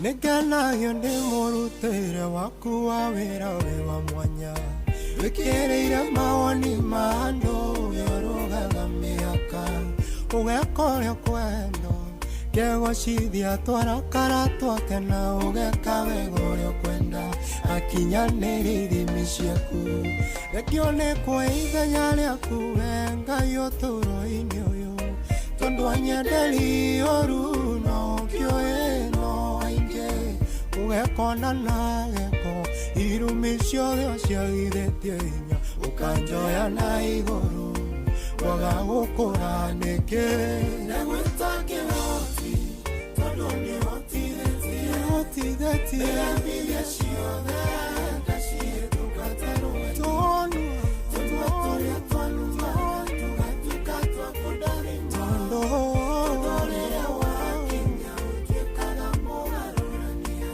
Nĩngenagio nĩ mũrutĩre waku wa wĩra wĩ wa mwanya wĩkĩrĩire mawoni ma andũ ũrũgaga mĩhaka ũgeka ũrĩa ũkwenda kegocithia twarakara twakena ũgeka wega ũrĩa ũkwenda akinyanĩrie ithimi ciaku rekio nĩ kwa ithenya rĩaku we Ngai ũtũũro-inĩ ũyũ tondũ anyenderi ũru no ũkĩũĩ no aingĩ ũgekona na gĩko irumi ciothe ũciagithĩtie hinya ũkanjoya na igũrũ kwaga gũkũra nĩkĩ ndagwĩta kĩhoti tondũ nĩhotithĩtie ithenya ciothe ngacihĩtũka ta rũĩ tũnua tũrĩa twanuma tũgatuĩka twa kũndarima tondũ rĩrĩa wakinya ũtuĩkaga mũgarũrania.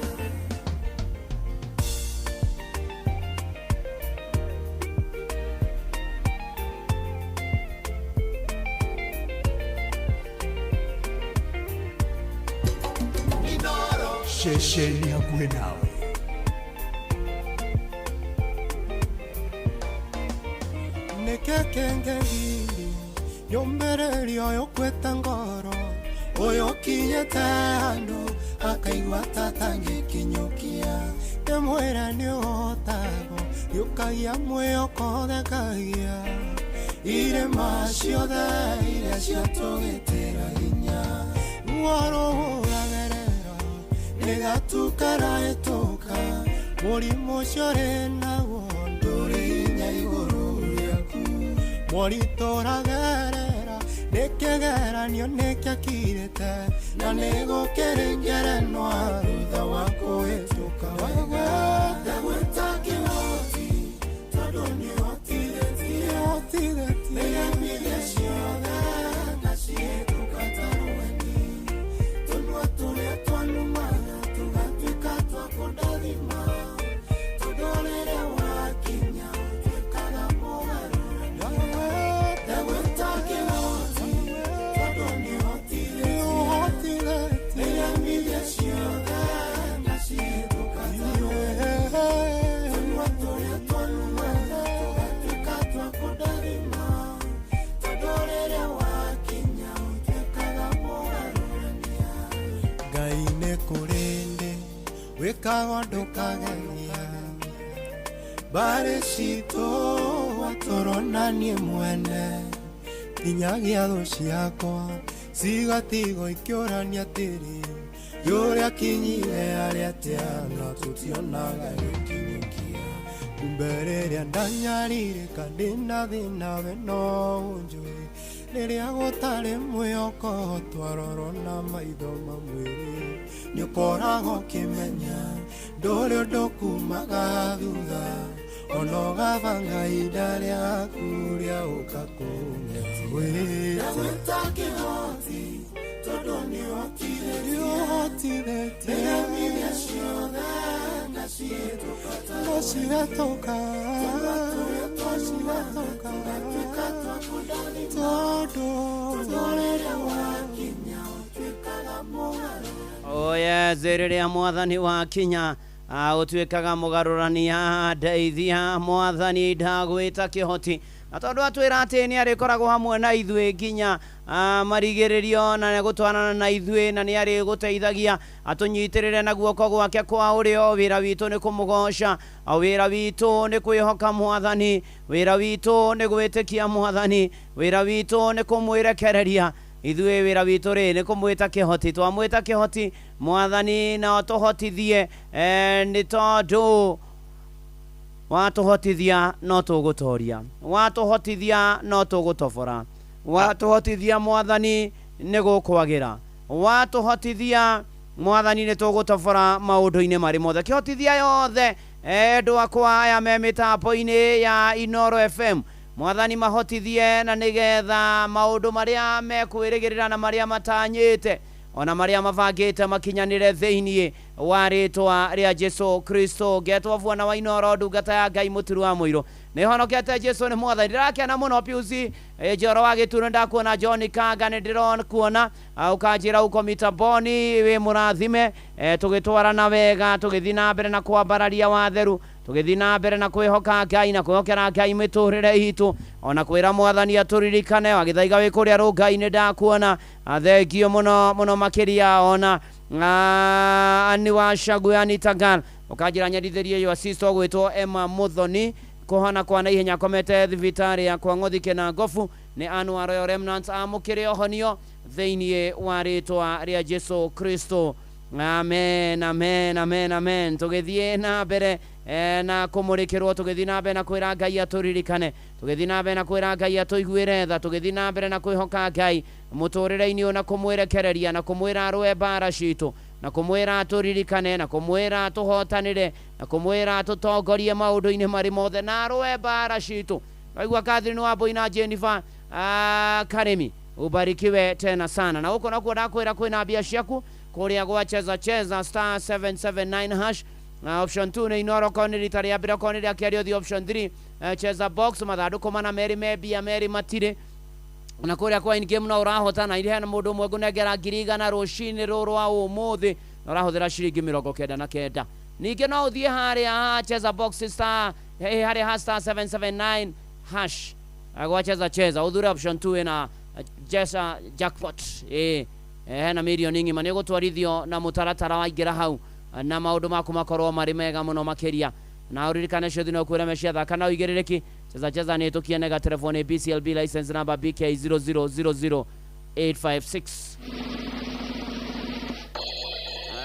Ceceni hakuhĩ nawe. Nĩkĩ kĩngĩgiria nyũmĩrĩrio ũyũ kwĩta ngoro ũyũ ũkinyĩte handũ akaigua ta atangĩkinyũkia ndĩmwĩre nĩũhotagwo gĩũkagia mwĩhoko thekagia irĩma ciothe iria ciatũgĩtĩra hinya ruo rũhũragĩrĩra nĩgatukarahĩtũka mũrimũ ũcio ũrĩ naguo ndũrĩ hinya igũrũ rĩaku moritũ ũragerera nĩ kĩgeranio nĩkĩakirĩte na nĩgũkĩrĩ ngerenwa thutha wa kũhĩtũka wega ndagwĩta kĩhoti tondũ nĩhotithĩtie nĩgemithia ciothe ngacihĩtũka ta rũheni tũnua tũrĩa twanumaga tũgatuĩka twa kũndathima tondũ rĩrĩa wakinya ũtuĩkaga mũgarũrania ndagwĩta kĩhoti tondũ nĩhotithĩtie nĩgemithia ciothe ngacihĩtũka ta rũheni tũnua tũrĩa twanumaga tũgatuĩka twa kũndathima tondũ rĩrĩa wakinya ũtuĩkaga mũgarũrania. Ngai nĩ kũrĩ ndĩ wĩkaga ndũkageria mbarĩ citũ watũrona niĩ mwene nginyagia thũ ciakwa cigatigwo ikĩũrania atĩrĩ yũrĩa kinyire arĩa atĩa na tũtionaga gĩkinyũkia kumbe rĩrĩa ndanyarirĩka ndĩna thĩna we no ũnjũĩ rĩrĩa gũtarĩ mwĩhoko twarorwo na maitho ma mwĩrĩ nĩũkoragwo ũkĩmenya ndũrĩ ũndũ kumaga thutha ona ũgabanga ihinda rĩaku rĩa ũka kũng'etia ndagwĩta kĩhoti tondũ nĩhotithĩtie nĩgemithia ciothe ngacihĩtũka ta ngacihĩtũka ngacihĩtũka tondũ rĩrĩa wakinya ũtuĩkaga mũgarũrania. Oh yes, rĩrĩa mwathani wakinya ũtuĩkaga mũgarũrania ndeithia mwathani ndagwĩta kĩhoti na tondũ atwĩra atĩ nĩ arĩkoragwo hamwe na ithuĩ nginya marigĩrĩrio na nĩgũtwarana na ithuĩ na nĩ arĩgũteithagia atũnyitĩrĩre na guoko gwake kwa ũrĩo. Wĩra witũ nĩ kũmũgoca, wĩra witũ nĩ kwĩhoka mwathani, wĩra witũ nĩ gwĩtĩkia mwathani, wĩra witũ nĩ kũmwĩrekereria ithuĩ wĩra witũ rĩ nĩ kũmwĩta kĩhoti twamwĩta kĩhoti mwathani na ũtũhotithie nĩ tondũ watũhotithia no tũgũtoria watũhotithia no tũgũtobora watũhotithia mwathani nĩ gũkwagĩra watũhotithia mwathani nĩ tũgũtobora maũndũ-inĩ marĩ mothe kĩhotithia yothe endwa akwa aya me mĩtambo-inĩ ya Inoro FM mwathani mahotithie na nĩgetha maũndũ marĩa mekwĩrĩgĩrĩra na marĩa matanyĩte ona marĩa mabangĩte makinyanĩre thĩinĩ wa rĩtwa rĩa Jesu Kristo. Ngetwo Bwana wa Inoro, ndungata ya Ngai mũturu wa mũirũ. Nĩ honokete Jesu nĩ mwathani. Ndĩrakena mũno Piusi Njoro wa Gĩturo, ndakuona. John Kanga, nĩ ndĩrakuona. Ũkanjĩra uko mitamboni wĩ mũrathime. Tũgĩtwarana wega, tũgĩthiĩ na mbere na kwambararia watheru, tũgĩthiĩ na mbere na kwĩhoka Ngai na kwĩhokera Ngai mĩtũrĩre itũ, ona kwĩra mwathani atũririkane. Wagĩthaiga wĩ kũrĩa rũngai-inĩ, ndakuona. Thengio mũno mũno makĩria. Ona ani wa Shagwe Anita Gal, ũkanjĩra nyendithĩrie yo sister ũgwĩtwo Emma Muthoni kũhona kwa naihenya, akomete thibitarĩ ya kwa Ng'othi Kĩnangobu. Nĩ anu wa Royal Remnants, amũkĩre ũhonio thĩinĩ wa rĩtwa rĩa Jesu Kristo. Amen, amen, amen, amen. Tũgĩthiĩ na mbere na kũmũrĩkĩrwo, tũgĩthiĩ na mbere na kwĩra Ngai atũririkane, tũgĩthiĩ na mbere na kwĩra Ngai atũiguĩre tha, tũgĩthiĩ na mbere na kwĩhoka Ngai mũtũrĩre-inĩ ũyũ, na kũmwĩrekereria, na kũmwĩra arũe mbara citũ, na kũmwĩra atũririkane, na kũmwĩra atũhotanĩre, na kũmwĩra atũtongorie maũndũ-inĩ marĩ mothe, na arũe mbara citũ. Waigua Catherine Wambui na Jennifer Karimi, ubarikiwe tena sana. Na huko nakuo ndakwĩra kwĩna mbia ciaku kũrĩa gwa Cheza Cheza, star 779 hash na option 2 nĩ inoro. Korwo nĩ rita rĩa mbere, okorwo nĩ rĩa kerĩ, ũthiĩ option 3. Cheza box mathandũkũ mana, merĩ me mbia, merĩ matirĩ. Na kũrĩa kwa in-game no ũrahotana. Iri hena mũndũ ũmwe ngũnengera 100,000 rũcinĩ rũrũ rwa ũmũthĩ, na ũrahũthĩra ciringi 99. Ningĩ no ũthiĩ harĩa ha Cheza box, star harĩa ha star 779 hash gwa Cheza Cheza, ũthure option 2 ĩna Cheza jackpot. Hena mirioni ng'ima nĩ ũgũtwarithio na mũtaratara waingĩra hau, na maũndũ maku makorwo marĩ mega mũno makĩria. Na ũririkane ciothe no kwĩra mecia thaka na ũigĩrĩrĩki. Cheza Cheza nĩ ĩtũkie nega telefoni BCLB license number BK 0000856.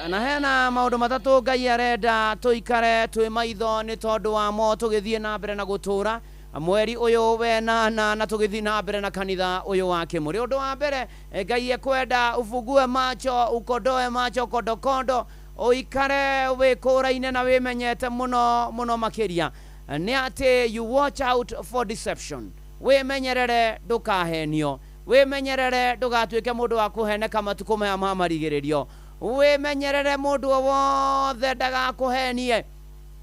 Na hena maũndũ matatũ Ngai arenda tũikare twĩ maitho nĩ tondũ wamo tũgĩthiĩ na mbere na gũtũra mweri ũyũ wenana, na tũgĩthiĩ na mbere na kanitha ũyũ wa Kĩmũrĩ. Ũndũ wa mbere, Ngai ekwenda ufungue macho, ukondoe macho kondokondo, ũikare wĩkũraine na wĩmenyete mũno mũno makĩria, nĩ atĩ you watch out for deception. Wĩmenyerere ndũkahenio, wĩmenyerere ndũgatuĩke mũndũ wa kũheneka matukũ maya ma marigĩrĩrio. Wĩmenyerere mũndũ o wothe ndagakũhenie.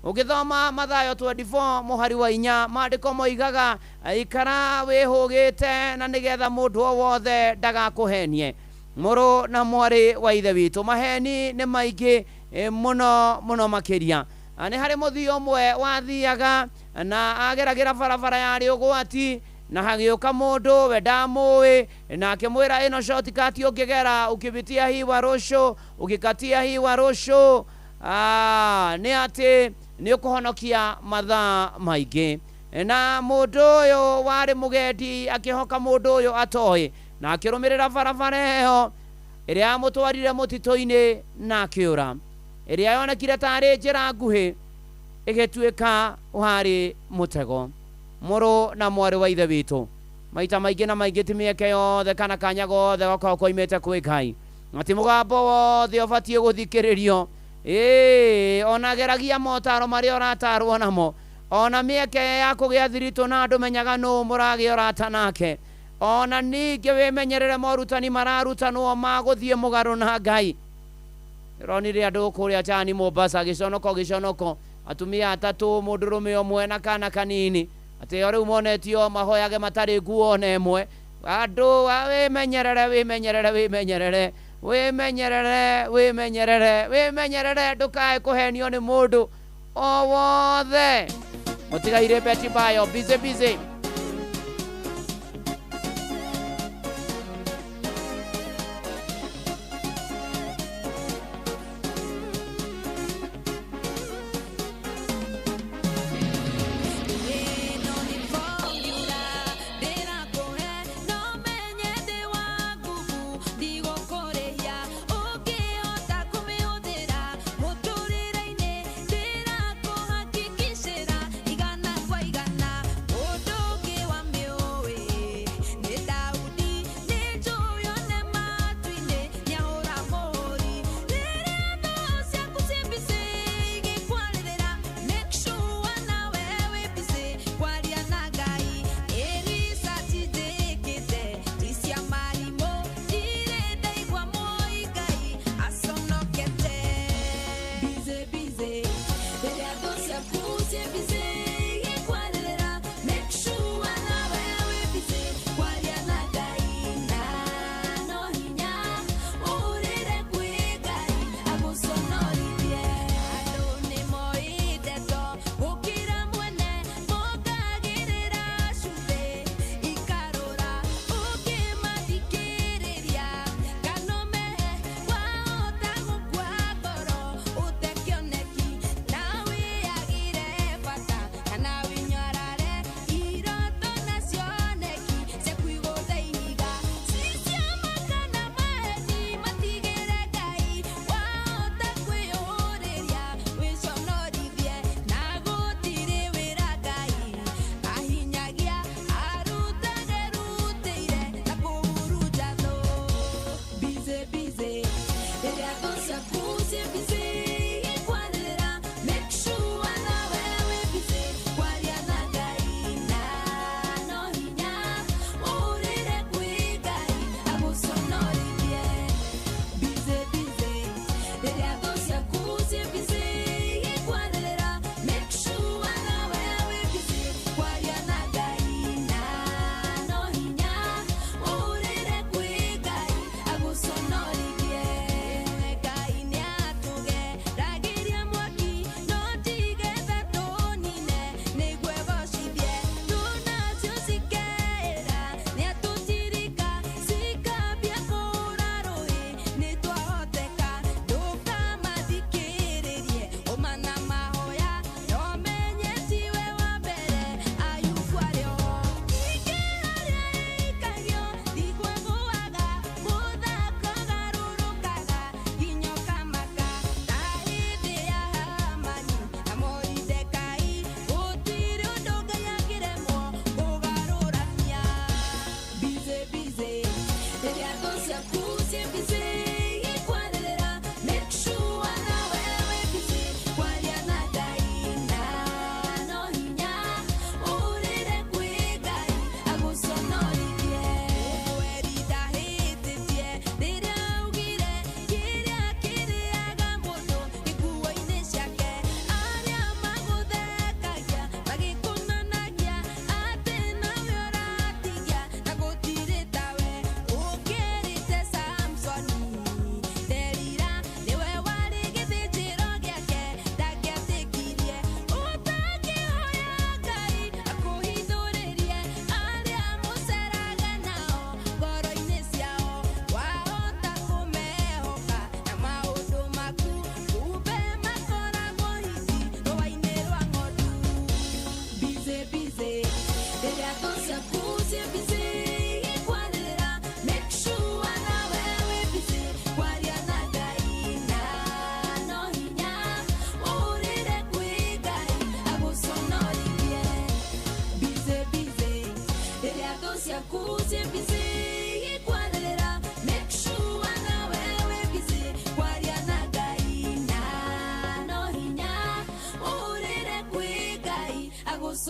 Ũgĩthoma Mathayo 24 mũhari wa 4, maandĩko moigaga ikara wĩhũgĩte na nĩgetha mũndũ o wothe ndagakũhenie. Mũrũ na mwarĩ wa ithe witũ, maheni nĩ maingĩ mũno mũno makĩria. Nĩ harĩ mũthii ũmwe wathiaga na ageragĩra barabara yarĩ ũgwati, na hagĩũka mũndũ we ndamũĩ, na akĩmwĩra, "Ĩno shortcut ũngĩgera ũkĩbitia hii Warũcũ, ũgĩkatia hii Warũcũ, nĩ atĩ nĩ ũkũhonokia mathaa maingĩ." Na mũndũ ũyũ warĩ mũgendi akĩhoka mũndũ ũyũ atoĩ, na akĩrũmĩrĩra barabara ĩyo ĩrĩa yamũtwarire mũtitũ-inĩ na akĩũra. Ĩrĩa yonekire tarĩ njĩra nguhĩ ĩgĩtuĩka warĩ mũtego. Mũrũ na mwarĩ wa ithe witũ, maita maingĩ na maingĩ ti mĩeke yothe kana kanya gothe gakoragwo koimĩte kwĩ Ngai, na ti mũgambo wothe ũbatiĩ gũthikĩrĩrio. Ĩĩ, ona geragia motaro marĩa ũratarwo namo, ona mĩeke ya kũgĩa thiritũ na andũ, menyaga nũ mũragĩa ũrata nake. Ona ningĩ wĩmenyerere morutani mararutanwo ma gũthiĩ mũgarũ na Ngai. Ronire andũ kũrĩa Chani Mombasa, gĩconoko gĩconoko, atumia atatũ, mũndũrũme ũmwe na kana kanini, atĩ o rĩu monetio mahoyage matarĩ nguo ona ĩmwe. Andũ, wĩmenyerere, wĩmenyerere, wĩmenyerere, wĩmenyerere, wĩmenyerere, wĩmenyerere ndũkae kũhenio nĩ mũndũ o wothe. Mũtigaire Betty Bayo, busy busy. Ĩno nĩ formula ndĩrakũhe, no menye ndĩ wa nguvu, ndigũkũrĩhia ũngĩhota kũmĩhũthĩra mũtũrĩre-inĩ. Ndĩrakũhakikicĩra 100%. Mũndũ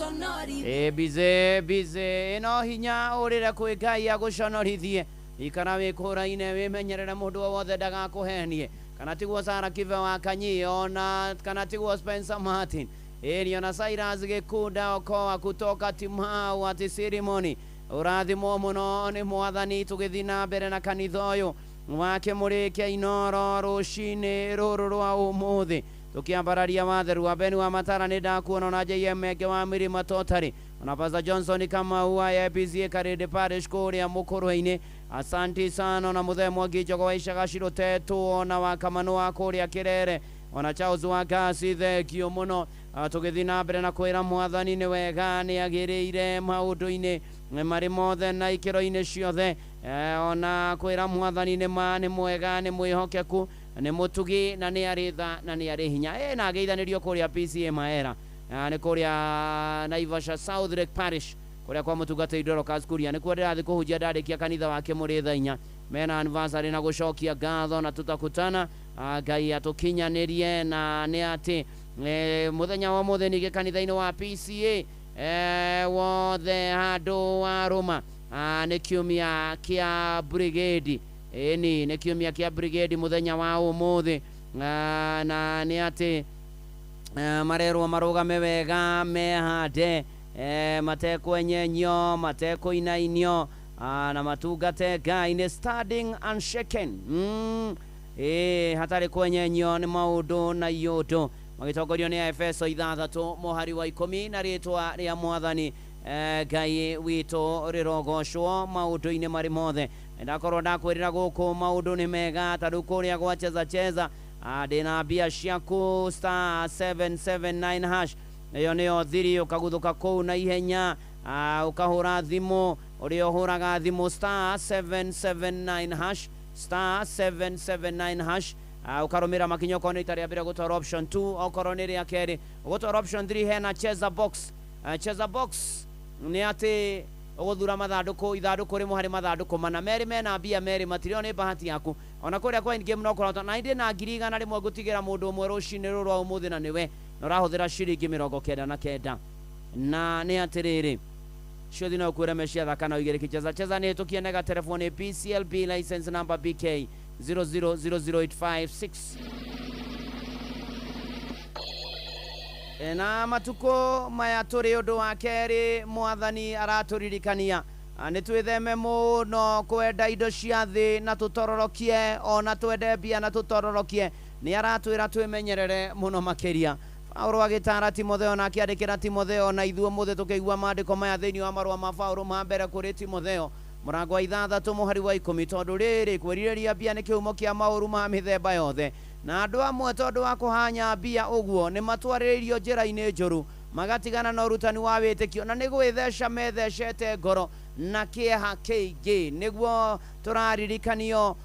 Ĩ busy busy no hinya ũrĩre kwĩ Ngai agũconorithie. Ikara wĩkũraine wĩmenyerere mũndũ o wothe ndagakũhenie. Kana tiguo Sarah Kibe wa Kanyi ona kana tiguo Spencer Martin. Ĩni ona Cyrus Gĩkunda Okoa kutoka Timau ati Sirimoni. Ũrathimwo mũno nĩ Mwathani tũgĩthiĩ na mbere na kanitha ũyũ wa Kĩmũrĩ kĩa Inoro rũcinĩ rũrũ rwa ũmũthĩ. Tukiambararia watheru wa Beni wa Matara nĩ ndakuona ona JM Meke wa Mirima Totari ona Pastor Johnson Kamau wa APCA Karĩndĩ Parish kũrĩa Mũkũrwe-inĩ. Asanti sana ona Mũthee Mwangi Njogo wa Icaga Cirotetwo ona wa Kamanu wa kũrĩa Kĩrere ona Charles wa Gasi thengio mũno. Tũgĩthiĩ na mbere na kwĩra Mwathani nĩ wega nĩ agĩrĩire maũndũ-inĩ marĩ mothe na ikĩro-inĩ ciothe. Ona kwĩra Mwathani nĩ ma nĩ mwega nĩ mwĩhokeku nĩ mũtugi na nĩ arĩ tha na nĩ arĩ hinya. Na ageithanĩrio kũrĩa PCA Maera nĩ kũrĩa Naivasha South Lake Parish kũrĩa kwa mũtungatĩri Dorcas Kuria nĩkuo ndĩrathiĩ kũhunjia ndarĩkia kanitha wa Kĩmũrĩ thaa inya mena anniversary na gũcokia ngatho na tutakutana. Ngai atũkinyanĩrie na nĩ atĩ mũthenya wa ũmũthĩ ningĩ kanitha-inĩ wa PCA wothe handũ wa Rũma nĩ kiumia kĩa brigade. Ĩni nĩ kiumia kĩa brigade mũthenya wa ũmũthĩ. Na nĩ atĩ marerwo marũgame wega mehande matekwenyenyio matekũinainio na matungate Ngai nĩ standing unshaken. Hatarĩ kwenyenyio nĩ maũndũ na iũndũ magĩtongorio nĩ Efeso 6 mũhari wa 10 na rĩtwa rĩa Mwathani Ngai witũ rĩrogocwo maũndũ-inĩ marĩ mothe. Ndakorwo ndakwĩrĩra gũkũ maũndũ nĩ mega ta rĩu kũrĩa gwa cheza cheza ndĩna mbia ciaku star 779 hash ĩyo nĩyo thiri ũkaguthũka kũu na ihenya ũkahũra thimũ ũrĩa ũhũraga thimũ star 779 hash star 779 hash ũkarũmĩra makinya okorwo nĩ ita rĩa mbere gũtwara option 2 okorwo nĩ rĩa kerĩ ũgũtwara option 3 hena cheza box. Cheza box nĩ atĩ ũgũthura mathandũkũ ithandũkũ rĩmwe harĩ mathandũkũ mana merĩ mena mbia merĩ matirĩ nĩ bahati yaku ona kũrĩa kwa game no kũrota na indĩ na 100,000 ngũtigĩra mũndũ ũmwe rũcinĩ rũrũ rwa ũmũthĩ na nĩwe na ũrahũthĩra ciringi 99 na nĩ atĩrĩrĩ ciothe no kwĩra meciatha thaka na ũigĩre kicheza cheza nĩ hĩtũkie nega telefoni PCLB license number BK 0000856. Na matukũ maya tũrĩ ũndũ wa kerĩ Mwathani aratũririkania nĩ twĩtheme mũno kwenda indo cia thĩ na tũtororokie ona twende mbia na tũtororokie. Nĩ aratwĩra twĩmenyerere mũno makĩria. Paulo agĩtara Timotheo na akĩandĩkĩra Timotheo na ithuĩ ũmũthĩ tũkĩigua maandĩko maya thĩinĩ wa marũa ma Paulo ma mbere kũrĩ Timotheo mũrango wa 6 mũhari wa 10 tondũ rĩrĩ kwĩrirĩria mbia nĩ kĩhumo kĩa maũru ma mĩthemba yothe na andũ amwe tondũ wa kũhanya mbia ũguo nĩ matwarĩrĩirio njĩra-inĩ njũru magatigana na ũrutani wa wĩtĩkio na nĩ gwĩtheca methecete ngoro na kĩeha kĩingĩ. Nĩguo tũraririkanio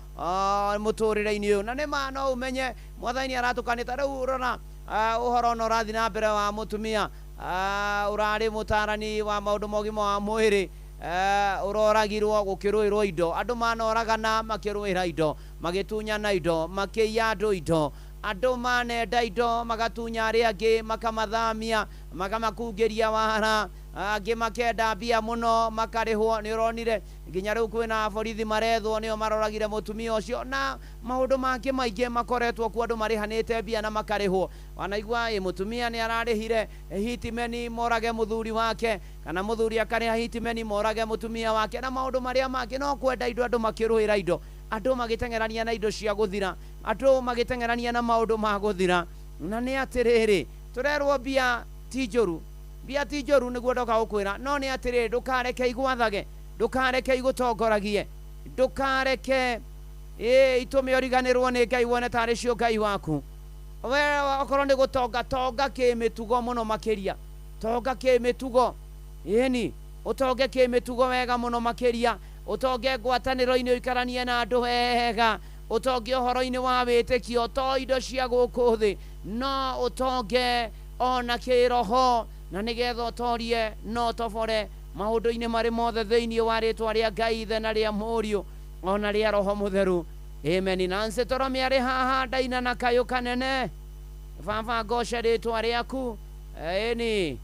mũtũrĩre-inĩ ũyũ na nĩ ma no ũmenye Mwathani aratũkanĩta rĩu rora ũhoro na ũrathiĩ na mbere wa mũtumia ũrarĩ mũtarani wa maũndũ ma ũgima wa mwĩrĩ ũroragirwo gũkĩrũĩrwo indo andũ manoragana makĩrũĩra indo magĩtunyana indo makĩiya andũ indo andũ manenda indo magatunya arĩa angĩ makamathamia makamakungĩria wara angĩ makenda mbia mũno makarĩhwo. Nĩ ũronire nginya rĩu kwĩna borithi marethwo nĩo maroragire mũtumia ũcio na maũndũ mangĩ maingĩ makoretwo kuo andũ marĩhanĩte mbia na makarĩhwo. Wanaigua ĩ mũtumia nĩ ararĩhire hitimeni morage mũthuri wake kana mũthuri akarĩha hitimeni morage mũtumia wake na maũndũ marĩa mangĩ. No kwenda indo andũ makĩrũĩra indo andũ magĩteng'erania na indo cia gũthira andũ magĩteng'erania na maũndũ ma gũthira. Na nĩ atĩrĩrĩ tũrerwo mbia ti njũru mbia ti njũru nĩguo ndoka gũkwĩra no nĩ atĩrĩrĩ ndũkareke igwathage ndũkareke igũtongoragie ndũkareke itũme ũriganĩrwo nĩ Ngai wone tarĩ cio Ngai waku. We okorwo nĩ gũtonga tonga kĩmĩtugo mũno makĩria tonga kĩmĩtugo ĩni ũtonge kĩmĩtugo wega mũno makĩria ũtonge ngwatanĩro-inĩ ũikaranie na andũ wega ũtonge ũhoro-inĩ wa wĩtĩkio to indo cia gũkũ thĩ no ũtonge ona kĩroho na nĩgetha ũtorie no ũtobore maũndũ-inĩ marĩ mothe thĩinĩ wa rĩtwa rĩa Ngai Ithe na rĩa Mũriũ ona rĩa Roho Mũtheru. Amen. Nancy Toromi arĩ haha ndaina na kayũ kanene. Baba ngoce rĩtwa rĩaku. Ĩni.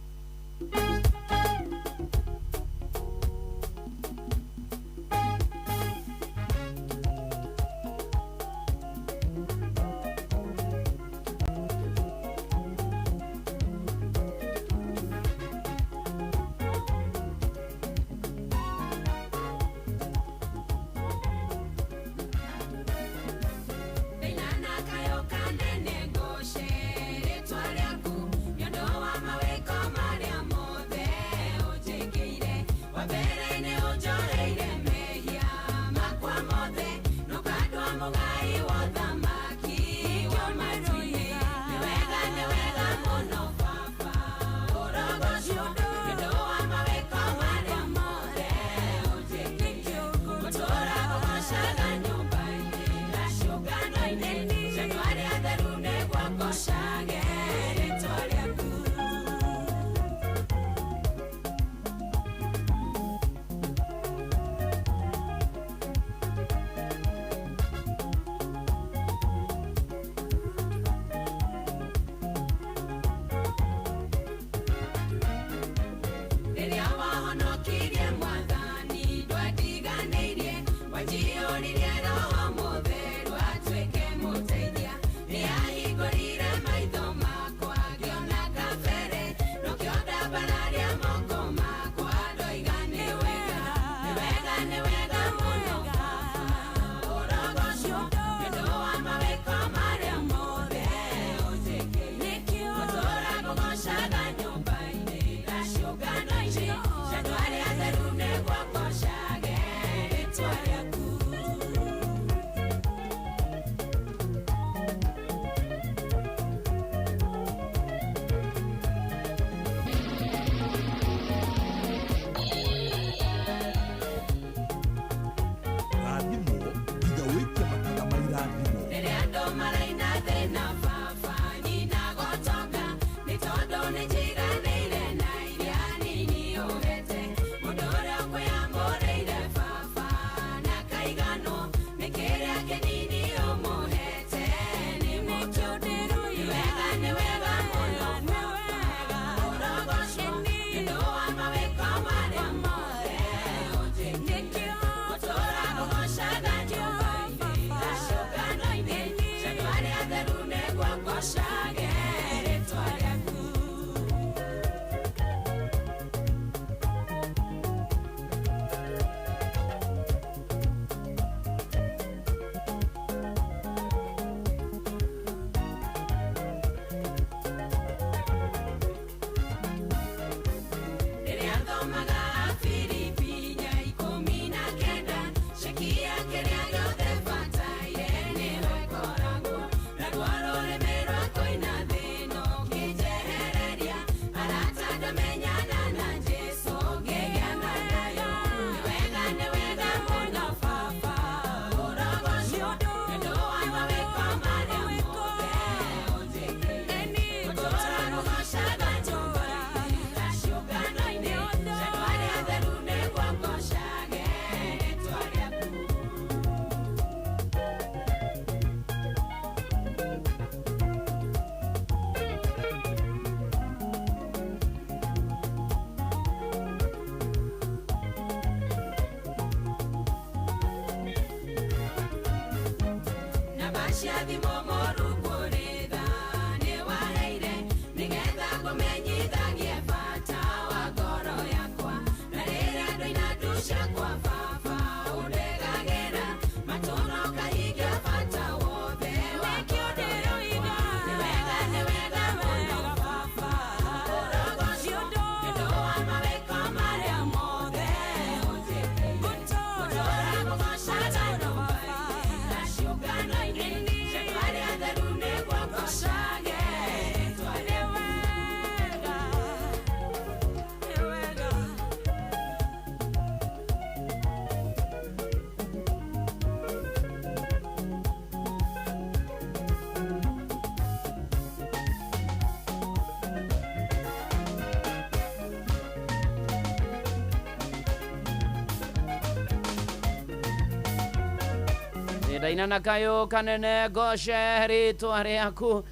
Ndaina na kayo kanene goce ritwa riaku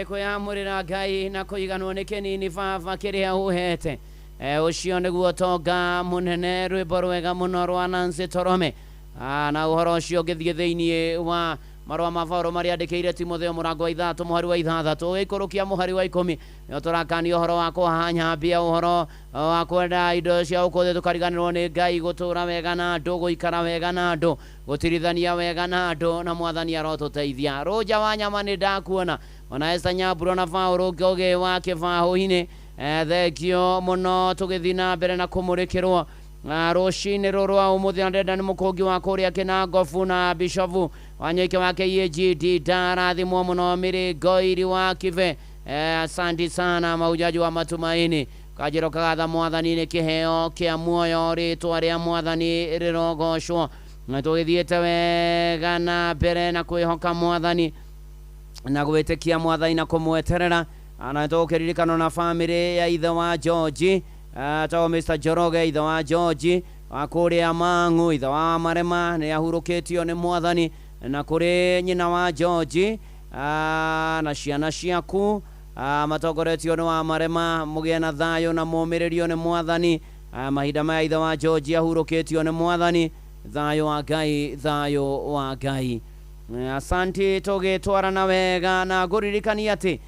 kwiyamurira Ngai na kuiganwo ni kinini baba kiria uhete ucio niguo tonga munene rwimbo rwega muno rwa Nancy Torome na uhoro ucio ngithie thiini wa marũa ma Paũlũ marĩa andĩkĩire Timotheo mũrango wa 3 mũhari wa 6 ũgĩikũrũkia mũhari wa 10 nĩo tũrakania ũhoro wa kũhahanya mbia ũhoro wa kwenda indo cia ũkũthĩ tũkariganĩrwo nĩ Ngai gũtũra wega na andũ gũikara wega na andũ gũtirithania wega na andũ na mwathani arotũteithia Rũnja wa nyama nĩ ndakuona ona Esther Nyambura na Paũlũ Ngũgĩ wa kĩbaũ-inĩ thengio mũno tũgĩthiĩ na mbere na kũmũrĩkĩrwo Rũcinĩ rũrũ rwa ũmũthĩ na ndĩrenda nĩ mũkũngi wa kũrĩa Kĩnangobu na Bishofu Wanyoike wa KAGD ndarathimwo mũno Mĩrĩngoiri wa Kibe. Asanti sana maujaji wa matumaini. Kajĩro kagatha mwathani nĩ kĩheo kĩa muoyo, rĩtwa rĩa mwathani rĩrogocwo. Na tũgĩthiĩte wega na mbere na kwĩhoka mwathani na gwĩtĩkia mwathani na kũmweterera. Na tũkĩririkano na bamĩrĩ ya ithe wa George, to Mr. Njoroge ithe wa George wa kũrĩa Mang'u, ithe wa Marema nĩ ahurũkĩtio nĩ mwathani, na kũrĩ nyina wa George na ciana ciaku matongoretio nĩ wa Marema, mũgĩe na thayũ na mũmĩrĩrio nĩ mwathani. Mahinda maya ithe wa George ahurũkĩtio nĩ mwathani, thayũ wa Ngai, thayũ wa Ngai. Asanti, tũgĩtwarana wega na ngũririkania atĩ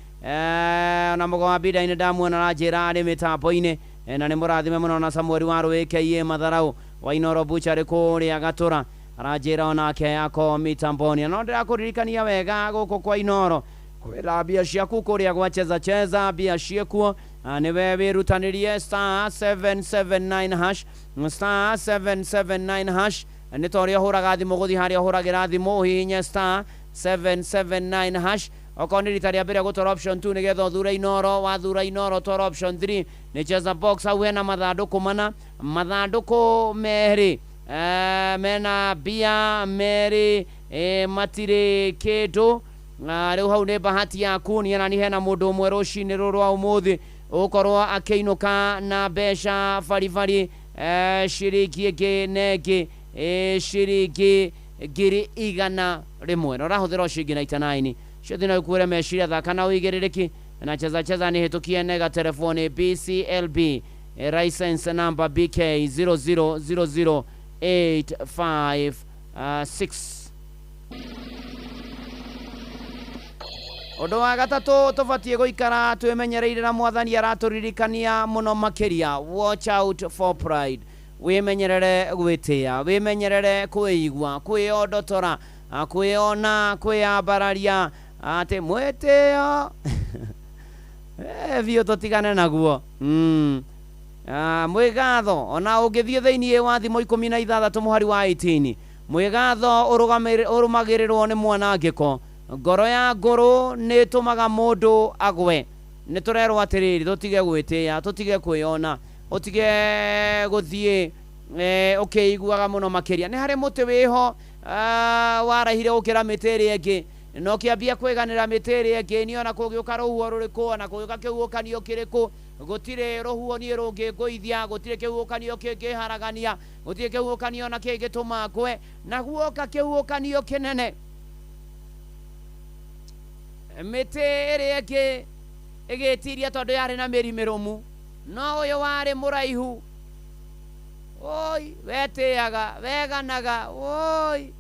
ona mũgo wa mbinda-inĩ ndamuona aranjĩra arĩ mĩtambo-inĩ, na nĩ mũrathime mũno na Samuel wa Rũĩ KA Matharau wa Inoro Butchery kũrĩa Gatũra aranjĩra onake ako mitamboni. No ndĩrakũririkania wega gũkũ kwa Inoro kwĩra mbia ciaku kũrĩa gwa cheza cheza, mbia ciĩkuo, nĩwe wĩrutanĩrie star 779 hash, star 779 hash. Nĩ ta ũrĩa ũhũraga thimũ gũthiĩ harĩa ũhũragĩra thimũ ũhihinye star 779 hash. Okorwo nĩ rita rĩa mbere gũtora option 2 nĩgetha ũthure Inoro, wathura Inoro tora option 3 nĩ cheza box. Hau hena mathandũkũ mana, mathandũkũ merĩ mena mbia merĩ matirĩ kĩndũ. Rĩu hau nĩ bahati yaku. Niĩ nani hena mũndũ ũmwe rũcinĩ rũrũ rwa ũmũthĩ ũgũkorwo akĩinũka na mbeca baribari, ciringi ĩngĩ na ĩngĩ, ciringi 100,000 na ũrahũthĩra o ciringi 99 ciothe no ikuĩre meciria. Thaka na ũigĩrĩrĩki na cheza cheza nĩ hĩtũkie nega telefoni BCLB license number BK 0000856. Ũndũ wa gatatũ tũbatiĩ gũikara twĩmenyereire na mwathani aratũririkania mũno makĩria, watch out for pride. Wĩmenyerere gwĩtĩa, wĩmenyerere kwĩigua, kwĩondotora, kwĩona, kwĩambararia atĩ mwĩtĩo biũ tũtigane naguo. Mwĩgatho ona ũngĩthiĩ thĩinĩ wa thimo 16 mũhari wa 18, mwĩgatho ũrũmagĩrĩrwo nĩ mwanangĩko, ngoro ya ngũrũ nĩ ĩtũmaga mũndũ agwe. Nĩ tũrerwo atĩrĩrĩ, tũtige gwĩtĩa, tũtige kwĩona, ũtige gũthiĩ ũkĩiguaga mũno makĩria. Nĩ harĩ mũtĩ wĩho waraihire gũkĩra mĩtĩ ĩrĩa ĩngĩ, na ũkĩambia kwĩganĩra mĩtĩ ĩrĩa ĩngĩ, niĩ ona kũngĩũka rũhuho rũrĩkũ, ona kũngĩũka kĩhuhũkanio kĩrĩkũ, gũtirĩ rũhuho niĩ rũngĩngũithia, gũtirĩ kĩhuhũkanio kĩngĩharagania, gũtirĩ kĩhuhũkanio ona kĩngĩtũma ngwe. Na guoka kĩhuhũkanio kĩnene, mĩtĩ ĩrĩa ĩngĩ ĩgĩtiria tondũ yarĩ na mĩri mĩrũmu, no ũyũ warĩ mũraihu. Oi, wetĩaga, weganaga, oi,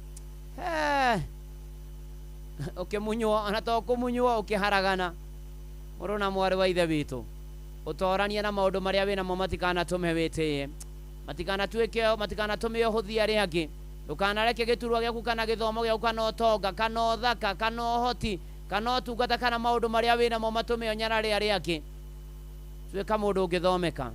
ũkĩmunywo ona to kũmunywo ũkĩharagana. Mũrũ na mwarĩ wa ithe witũ, ũtoranie na maũndũ marĩa wĩnamo matikanatũme wĩtĩe, matikanatuĩke, matikanatũme ũhũthie arĩa angĩ. Ndũkanareke gĩturwa gĩaku kana gĩthomo gĩaku kana ũtonga kana ũthaka kana ũhoti kana ũtungata kana maũndũ marĩa wĩnamo matũme ũnyarare arĩa angĩ. Tuĩka mũndũ ũngĩthomeka,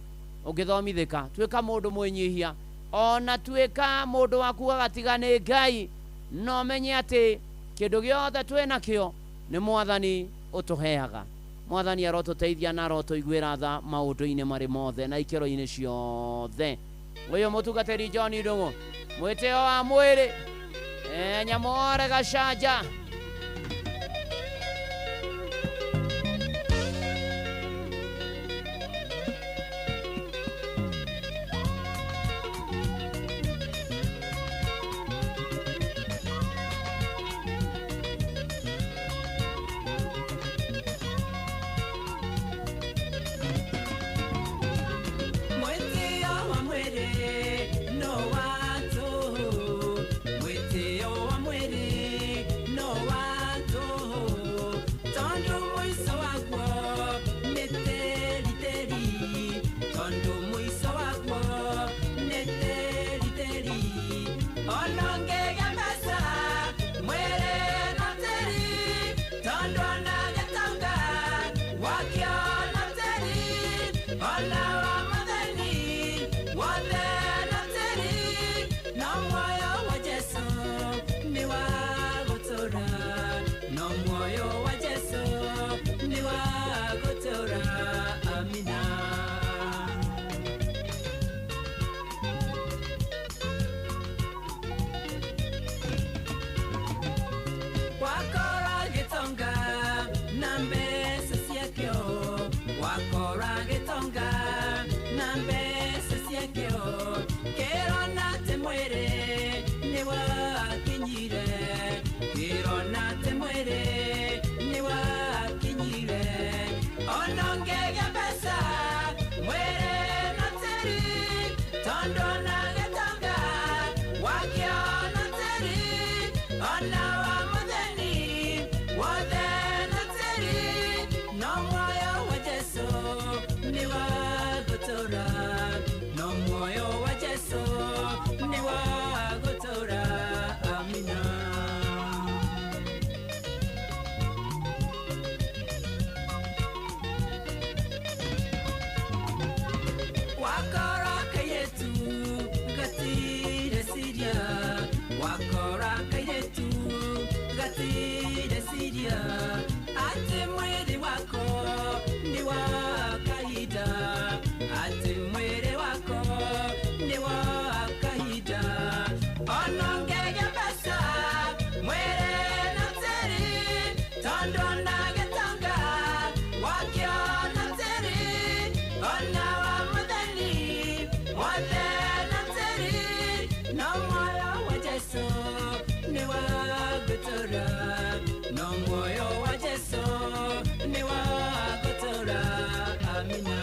ũngĩthomithĩka, tuĩka mũndũ mwĩnyihia, ona tuĩka mũndũ wa kugaga tiga nĩ Ngai, no menye atĩ kĩndũ gĩothe twĩnakĩo nĩ mwathani ũtũheaga. Mwathani arotũteithia na arotũiguĩra tha maũndũ-inĩ marĩ mothe na ikĩro-inĩ ciothe. Ũyũ mũtungatĩri John Ndung'u, mwĩtĩo wa mwĩrĩ, Nyamore Gacanja. No. Ona wa mutheni wothe na tĩri, no muoyo wa Jesũ nĩ wa gũtũũra, no muoyo wa Jesũ nĩ wa gũtũũra. Amina. Wakora kairetu gatire Siria, wakora kairetu gatire Siria, ati mwĩrĩ wako nĩ wa kahinda, ati mwĩrĩ wako nĩ wa kahinda. Ona ũngĩgĩa mbeca mwĩrĩ na tĩri, tondũ ona gĩtonga wakĩona tĩri, ona wa mũtheni wothe na tĩri, no muoyo wa Jesũ nĩ wa gũtũũra, no muoyo wa Jesũ nĩ wa gũtũũra. Amina.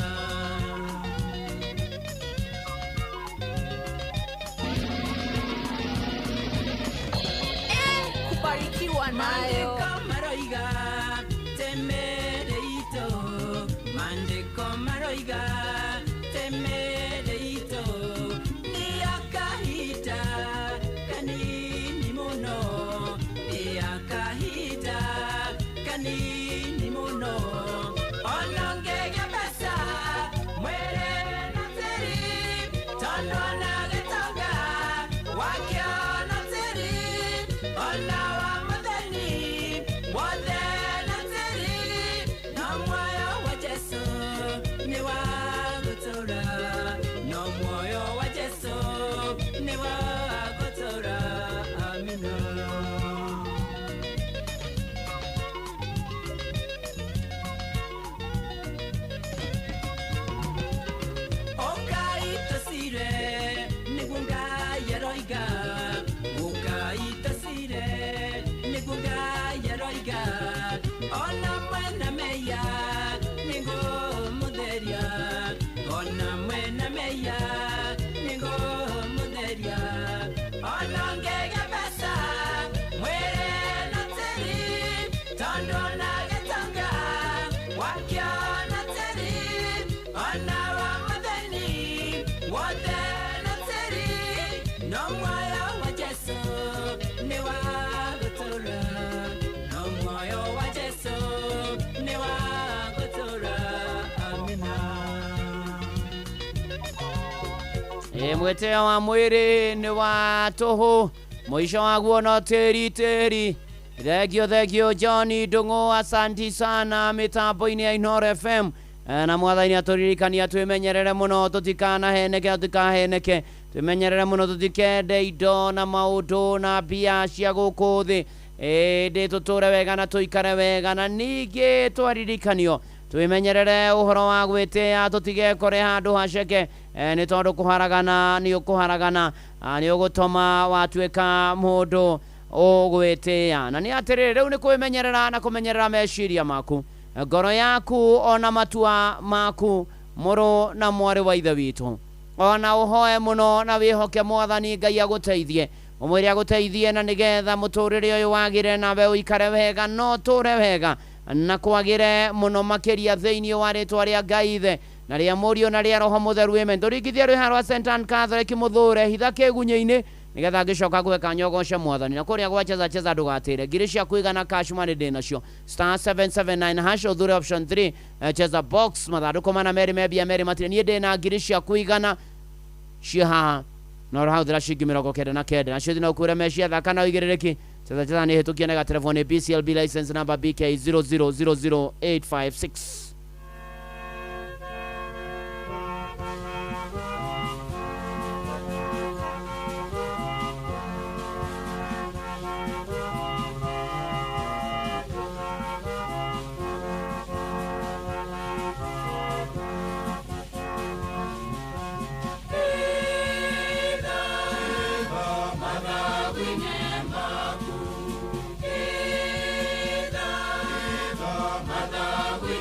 Kubarikiwa nayo. Maandĩko maroiga temere itũ, maandĩko maroiga temere itũ, nĩ ya kahinda kanini mũno, nĩ ya kahinda kanini mũno. Ona ũngĩgĩa mbeca mwĩrĩ na tĩri, tondũ ona gĩtonga wakĩona tĩri, ona wa mũtheni wothe na tĩri, no muoyo wa Jesũ nĩ wa gũtũũra, no muoyo wa Jesũ nĩ wa gũtũũra. Amina. Ũkai tũcire nĩguo Ngai aroiga, ũkai tũcire nĩguo Ngai aroiga, ona mwena meya nĩguo mũtheria, ona mwena meya nĩguo mũtheria. Ona ũngĩgĩa mbeca mwĩrĩ na tĩri, tondũ ona gĩtonga wakĩona tĩri, ona wa mũtheni wothe na tĩri, no muoyo wa Jesũ nĩ wa gũtũũra, no muoyo wa Jesũ nĩ wa gũtũũra. Amina. Mwĩtĩo wa mwĩrĩ nĩ wa tũhũ, mũico waguo no tĩri tĩri. Thengio thengio John Ndung'u, asanti sana mĩtambo-inĩ ya Inooro FM. Na mwathani atũririkania twĩmenyerere mũno tũtikanaheneke tũtikaheneke, twĩmenyerere mũno tũtikende indo na maũndũ na mbia cia gũkũ thĩ, ĩndĩ tũtũre wega na tũikare wega. Na ningĩ twaririkanio twĩmenyerere ũhoro wa gwĩtĩa, tũtigekore handũ haceke, nĩ tondũ kũharagana nĩ ũkũharagana, nĩ ũgũtũma watuĩka mũndũ ũgwĩtĩa. Na nĩ atĩrĩrĩ, rĩu nĩ kwĩmenyerera na kũmenyerera meciria maku, ngoro yaku, ona matua maku, mũrũ na mwarĩ wa ithe witũ. Ona ũhoe mũno na wĩhoke mwathani Ngai agũteithie, ũmwĩre agũteithie na nĩgetha mũtũrĩre ũyũ wagĩre nawe ũikare wega, no ũtũre wega na kwagĩre mũno makĩria thĩinĩ wa rĩtwa rĩa Ngai Ithe na rĩa Mũriũ na rĩa Roho Mũtheru. Amen. Tũringithie rwĩha rwa St. Anne Catholic mũthũre hitha kĩgunyĩ-inĩ nĩgetha ngĩcoka kũhe kanya ũgoce mwathani. Na kũrĩa gwa cheza cheza ndũgatĩre ngiri cia kũigana cash money ndĩ nacio, star 779 hash ũthure option 3, cheza box mathandũkũ mana merĩ membia merĩ matirĩ. Niĩ ndĩ na ngiri cia kũigana ciĩ haha na ũrahũthĩra ciringi 99, nacio thina ũkwĩre mecia thaka na ũigĩrĩrĩki. Cheza cheza nĩ hĩtũkie na gatelefoni BCLB license number BK 0000856. Mother, we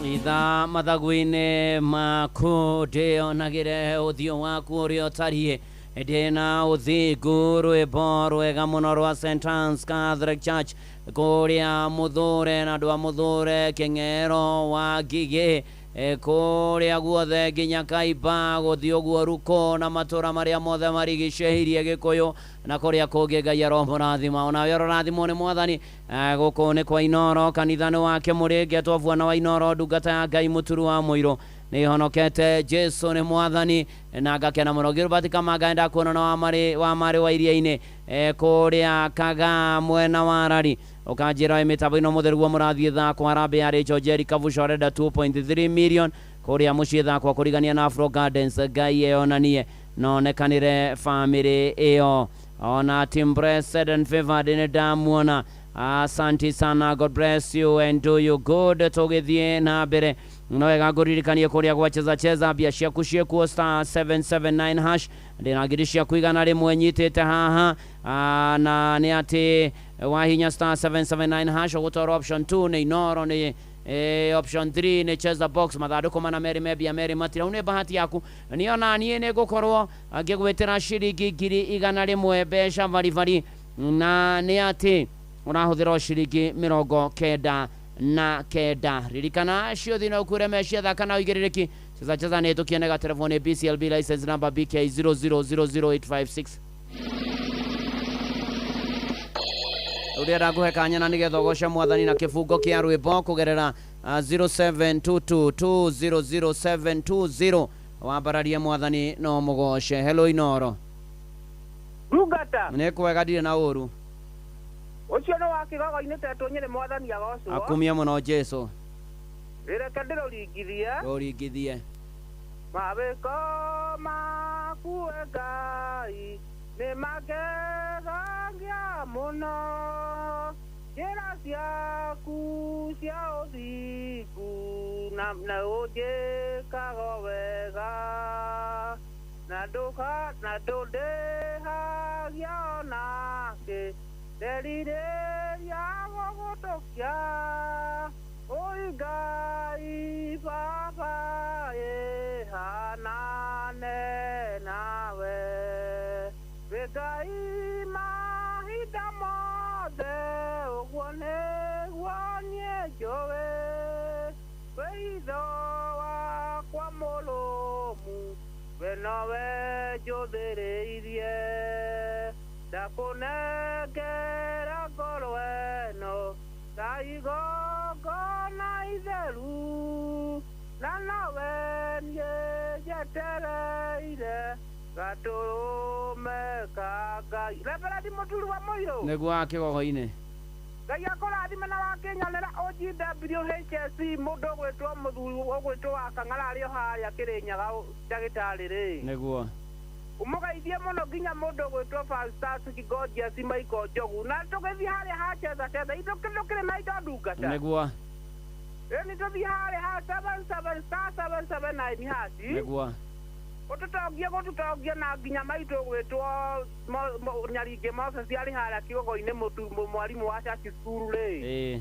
Itha mathagu-inĩ maku ndĩonagĩre ũthiũ waku ũrĩa ũtariĩ ndĩna ũthingu rwĩmbo rwega mũno rwa St. Anne's Catholic Church kũrĩa Mũthũre na andũ a Mũthũre Kĩng'ero wa Ngigĩ kũrĩa guothe nginya Kaimba gũthiĩ ũguo Ruko na matũra marĩa mothe marigicĩirie Gĩkũyũ na kũrĩa kũngĩ Ngai aromũrathima onawe ũrorathimwo nĩ Mwathani. Gũkũ nĩ kwa Inoro kanitha nĩ wake mũrĩngetwo Bwana wa Inoro ndungata ya Ngai mũturu wa mũirũ nĩhonokete Jesu nĩ Mwathani na ngakena mũno. Gilbert Kamanga ndakuona na wa marĩ wa iria-inĩ kũrĩa Kaga mwena wa Rari ũkanjĩra mĩtambo ĩno mũtheru guo mũrathiĩ thakwa harambĩ ya Rachel Jerry Kabuca ũrenda 2.3 million kũrĩa mũciĩ thakwa kũrigania na Afro Gardens Ngai eyonanie nonekanĩre family ĩyo. Ona Team Blessed and Favored nĩ ndamuona. Asante sana, God bless you and do you good. Tũgĩthiĩ na mbere no wega ngũririkanie kũrĩa gwa cheza cheza mbia ciaku ciĩkuo star 779 hash ndĩna ngiri ciaku 100 nyitĩte haha na nĩ atĩ wahinya star 779 hash ũgũtwarwo option 2 nĩ Inoro nĩ option 3 nĩ cheza box mathandũkũ mana merĩ membia merĩ matira nĩ bahati yaku niona niĩ nĩ ngũkorwo ngĩgwĩtĩra ciringi 100,000 mbeca baribari na nĩ atĩ ũrahũthĩra ciringi 99. Ririkana ciothe no ũkure mecia thaka na ũigĩrĩrĩki. Cheza cheza nĩ tũkienega telefoni BCLB license number BK 0000856. Ũrĩa ndakũhe kanya na nĩgetha ũgoce Mwathani na kĩbungo kĩa rwĩmbo kũgerera 0722200720 wambararie Mwathani no mũgoce. Hello Inoro. Rungata. Nĩ kwega ndirĩ na ũru. Ũcio nĩ wa kĩgogo-inĩ tetwo nyĩrĩ Mwathani agocwo. Akumia mũno Jesu. Reke ndĩrũringithie. Rũringithie. Mawĩko maku Ngai nĩ magegagia mũno, njĩra ciaku cia ũthingu na ũnjĩkaga wega na ndũndĩhagia onakĩ nderirĩria gũgũtũkia oi Ngai Baba ĩhanane nawe wĩ Ngai mahinda mothe ũguo nĩguo niĩ njũĩ wĩitho wakwa mũrũmu we nowe njũthĩrĩirie ndakũnengera ngoro ĩno ta igongona itheru na nowe niĩ njetereire gatũrũme ka Ngai. Reverend Mũturi wa Mũirũ. Nĩguo wa kĩgogo-inĩ. Ngai akũrathime na wakĩnyonera OGWHSC mũndũ ũgwĩtwo mũthuri ũgwĩtwo wa Kang'ara arĩ o harĩa Kĩrĩnyaga ndagĩtarĩ rĩ. Nĩguo. Ũmũgeithie mũno nginya mũndũ ũgwĩtwo Festus Kĩgonjias Michael Njogu na tũgĩthiĩ harĩa ha cheza cheza itũ kĩndũ kĩrĩ na indo ndungata. Nĩguo. Ĩni tũthiĩ harĩa ha 77 star 779 hash. Nĩguo. Gũtũtongia gũtũtongia na nginya maitũ ũgwĩtwo Nyaringĩ Moses arĩ harĩa kĩgogo-inĩ mwarimũ wa church school rĩ. Ĩĩ.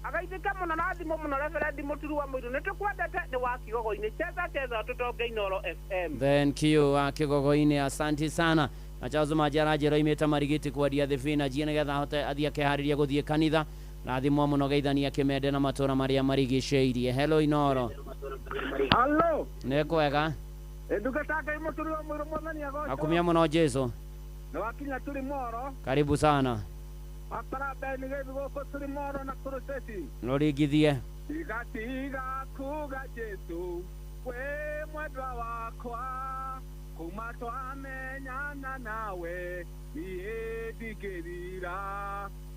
Agaithĩka mũno na thimũ mũno Reverend Mũturi wa Mũirũ nĩ tũkwendete nĩ wa kĩgogo-inĩ cheza cheza tũtonge Inoro FM. Thank you wa kĩgogo-inĩ asanti sana. Na Charles Majara njĩra imĩte marigiti kwendia thibinanji nĩgetha ahote athiĩ akeharĩria gũthiĩ kanitha. Rathimwo mũno geithania kĩmende na matũra marĩa marigicĩirie. Hello Inoro. Hello. Nĩ kwega. Ndungata Ngai Mũturi wa Mũirũ Mwathani agocwo. Akumia mũno Jesu. Nĩ wakinya tũrĩ moro. Karibu sana. Akara mbere nĩ gũkũ tũrĩ moro na kũrũteti. Rũringithie. Tiga kuga Jesu wĩ mwendwa wakwa kuma twamenyana nawe niĩ ndingĩrira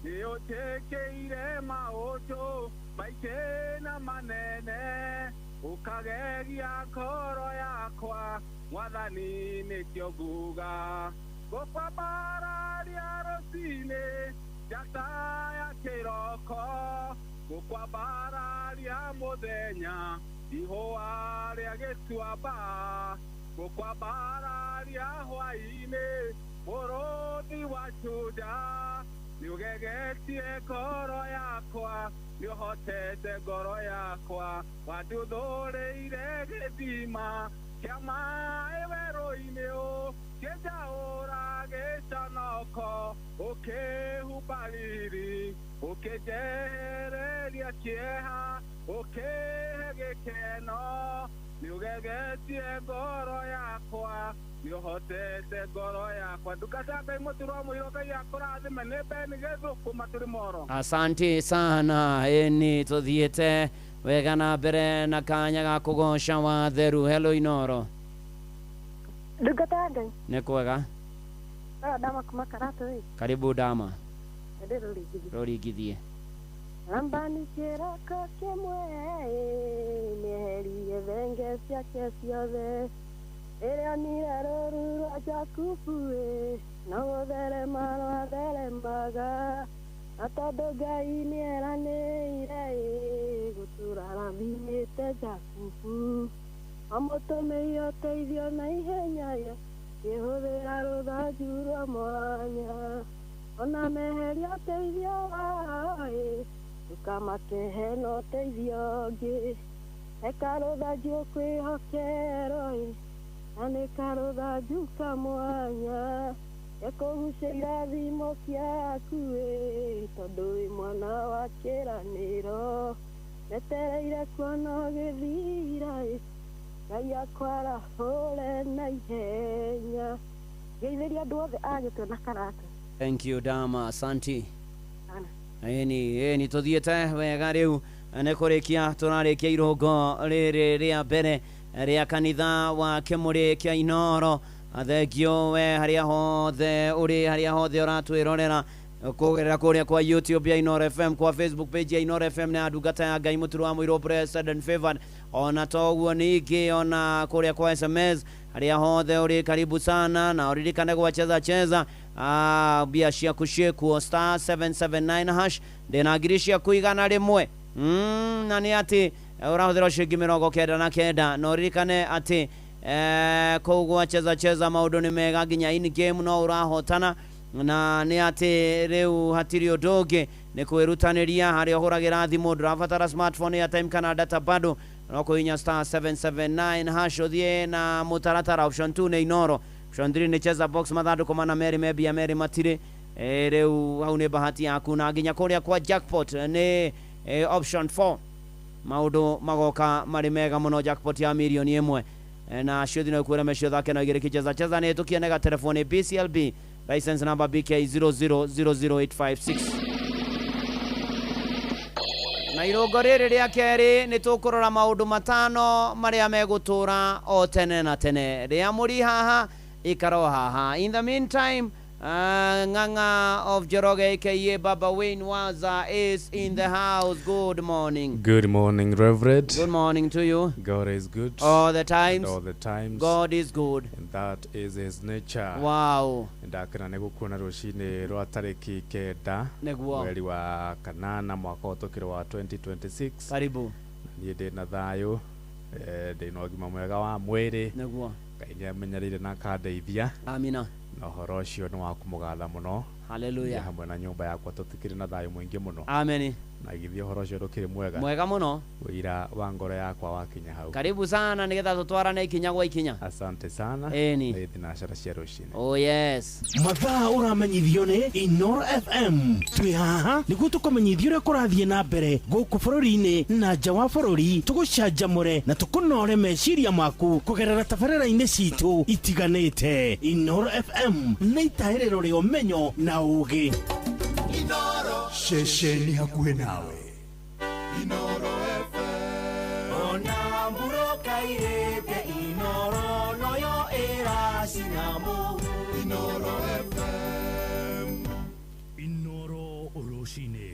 nĩ ũnjĩkĩire maũndũ maingĩ na manene ũkageria ngoro yakwa Mwathani nĩkĩo nguga gũkwambararia rũcinĩ njata ya kĩroko gũkwambararia mũthenya ihũa rĩa gĩtuamba gũkwambararia hwaĩ-inĩ mũrũthi wa Juda Nĩũgegetie ngoro yakwa, nĩũhotete ngoro yakwa, wanduthũrĩire gĩthima kĩa maĩ werũ-inĩ ũ, kĩnjaũra gĩconoko, ũkĩhumba riri, ũkĩnjehereria kĩeha, ũkĩhe gĩkeno, nĩũgegetie ngoro yakwa, nĩũhotete ngoro yakwa. Ndungata Ngai mũturwa mũirũ, Ngai akũrathime. Nĩ Beni Gĩthũkũma tũrĩ moro. Asante sana. Ĩni tũthiĩte wega na mbere na kanya ga kũgoca watheru. Hello Inoro. Ndungata ya Ngai. Nĩ kwega. Aya ndama kuma Karatũ ĩ. Karibu dama. Ndĩ rũringithie. Rũringithie. Labani kĩroko kĩmwe ĩ, nĩeheririe thenge ciake ciothe, ĩrĩa onire rũũru rwa Jakubu ĩ, no gũtherema rwatheremaga, na tondũ Ngai nĩeranĩire ĩ, gũtũũra arathimĩte Jakubu, amũtũmĩire ũteithio na ihenya ĩ, akĩhũthĩra rũthanju rwa mwanya, ona meheria ũteithio wao ĩ, ndũkamakehe na ũteithio ũngĩ, eka rũthanju kwĩhokerwo ĩ, na nĩ karũthanju ka mwanya, gekũgucia irathimo ciaku ĩ, tondũ wĩ mwana wa kĩĩranĩro, metereire kuona ũgĩthira ĩ, Ngai akwarahũre na ihenya. Ngeithĩria andũ othe a Gĩtwe na Karatũ. Thank you dama, asante. Ana. Ĩni tũthiĩte wega rĩu nĩ kũrĩkia tũrarĩkia irũngo rĩrĩ rĩa mbere rĩa kanitha wa kĩmũrĩ kĩa Inoro. Thengio we harĩa hothe ũrĩ, harĩa hothe ũratwĩrorera kũgerera kũrĩa kwa YouTube ya Inoro FM, kwa Facebook page ya Inoro FM na ndungata ya Ngai mũturo wa mũirũ Blessed and Favored, ona toguo ningĩ ona kũrĩa kwa SMS harĩa hothe ũrĩ, karibu sana na ũririkane gwa cheza cheza mbia ciaku ciĩkuo *779# ndĩna ngiri ciaku 100 na nĩ atĩ ũrahũthĩra ciringi 99, na ũririkane atĩ kũu gwa cheza cheza maũndũ nĩ mega nginya in game no ũrahotana, na nĩ atĩ rĩu hatirĩ ũndũ ũngĩ nĩ kwĩrutanĩria harĩa ũhũragĩra thimũ, ndũrabatara smartphone, airtime kana data, bado no kũhihinya *779# ũthiĩ na mũtaratara. Option 2 nĩ Inoro, option 3 nĩ cheza box, mathandũkũ mana merĩ membia merĩ matirĩ. Rĩu hau nĩ bahati yaku, na nginya kũrĩa kwa jackpot nĩ option 4, maũndũ magoka marĩ mega mũno, jackpot ya mirioni 1, na ciothe no ikwĩra mecio thake no igĩrĩ kicheza cheza nĩ tũkione gatelefoni BCLB license number BK 0000856. Na irũngo rĩrĩ rĩa kerĩ nĩ tũkũrora maũndũ matano marĩa megũtũra o tene na tene. Rĩa mũri haha ikaro haha. In the meantime, Nganga of Njoroge aka Baba Wayne Waza is in the house. Good morning. Good morning, Reverend. Good morning to you. God is good. All the times. And all the times. God is good. And that is his nature. Wow. Ndakena nĩ gũkuona rũcinĩ rwa tarĩki 9 Nĩguo. Mweri wa kanana mwaka ũtũkĩro wa 2026. Karibu. Niĩ ndĩ na thayũ, ndĩ na ũgima mwega wa mwĩrĩ. Nĩguo. Ngai nĩ amenyereire na akandeithia. Amina. Na ũhoro ũcio nĩ wa kũmũgatha mũno. Hallelujah. Niĩ hamwe na nyũmba yakwa tũtikĩrĩ na thayũ mũingĩ mũno. Amen. Na githĩ ũhoro ũcio ndũkĩrĩ mwega. Mwega mũno. Ũira wa ngoro yakwa wakinya hau. Karibu sana nĩgetha tũtwarane ikinya gwa ikinya. Asante sana. Ĩni. Nĩ thinacara cia rũcinĩ. Oh yes. Mathaa ũramenyithio nĩ Inoro FM. Twĩ haha nĩguo tũkũmenyithia ũrĩa kũrathiĩ na mbere gũkũ bũrũri-inĩ na nja wa bũrũri, tũgũcanjamũre na tũkũnore meciria maku kũgerera tabarĩra-inĩ citũ itiganĩte. Inoro FM nĩ itahĩrĩro rĩa ũmenyo na ũũgĩ. Ceceni hakuhĩ nawe. Inoro FM. Ona mburoka irĩte Inoro noyo ĩracina Inoro FM. Inoro rũcinĩ.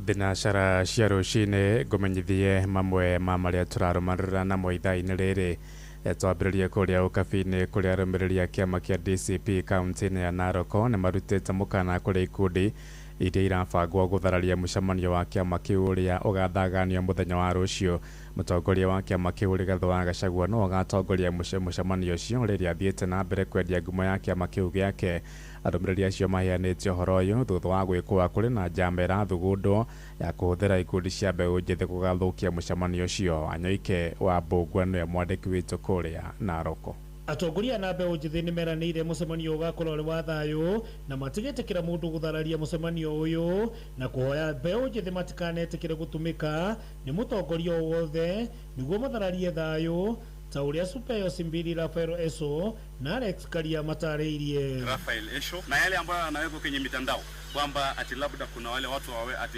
Thinacara cia rũcinĩ ngũmenyithie mamwe ma marĩa tũrarũmanĩrĩra namo ithaa-inĩ rĩrĩ. Twambĩrĩrie kũrĩa ũkabi-inĩ kũrĩa arũmĩrĩri a kĩama kĩa DCP kaunti-inĩ ya Narok nĩ marutĩte mũkana kũrĩ ikundi iria irabangwo gũthararia mũcemanio wa kĩama kĩu ũrĩa ũgathaganio mũthenya wa rũciũ. Mũtongoria wa kĩama kĩu Rigathĩ wa Gachagua no agatongoria mũcemanio ũcio rĩrĩa athiĩte na mbere kwendia ngumo ya kĩama kĩu gĩake. Arũmĩrĩri acio maheanĩte ũhoro ũyũ thutha wa gwĩkũa kũrĩ na njama ĩrathugundwo ya kũhũthĩra ikundi cia mbeũ njĩthĩ gũgathũkia mũcemanio ũcio. Wanyoike wa Mbũngua nĩwe mwandĩki witũ kũrĩa Naroko. Atongoria na mbeũ njĩthĩ nĩ meranĩire mũcemanio ũgakorwo ũrĩ wa thayũ na matigĩtĩkĩra mũndũ gũthararia mũcemanio ũyũ na kũhoya mbeũ njĩthĩ matikanetĩkĩre gũtũmĩka nĩ mũtongoria o wothe nĩguo mathararie thayũ ta ũrĩa Supeyo Simbili, Rafael Eso na Alex Karia matarĩirie. Rafael Esho na yale ambayo yanawekwa kwenye mitandao kwamba ati labda kuna wale watu wawe ati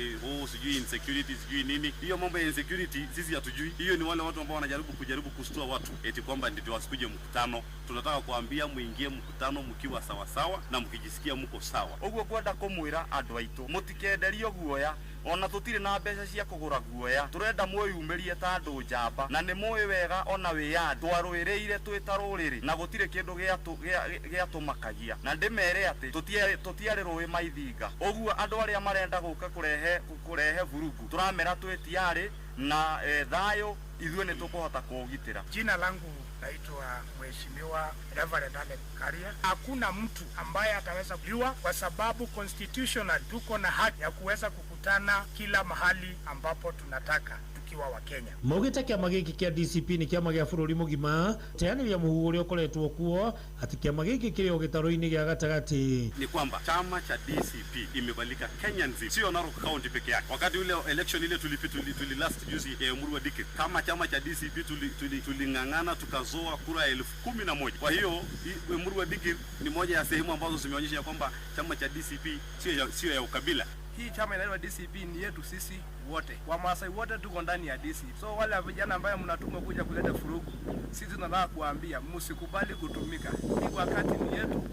sijui insecurity sijui nini. Hiyo mambo ya insecurity sisi hatujui. Hiyo ni wale watu ambao wanajaribu kujaribu kustua watu eti kwamba ndio wasikuje mkutano. Tunataka kuambia muingie mkutano mkiwa sawa sawa na mkijisikia mko sawa. Uguo kwenda kumwira andu aitu mutikenderio guoya ona tutire na mbeca cia kugura guoya, turenda mwiyumirie ta andu njamba na ni muĩ wega ona wĩyandi twarũĩrĩire twĩ ta rũrĩrĩ na gũtirĩ kĩndũ gĩatũmakagia na ndĩmere atĩ tũtiarĩ rũĩ maithinga. Ũguo andũ arĩa marenda gũka kũrehe vurugu tũramera twĩ tiarĩ na thayũ ithuĩ nĩ tũkũhota kũũgitĩra. Jina langu naitwa Mheshimiwa Reverend Alex Karia. Hakuna mtu ambaye ataweza kujua kwa sababu constitutional tuko na haki ya kuweza kukutana kila mahali ambapo tunataka tukiwa wa Kenya. Maugĩte kĩama gĩkĩ kĩa DCP nĩ kĩama gĩa bũrũri mũgima teanĩria mũhuhu ũrĩa ũkoretwo kuo atĩ kĩama gĩkĩ kĩrĩ o gĩtarũ-inĩ gĩa gatagatĩ. Ni kwamba chama cha DCP imebalika Kenya nzima, sio Narok County peke yake. Wakati ule election ile tuli last juzi ya Emurua Dikirr, kama chama cha DCP tuling'ang'ana tukazoa kura 11,000. Kwa hiyo Emurua Dikirr ni moja ya sehemu ambazo zimeonyesha kwamba chama cha DCP sio ya ukabila. Hii chama inaitwa DCP ni yetu sisi wote. Wamasai wote tuko ndani ya DCP. So wale vijana ambao mnatumwa kuja kuleta furugu, sisi tunataka kuambia msikubali kutumika. Hii wakati ni yetu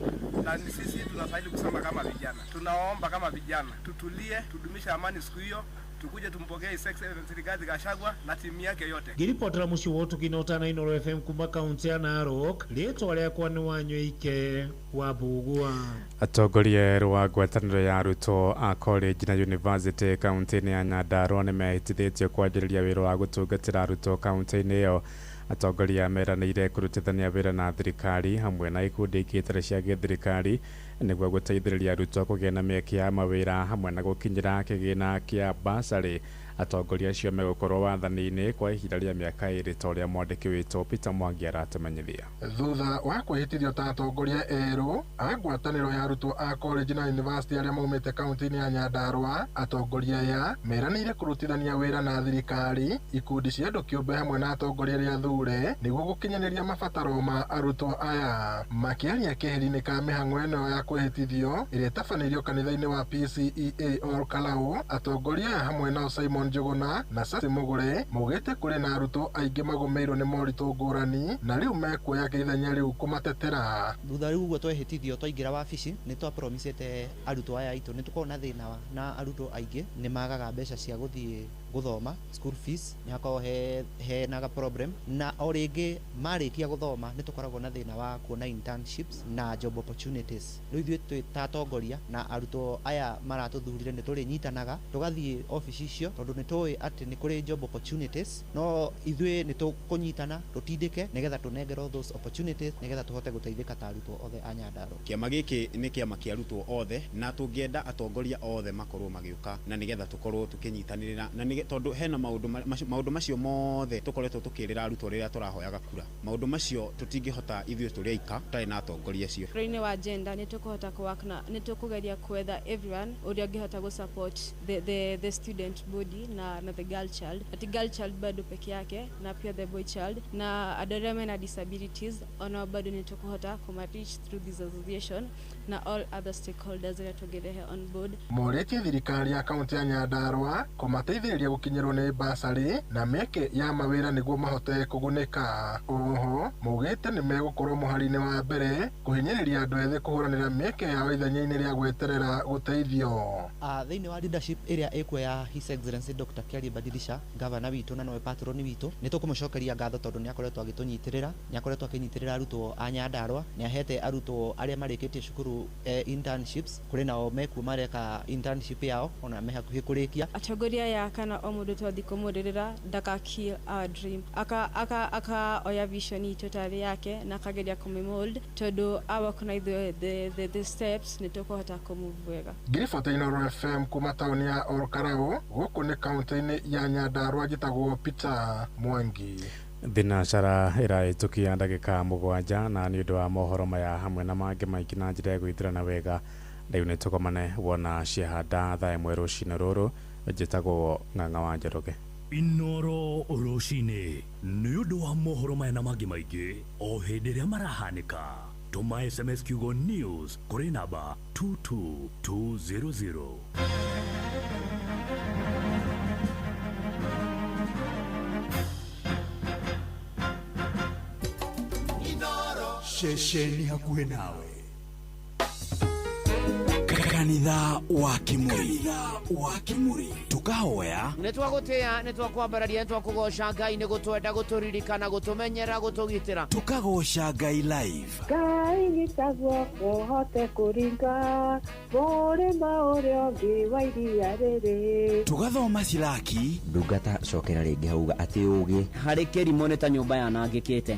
na ni sisi tunastahili kusema kama vijana. Tunaomba kama vijana tutulie, tudumishe amani siku hiyo, tukuje tumpokee His Excellency Rigathi Gachagua na timu yake yote. Ngĩribotera mũciĩ wa ũtugi na ũtana Inooro FM kuma kaunti ya Narok, rĩtwa rĩakwa nĩ Wanyoike wa Mbũgua. Atongoria erũ a ngwatanĩro ya arutwo a college na university kaunti-inĩ ya Nyandarua nĩmehĩtithĩtio kwanjĩrĩria wĩra wa gũtungatĩra arutwo kaunti-inĩ ĩyo. Atongoria meranĩire kũrutithania wĩra na thirikari hamwe na ikundi ingĩ itarĩ cia gĩthirikari nĩguo gũteithĩrĩria arutwo kũgĩa na mĩeke ya mawĩra hamwe na gũkinyĩra kĩgĩna kĩa basarĩ. Atongoria acio megũkorwo wathani-inĩ kwa ihinda rĩa mĩaka 2 ta ũrĩa mwandĩki witũ Peter Mwangi aratũmenyithia. Thutha wa kwĩhĩtithio ta atongoria erũ a ngwatanĩro ya arutwo a college na university arĩa maumĩte kaunti-inĩ ya Nyandarua, atongoria aya meranĩire kũrutithania wĩra na thirikari, ikundi cia andũ kĩũmbe hamwe na atongoria arĩa athure nĩguo gũkinyanĩria mabataro ma arutwo aya. Makĩaria keheri-inĩ ka mĩhang'o ĩno ya kwĩhĩtithio ĩrĩa ĩtabanĩirio kanitha-inĩ wa PCEA Ol Kalou, atongoria aya hamwe nao Simon Njuguna na Sasi Mugure maugĩte kũrĩ na arutwo aingĩ magũmĩirwo nĩ moritũ ngũrani na rĩu mekuoya ithenya rĩu kũmatetera. Thutha rĩu ũguo twehĩtithio twaingĩra wabici nĩ twapromisĩte arutwo aya aitũ nĩ tũkoragwo na thĩna na arutwo aingĩ nĩ magaga mbeca cia gũthiĩ gũthoma school fees nĩ hakoragwo he na problem, na o rĩngĩ marĩkia gũthoma nĩ tũkoragwo na thĩna wa kuona internships na job opportunities. Rĩu ithuĩ twĩ ta atongoria na arutwo aya maratũthurire nĩ tũrĩnyitanaga tũgathiĩ obici icio tondũ nĩ tũĩ atĩ nĩ kũrĩ job opportunities, no ithuĩ nĩ tũkũnyitana tũtindĩke nĩgetha tũnengerwo those opportunities nĩgetha tũhote gũteithĩka ta arutwo othe a Nyandarua. Kĩama gĩkĩ nĩ kĩama kĩa arutwo othe na tũngĩenda atongoria othe makorwo magĩũka na nĩgetha tũkorwo tũkĩnyitanĩrĩra na tondũ hena maũndũ macio mothe tũkoretwo tũkĩrĩra arutwo rĩrĩa tũrahoyaga kura. Maũndũ macio tũtingĩhota ithuĩ tũrĩ aika tũtarĩ na atongoria acio. Ũhoro-inĩ wa gender nĩ tũkũhota kũ-work na nĩ tũkũgeria kwetha everyone ũrĩa ũngĩhota gũ support the student body na the girl child. Ati girl child bado peke yake na pia the boy child na andũ arĩa mena disabilities onao bado nĩ tũkũhota kũma-reach through this association na all other stakeholders arĩa tũngĩrehe on board. Morĩtie thirikari ya kaunti ya Nyandarua kũmateithĩrĩria makĩgeria gũkinyĩrwo nĩ basarĩ na mĩeke ya mawĩra nĩguo mahote kũgunĩka. Oho maugĩte nĩ megũkorwo mũhari-inĩ wa mbere kũhinyĩrĩria andũ ethĩ kũhũranĩra mĩeke yao ithenya-inĩ rĩa gweterera gũteithio. Thĩinĩ wa leadership ĩrĩa ĩkuo ya His Excellency Dr. Kiarie Badilisha, gavana witũ na nowe patron witũ, nĩ tũkũmũcokeria ngatho tondũ nĩ akoretwo agĩtũnyitĩrĩra, nĩ akoretwo akĩnyitĩrĩra arutwo a Nyandarua, nĩ ahete arutwo arĩa marĩkĩtie cukuru internships, kũrĩ nao mekuo mareka internship yao ona me hakuhĩ kũrĩkia. Atongoria aya kana o mũndũ twathi kũmũrĩrĩra ndaka kill our dream, aka aka aka oya vision itũ tarĩ yake na akageria kũmĩmold tondũ awork na ithuĩ the steps nĩ tũkũhota kũmove wega. Ngiribota Inooro FM kuma taũni ya Olkalau gũkũ nĩ kaũntĩ-inĩ ya Nyandarua, njĩtagwo Peter Mwangi. Thinacara ĩrahĩtũkia ndagĩka 7 na nĩ ũndũ wa mohoro maya hamwe na mangĩ maingĩ na njĩra ya gwĩthurana wega rĩu nĩ tũkomane wona ciahanda thaa 1 rũcinĩ rũrũ. Njĩtagwo Ng'ang'a wa Njoroge. Inooro rũcinĩ nĩ ũndũ wa mohoro maya na mangĩ maingĩ o hĩndĩ ĩrĩa marahanĩka. Tũma SMS kiugo news kũrĩ namba 22200. Ceceni hakuhĩ nawe. Kanitha wa Kimuri. Wa Kimuri. Tukahoya. Nĩ twagũtĩĩa, nĩ twakwambararia, nĩ twakũgoca Ngai, nĩ gũtwenda, gũtũririkana, gũtũmenyera, gũtũgitĩra. Tukagoca Ngai live. Ngai nyita guoko hote kũringa mũrĩma ũrĩa ũngĩ wa iria rĩrĩ. Tugathoma Silaki. Ndungata cokera rĩngĩ hauga atĩ ũgĩ harĩ kĩrimũ nĩ ta nyũmba yanangĩkĩte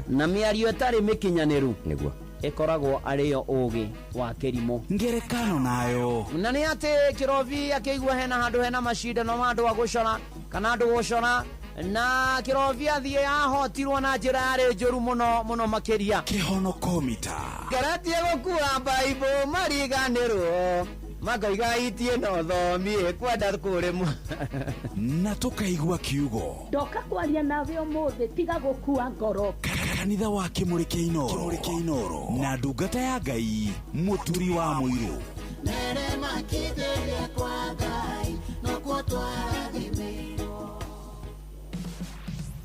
na mĩario ĩtarĩ mĩkinyanĩru nĩguo ĩkoragwo arĩyo ũgĩ wa kĩrimũ. Ngerekano nayo na nĩ atĩ kĩrobi akĩigua hena handũ hena macindano ma andũ a gũcora kana andũ gũcora na kĩrobi athiĩ ahotirwo na njĩra yarĩ njũru mũno mũno makĩria. Kĩhonokomita ngeretie gũkua baibũ mariganĩrwo makoiga itie no thomie kwenda kũrĩmwo na tũkaigua kiugo ndoka kwaria nawe ũmũthĩ tiga gũkua ngoro. Kanitha wa Kimuri kĩa Inooro na ndungata ya Ngai mũturi wa mũirũ.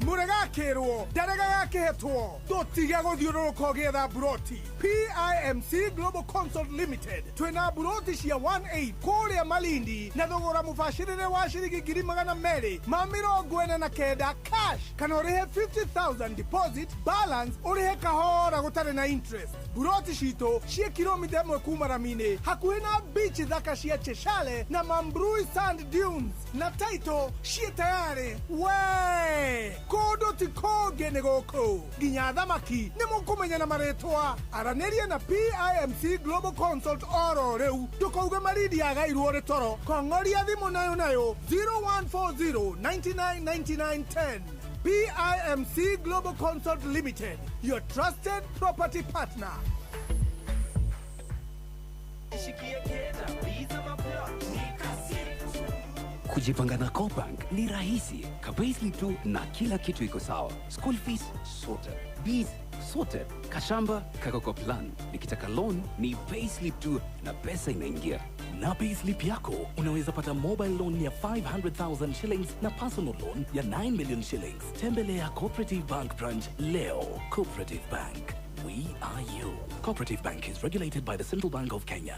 Mũregakĩrwo ndarega gakĩhetwo tũtige gũthiũrũrũka ũgĩetha mburoti. PIMC Global Consult Limited twĩna mburoti cia 18 kũrĩa Malindi na thogora mũbacĩrĩre wa ciringi 249,000 cash kana ũrĩhe 50,000 deposit balance ũrĩhe kahora gũtarĩ na interest. Mburoti citũ ciĩ kilomita 1 kuma rami-inĩ hakuhĩ na beach thaka cia Cheshale na Mambrui Sand Dunes na title ciĩ tayarĩ. We kũndũ ti kũngĩ nĩ gũkũ nginya thamaki nĩ mũkũmenya na marĩtwa. Aranĩria na PIMC Global Consult oro rĩu ndũkauge Malindi yagairwo nĩ toro. Kong'oria thimũ nayo nayo 0140 99 99 10. PIMC Global Consult Limited, your trusted property partner. Kujipanga na Cobank ni rahisi. Ka-payslip tu na kila kitu iko sawa. School fees sorted, bills sorted, kashamba kako kwa plan. Nikitaka loan ni payslip tu na pesa inaingia. Na payslip yako unaweza pata mobile loan ya 500,000 shillings na personal loan ya 9 million shillings. Tembelea Cooperative Bank branch leo. Cooperative Bank, we are you. Cooperative Bank is regulated by the Central Bank of Kenya.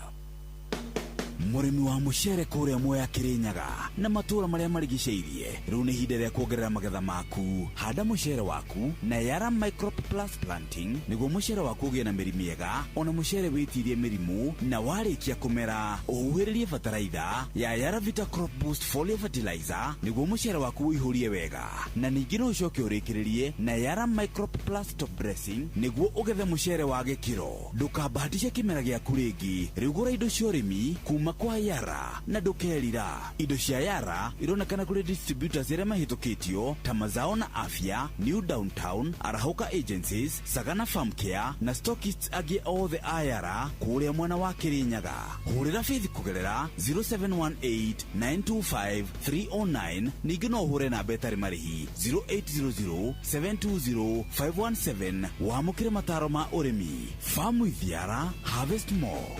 Mũrĩmi wa mũcere kũrĩa Mwea Kĩrĩnyaga na matũũra marĩa marigicĩirie rĩu nĩ ihinda rĩa kuongerera magetha maku. Handa mũcere waku na Yara Microp Plus Planting nĩguo mũcere waku ũgĩe na mĩri mĩega ona mũcere wĩtirie mĩrimũ, na warĩkia kũmera ũhuhĩrĩrie bataraitha ya Yara Vita Crop Boost Foliar Fertilizer nĩguo mũcere waku ũihũrie wega, na ningĩ no ũcoke ũrĩkĩrĩrie na Yara Microp Plus Top Dressing nĩguo ũgethe mũcere wa gĩkĩro. Ndũkabahatishe kĩmera gĩaku rĩngĩ, rĩu gũra indo cia ũrĩmi kuma kwa Yara na ndũkerira. Indo cia Yara ironekana kũrĩ distributors arĩa mahĩtũkĩtio ta Mazao na Afya, New Downtown, Arahũka Agencies, Sagana Farm Care na stockists angĩ othe a Yara kũrĩa mwena wa Kĩrĩnyaga. Hũrĩra Faith kũgerera 0718 925 309, ningĩ no ũhũre namba ĩtarĩ marĩhi 0800 720 517 wamũkĩre mataro ma ũrĩmi. Farm with Yara, harvest more.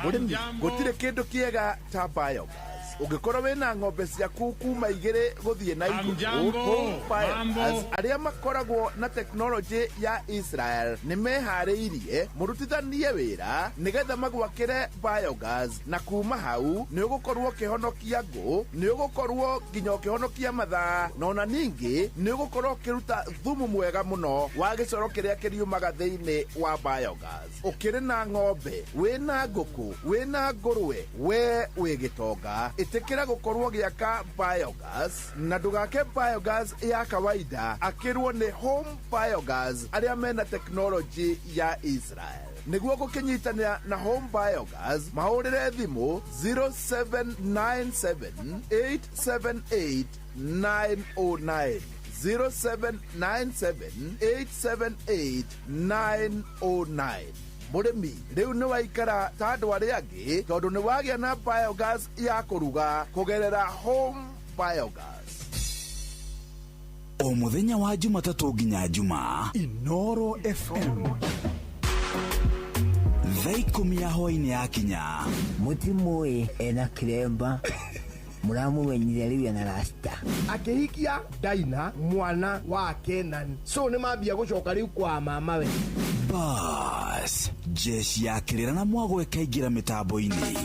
Mũrĩmi, gũtirĩ kĩndũ kĩega ta biogas. Ũngĩkorwo wĩna ng'ombe ciaku kuma igĩrĩ gũthiĩ na igũrũ, Home Biogas arĩa makoragwo na tekinoronjĩ ya Israel nĩ meharĩirie mũrutithanie wĩra nĩgetha magwakĩre biogas, na kuma hau nĩ ũgũkorwo ũkĩhonokia ngũ, nĩ ũgũkorwo nginya ũkĩhonokia mathaa, na ona ningĩ nĩ ũgũkorwo ũkĩruta thumu mwega mũno wa gĩcoro kĩrĩa kĩriumaga thĩinĩ wa biogas. Ũkĩrĩ na ng'ombe, wĩna ngũkũ, wĩna ngũrwe, we wĩ gĩtonga, ĩtĩkĩra gũkorwo gĩaka biogas na ndũgake biogas ya kawaida, akĩrwo nĩ Home Biogas arĩa mena tekinoronjĩ ya Israel. Nĩguo gũkĩnyitanĩra na Home Biogas, mahũrĩre thimũ 0797 878 909, 0797 878 909. Mũrĩmi, rĩu nĩ waikara ta andũ arĩa angĩ tondũ nĩ wagĩa na biogas ya kũruga kũgerera Home Biogas. O mũthenya wa Jumatatũ nginya Jumaa, Inoro FM thaa 10 ya hwaĩ-inĩ yakinya, Mũtimũĩ ena kĩremba, mũramũmenyire rĩu ena rasta. Akĩhikia Daina mwana wa Kenan, so nĩ mambia gũcoka rĩu kwa mamawe. Bas, jeshi ya kĩrĩra na mwago ĩkaingĩra mĩtambo-inĩ.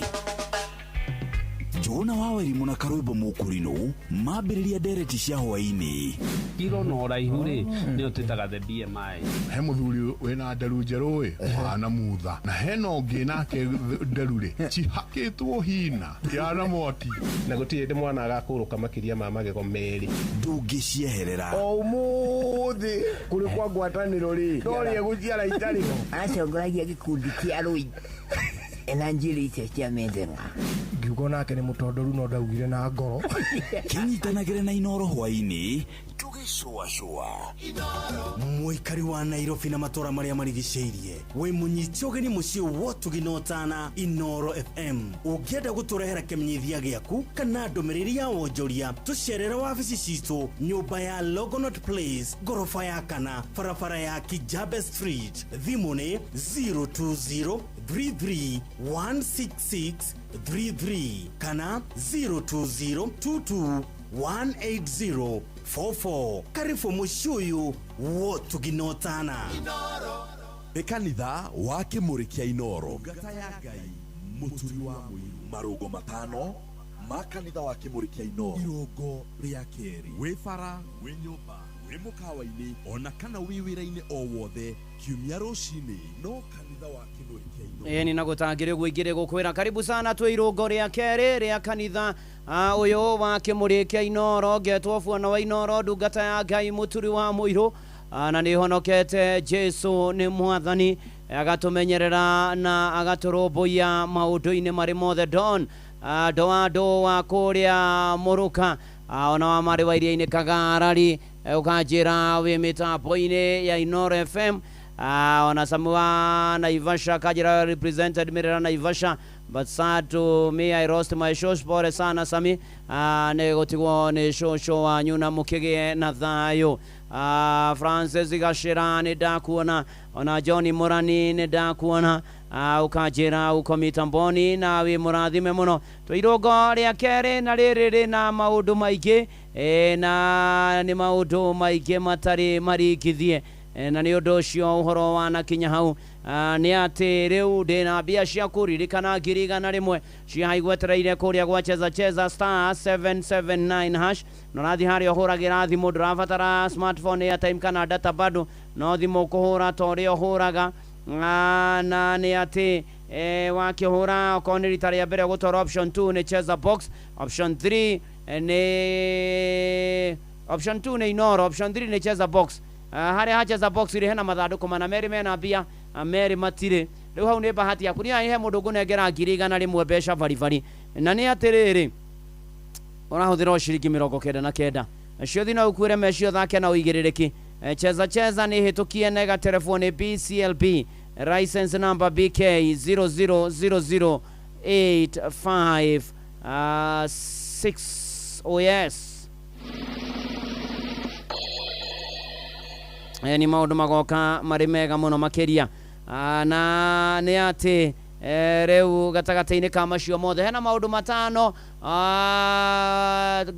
Njũgũna wa Wairimu na Karwĩmbo Mũkũrinũ mambĩrĩria ndereti cia hwaĩ-inĩ. Kiro na ũraihu rĩ, nĩyo twĩtaga the BMI. He mũthuri wĩna nderu njerũ ĩ, ũhana mutha, na hena ũngĩ nake nderu rĩ cihakĩtwo hina yana mwaki, na gũtirĩ hĩndĩ mwana agakũrũka makĩria ma magego merĩ. Ndũngĩcieherera. O ũmũthĩ kũrĩ kwa ngwatanĩro rĩ, no rĩe gũciara itarĩ ho. Acongoragia gĩkundi kĩa rũi ena njuĩrĩ icio cia methema. Ngiuga nake nĩ mũtondoru no ndaugire na ngoro. Kĩnyitanagĩre na Inoro hwaĩ-inĩ tũgĩcũacũa. Mũikari wa Nairobi na matũra marĩa marigicĩirie, wĩ mũnyite ũgeni mũciĩ wotugi na ũtana Inoro FM. Ũngĩenda gũtũrehera kĩmenyithia gĩaku kana ndũmĩrĩri ya wonjoria, tũcerere wabici citũ nyũmba ya Longonot Place, ngoroba ya kana, barabara ya Kijabe Street. Thimũ nĩ 020 33 166 33 kana 020 22 180 44. Karibu mũciĩ ũyũ wotugi na ũtana. Nĩ kanitha wa Kĩmũrĩ kĩa Inoro. Ngata ya Ngai, mũturi wa mũiru. Marũngo matano ma kanitha wa Kĩmũrĩ kĩa Inoro. Irũngo rĩa kerĩ. Wĩ bara, wĩ nyũmba, wĩ mũkawa-inĩ, ona kana wĩ wĩra-inĩ o wothe, kiumia rũcinĩ no kanitha wa Kĩmũrĩ kĩa Inoro. Ĩni na gũtangĩrĩ ũguo ingĩrĩ gũkwĩra karibu sana twĩ irũngo rĩa kerĩ rĩa kanitha ũyũ wa Kĩmũrĩ kĩa Inoro. Ngetwo Bwana wa Inoro, ndungata ya Ngai mũturi wa mũirũ, na nĩ honokete Jesu nĩ mwathani, agatũmenyerera na agatũrũmbũiya maũndũ-inĩ marĩ mothe. Don Doado wa kũrĩa Mũrũka, ona wa marĩ wa iria-inĩ Kagarari, ũkanjĩra wĩ mĩtambo-inĩ ya Inoro FM. Ona Samuwa Naivasha kajira represented Mirera Naivasha, but sad to me I lost my shows. Pole sana Sami, nĩ gũtigwo nĩ cũcũ wanyu na mũkĩgĩe na thayũ. Francis Gashira nĩ ndakuona, ona John Morani nĩ ndakuona, ũkanjĩra uko mitamboni na wĩ mũrathime mũno. Twĩ irũngo rĩa kerĩ na rĩrĩ rĩna maũndũ maingĩ, na nĩ maũndũ maingĩ matarĩ marikithie, na nĩ ũndũ ũcio ũhoro wanakinya hau nĩ atĩ rĩu ndĩna mbia cia kũririkana 100,000 cihaigwetereire kũrĩa gwa cheza cheza star 779 hash. Na ũrathiĩ harĩa ũhũragĩra thimũ, ndũrabatara smartphone, airtime kana data bado, no thimũ ũkũhũra ta ũrĩa ũhũraga. Na nĩ atĩ wakĩhũra okorwo nĩ rita rĩa mbere ũgũtwara option 2 nĩ cheza box, option 3 nĩ option 2 nĩ Inoro, option 3 nĩ cheza box. Harĩa hacheza box rĩ hena mathandũkũ mana, merĩ mena mbia, merĩ matirĩ. Rĩu hau nĩ bahati yaku, nĩ he mũndũ ngũnengera 100,000 mbeca baribari, na nĩ atĩrĩrĩ ũrahũthĩra o ciringi 99 ciothe no ũkuĩre mecio thake na ũigĩrĩrĩki. Cheza cheza nĩ hĩtũkie na ĩgaterefwo nĩ BCLB license number BK 0000856. Oh yes. Ni maũndũ magoka marĩ mega mũno makĩria. Na nĩ atĩ Rĩu gatagatĩ-inĩ ka macio mothe hena maũndũ matano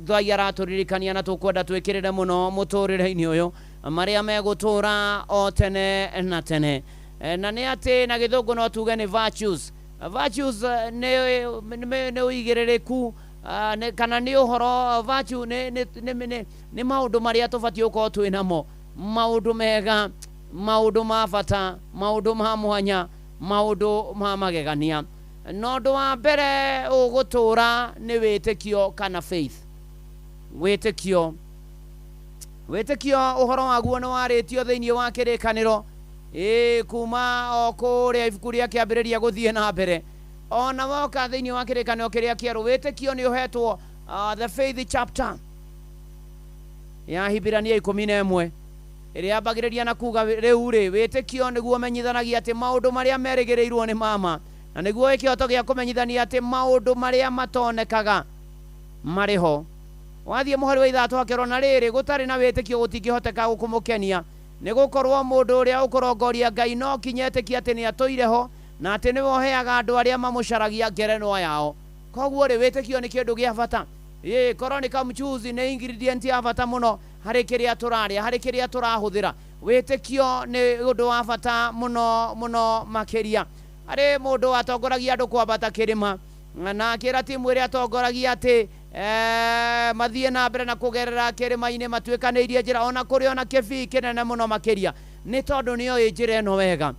Ngai aratũririkania na tũkwenda twĩkĩrĩre mũno mũtũrĩre-inĩ ũyũ marĩa megũtũra o tene na tene. Na nĩ atĩ na gĩthũngũ no tuge nĩ virtues. Virtues nĩ ũigĩrĩrĩku kana nĩ ũhoro virtue nĩ maũndũ marĩa tũbatiĩ gũkorwo twĩ namo, maũndũ mega, maũndũ ma bata, maũndũ ma mwanya, maũndũ ma magegania. Na ũndũ wa mbere ũgũtũra nĩ wĩtĩkio kana faith. Wĩtĩkio. Wĩtĩkio ũhoro waguo nĩ warĩtio thĩinĩ wa kĩrĩkanĩro kuma o kũrĩa ibuku rĩa kĩambĩrĩria gũthiĩ na mbere. Ona woka thĩinĩ wa kĩrĩkanĩro kĩrĩa kĩerũ wĩtĩkio nĩ ũhetwo the faith chapter ya Hibirania 11 ĩrĩa yambagĩrĩria na kuga rĩu rĩ wĩtĩkio nĩguo ũmenyithanagia atĩ maũndũ marĩa merĩgĩrĩirwo nĩ mama, na nĩguo kĩhoto gĩa kũmenyithania atĩ maũndũ marĩa matonekaga marĩ ho. Wathiĩ mũhari wa 3 hakerwo na rĩrĩ gũtarĩ na wĩtĩkio gũtingĩhoteka gũkũmũkenia, nĩ gũkorwo mũndũ ũrĩa ũkũrongoria Ngai no kinya etĩkie atĩ nĩ atũire ho na atĩ nĩwe ũheaga andũ arĩa mamũcaragia ngerenwa yao. Koguo rĩ wĩtĩkio nĩ kĩndũ gĩa bata. Korwo nĩ kamchuzi nĩ ingredient ya bata mũno harĩ kĩrĩa tũrarĩa, harĩ kĩrĩa tũrahũthĩra. Wĩtĩkio nĩ ũndũ wa bata mũno mũno makĩria. Harĩ mũndũ watongoragia andũ kwambata kĩrĩma na akĩra timu ĩrĩa atongoragia atĩ mathiĩ na mbere na kũgerera kĩrĩma-inĩ matuĩkanĩirie njĩra ona kũrĩ ona kĩbii kĩnene mũno makĩria, nĩ tondũ nĩoĩ njĩra ĩno wega.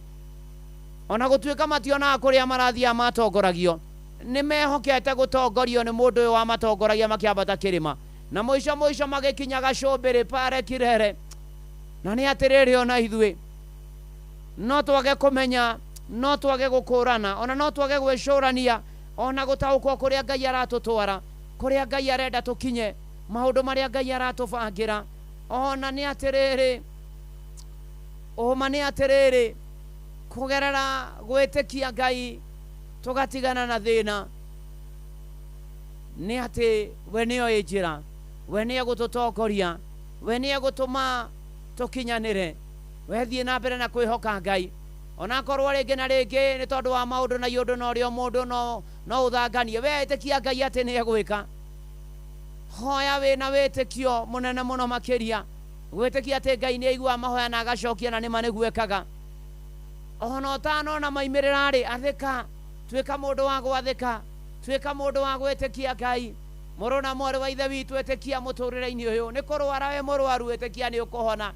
Ona gũtuĩka mationaga kũrĩa marathiaga matongoragio, nĩ mehokete gũtongorio nĩ mũndũ ũyũ wamatongoragia makĩambata kĩrĩma, na mũico mũico magĩkinya gacũmbĩrĩ pare kirere. Na nĩ atĩrĩrĩ, ona ithuĩ no twage kũmenya, no twage gũkũrana, ona no twage gwĩcũrania, ona gũtaũkwo kũrĩa Ngai aratũtwara, kũrĩa Ngai arenda tũkinye, maũndũ marĩa Ngai aratũbangĩra. Ona nĩ atĩrĩrĩ, ũma nĩ atĩrĩrĩ, kũgerera gwĩtĩkia Ngai tũgatigana na thĩna, nĩ atĩ we nĩoĩ njĩra, we nĩ egũtũtongoria, we nĩ egũtũma tũkinyanĩre. We thiĩ na mbere na kwĩhoka Ngai, onakorwo rĩngĩ na rĩngĩ nĩ tondũ wa maũndũ na iũndũ na ũrĩa mũndũ no ũthanganie, we ĩtĩkia Ngai atĩ nĩ egwĩka. Hoya wĩna wĩtĩkio mũnene mũno makĩria, gwĩtĩkia atĩ Ngai nĩ aiguaga mahoya na agacokia na nĩma nĩguo ekaga. Ona ũtanona maimĩrĩra rĩ, athĩka, tuĩka mũndũ wa gwathĩka, tuĩka mũndũ wa gwĩtĩkia Ngai. Mũrũ na mwarĩ wa ithe witũ, ĩtĩkia mũtũrĩre-inĩ ũyũ. Nĩ kũrwara wĩ mũrwaru, ĩtĩkia nĩ ũkũhona.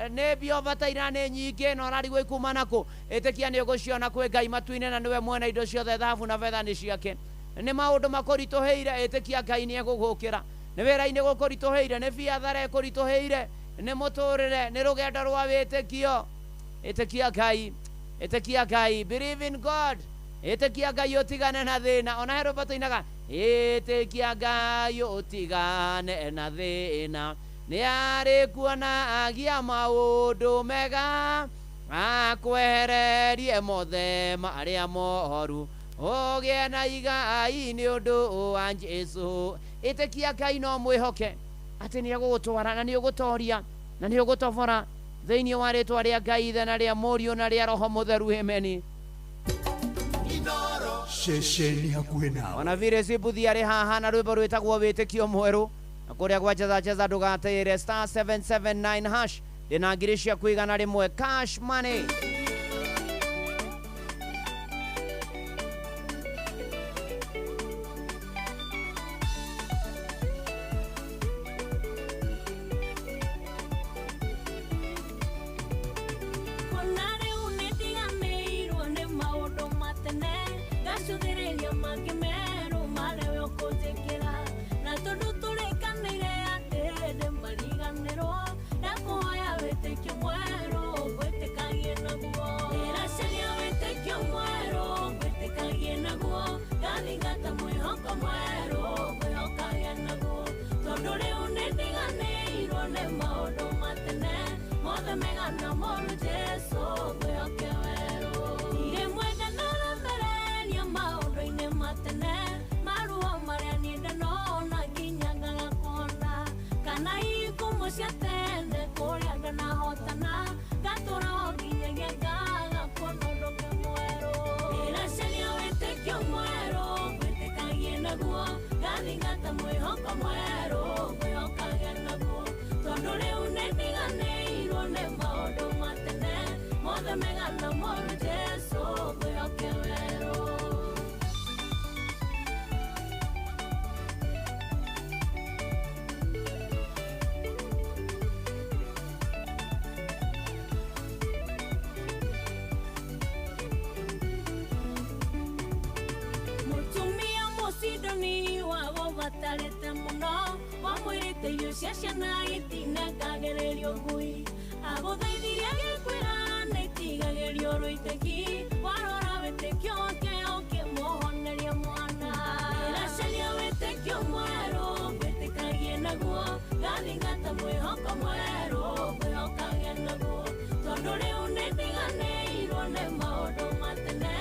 Nĩ mbia ũbataire nĩ nyingĩ na ũrarigwo ikuma nakũ, ĩtĩkia nĩ ũgũciona kwĩ Ngai matu-inĩ na nĩwe mwene indo ciothe, thahabu na betha nĩ ciake. Nĩ maũndũ makũritũhĩire, ĩtĩkia Ngai nĩ egũgũkĩra. Nĩ wĩra-inĩ gũkũritũhĩire, nĩ biathara ĩkũritũhĩire, nĩ mũtũrĩre, nĩ rũgendo rwa wĩtĩkio. Ĩtĩkia Ngai, ĩtĩkia Ngai, believe in God. Ĩtĩkia Ngai ũtigane na thĩna. Ona he rwĩmbo tũinaga, ĩtĩkia Ngai ũtigane na thĩna, nĩ arĩ kuonagia maũndũ mega, akwehererie mothe marĩa moru, ũgĩe na igai nĩ ũndũ wa Jesũ. Ĩtĩkia Ngai no mwĩhoke atĩ nĩ egũgũtwara na nĩ ũgũtoria na nĩ ũgũtobora thĩinĩ wa rĩtwa rĩa Ngai Ithe na rĩa Mũriũ na rĩa Roho Mũtheru. Ameni. Ceceni hakuhĩ nawe. Ona vile Sibuthi arĩ haha na rwĩmbo rwĩtagwo wĩtĩkio mwerũ, na kũrĩa gwa cheza cheza ndũgatĩre star 779 hash. Ndĩna ngiri ciaku 100 cash money. Mariganero, na kuhoya wĩtĩkio mwerũ, gwĩtĩkagie naguo. Abatarĩte mũno wamwĩrĩte irio cia ciana itinekagĩrĩrio ngui agũthaithirie agĩkwĩra nĩ itigagĩrio rũitĩki warora wĩtĩkio wake ũkĩmũhoneria mwana ĩracaria wĩtĩkio mwerũ ngwĩtĩkagie naguo ngathingata mwĩhoko mwerũ ngwĩhokagie naguo tondũ rĩu nĩndiganĩirwo nĩ maũndũ ma tene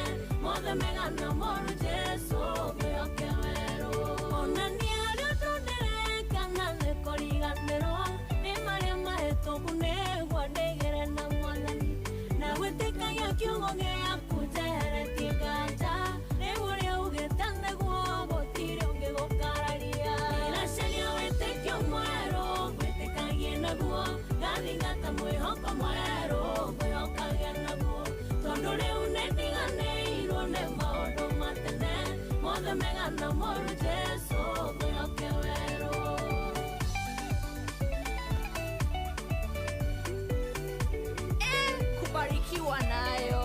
mothe mega na moru Jesũ ngwĩhoke werũ onania ũrĩa ũndũ ndĩreka na nĩkũriganĩrwo nĩ marĩa mahĩtũku nĩguo ndĩgĩre na mwathani na gwĩtĩkagia kiugo gĩaku njeheretie nganja rĩu ũrĩa ugĩte nĩguo gũtirĩ ũngĩ gũkararia ĩracaria wĩtĩkio mwerũ ngwĩtĩkagie naguo ngathingata mwĩhoko mwerũ ngwĩhokagie naguo tondũ rĩu nĩndiganĩirwo nĩ maũndũ ma tene mothe mega na moru Jesũ ngwĩhoke werũ. Kubarikiwa nayo.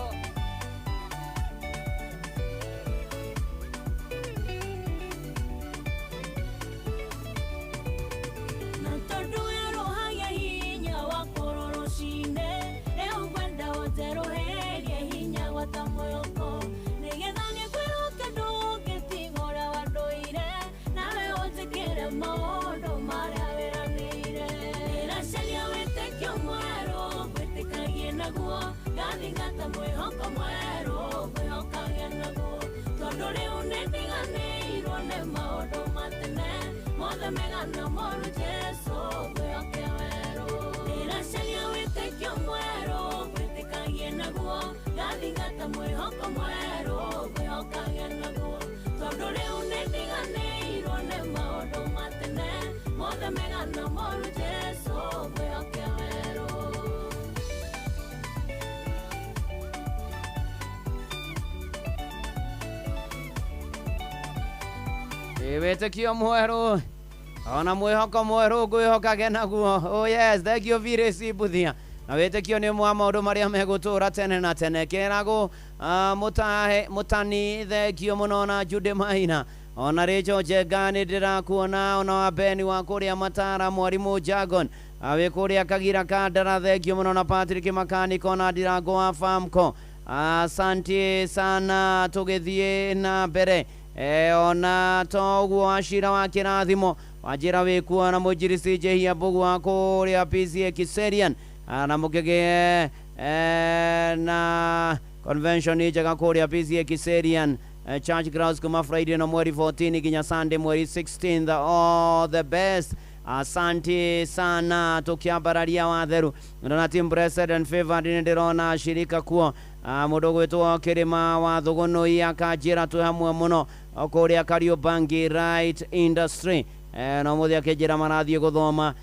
Na tondũ werũhagia hinya wakũrwo rũcinĩ rĩu ngwenda ũnjerũhĩrie hinya gwata mwĩhoko nĩgetha ngĩkwĩhoke ndũngĩtiga ũrĩa wandũire nawe ũnjĩkĩre maũndũ marĩa wĩranĩire ĩracaria wĩtĩkio mwerũ ngwĩtĩkagie naguo ngathingata mwĩhoko mwerũ ngwĩhokagie naguo tondũ rĩu nĩndiganĩirwo nĩ maũndũ ma tene mothe mega na moru Jesũ ngwĩhoke werũ ĩracaria wĩtĩkio mwerũ ngwĩtĩkagie naguo ngathingata mwĩhoko mwerũ ngwĩhokagie naguo tondũ rĩu nĩndiganĩirwo nĩ maũndũ ma tene mothe mega na moru Jesũ ngwĩhoke werũ. Wĩtĩkio mwerũ ona mwĩhoko mwerũ ngwĩhokage naguo. Oh yes, thank you Viresi Buthia. Na wĩtĩkio nĩ ũmwe wa maũndũ marĩa megũtũũra tene na tene. Kĩragwo mũtahe mũtani thengio mũno na Jude Maina ona Rachel Njenga nĩ ndĩrakuona ona wa Beni wa kũrĩa Matara mwarimũ Jagon wĩ kũrĩa Kagira Kandara thengio mũno na Patrick Makaniko na Ndirango wa Famco. Asante sana tũgĩthiĩ na mbere ona toguo wacira wa kĩrathimo wanjĩra wĩkuo na mũnjirisi Njehia Mbugu wa kũrĩa PCA Kiserian na mũkĩgĩe na convention njega kũrĩa PCA Kiserian Church Grounds kuma Friday no mweri 14 nginya Sunday mweri 16. All the best. Asante sana tukiambararia watheru ndona team blessed and favored nĩ ndĩrona shirika kuo mũndũ gwĩtwo Kĩrĩma wa Thũgũnũi akanjĩra twĩ hamwe mũno kũrĩa Kariobangi Right Industry no mũthĩ akĩnjĩra marathiĩ gũthoma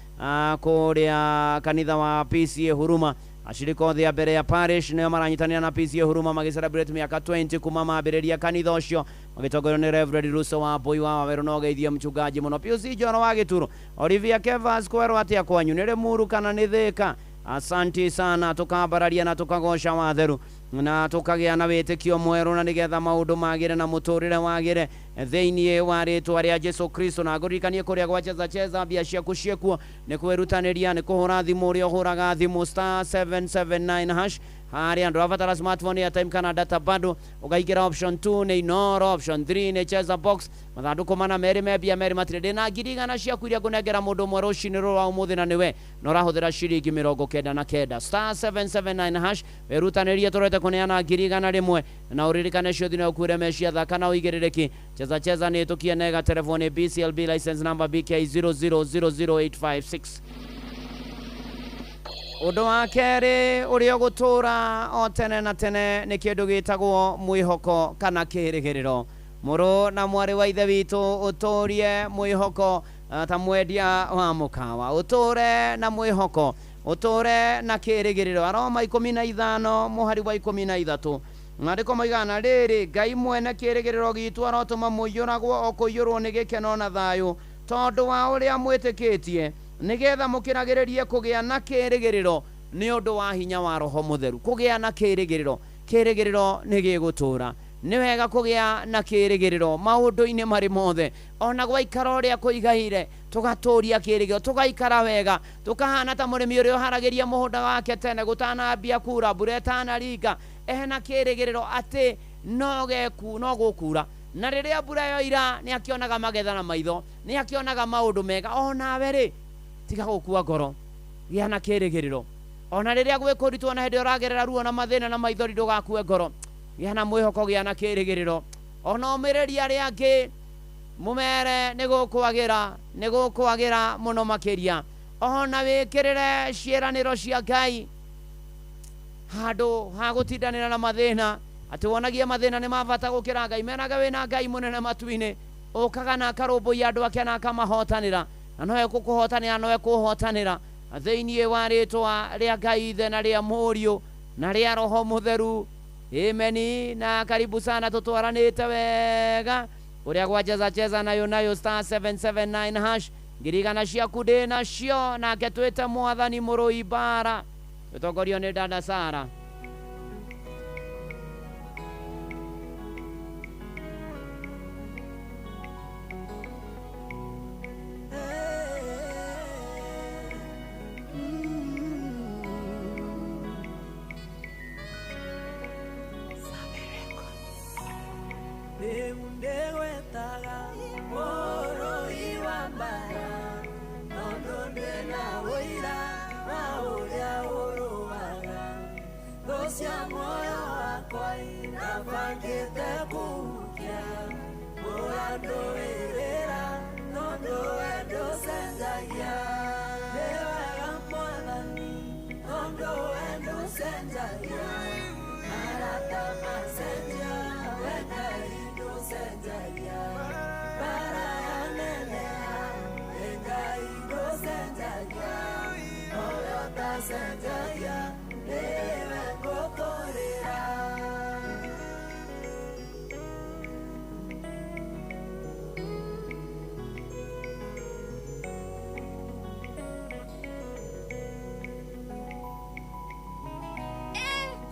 kũrĩa kanitha wa PCA Huruma. Ashirika othe a mbere ya parish nĩo maranyitanĩra na PCA Huruma magĩcelebrate mĩaka 20 kuma mambĩrĩria kanitha ũcio magĩtongorio nĩ Reverend Russo wa Mbui wa Wawerũ na ũgeithie mchungaji mũno Pius Njoro wa Gĩturo. Olivia Kevas kwerwo atĩa kwanyu nĩ Rĩmuru kana nĩ Thĩka? Asante sana tukambararia na tukagoca watheru na tukagĩa na wĩtĩkio mwerũ na nĩgetha maũndũ magĩre na mũtũrĩre wagĩre thĩinĩ wa rĩtwa rĩa Jesu Kristo. Na ngũririkanie kũrĩa gwa cheza cheza mbia ciaku ciĩkuo nĩ kwĩrutanĩria nĩ kũhũra thimũ ũrĩa ũhũraga thimũ star 779 hash harĩa ndũrabatara smartphone airtime kana data bado ũkaingĩra option 2 nĩ Inoro, option 3 nĩ cheza box mathandũkũ mana merĩ me mbia merĩ matirĩ ndĩna 100,000 ciaku iria ngũnengera mũndũ ũmwe rũcinĩ rũrũ rwa ũmũthĩ na nĩwe na ũrahũthĩra ciringi 99 star 779 hash wĩrutanĩrie tũrete kũneana 100,000 na ũririkane ciothe no ũkuĩre mecia thaka na ũigĩrĩrĩki. Cheza cheza nĩ ĩtũkie nega telefoni BCLB license number BK 0000856. Ũndũ wa kerĩ ũrĩa ũgũtũũra o tene na tene nĩ kĩndũ gĩtagwo mwĩhoko kana kĩĩrĩgĩrĩro. Mũrũ na mwarĩ wa ithe witũ ũtũrie mwĩhoko ta mwendia wa mũkawa, ũtũre na mwĩhoko, ũtũre na kĩĩrĩgĩrĩro. Aroma 15 mũhari wa 13 maandĩko moigaga rĩrĩ, Ngai mwene kĩĩrĩgĩrĩro gitũ arotũma mũiyũragwo o kũiyũrwo nĩ gĩkeno na thayũ tondũ wa ũrĩa mwĩtĩkĩtie nĩgetha mũkĩragĩrĩrie kũgĩa na kĩĩrĩgĩrĩro nĩ ũndũ wa hinya wa Roho Mũtheru. Kũgĩa na kĩĩrĩgĩrĩro, kĩĩrĩgĩrĩro nĩ gĩgũtũũra, Nĩ wega kũgĩa na kĩrĩgĩrĩro maũndũ-inĩ marĩ mothe, ona gwaikara ũrĩa kũigaire tũgatũria kĩrĩgĩrĩro, tũgaikara wega, tũkahana ta mũrĩmi ũrĩa ũharagĩria mũgũnda wake tene gũtanambia kura, mbura ĩtanaringa, ena kĩrĩgĩrĩro atĩ no gũkura. Na rĩrĩa mbura yoira nĩ akĩonaga magetha na maitho, nĩ akĩonaga maũndũ mega. Onawe rĩ, tiga gũkua ngoro, gĩa na kĩrĩgĩrĩro. Ona rĩrĩa gwĩkũritwo na hĩndĩ ũragerera ruo na mathĩna na maithori, ndũgakue ngoro, gĩa na mwĩhoko, gĩa na kĩrĩgĩrĩro. Ona ũmĩrĩria arĩa angĩ, mũmere nĩ gũkwagĩra, nĩ gũkwagĩra mũno makĩria. Ona wĩkĩrĩre ciĩranĩro cia Ngai handũ ha gũtindanĩra na mathĩna, atĩ wonagie mathĩna nĩ ma bata gũkĩra Ngai. Menaga wĩna Ngai mũnene matu-inĩ, ũkaga na akarũmbũiya andũ ake na akamahotanĩra, na nowe gũkũhotanĩra, nowe kũhotanĩra thĩinĩ wa rĩtwa rĩa Ngai Ithe na rĩa Mũriũ na rĩa Roho Mũtheru. Ameni. Na karibu sana, tũtwaranĩte wega ũrĩa gwacheza cheza nayo nayo star 779 hash ngirigana ciaku ndĩ nacio, nake twĩte Mwathani mũrũi mbara, tũtongorio nĩ dada Sara.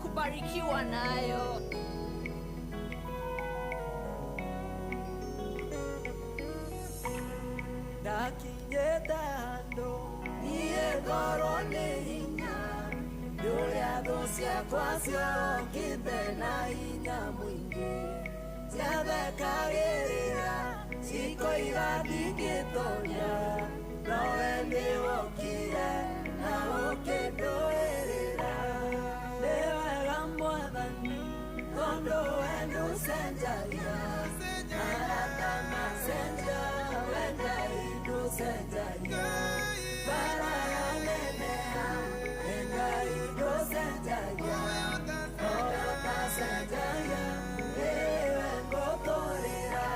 Kubarikiwa nayo. Ndakinyĩte niĩ ngorwo nĩ hinya, nĩ ũrĩa thũ ciakwa ciokĩte na hinya mũingĩ, ciathekagĩrĩra cikoiga ndingĩtoria, nowe nĩwokire na ũkĩndũĩrĩra. Nĩ wega Mwathani tondũ we ndũcenjagia, arata macenjia, we Ngai ndũcenjagia, bara yaneneha, we Ngai ndũcenjagia, nowe ũtacenjagia, nĩwe ngũtũrĩra.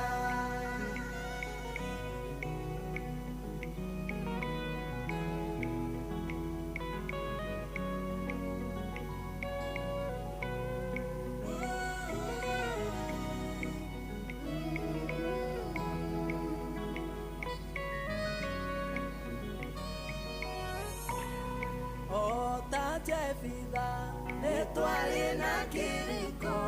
Jefitha nĩtwarĩ na kĩrĩko,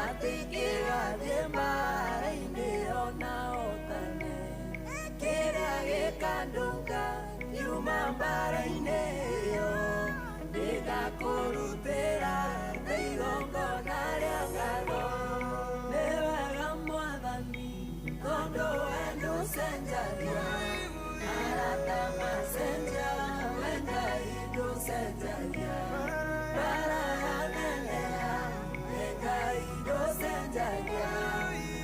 atingĩgathiĩ mbara-inĩ ona otane, kĩrĩa gĩkandũnga kiuma mbara-inĩ ĩyo, nĩngakũrutĩra igongona rĩa ngatho. Nĩ wega Mwathani tondũ we ndũcenjagia, arata macenjia, we Ngai ndũcenjagia, bara yaneneha, we Ngai ndũcenjagia,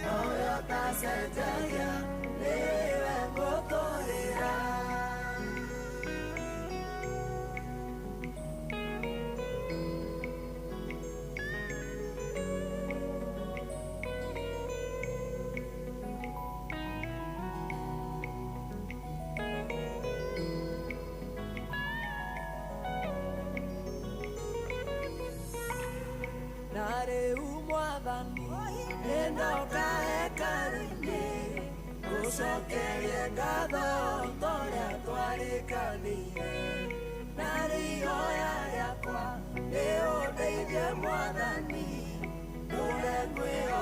nowe ũtacenjagia, nĩwe ngũtũrĩra. Na rĩu Mwathani nĩndoka hekarũ-inĩ, ngũcokerie ngatho ta ũrĩa twarĩkanĩire, na rĩu ihoya rĩakwa nĩ ũndeithie Mwathani, ndũre ngwĩhokete.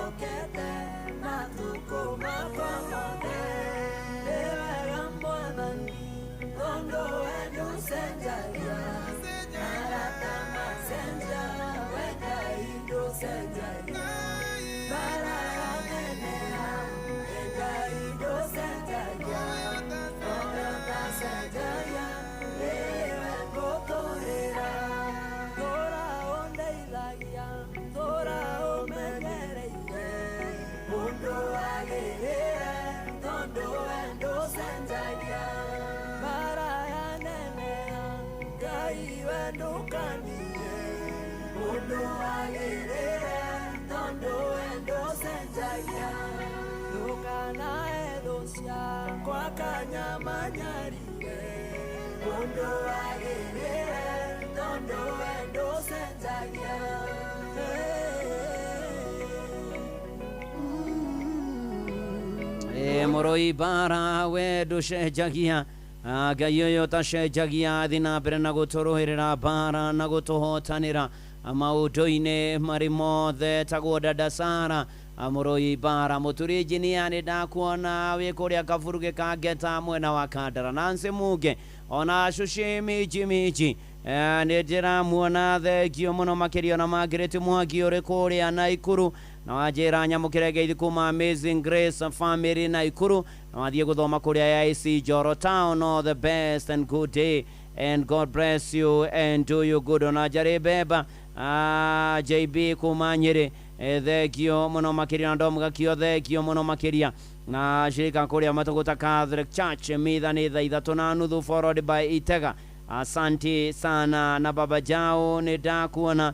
Mũndũ wagĩrĩre tondũ wendo ũcenjagia. Ndũkanae thũ ciakwa kanyamanyarire. Mũndũ wagĩrĩre tondũ wendo ũcenjagia. Mũrũi bara we ndũcenjagia. Ngai ũyũ ũtacenjagia thiĩ na mbere na gũtũrũĩrĩra bara na gũtũhotanĩra maũndũ-inĩ marĩ mothe tagwo dada Sara mũrũi bara. Mũturi engineer nĩ ndakuona wĩ kũrĩa kaburuge ka Ngeta mwena wa Kandara. Nancy Muge ona Cuci Miji Miji nĩ ndĩramuona, thengio mũno makĩria. Ona Margaret Mwangi ũrĩ kũrĩa Naikuru na wanjĩra nyamũkĩre ngeithi kuma Amazing Grace Family Naikuru na wathiĩ gũthoma kũrĩa AIC Njoro Town. All the best and good day and God bless you and do you good. Ona Njarĩ Mbemba JB kuma Nyĩrĩ, thengio mũno makĩria. Na Ndom Gakio, thengio mũno makĩria. Na shirika kũrĩa Matũgũta Catholic Church mitha nĩ 3:30 followed by Itega. Asante sana. Na baba Jao nĩ ndakuona,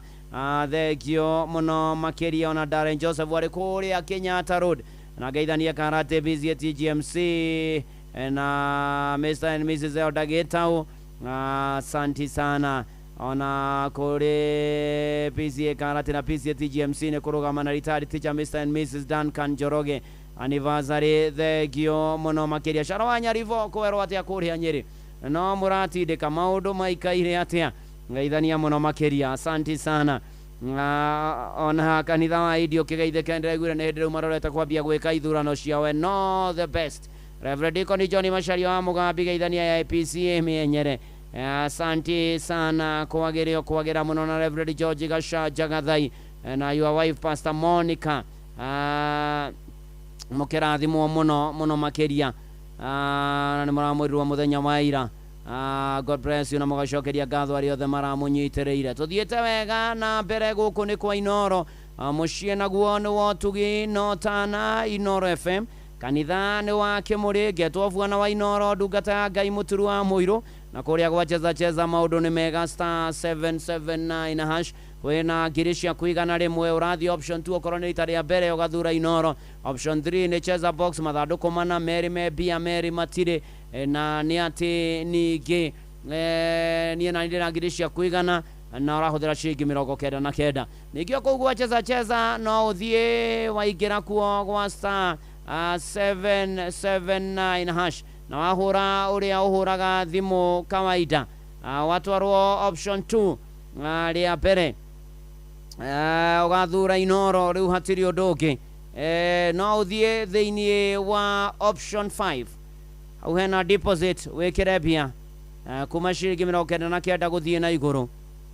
thengio mũno makĩria. Ona Darren Joseph arĩ kũrĩa Kenyatta Road na ngeithania karate busy at TGMC na Mr and Mrs Elda Gitau, asante sana. Ona kũrĩ PCA karate na PCA TGMC nĩ kũrũgama na retired teacher Mr and Mrs Duncan Njoroge anniversary, thengio mũno makĩria. Caro wa Nyaribo kwerwo atĩa kũrĩa Nyĩrĩ? No mũratindĩka maũndũ maikaire atĩa? Ngeithania mũno makĩria, asante sana. Ona kanitha wa Idio kĩgeithĩke, ndĩraiguire nĩ hĩndĩ rĩu marorete kwambia gwĩka ithurano ciao. No the best Reverend Deacon John Macharia wa Mũgambi, geithania ya APCA mĩenyere, asante sana. Kwagĩrĩo kwagĩra mũno. Na Reverend George Gacanja Gathai na your wife Pastor Monica, mũkĩrathimwo mũno mũno makĩria. Na nĩ mũramwĩrirwo mũthenya wa ira. God bless you na mũgacokeria ngatho arĩa othe maramũnyitĩrĩire. Tũthiĩte wega na mbere gũkũ nĩ kwa Inoro. Mũciĩ naguo nĩ wotugi no tana Inoro FM. Kanitha nĩ wa Kĩmũrĩ ngetwo bwana wa Inoro, ndungata ya Ngai mũturu wa mũirũ. Na kũrĩa gwa cheza cheza maũndũ nĩ mega, star 779 hash wĩna ngiri ciaku 100. Ũrathiĩ option 2 okorwo nĩ rita rĩa mbere ũgathura Inoro. Option 3 nĩ cheza box, mathandũkũ mana merĩ me mbia merĩ matirĩ. Na nĩ atĩ ningĩ niĩ na ndĩna ngiri ciaku 100 na ũrahũthĩra ciringi 99. Ningĩ kũu gwa cheza cheza no ũthiĩ waingĩra kuo gwa star 779 hash na wahũra ũrĩa ũhũraga thimũ kawaida, watwarwo option 2 rĩa mbere, ũgathura Inoro. Rĩu hatirĩ ũndũ ũngĩ. No ũthiĩ thĩiniĩ wa option 5, hau hena deposit wĩkĩre mbia kuma ciringi 99 gũthiĩ na igũrũ.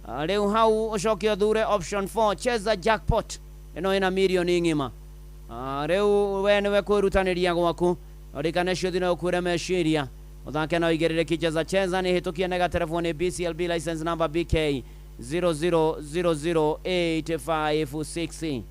Rĩu hau ũcoke ũthure option 4 cheza jackpot, ĩno ĩna mirioni ng'ima. Rĩu we nĩwe kwĩrutanĩria gwaku ũrikane ciũthi no ũkuĩre meciria ũthake na ũigĩrĩrĩki. Cheza cheza nĩ hĩtũkie nega telefoni BCLB license number BK 0000856.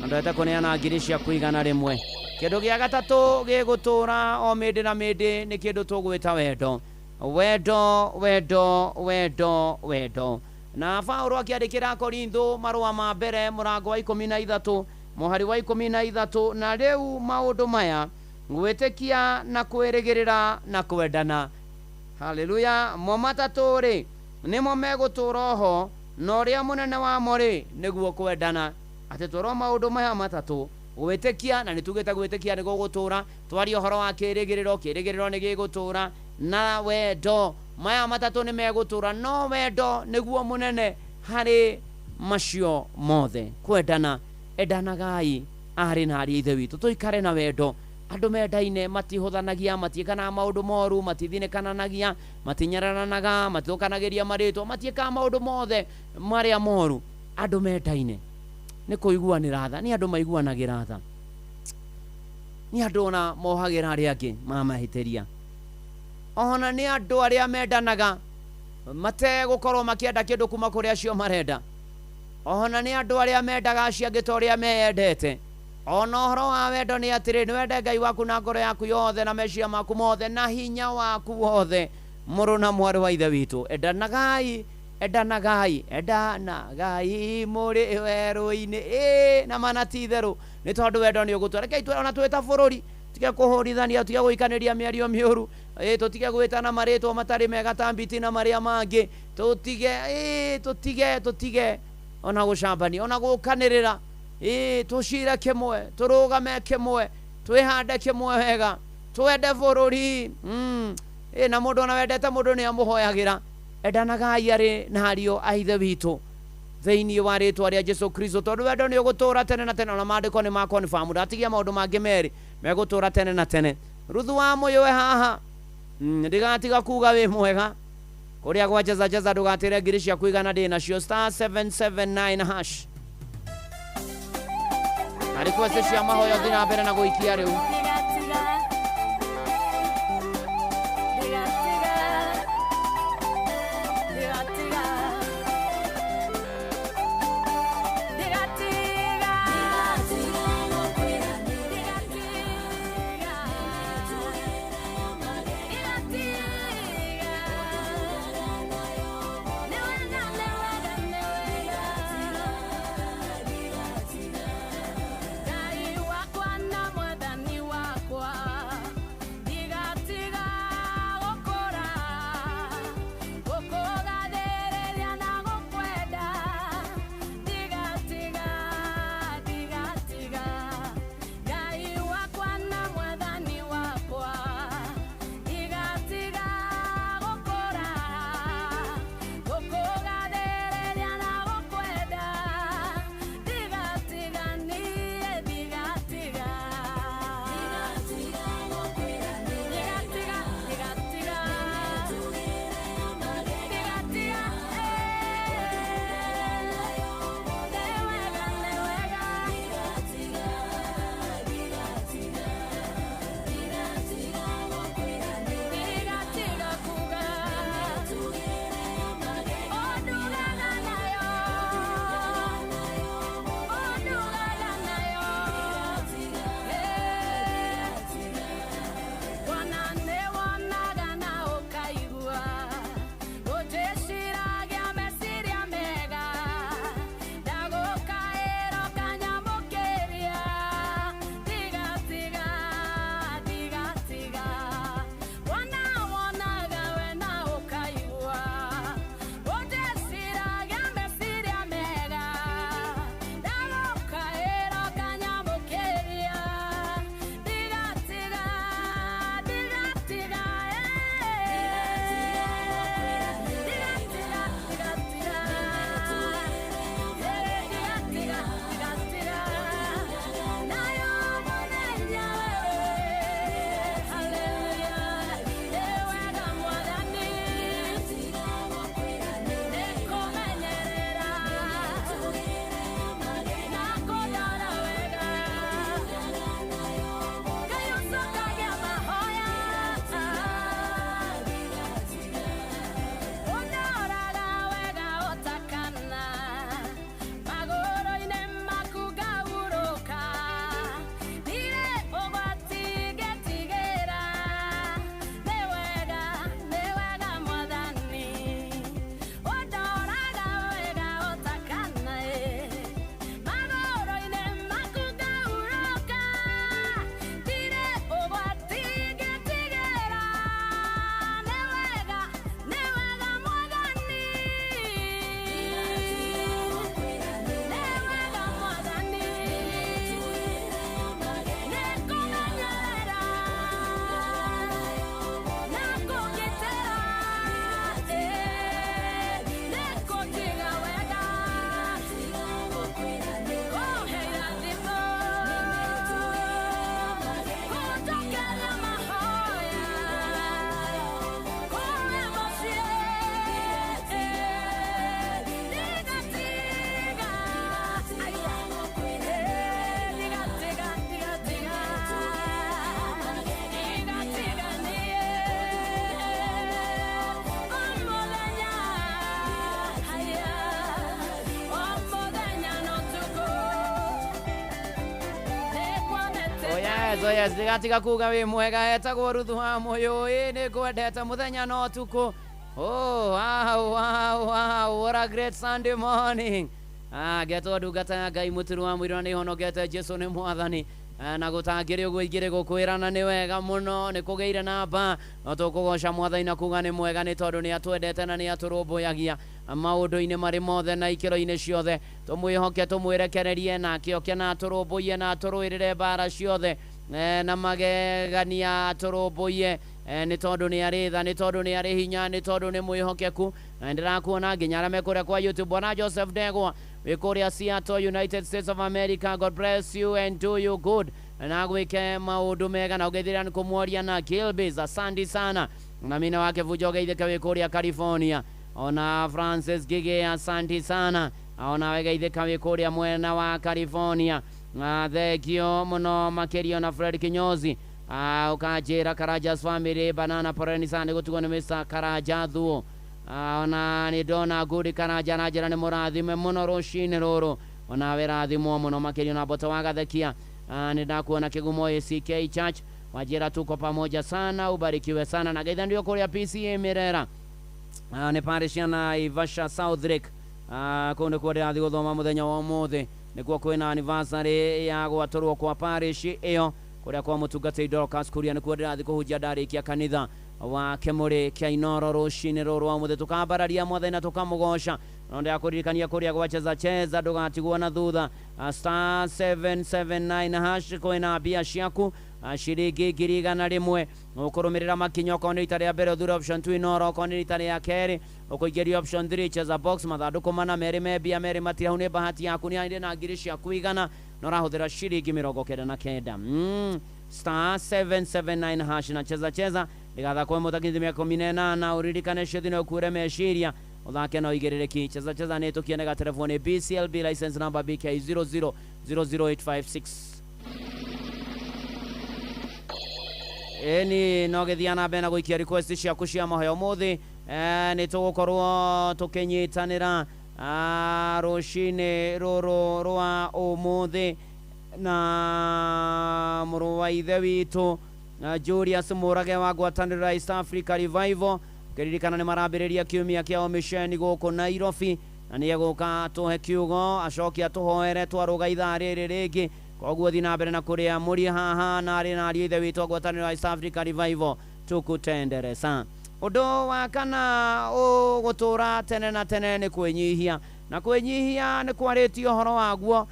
Andũ kũneana ngiri ciaku 100. Kĩndũ gĩa gatatũ gĩgũtũra o mĩndĩ na mĩndĩ nĩ kĩndũ tũgwĩta wendo. Wendo, wendo, wendo, wendo. Na Paũlũ akĩandĩkĩra Korintho marũa ma mbere mũrango wa 13 mũhari wa 13, na rĩu maũndũ maya gwĩtĩkia na kwĩrĩgĩrĩra na kwendana. Haleluya. Mo matatũ rĩ nĩmo megũtũra oho, na ũrĩa mũnene wamo rĩ nĩguo kwendana. Atĩ twerwo maũndũ maya matatũ, gwĩtĩkia, na nĩtugĩte gwĩtĩkia nĩ gũgũtũra, twarie ũhoro wa kĩrĩgĩrĩro, kĩrĩgĩrĩro nĩ gĩgũtũra, na wendo. Maya matatũ nĩ megũtũra, no wendo nĩguo mũnene harĩ macio mothe. Kwendana, endanagai arĩ na arĩ ithe witũ, tũikare na wendo. Andũ mendaine matihũthanagia, matiĩkanaga maũndũ moru, matithinĩkananagia, matinyararanaga, matithũkanagĩria marĩtwa, matiĩkaga maũndũ mothe marĩa moru. Andũ mendaine nĩ kũiguanĩra tha, nĩ andũ maiguanagĩra tha, nĩ andũ ona mohagĩra arĩa angĩ mamahĩtĩria. Ona nĩ andũ arĩa mendanaga mategũkorwo makĩenda kĩndũ kuma kũrĩ acio marenda. Ona nĩ andũ arĩa mendaga acio angĩ ta ũrĩa meyendete. Ona ũhoro wa wendo nĩ atĩrĩ, nĩ wende Ngai waku na ngoro yaku yothe na meciria maku mothe na hinya waku wothe. Mũrũ na mwarĩ wa ithe witũ, endanagai Endanagai, endanagai mũrĩ werũ-inĩ. Ĩ na mana ti itherũ, nĩ tondũ wendo nĩ ũgũtwara. Rekei ona twĩ ta bũrũri tige kũhũrithania, tige gũikanĩria mĩario mĩũru, ĩ tũtige gwĩtana marĩtwa matarĩ mega ta mbiti na marĩa mangĩ, tũtige ĩ tũtige tũtige ona gũcambania, ona gũkanĩrĩra, ĩ tũcire kĩmwe, tũrũgame kĩmwe, twĩhande kĩmwe wega, twende bũrũri. Ĩ na mũndũ ona wendete mũndũ nĩ amũhoyagĩra. Endanagai arĩ na ariũ a ithe witũ thĩinĩ wa rĩtwa rĩa Jesu Kristo, tondũ wendo nĩ ũgũtũra tene na tene. Ona maandĩko nĩ ma confirm, ndatigia maũndũ mangĩ merĩ megũtũra tene na tene. Ruthu wa Mũyũe haha, ndigatiga kuga wĩ mwega kũrĩa gwa cheza cheza, ndũgatĩre ngiri ciaku igana ndĩ nacio *779 hash. Na request cia mahoya thiĩ na mbere na gũikia rĩu. Ngai wakwa na mwathani wakwa, ndigatiga gũkũra, gũkũgathĩrĩria na gũkwenda, ndigatiga, ndigatiga. Ngai wakwa na mwathani wakwa, ndigatiga gũkũra, gũkũgathĩrĩria na gũkwenda, ndigatiga niĩ, ndigatiga. Ndigatiga, ndigatiga. Ndigatiga, nĩ wega, nĩ wega. Ndigatiga kuga, ũndugaga nayo, ũndugaga nayo. Bwana nĩwonaga na ũkaigua, ũnjĩciragia meciria mega, ndagũkaĩra ũkanyamũkĩria, ndigatiga, ndigatiga. Bwana wonaga we na ũkaigua, ũnjĩciragia meciria mega, ndagũkaĩra ũkanyamũkĩria, ndigatiga, ndigatiga, ndigatiga, ndigatiga, ndigatiga, ndigatiga. Nayo mũthenya haleluya, nĩ wega mwathani, nĩkũmenyerera na kũndora wega, Ngai ũcokagia mahoya, ũndoraga wega ũtakana, magũrũ-inĩ maku ngahurũka, ndirĩ ũgwati ngĩtigĩra, nĩ wega, nĩ wega mwathani, ũndoraga wega ũtakana, magũrũ-inĩ maku ngahurũka, ndirĩ ũgwati ngĩtigĩra, nĩ wega, nĩ wega mwathani, nĩ wega mwathani, nĩkũmenyerera na kũgitĩra, nĩkũnjiga wega, kũhe irathimo, kũnjokeria mahoya, kũhe mũciĩ, ndigatiga, ndigatiga, ndigatiga, ndigatiga niĩ, o mũthenya, haya, o mũthenya na ũtukũ, Oh yes, oh yes, ndigatiga kuga wĩ mwega. Etagwo Ruthu wa Mũyũ, ĩ nĩ ngwendete mũthenya na ũtukũ. Oh, wow, wow, wow, what a great Sunday morning. Getwo ndungata ya Ngai mũturu wa mũirũ na nĩhonokete Jesu nĩ mwathani. Na gũtangĩrĩ ũguo ingĩrĩ gũkwĩrana nĩ wega mũno nĩ kũgĩire na mba no tũkũgoca mwathani na kuga nĩ mwega nĩ tondũ nĩ atwendete na nĩ atũrũmbũyagia maũndũ-inĩ marĩ mothe na ikĩro-inĩ ciothe. Tũmwĩhoke, tũmwĩrekererie nake oke na atũrũmbũiye na atũrũĩrĩre mbara ciothe, na magegania atũrũmbũiye, nĩ tondũ nĩ arĩ tha, nĩ tondũ nĩ arĩ hinya, nĩ tondũ nĩ mwĩhokeku. Na nĩndĩrakuona nginya arĩa me kũrĩa kwa YouTube. Bwana Joseph Ndegwa wĩ kũrĩa Seattle, United States of America, God bless you and do you good, na gwĩke maũndũ mega na ũgeithĩrĩra nĩ kũmworia na Gilbis, asante sana. Na mina wake Vujo ũgeithĩke wĩ kũrĩa California. Ona Francis Gige, asante sana, ona wegeithĩka wĩ kũrĩa mwena wa California. Thengio mũno makĩria. Na Fred Kinyozi, ũkanjĩra Karajas family banana poreni sana, nĩ gũtigwo nĩ Mr. Karaja Thuo. Ona nĩ ndona Ngũri Karanja na njĩra nĩ mũrathime mũno rũcinĩ rũrũ, ona wĩrathimwo mũno makĩria. Na Mboto wa Gathekia, nĩ ndakuona Kĩgumo ACK Church, wanjĩra tuko pamoja sana, ubarikiwe sana. Na geitha ndio kũrĩa PCA Mirera, nĩ parish ya Naivasha South Lake, kũu nĩkuo ndĩrathiĩ gũthoma mũthenya wa ũmũthĩ, nĩkuo kwĩna anniversary ya gwatũrwo kwa parish ĩyo kũrĩa kwa mũtungatĩri Dorcas Kuria, nĩkuo ndĩrathiĩ kũhunjia ndarĩkia kanitha wa Kĩmũrĩ kĩa Inoro rũcinĩ rũrũ rwa ũmũthĩ. Tũkambararia mwathani na tũkamũgoca. No ndĩrakũririkania kũrĩa gwa cheza cheza ndũgatigwo na thutha. Star 779 hash, kwĩna mbia ciaku, ciringi 100,000. Ũkũrũmĩrĩra makinya, okorwo nĩ rita rĩa mbere ũthure option 2 Inoro, okorwo nĩ rita rĩa kerĩ ũkũingĩria option 3 cheza box, mathandũkũ mana, merĩ me mbia, merĩ matirĩ. Hau nĩ bahati yaku, nĩ harĩ na ngiri ciaku 100 na ũrahũthĩra ciringi 99. Star 779 hash na cheza cheza ndigathakwo mũtakinyithia mĩaka 18. Ũririkane ciothe no ũkuĩre meciria, ũthake na ũigĩrĩrĩki. Cheza cheza nĩ tũkienega telefoni BCLB license number BK 0000856. Ĩni no gĩthiĩ na mbere na gũikia request ciaku cia mahoya ũmũthĩ. Nĩ tũgũkorwo tũkĩnyitanĩra rũcinĩ rũrũ rwa ũmũthĩ na mũrũ wa ithe witũ Julius Mũrage wa ngwatanĩro ya East Africa Revival. Ũkĩririkana nĩ marambĩrĩria kiumia kĩa misheni gũkũ Nairobi, na nĩ egũka atũhe kiugo acoke atũhoere twarũga ithaa rĩrĩ rĩngĩ. Koguo thiĩ na mbere na kũrĩa mũri haha na arĩ na ariũ ithe witũ ngwatanĩro ya East Africa Revival, tukutenderesa. Ũndũ wa kana ũgũtũra tene na tene nĩ kwĩnyihia, na kwĩnyihia nĩ kwarĩtio ũhoro waguo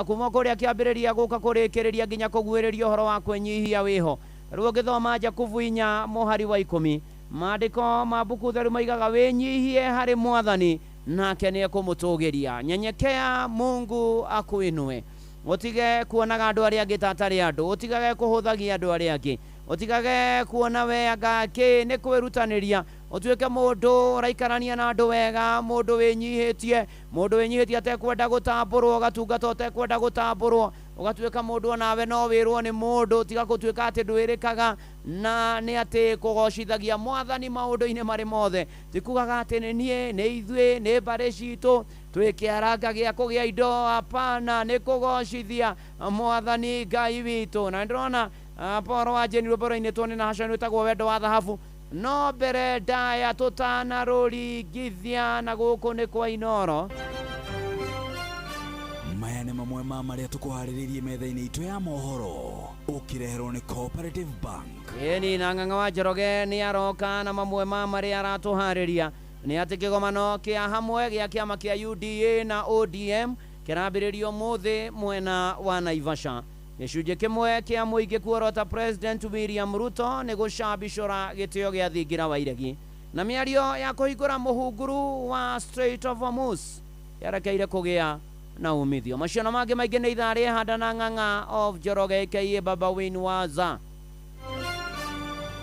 kuma kũrĩa kĩambĩrĩria gũka kũrĩkĩrĩria nginya kũguĩrĩria ũhoro wa kwĩnyihia wĩho. Rĩu ũngĩthoma Jakubu 4 mũhari wa 10, maandĩko ma mbuku theru maigaga wĩnyihie harĩ mwathani nake nĩ ekũmũtũgĩria. Nyenyekea Mungu akuinue. Ũtige kuonaga andũ arĩa angĩ ta atarĩ andũ, ũtigage kũhũthagia andũ arĩa angĩ, ũtigage kuona we anga kĩ nĩ kwĩrutanĩria, ũtuĩke mũndũ ũraikarania na andũ wega, mũndũ wĩnyihĩtie, mũndũ wĩnyihĩtie atekwenda gũtambũrwo, ũgatungata ũtekwenda gũtambũrwo, ũgatuĩka mũndũ onawe no wĩrwo nĩ mũndũ. Tiga gũtuĩka atĩ ndwĩrĩkaga na nĩ atĩ kũgocithagia mwathani maũndũ-inĩ marĩ mothe. Ti kugaga atĩ nĩ niĩ, nĩ ithuĩ, nĩ mbarĩ citũ twĩ kĩaranga gĩa kũgĩa indo, hapana, nĩ kũgocithia mwathani Ngai witũ. Na nĩndĩrona Paul wa Jane rwĩmbo rũinĩtwo nĩ Nahashon rwĩtagwo Wendo wa Thahabu. No mbere ndaya tũtanarũringithia na gũkũ nĩ kwa Inoro. Maya nĩ mamwe ma marĩa tũkũharĩrĩirie metha-inĩ itũ ya mohoro, ũkĩreherwo nĩ Cooperative Bank. Ĩni na Ng'ang'a wa Njoroge nĩ aroka na mamwe ma marĩa aratũharĩria nĩ atĩ kĩgomano kĩa hamwe gĩa kĩama kĩa UDA na ODM kĩrambĩrĩrio ũmũthĩ mwena wa Naivasha. Gĩcunjĩ kĩmwe kĩa mũingĩ kuorota President William Ruto nĩ gũcambicũra gĩtĩo gĩa thingira wa iregi, na mĩario ya kũhingũra mũhunguru wa Strait of Hormuz yerekeire kũgĩa na umithio. Macio na mangĩ maingĩ nĩ ithaa rĩa handa na Ng'ang'a of Njoroge aka Baba Wayne Waza.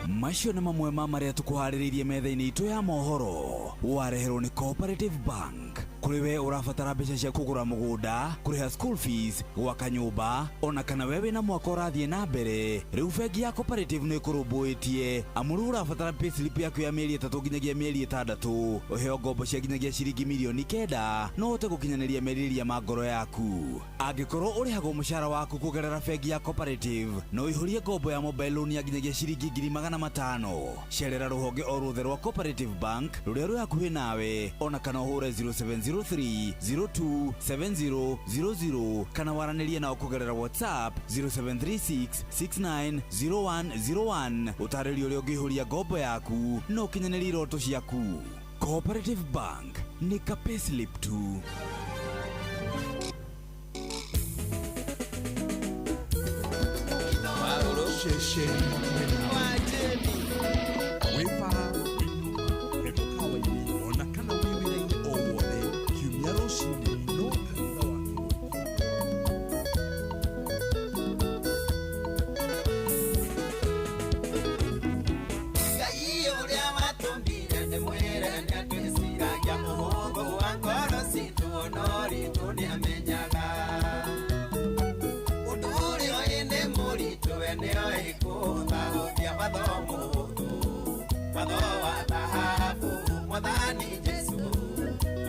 Macio nĩ mamwe ma marĩa tũkũharĩrĩirie metha-inĩ itũ ya mohoro, wareherwo nĩ Cooperative Bank. Bank. Kũrĩ we ũrabatara mbeca cia kũgũra mũgũnda, kũrĩha school fees, gwaka nyũmba, ona kana we wĩna mwaka ũrathiĩ na mbere, rĩu bengi ya Cooperative nĩ ĩkũrũmbũĩtie. Amu rĩu ũrabatara payslip yaku ya mĩeri 3 nginyagia mĩeri 6, ũheo ngombo cia nginyagia ciringi mirioni 9 no ũhote gũkinyanĩria merirĩria ma ngoro yaku. Angĩkorwo ũrĩhagwo mũcara waku kũgerera bengi ya Cooperative, no ũihũrie ngombo ya mobile loan ya nginyagia ciringi 500,000. Cerera rũhonge o ruothe rwa Cooperative Bank rũrĩa rwĩ hakuhĩ nawe, ona kana ũhũre 0703 0270 00 kana waranĩrie nao kũgerera WhatsApp 0736 690101. Ũtarĩrio ũrĩa ũngĩihũria ngombo yaku na ũkinyanĩrie iroto ciaku. Cooperative Bank nĩ ka payslip tu. Wĩ bara, wĩ nyũmba, wĩ mũkawa-inĩ, ona kana wĩ wĩra-inĩ o wothe, kiumia rũcinĩ no kanitha wa. Ngai ũrĩa watũmbire ndĩmwĩre nĩatwĩciragia mũhũthũ wa ngoro citũ no ritũ nĩamenyaga ũndũ ũrĩa ũĩ nĩ mũritũ we nĩoĩ kũhũthahũthia watho mũhũthũ, watho wa thahabu. Mwathani Jesũ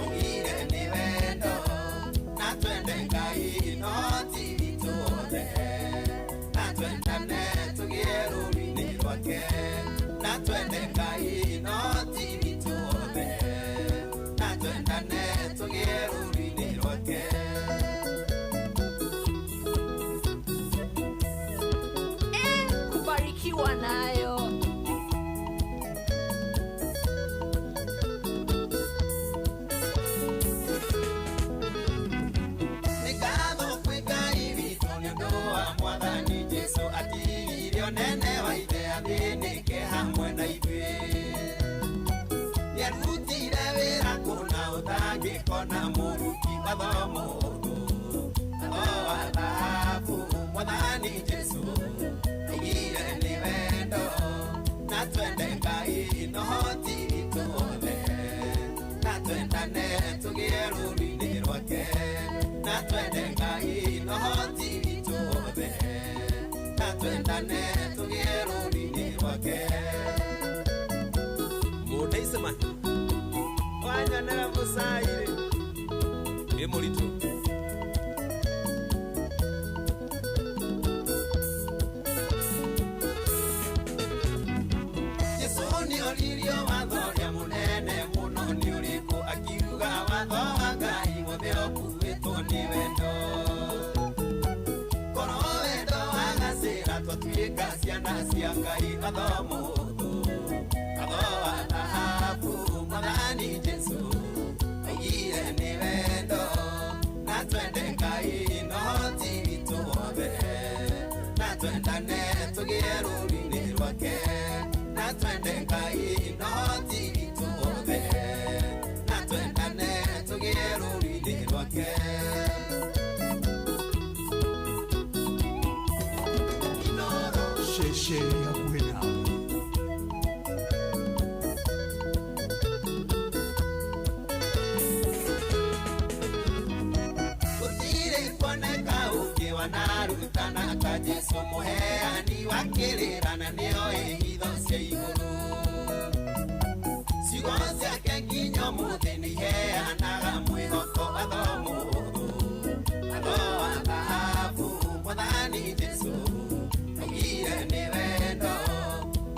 augire nĩ wendo na twende Ngai no ti witũ othe, na twendane tũgĩe rũũru-inĩ rwake, na twende Ngai no ti witũ othe, na twendane tũgĩe rũũru-inĩ rwake. Kubarikiwa nayo. Nĩ ngatho kwĩ Ngai witũ nĩ ũndũ wa Mwathani Jesũ atigirie ũnene wa ithe athĩnĩke hamwe na ithuĩ. Nĩarutire wĩra kũna ũtangĩkona mũruti watho mũhũthũ, watho wa thahabu. Mwathani Jesũ augire nĩ wendo na twende Ngai no ti witũ othe, na twendane tũgĩe rũũru-inĩ rwake, na twende Ngai no ti witũ othe, na twendane tũgĩe rũũru-inĩ rwake. Mũndeicema wanyonera mũcairĩ wĩ mũritũ. Jesũ nĩoririo watho ũrĩa mũnene mũno nĩ ũrĩkũ, akiuga watho wa Ngai wothe ũkuĩtwo nĩ wendo. Korwo wendo wagacĩra twatuĩka ciana cia Ngai, watho mũhũthũ, watho wa thahabu. Mwathani Jesũ augire nĩ wendo na twende Ngai no ti witũ wothe, na twendane tũgĩe rũũru-inĩ rwake, na twende Ngai no ti witũ wothe, na twendane tũgĩe rũũru-inĩ rwake. Ceceni hakuhĩ nawe. Gũtirĩ kuoneka ũngĩ wanarutana ta Jesũ mũheani wa kĩrĩra na nĩoĩ hitho cia igũrũ. Ciugo ciake nginya ũmũthĩ nĩiheanaga mwĩhoko, watho mũhũthũ, watho wa thahabu. Mwathani Jesũ augire nĩ wendo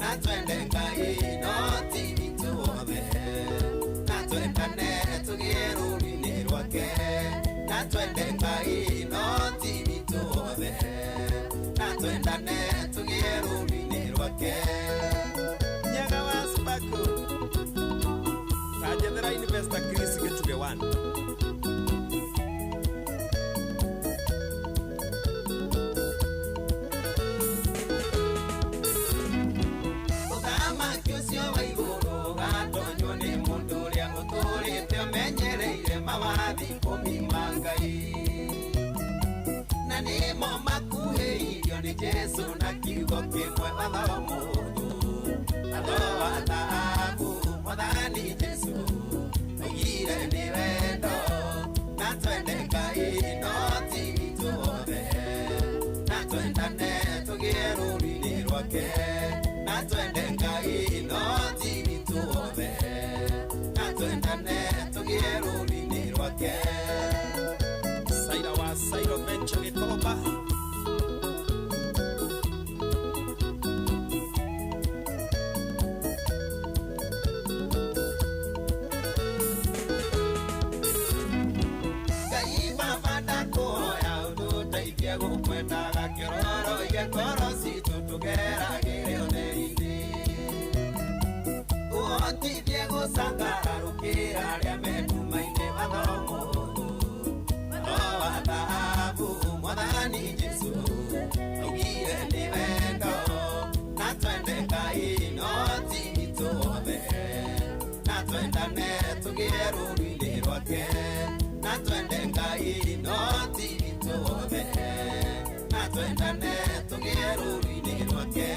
na twende Ngai no ti witũ wothe, na twendane tũgĩe rũũru-inĩ rwake, na twende Ngai no ti witũ wothe, na twendane tũgĩe rũũru-inĩ rwake. Nyaga wa Sparkle tanjethera Investor Chris Gĩchugĩ 1. Ũthamaki ũcio wa igũrũ ũgatonywo nĩ mũndũ ũrĩa ũtũũrĩte ũmenyereire mawathi 10 ma Ngai, na nĩmo makuhĩirio nĩ Jesũ na kiugo kĩmwe, watho mũhũthũ, watho wa thahabu. Mwathani Jesũ augire nĩ wendo. twendane tũgĩe rũũru-inĩ rwake na twende Ngai no ti witũ wothe na twendane tũgĩe rũũru-inĩ rwake. Saira wa Sairo Venture Gĩkomba. Ngai Baba ndakũhoya ũtũteithie gũkwendaga kĩororo ige ngoro citũ tũgeragĩre ũtheri-inĩ ũhotithie gũcangararũkĩra arĩa me nduma-inĩ watho mũhũthũ watho wa thahabu Mwathani Jesũ augire nĩ wendo na twende Ngai no ti witũ wothe na twendane tũgĩe rũũru-inĩ rwake na twende Ngai no ti witũ wothe na twendane tũgĩe rũũru-inĩ rwake.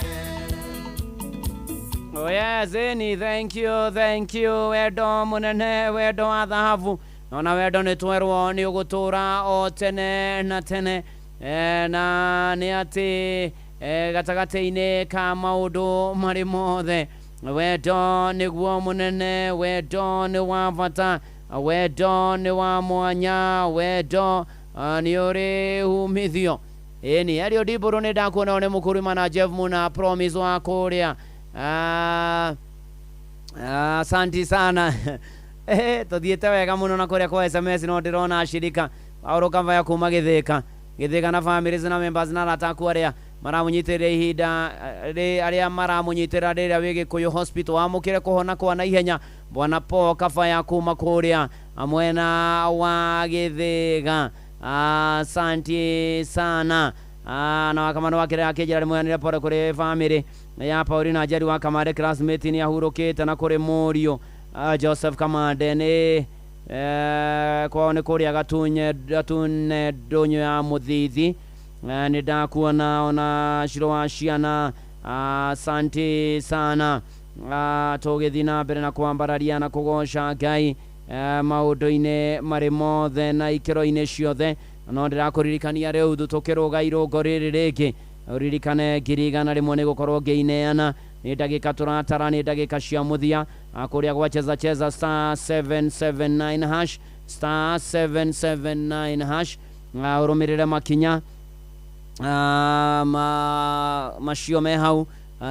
Oh yes, ĩni, thank you, thank you. Wendo munene, wendo wa thahabu. Nona wendo nĩ twerwo nĩ ũgũtũra o tene na tene. Na nĩ atĩ gatagatĩ-inĩ ka maũndũ marĩ mothe, wendo nĩguo mũnene, wendo nĩ wa bata, wendo nĩ wa mwanya, wendo nĩ ũrĩ umithio. Ĩni, Eliud Mbũrũ nĩ ndakuona nĩ mũkũrima na Jeff Muna Promise wa kũrĩa. Asanti sana. Tuthiĩte wega mũno na kũrĩa kwa SMS no ndĩrona ashirika Paulo Kavaya kuma Gĩthĩka Gĩthĩka na families na members na arata aku arĩa maramũnyitĩrĩra ihinda arĩa maramũnyitĩrĩra rĩrĩa wĩ Gĩkũyũ Hospital wamũkĩre kũhona kwa naihenya Bwana Paul Kavaya kuma kũrĩa mwena wa Gĩthĩga. Asanti sana. Na wakamano wake akĩnjĩra rĩmwe pole kũrĩ family ya Paulina Njeri wa Kamande classmate nĩ ahurũkĩte na kũrĩ mũriũ Joseph Kamande nĩ kwao nĩ kũrĩa Gatune ndũnyũ ya Mũthithi. Nĩ ndakuona ona Shiro wa ciana. Asante sana. Tũgĩthiĩ na mbere na kwambararia na kũgoca Ngai maũndũ-inĩ marĩ mothe na ikĩro-inĩ ciothe. No ndĩrakũririkania rĩu tũkĩrũga irũngo rĩrĩ rĩngĩ ũririkane 100,000 nĩ gũkorwo ngĩineana nĩ ndagĩka tũratara nĩ ndagĩka cia mũthia kũrĩa gwa cheza cheza star 779 hash star 779 hash ũrũmĩrĩre makinya macio me hau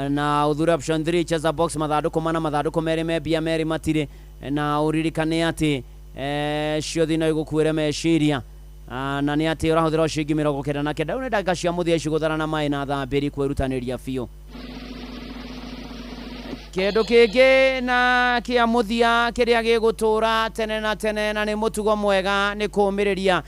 na ũthure option 3 cheza box mathandũkũ mana mathandũkũ merĩ me mbia merĩ matirĩ na ũririkane atĩ ciothe no igũkuĩre meciria na nĩ atĩ ũrahũthĩra ciringi 99. Rĩu nĩ ndagĩka cia mũthia ici gũthara na maĩ na thambĩri kwĩrutanĩria biũ. Kĩndũ kĩngĩ na kĩa mũthia kĩrĩa gĩgũtũra tene na tene na nĩ mũtugo mwega nĩ kũũmĩrĩria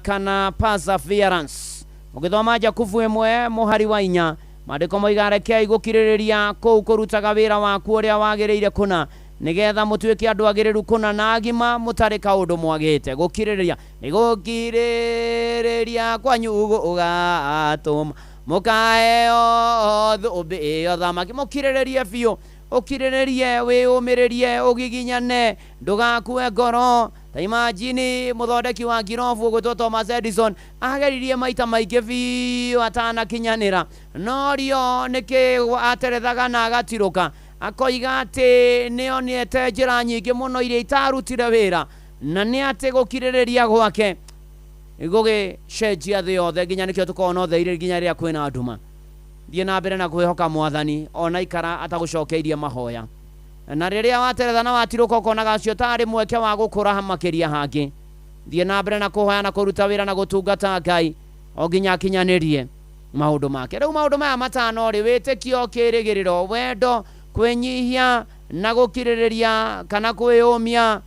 kana perseverance. Ũgĩthoma Jakubu 1 mũhari wa 4 maandĩko moiga rekei gũkirĩrĩria kũu kũrutaga wĩra waku ũrĩa wagĩrĩire kũna nĩgetha mũtuĩke andũ agĩrĩru kũna na agima mũtarĩ kaũndũ mwagĩte. Gũkirĩrĩria nĩ gũkirĩrĩria kwanyu gũgatũma mũkaheo thũmbĩ ĩyo thamaki. Mũkirĩrĩrie biũ, ũkirĩrĩrie, wĩyũmĩrĩrie, ũgiginyane, ndũgakue ngoro. Ta imagine mũthondeki wa ngirobu ũgwĩtwo Thomas Edison ageririe maita maingĩ biũ atanakinyanĩra, no rio nĩkĩ aterethaga na agatirũka akoiga atĩ nĩonete njĩra nyingĩ mũno iria itarutire wĩra na nĩ atĩ gũkirĩrĩria gwake gũgĩcenjia thĩ yothe nginya nĩkĩo tũkoragwo na ũtheri nginya rĩrĩa kwĩna nduma. Thiĩ na mbere na kwĩhoka Mwathani ona ikara atagũcokeirie mahoya, na rĩrĩa wateretha na watirũka ũkonaga ũcio tarĩ mweke wa gũkũra makĩria hangĩ. Thiĩ na mbere na kũhoya na kũruta wĩra na gũtungata Ngai o nginya akinyanĩrie maũndũ make. Rĩu maũndũ maya matano rĩ, wĩtĩkio, kĩĩrĩgĩrĩro, wendo, kwĩnyihia na gũkirĩrĩria kana kwĩyũmia,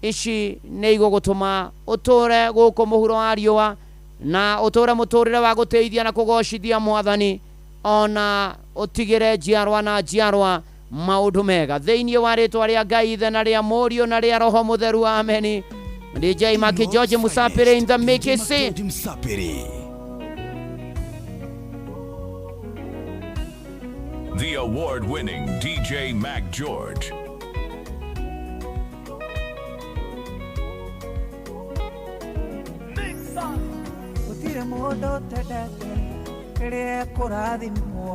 ici nĩ igũgũtũma ũtũre gũkũ mũhuro wa riũa na ũtũre mũtũrĩre wa gũteithia na kũgocithia Mwathani ona ũtigĩre njiarwa na njiarwa maũndũ mega thĩinĩ wa rĩtwa rĩa Ngai Ithe na rĩa Mũriũ na rĩa Roho Mũtheru, ameni. DJ Maki George Musapiri in the mix. Msapiri. The award-winning DJ Mac George. Gũtirĩ mũndũ ũtendete Rĩrĩa ekũrathimwo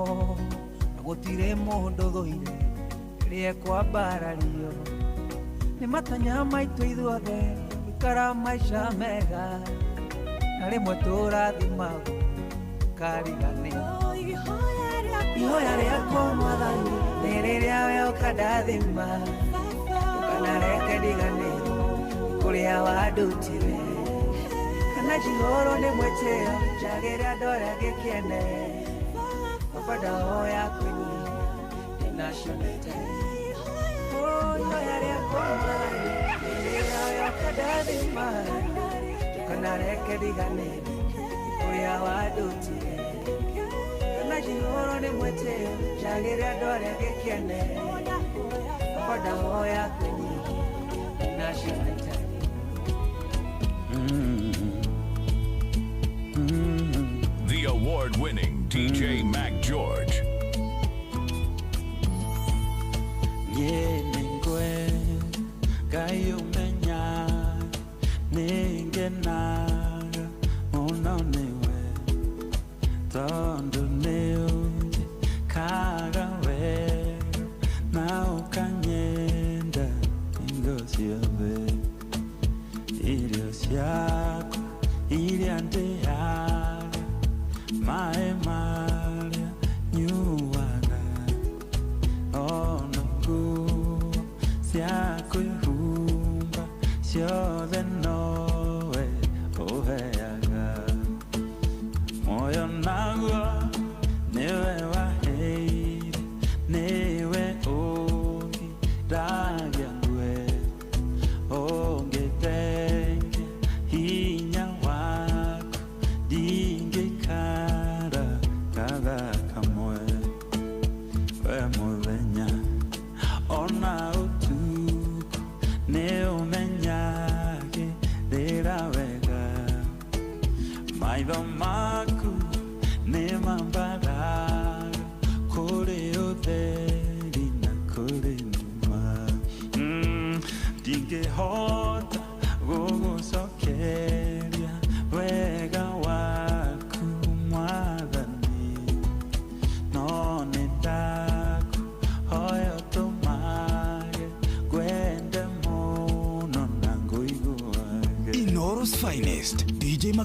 na gũtirĩ mũndũ thũire rĩrĩa ekwambarario nĩ matanya maitũ ithuothe gũikara maica mega na rĩmwe tũrathimagwo kariganĩrwo ihoya rĩakwa mwathani nĩ rĩrĩa we ũkandathima ndũkanareke ndiganĩrwo kũrĩa wandutire kana njihũrwo nĩ mwĩtĩo njagĩre andũ arĩa gĩkene baba ndahoya kwĩnyihia ndĩnacionete ihoya rĩakwa mwathani nĩ rĩrĩa we ũkandathima ndũkanareke ndiganĩrwo kũrĩa wandutire kana njihũrwo nĩ mwĩtĩo njagĩre andũ arĩa gĩkene baba ndahoya kwĩnyihia ndĩnacionete. The award-winning DJ Mac George.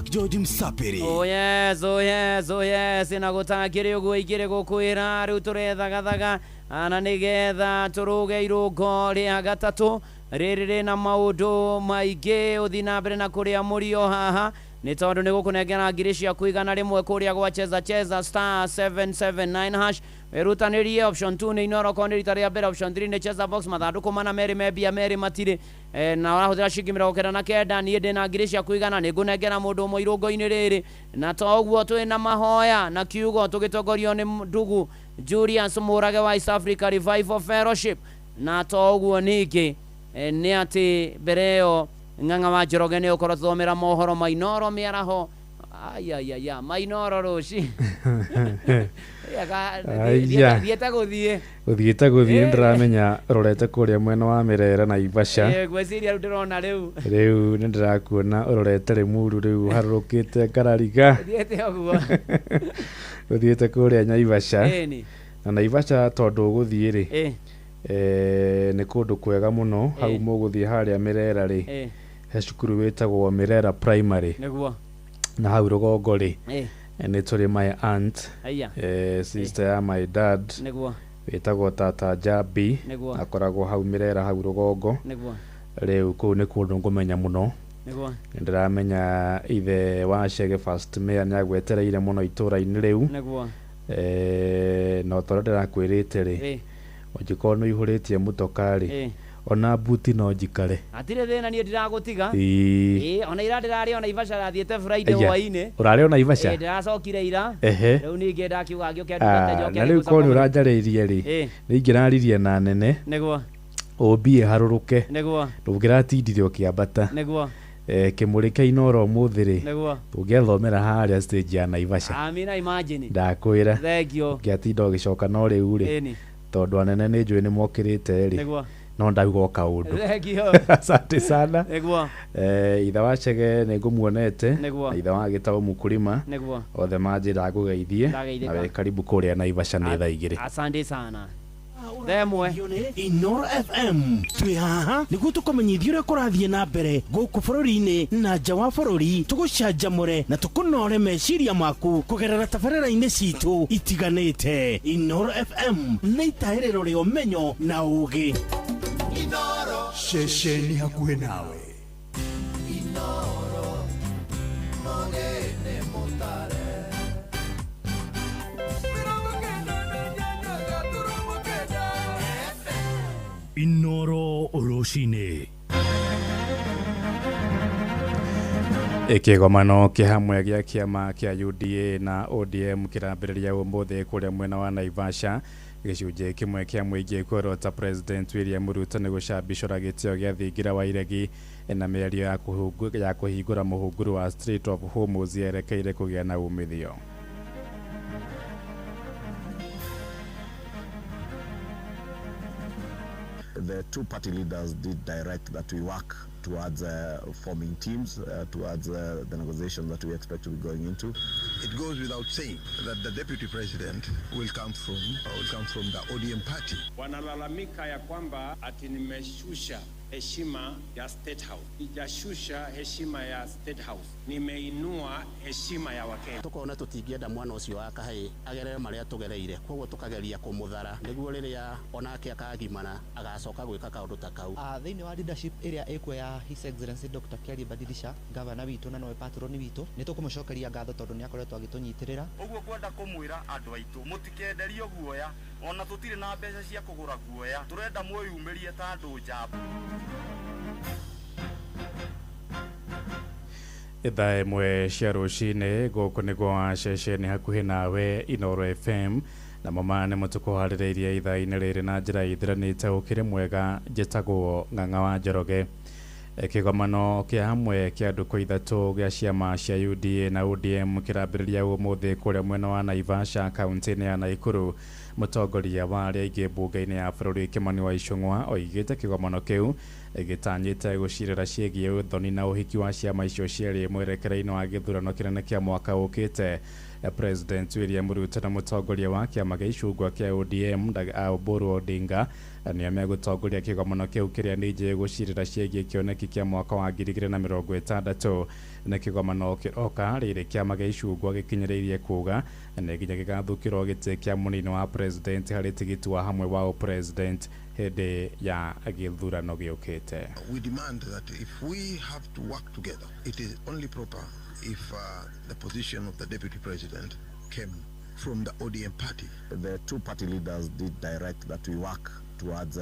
George Msapiri. Oh yes, oh yes, oh yes. Na gũtakĩrĩ ũguo ingĩrĩ gũkwĩra rĩu tũrethagathaga na nĩgetha tũrũge irũngo rĩa gatatũ rĩrĩ rĩna maũndũ maingĩ ũthiĩ na mbere na kũrĩa mũrio haha nĩ tondũ nĩ gũkũnengera ngiri ciaku 100 kũrĩa gwa cheza cheza star 779 hash wĩrutanĩrie option 2 nĩ Inoro korwo nĩ rita rĩa mbere option 3 nĩ cheza box mathandũkũ mana merĩ me mbia merĩ matirĩ na ũrahũthĩra ciringi 99 niĩ ndĩna ngiri ciaku 100 nĩ ngũnengera mũndũ ũmwe irũngo-inĩ rĩrĩ na to ũguo twĩna mahoya na kiugo tũgĩtongorio nĩ ndugu Julius Mũrage wa East Africa Revival Fellowship na to ũguo ningĩ nĩ atĩ mbere ĩyo Ng'ang'a wa Njoroge nĩ ũkorwo tũthomera mohoro ma Inoro mĩaraho ayayaya mainoro rũci thiĩte gũthiĩ ũthiĩte gũthiĩ ndĩramenya ũrorete kũrĩa mwena wa Mĩrera na Ivasha ngwĩciria rĩu ndĩrona rĩu rĩu nĩ ndĩrakuona ũrorete Rĩmuru rĩu ũharũrũkĩte Ngarariga thiĩte ũguo ũthiĩte kũrĩa Naivasha na Naivasha tondũ ũgũthiĩ rĩ nĩ kũndũ kwega mũno hau mũgũthiĩ harĩa Mĩrera rĩ he cukuru wĩtagwo Mĩrera Primary nĩguo na hau rũgongo rĩ nĩ tũrĩ my aunt sister ya my dad nĩguo wĩtagwo tata Jambi akoragwo hau Mĩrera hau rũgongo nĩguo rĩu kũu nĩ kũndũ ngũmenya mũno nĩguo nĩndĩramenya ithe wa Chege First Mayor nĩ agwetereire mũno itũra-inĩ rĩu nĩguo na ũtorĩa ndĩrakwĩrĩte rĩ ũngĩkorwo nĩ ũihũrĩtie mũtoka rĩ ona buti no njikare hatirĩ thĩna niĩ ndiragũtiga ĩĩ ona ira ndĩrarĩ ona Ivasha rathiĩte Friday hwainĩ ũrarĩ ona Ivasha ndĩracokire ira rĩu ningĩ ndakiuga ngĩũke ndungate njoke na rĩu korwo nĩ ũranjarĩirie rĩ nĩ ingĩraririe na nene nĩguo ũmbie harũrũke nĩguo ndũngĩratindire ũkĩambata nĩguo kĩmũrĩ kĩa Inoro ũmũthĩ rĩ nĩguo tũngĩathomera harĩa stage ya Naivasha amina imagine ndakwĩra thank you ngĩatinda ũgĩcoka no rĩu rĩ tondũ anene nĩ njũĩ nĩ mokĩrĩte rĩ nĩguo No ndauga o kaũndũ. Thengio. Asante sana. Nĩguo. Ithe wa Chege nĩ ngũmuonete. Nĩguo. Na ithe wa Gĩtaũ Mũkũrima. Nĩguo. Othe manjĩra ngũgeithie. Ndageithĩka. Na wĩ karibu kũrĩa Naivasha nĩ thaa 2. Asante sana. Themwe. Inoro FM twĩ haha nĩguo tũkũmenyithia ũrĩa kũrathiĩ na mbere gũkũ bũrũri-inĩ na nja wa bũrũri, tũgũcanjamũre na tũkũnore meciria maku kũgerera tabarĩra-inĩ citũ itiganĩte. Inoro FM nĩ itahĩrĩro rĩa ũmenyo na ũũgĩ. Ceceni hakuhĩ nawe. Inoro mũgĩne mũtare. Inoro rũcinĩ. Kĩgomano kĩa hamwe gĩa kĩama kĩa UDA na ODM kĩrambĩrĩria ũmũthĩ kũrĩa mwena wa Naivasha. Gĩcunjĩ kĩmwe kĩa mũingĩ kwerota President William Ruto nĩ gũcambicũra gĩtĩo gĩa thingira wa iregi na mĩario ya kũhingũra mũhunguru wa Strait of Hormuz yerekeire kũgĩa na umithio. The two party leaders did direct that we work towards forming teams, towards the negotiations that we expect to be going into. It goes without saying that the deputy president will come from the ODM party. Wanalalamika ya kwamba ati nimeshusha heshima ya State House. Sijashusha heshima ya State House. Nimeinua heshima ya Wakenya. Tukona tutingienda mwana ucio wa kahii agerere maria tugereire, koguo tukageria kumuthara niguo riria onake akagimara agacoka gwika kaundu ta kau. Thiini wa leadership iria ikuo ya His Excellency Dr. Kelly Badilisha, governor witu na nowe patron witu, ni tukumucokeria ngatho tondu ni akoretwo agitunyitirira. Uguo kwenda kumwira andu aitu mutikenderio guoya, ona tutire na mbeca cia kugura guoya, turenda mwiyumirie ta andu njamba. Thaa 1 cia rũcinĩ gũkũ nĩ gwa ceceni hakuhĩ nawe Inoro FM, na mama nĩ mũtũkũharĩrĩirie ithaa-inĩ rĩrĩ na njĩra ithiranĩte ũkĩrĩ mwega. Njĩtagwo Ng'ang'a wa Njoroge. Kĩgomano kĩa hamwe kĩa ndukũ ithatũ gĩa ciama cia UDA na ODM kĩrambĩrĩria ũmũthĩ kũrĩa mwena wa Naivasha kaunti-inĩ ya Naikuru. Mũtongoria wa arĩa aingĩ mbunge-inĩ ya bũrũri Kimani wa Ichung'wa oigĩte kĩgomano kĩu gĩtanyĩte gũcirĩra ciĩgiĩ ũthoni na ũhiki wa ciama icio cierĩ mwerekera-inĩ wa gĩthurano kĩnene kĩa mwaka ũkĩte. President William Ruto na mũtongoria wa kĩama gĩa icungwa kĩa ODM Oburu Odinga nĩo megũtongoria kĩgomano kĩu kĩrĩa ningĩ gũcirĩra ciĩgiĩ kĩoneki kĩa mwaka wa 2060. Nĩ kĩgomano kĩroka rĩrĩ kĩama gĩa icungwa gĩkinyĩrĩirie kuga nĩ nginya gĩgathukĩrwo gĩtĩ kĩa mũnini wa president harĩ tigiti wa hamwe wa ũpresident hĩndĩ ya gĩthurano gĩũkĩte. We demand that if we have to work together, it is only proper if the position of the deputy president came from the ODM party. The two party leaders did direct that we work towards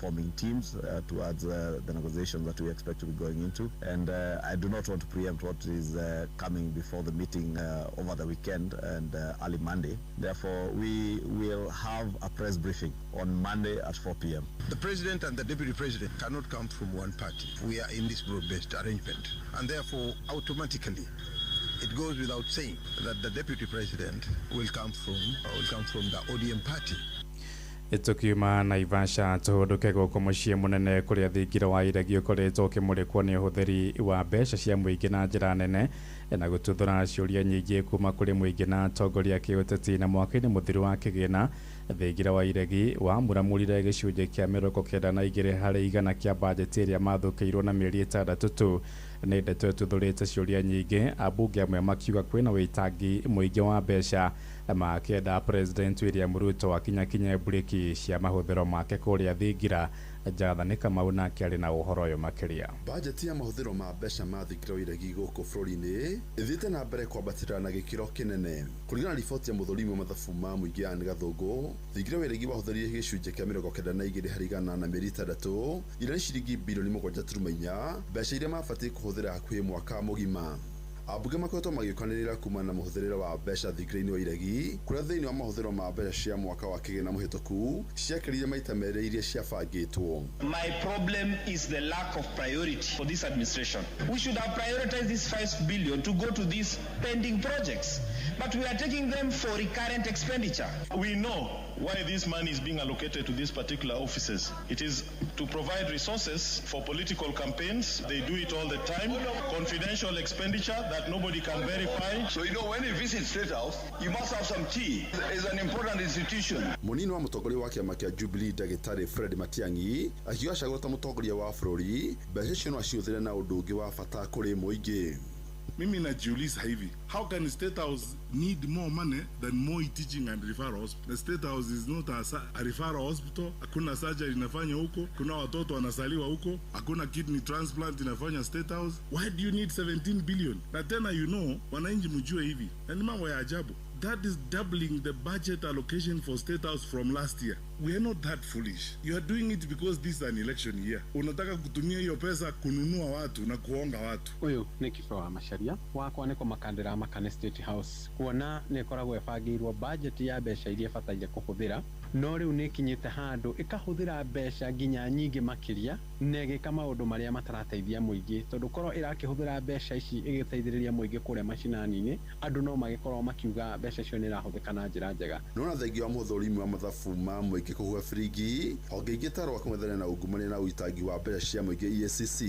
forming teams, towards the negotiations that we expect to be going into. And I do not want to preempt what is coming before the meeting over the weekend and early Monday. Therefore, we will have a press briefing on Monday at 4 p.m. The president and the deputy president cannot come from one party. We are in this broad-based arrangement. And therefore, automatically, it goes without saying that the deputy president will come from the ODM party. Tukiuma Naivasha tũhũndũke gũkũ mũciĩ mũnene kũrĩa thingira wa iregi ũkoretwo ũkĩmũrĩkwo nĩ ũhũthĩri wa mbeca cia mũingĩ na njĩra nene na gũtuthũra ciũria nyingĩ kuma kũrĩ mũingĩ na atongoria kĩũteti. Na mwaka-inĩ mũthiru wa kĩgĩna thingira wa iregi wamuramurire gĩcunjĩ kĩa 92 harĩ igana kĩa bajeti ĩrĩa mathũkĩirwo na mĩeri 6 tu. Nĩ ndeto ĩtuthũrĩte ciũria nyingĩ, ambunge amwe makiuga kwĩna wĩitangi mũingĩ wa mbeca makĩenda President William Ruto akinyakinye mburĩki cia mahũthĩro make kũrĩa thingira. Jathani Kamau nake arĩ na ũhoro ũyũ makĩria. Bajeti ya mahũthĩro ma mbeca ma thingira wa iregi gũkũ bũrũri-inĩ ĩthiĩte na mbere kwambatĩra na gĩkĩro kĩnene. Kũringana na riboti ya mũthũrimi wa mathabu ma mũingĩ Anne Gathũngũ, thingira wa iregi wahũthĩrire gĩcunjĩ kĩa 92 harĩ igana na mĩeri 6 iria nĩ ciringi bilioni 7.4 mbeca iria mabatiĩ kũhũthĩra hakuhĩ mwaka mũgima. Ambunge makoretwo magĩũkanĩrĩra kumana na mũhũthĩrĩre wa mbeca thingira-inĩ wa iregi kũrĩa thĩinĩ wa mahũthĩro ma mbeca cia mwaka wa kĩgĩna mũhĩtũku ciakĩrire maita merĩ iria ciabangĩtwo. My problem is the lack of priority for this administration. We should have prioritized this 5 billion to go to these pending projects, but we are taking them for recurrent expenditure. We know why this money is being allocated to these particular offices. It is to provide resources for political campaigns. They do it all the time. Confidential expenditure that nobody can verify. So you know, when you visit State House, you must have some tea. It's an important institution. Munini wa mũtongoria wa kĩama kĩa Jubilee ndagĩtarĩ Fred Matiang'i akiuga acagũrwo ta mũtongoria wa bũrũri mbeca icio no acihũthĩre na ũndũ ũngĩ wa bata kũrĩ mũingĩ. Mimi najiuliza hivi, how can State House need more money than Moi Teaching and Referral Hospital? The State House is not a referral hospital. Hakuna surgery inafanya huko, kuna watoto wanasaliwa huko, hakuna kidney transplant inafanya State House. Why do you need 17 billion? Na tena you know, wananchi mjue hivi, na ni mambo ya ajabu. That is doubling the budget allocation for State House from last year. We are not that foolish. You are doing it because this is an election year. Unataka kutumia hiyo pesa kununua watu na kuonga watu. Uyu nĩ Kibwa wa Macharia wakwa nĩ kũmakandĩra makane State House kuona nĩ ĩkoragwo ĩbangĩirwo budget ya mbeca iria ĩbataire kũhũthĩra, no rĩu nĩ ĩkinyĩte handũ ĩkahũthĩra mbeca nginya nyingĩ makĩria na ĩgĩka maũndũ marĩa matarateithia mũingĩ, tondũ korwo ĩrakĩhũthĩra mbeca ici ĩgĩteithĩrĩria mũingĩ kũrĩa macinani-inĩ, andũ no magĩkorwo makiuga mbeca icio nĩ irahũthĩka na njĩra njega. No na thengia wa mũthũrimi wa mathabu ma mũingĩ kũhuha biringi honge ingĩ ta rwa kũng'ethanĩra na ungumania na ũitangi wa mbeca cia mũingĩ EACC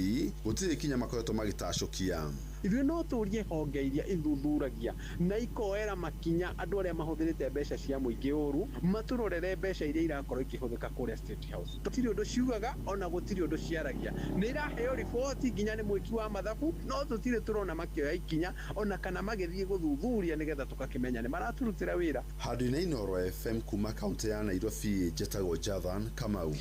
gũtirĩ ikinya makoretwo magĩtacũkia. Ithuĩ no tũrie honge iria ithuthuragia na ikoera makinya andũ arĩa mahũthĩrĩte mbeca cia mũingĩ ũru, matũrorere mbeca iria irakorwo ikĩhũthĩka kũrĩa State House. Gũtirĩ ũndũ ciugaga ona gũtirĩ ũndũ ciaragia, nĩ iraheo riboti nginya nĩ mwĩki wa mathabu, no tũtirĩ tũrona makĩoya ikinya ona kana magĩthiĩ gũthuthuria nĩgetha tũgakĩmenya nĩ maraturutĩra wĩra. Handũ-inĩ Inooro FM kuma kaunti ya Nairobi, njetagwo Jathan Kamau.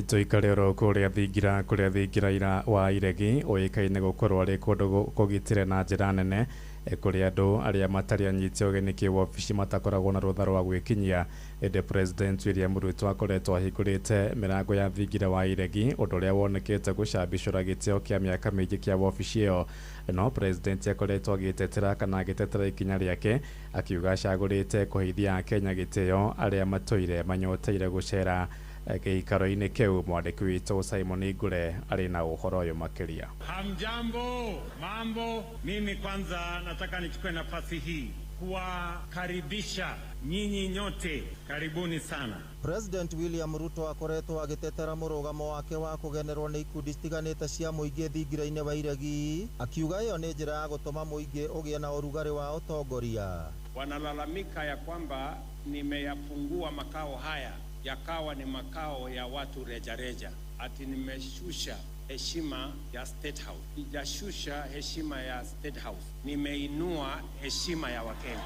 Tuikare oro kũrĩa thingira ira wa iregi ũĩkaine gũkorwo arĩ kũndũ kũgitĩre na njĩra nene kũrĩ andũ arĩa matarĩ anyite ũgeni kĩwobici matakoragwo na rũtha rwa gwĩkinyia. Ĩndĩ President William Ruto akoretwo ahingũrĩte mĩrango ya thingira wa iregi, ũndũ ũrĩa wonekete gũcambicũra gĩtĩo kĩa mĩaka mĩingĩ kĩa wobici ĩyo. No President akoretwo agĩtetera kana agĩtetera ikinya rĩake akiuga acagũrĩte kũheithia Akenya gĩtĩo arĩa matũire manyoteire gũcera gĩikaro-inĩ kĩu. Mwandĩki witũ Simon Ngure arĩ na ũhoro ũyũ makĩria. Hamjambo, mambo. Mimi kwanza nataka nichukue nafasi hii kuwakaribisha nyinyi nyote, karibuni sana. President William Ruto akoretwo agitetera mũrũgamo wake wa kũgenerwo nĩ ikundi citiganĩte cia mũingĩ thingira-inĩ wa iregi, akiuga ĩyo nĩ njĩra ya gũtũma mũingĩ ũgĩe na ũrugarĩ wa ũtongoria. Wanalalamika ya kwamba nimeyafungua makao haya yakawa ni makao ya watu rejareja, ati nimeshusha heshima ya State House. Sijashusha heshima ya State House, nimeinua heshima ya Wakenya.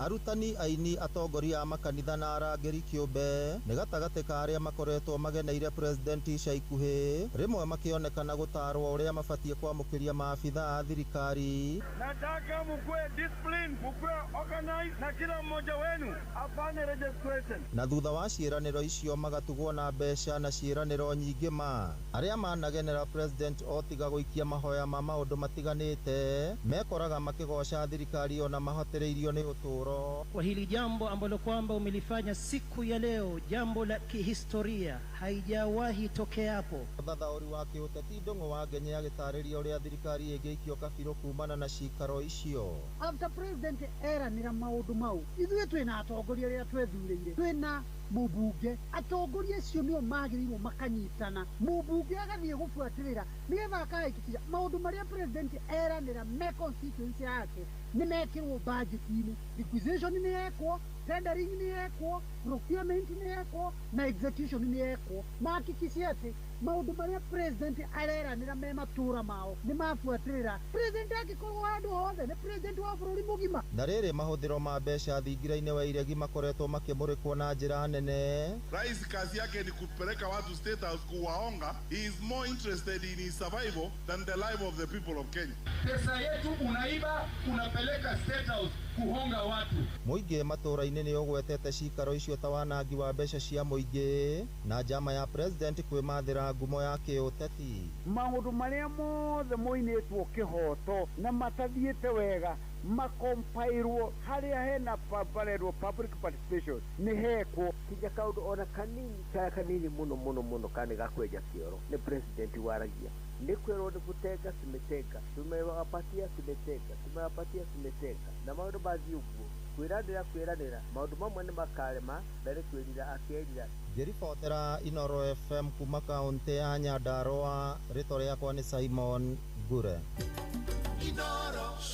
Arutani, aini, atongoria a makanitha na arangĩri kĩũmbe nĩ gatagatĩ ka arĩa makoretwo mageneire president ica ikuhĩ, rĩmwe makĩonekana gũtarwo ũrĩa mabatiĩ kwamũkĩria maabitha a thirikari. Nataka mukue discipline, mukue organized na kila mmoja wenu afanye registration. Na thutha wa ciĩranĩro icio magatugwo na mbeca na ciĩranĩro nyingĩ ma arĩa managenera president o tiga gũikia mahoya ma maũndũ matiganĩte mekoraga makĩgoca thirikari ona mahotĩrĩirio nĩ ũtũũro. Kwa hili jambo ambalo kwamba umelifanya siku ya leo, jambo la kihistoria, haijawahi tokea hapo. Mũthathaũri wa kĩũteti Ndung'u wa Ngenye agĩtarĩria ũrĩa thirikari ĩngĩikio kabirũ kumana na cikaro icio. After president eranĩra maũndũ mau, ithuĩ twĩna atongoria arĩa twethurĩire, twĩna mũmbunge, atongoria acio nĩo magĩrĩirwo makanyitana, mũmbunge agathiĩ gũbuatĩrĩra nĩgetha akahakikisha maũndũ marĩa president eranĩra me constituency yake nĩ mekĩrwo budget-inĩ, requisition nĩ yekwo, tendering nĩ yekwo, procurement nĩ yekwo na execution nĩ yekwo. Mahakikishe atĩ maũndũ marĩa president areranĩra me matũra mao nĩ mabuatĩrĩra. President angĩkorwo handũ hothe nĩ president wa bũrũri mũgima. Na rĩrĩ mahũthĩro ma mbeca thingira-inĩ wa iregi makoretwo makĩmũrĩkwo na njĩra nene. Rais kazi yake ni kupeleka watu State House kuwaonga. He is more interested in his survival than the life of the people of Kenya. Pesa yetu unaiba unapeleka State House kuhonga watu. Mũingĩ matũũra-inĩ nĩ ũgwetete cikaro icio ta wanangi wa mbeca cia mũingĩ na njama ya president kwĩmathĩra ngumo ya kĩũteti. Maũndũ marĩa mothe moinĩtwo kĩhoto na matathiĩte wega makompairwo harĩa hena parerwo public participation nĩ hekwo. Kinya kaũndũ ona kanini kaya kanini mũno mũno mũno kana gakwenja kĩoro nĩ president waragia nĩ kwĩrwo nĩ gũtenga tumetenga, tumewapatia tumetenga, tumewapatia tumetenga, na maũndũ mathiĩ ũguo kwĩranĩra kwĩranĩra maũndũ mamwe nĩ makarema mbere kwĩrira akerira. Ngĩribotera Inoro FM kuma kaunti ya Nyandarua, rĩtwa rĩakwa nĩ Simon Ngure.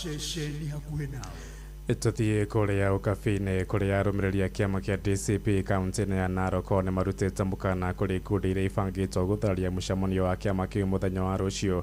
Ceceni hakuhĩ nawe. Tũthiĩ kũrĩa ũkabi-inĩ kũrĩa arũmĩrĩri a kĩama kĩa DCP kaunti-inĩ ya Narok nĩ marutĩte mũkana kũrĩ ikundi iria ibangĩtwo gũthararia mũcemanio wa kĩama kĩu mũthenya wa rũciũ.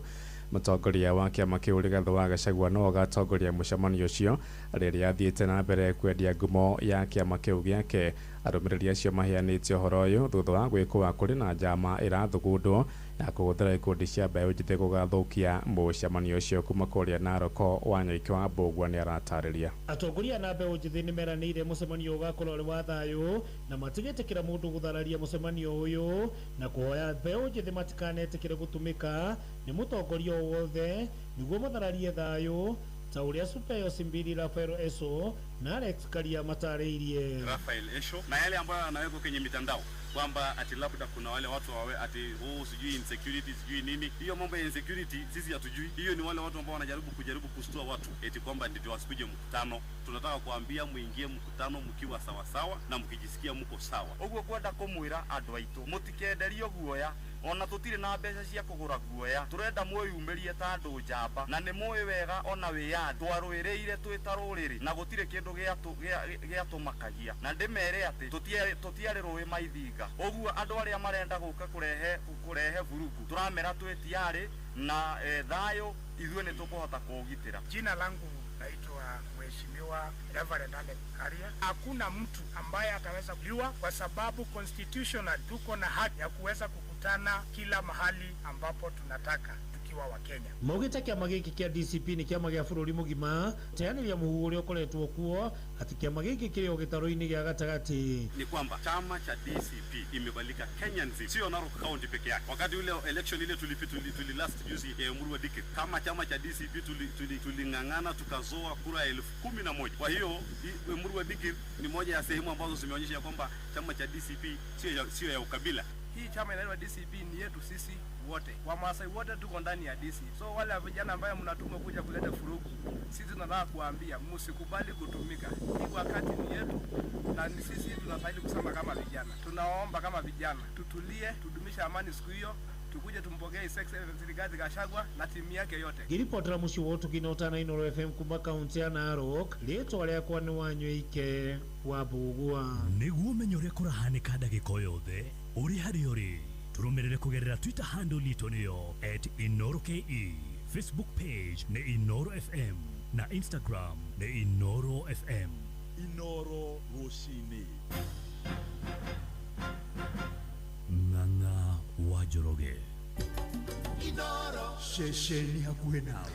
Mũtongoria wa kĩama kĩu Rigathĩ wa Gachagua no agatongoria mũcemanio ũcio rĩrĩa athiĩte na mbere kwendia ngumo ya kĩama kĩu gĩake. Arũmĩrĩri acio maheanĩte ũhoro ũyũ thutha wa gwĩkũa kũrĩ na njama ĩrathugundwo ya kũhũthĩra ikundi cia mbeũ njĩthĩ gũgathũkia mũcemanio ũcio. Kuma kũrĩa Narok, Wanyoike wa Mbũgua nĩ aratarĩria. Atongoria na mbeũ njĩthĩ nĩ meranĩire mũcemanio ũgakorwo ũrĩ wa thayũ na matigĩtĩkĩra mũndũ gũthararia mũcemanio ũyũ na kũhoya mbeũ njĩthĩ matikanetĩkĩre gũtũmĩka nĩ mũtongoria o wothe nĩguo mathararie thayũ ta ũrĩa Supeyo Simbili, Rafael Eso na Alex Karia matarĩirie. Rafael Esho na yale ambayo yanawekwa kwenye mitandao kwamba ati labda kuna wale watu wawe ati sijui insecurity sijui nini. Hiyo mambo ya insecurity sisi hatujui. Hiyo ni wale watu ambao wanajaribu kujaribu kushtua watu eti kwamba ndio wasikuje mkutano. Tunataka kuambia muingie mkutano mkiwa sawa sawa na mkijisikia mko sawa. Ũguo kwenda kũmwĩra andũ aitũ mũtikenderio guoya ona tũtirĩ na mbeca cia kũgũra guoya, tũrenda mwĩyumĩrie ta andũ njamba na nĩ mũĩ wega ona wĩyathi twarũĩrĩire twĩ ta rũrĩrĩ na gũtirĩ kĩndũ gĩatũmakagia na ndĩmere atĩ tũtiarĩ rũĩ maithinga. Ũguo andũ arĩa marenda gũka kũrehe vurugu tũramera twĩ tiarĩ na thayũ ithuĩ nĩ tũkũhota kũũgitĩra. Jina langu naitwa Mheshimiwa Reverend Alex Karia. Hakuna mtu ambaye ataweza kuliwa kwa sababu constitutional tuko na haki ya kuweza kukutana kila mahali ambapo tunataka tukiwa wa Kenya. Maugĩte kĩama gĩkĩ kĩa DCP nĩ kĩama gĩa bũrũri mũgima teanĩria mũhuhu ũrĩa ũkoretwo kuo atĩ kĩama gĩkĩ kĩrĩ o gĩtarũ-inĩ gĩa gatagatĩ. Ni kwamba chama cha DCP imebalika Kenya nzima, sio Narok County peke yake. Wakati ule election ile tuli last juzi ya Emurua Dikirr, kama chama cha DCP tuling'ang'ana tukazoa kura 11,000. Kwa hiyo Emurua Dikirr ni moja ya sehemu ambazo zimeonyesha kwamba chama cha DCP sio ya ukabila. Hii chama inaitwa DCP ni yetu sisi wote. Wamasai wote tuko ndani ya DC. So wale vijana ambao mnatumwa kuja kuleta furugu, sisi tunataka kuambia msikubali kutumika. Hii wakati ni yetu na sisi tunastahili kusema kama vijana. Tunaomba kama vijana tutulie, tudumishe amani siku hiyo, tukuje tumpokee His Excellency Rigathi Gachagua na timu yake yote. Ngiripotera muciĩ wa ũtugi na ũtana Inoro FM kuma kaunti ya Narok, rĩtwa rĩakwa nĩ Wanyoike wa Mbũgua. Nĩguo ũmenye ũrĩa kũrahanĩka ndagĩka o yothe ũrĩ harĩa ũrĩ, tũrũmĩrĩre kũgerera Twitter handle itũ nĩyo @InoroKE, Facebook page nĩ Inoro FM na Instagram nĩ Inoro FM. Inoro rũcinĩ. Ng'ang'a wa Njoroge. Inoro ceceni hakuhĩ nawe.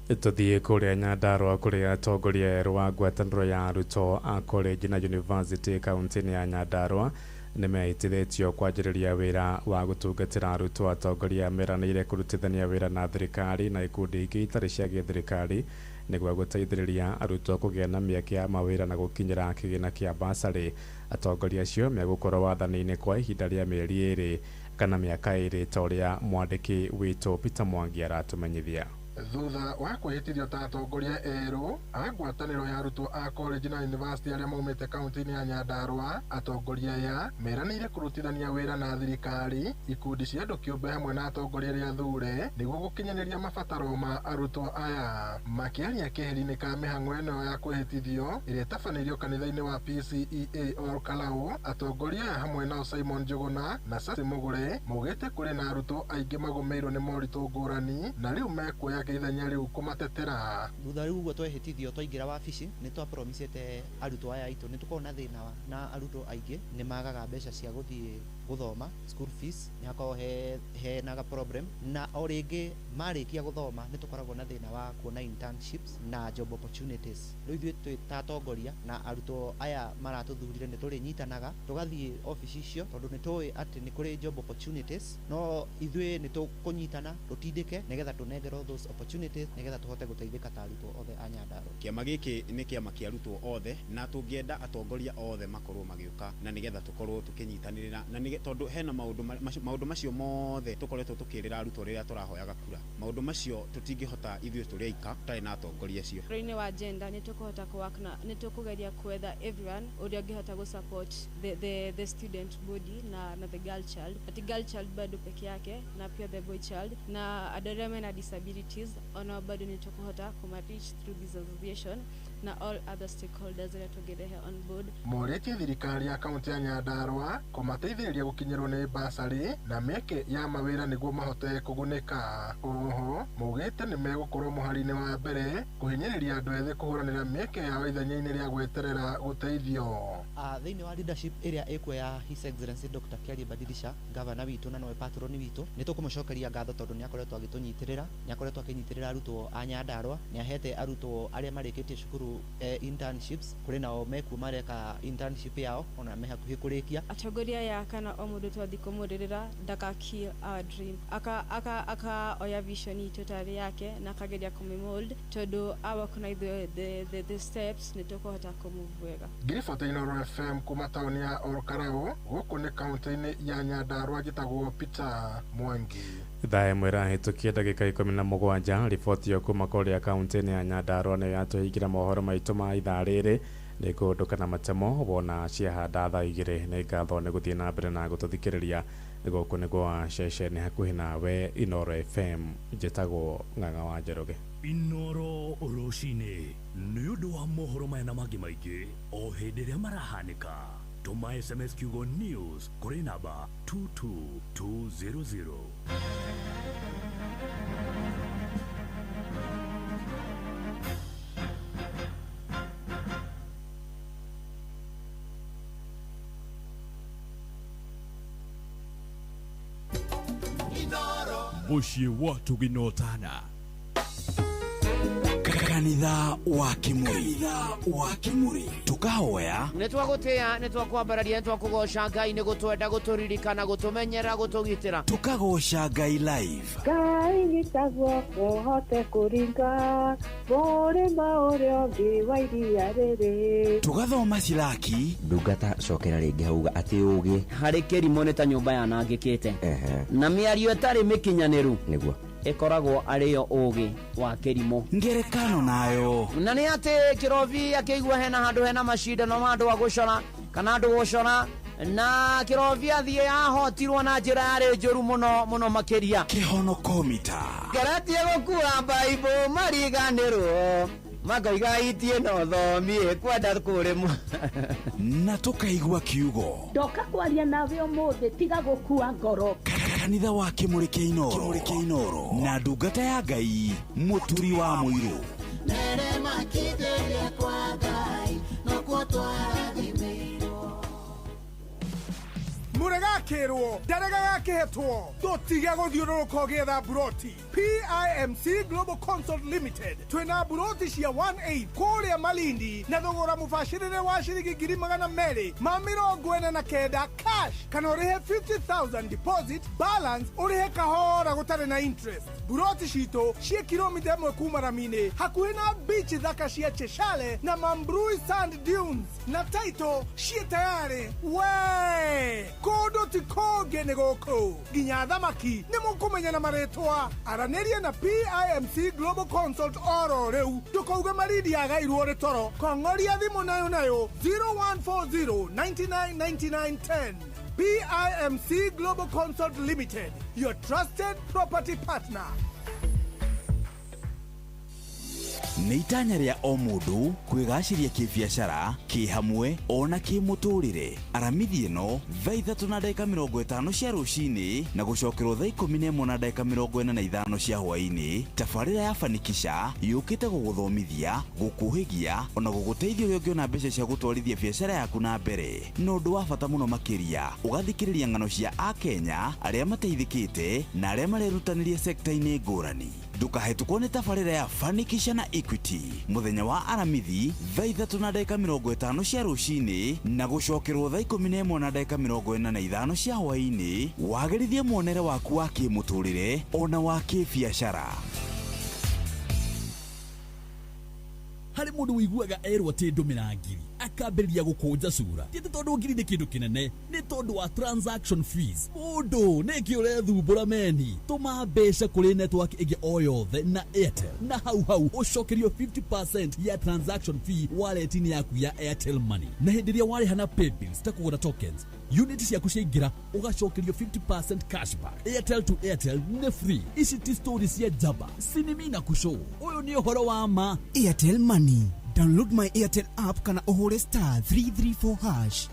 Tũthiĩ kũrĩa Nyandarua kũrĩa atongoria erũ a ngwatanĩro ya arutwo a college na university kaunti-inĩ ya Nyandarua nĩmeitithĩtio kwanjĩrĩria wĩra wa gũtungatĩra arutwo. Atongoria meranĩire kũrutithania wĩra na thirikari na ikundi ingĩ itarĩ cia gĩthirikari nĩguo gũteithĩrĩria arutwo kũgĩa na mĩeke ya mawĩra na gũkinyĩra kĩgĩna kĩa basarĩ. Atongoria acio megũkorwo wathani-inĩ kwa ihinda rĩa mĩeri 2 kana mĩaka 2 ta ũrĩa mwandĩki witũ Peter Mwangi aratũmenyithia. Thutha wa kwĩhĩtithio ta atongoria erũ a ngwatanĩro ya arutwo a college na university arĩa maumĩte kaunti-inĩ ya Nyandarua, atongoria aya meranĩire kũrutithania wĩra na thirikari, ikundi cia andũ kĩũmbe hamwe na atongoria arĩa athure nĩguo gũkinyanĩria mabataro ma arutwo aya. Makĩaria keheri-inĩ ka mĩhang'o ĩno ya kwĩhĩtithio ĩrĩa ĩtabanĩirio kanitha-inĩ wa PCEA Olkalau, atongoria aya hamwe nao Simon Njuguna na Sasi Mugure maugĩte kũrĩ na arutwo aingĩ magũmĩirwo nĩ moritũ ngũrani na rĩu mekuoya Nĩmoete ithenya rĩu kũmatetera. Thutha rĩu ũguo twehĩtithio twaingĩra wabici nĩ twapromisĩte arutwo aya aitũ nĩ tũkoragwo na thĩna na arutwo aingĩ nĩ magaga mbeca cia gũthiĩ gũthoma school fees nĩ hakoragwo he na problem, na o rĩngĩ marĩkia gũthoma nĩ tũkoragwo na thĩna wa kuona internships na job opportunities. Rĩu ithuĩ twĩ ta atongoria na arutwo aya maratũthurire nĩ tũrĩnyitanaga tũgathiĩ obici icio tondũ nĩ tũĩ atĩ nĩ kũrĩ job opportunities, no ithuĩ nĩ tũkũnyitana tũtindĩke nĩgetha tũnengerwo those opportunities nĩgetha tũhote gũteithĩka ta arutwo othe a Nyandarua. Kĩama gĩkĩ nĩ kĩama kĩa arutwo othe na tũngĩenda atongoria othe makorwo magĩũka na nĩgetha tũkorwo tũkĩnyitanĩrĩra na tondũ hena maũndũ macio mothe tũkoretwo tũkĩrĩra arutwo rĩrĩa tũrahoyaga kura. Maũndũ macio tũtingĩhota ithuĩ tũrĩ aika tũtarĩ na atongoria acio. Ũhoro-inĩ wa gender nĩ tũkũhota kũ-work na nĩ tũkũgeria kwetha everyone ũrĩa ũngĩhota gũ support the student body na the girl child, ati girl child bado peke yake na pia the boy child na andũ arĩa mena disabilities onao bado nĩ tũkũhota kũma reach through this association na all other stakeholders arĩa tũngĩrehe on board. Morĩtie thirikari ya kaunti ya Nyandarua kũmateithĩrĩria gũkinyĩrwo nĩ basarĩ na mĩeke ya mawĩra nĩguo mahote kũgunĩka. Oho maugĩte nĩ megũkorwo mũhari-inĩ wa mbere kũhinyĩrĩria andũ ethĩ kũhũranĩra mĩeke yao ithenya-inĩ rĩa gweterera gũteithio. Thĩinĩ wa leadership ĩrĩa ĩkuo ya His Excellency Dr. Kiarie Badilisha, gavana witũ na nowe patron witũ, nĩ tũkũmũcokeria ngatho tondũ nĩ akoretwo agĩtũnyitĩrĩra, nĩ akoretwo akĩnyitĩrĩra arutwo a Nyandarua, nĩ ahete arutwo arĩa marĩkĩtie cukuru internships, kũrĩ nao mekuo mareka internship yao ona me hakuhĩ kũrĩkia. Atongoria aya kana o mũndũ twathiĩ kũmũrĩrĩra ndaka kill our dream, aka oya vision itũ tarĩ yake na akageria kũmĩmold tondũ awork na ithuĩ the steps nĩ tũkũhota kũmove wega. Ngiribota Inooro FM kuma taũni ya Olkalau gũkũ nĩ kaunti-inĩ ya Nyandarua, njĩtagwo Peter Mwangi. Thaa ĩmwe ĩrahĩtũkia ndagĩka 17. Riboti ĩyo kuma kũrĩa kaunti-inĩ ya Nyandarua nĩyo yatũhingĩra mohoro maitũ ma ithaa rĩrĩ. Nĩ kũndũka na matemo wona ciahanda thaa 2. Nĩ ngatho nĩ gũthiĩ na mbere na gũtũthikĩrĩria. Gũkũ nĩ gwa ceceni hakuhĩ nawe Inooro FM. Njĩtagwo Ng'ang'a wa Njoroge. Inooro rũcinĩ nĩ ũndũ wa mohoro maya na mangĩ maingĩ o hĩndĩ ĩrĩa marahanĩka. Tũma SMS kiugo news kũrĩ namba 22200. Mũciĩ wa tũginotana kanitha wa Kimuri, wa Kimuri tukahoya nĩ twagũtĩĩa, nĩ twakwambararia, nĩ twakũgoca Ngai nĩ gũtwenda, gũtũririkana, gũtũmenyera, gũtũgitĩra. Tukagoca Ngai live. Ngai nyita guoko hote kũringa mũrĩma ũrĩa ũngĩ wa iria rĩrĩ. Tugathoma Silaki. Ndungata cokera rĩngĩ hauga atĩ ũgĩ harĩ kĩrimũ nĩ ta nyũmba yanangĩkĩte na mĩario ĩtarĩ mĩkinyanĩru nĩguo ĩkoragwo arĩyo ũgĩ wa kĩrimũ. Ngerekano nayo na nĩ atĩ kĩrobi akĩigua hena handũ hena macindano ma andũ a gũcora kana andũ gũcora na kĩrobi athiĩ ahotirwo na njĩra yarĩ njũru mũno mũno makĩria. Kĩhonokomita ngeretie gũkua baibũ mariganĩrwo makoiga itie no thomie kwenda kũrĩmwo na tũkaigua kiugo ndoka kwaria nawe ũmũthĩ tiga gũkua ngoro. Kanitha wa Kimuri kĩa Inooro na ndungata ya Ngai Mũturi wa Mũirũ. Nerema kwa Ngai nokuo twarathimĩirwo. Mũregakĩrwo ndarega gakĩhetwo tũtige gũthiũrũrũka ũgĩetha buroti. PIMC Global Consult Limited twĩna buroti cia 18 kũrĩa Malindi na thogora mũbacĩrĩre wa ciringi 249,000 cash kana ũrĩhe 50,000 deposit balance ũrĩhe kahora gũtarĩ na interest. Buroti citũ ciĩ kilomita 1 kuma rami-inĩ hakuhĩ na beach thaka cia Cheshale na Mambrui Sand Dunes na title ciĩ tayarĩ. We kũndũ ti kũngĩ nĩ gũkũ nginya thamaki nĩ mũkũmenya na marĩtwa. Aranĩria na PIMC Global Consult oro rĩu ndũkauge Malindi yagairwo rĩ toro. Kong'oria thimũ nayo nayo 0140 99 99 10. PIMC Global Consult Limited, your trusted property partner. Nĩ itanya rĩa o mũndũ kwĩgacĩria kĩbiacara, kĩhamwe ona kĩmũtũrĩre. Aramithi ĩno thaa 3:50 cia rũcinĩ na gũcokerwo thaa 11:45 cia hwaĩ-inĩ. Tabarĩra ya Fanikisha yũkĩte gũgũthomithia, gũkũhĩgia ona gũgũteithia ũrĩa ũngĩona mbeca cia gũtwarithia biacara yaku na mbere. Na ũndũ wa bata mũno makĩria, ũgathikĩrĩria ng'ano cia Akenya arĩa mateithĩkĩte na arĩa marerutanĩria sekta-inĩ ngũrani. Ndũkahĩtũkwo nĩ tabarĩra ya Fanikisha na Equity mũthenya wa Aramithi thaa 3:50 cia rũcinĩ na gũcokerwo thaa 11:45 cia hwaĩ-inĩ. Wagĩrithie muonere waku wa kĩmũtũrĩre ona wa kĩbiacara. Harĩ mũndũ ũiguaga erwo atĩ ndũmĩra ngiri akambĩrĩria gũkũnja cura. Ti atĩ tondũ ngiri nĩ kĩndũ kĩnene, nĩ tondũ wa transaction fees. Mũndũ nĩkĩ ũrethumbũra meni? Tũma mbeca kũrĩ network ĩngĩ o yothe na Airtel, na hau hau ũcokerio 50% ya transaction fee wallet-inĩ yaku ya Airtel Money. Na hĩndĩ ĩrĩa warĩha na paybills ta kũgũra tokens, unit ciaku ciaingĩra ũgacokerio 50% cashback. Airtel to Airtel nĩ free. Ici ti story cia njamba, sinimi na kushow. Ũyũ nĩ ũhoro wa ma. Airtel Money. Download my Airtel app kana ũhũre star 334 hash.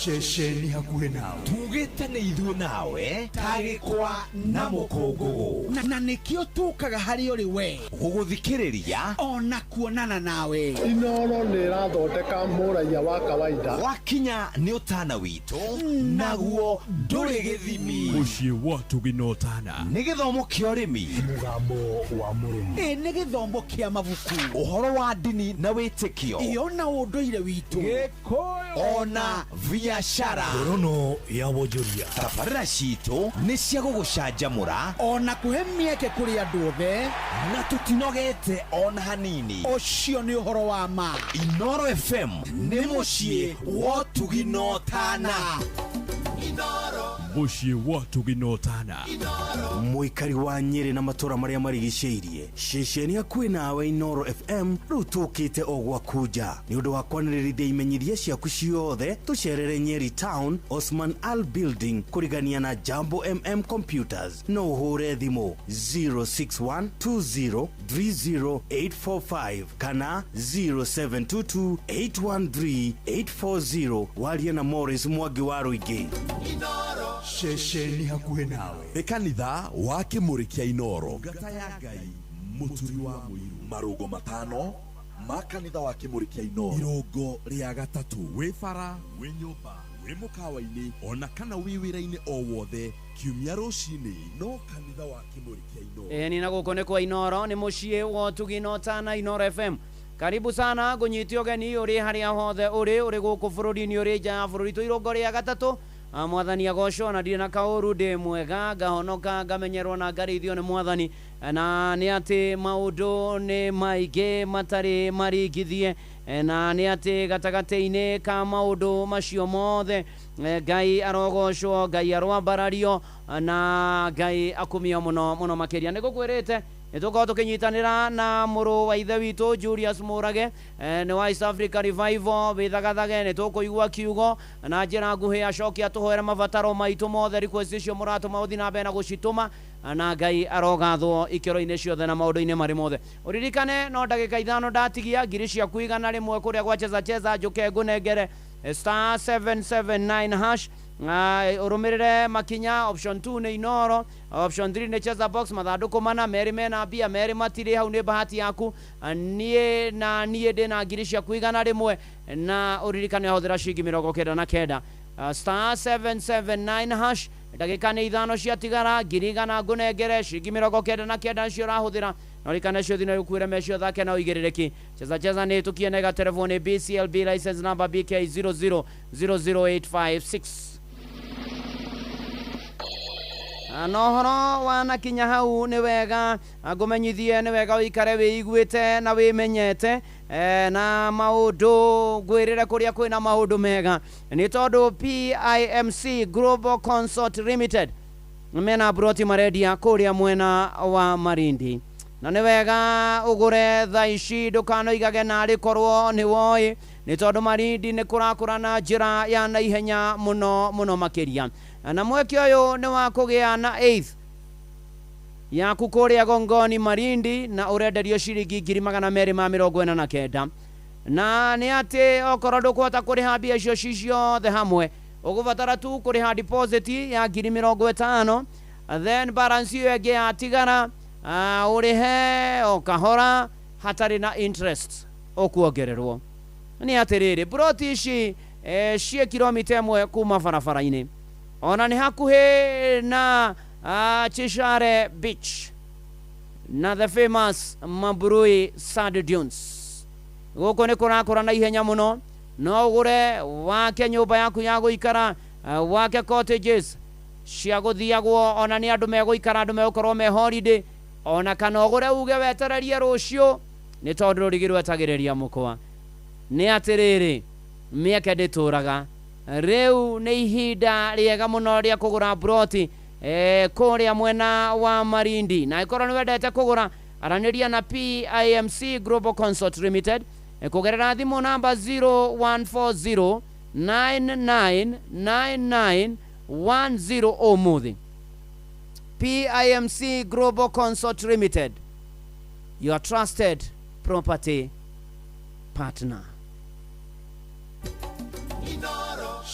Ceceni hakuhĩ nawe tugĩte nĩ ithuĩ nawe tagĩkwa na mũkũngũgũ na nĩkĩo tũkaga harĩ ũrĩ we gũgũthikĩrĩria ona kuonana nawe. Inoro nĩ ĩrathondeka mũraiya wa kawaida. Wakinya nĩ ũtana witũ naguo ndũrĩ gĩthimi. Mũciĩ wa tũginotana nĩ gĩthomo kĩa ũrĩmi, mũgambo wa mũrĩmi, ĩ nĩ gĩthomo kĩa mabuku, ũhoro wa ndini na wĩtĩkio, ĩ ona ũndũire witũ, Gĩkũyũ ona biacara. Ngorono ya wonjoria. Tabarĩra citũ nĩ cia gũgũcanjamũra ona kũhe mĩeke kũrĩ andũ othe, na tũtinogete ona hanini. Ũcio nĩ ũhoro wa ma. Inoro FM nĩ mũciĩ wa ũtugi-na-ũtana. Mũciĩ wa ũtugi-na-ũtana. Mũikari wa Nyĩrĩ na matũra marĩa marigicĩirie, ceceni hakuhĩ nawe Inoro FM rĩu tũkĩte o gwaku nja nĩ ũndũ wa kwanĩrĩrithia imenyithia ciaku ciothe. Tũcerere Nyeri Town, Osman Al Building, kũrigania na Jambo MM Computers. No ũhũre thimũ 0612030845 kana 0722813840. Warie na Morris Mwangi wa Rũingĩ. Ceceni hakuhĩ nawe nĩ kanitha wa Kĩmũrĩ kĩa Inoro. Ngata ya Ngai mũturi wa mũiru. Marũngo matano ma kanitha wa Kĩmũrĩ kĩa Inoro. Irũngo rĩa gatatũ, wĩ bara, wĩ nyũmba, wĩ mũkawa-inĩ ona kana wĩ wĩra-inĩ o wothe, kiumia rũcinĩ no kanitha wa Kĩmũrĩ kĩa Inoro. Ĩni na gũkũ nĩ kwa Inoro, nĩ mũciĩ wa ũtugi na ũtana Inoro FM. Karibu sana ngũnyite ũgeni ũrĩ harĩa hothe ũrĩ, ũrĩ gũkũ bũrũri-inĩ, ũrĩ nja ya bũrũri. Twĩ irũngo rĩa gatatũ. Mwathani agocwo na ndirĩ na kaũru, ndĩ mwega, ngahonoka, ngamenyerwo na ngarĩithio nĩ mwathani. Na nĩ atĩ maũndũ nĩ maingĩ matarĩ maringithie, na nĩ atĩ gatagatĩ-inĩ ka maũndũ macio mothe Ngai arogocwo, Ngai aroambarario na Ngai akumio mũno mũno makĩria. Nĩ ngũkwĩrĩte nĩ tũkorwo tũkĩnyitanĩra na mũrũ wa ithe witũ Julius Mũrage, nĩ wa East Africa Revival wĩthagathage. Nĩ tũkũigua kiugo na njĩra nguhĩ, acoke atũhoere mabataro maitũ mothe. Request icio mũratũma ũthiĩ na mbere na gũcitũma, na Ngai arogathwo ikĩro-inĩ ciothe na maũndũ-inĩ marĩ mothe. Ũririkane no ndagĩka 5 ndatigia ngiri ciaku 100 kũrĩa gwa cheza cheza, njũke ngũnengere star 779 hash. Ũrũmĩrĩre makinya. Option 2 nĩ Inoro, option 3 nĩ cheza box. Mathandũkũ mana, merĩ mena mbia, merĩ matirĩ. Hau nĩ bahati yaku. Niĩ na niĩ ndĩna ngiri ciaku 100, na ũririkane hũthĩra ciringi 99. Star 779 hash. Ndagĩka nĩ 5 ciatigara, ngiri 100 ngũnengere, ciringi 99 nĩcio ũrahũthĩra. Na ũririkane ciothe no ĩgũkuĩre mecio thake na ũigĩrĩrĩki. Cheza cheza nĩ ĩtũkie na ĩgaterevwo nĩ BCLB license number BK 0000856. Na ũhoro wanakinya hau nĩ wega ngũmenyithie, nĩ wega ũikare wĩiguĩte na wĩmenyete, na maũndũ ngwĩrĩre kũrĩa kwĩna maũndũ mega, nĩ tondũ PIMC Global Consort Limited mena broti marendia kũrĩa mwena wa Malindi, na nĩ wega ũgũre thaa ici, ndũkanoigage narĩ korwo nĩ woĩ, nĩ tondũ Malindi nĩ kũrakũra na njĩra ya naihenya mũno mũno makĩria. Na mweke ũyũ nĩ wa kũgĩa na 8th Yaku kũrĩa Gongoni Marindi na ũrenderio ciringi 249,000. Na nĩ atĩ okorwo ndũkũhota kũrĩha mbia icio ci ciothe hamwe, ũgũbatara tu kũrĩha deposit ya 50,000, then balance ĩyo ĩngĩ yatigara ũrĩhe o kahora hatarĩ na interest ũkuongererwo. Nĩ atĩrĩrĩ, broti ici ciĩ kilomita 1 kuma barabara-inĩ, ona nĩ hakuhĩ na Chishare Beach na the famous Mambrui Sand Dunes. Gũkũ nĩ kũrakũra na ihenya mũno. No ũgũre wake nyũmba yaku ya gũikara, wake cottages cia gũthiagwo ona nĩ andũ megũikara, andũ megũkorwo me holiday, ona kana ũgũre uge wetererie rũciũ, nĩ tondũ rũrigi rwetagĩrĩria mũkwa. Nĩ atĩrĩrĩ, mĩeke ndĩtũraga. Rĩu nĩ ihinda rĩega mũno rĩa kũgũra broti kũrĩa mwena wa Marindi. Na ĩkorwo nĩ wendete kũgũra, aranĩria na PIMC Global Consult Limited kũgerera thimũ namba 0140 9999 10 ũmũthĩ. PIMC Global Consult Limited, your trusted property partner.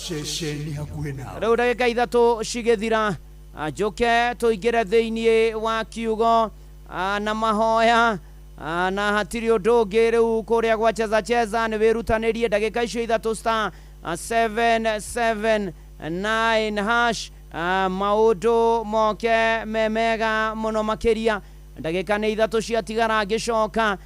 Ceceni hakuhĩ nawe. Rĩu ndagĩka 3 cigĩthira, njũke tũingĩre thĩinĩ wa kiugo na mahoya, na hatirĩ ũndũ ũngĩ rĩu kũrĩa gwa cheza cheza nĩ wĩrutanĩrie ndagĩka icio 3 star 779 hash, maũndũ moke me mega mũno makĩria. Ndagĩka nĩ 3 ciatigara ngĩcoka,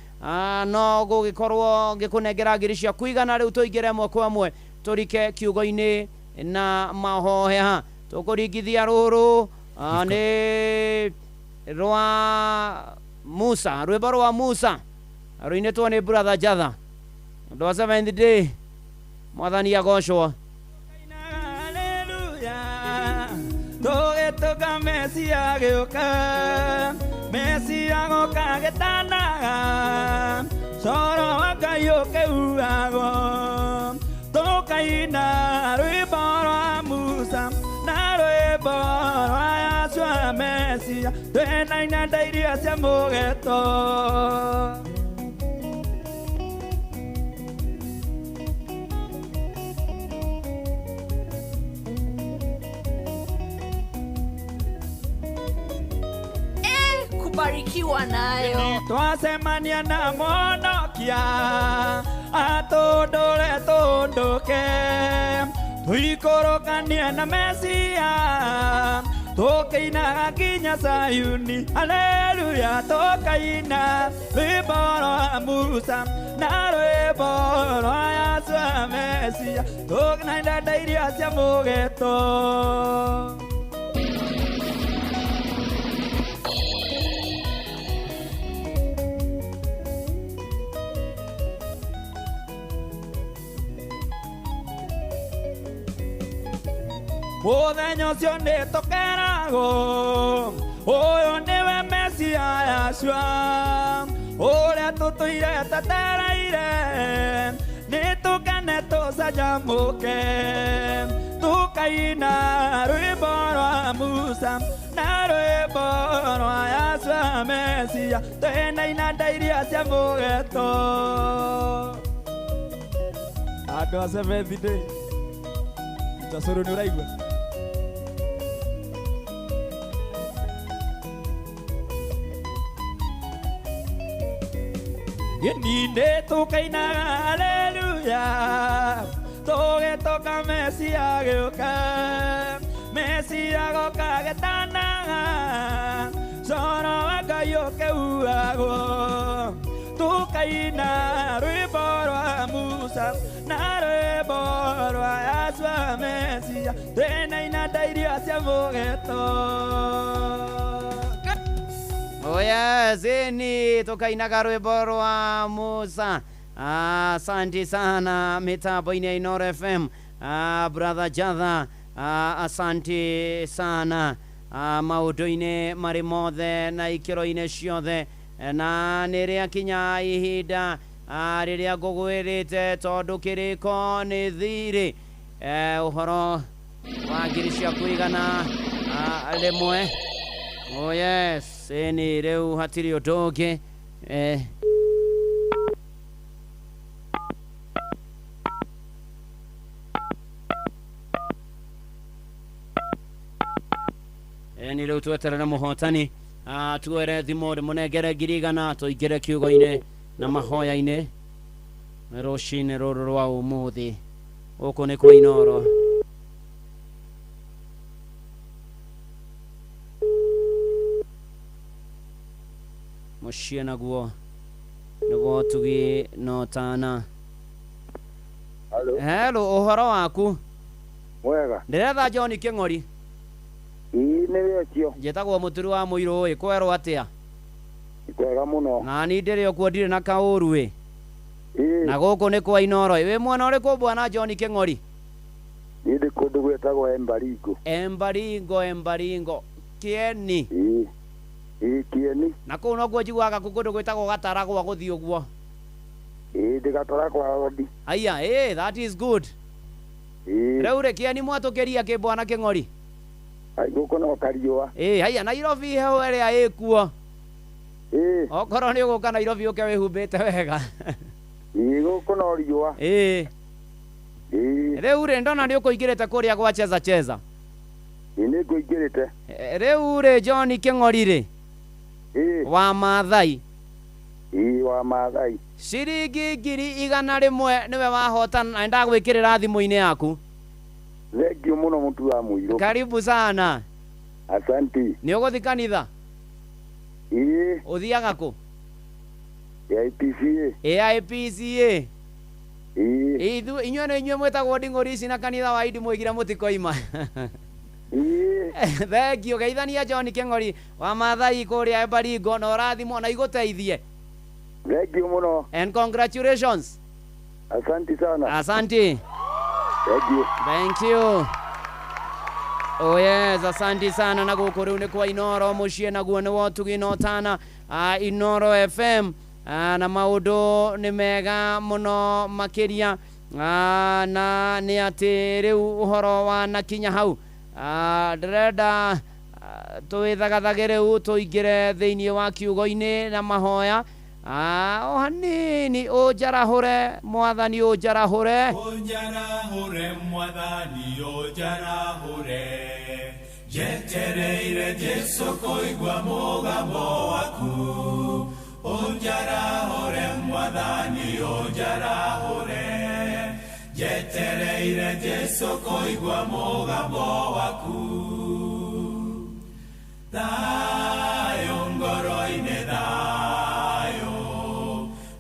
no gũgĩkorwo ngĩkũnengera ngiri cia kũigana. Rĩu tũingĩre ĩmwe kwa ĩmwe tũrike kiugo-inĩ na mahoya. Tũkũringithia rũrũ nĩ rwa Musa, rwĩmbo rwa Musa rũinĩtwo nĩ Brother Jatha, ũndũ wa seventh day. Mwathani agocwo. Tũgĩtũka Mesia gĩũka, Mesia goka gĩtanaga, coro wa Ngai ũkĩhuhagwo. Tũkaina rwĩmbo rwa Musa na rwĩmbo rwa Yahshua Mesia, twĩna inanda iria cia mũgeto. Kubarikiwa nayo. Twacemania na monokia atũndũre tũndũke, tũikũrũkanie na Mesia tũkĩinaga nginya Sayuni. Haleluya, tũkaina rwĩmbo rwa Musa na rwĩmbo rwa Yahshua Mesia, tũkĩina inanda iria cia mũgeto. Mũthenya ũcio nĩ tũkeragwo, ũyũ nĩwe Mesia Yahshua, ũrĩa tũtũire twetereire, nĩ tũkene tũcanjamũke, tũkaina rwĩmbo rwa Musa na rwĩmbo rwa Yahshua Mesia, twĩna inanda iria cia mũgeto. Andũ a Seventh Day, Tasoro nĩ ũraigua? Nĩ tũkainaga haleluya, tũgĩtũka Mesia gĩũka, Mesia goka gĩtanaga, coro wa Ngai ũkĩhuhagwo. Tũkaina rwĩmbo rwa Musa na rwĩmbo rwa Yahshua Mesia, twĩna inanda iria cia mũgeto. Oh yes, ni tukainaga rwĩmbo rwa Musa. Asante sana mitambo-inĩ ya Inooro FM. Brother Jatha, asante sana maũndũ-inĩ marĩ mothe na ikĩro-inĩ ciothe. Na nĩ rĩakinya ihinda rĩrĩa ngũgwĩrĩte, tondũ kĩrĩko nĩ thirĩ. Ũhoro wa ngiri cia kũigana 1. Oh yes. Seni rĩu hatirĩ ũndũ ũngĩ. Ni rĩu tweterere mũhotani tuere thimũ ndĩmũnengere 100,000 tũingĩre kiugo-inĩ na mahoya-inĩ rũcinĩ rũrũ rwa ũmũthĩ. Gũkũ nĩ kwa Inooro. Mũciĩ naguo nĩguo tugi no tana. Hello, ũhoro waku? Mwega. Ndĩretha John Kĩng'ori. Ĩĩ nĩwe ũcio. Njĩtagwo Mũturi wa Mũirũ ĩ, kwerwo atĩa? Kwega mũno. Na niĩ ndĩrĩ o kuo ndirĩ na kaũru ĩ. Na gũkũ nĩ kwa Inooro ĩ. Wĩ mwena ũrĩkũ bwana John Kĩng'ori? Niĩ ndĩ kũndũ gwĩtagwo Embaringo. Embaringo, Embaringo. Kĩeni. Ĩĩ. Ĩĩ Kĩeni. Na kũu nokuo njiguaga kũndũ gwĩtagwo Gataragwa gũthiĩ ũguo. Ĩĩ ndĩ Gataragwa road. Aya, ĩ that is good. Ĩĩ. Rĩu rĩ Kĩeni mwatũkĩria kĩ bwana Kĩng'ori? Ai gũkũ no kariũa. Ĩĩ haiya Nairobi heho ĩrĩa ĩkuo. Ĩĩ. Okorwo nĩ ũgũka Nairobi ũke wĩhumbĩte wega. Ĩĩ gũkũ no riũa. Ĩĩ. Ĩĩ. Rĩu rĩ ndona nĩ ũkũingĩrĩte kũrĩa gwa cheza cheza. Ĩĩ nĩ ngũingĩrĩte. Rĩu rĩ John Kĩng'ori rĩ. Ĩĩ. Wa Maathai. Ĩĩ wa Maathai. Ciringi 100,000 nĩwe wahotana na ndagwĩkĩrĩra thimũ-inĩ yaku. Thank you mũno mũtu wa Mũirũ. Karibu sana. Asante. Nĩ ũgũthiĩ kanitha? Ĩĩ. Ũthiaga kũ? AIPCA. AIPCA. Ĩĩ. Inyuĩ nĩ inyuĩ mwĩtagwo nding'ũri ici na kanitha wa Idi mwoigire mũtikoima. Ĩĩ. Thank you. Geithania John Kĩng'ori wa Maathai kũrĩa Embaringo na ũrathimwo na igũteithie. Thank you mũno. And congratulations. Asante sana. Asante. Thank you. Thank you. Oh yes, asante sana. Na gũkũ rĩu nĩ kwa Inooro mũciĩ naguo nĩ wotugi no tana Inooro FM na maũndũ nĩ mega mũno makĩria na nĩ atĩ rĩu ũhoro wanakinya hau. Ndĩrenda twĩthagathage rĩu tũingĩre thĩinĩ wa kiugo-inĩ na mahoya. O hanini ũnjarahũre mwathani ũnjarahũre. Ũnjarahũre mwathani ũnjarahũre, njetereire Jesũ kũigua mũgambo waku. Ũnjarahũre mwathani ũnjarahũre, njetereire Jesũ kũigua mũgambo waku. Thayũ ngoro-inĩ thayũ,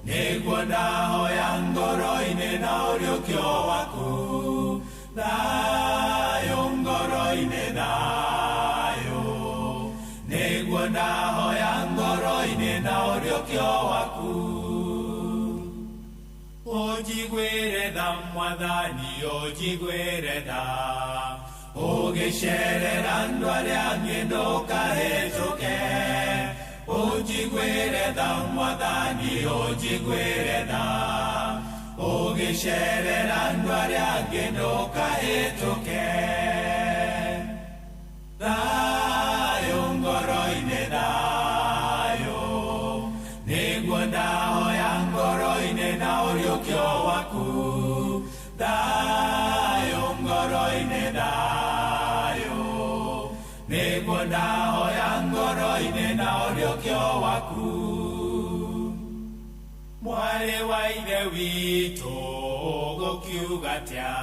nĩguo ndahoya ngoro-inĩ na ũriũkio waku. Thayũ ngoro-inĩ thayũ, nĩguo ndahoya ngoro-inĩ na ũriũkio waku. Ũnjiguĩre tha mwathani ũnjiguĩre tha, ũgĩcerera andũ arĩa angĩ ndũkahĩtũke. Ũnjiguĩre tha mwathani ũnjiguĩre tha, ũgĩcerera andũ arĩa angĩ ndũkahĩtũke. Thayũ ngoro-inĩ thayũ, nĩguo ndahoya ngoro-inĩ na ũriũkio waku. Thayũ ngoro-inĩ thayũ, nĩguo ndahoya ngoro-inĩ na ũriũkio waku. Mwarĩ wa Ithe witũ ũgũkiuga atĩa,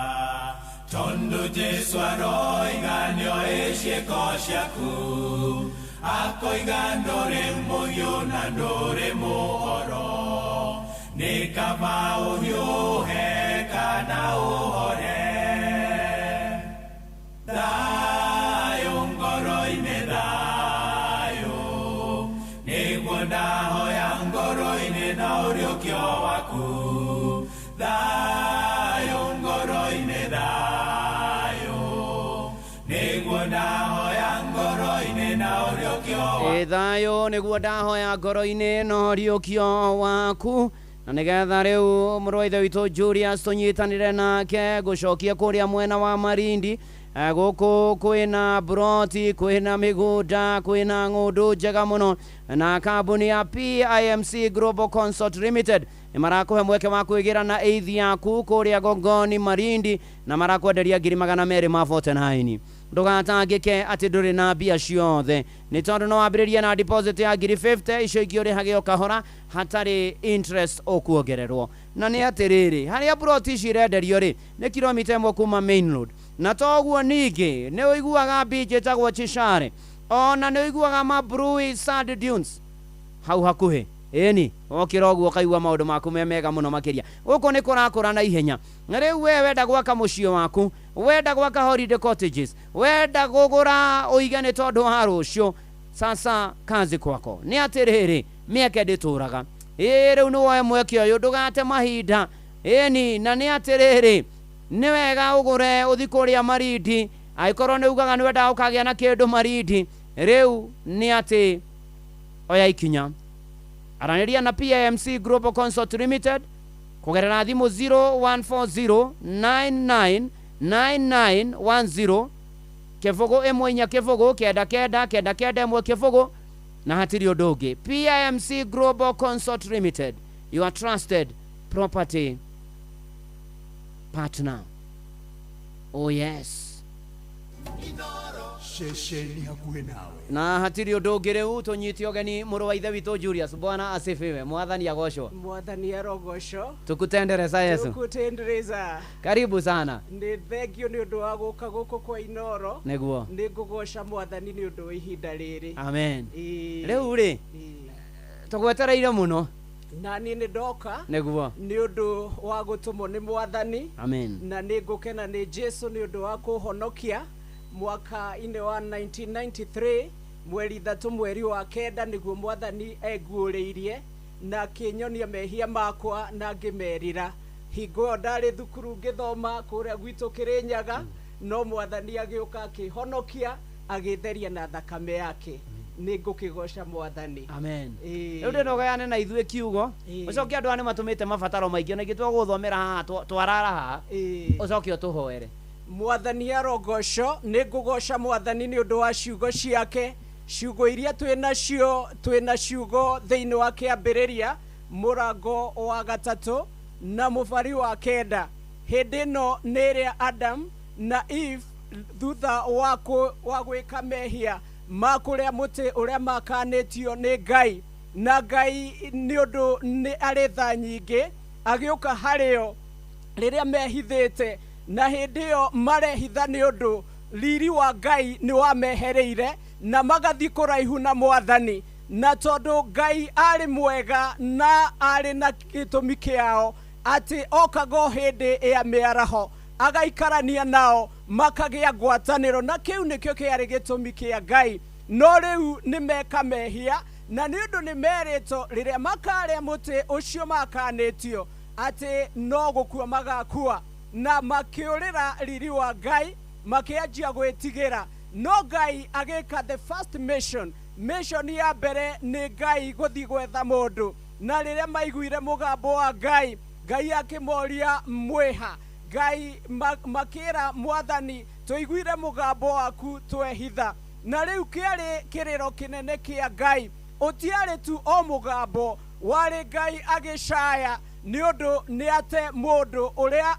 tondũ Jesũ aroiga nĩoĩ ciĩko ciaku. Akoiga ndũrĩ mũhiũ na ndũrĩ mũhoro, nĩ kaba ũhiũhe kana ũhore. Thayũ ngoro-inĩ thayũ, nĩguo ndahoya ngoro-inĩ na ũriũkio waku. Thayũ ngoro-inĩ thayũ, nĩguo ndahoya ngoro-inĩ na ũriũkio waku. Thayũ nĩguo ndahoya ngoro-inĩ na ũriũkio waku. Na nĩgetha rĩu mũrũ wa Ithe witũ Julius tũnyitanĩre nake gũcokia kũrĩa mwena wa Malindi. Gũkũ kwĩna broti, kwĩna mĩgũnda, kwĩna ng'ũndũ njega mũno, na kambuni ya PIMC Global Consult Limited nĩ marakũhe mweke wa kwĩgĩra na eithi yaku kũrĩa Gongoni Marindi, na marakwenderia 249,000. Ndũgatangĩke atĩ ndũrĩ na mbia ciothe, nĩ tondũ no wambĩrĩrie na deposit ya 50,000, icio ingĩ ũrĩhage o kahora hatarĩ interest ũkuongererwo. Na nĩ atĩrĩrĩ, harĩa broti ici irenderio rĩ, nĩ kilomita 1 kuma main road, na toguo ningĩ nĩ ũiguaga beach ĩtagwo Chishare, ona nĩ ũiguaga Mabrui Sand Dunes hau hakuhĩ. Ĩni wokĩra ũguo ũkaigua maũndũ maku me mega mũno makĩria. Gũkũ nĩ kũrakũra na ihenya. Na rĩu we wenda gwaka mũciĩ waku, wenda gwaka holiday cottages, wenda gũgũra ũige nĩ tondũ wa rũciũ, sasa kazi kwako. Nĩ atĩrĩrĩ, mĩeke ndĩtũraga. Ĩĩ rĩu nĩ woe mweke ũyũ, ndũgate mahinda. Ĩni na nĩ atĩrĩrĩ, nĩ wega ũgũre ũthi kũrĩa Marindi, angĩkorwo nĩ ugaga nĩ wendaga ũkagĩa na kĩndũ Marindi, rĩu nĩ atĩ oya ikinya. Aranĩria na PIMC Global Consult Limited kũgerera thimũ 0140 999910 0 1 4 0 9 9 9 9 1 0, na hatirĩ ũndũ ũngĩ. PIMC Global Consult Limited, your trusted property partner. Oh yes. Ceceni hakuhĩ nawe. Na hatirĩ ũndũ ũngĩ rĩu tũnyite ũgeni mũrũ wa ithe witũ Julius. Bwana asifiwe. Mwathani agocwo. Mwathani arogocwo. Tukutendereza Yesu. Tukutendereza. Karibu sana. Nĩ thengio nĩ ũndũ wa gũka gũkũ kwa Inoro. Nĩguo. Nĩ ngũgoca mwathani nĩ ũndũ wa ihinda rĩrĩ. Amen. Rĩu rĩ, tũgwetereire mũno. Na niĩ nĩ ndoka. Nĩguo. Nĩ ũndũ wa gũtũmwo nĩ mwathani. Amen. Na nĩ ngũkena nĩ Jesu nĩ ũndũ wa kũhonokia. Mwaka-inĩ wa 1993 mweri 3 mweri wa 9 nĩguo mwathani enguũrĩirie na akĩnyonia mehia makwa na ngĩmerira. Hingo ĩyo ndarĩ thukuru ngĩthoma kũrĩa gwitũ Kĩrĩnyaga, no mwathani agĩũka akĩhonokia agĩtheria na thakame yake. Nĩ ngũkĩgoca mwathani. Amen. Rĩu ndĩrenda ũgayane na ithuĩ kiugo, ũcoke andũ aya nĩ matũmĩte mabataro maingĩ, na ingĩ twagũthomera haha twarara haha, ũcoke ũtũhoere. Mwathani arogoco. Nĩ ngũgoca mwathani nĩ ũndũ wa ciugo ciake, ciugo iria twĩ nacio, twĩna ciugo thĩinĩ wa kĩambĩrĩria mũrango wa 3 na mũbari wa 9. Hĩndĩ ĩno nĩ ĩrĩa Adam na Eve thutha wa gwĩka mehia ma kũrĩa mũtĩ ũrĩa makanĩtio nĩ Ngai, na Ngai nĩ ũndũ nĩ arĩ tha nyingĩ agĩũka harĩo rĩrĩa mehithĩte, na hĩndĩ ĩyo marehitha nĩ ũndũ riri wa Ngai nĩ wamehereire na magathiĩ kũraihu na mwathani. Na tondũ Ngai arĩ mwega na arĩ na gĩtũmi kĩao atĩ okaga o hĩndĩ ya mĩaraho agaikarania nao makagĩa ngwatanĩro, na kĩu nĩkĩo kĩarĩ gĩtũmi kĩa Ngai. No rĩu nĩ meka mehia, na nĩ ũndũ nĩ merĩtwo rĩrĩa makarĩa mũtĩ ũcio makanĩtio atĩ no gũkua magakua, na makĩũrĩra riri wa Ngai makĩanjia gwĩtigĩra. No Ngai agĩka the first mission, mission ya mbere nĩ Ngai gũthiĩ gwetha mũndũ. Na rĩrĩa maiguire mũgambo wa Ngai, Ngai akĩmoria mwĩha. Ngai makĩra mwathani, tũiguire mũgambo waku twehitha. Na rĩu kĩarĩ kĩrĩro kĩnene kĩa Ngai, ũtiarĩ tu o mũgambo, warĩ Ngai agĩcaya nĩ ũndũ nĩ ate mũndũ ũrĩa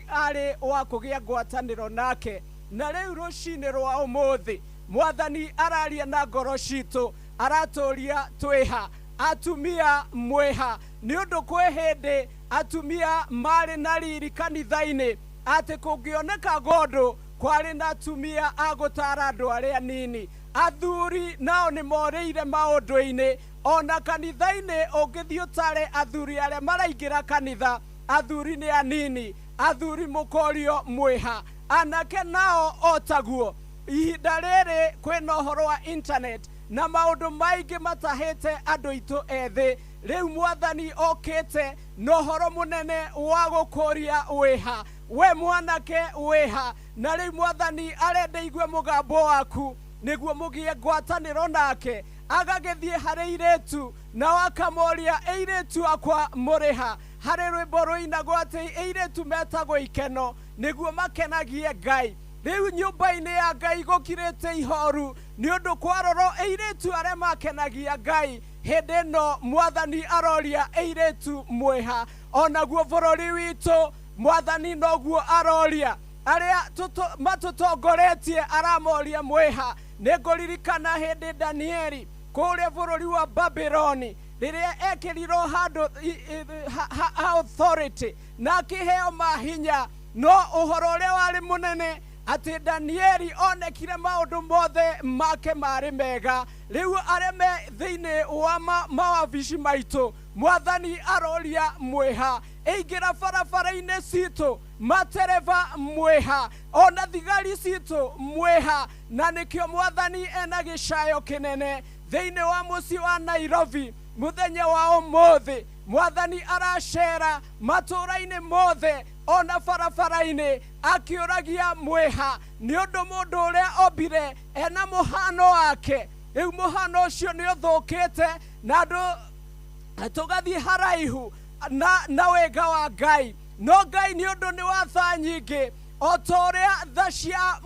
arĩ wa kũgĩa ngwatanĩro nake. Na rĩu rũcinĩ rwa ũmũthĩ mwathani araria na ngoro citũ, aratũria twĩha, atumia mwĩha, nĩ ũndũ kwĩ hĩndĩ atumia marĩ na riri kanitha-inĩ, atĩ kũngĩoneka gondũ kwarĩ na atumia a gũtara andũ arĩa nini. Athuri nao nĩ morĩire maũndũ-inĩ, ona kanitha-inĩ ũngĩthiĩ ũtare athuri arĩa maraingĩra kanitha, athuri nĩ anini, athuri mũkorio mwĩha. Anake nao o taguo. Ihinda rĩrĩ kwĩna ũhoro wa internet na maũndũ maingĩ matahĩte andũ aitũ ethĩ. Rĩu mwathani okĩte na ũhoro mũnene wa gũkũria wĩha, we mwanake wĩha. Na rĩu mwathani arenda igue mũgambo waku nĩguo mũgĩe ngwatanĩro nake. Agagĩthiĩ harĩ airĩtu nao akamoria, airĩtu akwa mũrĩha? Harĩ rwĩmbo rũinagwo atĩ airĩtu metagwo ikeno nĩguo makenagie Ngai. Rĩu nyũmba-inĩ ya Ngai gũkirĩte ihoru nĩ ũndũ kwarorwo airĩtu arĩa makenagia Ngai. Hĩndĩ ĩno mwathani aroria airĩtu mwĩha. Onaguo bũrũri witũ mwathani noguo aroria arĩa matũtongoretie aramoria mwĩha. Nĩngũririkana hĩndĩ Danieli kũrĩa bũrũri wa Babyloni rĩrĩa ekĩrirwo handũ authority na akĩheo mahinya, no ũhoro ũrĩa warĩ mũnene atĩ Danieli onekire maũndũ mothe make marĩ mega. Rĩu arĩa me thĩinĩ wa mawabici maitũ mwathani aroria mwĩha. Ĩingĩra barabara-inĩ citũ matereba mwĩha, ona thigari citũ mwĩha. Na nĩkĩo mwathani ena gĩcayo kĩnene thĩinĩ wa mũciĩ wa Nairobi mũthenya wa ũmũthĩ. Mwathani aracera matũũra-inĩ mothe ona barabara-inĩ akĩũragia mwĩha, nĩ ũndũ mũndũ ũrĩa ombire ena mũhano wake. Rĩu mũhano ũcio nĩ ũthũkĩte na andũ tũgathiĩ haraihu na wega wa Ngai. No Ngai nĩ ũndũ nĩ wa tha nyingĩ, o ta ũrĩa tha cia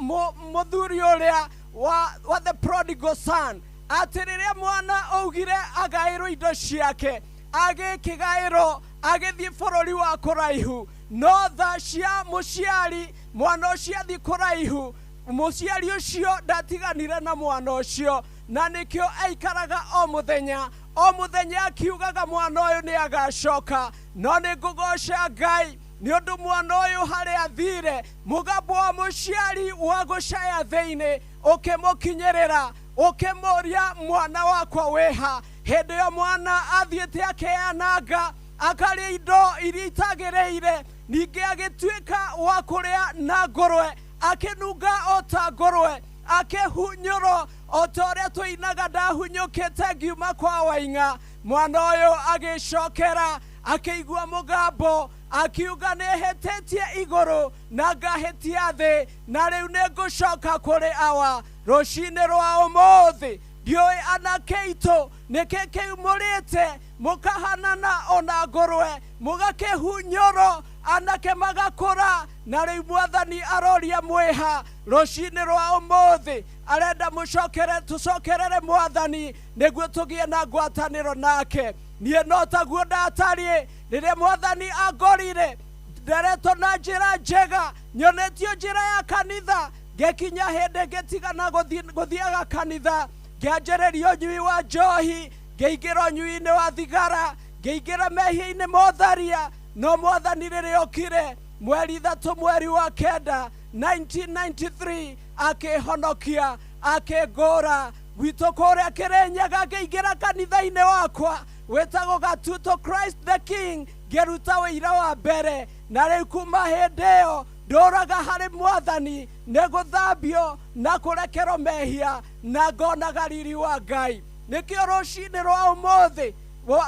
mũthuri ũrĩa wa the prodigal son, atĩ rĩrĩa mwana augire agaĩrwo indo ciake agĩkĩgaĩrwo agĩthiĩ bũrũri wa kũraihu. No tha cia mũciari, mwana ũcio athiĩ kũraihu, mũciari ũcio ndatiganire na mwana ũcio, na nĩkĩo aikaraga o mũthenya o mũthenya akiugaga mwana ũyũ nĩ agacoka. No nĩ ngũgoca Ngai nĩ ũndũ mwana ũyũ harĩa athire, mũgambo wa mũciari wa gũcaya thĩinĩ ũkĩmũkinyĩrĩra ũkĩmũria mwana wakwa wĩha. Hĩndĩ ĩyo mwana athiĩte akeananga akarĩa indo iria itagĩrĩire, ningĩ agĩtuĩka wa kũrĩa na ngũrwe, akĩnunga o ta ngũrwe, akĩhunyũrwo o ta ũrĩa tũinaga ndahunyũkĩte ngiuma kwa Waing'a. Mwana ũyũ agĩcokera akĩigua mũgambo akiuga nĩhĩtĩtie igũrũ na ngahĩtia thĩ, na rĩu nĩngũcoka kũrĩ awa. Rũcinĩ rwa ũmũthĩ ndiũĩ anake aitũ nĩkĩ kĩu mũrĩte mũkahanana ona ngũrwe, mũgakĩhunyũrwo anake magakũra, na rĩu mwathani aroria mwĩha. Rũcinĩ rwa ũmũthĩ arenda mũcokere tũcokerere mwathani nĩguo tũgĩe na ngwatanĩro nake. Niĩ no taguo ndatariĩ rĩrĩa mwathani angorire nderetwo na njĩra njega, nyonetio njĩra ya kanitha, ngĩkinya hĩndĩ ngĩtigana gũthiaga kanitha, ngĩanjĩrĩria ũnyui wa njohi, ngĩingĩra ũnyui-inĩ wa thigara, ngĩingĩra mehia-inĩ motharia. No mwathani rĩrĩa okire mweri 3 mweri wa 9 1993 akĩhonokia akĩngũra gwitũ kũrĩa Kĩrĩnyaga, ngĩingĩra kanitha-inĩ wakwa wĩtagwo Gatuto Christ the King, ngĩruta wĩira wa mbere. Na rĩu kuma hĩndĩ ĩyo ndũraga harĩ mwathani nĩ gũthambio na kũrekerwo mehia na ngonaga riri wa Ngai. Nĩkĩo rũcinĩ rwa ũmũthĩ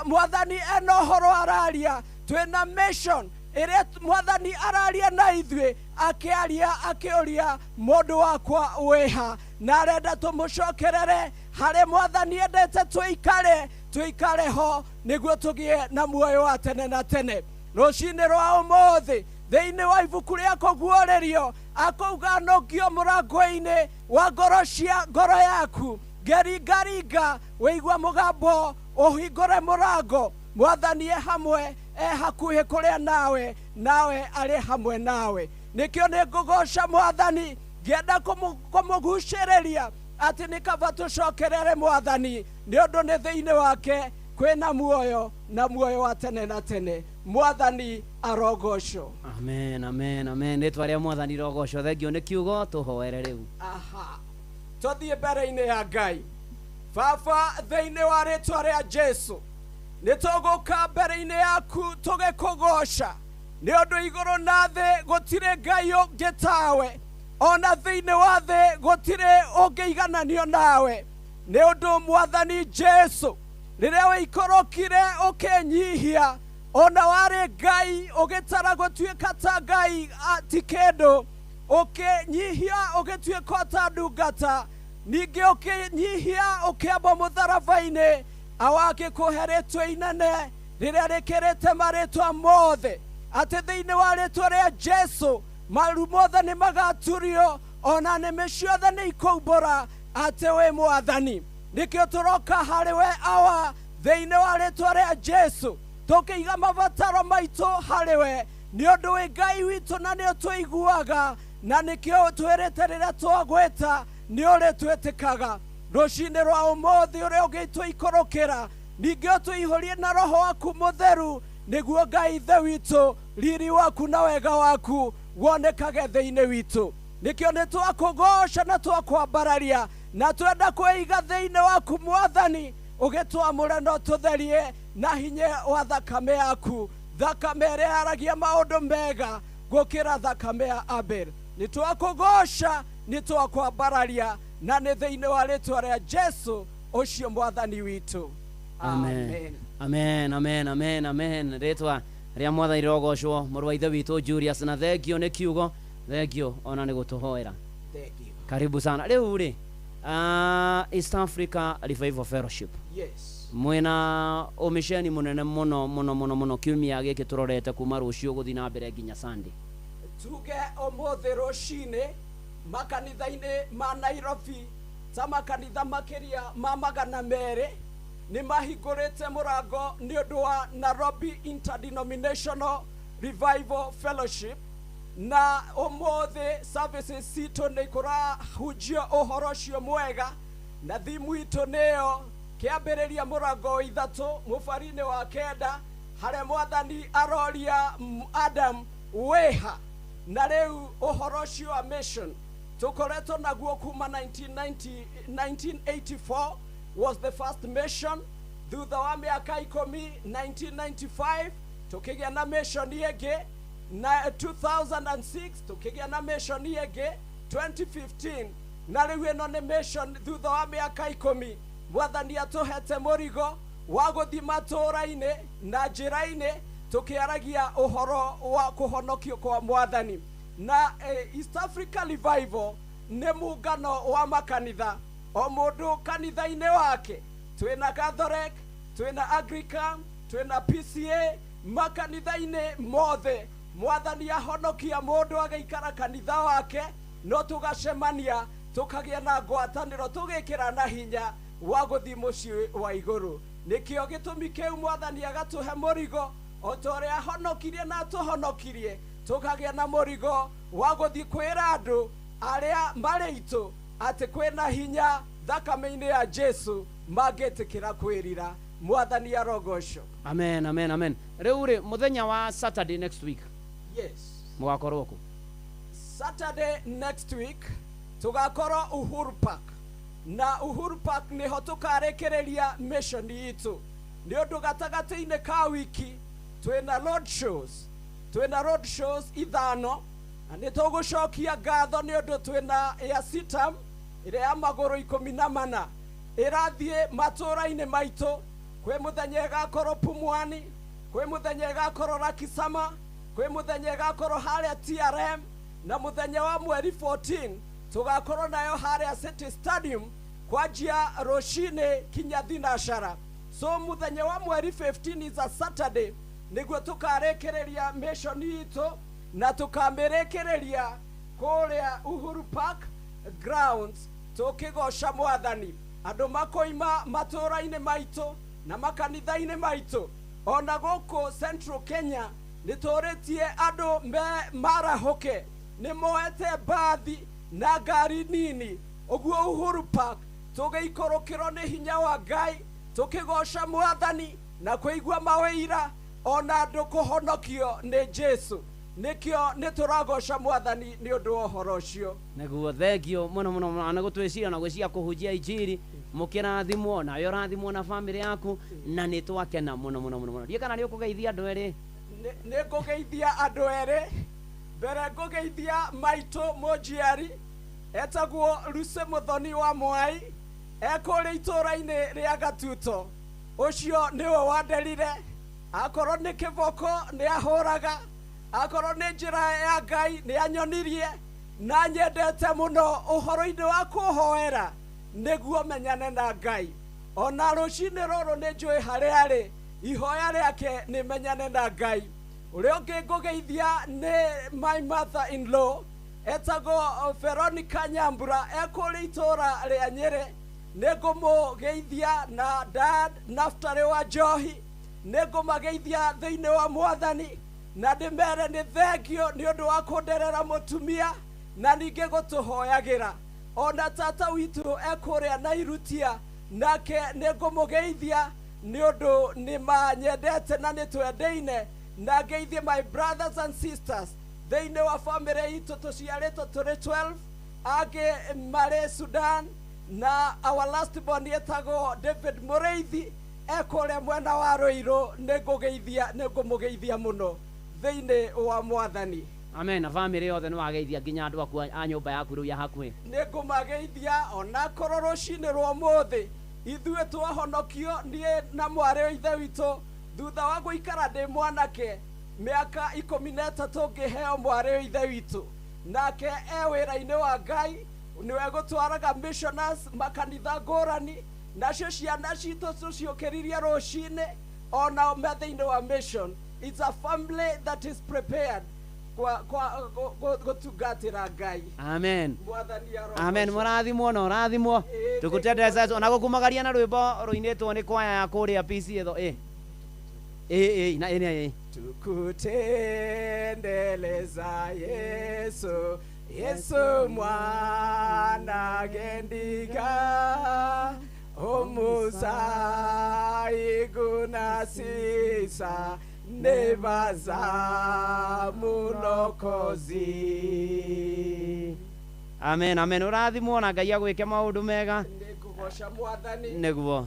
mwathani ena ũhoro araria, twĩna mission ĩrĩa mwathani araria na ithuĩ, akĩaria akĩũria mũndũ wakwa wĩha, na arenda tũmũcokerere harĩ mwathani endete tũikare tũikare ho nĩguo tũgĩe na muoyo wa tene na tene. Rũcinĩ rwa ũmũthĩ thĩinĩ wa ibuku rĩa kũguũrĩrio akauga nũngio mũrango-inĩ wa ngoro cia ngoro yaku, ngĩringaringa wĩigua mũgambo ũhingũre mũrango, mwathani e hamwe e hakuhĩ kũrĩa nawe, nawe arĩ hamwe nawe. Nĩkĩo nĩngũgoca mwathani ngĩenda kũmũgucĩrĩria atĩ nĩ kaba tũcokerere mwathani nĩ ũndũ nĩ thĩinĩ wake kwĩna muoyo na muoyo wa tene na tene. Mwathani arogocwo. Amen, amen, amen. Rĩtwa rĩa mwathani rogocwo. Thengio nĩ kiugo tũhoere rĩu. Aha, tũthiĩ mbere-inĩ ya Ngai. Baba, thĩinĩ wa rĩtwa rĩa Jesu nĩ tũgũka mbere-inĩ yaku tũgĩkũgoca nĩ ũndũ igũrũ na thĩ gũtirĩ Ngai ũngĩ tawe, ona thĩinĩ wa thĩ gũtirĩ ũngĩigananio nawe. Nĩ ũndũ mwathani Jesu rĩrĩa wĩikũrũkire ũkĩnyihia, ona warĩ Ngai ũgĩtara gũtuĩka ta Ngai ti kĩndũ, ũkĩnyihia ũgĩtuĩka ta ndungata, ningĩ ũkĩnyihia ũkĩambwo mũtharaba-inĩ, awakĩkũhe rĩtwa inene rĩrĩa rĩkĩrĩte marĩtwa mothe, atĩ thĩinĩ wa rĩtwa rĩa Jesu maru mothe nĩ magaturio, Ona nĩmĩ ciothe nĩ ikoumbũra atĩ wĩ Mwathani. Nĩkĩo tũroka harĩ we Awa thĩinĩ wa rĩtwa rĩa Jesu, tũkĩiga mabataro maitũ harĩ we, nĩ ũndũ wĩ Ngai witũ na nĩ ũtũiguaga, na nĩkĩo twĩrĩte rĩrĩa twagwĩta nĩ ũrĩtwĩtĩkaga. Rũcinĩ rwa ũmũthĩ ũrĩa ũngĩtũikũrũkĩra, ningĩ ũtũihũrie na Roho waku Mũtheru, nĩguo Ngai Ithe witũ riri waku na wega waku wonekage thĩinĩ witũ. Nĩkĩo nĩ twakũgoca na twakwambararia na twenda kwĩiga thĩinĩ waku Mwathani, ũgĩtwamũre na ũtũtherie na hinya wa thakame yaku, thakame ĩrĩa yaragia maũndũ mega gũkĩra thakame ya Abel. Nĩ twakũgoca, nĩ twakwambararia, na nĩ thĩinĩ wa rĩtwa rĩa Jesu ũcio Mwathani witũ. Amen. Amen, amen, amen, amen. Rĩtwa rĩa Mwathani rĩrogocwo. Mũrũ wa Ithe witũ Julius, na thengio nĩ kiugo, thengio ona nĩ gũtũhoera. Karibu sana. Rĩu rĩ, East Africa Revival Fellowship. Yes. Mwĩna ũmĩceni mũnene mũno mũno mũno mũno kiumia gĩkĩ tũrorete kuma rũciũ gũthiĩ na mbere nginya Sunday. Tuge ũmũthĩ rũcinĩ makanitha-inĩ ma Nairobi ta makanitha makĩria ma 200 nĩ mahingũrĩte mũrango nĩ ũndũ wa Nairobi Interdenominational Revival Fellowship, na ũmũthĩ services citũ nĩ kũrahunjio ũhoro ũcio mwega, na thimu itũ nĩyo kĩambĩrĩria mũrango wa 3 mũbari-inĩ wa 9 harĩa Mwathani aroria Adam wĩha. Na rĩu ũhoro ũcio wa mission tũkoretwo naguo kuma 1984 was the first mission. Thutha wa mĩaka 10 1995 tũkĩgĩa na mission ĩngĩ, na 2006 tũkĩgĩa na mission ĩngĩ, 2015 na rĩu ĩno nĩ mission thutha wa mĩaka 10. Mwathani atũhete mũrigo wa gũthiĩ matũũra-inĩ na njĩra-inĩ tũkĩaragia ũhoro wa kũhonokio kwa Mwathani. Na East Africa Revival nĩ mũngano wa makanitha, o mũndũ kanitha-inĩ wake. Twĩna Catholic, twĩna Anglican, twĩna PCA, makanitha-inĩ mothe. Mwathani ahonokia mũndũ agĩikara kanitha wake, no tũgacemania tũkagĩa na ngwatanĩro, tũgĩkĩra na hinya wa gũthiĩ mũciĩ wa igũrũ. Nĩkĩo gĩtũmi kĩu Mwathani agatũhe mũrigo o ta ũrĩa ahonokirie na atũhonokirie, tũkagĩa na mũrigo wa gũthiĩ kwĩra andũ arĩa marĩ itũ atĩ kwĩna hinya thakame-inĩ ya Jesu mangĩtĩkĩra kwĩrira. Mwathani arogocwo. Amen, amen, amen. Rĩu rĩ, mũthenya wa Saturday next week. Yes. Mũgakorwo kũ? Saturday next week tũgakorwo Uhuru Park, na Uhuru Park nĩho tũkarĩkĩrĩria mission itũ, nĩ ũndũ gatagatĩ-inĩ ka wiki twĩna road shows, twĩna road shows 5, na nĩ tũgũcokia ngatho nĩ ũndũ twĩna ya sitam ĩrĩa ya magũrũ 14 ĩrathiĩ matũũra-inĩ maitũ. Kwĩ mũthenya ĩgakorwo Pumwani, kwĩ mũthenya ĩgakorwo Rakisama, kwĩ mũthenya ĩgakorwo harĩa TRM, na mũthenya wa mweri 14 tũgakorwo nayo harĩa City Stadium kwanjia rũcinĩ kinya thinashara. So mũthenya wa mweri 15 is a Saturday nĩguo tũkarĩkĩrĩria mission itũ, na tũkamĩrĩkĩrĩria kũrĩa Uhuru Park grounds tũkĩgoca Mwathani. Andũ makoima matũũra-inĩ maitũ na makanitha-inĩ maitũ, ona gũkũ Central Kenya nĩ tũrĩtie andũ marahũke, nĩ moete mbathi na ngari nini. Ũguo Uhuru Park tũgĩikũrũkĩrwo nĩ hinya wa Ngai, tũkĩgoca Mwathani na kũigua mawĩira ona andũ kũhonokio nĩ Jesu. Nĩkĩo nĩ tũragoca Mwathani nĩ ũndũ wa ũhoro ũcio. Nĩguo, thengio mũno mũno mũno na gũtwĩciria na gwĩciria kũhunjia injiri, mũkĩrathimwo nawe ũrathimwo na bamĩrĩ yaku, na nĩ twakena mũno mũno mũno mũno. Ndiũĩ kana nĩ ũkũgeithia andũ erĩ? Nĩ ngũgeithia andũ erĩ. Mbere ngũgeithia maitũ mũnjiari etagwo Lucy Mũthoni wa Mwai, ekũrĩa itũũra-inĩ rĩa Gatuto. Ũcio nĩwe wanderire, akorwo nĩ kĩboko nĩ ahũraga, akorwo nĩ njĩra ya Ngai nĩ anyonirie, na nyendete mũno ũhoro-inĩ wa kũhoera nĩguo menyane na Ngai. Ona rũcinĩ rũrũ nĩ njũĩ harĩa arĩ, ihoya rĩake nĩ menyane na Ngai. Ũrĩa ũngĩ ngũgeithia nĩ my mother in law Etagwo Veronica Nyambura ekũrĩ itũra rĩa Nyĩrĩ. Nĩngũmũgeithia na dad Naftali wa Njohi. Nĩngũmageithia thĩinĩ wa Mwathani na ndĩmere nĩ thengio nĩ ũndũ wa kũnderera mũtumia na ningĩ gũtũhoyagĩra. Ona tata witũ ekũrĩa Nairutia nake nĩngũmũgeithia nĩ ũndũ nĩ manyendete na nĩ twendeine. Na ngeithie my brothers and sisters thĩinĩ wa family itũ tũciarĩtwo tũrĩ 12 angĩ marĩ Sudan na our last born etagwo David Mũrĩithi ekũrĩa mwena wa Ruiru. Nĩngũmũgeithia mũno thĩinĩ wa Mwathani. Amen. Na family yothe nĩ wageithia nginya andũ aku a nyũmba yaku rĩu ya hakuhĩ. Nĩngũmageithia onakorwo rũcinĩ rwa ũmũthĩ ithuĩ twahonokio niĩ na mwarĩ wa ithe witũ thutha wa gũikara ndĩ mwanake mĩaka 13 ngĩheo mwarĩ wa ithe witũ nake e wĩra-inĩ wa Ngai nĩwe gũtwaraga missioners makanitha ngũrani nacio ciana citũ tũciũkĩririe rũcinĩ onao me thĩinĩ wa mission. It's a family that is prepared kwa gũtungatĩra Ngai. Amen. Mwathani arogocwo. Amen. Mũrathimwo na ũrathimwo. Tũgũtendeza ona gũkumagaria na rwĩmbo rũinĩtwo nĩ kwaya ya kũrĩa PC ĩtho na ĩ Tukutendeleza Yesu, Yesu mwana gendiga omusa igunasisa nebaza mulokozi. Amen. Amen. Ũrathimwo na Ngai agwĩke maũndũ mega. Nĩngũgoca Mwathani. Nĩguo.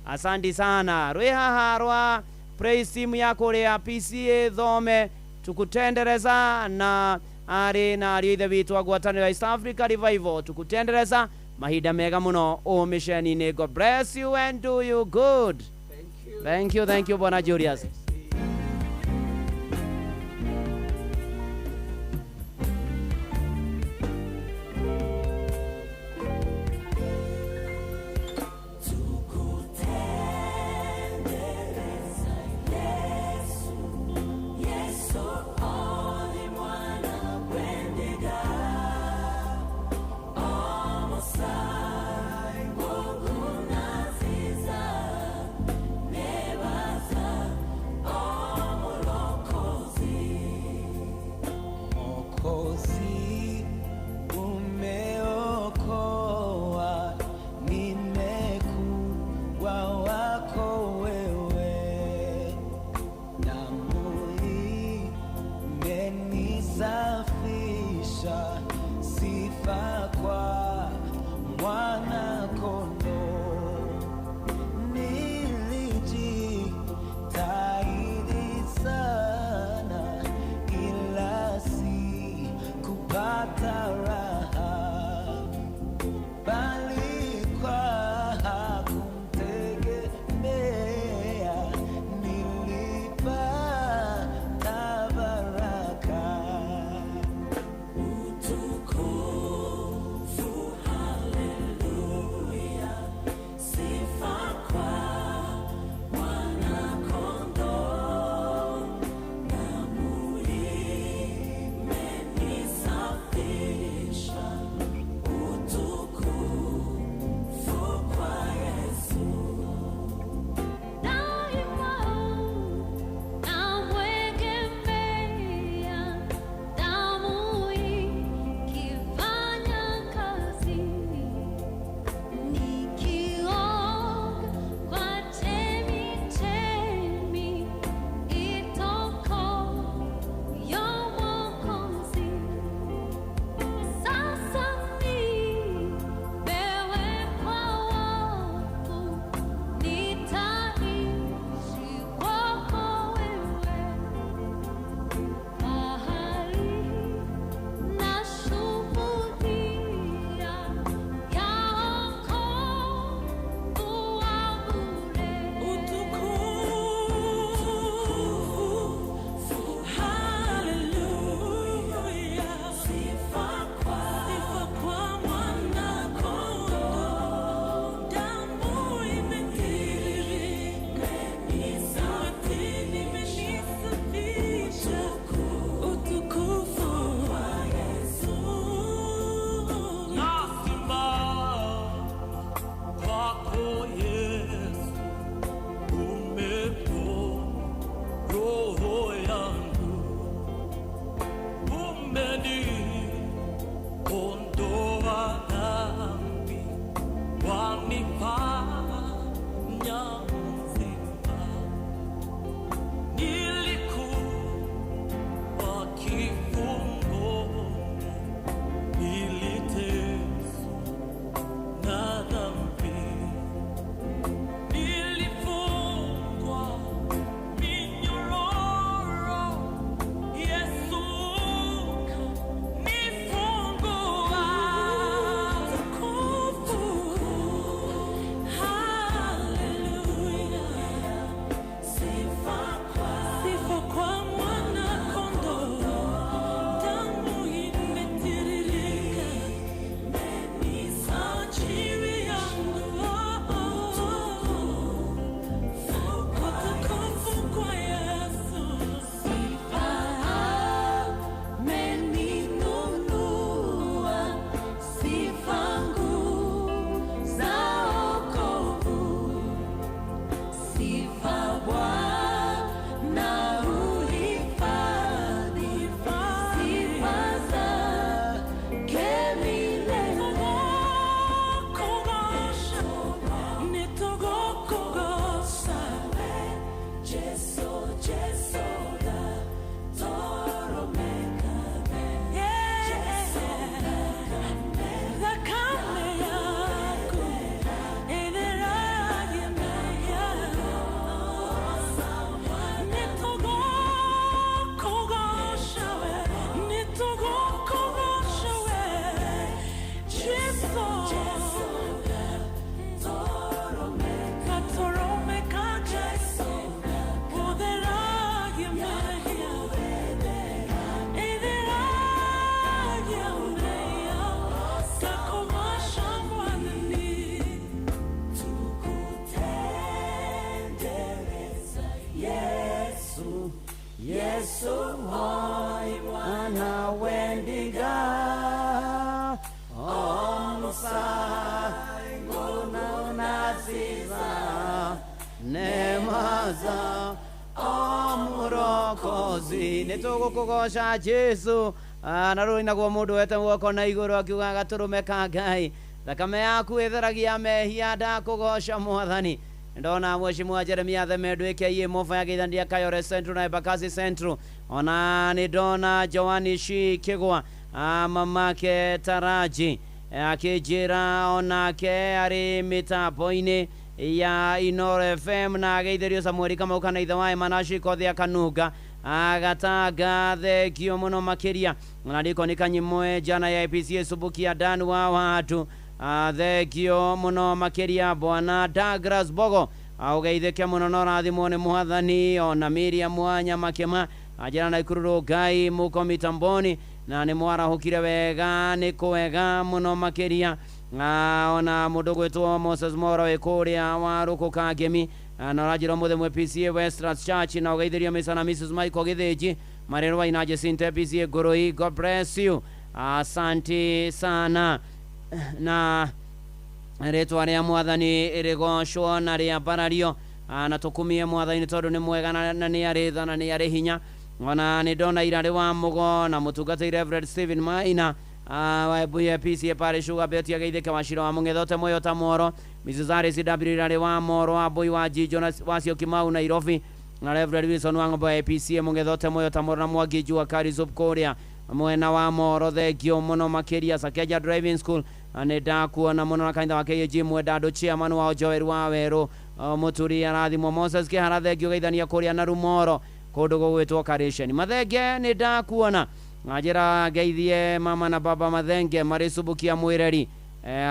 Asante sana. Rwĩ haha rwa praise team ya kũrĩa PCA Thome tukutendereza na arĩ na ariũ ithe witũ a ngwatanĩro ya East Africa Revival tukutendereza mahinda mega mũno ũmĩceni-inĩ. God bless you and do you good. Thank you. Thank you, Bwana Julius. Utukufu na wendiga omusango nasiza nemaza omurokozi. Nĩtũgũkũgoca Jesu. Na rũinagwo mũndũ wete guoko na igũrũ akiuga gatũrũme ka Ngai, thakame yaku ĩtheragia mehia, ndakũgoca Mwathani. Ndona mheshimiwa Jeremia Themendu aka Mofa ya Githandia Kayore Central na Embakasi Central. Ona nĩ ndona Joani Shi Kigwa, mamake Taraji akĩnjĩra onake arĩ mĩtambo-inĩ ya Inooro FM, na ageithĩrio Samueli Kamau kana ithe wa Emanashi Kothia Kanunga agatanga thengio mũno makĩria. Na ndiko nĩ Kanyimwe jana ya APC Subukia Dan wa watu, thengio mũno makĩria bwana Douglas Bogo, ũgeithĩke mũno na ũrathimwo nĩ Mwathani. Ona Miriam Mwanya Makĩma anjĩra na ikururu Ngai muko mitamboni na nĩ mwarahũkire wega, nĩ kwega mũno makĩria. Ona mũndũ gwĩtwo Moses Moro wĩ kũrĩa wa Rũkũ Kangemi, na ũranjĩra ũmũthĩ mwĩ PCA Westlands Church, na ũgeithĩrio Mr. na Mrs. Michael Gĩthĩnji marĩ Rwaina Jacinta PCA Ngũrũi. God bless you, asante sana. Na rĩtwa rĩa Mwathani rĩgocwo na rĩambarario, na tũkumie Mwathani tondũ nĩ mwega na nĩ arĩ tha na nĩ arĩ hinya. Ona nĩ ndona Irarĩ wa Mũgo na mũtungatĩri Reverend Stephen Maina wa Ebuya PCA Parish Sugar Belt ageithĩke wa Shiro wa Mũng'etho Moyo ta Moro, Mrs. Harris W Irarĩ wa Moro wa Mbui wa Jijo na wa Syokimau Nairobi, na Reverend Wilson wa Ng'ombe wa PCA Mũng'etho Moyo ta Moro na Mwangi Jua Karisop kũrĩa mwena wa Moro, thengio mũno makĩria. Sakeja Driving School nĩ ndakuona mũno na kanitha wa KAG Mwendandũ chairman wao Joel wa Werũ Mũturi arathimwo. Moses Kĩhara thengio geithania kũrĩa na Rumoro kũndũ gũgwĩtwo Karĩceni. Mathenge nĩ ndakuona njĩra ngeithie mama na baba Mathenge marĩ Subukia Mwĩreri,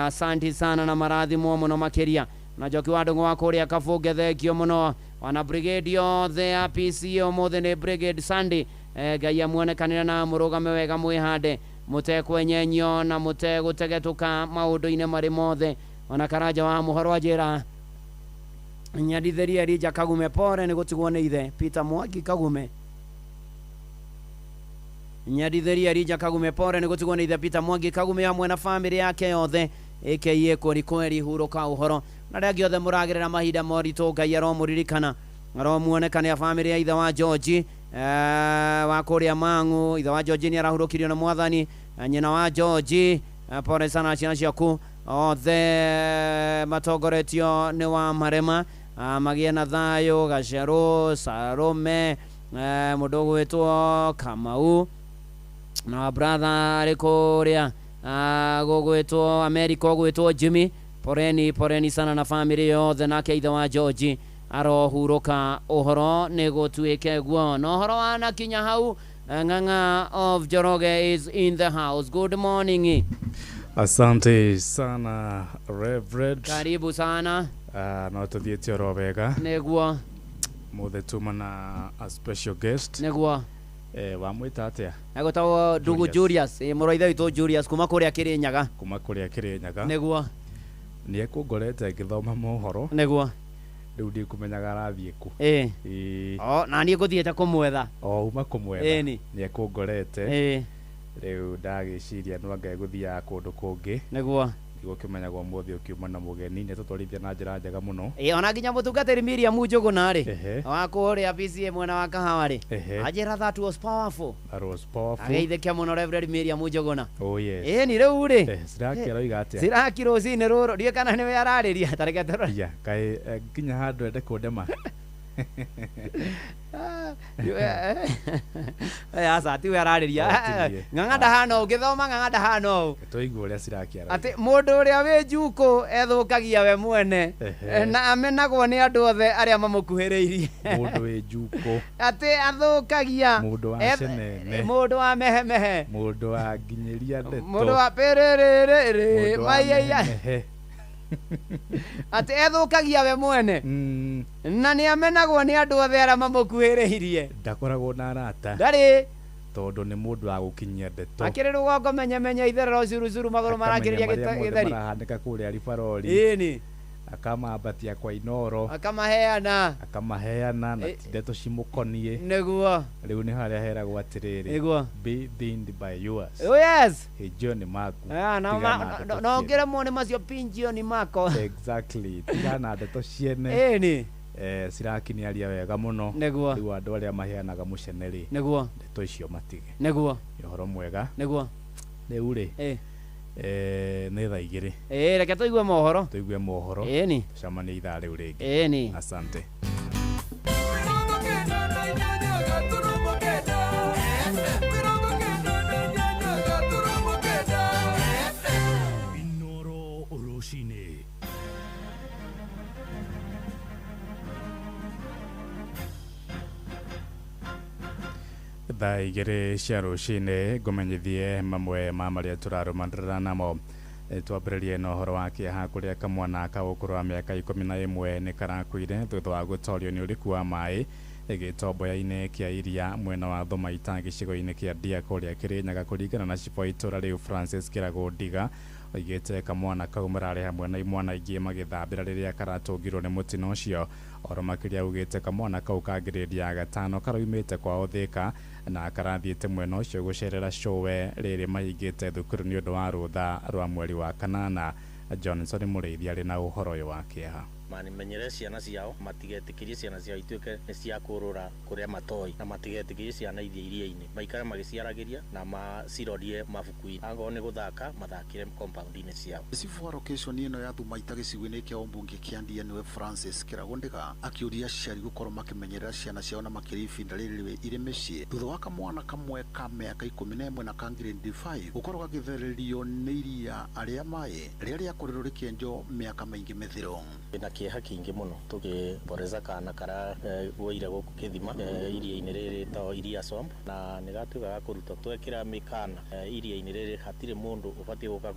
asanti sana na marathimwo mũno makĩria. Na Njoki wa Ndũng'ũ wa kũrĩa Kabunge thengio mũno. Ona brigade yothe ya PCA ũmũthĩ nĩ Brigade Sunday, Ngai amuonekanĩre na mũrũgame wega mwĩhande mũtekwenyenyio na mũtegũtegetũka maũndũ-inĩ marĩ mothe. Ona Karanja wa Mũhoro anjĩra nyendithĩrie Elijah Kagume pore nĩ gũtigwo nĩ ithe Peter Mwangi Kagume. Nyendithĩrie Elijah Kagume pore nĩ gũtigwo nĩ ithe Peter Mwangi Kagume hamwe na famĩlĩ yake yothe aka kweri kweri hurũka ũhoro. Na arĩa angĩ othe mũragerera mahinda moritũ Ngai aromũririkana, aromuonekana famĩlĩ ya ithe wa George wa kũrĩa Mang'u. Ithe wa George nĩ arahurũkirio na Mwathani, nyina wa George pore sana ciana ciaku othe matongoretio nĩ wa Marema, magĩe na thayũ. Gacerũ Sarũme, mũndũ ũgwĩtwo Kamau na brother arĩ kũrĩa gũgwĩtwo America ũgwĩtwo Jimmy, poreni poreni sana na famĩlĩ yothe. Nake ithe wa George arohurũka ũhoro nĩ gũtuĩke guo. Na ũhoro wanakinya hau, Ng'ang'a of Njoroge is in the house. Good morning. Asante sana Reverend. Karibu sana. No tuthiĩte oro wega. Nĩguo. Mũthĩ tuma na a special guest. Nĩguo. Wamwĩta atĩa? Egũtagwo ndugu Julius, mũrũ wa ithe witũ Julius kuma kũrĩa Kĩrĩnyaga. Kuma kũrĩa Kĩrĩnyaga. Nĩguo. Nĩ ekũngorete ngĩthoma mohoro. Nĩguo. Rĩu ndikũmenyaga arathiĩ kũ. O na niĩ ngũthiĩte kũmwetha. O uma kũmwetha. Nĩ ekũngorete. Rĩu ndagĩciria no anga egũthiaga kũndũ kũngĩ. Nĩguo. Nĩguo ũkĩmenyagwo ũmũthĩ ũkiuma na mũgeni nĩ tũtwarithia na njĩra njega mũno. Ona nginya mũtungatĩri Miriam Njũgũna rĩ wa kũrĩa PCA mwena wa Kahawa rĩ anjĩra that was powerful. That was powerful. Ageithĩke mũno Reverend Miriam Njũgũna. Oh yes. Ĩni rĩu rĩ Siraki aroiga atĩa? Siraki rũcinĩ rũrũ ndiũĩ kana nĩwe ararĩria ta reke tũrore. Ya kaĩ nginya handũ ende kũndema. Aca tiwe ararĩria. Ng'ang'a ndahana ũũ ngĩthoma ng'ang'a ndahana ũũ. Tũigue ũrĩa Siraki arauga. Atĩ mũndũ ũrĩa wĩ njukũ ethũkagia we mwene na amenagwo nĩ andũ othe arĩa mamũkuhĩrĩirie. Mũndũ wĩ njukũ. Atĩ athũkagia mũndũ wa cenene, mũndũ wa mehemehe, mũndũ wa nginyĩria ndeto, mũndũ wa pĩrĩrĩrĩrĩ maiya. Atĩ ethũkagia we mwene na nĩ amenagwo nĩ andũ othe arĩa mamũkuhĩrĩirie. Ndakoragwo na arata. Ndarĩ. Tondũ nĩ mũndũ wa gũkinyia ndeto. Akĩrĩ rũgongo menyemenya itherero curucuru magũrũ marakĩrĩria gĩtheri. Marahanĩka kũrĩa ribarori. Ĩni. Akamambatia kwa Inoro. Akamaheana. Akamaheana na ti ndeto cimũkoniĩ. Nĩguo. Rĩu nĩ harĩa heragwo atĩrĩrĩ. Nĩguo. Be thinned by yours. Oh yes. Hĩnjio nĩ maku. Na ũngĩremwo nĩ macio pinjio nĩ mako. Exactly. Tigana ndeto ciene. Ĩni. Cirakiniaria wega mũno. Nĩguo. Rĩu andũ arĩa maheanaga mũcene rĩ. Nĩguo. Ndeto icio matige. Nĩguo. Nĩ ũhoro mwega. Nĩguo. Rĩu rĩ. Nĩ thaa 2. Reke tũigue mohoro. Tũigue mohoro. Ĩni. Tũcemanie ithaa rĩu rĩngĩ. Ĩni. Asante. Inoro rũcinĩ. Thaa 2 cia rũcinĩ ngũmenyithie mamwe ma marĩa tũrarũmanĩrĩra namo. Twambĩrĩrie na ũhoro wa kĩeha kũrĩa kamwana ka ũkũrũ wa mĩaka 11 nĩ karakuire thutha wa gũtorio nĩ ũriku wa maĩ gĩtomboya-inĩ kĩa iria mwena wa Thomaita gĩcigo-inĩ kĩa Ndia kũrĩa Kĩrĩnyaga. Kũringana na cibũ wa itũũra rĩu Francis Kĩragũ Ndiga, oigĩte kamwana kau mararĩ hamwe na imwana ingĩ magĩthambĩra rĩrĩa karatũngirwo nĩ mũtino ũcio. Oro makĩria augĩte kamwana kau ka grade ya 5 karaumĩte kwao Thĩka na karathiĩte mwena ũcio gũcerera cũwe rĩrĩ mahingĩte thukuru nĩ ũndũ wa rũtha rwa mweri wa 8. Johnson Mũrĩithi arĩ na ũhoro ũyũ wa kĩeha. Manimenyere ciana ciao, matigetĩkĩrie ciana ciao ituĩke nĩ cia kũrũra kũrĩa matoi, na matigetĩkĩrie ciana ithiĩ iria-inĩ, maikare magĩciaragĩria na macirorie mabuku-inĩ, angorwo nĩ gũthaka mathakĩre compound-inĩ ciao. Cibũ wa location ĩno ya Thumaita gĩcigo-inĩ kĩa ũmbunge kĩa Ndia nĩwe Francis Kĩragũ Ndiga akĩũria aciari gũkorwo makĩmenyerera ciana ciao na makĩria ibinda rĩrĩ irĩ mĩciĩ thutha wa kamwana kamwe ka mĩaka 11 na ka grade 5 gũkorwo gagĩthererio nĩ iria arĩa maĩ rĩrĩa rĩakorirwo rĩkĩenjwo mĩaka mĩingĩ mĩthiru. Na kĩeha kĩingĩ mũno tũkĩboreza kana kara gũire gũkũ kĩthima iria-inĩ rĩrĩ rĩtagwo Iria Swamp, na nĩ gatuĩka ga kũrutwo twekĩra mĩkana iria-inĩ rĩrĩ hatirĩ mũndũ ũbatiĩ gũka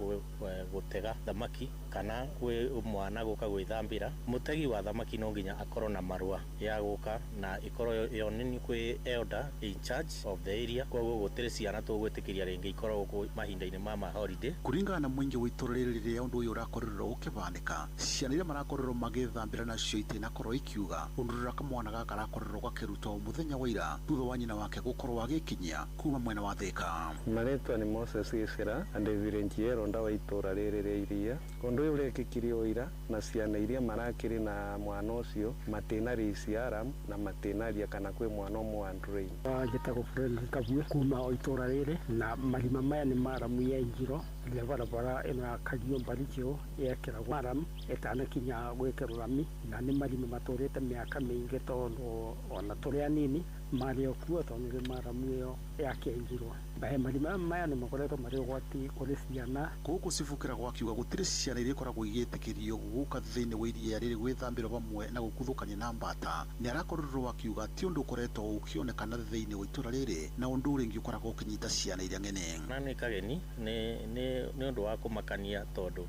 gũtega thamaki kana kwĩ mwana gũka gwĩthambĩra. Mũtegi wa thamaki no nginya akorwo na marũa ya gũka na ĩkorwo yonanio kwĩ elder in charge of the area, koguo gũtirĩ ciana tũgwĩtĩkĩria rĩngĩ ikorwo gũkũ mahinda-inĩ ma holiday. Kũringana na mũingĩ wa itũũra rĩrĩ rĩrĩa ũndũ ũyũ ũrakorirwo ũkĩbanĩka, ciana iria marakorirwo magĩthambĩra nacio itinakorwo ikiuga ũndũ ũrĩa kamwana gaka karakorirwo gakĩrutwo mũthenya wa ira thutha wa nyina wake gũkorwo agĩkinyia kuma mwena wa Thĩka. Marĩtwa nĩ Moses Gĩcĩra na ndĩ village Ronda wa itũũra rĩrĩ rĩa iria. Ũndũ ũyũ ũrekĩkire o ira na ciana iria marakĩrĩ na mwana ũcio matinarĩcia alarm na matinaria kana kwĩ mwana ũmwe wa drain. Njĩtagwo Fred Kabue kuma o itũũra rĩrĩ, na marima maya nĩ maramu yenjirwo rĩrĩa barabara ĩno ya Kario Mbaricho yekĩragwo maramu ĩtanakinya gwĩkĩrwo rami, na nĩ marima matũrĩte mĩaka mĩingĩ tondũ ona tũrĩ anini marĩ o kuo tondũ nĩ maramu ĩyo yakĩenjirwo. Marima maya nĩ makoretwo marĩ ũgwati kũrĩ ciana. Gũkũ cibũ Kĩragũ akiuga gũtirĩ ciana iria ikoragwo igĩtĩkĩrio gũka thĩinĩ wa iria rĩrĩ gwĩthambĩra hamwe na gũkuthũkania na mbata. Nĩ arakorirwo akiuga ti ũndũ ũkoretwo ũkĩonekana thĩinĩ wa itũũra rĩrĩ na ũndũ ũrĩa ũkoragwo ũkĩnyita ciana iria ng'eni. Na nĩ kageni nĩ ũndũ wa kũmakania tondũ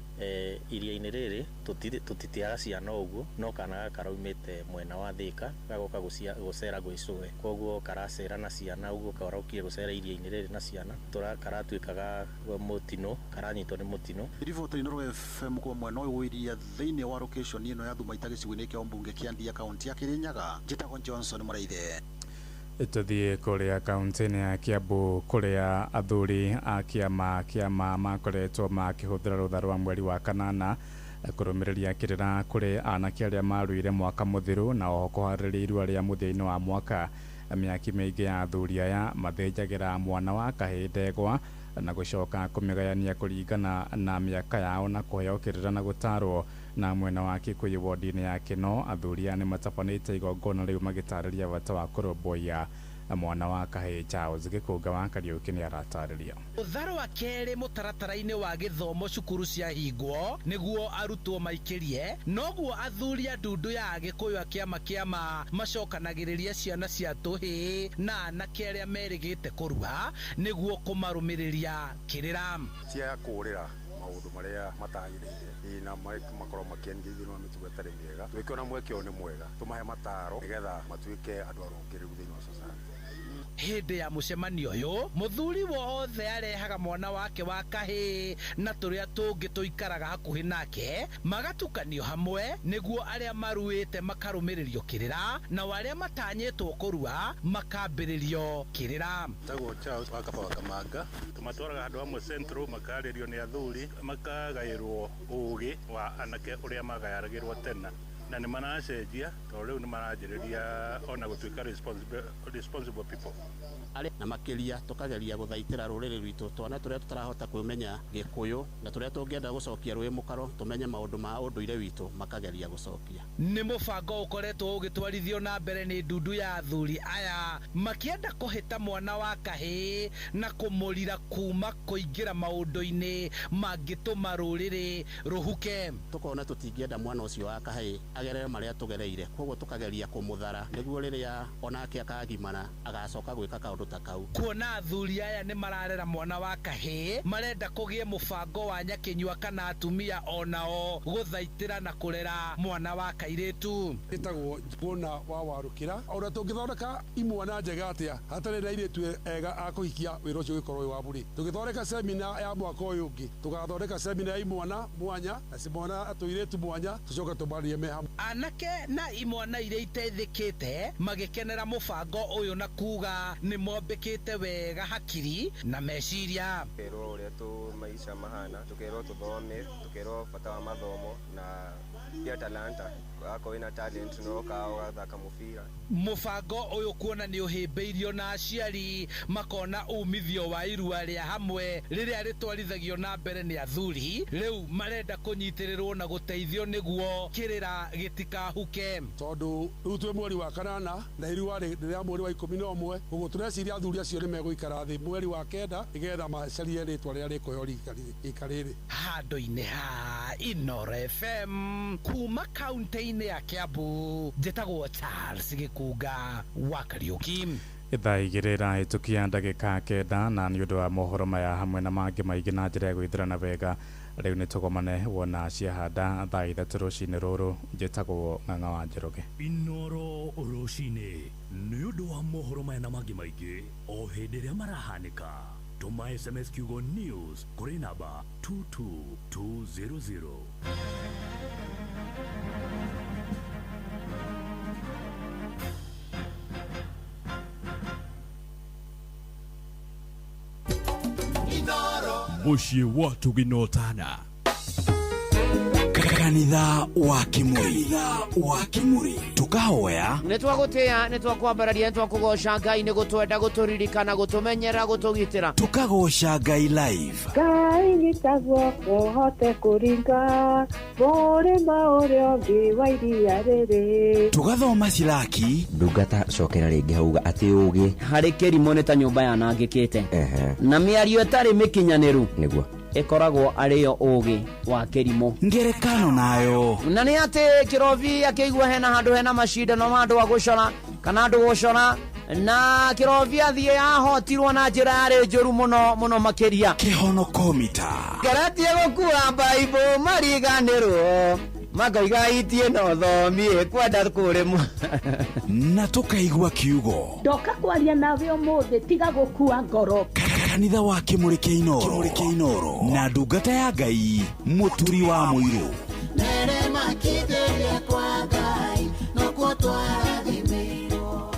iria-inĩ rĩrĩ tũtitiaga ciana ũguo, no kana gaka karaumĩte mwena wa Thĩka gagoka gũcera gwĩ cũwe, koguo karacera na ciana ũguo karokire gũcera iria-inĩ rĩrĩ na ciana karatuĩka ga mũtino, karanyitwo nĩ mũtino. Riboti Inoro FM kuma mwena ũyũ wa iria thĩinĩ wa location ĩno ya Thumaita gĩcigo-inĩ kĩa ũmbunge kĩa Ndia kaunti ya Kĩrĩnyaga. Njĩtagwo Johnson Mũraithe. Tũthiĩ kũrĩa kaunti-inĩ ya Kiambu kũrĩa athuri a kĩama makoretwo makĩhũthĩra rũtha rwa mweri wa 8 kũrũmĩrĩria kĩrĩra kũrĩ anake arĩa maruire mwaka mũthiru na oho kũharĩrĩria irua rĩa mũthia-inĩ wa mwaka. Mĩaki mĩingĩ ya athuri aya mathĩnjagĩra mwana wa kahĩĩ ndegwa na gũcoka kũmĩgayania kũringana na mĩaka yao na kũheo kĩrĩra na gũtarwo. Na mwena wa Kikuyu wodi-inĩ ya Kĩno athuri aya nĩmatabanĩte igongona rĩu magĩtarĩria bata wa kũrũmbũiya mwana wa kahĩĩ. Charles Gĩkũnga wa Kariũki nĩ aratarĩria. Ũtharo wa kerĩ mũtaratara-inĩ wa gĩthomo cukuru ciahingwo nĩguo arutwo maikĩrie, noguo athuri a ndundu ya Agĩkũyũ a kĩama kĩama macokanagĩrĩria ciana cia tũhĩĩ na anake arĩa merĩgĩte kũrua nĩguo kũmarũmĩrĩria kĩrĩra cia kũrĩra maũndũ marĩa matagĩrĩire na makorwo makĩendia thĩinĩ wa mĩtugo ĩtarĩ mĩega. Twĩkĩona mweke ũyũ nĩ mwega, tũmahe mataro nĩgetha matuĩke andũ arũngĩrĩru thĩinĩ wa society. Hĩndĩ ya mũcemanio ũyũ, mũthuri wothe arehaga mwana wake wa kahĩĩ na tũrĩa tũngĩ tũikaraga hakuhĩ nake, magatukanio hamwe nĩguo arĩa maruĩte makarũmĩrĩrio kĩrĩra, nao arĩa matanyĩtwo kũrua makambĩrĩrio kĩrĩra. Tagwo Charles wa Kaba wa Kamanga. Tũmatwaraga handũ hamwe central, makarĩrio nĩ athuri, makagaĩrwo ũgĩ wa anake ũrĩa magayagĩrwo tena, na nĩ maracenjia tondũ rĩu nĩ maranjĩrĩria ona gũtuĩka responsible people. Na makĩria tũkageria gũthaitĩra rũrĩrĩ rwitũ, twana tũrĩa tũtarahota kwĩmenya Gĩkũyũ na tũrĩa tũngĩenda gũcokia rũĩ mũkaro tũmenye maũndũ ma ũndũire witũ, makageria gũcokia. Nĩ mũbango ũkoretwo ũgĩtwarithio na mbere nĩ ndundu ya athuri aya makĩenda kũhĩta mwana wa kahĩĩ na kũmũrira kuma kũingĩra maũndũ-inĩ mangĩtũma rũrĩrĩ rũhuke. Tũkona tũtingĩenda mwana ũcio wa kahĩĩ agerere marĩa tũgereire, koguo tũkageria kũmũthara nĩguo rĩrĩa onake akagimara agacoka gwĩka kaũndũ ta kau. Kuona athuri aya nĩ mararera mwana wa kahĩĩ, marenda kũgĩe mũbango wa nyakĩnyua kana atumia onao gũthaitĩra na kũrera mwana wa kairĩtu. Ĩtagwo Njũna wa Warũkĩra. Ona tũngĩthondeka imwana njega atĩa hatarĩ na airĩtu ega a kũhikia, wĩra ũcio ũgĩkorwo wĩ wa bure. Tũgĩthondeka semina ya mwaka ũyũ ũngĩ, tũgathondeka semina ya imwana mwanya na cimwana tũirĩtu mwanya, tũcoke tũmarie me hamwe. Anake na imwana iria iteithĩkĩte magĩkenera mũbango ũyũ na kuga nĩ mombĩkĩte wega hakiri na meciria. Tũkerwo ũrĩa tũ maisha mahana, tũkerwo tũthome, tũkerwo bata wa mathomo na pia talanta, akorwo wĩna talent no ũkaga ũgathaka mũbira. Mũbango ũyũ kuona nĩ ũhĩmbĩirio na aciari makona umithio wa irua rĩa hamwe rĩrĩa rĩtwarithagio na mbere nĩ athuri, rĩu marenda kũnyitĩrĩrwo na gũteithio nĩguo kĩrĩra gĩtikahuke. Tondũ rĩu twĩ mweri wa kanana na irua rĩa mweri wa 11, koguo tũreciria athuri acio nĩ megũikara thĩ mweri wa 9 nĩgetha macarie rĩtwa rĩrĩa rĩkũheo rika rĩrĩ. Handũ-inĩ ha Inooro FM kuma kaunti-inĩ ya Kiambu, njĩtagwo Charles Gĩkunga wa Kariũki. Thaa igĩrĩ ĩrahĩtũkia ndagĩka 9, na nĩ ũndũ wa mohoro maya hamwe na mangĩ maingĩ na njĩra ya gwĩthurana wega, rĩu nĩ tũgomane wona ciahanda thaa 3 rũcinĩ rũrũ. Njĩtagwo Ng'ang'a wa Njoroge. Inooro rũcinĩ nĩ ũndũ wa mohoro maya na mangĩ maingĩ o hĩndĩ ĩrĩa marahanĩka, tũma SMS kiugo news kũrĩ namba 22200. Mũciĩ wa Tũginotana, kanitha wa Kimuri, wa Kimuri, tukahoya nĩ twagũtĩĩa, nĩ twakwambararia, nĩ twakũgoca Ngai nĩ gũtwenda, gũtũririkana, gũtũmenyera, gũtũgitĩra. Tukagoca Ngai live. Ngai nyita guoko hote kũringa mũrĩma ũrĩa ũngĩ wa iria rĩrĩ. Tugathoma Silaki. Ndungata cokera rĩngĩ hauga atĩ ũgĩ harĩ kĩrimũ nĩ ta nyũmba yanangĩkĩte, na mĩario ĩtarĩ mĩkinyanĩru nĩguo ĩkoragwo arĩyo ũgĩ wa kĩrimũ. Ngerekano nayo na nĩ atĩ kĩrobi akĩigua hena handũ hena macindano ma andũ a gũcora kana andũ gũcora, na kĩrobi athiĩ ahotirwo na njĩra yarĩ njũru mũno mũno makĩria. Kĩhonokomita ngeretie gũkua mbaibũ mariganĩrwo makoiga itie no thomie kwenda kũrĩmwo. Na tũkaigua kiugo ndoka kwaria nawe ũmũthĩ, tiga gũkua ngoro. Kanitha wa Kimuri kĩa Inooro na ndungata ya Ngai Mũturi wa Mũirũ. Mere makithĩria kwa Ngai nokuo twarathimĩirwo.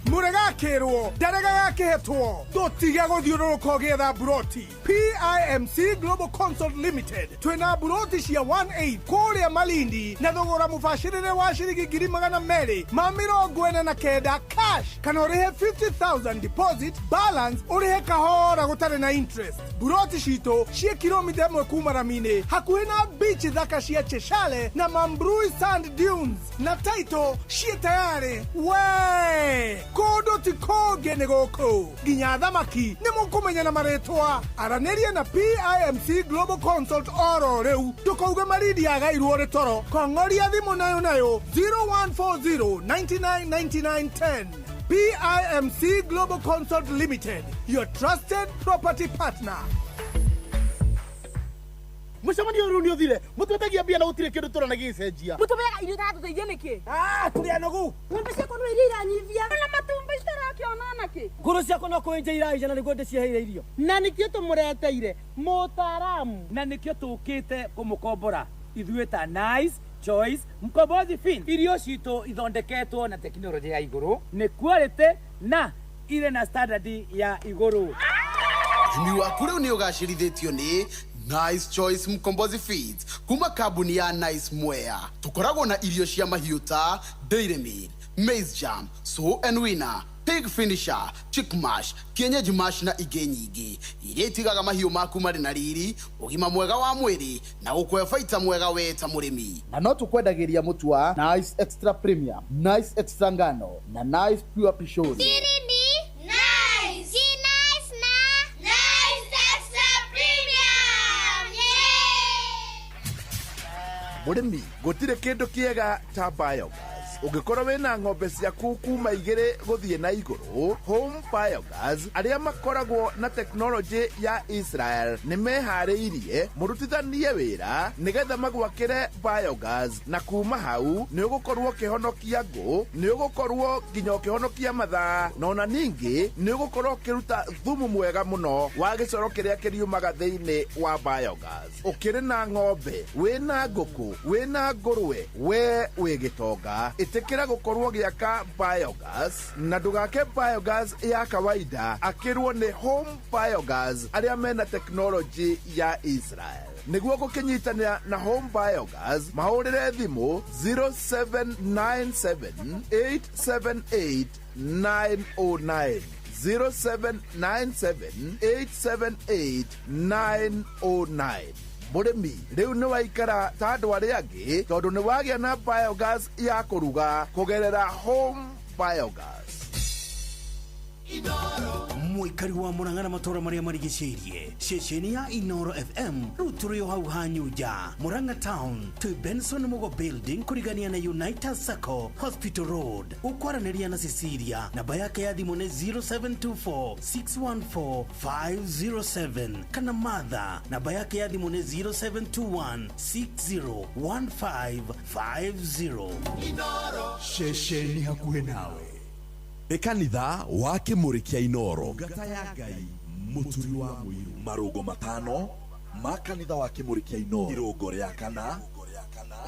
Mũrega akĩrwo ndarega gakĩhetwo, tũtige gũthiũrũrũka ũgĩetha mburoti. PIMC Global Consult Limited twĩna mburoti cia 18 kũrĩa Malindi na thogora mũbacĩrĩre wa ciringi 249,000 cash, kana ũrĩhe 50,000 deposit, balance ũrĩhe kahora gũtarĩ na interest. Mburoti citũ ciĩ kilomita 1 kuma rami-inĩ, hakuhĩ na beach thaka cia Cheshale na Mambrui Sand Dunes, na title ciĩ tayarĩ. We kũndũ ti kũngĩ nĩ gũkũ, nginya thamaki nĩ mũkũmenya na marĩtwa. Aranĩria na PIMC Global Consult oro rĩu, ndũkauge Malindi yagairwo rĩ toro. Kong'oria thimũ nayo nayo 0140 99 99 10. PIMC Global Consult Limited, your trusted property partner. Mũcemanio rĩu nĩ ũthire. Mũtwetagia mbia na gũtirĩ kĩndũ tũrona gĩgĩcenjia. Mũtũmĩaga irio itaratũteithia nĩkĩ? Ah, tũrĩ anogu. Ng'ombe ciakwa no iria iranyivia. Na matumbĩ citarakĩona nakĩ? Ngũrũ ciakwa no kũenja iraija na nĩguo ndĩciheire irio. Na nĩkĩo tũmũreteire mũtaaramu. Na nĩkĩo tũkĩte kũmũkombora ithuĩ ta Nice Choice Mkombozi Fin. Irio citũ ithondeketwo na tekinoronjĩ ya igũrũ, nĩ quality na irĩ na standard ya igũrũ. Ũrĩmi waku rĩu nĩ ũgacĩrithĩtio nĩ Nice Choice Mkombozi Feeds kuma kambuni ya Nice Mwea. Tũkoragwo na irio cia mahiũ ta Dairy Meal, Maize Jam, Sow and Winner, Pig Finisher, Chick Mash, Kienyeji Mash na ingĩ nyingĩ iria itigaga mahiũ maku marĩ na riri, ũgima mwega wa mwĩrĩ na gũkũhe baita mwega we ta mũrĩmi. Na no tũkwendagĩria mũtu wa Nice Extra Premium, Nice Extra Ngano na Nice Pure Pishori. Siri ni nice. Si nice na Nice Extra Premium. Yeah. Mũrĩmi, gũtirĩ kĩndũ kĩega ta biogas. Ũngĩkorwo wĩna ng'ombe ciaku kuma igĩrĩ gũthiĩ na igũrũ, Home Biogas arĩa makoragwo na tekinoronjĩ ya Israel nĩ meharĩirie mũrutithanie wĩra nĩgetha magwakĩre biogas, na kuma hau nĩ ũgũkorwo ũkĩhonokia ngũ, nĩ ũgũkorwo nginya ũkĩhonokia mathaa, na ona ningĩ nĩ ũgũkorwo ũkĩruta thumu mwega mũno wa gĩcoro kĩrĩa kĩriumaga thĩinĩ wa biogas. Ũkĩrĩ na ng'ombe, wĩna ngũkũ, wĩna ngũrwe, we wĩ gĩtonga, ĩtĩkĩra gũkorwo gĩaka biogas na ndũgake biogas ya kawaida, akĩrwo nĩ Home Biogas arĩa mena tekinoronjĩ ya Israel. Nĩguo gũkĩnyitanĩra na Home Biogas, mahũrĩre thimũ 0797 878 909, 0797 878 909. Mũrĩmi, rĩu nĩ waikara ta andũ arĩa angĩ tondũ nĩ wagĩa na biogas ya kũruga kũgerera Home Biogas. Mũikari wa Murang'a na matũra marĩa marigicĩirie, ceceni ya Inoro FM rĩu tũrĩ o hau Hanyunja, Murang'a Town, twĩ Benson Mugo Building kũrigania na United Sacco, Hospital Road. Ũkwaranĩria na Cecilia, namba yake ya thimũ nĩ 0724 614 507, kana Martha, namba yake ya thimũ nĩ 0721 601550. Ceceni hakuhĩ nawe nĩ kanitha wa Kĩmũrĩ kĩa Inoro. Ngata ya Ngai, mũturi wa mũiru. Marũngo matano ma kanitha wa Kĩmũrĩ kĩa Inoro. Irũngo rĩa kana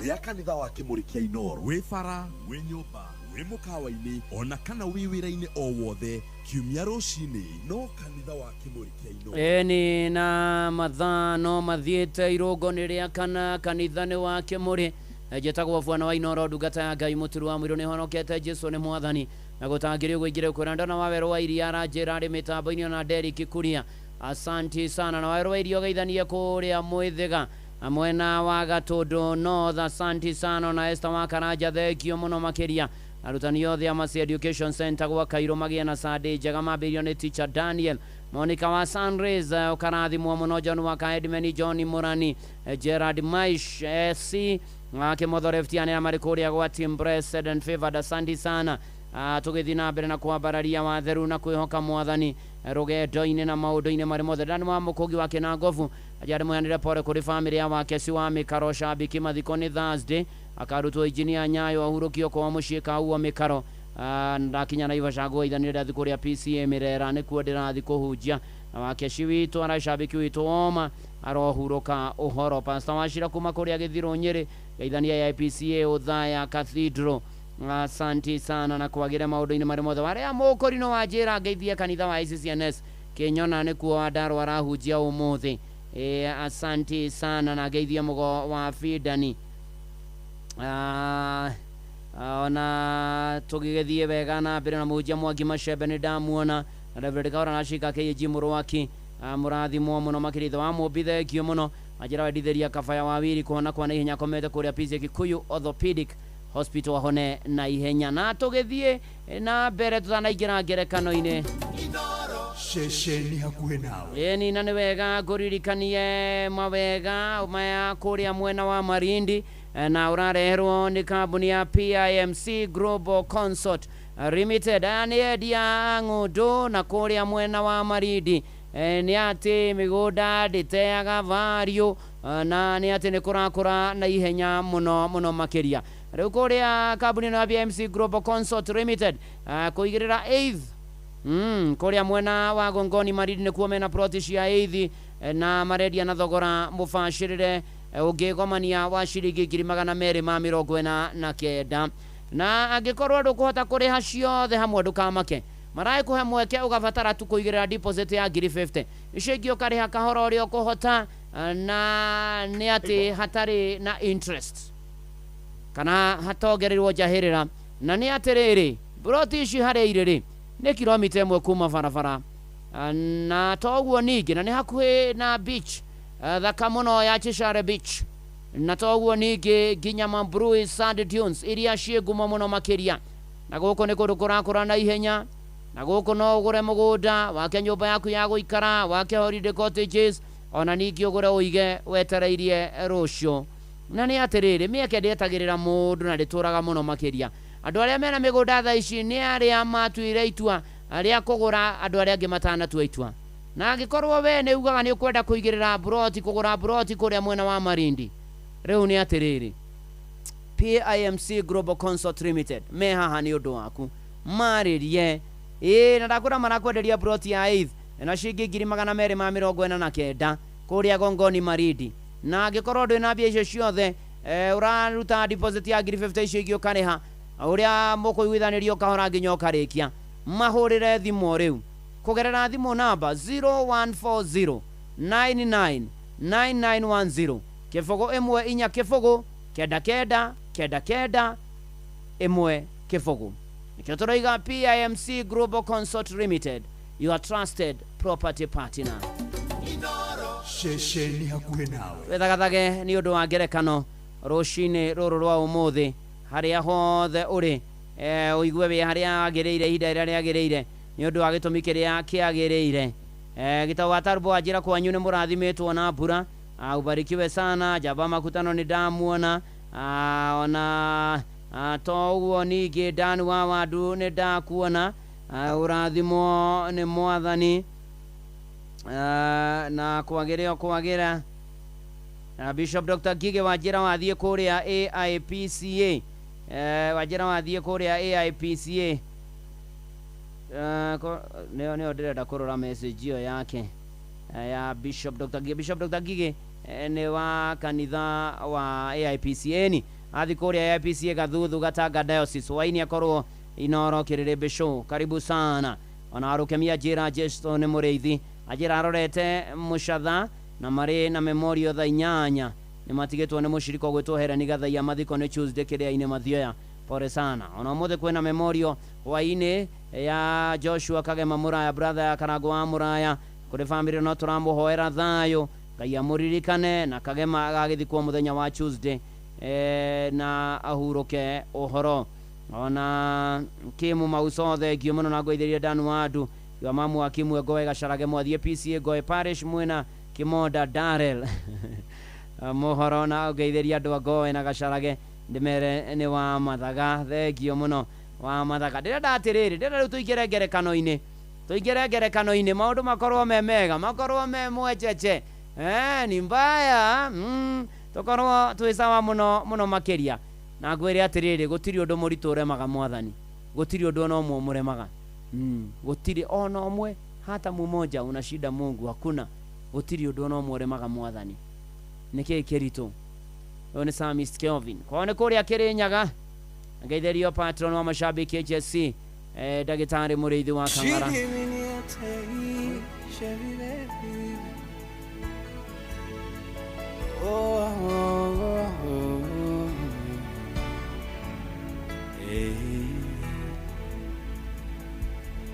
rĩa kanitha wa Kĩmũrĩ kĩa Inoro. Wĩ bara, wĩ nyũmba, wĩ mũkawa-inĩ, ona kana wĩ wĩra-inĩ o wothe, kiumia rũcinĩ no kanitha wa Kĩmũrĩ kĩa Inoro. Ĩni na mathano mathiĩte irũngo nĩ rĩa kana kanitha nĩ wa Kĩmũrĩ. Njĩtagwo bwana wa Inoro, ndungata ya Ngai, mũturi wa mũiru, nĩhonokete, Jesu nĩ mwathani na gũtangĩrĩ ũgũingĩre kwĩra ndona wa werũ wa iria aranjĩra arĩ mĩtambo-inĩ ona Derrick Kuria, asanti sana. Na werũ wa iria ũgeithanie kũrĩa Mwĩthĩga mwena wa Gatũndũ North, asanti sana. Na Esther wa Karanja, thengio mũno makĩria. Arutani othe a Mercy Education Center gwa Kairũ magĩe na Sunday njega, mambĩrĩrio nĩ teacher Daniel. Monica wa Sunrays, ũkarathimwo mũno. John wa Kaedmeni, John Murani, Gerard Maish SC Kĩmotho Left arĩa marĩ kũrĩa gwa Team Blessed and Favored, asanti sana. Tũgĩthiĩ na mbere na kwambararia watheru na kwĩhoka mwathani rũgendo-inĩ na maũndũ-inĩ marĩ mothe. Ndani wa mũkũngi wa Kĩnangobu ajarĩ mũyanĩre pore kũrĩ famĩlĩ ya Wakeci wa Mĩkaro, Shabiki mathiko nĩ Thursday, akarutwo injinia Nyayo ahurũkio kwa mũciĩ Kauo Mĩkaro. Ndakinya Naivasha ngũgeithanĩria ndathi kũrĩa PCA Mĩrera nĩkuo ndĩrathi kũhunjia, na Wakeci witũ aracabiki witũ woma arohurũka ũhoro. Pastor Wachira kuma kũrĩa Gĩthirũ Nyĩrĩ, geithania ya IPCA Othaya Cathedral, asanti sana na kwagĩre maũndũ-inĩ marĩ mothe. Warĩa mũkũrinũ wa njĩra ngeithie kanitha wa ICCNS Kĩnyona nĩkuo Wandarũ arahunjia ũmũthĩ. Asanti sana na ngeithie mũgo wa Fidani. Ona tũgĩgĩthiĩ wega na mbere na mũhunjia Mwangi Macembe nĩ ndamuona, na Reverend Kaura na Cika KG Mũrwaki, mũrathimwo mũno makĩria. Ithe wa Mũmbi, thengio mũno. Anjĩra wendithĩria kabaya wa wiri kũhona kwa naihenya, akomete kũrĩa PCA Kikuyu Orthopedic Hospital ahone na ihenya. Na tũgĩthiĩ na mbere tũtanaingĩra ngerekano-inĩ, Ceceni hakuhĩ nawe. Ĩni na nĩ wega ngũririkanie mawega maya kũrĩa mwena wa Marindi, na ũrareherwo nĩ kambuni ya PIMC Global Consort Limited. Aya nĩ endia a ng'ũndũ na kũrĩa mwena wa Marindi, nĩ atĩ mĩgũnda ndĩteaga value. Na nĩ atĩ nĩ kũrakũra na ihenya mũno mũno makĩria. Rĩu kũrĩa kambuni ĩno ya BMC Global Consult Limited, kũigĩrĩra eighth kũrĩa mwena wa Gongoni Maridi nĩkuo mena ploti cia eighth, na marendia na thogora mũbacĩrĩre, ũngĩgomania wa ciringi 249,000. Na angĩkorwo ndũkũhota kũrĩha ciothe hamwe, ndũkamake, maragĩkũhe mweke ũgabatara tu kũigĩrĩra deposit ya 50,000, icio ingĩ ũkarĩha kahora ũrĩa ũkũhota, na nĩ atĩ hatarĩ na interest kana hatongererwo njahĩrĩra. Na nĩ atĩrĩrĩ, broti ici harĩa irĩ rĩ nĩ kilomita 1 kuma barabara, na toguo ningĩ na nĩ hakuhĩ na beach thaka mũno ya Cheshire Beach, na toguo ningĩ nginya Mambrui Sand Dunes iria ciĩ ngumo mũno makĩria. Na gũkũ nĩ kũndũ kũrakũra na ihenya, na gũkũ no ũgũre mũgũnda wake, nyũmba yaku ya gũikara, wake holiday cottages, ona ningĩ ũgũre ũige wetereirie rũciũ. Na nĩ atĩrĩrĩ, mĩeke ndĩetagĩrĩra mũndũ na ndĩtũraga mũno makĩria. Andũ arĩa mena mĩgũnda thaa ici nĩ arĩa matuire itua rĩa kũgũra andũ arĩa angĩ matanatua itua. Na angĩkorwo we nĩ ugaga nĩ ũkwenda kũigĩrĩra broti, kũgũra broti kũrĩa mwena wa Marindi, rĩu nĩ atĩrĩrĩ, PIMC Global Consult Limited me haha nĩ ũndũ waku, marĩrie. Ĩĩ, na ndakwĩra marakwenderia broti ya eighth na ciringi 249,000 kũrĩa Gongoni Marindi. Na angĩkorwo ndwĩ na mbia icio ciothe, ũraruta deposit ya 50,000, icio ingĩ ũkarĩha ũrĩa mũkũiguithanĩrio kahora nginya ũkarĩkia. Mahũrĩre thimũ rĩu kũgerera thimũ namba 0140 99 9910 0 1 4 0 9 9 9 9 1 0. Nĩkĩo tũroiga PIMC Global Consult Limited, your trusted property partner. Ceceni hakuhĩ nawe. Wĩthagathage nĩ ũndũ wa ngerekano rũcinĩ rũrũ rwa ũmũthĩ, harĩa hothe ũrĩ, ũigue wĩ harĩa wagĩrĩire ihinda rĩrĩa rĩagĩrĩire nĩ ũndũ wa gĩtũmi kĩrĩa kĩagĩrĩire. Gĩtau wa Tarbo wanjĩra kwanyu nĩ mũrathimĩtwo na mbura, ubarikiwe sana. Jaba Makutano nĩ ndamuona, ona to ũguo ningĩ Dan wa Wandu nĩ ndakuona, ũrathimwo nĩ Mwathani, na kwagĩrĩo kwagĩra. Bishop Dr. Gige wanjĩra wathiĩ kũrĩa AIPCA, wanjĩra wathiĩ kũrĩa AIPCA, nĩyo nĩyo ndĩrenda kũrora message ĩyo yake, ya Bishop Dr. Gige. Bishop Dr. Gige nĩ wa kanitha wa AIPCA, ni athi kũrĩa AIPCA Gathuthu Gatanga Diocese waini akorwo Inoro Kĩrĩrĩmbĩ show, karibu sana. Ona arũkemia njĩra Jesu nĩ mũrĩithi, anjĩra arorete mũcatha na marĩ na memorial thaa 8, nĩ matigĩtwo nĩ mũcirika ũgwĩtwo Hereni Gathaiya, mathiko nĩ Tuesday kĩrĩa-inĩ Mathioya, pole sana. Ona ũmũthĩ kwĩna memorial hwaĩ-inĩ ya Joshua Kagema Mũraya, brother ya Karangũ wa Mũraya, kũrĩ family no tũramũhoera thayũ, Ngai amũririkane, na Kagema agagĩthikwo mũthenya wa Tuesday, na ahurũke ũhoro. Ona Kimu Mauso thengio mũno na ngũithĩrie Dan Wandu wa mamu wa Kimwe Ngoe Gacarage mwathiĩ PCA Ngoe Parish mwena Kĩmonda Darrell mũhoro, na ngeithĩria andũ a Ngoe na Gacarage ndĩmere nĩ wa mathaga, thengio mũno wa mathaga. Ndĩrenda atĩrĩrĩ, ndĩrenda rĩu tũingĩre ngerekano-inĩ, tũingĩre ngerekano-inĩ, maũndũ makorwo me mega, makorwo me mwechece, ni mbaya, tũkorwo twĩ sawa mũno mũno makĩria. Na ngwĩre atĩrĩrĩ, gũtirĩ ũndũ mũritũ ũremaga Mwathani, gũtirĩ ũndũ ona ũmwe ũmũremaga, gũtirĩ ona ũmwe, hata mmoja una shida Mungu hakuna, gũtirĩ ũndũ ona ũmwe ũremaga Mwathani. Nĩkĩĩ kĩritũ? Ũyũ nĩ Psalmist Kelvin kwao nĩ kũrĩa Kĩrĩnyaga, ngeithĩrio patron wa mashabiki HSC, ndagĩtarĩ mũrĩithi wa Kang'ara.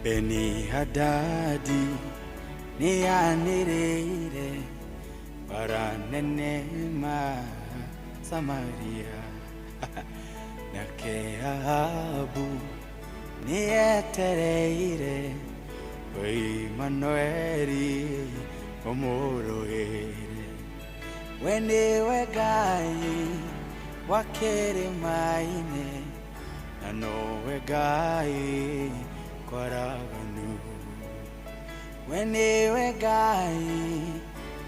Beni Hadadi nĩanĩrĩire bara nene ma Samaria, nake Ahabu nĩetereire Imanueli ũmũrũĩre. We nĩwe Ngai wa kĩrĩma-inĩ, na nowe Ngai kwaraganu. We nĩwe Ngai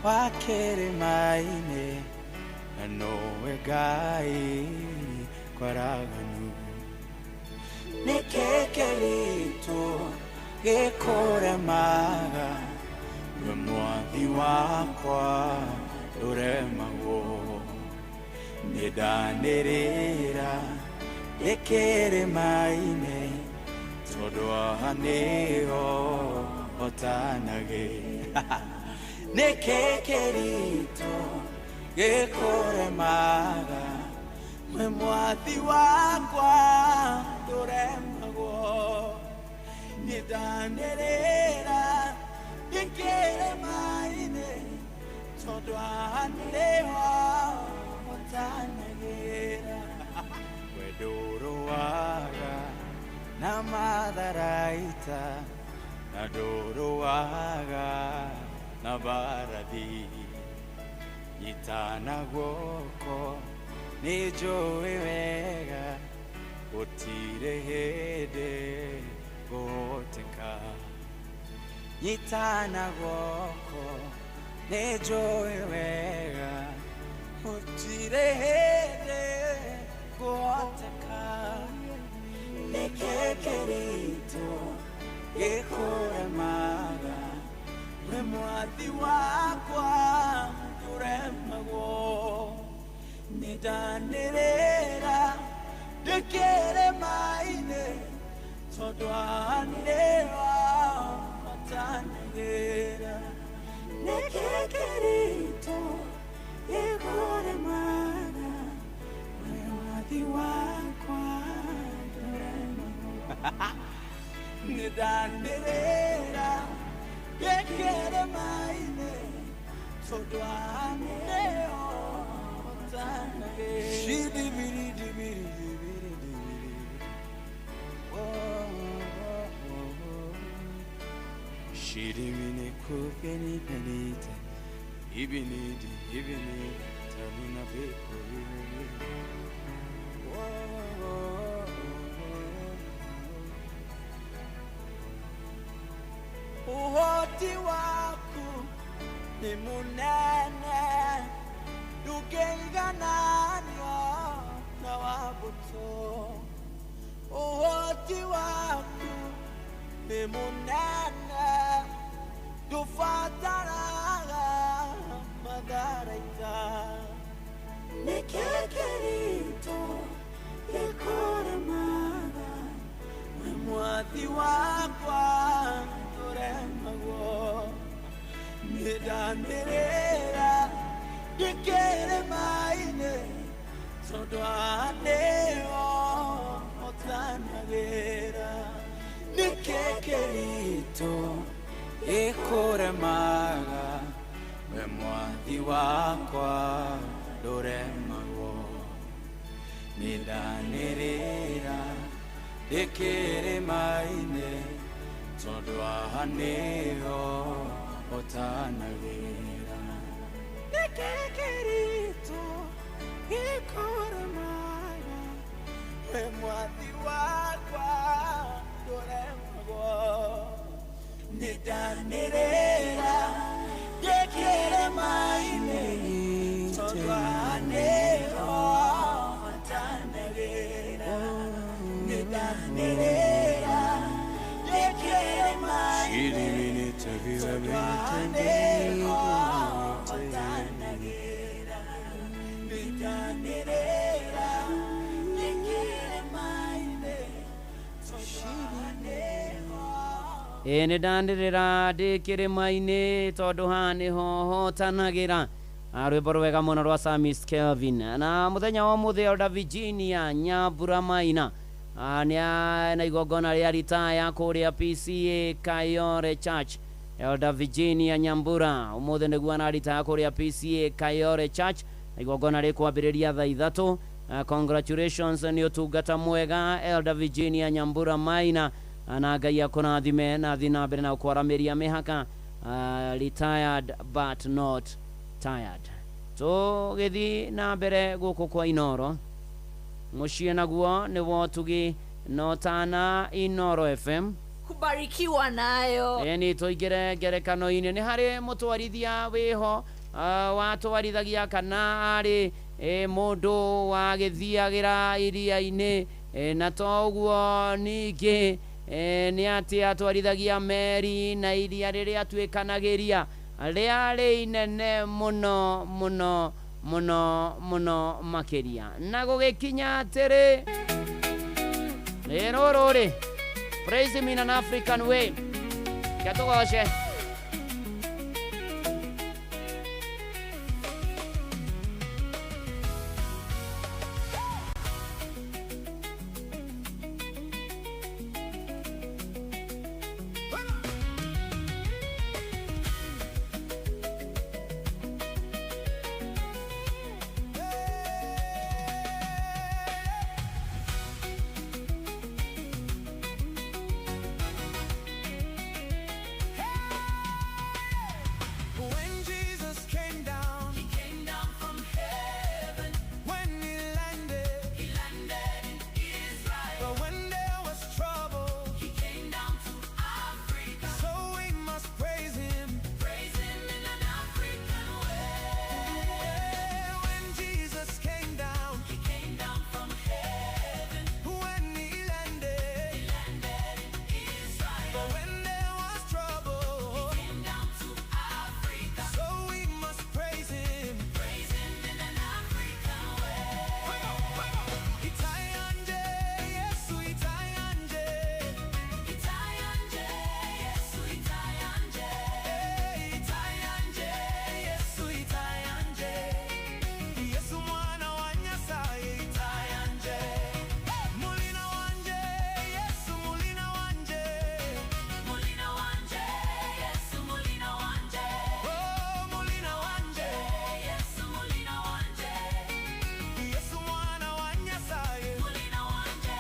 wa kĩrĩma-inĩ na nowe Ngai kwaraganu. Nĩkĩ kĩritũ gĩkũremaga, we mwathi wakwa ndũremagwo. Nĩndanĩrĩra ndĩ kĩrĩma-inĩ, tondũ haha nĩho hotanagĩra. Nĩkĩ kĩritũ gĩkũremaga, we mwathi wakwa ndũremagwo. Nĩndanĩrĩra ndĩ kĩrĩma-inĩ, tondũ haha nĩho hotanagĩra. We ndũrũaga na matharaita, na ndũrũaga na mbarathi. Nyitana guoko nĩnjũĩ wega, gũtirĩ hĩndĩ ngũhoteka. Nyitana guoko nĩnjũĩ wega, gũtirĩ hĩndĩ ngũhoteka. Nĩkĩ kĩritũ gĩkũremaga, we mwathi wakwa ndũremagwo. Nĩndanĩrĩra ndĩ kĩrĩma-inĩ, tondũ haha nĩho hotanagĩra. Nĩkĩ kĩritũ gĩkũremaga, we mwathi wakwa ndũremagwo. Nĩndanĩrĩra ndĩ kĩrĩma-inĩ, tondũ haha nĩho hotanagĩra. Shidibiri-dibiri-dibiri-dibiri. Oh, oh, oh, oh. Shirimini kupeni penite, ibinidi ibini tabina beko ibini. Oh, oh, oh, oh. Uhoti waku ni munene, ndũngĩigananio na wa mbũtũ. Ũhoti waku nĩ mũnene, ndũbataraga matharaita. Nĩkĩ kĩritũ gĩkũremaga, we mwathi wakwa ndũremagwo. Nĩndanĩrĩra ndĩ kĩrĩma-inĩ, tondũ haha nĩho hotanagĩra. Nĩkĩ kĩritũ gĩkũremaga, we mwathi wakwa ndũremagwo. Nĩndanĩrĩra ndĩ kĩrĩma-inĩ, tondũ haha nĩho hotanagĩra. Nĩkĩ kĩritũ gĩkũremaga, we mwathi wakwa ndũremagwo. Nĩndanĩrĩra ndĩ kĩrĩma-inĩ, tondũ haha nĩho hotanagĩra. Nĩndanĩrĩra ndĩ kĩrĩma-inĩ, tondũ haha nĩho hotanagĩra. Nĩndanĩrĩra ndĩ kĩrĩma-inĩ, tondũ haha nĩho. Ĩ nĩndanĩrĩra ndĩ kĩrĩma-inĩ, tondũ haha nĩho hotanagĩra. Rwĩmbo rwega mũno rwa Samis Kelvin. Na mũthenya wa ũmũthĩ Elder Virginia Nyambura Maina nĩ na igongona rĩa ritaya kũrĩa PCA Kayore Church. Elder Virginia Nyambura ũmũthĩ nĩguo araritaya kũrĩa PCA Kayore Church, na igongona rĩkwambĩrĩria thaa 3. Congratulations nĩ ũtungata mwega Elder Virginia Nyambura Maina, na Ngai akũrathime na thiĩ na mbere na gũkwaramĩria mĩhaka. Retired but not tired. Tũgĩthiĩ na mbere gũkũ kwa Inoro, mũciĩ naguo nĩ wotugi notana Inoro FM. Kubarikiwa nayo. Ĩni tũingĩre ngerekano-inĩ, nĩ harĩ mũtwarithia wĩho Watwarithagia kana arĩ mũndũ wagĩthiagĩra iria-inĩ, na to ũguo ningĩ nĩ atĩ atwarithagia meri na iria rĩrĩa atuĩkanagĩria rĩarĩ inene mũno mũno mũno mũno makĩria. Na gũgĩkinya atĩrĩ, rĩrũrũ rĩ, praise him in an African way. Ketũgoce. When Jesus came down, he came down from heaven. When he landed in Israel. But when there was trouble, he came down to Africa. So we must praise him in an African way. When Jesus came down, he came down from heaven. When he landed in Israel. But when there was trouble, he came down to Africa. So we must praise him in an African way. Come on, come on. Itayanje, Yesu itayanje. Itayanje, Yesu itayanje. Itayanje, Yesu itayanje. Yesu mwana wa Nyasaye itayanje. Mulina wanje, Yesu mulina wanje. Mulina wanje, Yesu mulina wanje. Oh, mulina wanje, Yesu mulina wanje. Yesu mwana wa Nyasaye mulina wanje.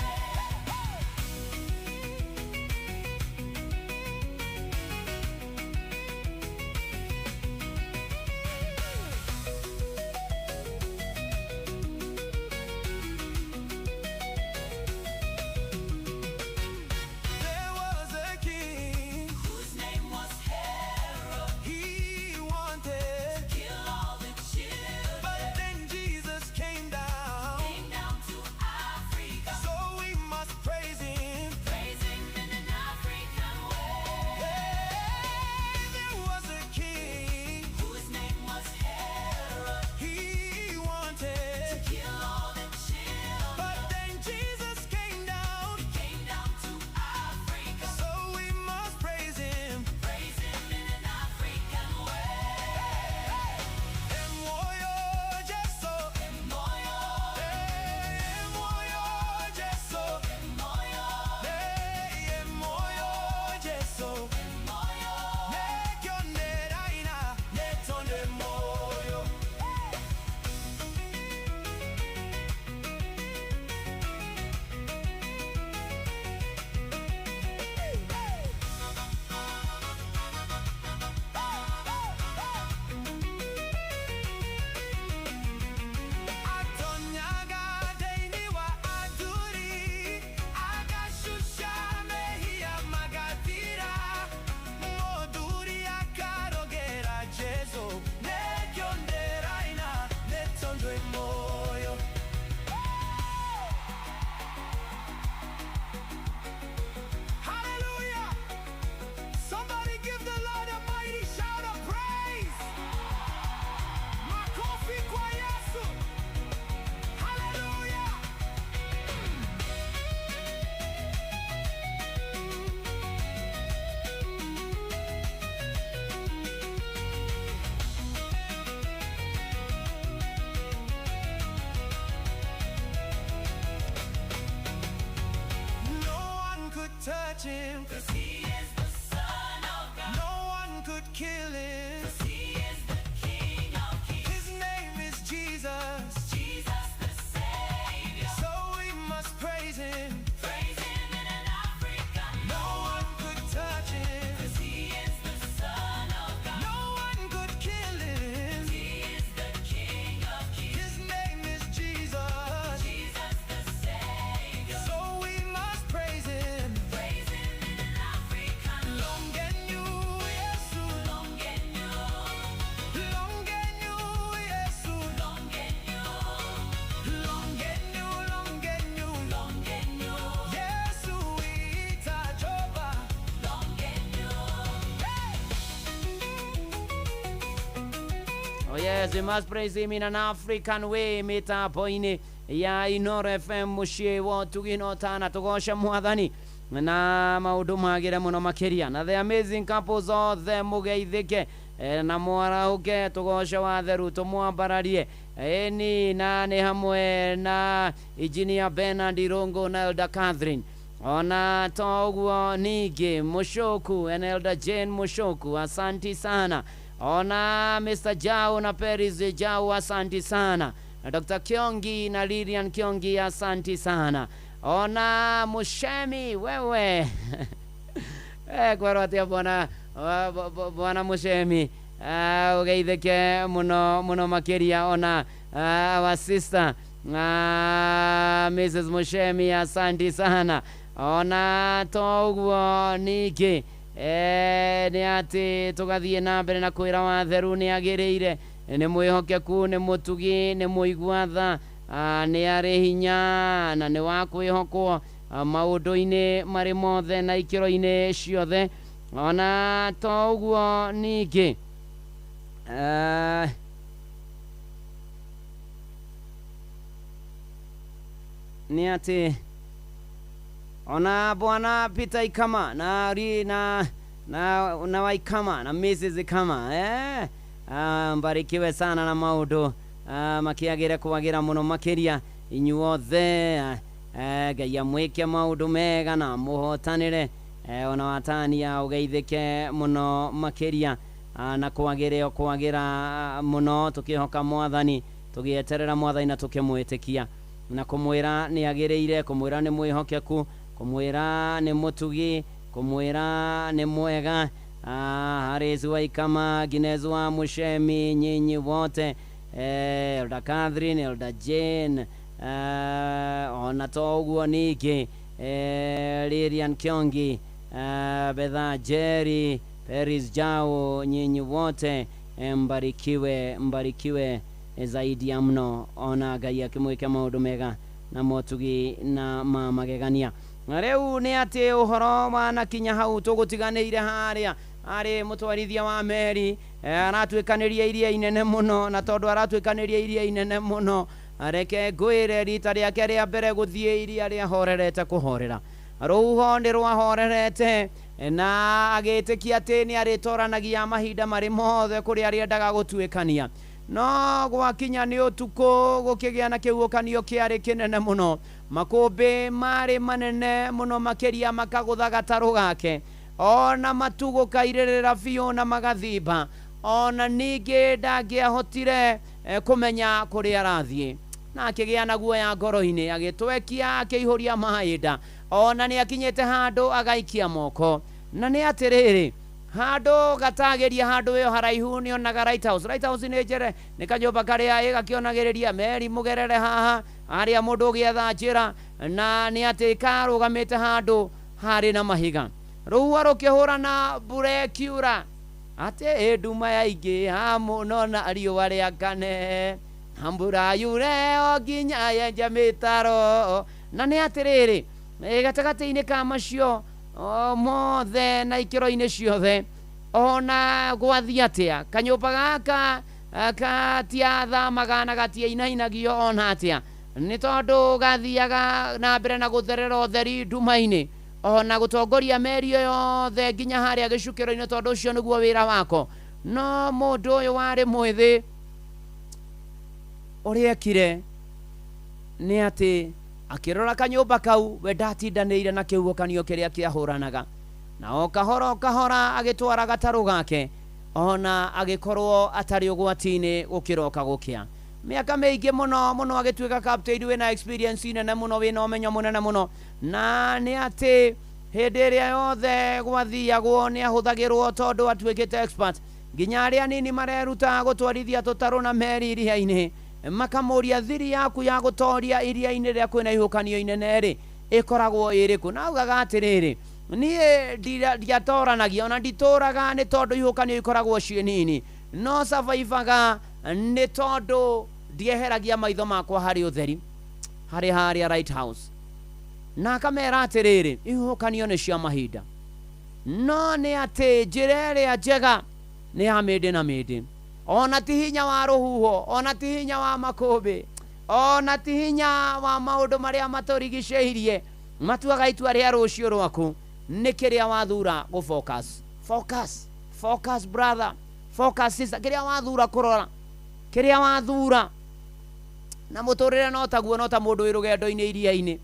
There was a king whose name was Herod. He wanted to kill all the children. But then Jesus came down to Africa. So we must praise him in an African way. There was a king whose name was Herod. He wanted to kill all the children. But then Jesus came down to Africa. So we must praise him in an African way. Emoyo Jesu, Emoyo, Emoyo Jesu, Emoyo, Emoyo Jesu, Emoyo. Nekyoneraina, netonde moyo. Atonyaga deini wa aduri, agashusha mehia magatira, moduri akarogera Jesu, nekyonderaina, netondwe moyo. Hallelujah! Somebody give the Lord a mighty shout of praise! Makofi kwa Yesu! Hallelujah! No one could touch him, 'cause he is the Son of God. No one could kill him, 'cause he is the King of Kings. His name is Jesus, Jesus the Savior. So we must praise him in an African. No one could touch him, 'cause he is the Son of God. No one could kill him, he is the King of Kings. His name is Jesus, Jesus the Savior. So we must praise him in an African. Longenyu, Yesu, Longenyu. Oh yes, we must praise him in an African way mitambo-inĩ ya Inoro FM mũciĩ wa ũtugi na ũtana. Tũgoce mwathani na maũndũ magĩre mũno makĩria. Na the amazing couples othe mũgeithĩke na mwarahũke, tũgoce watheru, tũmwambararie ĩni, na nĩ hamwe na Engineer Bernard Irungu na Elder Catherine, ona to ũguo ningĩ Mushoku and Elder Jane Mushoku, asanti sana. Ona Mr. Jao na Peris Jao, asanti sana. Na Dr. Kiongi na Lilian Kiongi, asanti sana. Ona Mushemi wewe kwerwo atia bwana bwana Mushemi, ugeithĩke mũno mũno makĩria. Ona our sister Mrs. Mushemi, asanti sana. Ona to ũguo ningĩ nĩ atĩ tũgathiĩ na mbere na kwĩra watheru nĩ agĩrĩire, nĩ mwĩhokeku, nĩ mũtugi, nĩ mũigua tha, nĩ arĩ hinya na nĩ wa kwĩhokwo maũndũ-inĩ marĩ mothe na ikĩro-inĩ ciothe. Ona to ũguo ningĩ nĩ atĩ ona bwana Peter Ikama na ri na na na Waikama na Mrs. Ikama, mbarikiwe sana na maũndũ makĩagĩre kwagĩra mũno makĩria inyuothe. Ngai amwĩke maũndũ mega na mũhotanĩre. Ona watania ũgeithĩke mũno makĩria na kwagĩre o kwagĩra mũno, tũkĩhoka mwathani, tũgĩeterera mwathani na tũkĩmwĩtĩkia na kũmwĩra nĩ agĩrĩire, kũmwĩra nĩ mwĩhokeku, kũmwĩra nĩ mũtugi, kũmwĩra nĩ mwega. Haris Waikama, Ginez wa Mushemi, nyinyi wote, Elder Catherine, Elder Jane, ona to ũguo ningĩ Lilian Kiongi, Betha Jerry, Peris Jao, nyinyi wote mbarikiwe, mbarikiwe zaidi ya mno. Ona Ngai akĩmwĩke maũndũ mega na motugi na ma magegania. Na rĩu nĩ atĩ ũhoro wanakinya hau tũgũtiganĩire harĩa arĩ mũtwarithia wa meri aratuĩkanĩria iria inene mũno, na tondũ aratuĩkanĩria iria inene mũno, reke ngwĩre rita rĩake rĩa mbere gũthiĩ iria rĩahorerete kũhorera, rũhuho nĩ rwahorerete, na agĩtĩkia atĩ nĩ arĩtoranagia mahinda marĩ mothe kũrĩa arĩendaga gũtuĩkania. No gwakinya nĩ ũtukũ gũkĩgĩa na kĩhuhũkanio kĩarĩ kĩnene mũno, makũmbĩ marĩ manene mũno makĩria makagũtha gatarũ gake, ona matu gũkairĩrĩra biũ na magathimba, ona ningĩ ndangĩahotire kũmenya kũrĩa arathiĩ. Na akĩgĩa na guoya ngoro-inĩ, agĩtwekia akĩihũria maĩ nda, ona nĩ akinyĩte handũ agaikia moko. Na nĩ atĩrĩrĩ, handũ gatagĩria handũ ĩyo haraihu nĩ onaga lighthouse. Lighthouse nĩ njere nĩ kanyũmba karĩa ĩgakĩonagĩrĩria meri mũgerere haha harĩa mũndũ ũgĩetha njĩra, na nĩ atĩ karũgamĩte handũ harĩ na mahiga. Rũhuho rũkĩhũra na mbura ĩkiura, atĩ nduma yaingĩha mũno na riũa rĩakane, na mbura yure o nginya yenje mĩtaro. Na nĩ atĩrĩrĩ, gatagatĩ-inĩ ka macio mothe na ikĩro-inĩ ciothe, ona gwathiĩ atĩa, kanyũmba gaka gatiathamaga na gatiainainagio ona atĩa, nĩ tondũ gathiaga na mbere na gũtherera ũtheri nduma-inĩ, ona gũtongoria meri ĩyo yothe nginya harĩa gĩcukĩro-inĩ, tondũ ũcio nĩguo wĩra wako. No mũndũ ũyũ warĩ mwĩthĩ, ũrĩa ekire nĩ atĩ akĩrora kanyũmba kau, we ndatindanĩire na kĩhuhũkanio kĩrĩa kĩahũranaga, na o kahora o kahora agĩtwara gatarũ gake, ona agĩkorwo atarĩ ũgwati-inĩ gũkĩroka gũkĩa. Mĩaka mĩingĩ mũno mũno agĩtuĩka captain wĩna experience nene mũno, wĩna ũmenyo mũnene mũno, na nĩ atĩ hĩndĩ ĩrĩa yothe gwathiagwo nĩ ahũthagĩrwo tondũ atuĩkĩte expert. Nginya arĩa anini mareruta gũtwarithia tũtarũ na meri iria-inĩ makamũria thiri yaku ya gũtoria iria-inĩ rĩrĩa kwĩna ihuhũkanio inene rĩ ĩkoragwo ĩrĩkũ? Na augaga atĩrĩrĩ, niĩ ndiatoranagia ona nditũraga nĩ tondũ ihuhũkanio ikoragwo ciĩ nini, no survivaga nĩ tondũ ndieheragia maitho makwa harĩ ũtheri harĩ harĩa lighthouse. Na akamera atĩrĩrĩ, ihuhũkanio nĩ cia mahinda, no nĩ atĩ njĩra ĩrĩa njega nĩ ya mĩndĩ na mĩndĩ. Ona ti hinya wa rũhuho, ona ti hinya wa makũmbĩ, ona ti hinya wa maũndũ marĩa matũrigicĩirie matuaga itua rĩa rũciũ rwaku. Nĩ kĩrĩa wathura gũ focus. Focus, focus brother, focus sister, kĩrĩa wathura kũrora, kĩrĩa wathura. Na mũtũrĩre no taguo, no ta mũndũ wĩ rũgendo-inĩ iria-inĩ.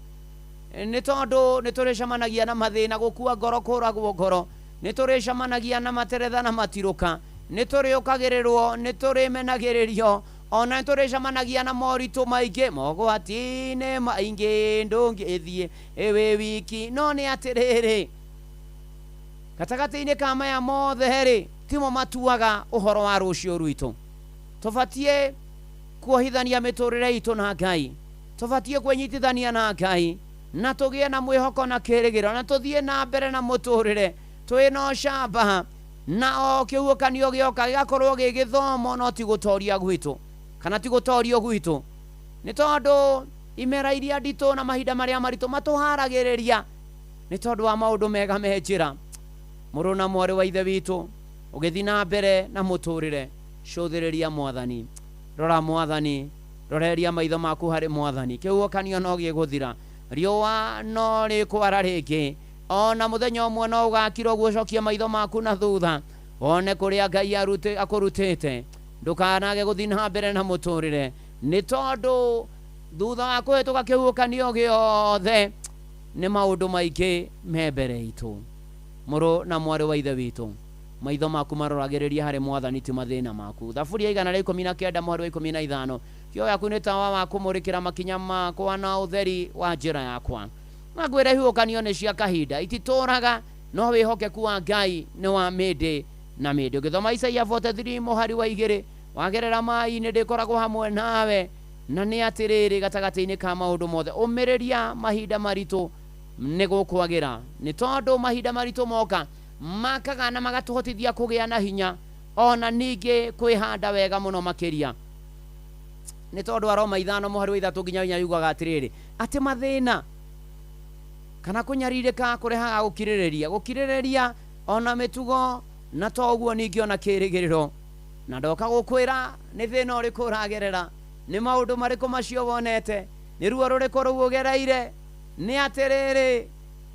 Nĩ tondũ nĩ tũrĩcemanagia na mathĩna, gũkua ngoro, kũragwo ngoro, nĩ tũrĩcemanagia na materetha na matirũka, nĩ tũrĩũkagĩrĩrwo, nĩ tũrĩmenagĩrĩrio, ona nĩ tũrĩcemanagia na moritũ maingĩ, mogwati-inĩ maingĩ ndũngĩthiĩ wĩ wiki. No nĩ atĩrĩrĩ, gatagatĩ-inĩ ka maya mothe rĩ, timo matuaga ũhoro wa rũciũ rwitũ. Tũbatiĩ kuohithania mĩtũrĩre itũ na Ngai, tũbatiĩ kwĩnyitithania na Ngai, na tũgĩe na mwĩhoko na kĩĩrĩgĩrĩro, na tũthiĩ na mbere na mũtũrĩre twĩna ũcamba, na o kĩhuhũkanio gĩoka gĩgakorwo gĩ gĩthomo, no ti gũtoria gwitũ kana ti gũtorio gwitũ. Nĩ tondũ imera iria nditũ na mahinda marĩa maritũ matũharagĩrĩria nĩ tondũ wa maũndũ mega me njĩra. Mũrũ na mwarĩ wa ithe witũ, ũgĩthiĩ na mbere na mũtũrĩre, cũthĩrĩria Mwathani, rora Mwathani, roreria maitho maku harĩ Mwathani. Kĩhuhũkanio no gĩgũthira, riũa no rĩkwara rĩngĩ, ona mũthenya ũmwe no ũgakira ũguo ũcokie maitho maku na thutha, wone kũrĩa Ngai akũrutĩte. Ndũkanage gũthiĩ na mbere na mũtũrĩre, nĩ tondũ thutha wa kũhĩtũka kĩhuhũkanio gĩothe nĩ maũndũ maingĩ me mbere itũ. Mũrũ na mwarĩ wa ithe witũ, maitho maku maroragĩrĩria harĩ Mwathani, ti mathĩna maku. Thaburi ya 119 mũhari wa 15, kĩo yaku nĩ tawa wa kũmũrĩkĩra makinya makwa na ũtheri wa njĩra yakwa. Na ngwĩra ihuhũkanio nĩ cia kahinda, ititũraga, no wĩhokeku wa Ngai nĩ wa mĩndĩ na mĩndĩ. Ũgĩthoma Isaia 43 mũhari wa 2, wagerera maĩ-inĩ ndĩkoragwo hamwe nawe. Na nĩ atĩrĩrĩ, gatagatĩ-inĩ ka maũndũ mothe ũmĩrĩria mahinda maritũ nĩ gũkwagĩra, nĩ tondũ mahinda maritũ moka makaga na magatũhotithia kũgĩa na hinya, ona ningĩ kwĩhanda wega mũno makĩria. Nĩ tondũ Aroma 5 mũhari wa 3 nginya 4 yugaga atĩrĩrĩ, atĩ mathĩna kana kũnyarirĩka kũrehaga gũkirĩrĩria, gũkirĩrĩria ona mĩtugo, na to ũguo ningĩ ona kĩĩrĩgĩrĩro. Na ndoka gũkwĩra nĩ thĩna ũrĩkũ ũragerera, nĩ maũndũ marĩkũ macio wonete, nĩ ruo rũrĩkũ rũu ũgereire. Nĩ atĩrĩrĩ,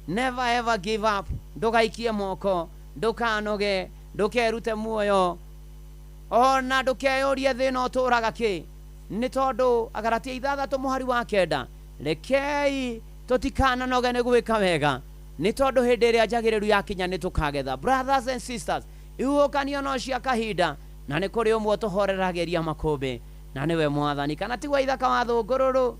never ever give up, ndũgaikie moko, ndũkanoge, ndũkerute muoyo, ona ndũkeyũrie thĩna ũtũraga kĩ. Nĩ tondũ Agalatia 6 mũhari wa 9, rekei tũtikananoge nĩ gwĩka wega, nĩ tondũ hĩndĩ ĩrĩa njagĩrĩru yakinya nĩ tũkagetha. Brothers and sisters, ihuhũkanio no cia kahinda, na nĩ kũrĩ ũmwe tũhoreragĩria makũmbĩ, na nĩwe Mwathani. Kana tigwa ithaka wa thũngũrũrũ.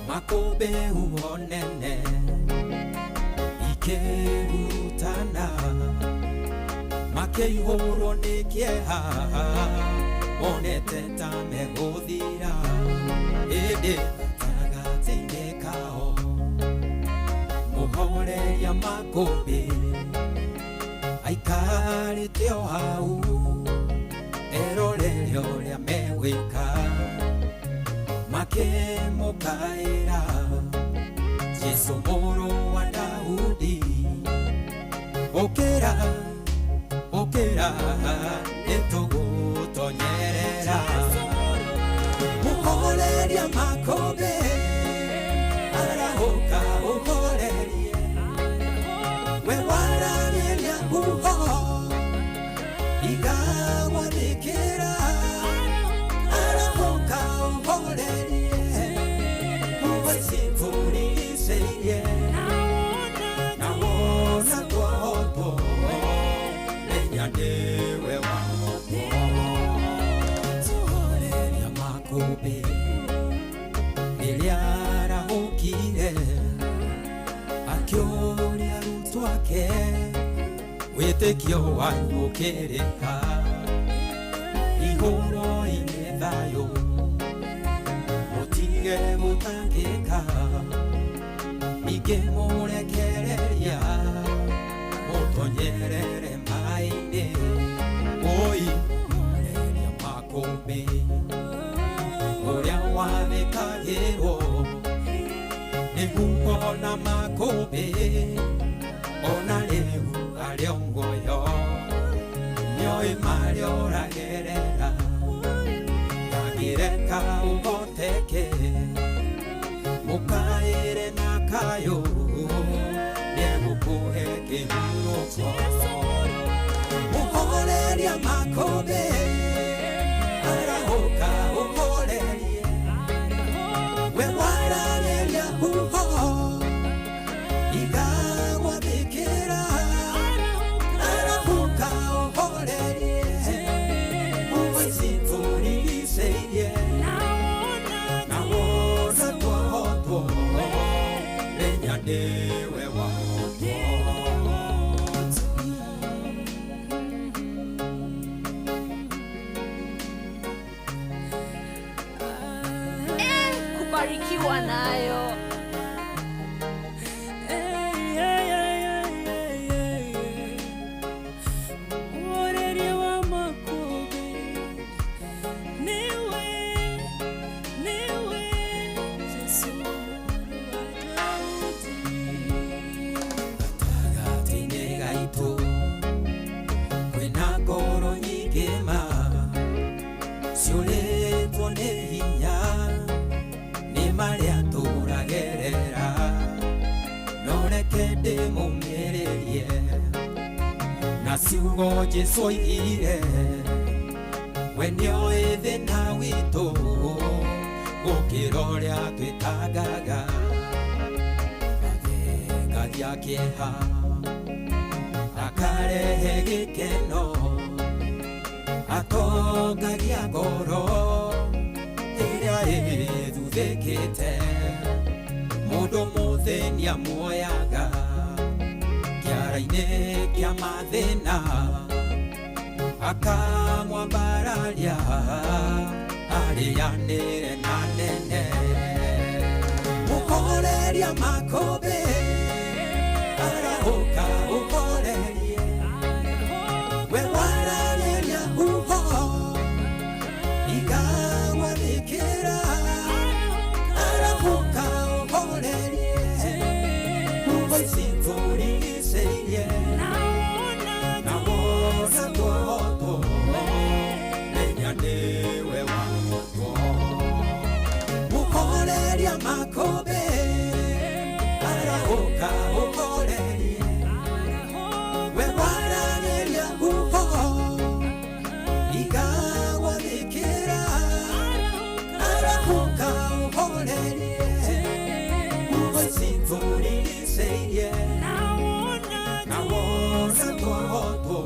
Makobe uonene ikirutana makeihũrwo nĩ kĩeha monete ta megũthira ĩndĩ gatagatĩ-inĩ kao mũhoreria makũmbĩ aikarĩte o hau erorere ũrĩa megwĩka makĩmũkaĩra Jesu mũrũ wa Daudi ũkĩra ũkĩra nĩtũgũtonyerera mũhoreria makũmbĩ arahũka ũhorerie we waragĩria huho igagwathĩkĩra arahũka ũhorerie huho icitũrigicĩirie na wona twohotwo menya nĩwe wa tũhoreria makũmbĩ. Makũmbĩ rĩrĩa arahũkire akĩũria arutwo ake wĩtĩkio wanyu ũkĩrĩ ha igũrũ-inĩ thayũ mũtige gũtangĩka ningĩ mũrekereria mũtonyerere maĩ-inĩ oi mũhoreria makũmbĩ ũrĩa wathĩkagĩrwo nĩguo na makũmbĩ ona rĩu arĩ o muoyo nĩoĩ marĩa ũragerera ndangĩreka ũhoteke mũkaĩre na kayũ nĩegũkũhe kĩhurũko mũhoreria makũmbĩ arahũka ũhorerie we wararĩria huho igagwathĩkĩra arahũka ũhorerie huho ici tũrigicĩirie na wona twahotwo menya nĩwe wahotwo. Kubarikiwa nayo. Mũhoreria wa makũmbĩ nĩwe, nĩwe Jesũ mũrũ wa Daudi. Gatagatĩ-inĩ gaitũ kwĩna ngoro nyingĩ ma ciũrĩtwo nĩ hinya nĩ marĩa tũragerera no reke ndĩmũmĩrĩrie na ciugo Jesũ oigire we nĩoĩ thĩna witũ gũkĩra ũrĩa twĩtangaga athengagia kĩeha akarehe gĩkeno atongagia ngoro ĩrĩa ĩthuthĩkĩte mũndũ mũthĩni amuoyaga kĩara-inĩ kĩa mathĩna akamwambararia arĩanĩre na nene mũhoreria makũmbĩ arahũka ũhorerie we wararĩria huho igagwathĩkĩra arahũka ũhorerie huho ici tũrigicĩirie na wona twahotwo menya nĩwe wahotwo mũhoreria makũmbĩ arahũka ũhorerie we wararĩria huho igagwathĩkĩra arahũka ũhorerie huho ici tũrigicĩirie na wona twahotwo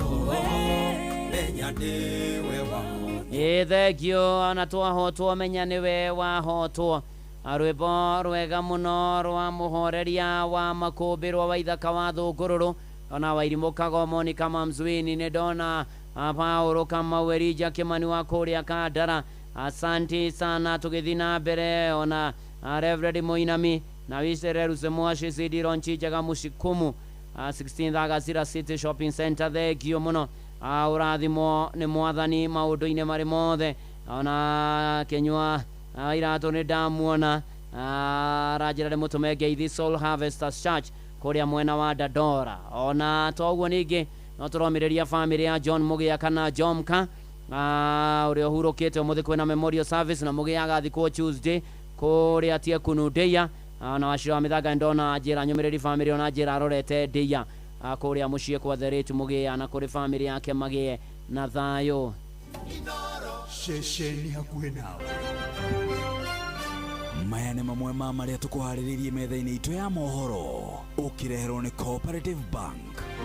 menya nĩwe wahotwo. Ĩ thengio ona twahotwo menya nĩwe wahotwo. Rwĩmbo rwega mũno rwa mũhoreria wa makũmbĩ rwa Waithaka wa Thũngũrũrũ ona Wairimũ Kago Monica Mamzwini nĩ ndona Paũlũ Kamau Elijah Kimani wa kũrĩa Kandara asanti sana tũgĩthiĩ na mbere ona Reverend Mũinami na Wisereruse Mwashi CD Ronchi Njaga Mũcikumu 16th Agasira City Shopping Center thengio mũno ũrathimwo nĩ mwathani maũndũ-inĩ marĩ mothe ona Kĩnyua iratũ nĩ ndamuona aranjĩra nĩ mũtũme ngeithi Soul Harvesters Church kũrĩa mwena wa Dandora ona toguo ningĩ no tũromĩrĩria famĩlĩ ya John Mũgĩa kana Jomka ũrĩa ũhurũkĩte ũmũthĩ kwĩna memorial service na Mũgĩa agathikwo Tuesday kũrĩa Tiekunu Ndeia na Wachira wa Mĩthanga ndona njĩra nyũmĩrĩri famĩlĩ ona njĩra arorete Ndeia kũrĩa mũciĩ kwa Therĩtu Mũgĩa na kũrĩ famĩlĩ yake magĩe na thayũ. Ceceni hakuhĩ nawe maya nĩ mamwe ma marĩa tũkũharĩrĩirie metha-inĩ itũ ya mohoro ũkĩreherwo nĩ Cooperative Bank.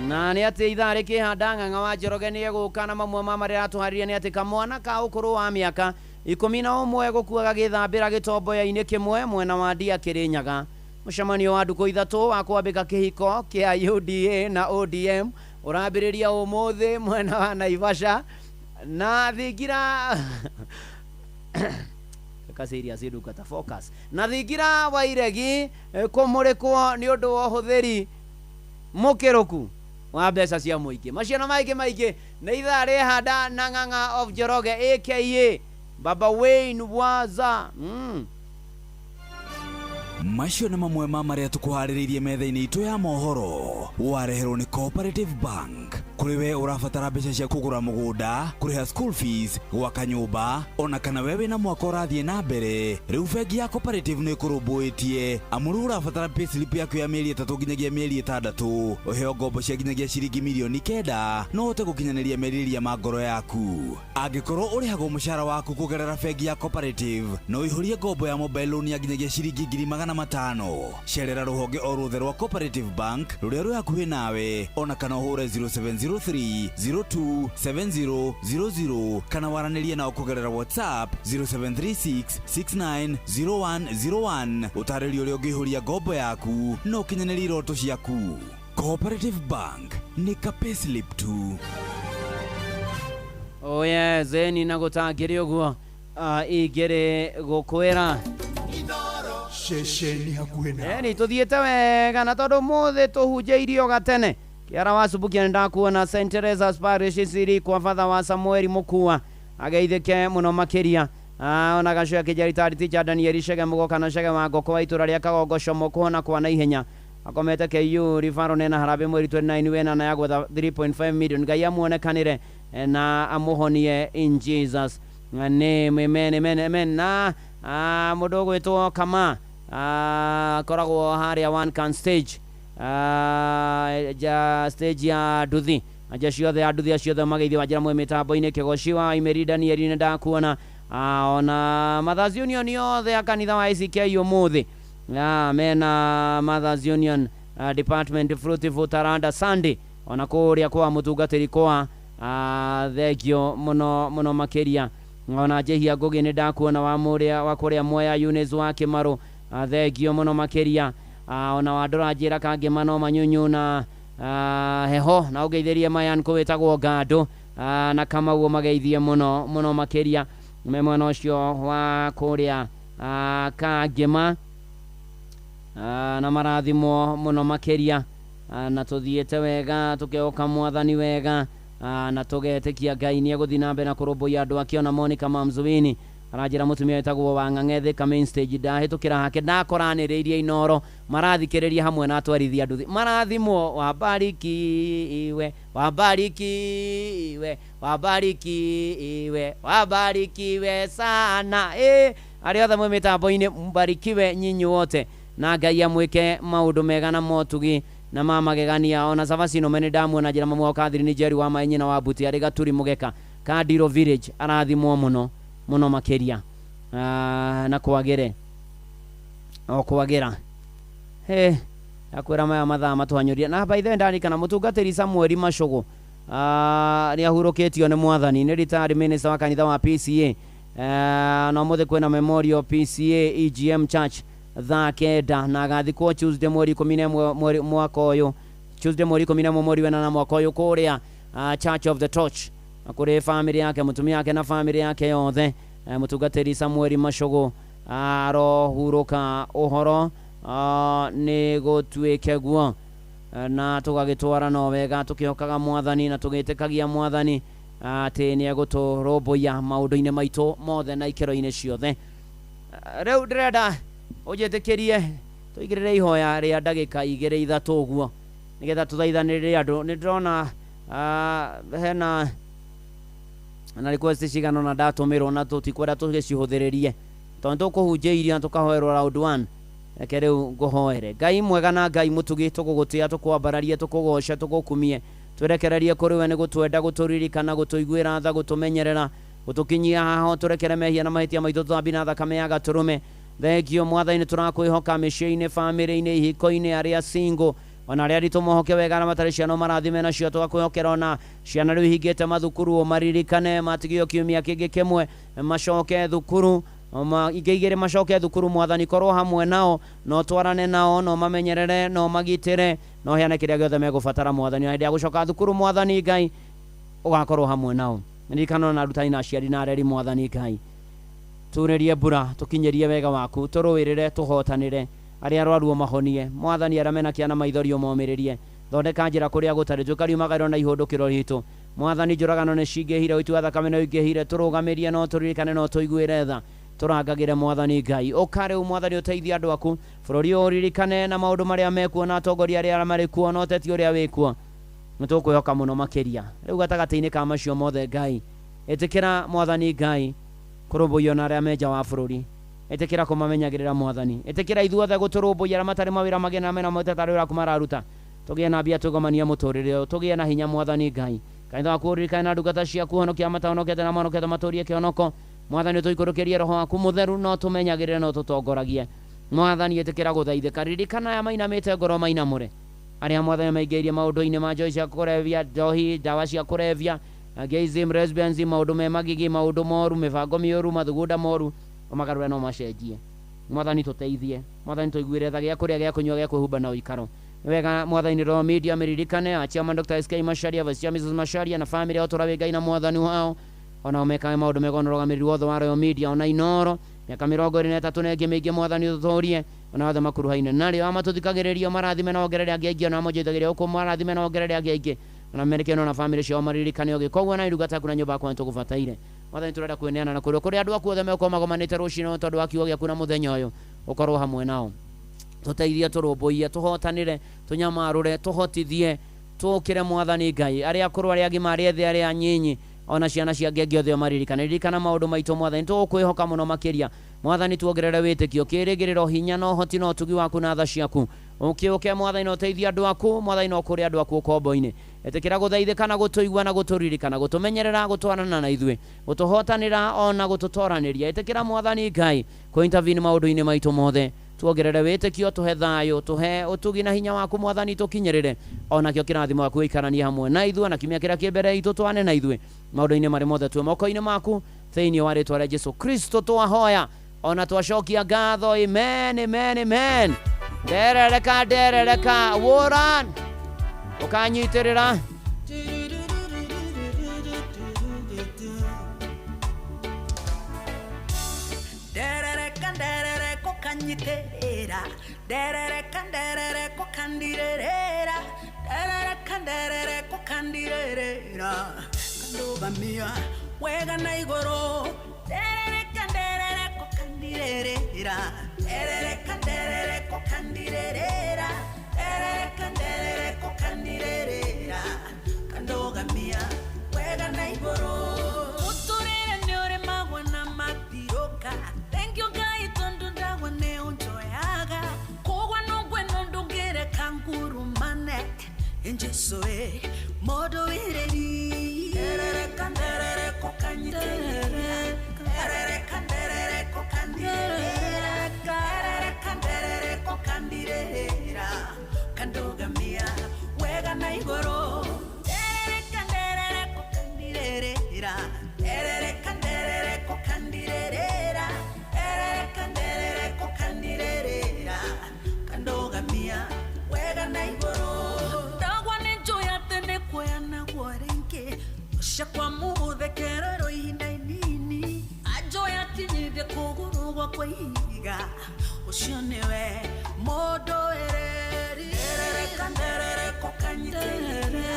Na nĩ atĩ ithaa rĩkĩhanda ng'ang'a wa Njoroge nĩ egũka na mamwe ma marĩa aratũharĩria nĩ atĩ kamwana ka ũkũrũ wa mĩaka 11 gũkua gagĩthambĩra gĩtomboya-inĩ kĩmwe mwena wa Ndia Kĩrĩnyaga. Mũcemanio wa ndukũ ithatũ wa kwambĩka kĩhiko kĩa UDA na ODM ũrambĩrĩria ũmũthĩ mwena wa Naivasha na thingira Reka serious ndungata focus na thingira wa iregi kũmũrĩkwo nĩ ũndũ wa ũhũthĩri mũkĩrũku wa mbeca cia mũingĩ. Macio na maingĩ maingĩ nĩ ithaa rĩhanda na Ng'ang'a of Njoroge aka Baba Wayne Waza. Macio nĩ mamwe ma marĩa tũkũharĩrĩirie metha-inĩ itũ ya mohoro. Wareherwo nĩ Cooperative Bank. Kũrĩ we ũrabatara mbeca cia kũgũra mũgũnda, kũrĩha school fees, gwaka nyũmba, ona kana we wĩna mwaka ũrathiĩ na mbere, rĩu bengi ya Cooperative nĩ ĩkũrũmbũĩtie. Amu rĩu ũrabatara payslip yaku ya mĩeri 3 nginyagia mĩeri 6, ũheo ngombo cia nginyagia ciringi mirioni 9, no ũhote gũkinyanĩria merirĩria ma ngoro yaku. Angĩkorwo ũrĩhagwo mũcara waku kũgerera bengi ya Cooperative, no ũihũrie ngombo ya mobile loan ya nginyagia ciringi 500,000. Cerera rũhonge o ruothe rwa Cooperative Bank rũrĩa rwĩ hakuhĩ nawe, ona kana ũhũre 0703 027000 kana waranĩrie nao kũgerera WhatsApp 0736 690101. Ũtarĩrio ũrĩa ũngĩihũria ngombo yaku na ũkinyanĩrie iroto ciaku. Cooperative Bank nĩ ka payslip tu. Oh yes, eni na gũtangĩrĩ ũguo ingĩrĩ gũkwĩra ceceni hakuhĩ nawe. Eni tũthiĩte wega na tondũ ũmũthĩ tũhunjĩirio gatene. Kĩara wa Subukia nĩndakuona St Teresa's Parish City kwa batha wa Samueli Mukua ageithĩke mũno makĩria. Ona gacoya kĩjaritari teacher Daniel Chege Mugoka na Chege wa Ngoko wa itũra rĩa Kagongo Como kũhona kwa naihenya akomete KU Rivaro nena harambĩ mweri 29 wena na ya gwetha 3.5 million. Ngai amuonekanĩre na amũhonie in Jesus name, amen, amen, amen. Na mũndũ ũgwĩtwo Kama akoragwo harĩa one can stage ja stage ya nduthi anja ciothe ya nduthi aciothe mageithio wanjĩra mwe mĩtambo-inĩ kĩgoci wa Imeri Daniel nĩ ndakuona. Ona Mothers Union yothe ya kanitha wa ICK ũmũthĩ mena Mothers Union Department Fruitful Taranda Sunday ona kũrĩa kwa mũtungatĩri kwa thengio mũno mũno makĩria. Ona Njehia Ngũgĩ nĩ ndakuona wa mũrĩa wa kũrĩa Mwea Eunice wa Kĩmarũ thengio mũno makĩria. Ona wandora njĩra kangĩma no manyunyu na heho na ũgeithĩrie Mayan kũwĩtagwo Ngandũ na Kamau mageithie mũno mũno makĩria me mwena ũcio wa kũrĩa Kangĩma na marathimwo mũno makĩria na tũthiĩte wega tũkehoka mwathani wega na tũgetĩkia Ngai nĩ egũthiĩ na mbere na kũrũmbũiya andũ ake. Ona Monica Mamzuini aranjĩra mũtumia wĩtagwo wa Ng'ang'ethe ka main stage ndahĩtũkĩra hake ndakoranĩrĩirie Inoro marathikĩrĩria hamwe na atwarithia nduthi marathimwo wabarikiwe wabarikiwe wabarikiwe wabarikiwe sana. Arĩa othe mwĩ mĩtambo-inĩ mbarikiwe nyinyi wote na Ngai amwĩke maũndũ mega na motugi na mamagegania. Ona Savasino mene ndamuona njĩra mamu wa Catherine Njeri wa Mainyi na wa Buti arĩ Gaturi Mũgeka Kandiro Village arathimwo mũno mũno makĩria na kwagĩre o kwagĩra he akwĩra maya mathaa matũhanyũria. Na by the way ndarikana mũtungatĩri Samuel Macũgũ nĩ ahurũkĩtio nĩ mwathani, nĩ retired minister wa kanitha wa PCA na ũmũthĩ kwĩna memorial PCA EGM Church thaa 9 na agathikwo Tuesday mweri 11 mwaka ũyũ, Tuesday mweri 11 mweri wa 8 mwaka ũyũ kũrĩa Church of the Torch kũrĩ family yake mũtumia yake na family yake yothe. Mũtungatĩri Samuel Macũgũ arohurũka ũhoro nĩ gũtuĩke guo na tũgagĩtwara no wega tũkĩhokaga mwathani na tũgĩtĩkagia mwathani atĩ nĩ egũtũrũmbũiya maũndũ-inĩ maitũ mothe na ikĩro-inĩ ciothe. Rĩu ndĩrenda ũnjĩtĩkĩrie tũigĩrĩre ihoya rĩa ndagĩka 2 3 ũguo nĩgetha tũthaithanĩrĩre andũ. Nĩ ndĩrona hena na request cigana na ndatũmĩrwo na tũtikwenda tũgĩcihũthĩrĩrie tondũ tũkũhunjĩirio na tũkahoerwo round 1. Reke rĩu ngũhoere. Ngai mwega na Ngai mũtugi, tũgũgũtĩa, tũkwambararie, tũkũgoce, tũgũkumie, twerekererie kũrĩ we nĩ gũtwenda, gũtũririkana, gũtũiguĩra tha, gũtũmenyerera, gũtũkinyia haha, tũrekere mehia na mahĩtia maitũ, tũthambie na thakame ya gatũrũme. Thengio mwathani, nĩ tũrakwĩhoka mĩciĩ-inĩ, bamĩrĩ-inĩ, ihiko-inĩ, arĩa single Ona arĩa aritũ mohoke wega na matarĩ ciana ũmarathime nacio. Tũgakwĩhokera ona ciana rĩu ihingĩte mathukuru ũmaririkane, matigio kiumia kĩngĩ kĩmwe macoke thukuru, ingĩ igĩrĩ macoke thukuru. Mwathani korwo hamwe nao, no twarane nao, no mamenyerere, no magitĩre, no heane kĩrĩa gĩothe megũbatara. Mwathani, hĩndĩ ya gũcoka thukuru, Mwathani Ngai ũgakorwo hamwe nao. Ririkana na arutani na aciari na areri. Mwathani Ngai, turĩrie mbura, tũkinyĩrie wega waku, tũrũĩrĩre, tũhotanĩre. Arĩa arwaru ũmahonie. Mwathani, arĩa mena kĩana maithori ũmomĩrĩrie. Thondeka njĩra kũrĩa gũtarĩ, tũkariumagarĩro na ihũndũkĩro ritũ. Mwathani, njũragano nĩ cingĩhire, ũitu wa thakame nĩ ũingĩhire, tũrũgamĩrie, no tũririkane, no tũiguĩre tha, tũrangagĩre. Mwathani Ngai, ũka rĩu. Mwathani, ũteithie andũ aku. Bũrũri ũyũ ũririkane na maũndũ marĩa mekuo na atongoria arĩa marĩ kuo na ũteti ũrĩa wĩkuo. Nĩ tũkwĩhoka mũno makĩria rĩu gatagatĩ-inĩ ka macio mothe. Ngai, ĩtĩkĩra, Mwathani Ngai, kũrũmbũiyo na arĩa me nja wa bũrũri. Ĩtĩkĩra kũmamenyagĩrĩra. Mwathani, ĩtĩkĩra ithuothe gũtũrũmbũiya arĩa matarĩ mawĩra, magĩe na mena mũtatarĩ ũrĩa mararuta, tũgĩe na mbia, twĩgomanie mũtũrĩre ũyũ, tũgĩe na hinya. Mwathani Ngai, kanitha waku ũririkane na ndungata ciaku, honokia matahonokete na mahonokete matũrie kĩhonoko. Mwathani, ũtũikũrũkĩrie roho waku mũtheru, no tũmenyagĩrĩre, no tũtongoragie. Mwathani, ĩtĩkĩra gũthaithĩka. Ririkana aya mainamĩte ngoro, mainamũre. Arĩa, Mwathani, maingĩirie maũndũ-inĩ ma njohi cia kũrebia, njohi, ndawa cia kũrebia, gayism, lesbianism, maũndũ me magigi, maũndũ moru, mĩbango mĩũru, mathugunda moru, ũmagarũre no macenjie. Mwathani, tũteithie. Mwathani, tũiguĩre tha, gĩa kũrĩa, gĩa kũnyua, gĩa kwĩhumba na ũikaro nĩ wega. Mwathani, Royal Media mĩririkane, chairman Dr. SK Macharia, vice chairman Mrs. Macharia na family yao, tũra wĩ Ngai na Mwathani wao, ona mekaga maũndũ mega, ona ũrũgamĩrĩri wothe wa Royal Media, ona Inoro mĩaka 23 na ĩngĩ mĩingĩ. Mwathani, ũtũtũrie, ona othe makuruhaine narĩo amatũthikagĩrĩrio, marathime na ongerere angĩ aingĩ, ona amonjeithagĩria ũkũ, marathime na ongerere angĩ aingĩ, ona merekeno na family ciao maririkane ũgĩ. Koguo na ndungata yaku na nyũmba yakwa nĩtũgũbataire. Mwathani, tũrenda kwĩneana na kũrĩa kũrĩa andũ aku othe megũkorwo magomanĩte rũcinĩ tondũ wa kiugo gĩaku na mũthenya ũyũ, ũkorwo hamwe nao, tũteithie, tũrũmbũiye, tũhotanĩre, tũnyamarũre, tũhotithie, tũkĩre. Mwathani Ngai, arĩa akũrũ, arĩa agima, arĩa ethĩ, arĩa anyinyi, ona ciana cia ngenge, othe ũmaririkane. Ririkana maũndũ maitũ. Mwathani, tũgũkwĩhoka mũno makĩria. Mwathani, tuongerere wĩtĩkio, kĩĩrĩgĩrĩro, hinya na ũhoti na ũtugi waku na tha ciaku. Ũkĩũke, Mwathani, na ũteithie andũ aku. Mwathani, na ũkũre andũ aku ũkombo-inĩ. Ĩtĩkĩra gũthaithĩka na gũtũigua na gũtũririkana, gũtũmenyerera, gũtwarana na ithuĩ, gũtũhotanĩra ona gũtũtoranĩria. Ĩtĩkĩra, Mwathani Ngai, kũ intervene maũndũ-inĩ maitũ mothe. Tuongerere wĩtĩkio, tũhe thayũ, tũhe ũtugi na hinya waku. Mwathani, tũkinyĩrĩre onakĩo kĩrathimo gĩaku gũikaranie hamwe na ithuĩ, na kiumia kĩrĩa kĩ mbere itũ twane na ithuĩ maũndũ-inĩ marĩ mothe. Twĩ moko-inĩ maku, thĩinĩ wa rĩtwa rĩa Jesu Kristo twahoya ona twacokia ngatho. Amen, amen, amen. Nderereka, nderereka, wũran ũkanyitĩrĩra. Nderereka, nderereka, ukanyiterera. Nderereka, nderereka, ukandirerera. Nderereka, nderereka, ukandirerera, kandugamia wega na igũrũ. Nderereka, nderereka, ukandirerera. Nderereka, nderereka, ukandirerera. Nderereka, nderereka, ukandirerera, kandugamia wega na igũrũ. Mũtũrĩre nĩ ũrĩmagwo na matirũka. Thank you Ngai tondũ ndagwa nĩ ũnjoyaga kũgwa nũngwe ndũngĩreka ngurumane. Jesu e mũndũ wĩrĩri. Nderereka, nderereka, ũkanyitĩrĩra. Nderereka, nderereka, ũkandirerera. Nderereka, nderereka, ũkandirerera, kandugamia wega na igũrũ. Nderereka, nderereka, ũkandirerera. Nderereka, nderereka, ũkandirerera. Nderereka, nderereka, ũkandirerera, kandugamia wega na igũrũ. Ndagwa nĩ njũĩ atĩ nĩ kuoya naguo rĩngĩ ũcakwa mũgũthekererwo ihinda inini anjũĩ akinyithie kũgũrũ gwakwa ihiga ũcio nĩwe mũndũ ĩrĩri. Nderereka, nderereka, ũkanyitĩrĩra.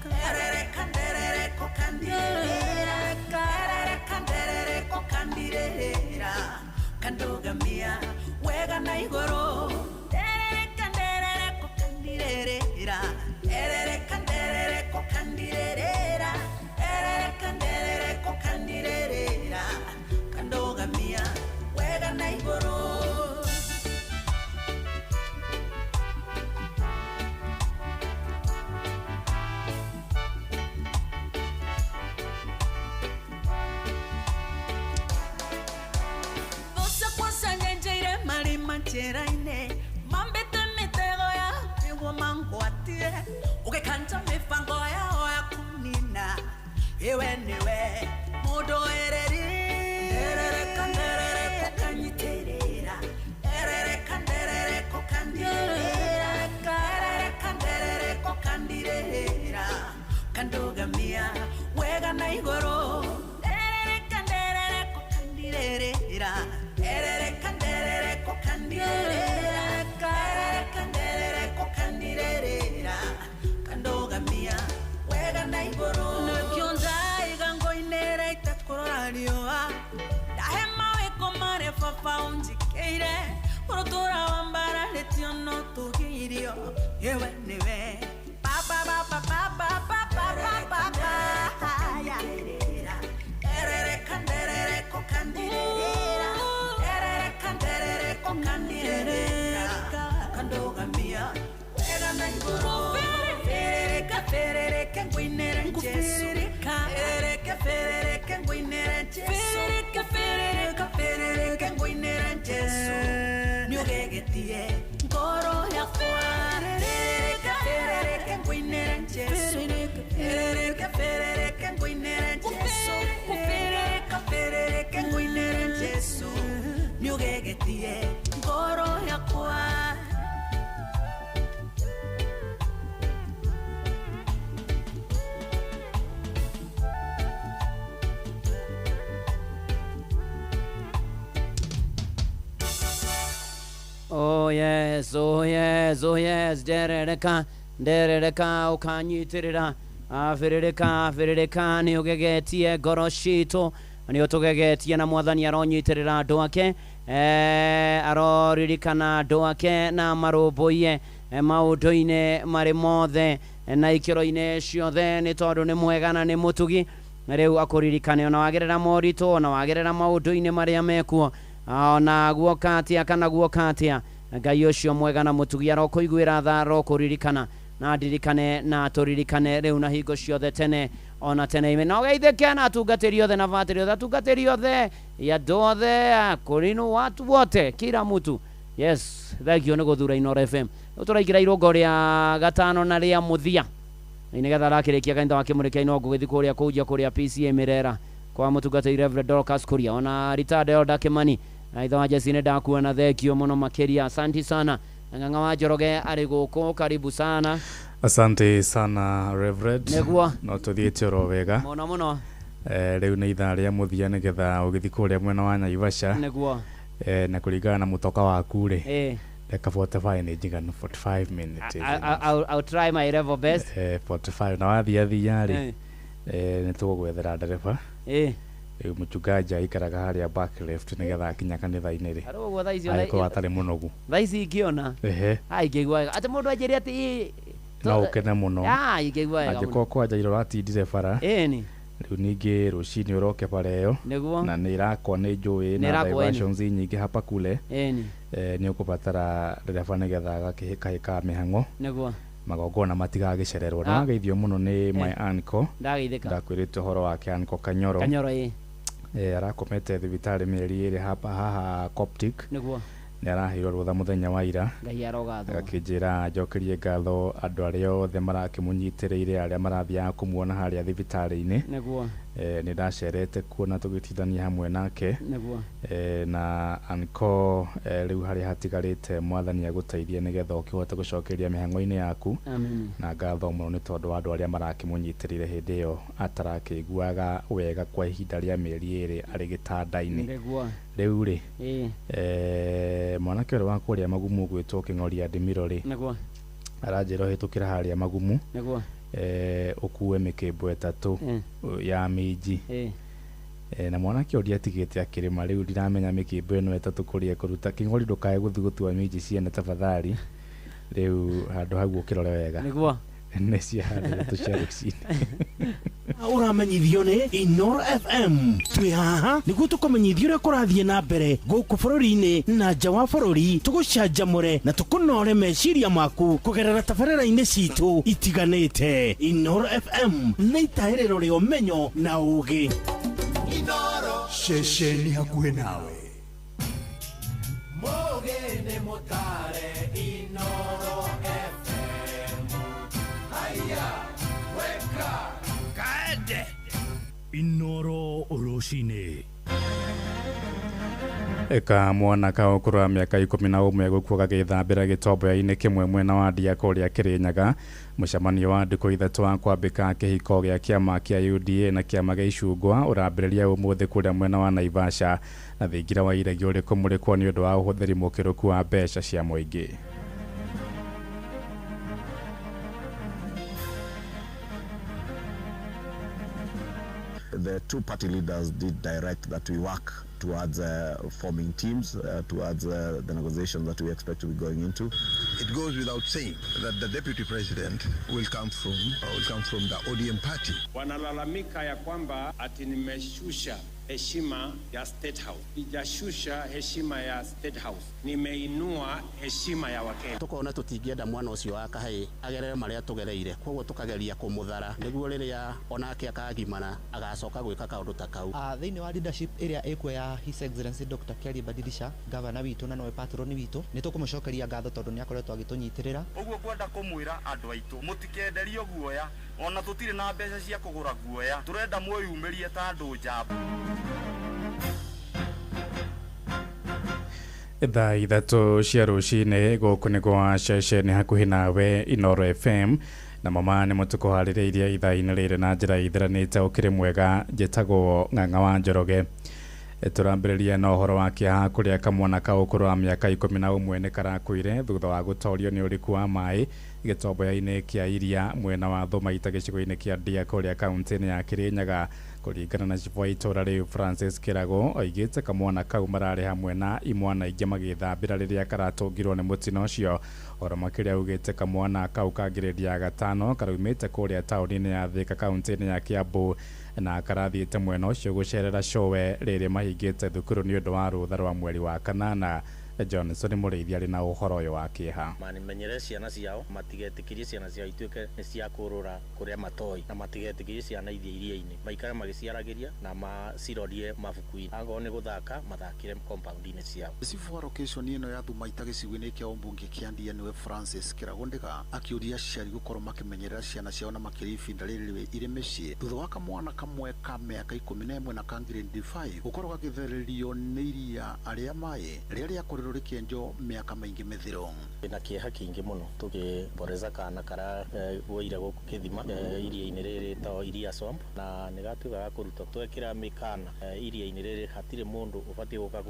Nderereka, nderereka, ũkandirerera. Nderereka, nderereka, ũkandirerera, kandugamia wega na igũrũ. Nderereka, nderereka, ũkandirerera. Nderereka, nderereka, ũkandirerera. Nderereka, nderereka, ũkandirerera, kandugamia wega na igũrũ. Thũ ciakwa cianyenjeire marima njĩra-inĩ, mambĩte mĩtego ya nĩguo mangwate. Ũgĩkanja mĩbango yao ya kũnina. Iwe nĩwe mũndũĩrĩri. Nderereka nderereka ũkanyitĩrĩra. Nderereka nderereka ũkandirĩrĩra. Nderereka nderereka ũkandirĩrĩra. Ũkandũgamia wega na igũrũ. Nderereka nderereka ũkandirĩrĩra. Nderereka nderereka ũkandirĩrĩra. Nderereka nderereka ũkandirĩrĩra. Ũkandũgamia wega na igũrũ. Nĩkĩo ndaiga ngoinĩra itekũrora riũa. Ndahe mawĩko marĩa baba ũnjĩkĩire. Ũrũtũra wambararĩtio no tũgirio. Iwe nĩwe baba baba baba baba baba. Nderereka nderereka ũkandirĩrĩra. Nderereka nderereka ũkandirĩrĩra. Ũkandũgamia wega na igũrũ. Ferereka ferereka ngũinĩre Jesũ. Ferereka ferereka ngũinĩre Jesũ. Ferereka ferereka ferereka ngũinĩre Jesũ. Nĩũgegetie ngoro yakwa. Ferereka ferereka ngũinĩre Jesũ. Ferereka ferereka ngũinĩre Jesũ. Ferereka ferereka ngũinĩre Jesũ. Nĩũgegetie ngoro yakwa. Oh yes, oh yes, oh yes. Nderereka nderereka ũkanyitirĩra. Abĩrĩrĩka abĩrĩrĩka nĩ ũgegetie ngoro citũ, nĩ ũtũgegetie na mwathani aronyitĩrĩra andũ ake, aroririkana andũ ake na marũmbũiye maũndũ-inĩ marĩ mothe na ikĩro-inĩ ciothe, nĩ tondũ nĩ mwega na nĩ mũtugi. Rĩu akũririkane ona wagerera moritũ, ona wagerera maũndũ-inĩ marĩa mekuo, ona guoka atĩa kana guoka atĩa, Ngai ũcio mwega na mũtugi arokũiguĩra tha, arokũririkana na ndirikane na tũririkane rĩu na hingo ciothe tene ona tene. Ime na ũgeithĩke na atungatĩri othe na batĩri othe, atungatĩri othe ya andũ othe akũrinũ watu wote kila mtu. Yes, thengio nĩ gũthura Inooro FM. Rĩu tũraingĩra irũngo rĩa gatano na rĩa mũthia, na nĩgetha arakĩrĩkia kanitha wa Kĩmũrĩ kĩa Inooro ngũgĩthiĩ kũrĩa kũunjia kũrĩa PCA Mĩrera kwa mũtungatĩri Reverend Dorcas Kuria, ona retired Elder Kimani na ithe wa Jesse nĩ ndakuona, thengio mũno makĩria, asanti sana. Ng'ang'a wa Njoroge arĩ gũkũ, karibu sana. Asante sana Reverend. Nĩguo. No tũthiĩte oro wega mũno mũno. Rĩu nĩ ithaa rĩa mũthia nĩgetha ũgĩthiĩ kũrĩa mwena wa Naivasha. Nĩguo. Na kũringana na mũtoka waku rĩ, Ĩĩ. Dakika 45 nĩ njiganu, 45 minutes is enough. I'll try my level best. 45 na wathiĩ athia rĩ, Eh. Nĩ tũgũgwethera ndereba. Ĩĩ. Rĩu mũchungaji aikaraga harĩa back left nĩgetha akinya kanitha-inĩ rĩ, Arĩ ũguo thaa ici ona- agĩkorwo atarĩ mũnogu. Thaa ici ingĩona Ehe. Ingĩigua wega atĩ mũndũ anjĩre atĩ ĩ, No ũkene mũno. Ah, ingĩigua wega mũno. Angĩkorwo kwanja ira ũratindire bara, Ĩni. Rĩu ningĩ rũcinĩ ũroke bara ĩyo, Nĩguo. na nĩ ĩrakwo nĩ njũĩ Nĩ na ĩrakwo, ĩni. diversions nyingĩ hapa kule. Ĩni. Nĩ ũkũbatara ndereba nĩgetha agakĩhĩkahĩka mĩhang'o, Nĩguo. magongona matigagĩcererwo. Na Ah. wageithio mũno nĩ my uncle. Ndageithĩka. Ndakwĩrĩte ũhoro wake, uncle Kanyoro. Kanyoro, ĩ. Arakomete thibitarĩ mĩeri 2 hapa haha Coptic. Nĩguo. Nĩ araheirwo rũtha mũthenya wa ira. Ngai arogathwo. Agakĩnjĩra njokerie ngatho andũ arĩa othe marakĩmũnyitĩrĩire, arĩa marathiaga kũmuona harĩa thibitarĩ-inĩ. Nĩguo. Nĩ ndacerete kuo na tũgĩtindania hamwe nake. Nĩguo. Na uncle, rĩu harĩa hatigarĩte mwathani agũteithie nĩgetha ũkĩhote gũcokeria mĩhang'o-inĩ yaku. Amen. Na ngatho mũno nĩ tondũ wa andũ arĩa marakĩmũnyitĩrĩire hĩndĩ ĩyo atarakĩiguaga wega kwa ihinda rĩa mĩeri 2 arĩ gĩtanda-inĩ. Nĩguo. Rĩu rĩ, Ĩĩ. Mwanake ũrĩa wa kũrĩa Magumu ũgwĩtwo Kĩng'oria Ndimiro rĩ, Nĩguo. aranjĩra ũhĩtũkĩra harĩa Magumu, Nĩguo. Ũkue mĩkĩmbo 3 ya minji. Ĩĩ. Na mwanake ũrĩa atigĩte akĩrĩma rĩu ndiramenya mĩkĩmbo ĩno 3 kũrĩa ekũruta. Kĩng'ori ndũkae gũthiĩ gũtua minji ciene tafadhali. Rĩu handũ hau ũkĩrore wega. Nĩguo. Nĩ cia handũ ithatũ cia rũcinĩ. Ũramenyithio nĩ Inooro FM. Twĩ haha nĩguo tũkũmenyithie ũrĩa kũrathiĩ na mbere gũkũ bũrũri-inĩ na nja wa bũrũri, tũgũcanjamũre na tũkũnore meciria maku kũgerera tabarĩra-inĩ citũ itiganĩte. Inooro FM nĩ itahĩrĩro rĩa ũmenyo na ũũgĩ. Ceceni hakuhĩ nawe. Mũgĩ nĩ mũtare Inooro FM. Inoro rũcinĩ. Kamwana ka ũkũrũ wa mĩaka 11 gũkua gagĩthambĩra gĩtomboya-inĩ kĩmwe mwena wa Ndia kũrĩa Kĩrĩnyaga. Mũcemanio wa ndukũ 3 wa kwambĩka kĩhiko gĩa kĩama kĩa UDA na kĩama gĩa Icungwa ũrambĩrĩria ũmũthĩ kũrĩa mwena wa Naivasha, na thingira wa iregi ũrĩ kũmũrĩkwo nĩ ũndũ wa ũhũthĩri mũkĩrũku wa mbeca cia mũingĩ. The two party leaders did direct that we work towards forming teams, towards the negotiations that we expect to be going into. It goes without saying that the deputy president will come from the ODM party. Wanalalamika ya kwamba ati nimeshusha heshima ya State House. Sijashusha heshima ya State House. Nimeinua heshima ya Wakenya. Tukona tutingĩenda mwana ũcio wa kahĩĩ agerere marĩa tugereire, koguo tukageria kũmũthara nĩguo rĩrĩa onake akagimara agacoka gwĩka kaũndũ ta kau. Thĩinĩ wa leadership ĩrĩa ĩkuo ya His Excellency Dr. Kelly Badilisha, gavana witũ na nowe patron witũ, nĩ tũkũmũcokeria ngatho tondũ nĩ akoretwo agĩtũnyitĩrĩra. Ũguo kwenda kũmwĩra andũ aitũ mũtikenderio guoya, ona tũtirĩ na mbeca cia kũgũra guoya, tũrenda mwĩyumĩrie ta andũ njamba. Thaa 3 cia rũcinĩ gũkũ nĩ gwa ceceni hakuhĩ nawe Inoro FM, na mama nĩ mũtũkũharĩrĩirie ithaa-inĩ rĩrĩ na njĩra ithiranĩte. Ũkĩrĩ mwega, njĩtagwo Ng'ang'a wa Njoroge. Tũrambĩrĩria na ũhoro wa kĩeha kũrĩa kamwana ka ũkũrũ wa mĩaka 11 nĩ karakuire thutha wa gũtorio nĩ ũriku wa maĩ gĩtomboya-inĩ kĩa iria mwena wa Thũmaita gĩcigo-inĩ kĩa Ndia kũrĩa kaunti-inĩ ya Kĩrĩnyaga. Kũringana na cibũ wa itũũra rĩu Francis Kĩrago, oigĩte kamwana kau mararĩ hamwe na imwana ingĩ magĩthambĩra rĩrĩa karatũngirwo nĩ mũtino ũcio. Ũhoro makĩria augĩte kamwana kau ka ngirĩndi ya 5 karaumĩte kũrĩa taũni-inĩ ya Thĩka kaunti-inĩ ya Kĩambu na karathiĩte mwena ũcio gũcerera cũwe rĩrĩ mahingĩte thukuru nĩ ũndũ wa rũtha rwa mweri wa 8. Johnson Mũrĩithi arĩ na ũhoro ũyũ wa kĩeha. Manimenyere ciana ciao, matigetĩkĩrie ciana ciao ituĩke nĩ cia kũrũra kũrĩa matoi, na matigetĩkĩrie ciana ithiĩ iria-inĩ, maikare magĩciaragĩria na macirorie mabuku-inĩ, angorwo nĩ gũthaka mathakĩre compound-inĩ ciao. Cibũ wa location ĩno ya Thumaita gĩcigo-inĩ kĩa ũmbunge kĩa Ndia nĩwe Francis Kĩrago akĩũria aciari gũkorwo makĩmenyerera ciana ciao na makĩria ibinda rĩrĩ irĩ mĩciĩ thutha wa kamwana kamwe ka mĩaka 11 na ka grade 5 gũkorwo gagĩthererio nĩ iria arĩa maĩ rĩrĩa rĩakorirwo rĩkĩenjwo mĩaka mĩingĩ mĩthiru. Na kĩeha kĩingĩ mũno tũkĩboreza kana kara gwoire gũkũ kĩthima iria-inĩ rĩrĩ rĩtagwo Iria Swamp, na nĩ gatuĩka ga kũrutwo twekĩra mĩkana iria-inĩ rĩrĩ hatirĩ mũndũ ũbatiĩ gũka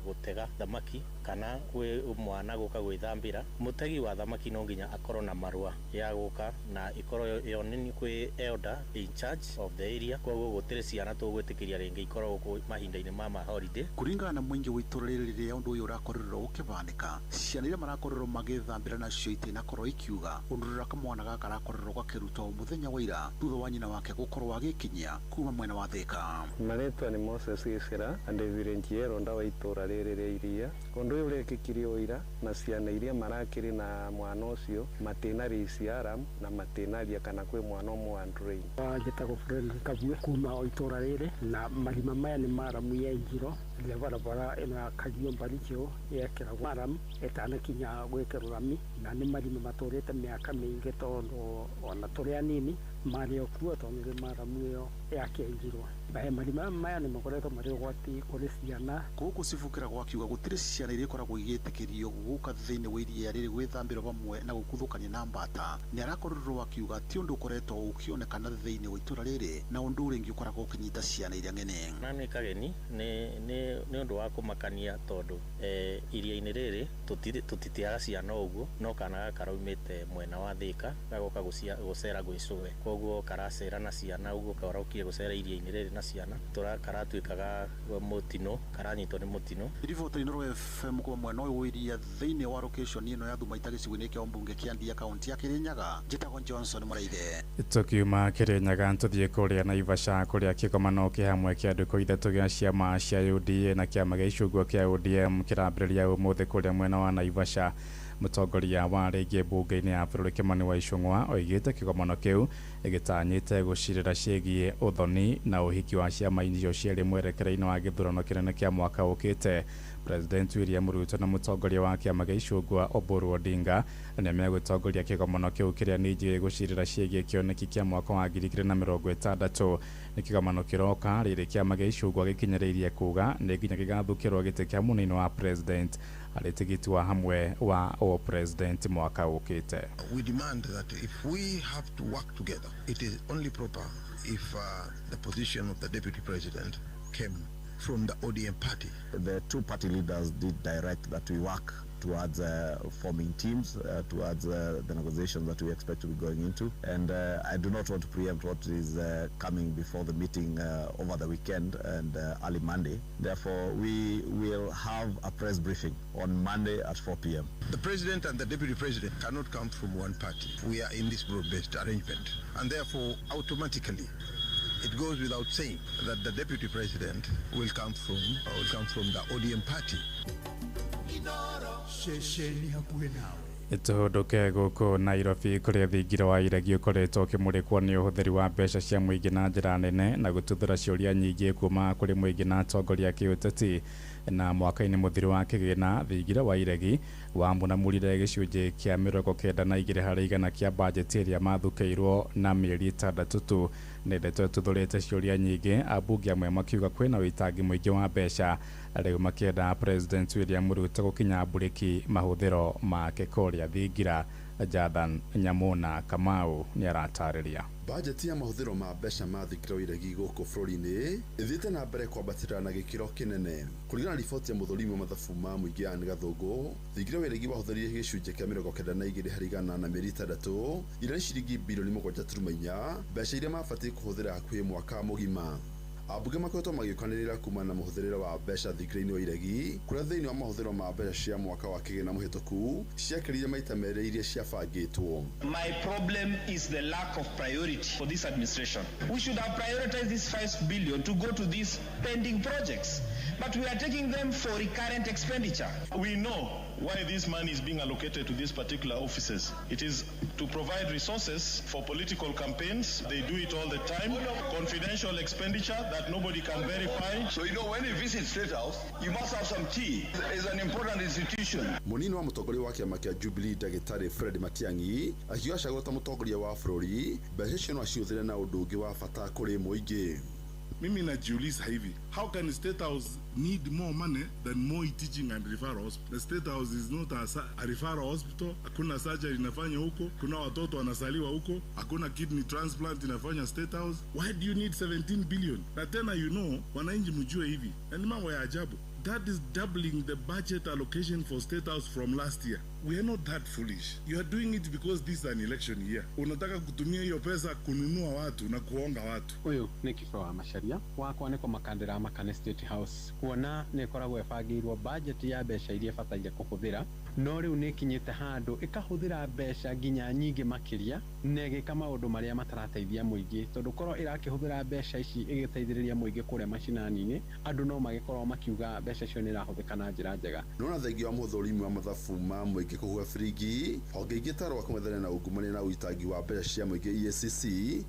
gũtega thamaki kana kwĩ mwana gũka gwĩthambĩra. Mũtegi wa thamaki no nginya akorwo na marũa ya gũka na ikorwo yonani kwĩ elder in charge of the area, koguo gũtirĩ ciana tũgwĩtĩkĩria rĩngĩ ikorwo gũkũ mahinda-inĩ ma holiday. Kũringana na mũingĩ wa itũũra rĩrĩ rĩrĩa ũndũ ũyũ ũrakorirwo ũkĩbanĩka, ciana iria marakorirwo magĩthambĩra nacio itinakorwo ikiuga ũndũ ũrĩa kamwana gaka karakorirwo gakĩrutwo mũthenya wa ira thutha wa nyina wake gũkorwo agĩkinyia kuma mwena wa Thĩka. Marĩtwa nĩ Moses Gĩcĩra na ndĩ village elder wa itũũra rĩrĩ rĩa Iria. Ũndũ ũyũ ũrekĩkire o ira na ciana iria marakĩrĩ na mwana ũcio matinarĩcia alarm na matinaria kana kwĩ mwana ũmwe wa drain. Njĩtagwo Fredrick Kabue kuma o itũũra rĩrĩ, na marima maya nĩ maramu yenjirwo rĩrĩa barabara ĩno ya Kanyua Mbaricho yekĩragwo maramu ĩtanakinya gwĩkĩrwo rami, na nĩ marima matũrĩte mĩaka mĩingĩ tondũ ona tũrĩ anini marĩ o kuo tondũ nĩ maramu ĩyo yakĩenjirwo. Marima maya nĩ makoretwo marĩ ũgwati kũrĩ ciana. Gũkũ cibũ Kĩrago akiuga gũtirĩ ciana iria ikoragwo igĩtĩkĩrio gũka thĩinĩ wa iria rĩrĩ gwĩthambĩra hamwe na gũkuthũkania na mbata. Nĩ arakorirwo akiuga ti ũndũ ũkoretwo ũkĩonekana thĩinĩ wa itũũra rĩrĩ na ũndũ ũrĩa ũkoragwo ũkĩnyita ciana iria ng'eni. Na nĩ kageni nĩ ũndũ wa kũmakania tondũ iria-inĩ rĩrĩ tũtitiaga ciana ũguo, no kana gaka karaumĩte mwena wa Thĩka gagoka gũcera gwĩ cũwe, koguo karacera na ciana ũguo karokire gũcera iria-inĩ rĩrĩ na ciana karatuĩka ga mũtino, karanyitwo nĩ mũtino. Riboti Inoro FM kuma mwena ũyũ wa iria thĩinĩ wa location ĩno ya Thumaita gĩcigo-inĩ kĩa ũmbunge kĩa Ndia kaunti ya Kĩrĩnyaga. Njĩtagwo Johnson Mũraithe. Tũkiuma Kĩrĩnyaga tũthiĩ kũrĩa Naivasha kũrĩa kĩgomano kĩhamwe kĩa ndukũ 3 gĩa ciama cia UDA na kĩama gĩa icungwa kĩa ODM kĩrambĩrĩria ũmũthĩ kũrĩa mwena wa Naivasha. Mũtongoria wa rĩngĩ mbunge-inĩ ya bũrũri Kimani wa Ichung'wa oigĩte kĩgomano kĩu Gĩtanyĩte gũcirĩra ciĩgiĩ ũthoni na ũhiki wa ciama icio cierĩ mwerekera-inĩ wa gĩthurano kĩnene kĩa mwaka ũkĩte. President William Ruto na mũtongoria wa kĩama gĩa icungwa Oburu Odinga nĩ megũtongoria kĩgomano kĩu kĩrĩa ningĩ gĩgũcirĩra ciĩgiĩ kĩoneki kĩa mwaka wa 2060. Nĩ kĩgomano kĩroka rĩrĩ kĩama gĩa icungwa gĩkinyĩrĩirie kuga nĩ nginya gĩgathukĩrwo gĩtĩ kĩa mũnini wa president harĩ tigiti wa hamwe wa o president mwaka ũkĩte. We demand that if we have to work together, it is only proper if the position of the deputy president came from the ODM party. The two party leaders did direct that we work towards forming teams, towards the negotiations that we expect to be going into. And I do not want to preempt what is coming before the meeting over the weekend and early Monday. Therefore, we will have a press briefing on Monday at 4 p.m. The president and the deputy president cannot come from one party. We are in this broad-based arrangement. And therefore, automatically, it goes without saying that the deputy president will come from the ODM party. Ceceni hakuhĩ nawe. Tũhũndũke gũkũ Nairobi kũrĩa thingira wa iregi ũkoretwo ũkĩmũrĩkwo nĩ ũhũthĩri wa mbeca cia mũingĩ na njĩra nene na gũtuthũra ciũria nyingĩ kuma kũrĩ mũingĩ na atongoria a kĩũteti. Na mwaka-inĩ mũthiru wa kĩgĩna thingira wa iregi wamunamurire gĩcunjĩ kĩa 92 harĩ igana kĩa bajeti ĩrĩa mathukĩirwo na mĩeri 6 tu. Nĩ ndeto ĩtuthũrĩte ciũria nyingĩ, ambunge amwe makiuga kwĩna ũitangi mũingĩ wa mbeca, rĩu makĩenda President William Ruto gũkinya mburĩki mahũthĩro make kũrĩa thingira. Jathan Nyamuna Kamau nĩ aratarĩria. Bajeti ya mahũthĩro ma mbeca ma thingira wa iregi gũkũ bũrũri-inĩ ĩthiĩte na mbere kwambatĩra na gĩkĩro kĩnene. Kũringana na riboti ya mũthũrimi wa mathabu ma mũingĩ Anne Gathũngũ, thingira wa iregi wahũthĩrire gĩcunjĩ kĩa 92 harĩ igana na mĩeri 6 iria nĩ ciringi bilioni 7.4 mbeca iria mabatiĩ kũhũthĩra hakuhĩ mwaka mũgima. Ambunge makoretwo magĩũkanĩrĩra kumana na mũhũthĩrĩre wa mbeca thingira-inĩ wa iregi kũrĩa thĩinĩ wa mahũthĩro ma mbeca cia mwaka wa kĩgĩna mũhĩtũku ciakĩrire maita merĩ iria ciabangĩtwo. My problem is the lack of priority for this administration. We should have prioritized this 5 billion to go to these pending projects, but we are taking them for recurrent expenditure. We know why this money is being allocated to these particular offices. It is to provide resources for political campaigns. They do it all the time. Confidential expenditure that nobody can verify. So you know, when you visit State House, you must have some tea. It's an important institution. Munini wa mũtongoria wa kĩama kĩa Jubilee Ndagĩtarĩ Fred Matiang'i akiuga acagũrwo ta mũtongoria wa bũrũri mbeca icio no acihũthĩre na ũndũ ũngĩ wa bata kũrĩ mũingĩ. Mimi najiuliza hivi, how can State House need more money than Moi Teaching and Referral Hospital? The State House is not a referral hospital. Hakuna surgery inafanya huko, kuna watoto wanasaliwa huko, hakuna kidney transplant inafanya State House. Why do you need 17 billion? Na tena you know, wananchi mjue hivi, na ni mambo ya ajabu. That is doubling the budget allocation for State House from last year. We are not that foolish. You are doing it because this is an election year. Unataka kutumia hiyo pesa kununua watu na kuonga watu. Uyu ni Kibwa wa Macharia wakwa nĩ kũmakandĩra makane State House kuona nĩ ĩkoragwo ĩbangĩirwo budget ya mbeca iria ĩbataire kũhũthĩra, no rĩu nĩ ĩkinyĩte handũ ĩkahũthĩra mbeca nginya nyingĩ makĩria na ĩgĩka maũndũ marĩa matarateithia mũingĩ, tondũ korwo ĩrakĩhũthĩra mbeca ici ĩgĩteithĩrĩria mũingĩ kũrĩa macinani-inĩ, andũ no magĩkorwo makiuga mbeca icio nĩ irahũthĩka na njĩra njega. Nona thengia wa mũthũrimi wa mathabu ma mũingĩ kũhuha biringi honge ingĩ ta rwa kũng'ethanĩra na ungumania na ũitangi wa mbeca cia mũingĩ EACC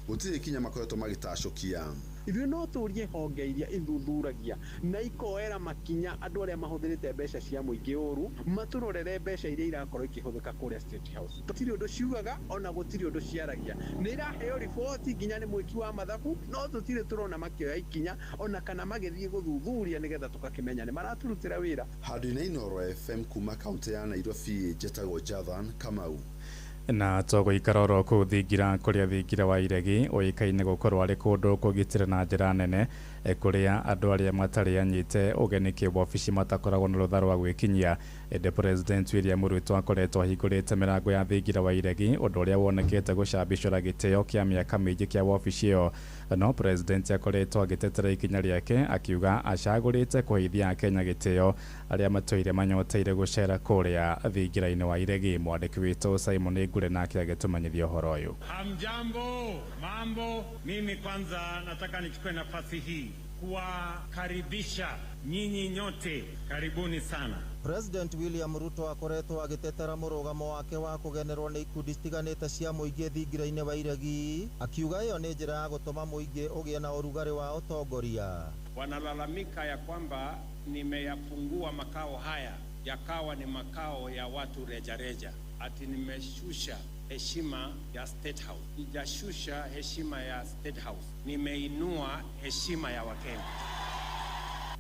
gũtirĩ ikinya makoretwo magĩtacũkia. Ithuĩ no tũrie honge iria ithuthuragia na ikoera makinya andũ arĩa mahũthĩrĩte mbeca cia mũingĩ ũru, matũrorere mbeca iria irakorwo ikĩhũthĩka kũrĩa State House. Gũtirĩ ũndũ ciugaga ona gũtirĩ ũndũ ciaragia, nĩ iraheo riboti nginya nĩ mwĩki wa mathabu, no tũtirĩ tũrona makĩoya ikinya ona kana magĩthiĩ gũthuthuria nĩgetha tũgakĩmenya nĩ maraturutĩra wĩra. Handũ-inĩ Inooro FM kuma kaunti ya Nairobi, njĩtagwo Jathan Kamau. Na tũgũikara oro kũu thingira kũrĩa thingira wa iregi ũĩkaine gũkorwo arĩ kũndũ kũgitĩre na njĩra nene kũrĩa andũ arĩa matarĩ anyite ũgeni kĩwobici matakoragwo na rũtha rwa gwĩkinyia. Ĩndĩ President William Ruto akoretwo ahingũrĩte mĩrango ya thingira wa iregi, ũndũ ũrĩa wonekete gũcambicũra gĩtĩo kĩa mĩaka mĩingĩ kĩa wobici ĩyo. No President akoretwo agĩtetera ikinya rĩake akiuga acagũrĩte kũheithia Akenya gĩtĩo arĩa matũire manyoteire gũcera kũrĩa thingira-inĩ wa iregi. Mwandĩki witũ Simon Ngure nake agĩtũmenyithia ũhoro ũyũ. Hamjambo, mambo. Mimi kwanza nataka nichukue nafasi hii kuwakaribisha nyinyi nyote, karibuni sana. President William Ruto akoretwo agĩtetera mũrũgamo wake wa kũgenerwo nĩ ikundi citiganĩte cia mũingĩ thingira-inĩ wa iregi, akiuga ĩyo nĩ njĩra ya gũtũma mũingĩ ũgĩe na ũrugarĩ wa ũtongoria. Wanalalamika ya kwamba nimeyafungua makao haya yakawa ni makao ya watu rejareja, ati nimeshusha heshima ya State House. Sijashusha heshima ya State House, nimeinua heshima ya Wakenya.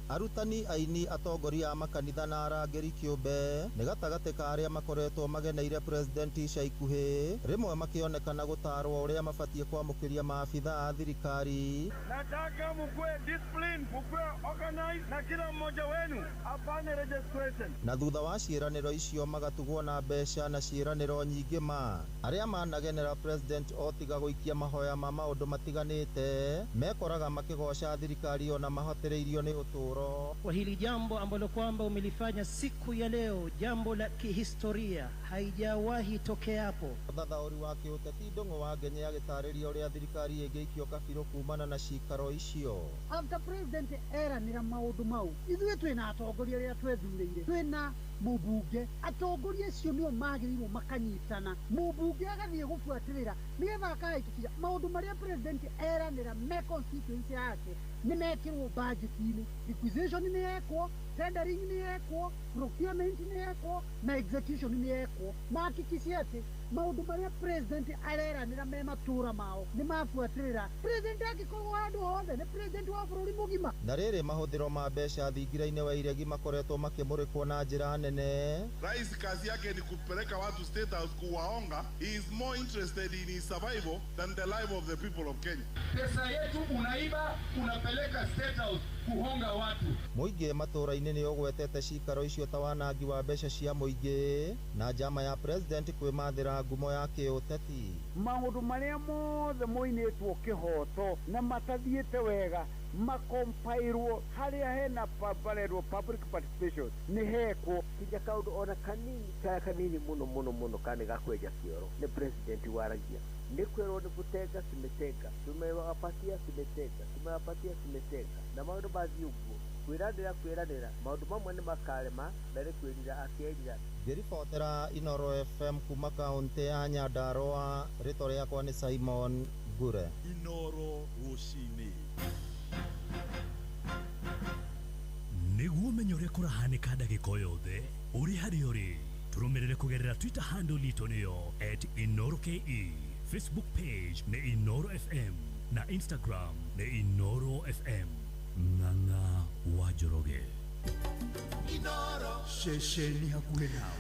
Arutani, aini, atongoria a makanitha na arangĩri kĩũmbe nĩ gatagatĩ ka arĩa makoretwo mageneire president ica ikuhĩ, rĩmwe makĩonekana gũtarwo ũrĩa mabatiĩ kwamũkĩria maabitha a thirikari. Nataka mkuwe discipline, mkuwe organized na kila mmoja wenu afanye registration. Na thutha wa ciĩranĩro icio magatugwo na mbeca na ciĩranĩro nyingĩ ma arĩa managenera president o tiga gũikia mahoya ma maũndũ matiganĩte mekoraga makĩgoca thirikari ona mahotĩrĩirio nĩ ũtũũro. Kwa hili jambo ambalo kwamba umelifanya siku ya leo, jambo la kihistoria, haijawahi tokeapo. Mũthathaũri wa kĩũteti Ndung'u wa Ngenye agĩtarĩria ũrĩa thirikari ĩngĩikio kabirũ kumana na cikaro icio. After president eranĩra maũndũ mau, ithuĩ twĩna atongoria arĩa twethurĩire, twĩna mũmbunge, atongoria acio nĩo magĩrĩirwo makanyitana, mũmbunge agathiĩ gũbuatĩrĩra nĩgetha akahakikisha maũndũ marĩa president eranĩra me constituency yake nĩ mekĩrwo budget-inĩ, requisition nĩ yekwo, tendering nĩ yekwo, procurement nĩ yekwo na execution nĩ yekwo, mahakikishe atĩ maũndũ marĩa president areranĩra me matũra mao nĩ mabuatĩrĩra. President angĩkorwo handũ hothe nĩ president wa bũrũri mũgima. Na rĩrĩ mahũthĩro ma mbeca thingira-inĩ wa iregi makoretwo makĩmũrĩkwo na njĩra nene. Rais kazi yake ni kupeleka watu State House kuwaonga. He is more interested in his survival than the life of the people of Kenya. Pesa yetu unaiba, unapeleka State House kuhonga watu. Mũingĩ matũra-inĩ nĩ ũgwetete cikaro icio ta wanangi wa mbeca cia mũingĩ na njama ya president kwĩmathĩra ngumo ya kĩũteti. Maũndũ marĩa mothe moinĩtwo kĩhoto na matathiĩte wega makompairwo harĩa hena parerwo public participation nĩ hekwo. Kinya kaũndũ ona kanini kaya kanini mũno mũno mũno kana gakwenja kĩoro nĩ president waragia, nĩ kwĩrwo nĩ gũtenga tumetenga, tumewapatia tumetenga, tumewapatia tumetenga, na maũndũ mathiĩ ũguo kwĩranĩra kwĩranĩra maũndũ mamwe nĩ makarema na nĩ kwĩrira akerira. Ngĩribotera Inoro FM kuma kaũntĩ ya Nyandarũa, rĩtwa rĩakwa nĩ Simon Ngure. Inoro rũcinĩ nĩguo ũmenye ũrĩa kũrahanĩka ndagĩka o yothe ũrĩ harĩa ũrĩ, tũrũmĩrĩre kũgerera Twitter handle itũ nĩyo @InoroKE, Facebook page nĩ Inoro FM na Instagram nĩ Inoro FM. Ng'ang'a wa Njoroge. Ceceni hakuhĩ nawe.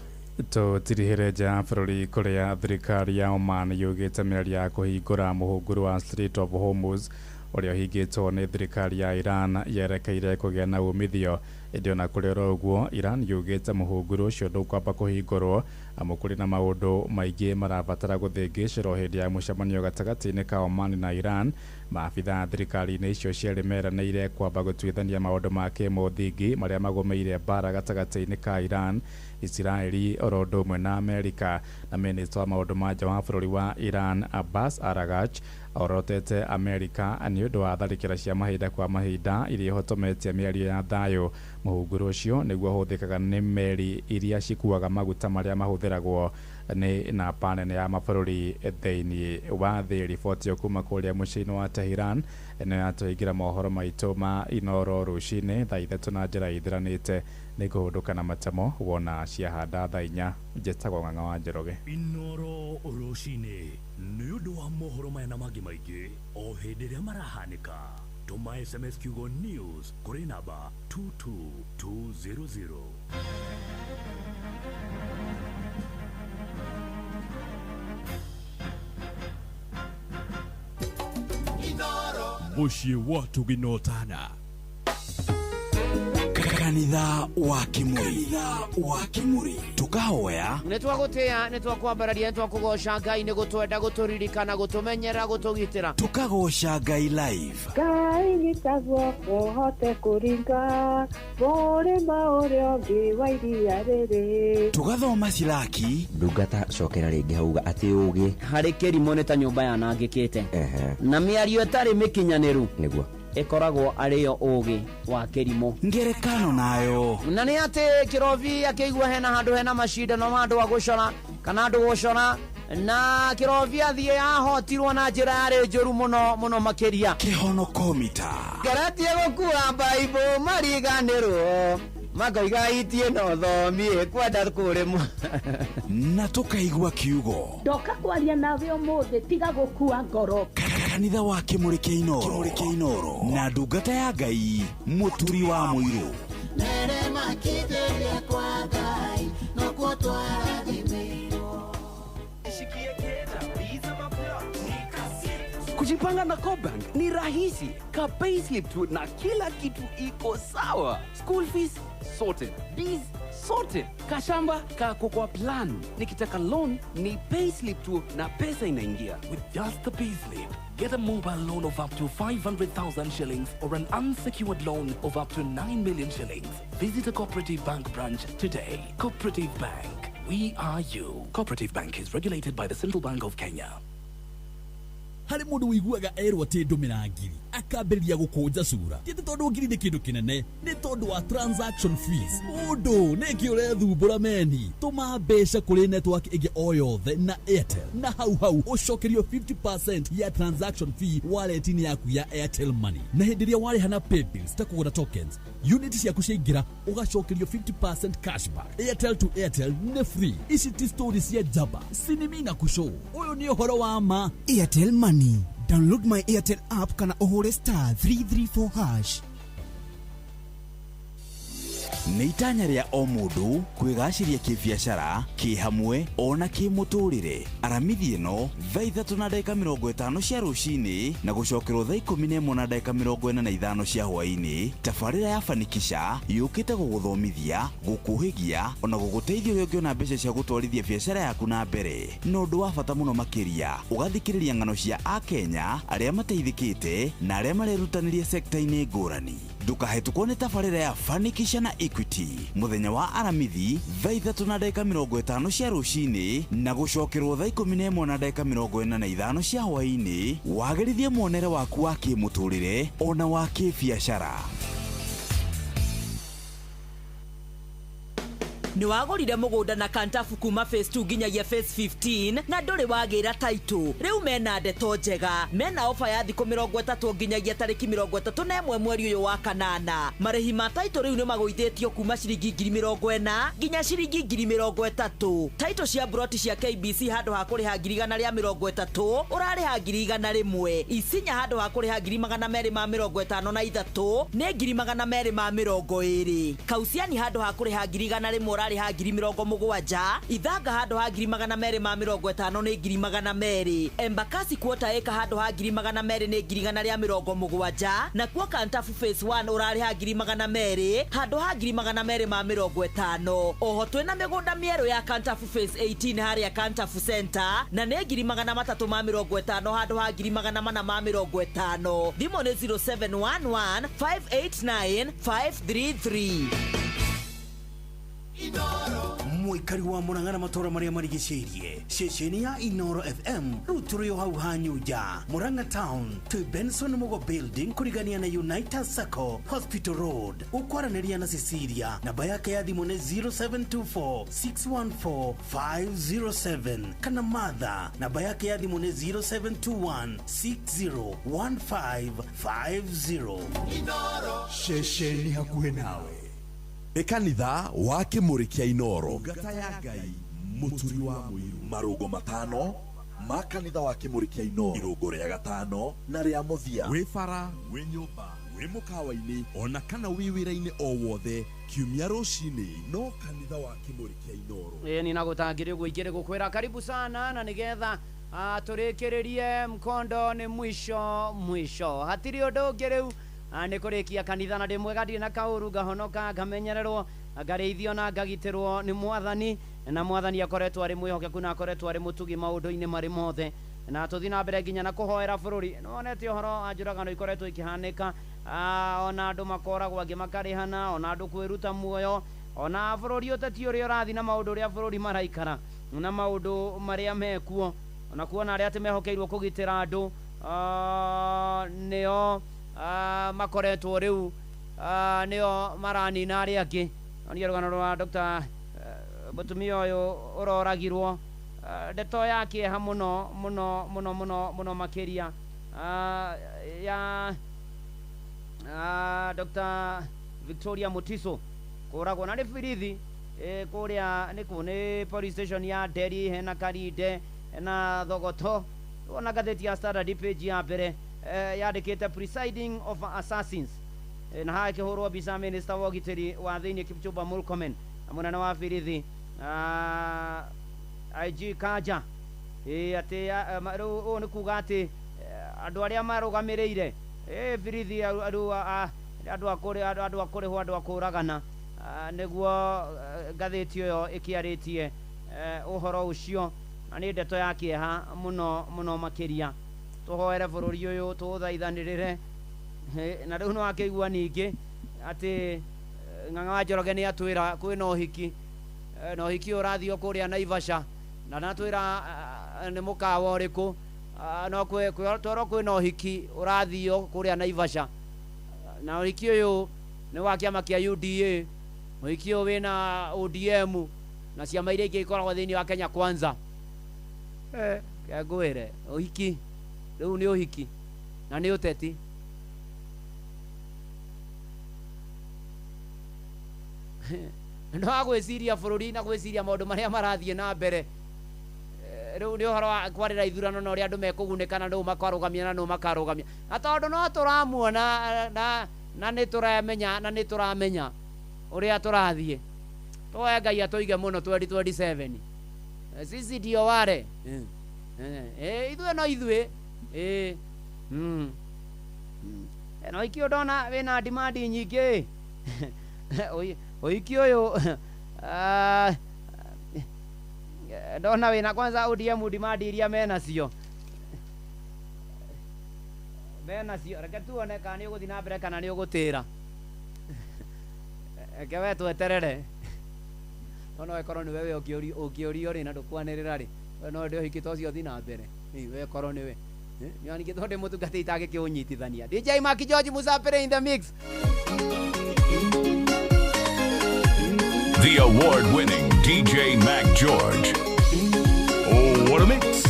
Tũtirihĩre nja ya bũrũri kũrĩa thirikari ya Oman yugĩte mĩario ya kũhingũra mũhunguru wa Strait of Hormuz ũrĩa ũhingĩtwo nĩ thirikari ya Iran yerekeire kũgĩa na umithio. Ĩndĩ ona kũrĩ oro ũguo, Iran yugĩte mũhunguru ũcio ndũkwamba kũhingũrwo amu kũrĩ na maũndũ maingĩ marabatara gũthĩngĩcĩrwo hĩndĩ ya mũcemanio gatagatĩ-inĩ ka Oman na Iran. Maabitha a thirikari-inĩ icio cierĩ meranĩire kwamba gũtuithania maũndũ ma kĩmũthingi marĩa magũmĩire mbara gatagatĩ-inĩ ka Iran, Isiraeli oro ũndũ ũmwe na Amerika. Na minista wa maũndũ ma nja wa bũrũri wa Iran Abbas Araghchi orotete Amerika nĩ ũndũ wa tharĩkĩra cia mahinda kwa mahinda iria ihotometie mĩario ya thayũ. Mũhunguru ũcio nĩguo ũhũthĩkaga nĩ meri iria cikuaga maguta marĩa mahũthĩragwo nĩ namba nene ya mabũrũri thĩinĩ wa thĩ. Riboti ĩyo kuma kũrĩa mũciĩ-inĩ wa Tehran nĩ yatũhingĩra mohoro maitũ ma Inoro rũcinĩ thaa 3 na njĩra ĩthiranĩte. Nĩ ngũhũndũka na matemo wona ciahanda thaa 4. Njĩtagwo Ng'ang'a wa Njoroge. Inoro rũcinĩ nĩ ũndũ wa mohoro maya na mangĩ maingĩ o hĩndĩ ĩrĩa marahanĩka. Tũma SMS kiugo news kũrĩ namba 22200. Mũciĩ wa tũginotana. Kanitha wa Kimuri, wa Kimuri tukahoya nĩ twagũtĩĩa, nĩ twakwambararia, nĩ twakũgoca Ngai nĩ gũtwenda, gũtũririkana, gũtũmenyera, gũtũgitĩra. Tukagoca Ngai live. Ngai nyita guoko hote kũringa mũrĩma ũrĩa ũngĩ wa iria rĩrĩ. Tugathoma Silaki. Ndungata cokera rĩngĩ hauga atĩ ũgĩ harĩ kĩrimũ nĩ ta nyũmba yanangĩkĩte na mĩario ĩtarĩ mĩkinyanĩru nĩguo ĩkoragwo arĩ yo ũũgĩ wa kĩrimũ. Ngerekano nayo. Na nĩ atĩ kĩrobi akĩigua hena handũ hena macindano ma andũ a gũcora kana andũ gũcora, na kĩrobi athiĩ ahotirwo na njĩra yarĩ njũru mũno mũno makĩria. Kĩhonokomita. Ngeretie gũkua baibũ mariganĩrwo makoiga itie no thomie kwenda kũrĩmwo. Na tũkaigua kiugo. Ndoka kwaria nawe ũmũthĩ tiga gũkua ngoro. Kanitha wa Kĩmũrĩ kĩa Inooro na ndungata ya Ngai Mũturi wa Mũirũ. Mere makithĩria kwa Ngai nokuo twarathimĩirwo. Kujipanga na CoBank ni rahisi. Ka payslip tu na kila kitu iko sawa. School fees sorted, bills sorted, kashamba kako kwa plan. Nikitaka loan ni payslip tu na pesa inaingia. With just the payslip, get a mobile loan of up to 500,000 shillings or an unsecured loan of up to 9 million shillings. Visit a Cooperative Bank branch today. Cooperative Bank, we are you. Cooperative Bank is regulated by the Central Bank of Kenya. Harĩ mũndũ ũiguaga erwo atĩ ndũmĩra ngiri akambĩrĩria gũkũnja cura ti atĩ tondũ ngiri nĩ kĩndũ kĩnene, nĩ tondũ wa transaction fees. Mũndũ nĩkĩ ũrethumbũra meni? Tũma mbeca kũrĩ network ĩngĩ o yothe na Airtel na hau hau ũcokerio 50% ya transaction fee wallet-inĩ yaku ya Airtel Money. Na hĩndĩ ĩrĩa warĩha na paybills ta kũgũra tokens, unit ciaku ciaingĩra ũgacokerio 50% cashback. Airtel to Airtel nĩ free. Ici ti story cia njamba sinimi na kushow, ũyũ nĩ ũhoro wa ma. Airtel Money. Download my Airtel app kana ũhũre star 334 hash. Nĩ itanya rĩa o mũndũ kwĩgacĩria kĩbiacara, kĩhamwe ona kĩmũtũrĩre. Aramithi ĩno thaa 3:50 cia rũcinĩ na gũcokerwo thaa 11:45 cia hwaĩ-inĩ. Tabarĩra ya Fanikisha yũkĩte gũgũthomithia, gũkũhĩgia ona gũgũteithia ũrĩa ũngĩona mbeca cia gũtwarithia biacara yaku na mbere. Na ũndũ wa bata mũno makĩria, ũgathikĩrĩria ng'ano cia Akenya arĩa mateithĩkĩte na arĩa marerutanĩria sekta-inĩ ngũrani. Ndũkahĩtũkwo nĩ tabarĩra ya Fanikisha na Equity mũthenya wa Aramithi thaa 3:50 cia rũcinĩ na gũcokerwo thaa 11:45 cia hwaĩ-inĩ. Wagĩrithie muonere waku wa kĩmũtũrĩre ona wa kĩbiacara. Nĩ wagũrire mũgũnda na Kantafu kuma phase 2 nginyagia phase 15 na ndũrĩ wagĩra title. Rĩu mena ndeto njega, mena ofa ya thikũ 30 nginyagia tarĩki 31 mweri ũyũ wa kanana. Marĩhi ma title rĩu nĩ magũithĩtio kuma ciringi 40,000 nginya ciringi 30,000. Title cia broti cia KBC handũ ha kũrĩha 130,000 ũrarĩha 101,000. Isinya handũ ha kũrĩha 253 nĩ 220. Kausiani handũ ha kũrĩha 100,000 ũrarĩha 70,000. Ithanga handũ ha 250 nĩ 200,000. Embakasi quarter acre handũ ha 200,000 nĩ 170,000. Na kuo Kantafu phase 1 ũrarĩha 200,000 handũ ha 250. Oho twĩna mĩgũnda mĩerũ ya Kantafu phase 18 harĩa Kantafu Center na nĩ 350 handũ ha 450. Thimũ nĩ 0711 589 533. Mũikari wa Murang'a na matũra marĩa marigicĩirie, ceceni ya Inooro FM rĩu tũrĩ o hau Hanyunja, Murang'a Town, twĩ Benson Mugo Building kũrigania na United Sacco Hospital Road. Ũkwaranĩria na Cecilia, namba yake ya thimũ nĩ 0724 614 507 kana Martha, namba yake ya thimũ nĩ 0721 601550. Ceceni hakuhĩ nawe nĩ kanitha wa Kĩmũrĩ kĩa Inooro. Ngata ya Ngai Mũturi wa Mũirũ. Marũngo matano ma kanitha wa Kĩmũrĩ kĩa Inooro, irũngo rĩa gatano na rĩa mũthia. Wĩ bara, wĩ nyũmba, wĩ mũkawa-inĩ ona kana wĩ wĩra-inĩ o wothe, kiumia rũcinĩ no kanitha wa Kĩmũrĩ kĩa Inooro. Ĩĩ nĩ nagũtangĩrĩ ũguo ingĩrĩ gũkwĩra karibu sana na nĩgetha tũrĩkĩrĩrie mkondo nĩ mwisho mwisho, hatirĩ ũndũ ũngĩ rĩu nĩ kũrĩkia kanitha na ndĩ mwega ndirĩ na kaũru, ngahonoka ngamenyererwo ngarĩithio na ngagitĩrwo nĩ mwathani, na mwathani akoretwo arĩ mwĩhokeku na akoretwo arĩ mũtugi maũndũ-inĩ marĩ mothe. Na tũthiĩ na mbere nginya na kũhoera bũrũri. Nĩwonete ũhoro wa njũragano ikoretwo ikĩhanĩka, ona andũ makoragwo angĩ makarĩhana, ona andũ kwĩruta muoyo, ona bũrũri ũteti ũrĩa ũrathiĩ na maũndũ ũrĩa bũrũri maraikara na maũndũ marĩa mekuo, ona kuona arĩa atĩ mehokeirwo kũgitĩra andũ nĩo makoretwo rĩu nĩo maranina arĩa angĩ. Onire rũgano rwa Dr. Mũtumia ũyũ ũroragirwo, ndeto ya kĩeha mũno mũno mũno mũno mũno makĩria ya Dr. Victoria Mutiso kũragwo na nĩ birithi kũrĩa nĩkũ nĩ police station ya Nderi, hena Karinde hena Thogoto. Wona ngathĩti ya Standard page ya mbere yandĩkĩte presiding of assassins, na haha ĩkĩhũrwo mbica minister wa ũgitĩri wa thĩinĩ Kipchumba Murkomen na mũnene wa birithi IG Kanja. Atĩ rĩu ũũ nĩ kuga atĩ andũ arĩa marũgamĩrĩire birithi andũ a kũrĩhwo andũ a kũragana, nĩguo ngathĩti ĩyo ĩkĩarĩtie ũhoro ũcio, na nĩ ndeto ya kĩeha mũno mũno makĩria. Tũhoere bũrũri ũyũ, tũũthaithanĩrĩre. Na rĩu no akĩigua ningĩ atĩ Ng'ang'a wa Njoroge nĩ atwĩra kwĩna ũhiki, na ũhiki ũyũ ũrathio kũrĩa Naivasha, na natwĩra nĩ mũkawa ũrĩkũ, no twerwo kwĩna ũhiki ũrathio kũrĩa Naivasha, na ũhiki ũyũ nĩ wa kĩama kĩa UDA, ũhiki ũyũ wĩna ODM na ciama iria ingĩ ikoragwo thĩinĩ wa Kenya Kwanza. Ngwĩre ũhiki rĩu nĩ ũhiki na nĩ ũteti. No agwĩciria bũrũri na gwĩciria maũndũ marĩa marathiĩ na mbere. Rĩu nĩ ũhoro wa kwarĩra ithurano na ũrĩa andũ mekũgunĩka na nũ makarũgamia na nũ makarũgamia, na tondũ no tũramuona na nĩ tũramenya na nĩ tũramenya ũrĩa tũrathiĩ. Tũhoe Ngai atũige mũno 2027. Sisi ndio wale ithuĩ no ithuĩ. No ũhiki ũyũ ndona wĩna demand nyingĩ. Ũhiki ũyũ ndona wĩna kwanza ODM demand iria menacio, reke tuone kana nĩ ũgũthiĩ na mbere kana nĩ ũgũtĩra. Reke we tweterere, no no ĩkorwo nĩwe we ũngĩũrio rĩ na ndũkwanĩrĩra rĩ, we no ndĩ ũhiki ta ũcio ũthiĩ na mbere, we korwo nĩwe. Nĩ ningĩ tondũ ndĩ mũtungatĩri itangĩkĩũnyitithania. DJ Maki George Musapere in the mix. The award-winning DJ Mac George. Oh, what a mix.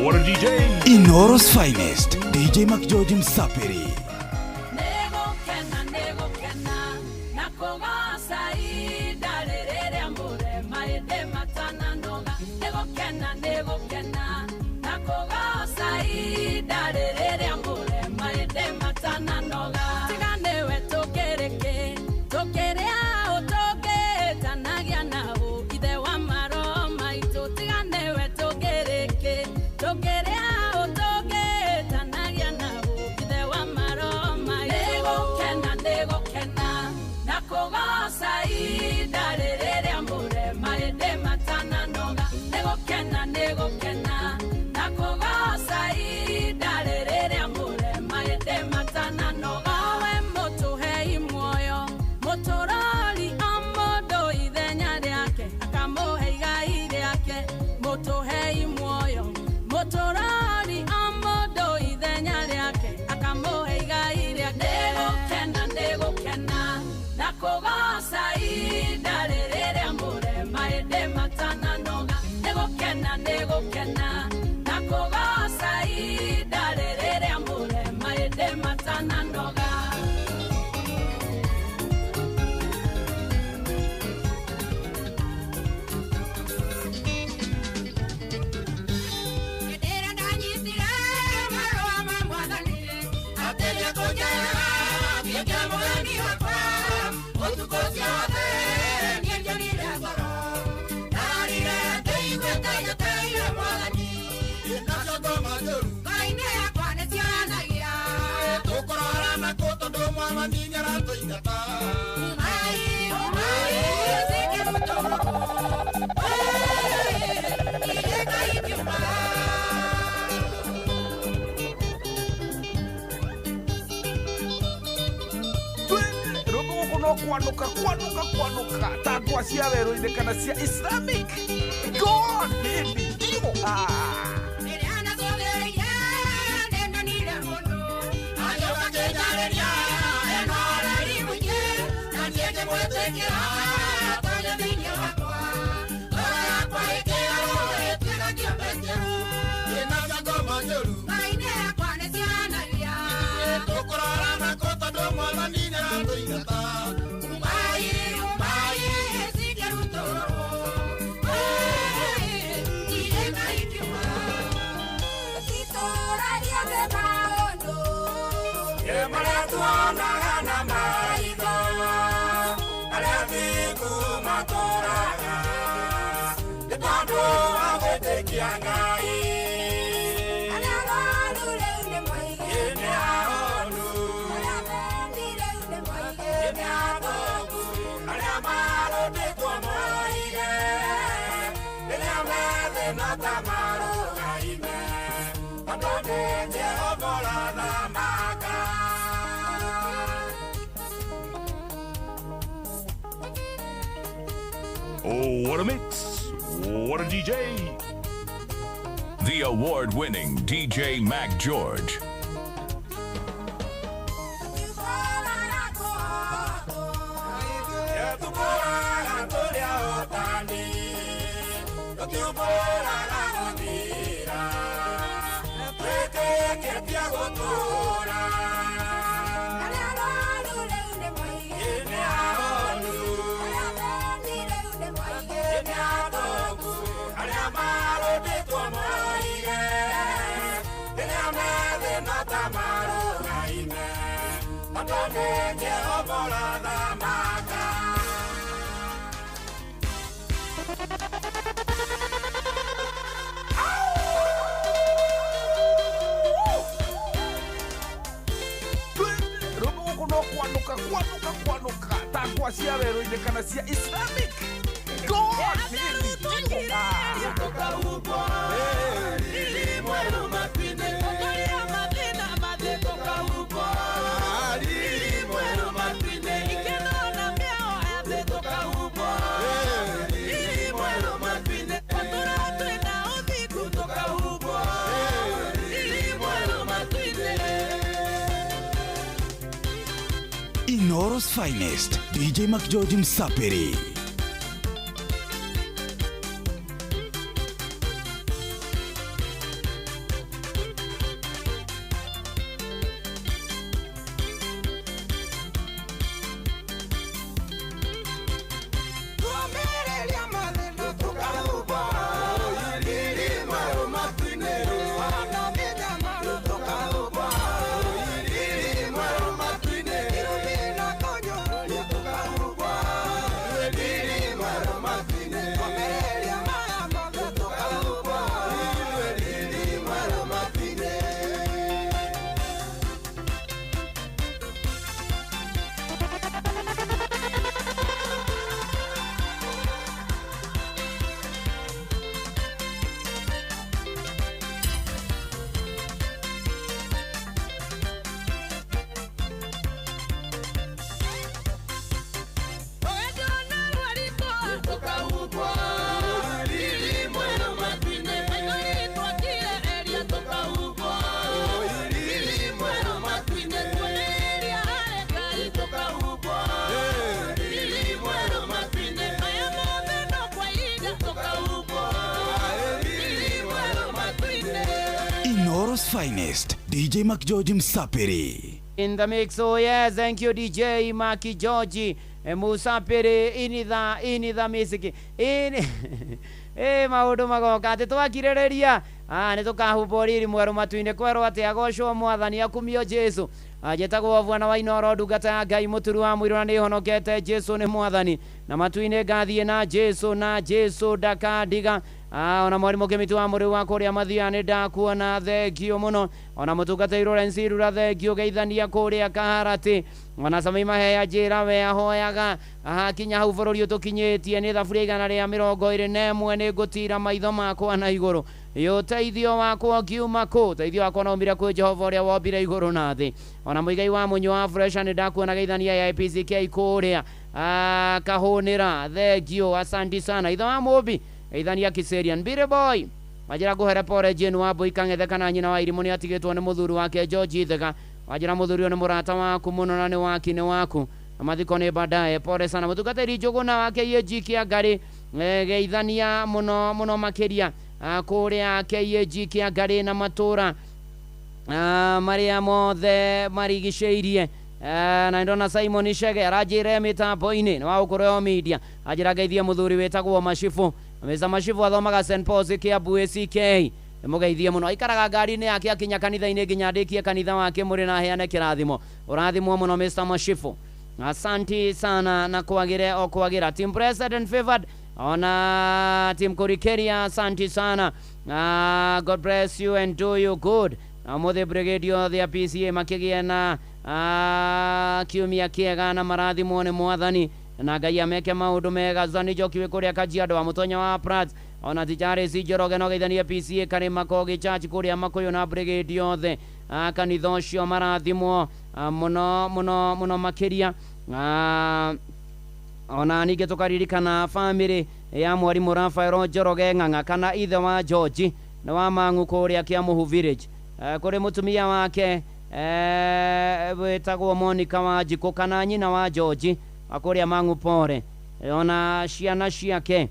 What a DJ. Inoro's finest, DJ Mac George Msapiri. Kwanuka kwanuka kwanuka tagwa cia werũ-inĩ kana cia Islamic. Go on baby. Ah. Tuonaga na maitho arĩa athingu matũũraga nĩ tondũ wa gwĩtĩkia Ngai. Arĩa arwaru rĩu nĩ moige nĩ ahonu, arĩa athĩni rĩu nĩ moige nĩ atongu, arĩa marũndĩtwo moige rĩrĩa me thĩna ta marũgaime, tondũ nĩ Jehova ũrathamaka. Oh, what a mix. What a DJ. The award winning DJ Mac George. Rũmũ gũkũ no kwanũka kwanũka kwanũka ta ngwa cia werũ-inĩ kana cia Islamic. God, Inoro's finest, DJ McGeorge Msapiri. Inoro's finest, DJ McGeorge Msapiri. In the mix, oh yes, thank you DJ Maki George Musapiri in the music in maundu magoka ati twakirĩrĩria nĩ tũkahumbwo riri mwerũ matu-inĩ kwerwo atĩ agocwo mwathani akumio Jesu. Njĩtagwo Bwana wa Inoro, ndungata ya Ngai mũturu wa mũirũ, na nĩhonokete. Jesu nĩ mwathani na matu-inĩ ngathiĩ na Jesu, na Jesu ndakandiga. Ona mwarimũ Kĩmiti wa mũrĩu wa kũrĩa Mathia nĩ ndakuona, thengio mũno. Ona mũtungatĩri Lawrence Irura, thengio geithania kũrĩa Kaharati. Ona Sami Maheya njĩra we ahoyaga hakinya hau bũrũri ũtũkinyĩtie nĩ thaburia 121 nĩ ngũtira maitho makwa na igũrũ. Ũteithio wakwa ngiuma kũ? Ũteithio wakwa no umire kwĩ Jehova ũrĩa wombire igũrũ na thĩ. Ona mũigai wa mũnyũ wa Fresha nĩ ndakuona geithania ya APCK kũrĩa Kahũnĩra, thengio, asanti sana. Ithe wa Mũmbi geithania Kiserian Mbire boy wanjĩra ngũhere pore Jane wa Mbui Kang'ethe kana nyina wa irimũ nĩ atigĩtwo nĩ mũthuri wake George Ithega. Wanjĩra mũthuri ũyũ nĩ mũrata waku mũno na nĩ waki nĩ waku na mathiko nĩ baadaye. Pore sana mũtungatĩri Njũgũna wa KAG Kĩangarĩ, geithania mũno mũno makĩria kũrĩa KAG Kĩangarĩ na matũra marĩa mothe marigicĩirie. Na ndona Simon Shege aranjĩre mĩtambo-inĩ nĩ wa gũkũrwo media, anjĩra ngeithie mũthuri wĩtagwo Macibu. Mr. Macibu athomaga St Paul's Kiambu ACK, nĩmũgeithie mũno. Aikaraga ngari-inĩ yake akinya kanitha-inĩ nginya ndĩkie kanitha wake mũrĩ na heane kĩrathimo. Ũrathimwo mũno Mr. Mashifu, asanti sana na kwagire o kwagira. Team President Favored ona team Kurikeria, asanti sana. God bless you and do you good. Na ũmũthĩ brigade yothe ya PCA makĩgĩa na kiumia kĩega na marathimwo nĩ mwathani na Ngai ameke maũndũ mega. Zani Njoki wĩ kũrĩa Kajiado wa mũtonya wa Prats, ona Tijaresi Njoroge no geithanie PCA Karĩma Kogi Church kũrĩa Makũyũ na brigade yothe kanitha ũcio marathimwo mũno mũno mũno makĩria. Ona ningĩ tũkaririkana famĩlĩ ya mwarimũ Rafael Njoroge Ng'ang'a kana ithe wa George nĩ wa Mang'u kũrĩa Kĩamũhu Village, kũrĩ mũtumia wake wĩtagwo Monica Wanjikũ kana nyina wa George kũrĩa Mang'u pore, ona ciana ciake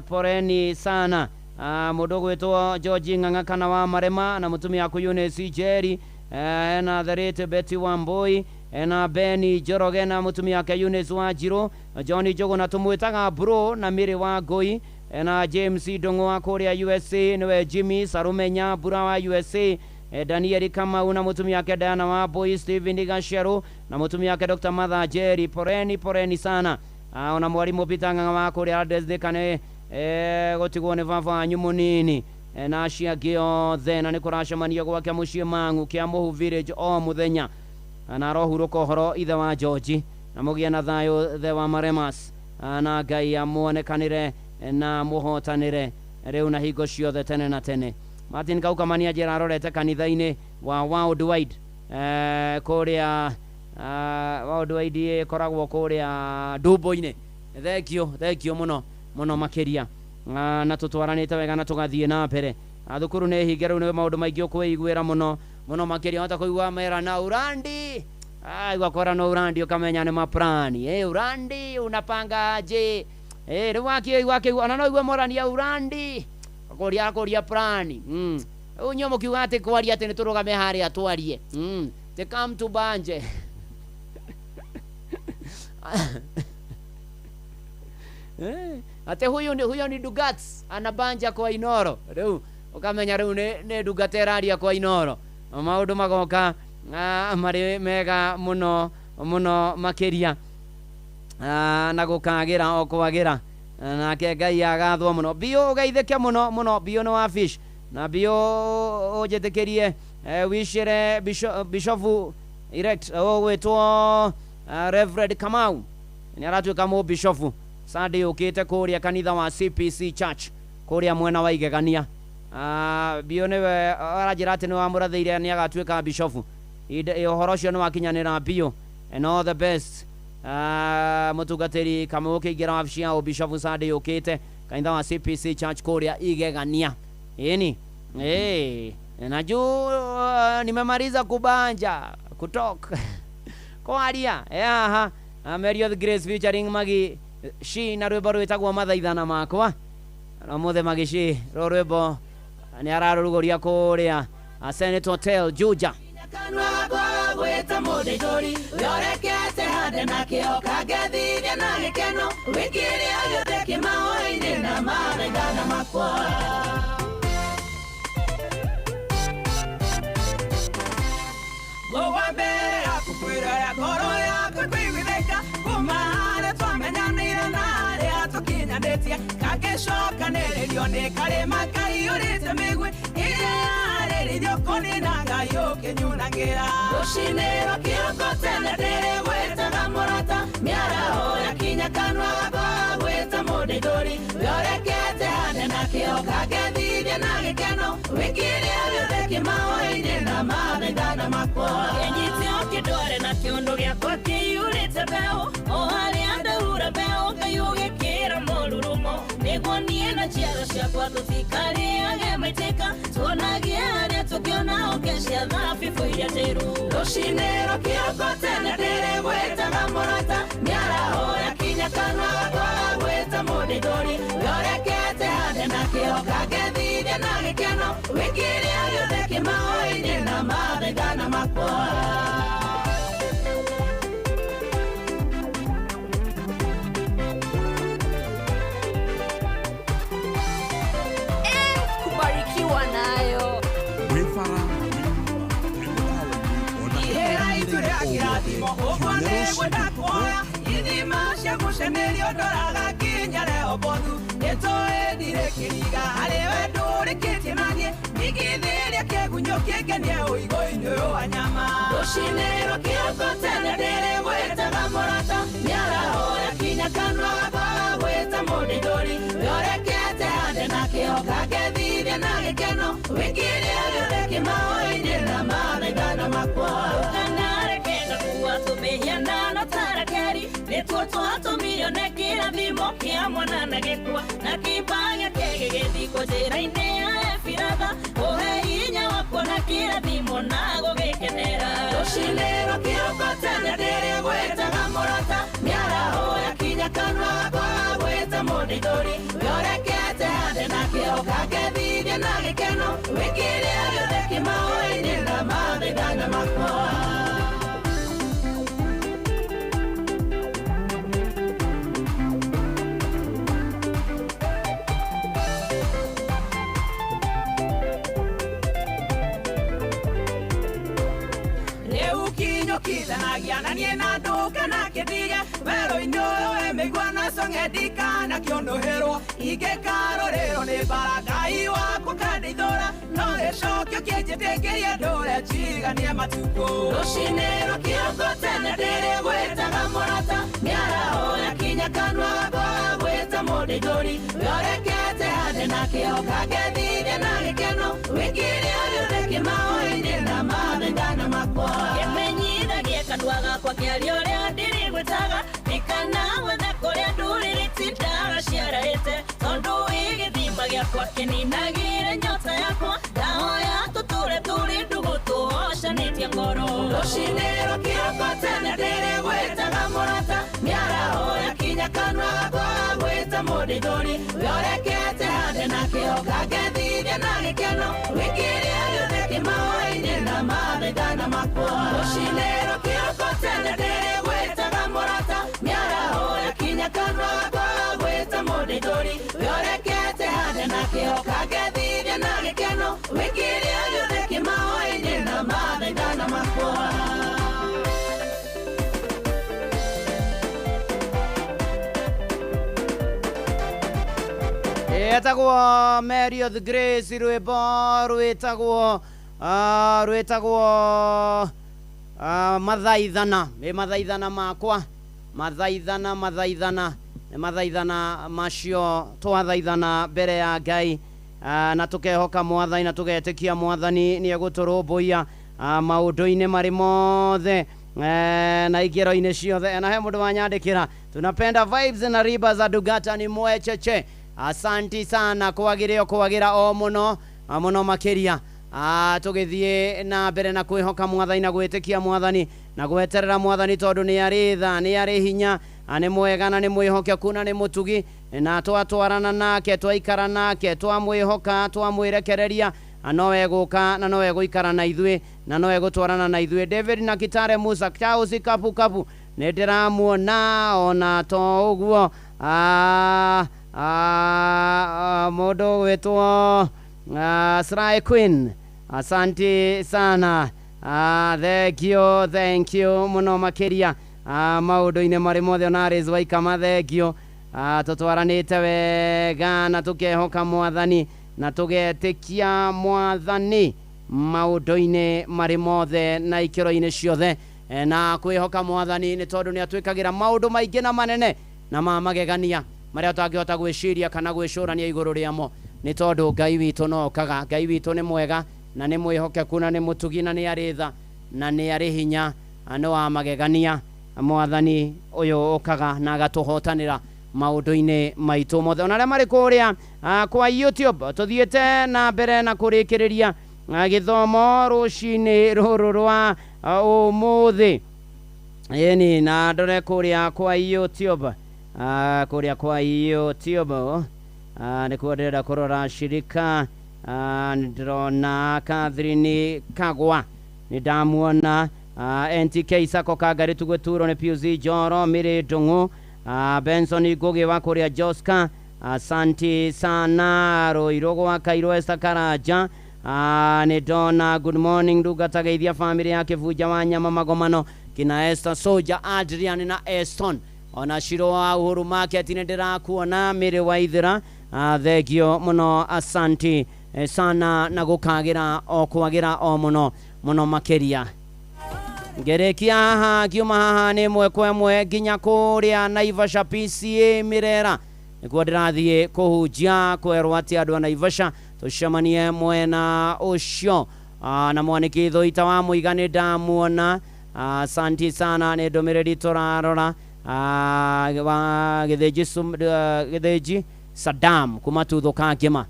poreni sana. Mũndũ ũgwĩtwo George Ng'ang'a kana wa Marema na mũtumia waku Eunice Njeri, na Therete Betty Wambui, na Beni Njoroge na mũtumia wake Eunice Wanjirũ, John Njũgũ na tũmwĩtaga bro na Mary wa Ngũi, na James Ndũng'ũ wa kũrĩa USA nĩwe Jimmy Sarume Nyambura wa USA, Daniel Kamau na mũtumia wake Diana Wambui, Steven Gacheru na mũtumia wake Dr. Martha Njeri, poreni poreni sana. Ona mwarimũ Peter Ng'ang'a wa kũrĩa Desdeka nĩ gũtigwo nĩ baba wanyu mũnini na acio angĩ othe, na nĩ kũracemanio gwake mũciĩ Mang'u Kĩamũhu Village o mũthenya, na arohurũka ũhoro ithe wa George, na mũgĩe na thayũ the wa Maremas, na Ngai amuonekanĩre na mũhotanĩre rĩu na hingo ciothe tene na tene. Martin Kaukamania njĩra arorete kanitha-inĩ wa Worldwide kũrĩa Worldwide ĩkoragwo kũrĩa Ndumbo-inĩ. Thengio thengio mũno mũno makĩria, na tũtwaranĩte wega na tũgathiĩ na mbere. Thukuru nĩ hinge rĩu nĩ maũndũ maingĩ ũkwĩiguĩra mũno mũno makĩria, hota kũigua mera na urandi, igua kwĩra no urandi ũkamenya nĩ maprani. Urandi unapanga aje? Rĩu wakĩigua ona no igue morania urandi akũria akũria prani. Rĩu inyuĩ mũkiuga atĩ kwaria atĩ nĩ tũrũgame harĩa twarie, te come to banje. Ate huyo ni Dugats anabanja kwa Inoro. Rĩu ũkamenya rĩu nĩ Dugata ĩraria kwa Inoro. Maũndũ magoka marĩ mega mũno mũno makĩria, na gũkagĩra o kwagĩra, nake Ngai agathwo mũno. Biũ ũgeithĩke mũno mũno, biũ nĩ wa fish na biũ ũnjĩtĩkĩrie wicĩre bishofu elect ũgwĩtwo Reverend Kamau nĩ aratuĩka mũbishofu Sunday ũkĩte kũrĩa kanitha wa CPC Church kũrĩa mwena wa Igegania. Biũ nĩwe aranjĩra atĩ nĩ wamũrathĩire nĩ agatuĩka bishofu. Ũhoro ũcio nĩ wakinyanĩra biũ, and all the best. Mũtungatĩri Kamau ũkĩingĩra wabici ya ũbishofu Sunday ũkĩte kanitha wa CPC Church kũrĩa Igegania. Ĩni najuu nimemaliza kubanja kutoka kwaria. Aha, Mary of Grace featuring Maggie Shi na rwĩmbo rwĩtagwo mathaithana makwa na ũmũthĩ Maggie Shi rũ rwĩmbo nĩ ararũrugũria kũrĩa Senate Hotel Juja. Gwĩta mũndĩtũri ũrekete hande na kĩo kangethithia na gĩkeno wĩkĩrĩa gĩothe kĩmahoe-inĩ na mathaithana makwa. Ngũgwa mbere yaku kwĩra ngoro yakwa kũiguithĩka kuma harĩa twamenyanĩire na harĩa tũkinyanĩtie kangĩcokanĩrĩrio nĩ karĩma kaiyũrĩte mĩgwĩ ĩrĩa yarĩrĩirio kũnina Ngai ũkĩnyunangĩra. Rũcinĩ rũkĩroko tene ndĩrĩgwĩtaga mũrata mĩaraho yakinya kanua gakwa gwĩta mũndĩtũri ũrekete hande na kĩo kangethithia na gĩkeno wĩkĩrĩa gĩothe kĩmahoe-inĩ na mathaithana makwa. Kĩnyite ũkĩndware na kĩũndũ gĩakwa kĩiyũrĩte mbeũ o harĩa ndahura mbeũ Ngai ũgĩkĩra mũrurumo nĩguo niĩ na njiaro ciakwa tũtikarĩage maitĩka tuonagie harĩa tũkĩona ũke cia thabibũ iria njĩru. Rũcinĩ rũkĩroko tene ndĩrĩgwĩtaga mũrata mĩaraho yakinya kanua gakwa gwĩta mũndĩtũri ũrekete hande na kĩo kangethithia na gĩkeno wĩkĩrĩa gĩothe kĩmahoe-inĩ na mathaithana makwa. Nĩngwenda kuoya ithima cia gũcemerio ndoraga nginya Rehobothu nĩtũĩ ndirĩ kĩriga harĩ we ndũrĩkĩtie naniĩ ningithĩria kĩgunyũ kĩngenie ũigũ-inĩ ũyũ wa nyama rũcinĩ rũkĩroko tene ndĩrĩgwĩtaga mũrata mĩaraho yakinya kanua gakwa gagwĩta mũndithũri ũrekete hande na kĩhoka ngethithia na gĩkeno wĩkĩrĩa gĩothe kĩmaoinĩ na mathaithana makwa Kanareke gakua tũmĩhianano tarakeri nĩtuo twatũmirio nĩ kĩrathimo kĩa mwana na gĩkua na kĩimba gĩake gĩgĩthikwo njĩra-inĩ ya Efiratha ũhe hinya wa kuona kĩrathimo na gũgĩkenera rũcinĩ rũkĩroko tene ndĩrĩgwĩtaga mũrata mĩaraho yakinya kanua gakwa gagwĩta mũndithũri ũrekete hande na kĩhoka ngethithia na gĩkeno wĩkĩrĩa gĩothe kĩmaoinĩ na mathaithana makwa. Kithanagia na niĩ na ndũka na kĩndige werũ-inĩ ũyũ wĩ mĩigua na cong'e na kĩũnũhĩrwo ingĩkarũrĩrwo nĩ mbara Ngai wakwa kandeithũra no gĩcokio kĩnjĩtĩkĩrie ndũre njiganie matukũ rũcinĩ rũkĩroko tene ndĩrĩgwĩtaga mũrata mĩaraho yakinya kanua gakwa gagwĩta mũndithũri ũrekete hande na kĩhoka ngethithia na gĩkeno wĩkĩrĩa gĩothe kĩmaoinĩ na mathaithana makwa kĩmenyithagie kanua gakwa kĩaria ũrĩa ndĩrĩgwĩtaga nĩkana gwetha kũrĩa ndũrĩrĩ tindaga ciarahĩte tondũ wĩ gĩthima gĩakwa kĩninagĩre nyota yakwa ndahoya tũtũre tũrĩ ndũgũ tũhocanĩtie ngoro rũcinĩ rũkĩroko tene ndĩrĩgwĩtaga mũrata mĩaraho yakinya kanua gakwa gagwĩta mũndithũri ũrekete hande na kĩhoka ngethithia na gĩkeno wĩkĩrĩa gĩothe kĩmaoinĩ na mathaithana makwa rũcinĩ rũkĩroko tene ndĩrĩgwĩtaga mũrata mĩaraho yakinya kanua gakwa gagwĩta mũndithũri ũrekete hande na kĩhoka ngethithia na gĩkeno wĩkĩrĩa gĩothe kĩmaoinĩ na mathaithana makwa. Etagwo Mary of the Grace rwĩmbo rwĩtagwo rwĩtagwo mathaithana nĩ mathaithana makwa mathaithana mathaithana nĩ mathaithana macio twathaithana mbere ya Ngai na tũkehoka mwathani na tũgetĩkia mwathani nĩ egũtũrũmbũiya maũndũ-inĩ marĩ mothe na ikĩro-inĩ ciothe. Na he mũndũ wanyandĩkĩra tunapenda vibes na riba za Dugata ni mwecheche. Asanti sana kwagĩrĩo kwagĩra o mũno mũno makĩria tũgĩthiĩ na mbere na kwĩhoka mwathani na gwĩtĩkia mwathani na gweterera mwathani tondũ nĩ arĩ tha nĩ arĩ hinya nĩ mwega na nĩ mwĩhokeku na nĩ mũtugi na twatwarana nake twaikara nake twamwĩhoka twamwĩrekereria no egũka na no egũikara na ithuĩ na no egũtwarana na ithuĩ. David na Kitare Musa Charles Kapu Kapu nĩ ndĩramuona ona to ũguo mũndũ gwĩtwo Sry Queen asanti sana thank you mũno makĩria maũndũ-inĩ marĩ mothe ona Rĩz Waikama thengio tũtwaranĩte wega na tũkehoka mwathani na tũgetĩkia mwathani maũndũ-inĩ marĩ mothe na ikĩro-inĩ ciothe na kwĩhoka mwathani nĩ tondũ nĩ atwĩkagĩra maũndũ maingĩ na manene na ma magegania marĩa ũtangĩhota gwĩciria kana gwĩcũrania igũrũ rĩamo nĩ tondũ Ngai witũ no okaga. Ngai witũ nĩ mwega na nĩ mwĩhokeku na nĩ mũtugi na nĩ arĩ tha na nĩ arĩ hinya nĩ wa magegania mwathani ũyũ ũkaga na agatũhotanĩra maũndũ-inĩ maitũ mothe. Ona arĩa marĩ kũrĩa kwa YouTube tũthiĩte na mbere na kũrĩkĩrĩria gĩthomo rũcinĩ rũrũ rwa ũmũthĩ ĩni na ndore kũrĩa kwa YouTube kũrĩa kwa YouTube nĩkuo ndĩrenda kũrora shirika ndĩrona Catherine Kagwa nĩ ndamuona NTK Sako Kangari Tugweturo nĩ Pius Njoro Mĩrĩ Ndung'u Benson Ngugi wa kũrĩa Joska asanti sana Ruiru gwa Kairũ Esther Karanja nĩ ndona good morning ndungata geithia family ya Kĩbunja wa nyama magomano Kina Esther Soja, Adrian na Eston, ona Shiro wa Uhuru Market nĩ ndĩrakuona. Mĩrĩ wa Ithĩra, thengio mũno, asanti sana, na gũkagĩra o kwagĩra o mũno mũno makĩria. Ngerekia haha, ngiuma haha nĩ ĩmwe kwa ĩmwe nginya kũrĩa Naivasha PCA Mirera, nĩkuo ndĩrathiĩ kũhunjia, kwerwo atĩ andũ a Naivasha tũcemanie mwena ũcio. Na mwanĩki Thũita wa Mũiga nĩ ndamuona, asanti sana, nĩ ndũmĩrĩri tũrarora. Wa Gĩthĩnji, Gĩthĩnji Saddam kuma Tuthũka Ngĩma,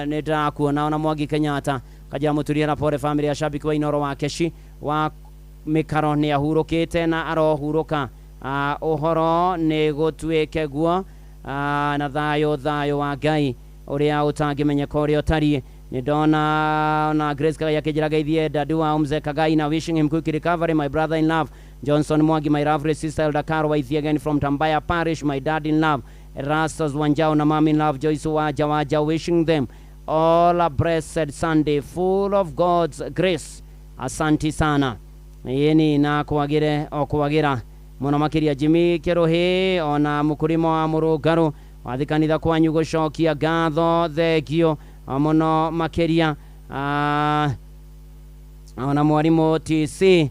nĩ ndĩrakuona. Ona Mwangi Kenyatta Kajira Mũturia na pore family ya shabiki wa Inoro wa Keshi wa Mĩkaro nĩ ahurũkĩte na arohurũka. Ũhoro nĩ gũtuĩke guo, na thayũ thayũ wa Ngai ũrĩa ũtangĩmenyeka ũrĩa ũtariĩ. Nĩ ndona ona Grace Kagai akĩnjĩra geithie dadu wa Mzee Kagai na wishing him quick recovery. My brother in love Johnson Mwangi, my lovely sister Elder Caro Waithia again from Tambaya Parish, my dad in love Erastus Wanjao na mom in love Joyce Waja Waja, wishing them all a blessed Sunday full of God's grace. Asanti sana, yeni na kwagire o kwagira muno makiria. Jimmy Kiruhi ona mukurimo wa Murungaru wathi kanitha kwanyu gucokia ngatho, thengio muno makiria. Ona mwarimu TC,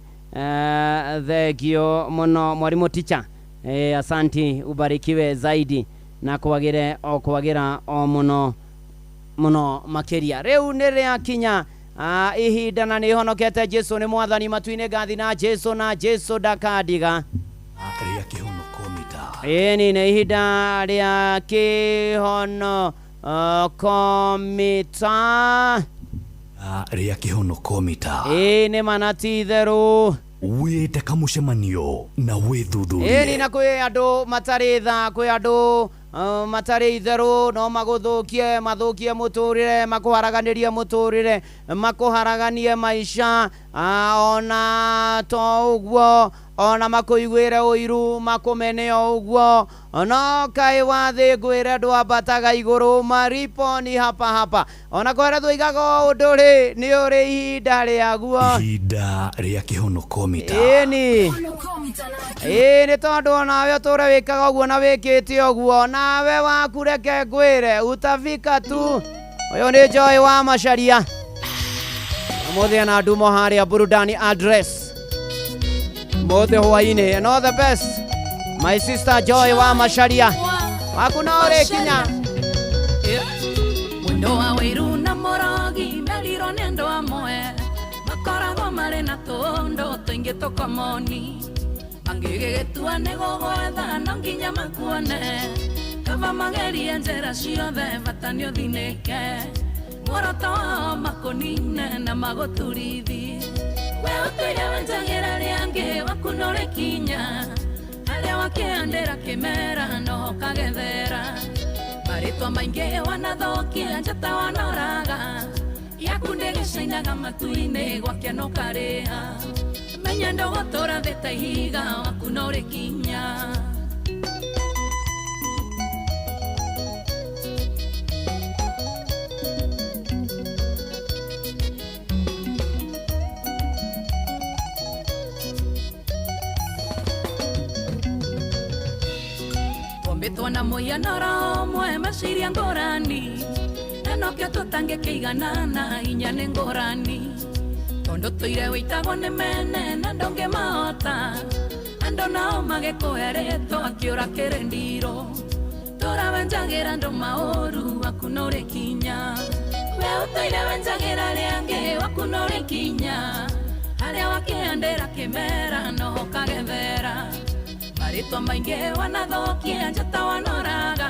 thengio muno mwarimu ticha, asanti, ubarikiwe zaidi na kwagire o kwagira o muno muno makiria. Riu nĩ rĩakinya ihinda na nĩ honokete, Jesu nĩ mwathani matu-inĩ, ngathi na Jesu na Jesu ndakandiga. Rĩa kĩhonoko mita. Ĩni nĩ ihinda rĩa kĩhono komita. Rĩa kĩhonoko mita. Ĩ nĩ mana ti itherũ. Wĩte kamũcemanio na wĩthuthurie. Ĩni na kwĩ andũ matarĩ tha, kwĩ andũ matarĩ itherũ, no magũthũkie, mathũkie mũtũrĩre, makũharaganĩrie mũtũrĩre, makũharaganie maica, ona to ũguo, ona makũiguĩre ũiru, makũmene o ũguo, no kaĩ wathĩ ngwĩre ndwambataga igũrũ, maripo ni hapa hapa. Ona kwere tũigaga o ũndũ rĩ, nĩ ũrĩ ihinda rĩaguo. Ihinda rĩa kĩhonoko mita. Ĩni ĩĩ nĩ tondũ onawe ũtũre wĩkaga ũguo na wĩkĩte ũguo, nawe waku reke ngwĩre utafika tu. Ũyũ nĩ Joy wa Macharia, ũmũthĩ ena ndumo harĩa burudani address mũthĩ hwainĩ. And all the best my sister Joy wa Macharia, waku no ũrĩkinya. Mwendo wa wĩru na mũrogi merirwo nĩ andũ amwe makoragwo marĩ na tũũndũ tũingĩ tũkomoni, mangĩgĩgĩtua nĩ gũgwetha no nginya makuone, kaba magerie njĩra ciothe bata nĩ ũthinĩke, muoroto wao makũnine na magũturithie. We ũtũire wenjagĩra rĩangĩ waku no rĩkinya, harĩa wakĩhandĩra kĩmera noho kagethera, marĩtwa maingĩ wanathũkia njata wanoraga, yaku ndĩgĩcainaga matu-inĩ gwake no karĩha, menya ndũgũtũra thĩ ta ihiga waku no rĩkinya. Twombĩtwo na mũhianĩro ũmwe meciria ngũrani, na nokĩo tũtangĩkĩiganana hinya nĩ ngũrani, tondũ tũire wĩitagwo nĩ mene na ndũngĩmahota, andũ nao magĩkũhe rĩtwa akĩũra kĩrĩndirũ, tũra wenjagĩra andũ maũru waku no rĩkinya. We ũtũire wenjagĩra rĩangĩ waku no rĩkinya, harĩa wakĩhandĩra kĩmera noho kagethera, marĩtwa maingĩ wanathũkia njata wanoraga,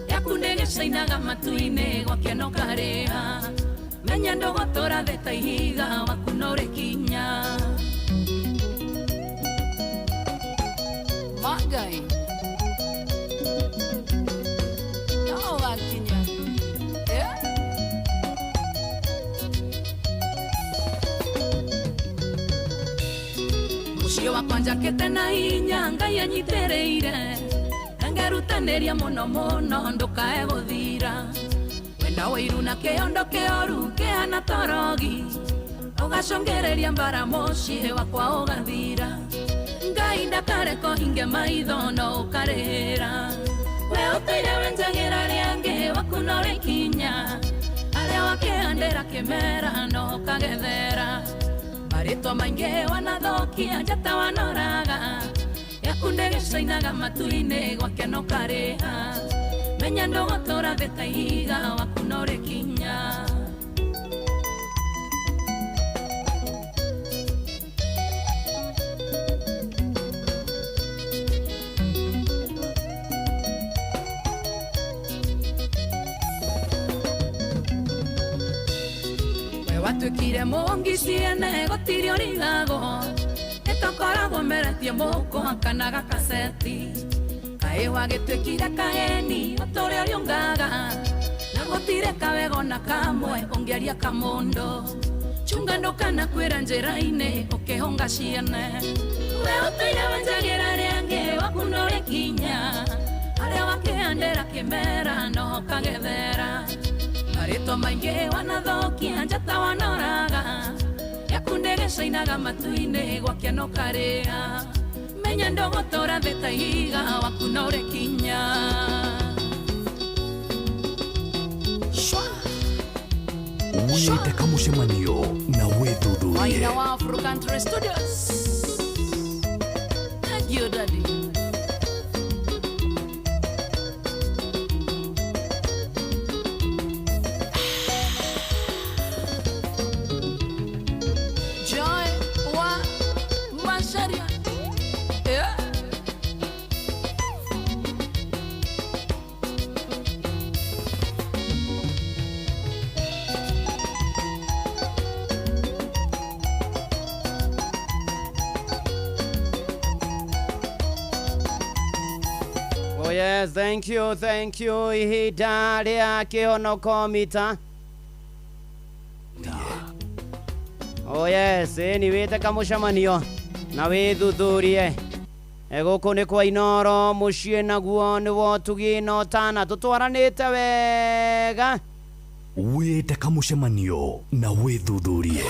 yaku ndĩgĩcainaga matu-inĩ gwake no karĩha, menya ndũgũtũra thĩ ta ihiga waku no rĩkinya. Magai no wakinya. Mũciĩ wakwa njakĩte na hinya Ngai anyitĩrĩire, na ngerutanĩria mũno mũno ndũkae gũthira, wenda wĩiru na kĩondo kĩoru kĩhana torogi, Ũgacũngĩrĩria mbara mũciĩ wakwa ũgathira. Ngai ndakareka ũhinge maitho no ũkarĩra. We ũtũire wenjagĩra rĩangĩ waku no rĩkinya. Harĩa wakĩhandĩra kĩmera no ũkagethera. Marĩtwa maingĩ wanathũkia njata wanoraga. Yaku ndĩgĩcainaga matu-inĩ gwake no karĩha. Menya ndũgũtũra thĩ ta ihiga waku no rĩkinya. We watuĩkire mũngi ciene gũtirĩ ũrigagwo. Nĩtũkoragwo meretie mũkwa kana gakaceti. Kaĩ wagĩtuĩkire kaheni ũtũre ũrĩũngaga. Na gũtirĩ kawego na kamwe ũngĩaria kamũndũ. Chunga ndũkanakwĩra njĩra-inĩ ũkĩhũnga ciene. We ũtũire wenjagĩra rĩangĩ waku no rĩkinya. Harĩa wakĩhandĩra kĩmera no ũkagethera. Marĩtwa maingĩ wanathũkia njata wanoraga. Yaku ndĩgĩcainaga matu-inĩ gwake no karĩha. Menya ndũgũtũra thĩ ta ihiga waku no rĩkinya. Wĩte kamũcemanio na wĩthuthurie. Maina wa Afro Country Studios. Thank you, Daddy. Joy wa Macharia. Yeah. Oh yes, thank you, thank you. Ihinda rĩa kĩhonoko mita. Oh yes, ĩni wĩte kamũcemanio na wĩthuthurie. Gũkũ nĩ kwa Inoro mũciĩ naguo nĩ wotugi na ũtana tũtwaranĩte wega. Wĩte kamũcemanio na wĩthuthurie.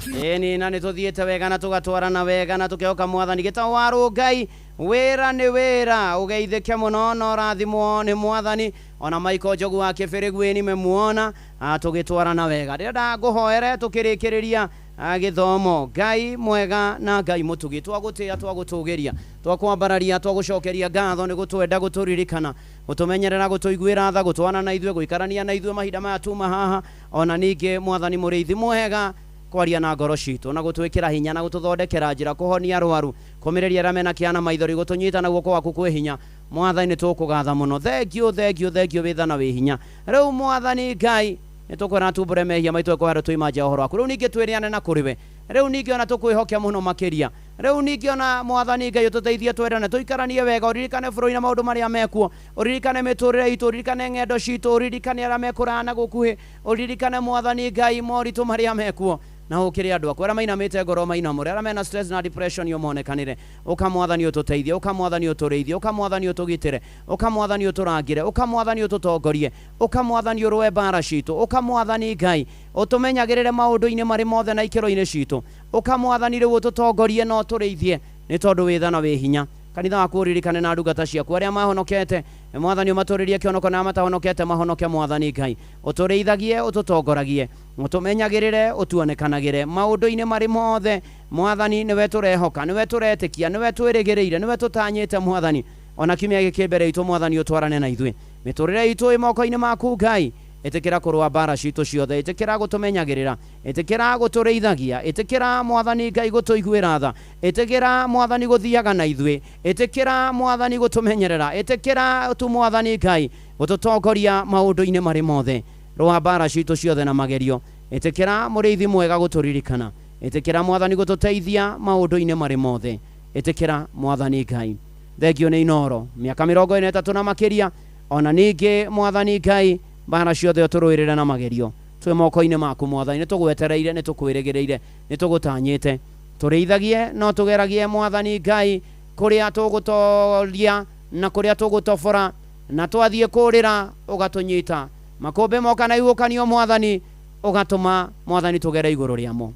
Ĩni na nĩ tũthiĩte wega na tũgatwarana wega na tũkehoka mwathani gĩtagwo Warũngai. Wĩra nĩ wĩra ũgeithĩke mũno na ũrathimwo nĩ mwathani. Ona Michael Njogu wa Kĩbĩrĩgu nimemuona tũgĩtwarana wega. Ndĩrenda ngũhoere tũkĩrĩkĩrĩria gĩthomo. Ngai mwega na Ngai mũtugi, twagũtĩĩa twagũtũgĩria twakwambararia twagũcokeria ngatho nĩ gũtwenda gũtũririkana gũtũmenyerera gũtũiguĩra tha gũtwana na ithuĩ gũikarania na ithuĩ mahinda maya tuma haha. Ona ningĩ mwathani mũrĩithi mwega kwaria na ngoro citũ na gũtwĩkĩra hinya na gũtũthondekera njĩra kũhonia arwaru kũmĩrĩria arĩa mena kĩana maithori gũtũnyita na guoko gwaku kwĩ hinya. Mwathani nĩ tũkũgatha mũno. Thank you, thank you, thank you wĩtha na wĩ hinya. Rĩu mwathani Ngai nĩ tũkwĩra tumbũre mehia maitũ ekũhera tũima nja ũhoro waku. Rĩu ningĩ twĩrĩane na kũrĩ we. Rĩu ningĩ ona tũkwĩhoke mũno makĩria. Rĩu ningĩ ona mwathani Ngai ũtũteithie twendane tũikaranie wega. Ũririkane bũrũri na maũndũ marĩa mekuo. Ũririkane mĩtũrĩre itũ, ũririkane ng'endo citũ, ũririkane arĩa mekũraya na gũkuhĩ, ũririkane mwathani Ngai moritũ marĩa mekuo. Na ũkĩrĩ andũ aku arĩa mainamĩte ngoro mainamũre, arĩa mena stress na depression ũmonekanĩre. Ũka mwathani ũtũteithie, ũka mwathani ũtũrĩithie, ũka mwathani ũtũgitĩre, ũka mwathani ũtũrangĩre, ũka mwathani ũtũtongorie, ũka mwathani ũrũe mbara citũ, ũka mwathani Ngai ũtũmenyagĩrĩre maũndũ-inĩ marĩ mothe na ikĩro-inĩ citũ. Ũka mwathani rĩu ũtũtongorie na ũtũrĩithie nĩ tondũ wĩ tha na wĩ hinya. Kanitha waku ũririkane na ndungata ciaku arĩa mahonokete mwathani ũmatũrĩrie kĩhonoko na matahonokete mahonoke mwathani Ngai. Ũtũrĩithagie, ũtũtongoragie, ũtũmenyagĩrĩre, ũtuonekanagĩre maũndũ-inĩ marĩ mothe. Mwathani nĩwe tũrehoka, nĩwe tũretĩkia, nĩwe twĩrĩgĩrĩire, nĩwe tũtanyĩte mwathani. Ona kiumia gĩkĩ mbere itũ mwathani ũtwarane na ithuĩ. Mĩtũrĩre itũ ĩ moko-inĩ maku Ngai. Ĩtĩkĩra kũrũa mbara citũ ciothe, ĩtĩkĩra gũtũmenyagĩrĩra, ĩtĩkĩra gũtũrĩithagia, ĩtĩkĩra mwathani Ngai gũtũiguĩra tha, ĩtĩkĩra mwathani gũthiaga na ithuĩ, ĩtĩkĩra mwathani gũtũmenyerera, ĩtĩkĩra tu mwathani Ngai gũtũtongoria maũndũ-inĩ marĩ mothe. Rũa mbara citũ ciothe na magerio, ĩtĩkĩra mũrĩithi mwega gũtũririkana, ĩtĩkĩra mwathani gũtũteithia maũndũ-inĩ marĩ mothe, ĩtĩkĩra mwathani Ngai. Thengio nĩ Inoro mĩaka 43 na makĩria. Ona ningĩ mwathani Ngai mbara ciothe ũtũrũĩrĩre na magerio twĩ moko-inĩ maku mwathani. Nĩ tũgwetereire, nĩ tũkwĩrĩgĩrĩire, nĩ tũgũtanyĩte. Tũrĩithagie no tũgeragie mwathani Ngai kũrĩa tũgũtoria na kũrĩa tũgũtobora, na twathiĩ kũrĩra ũgatũnyita. Makũmbĩ moka na ihuhũkanio mwathani Ũgatũma mwathani tũgere igũrũ rĩamo.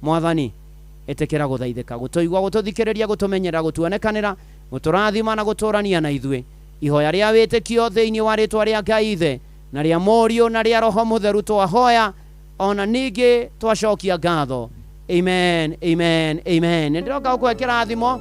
Mwathani ĩtĩkĩra gũthaithĩka, gũtũigua, gũtũthikĩrĩria, gũtũmenyerera, gũtuonekanĩra, gũtũrathima na gũtũrania na ithuĩ. Ihoya rĩa wĩtĩkio thĩinĩ wa rĩtwa rĩa Ngai Ithe na rĩa Mũriũ na rĩa Roho Mũtheru twahoya ona ningĩ twacokia ngatho. Amen, amen, amen. Nĩndĩroka gũkũhe kĩrathimo.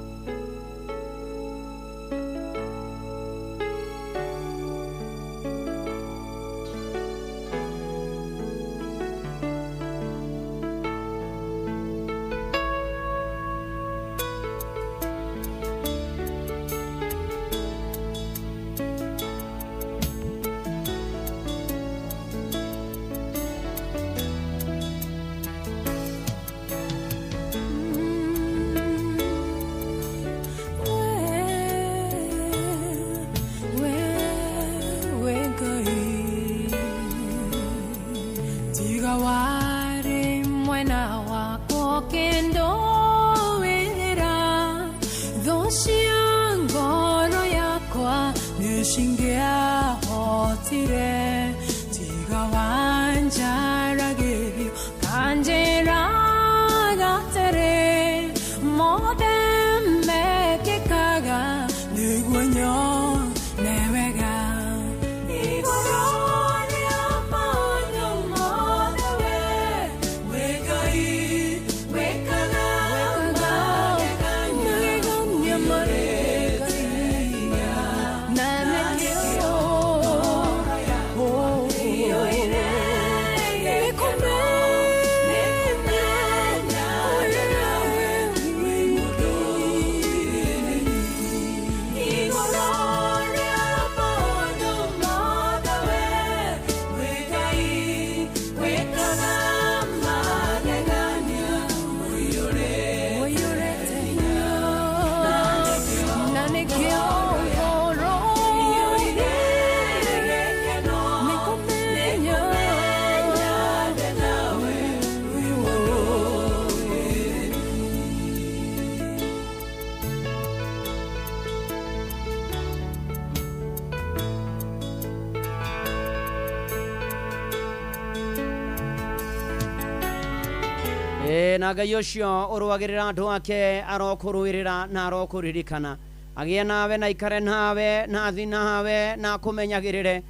Na Ngai ũcio ũrũagĩrĩra andũ ake arokũrũĩrĩra na arokũririkana, agĩe nawe na ikare nawe na athi nawe na akũmenyagĩrĩre.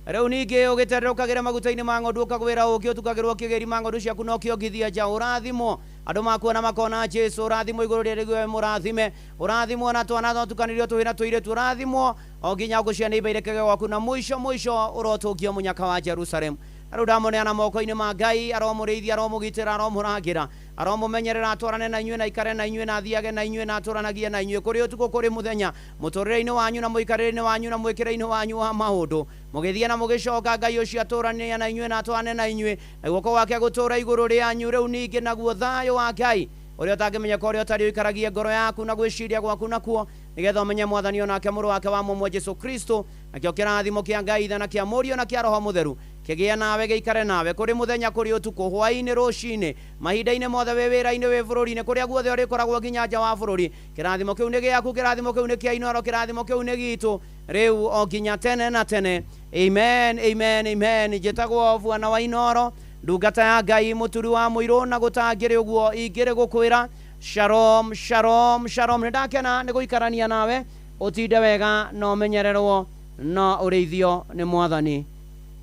Rĩu ningĩ ũgĩtererũkagĩre maguta-inĩ ma ng'ondu ũkagwĩra ũkĩ ũtukagĩrwo kĩgĩri ma ng'ondu ciaku na ũkĩongithia nja. Ũrathimwo andũ makuona makona Jesu, ũrathimwo igũrũ rĩa rĩguo mũrathime, ũrathimwo na twana tũtukanirio tũhĩ na tũirĩtu, ũrathimwo o nginya ngũ cia nĩimba irekege gwaku, na mũico mũico ũrotũngio mũnyaka wa Jerusalemu. Na rĩu ndamũneana moko-inĩ ma Ngai, aromũrĩithia, aromũgitĩra, aromũrangĩra, aromũmenyerera, atwarane na inyuĩ na ikare na inyuĩ na athiage na inyuĩ na atũranagie na inyuĩ kũrĩ ũtukũ kũrĩ mũthenya, mũtũrĩre-inĩ wanyu na mũikarĩre-inĩ wanyu na mwĩkĩre-inĩ wanyu wa maũndũ, mũgĩthiĩ na mũgĩcoka. Ngai ũcio atũranie na inyuĩ na atwarane na inyuĩ, na guoko gwake gũtũũra igũrũ rĩanyu. Rĩu ningĩ naguo thayũ wa Ngai ũrĩa ũtangĩmenyeka ũrĩa ũtarĩ ũikaragie ngoro yaku na gwĩciria gwaku nakuo, nĩgetha ũmenye Mwathani onake mũrũ wake wa mũmwe Jesu Kristo. Nakĩo kĩrathimo kĩa Ngai Ithe na kĩa Mũriũ na kĩa Roho Mũtheru kĩgĩe nawe gĩikare nawe kũrĩ mũthenya kũrĩ ũtukũ, hwaĩ-inĩ, rũcinĩ, mahinda-inĩ mothe, wĩ wĩra-inĩ, wĩ bũrũri-inĩ, kũrĩa guothe ũrĩkoragwo nginya nja wa bũrũri. Kĩrathimo kĩu nĩ gĩaku, kĩrathimo kĩu nĩ kĩa Inooro, kĩrathimo kĩu nĩ gitũ rĩu o nginya tene na tene. Amen, amen, amen. Njĩtagwo Bwana wa Inooro, ndungata ya Ngai, mũturi wa mũirũ, na gũtangĩrĩ ũguo ingĩrĩ gũkwĩra shalom, shalom, shalom. Nĩ ndakena nĩ gũikarania nawe, ũtinde wega na ũmenyererwo na ũrĩithio nĩ Mwathani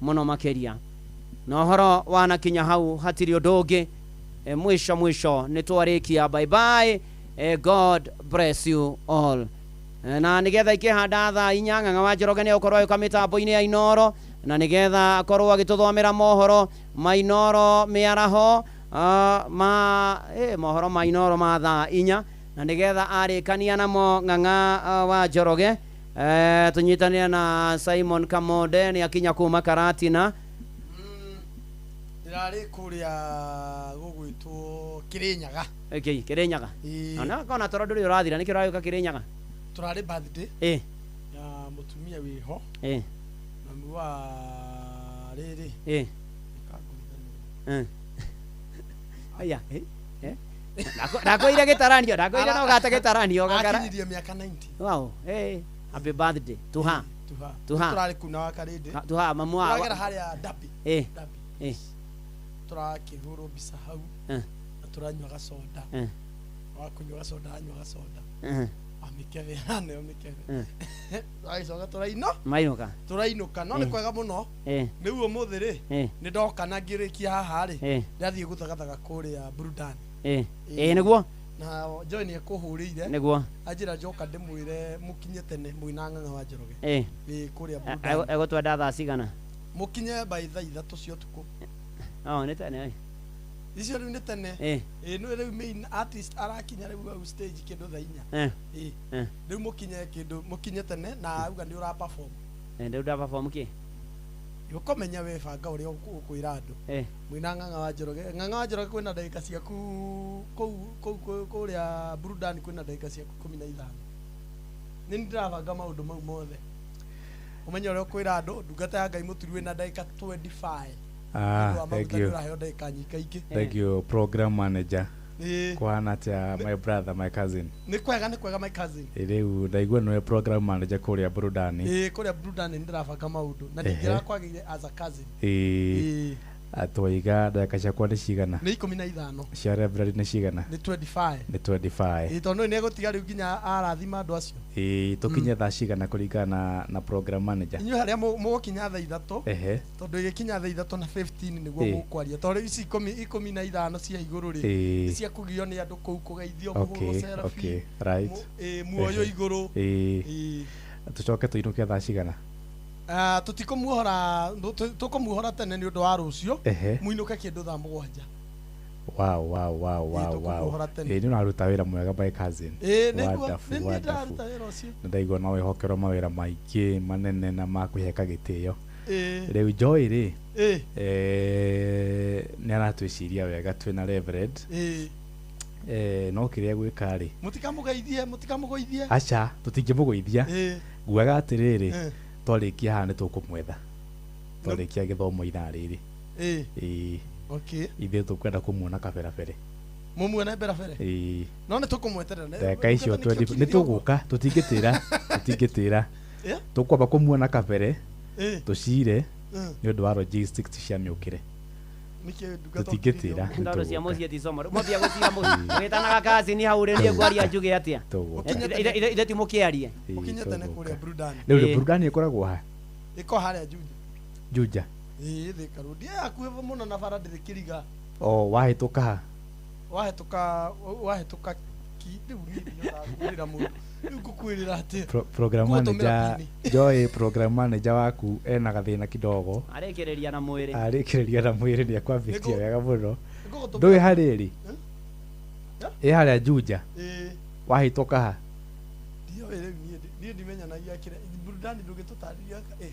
mũno makĩria. Na ũhoro wanakinya hau hatirĩ ũndũ ũngĩ. Mwisho mwisho nĩ twarĩkia. Bye bye. God bless you all. Na nĩgetha ikĩhanda thaa inya, Ng'ang'a wa Njoroge nĩ egũkorwo agĩũka mĩtambo-inĩ ya Inooro, na nĩgetha akorwo agĩtũthomera mohoro ma Inooro mĩaraho, ma mohoro ma Inooro ma thaa inya, na nĩgetha arĩkania namo Ng'ang'a wa Njoroge. Tũnyitanĩre na Simon Kamonde nĩ akinya kuma Karatina. Ndĩrarĩ kũrĩa gũgwĩtwo Kĩrĩnyaga. Okay, Kĩrĩnyaga. Ona kona toro ndũrĩ ũrathira, nĩkĩo ũragĩũka Kĩrĩnyaga? Tũrarĩ birthday ya mũtumia wĩho na wa rĩrĩ. Aya, ndakwĩire gĩtaranio, ndakwĩire no gate gĩtaranio. Akinyirie mĩaka 90. Wow, happy birthday to her. To her. Tũrarĩ kuna wa Karĩndĩ. To her, mamu wa. Tũragera harĩa Derby. Tũrakĩhũrwo mbica hau na tũranyua gacoda. Wa kũnyua gacoda anyua gacoda. Wa mĩkebe aneo mĩkebe. Tũragĩcoka tũraino. Mainũka. Tũrainũka no nĩ kwega mũno. Rĩu ũmũthĩ rĩ nĩ ndoka na ngĩrĩkia haha rĩ ndathiĩ gũthagathaga kũrĩa burudani. Nĩguo. Na Joy nĩ ekũhũrĩire. Nĩguo. Anjĩra njoka ndĩmwĩre mũkinye tene mwĩna Ng'ang'a wa Njoroge. Ĩ kũrĩa burudani. Egũtwenda thaa cigana? Mũkinye by thaa 3 cia ũtukũ. Oh, nĩ tene. Icio rĩu nĩ tene. Ĩ nĩ rĩu main artist arakinya rĩu hau stage kĩndũ thaa 4. Ĩ. Rĩu mũkinye kĩndũ mũkinye tene na auga nĩ ũra perform. Rĩu nda perform kĩ? Ũkũmenya we banga ũrĩa ũkwĩra andũ. Mwĩna Ng'ang'a wa Njoroge. Ng'ang'a wa Njoroge kwĩna ndagĩka ciaku kũu kũrĩa burudani kwĩna ndagĩka ciaku 15. Nĩ ndĩrabanga maũndũ mau mothe. Ũmenye ũrĩa ũkwĩra andũ ndungata ya Ngai mũturi wĩna ndagĩka 25. Thank you. Thank you, program manager. Kwana atia my brother, my cousin. Nĩ kwega my cousin. Rĩu ndaigua nĩwe program manager kũrĩa burudani. Ĩ kũrĩa burudani nĩndĩrabanga maũndũ na ndingĩrakwagĩire as a cousin. Ĩ atwaiga ndagĩka ciakwa nĩ cigana? Nĩ 15. Cia Reverend nĩ cigana? Nĩ 25. Nĩ 25. Ĩ tondũ nĩ egũtiga rĩu nginya arathima andũ acio. Ĩ tũkinye thaa cigana kũringana na program manager? Inyuĩ harĩa mũgũkinya thaa 3. Tondũ ĩgĩkinya thaa 3 na 15 nĩguo mũkwaria. Tondũ rĩu ici 15 cia igũrũ rĩ nĩ cia kũgio nĩ andũ kũu kũgeithio mũhũrwo selfie. Okay, right. Muoyo igũrũ. Ĩ tũcoke tũinũke thaa cigana? Tũtikũmuohora tũkũmuohora tene nĩ ũndũ wa rũciũ mũinũke kĩndũ thaa 7. Wow. Ĩ nĩ ũraruta wĩra mwega my cousin. Ĩ nĩguo nĩ ndĩraruta wĩra ũcio. Nĩ ndaigua no wĩhokerwo mawĩra maingĩ manene na ma kwĩheka gĩtĩo. Rĩu Joy rĩ nĩ aratwĩciria wega twĩna Reverend. No kĩrĩa gwĩka rĩ mũtikamũgeithie. Aca tũtingĩmũgũithia. Nguaga atĩrĩrĩ twarĩkia haha nĩ tũkũmwetha twarĩkia gĩthomo ithaa rĩrĩ. Ĩ okay ithuĩ tũkwenda kũmuona kaberabere. Mũmuone berabere. Ĩ no nĩ tũkũmweterera ndagĩka icio nĩ tũgũka tũtingĩtĩra tũkwamba kũmuona kabere tũcire nĩ ũndũ wa logistics cia mĩũkĩre. Tũtingĩtĩra ndoro cia mũciĩ ti somo mũthia gũtira mũciĩ ũgĩtanaga kazi ni hau rĩ niĩ ngwaria njuge atĩa ithe ti mũkĩarie ũkinye tene kũrĩa burudani. Rĩu burudani ĩkoragwo ha? Ĩko harĩa Juja. Ĩ Thika Road ĩ hakuhĩ mũno na bara ndĩrĩ kĩriga. O wahĩtũka ha? Wahĩtũka ki rĩu niĩ ndĩrakwĩrĩra mũndũ rĩu ngũkwĩrĩra atĩa? Program manager Joy, program manager waku ena gathĩna kidogo. Arĩkĩrĩria na mwĩrĩ. Arĩkĩrĩria na mwĩrĩ nĩ akwambĩtie wega mũno. Ndũĩ harĩrĩ? Ĩ harĩa Juja. Wahĩtũka ha? Ndiũĩ rĩu niĩ ndimenyanagia kĩrĩa burudani ndũngĩtũtarĩria ĩ.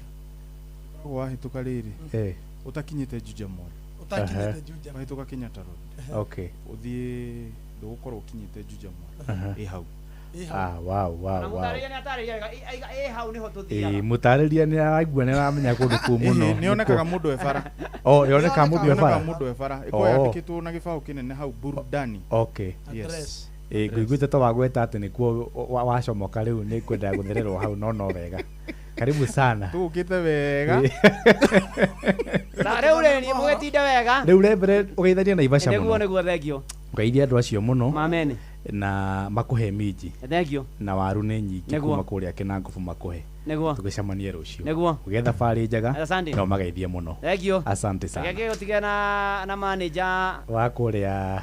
Wahĩtũka rĩrĩ ũtakinyĩte Juja Mall. Ũtakinyĩte Juja. Wahĩtũka Kenyatta Road. Okay. Ũthiĩ ndũgũkorwo ũkinyĩte Juja Mall. Ĩ hau. Wow. Mũtarĩria nĩ atarĩria wega ĩ hau nĩho tũthiaga. Mũtarĩria nĩ araigua nĩ aramenya kũndũ kũu mũno. Nĩ yonekaga mũndũ e bara. Oh, yonekaga mũndũ e bara. Mũndũ e bara. Ĩkoragwo yandĩkĩtwo na gĩbaũ kĩnene hau burudani. Okay. Yes. Ngũiguĩte ta wagweta atĩ nĩkuo wacomoka rĩu nĩ ngwendaga gũthererwo hau no wega. Karibu sana. Tũgũkĩte wega. Na rĩu rĩ nĩ mũgĩtinde wega. Rĩu Reverend ũgeithanie Naivasha mũno. Nĩguo thengio. Ũgeithie andũ acio mũno. Mamene. Na makuhe minji. Thengio. Na waru nĩ nyingĩ kuma kũrĩa Kĩnangobu makuhe. Nĩguo. Tũgĩcemanie rũciũ. Nĩguo. Ũgĩe thabarĩ njega. Asante. Na ũmageithie mũno. Thengio. Asante sana. Reke gũtige na manager wa kũrĩa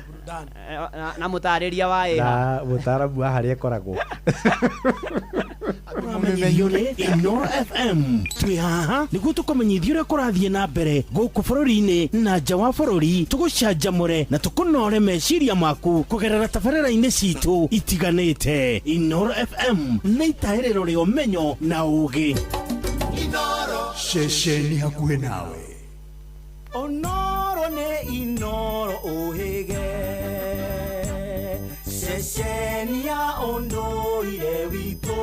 na mũtarĩria wa ĩha. Na mũtaaramu wa harĩa ĩkoragwo. Inoro FM twĩ haha nĩguo tũkũmenyithie ũrĩa kũrathiĩ na mbere gũkũ bũrũri-inĩ na nja wa bũrũri, tũgũcanjamũre na tũkũnore meciria maku kũgerera tabarĩra-inĩ citũ itiganĩte. Inoro FM nĩ itahĩrĩro rĩa ũmenyo na ũũgĩ. Ceceni hakuhĩ nawe. Onoro nĩ Inoro ũhĩge ceceni ya ũndũire witũ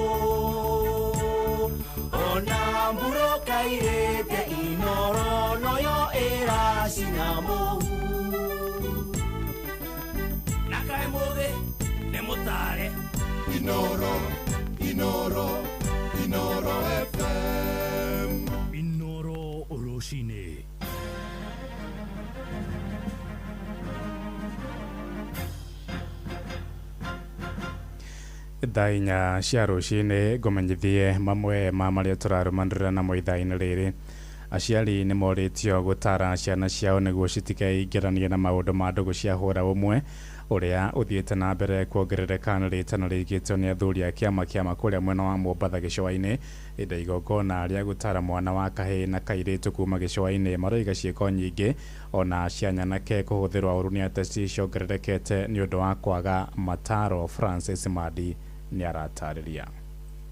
ona mburoka irĩte Inoro noyo ĩracina mũhu. Na kaĩ mũthĩ nĩ mũtare. Inoro, Inoro, Inoro FM. Inoro rũcinĩ. Thaa 4 cia rũcinĩ ngũmenyithie mamwe ma marĩa tũrarũmanĩrĩra namo ithaa-inĩ rĩrĩ. Aciari nĩ morĩtio gũtara ciana ciao nĩguo citikeingĩranie na maũndũ ma ndũgũ cia hũra ũmwe ũrĩa ũthiĩte na mbere kuongerereka na rĩtana rĩigĩtwo nĩ athuri a kĩama kĩama kũrĩa mwena wa Mombatha gĩcũa-inĩ ĩndĩ igongona rĩa gũtara mwana wa kahĩĩ na kairĩtu kuma gĩcũa-inĩ maroiga ciĩko nyingĩ ona cia nyanake kũhũthĩrwo ũru nĩ ateti ciongererekete nĩ ũndũ wa kwaga mataro. Francis Madi nĩ aratarĩria.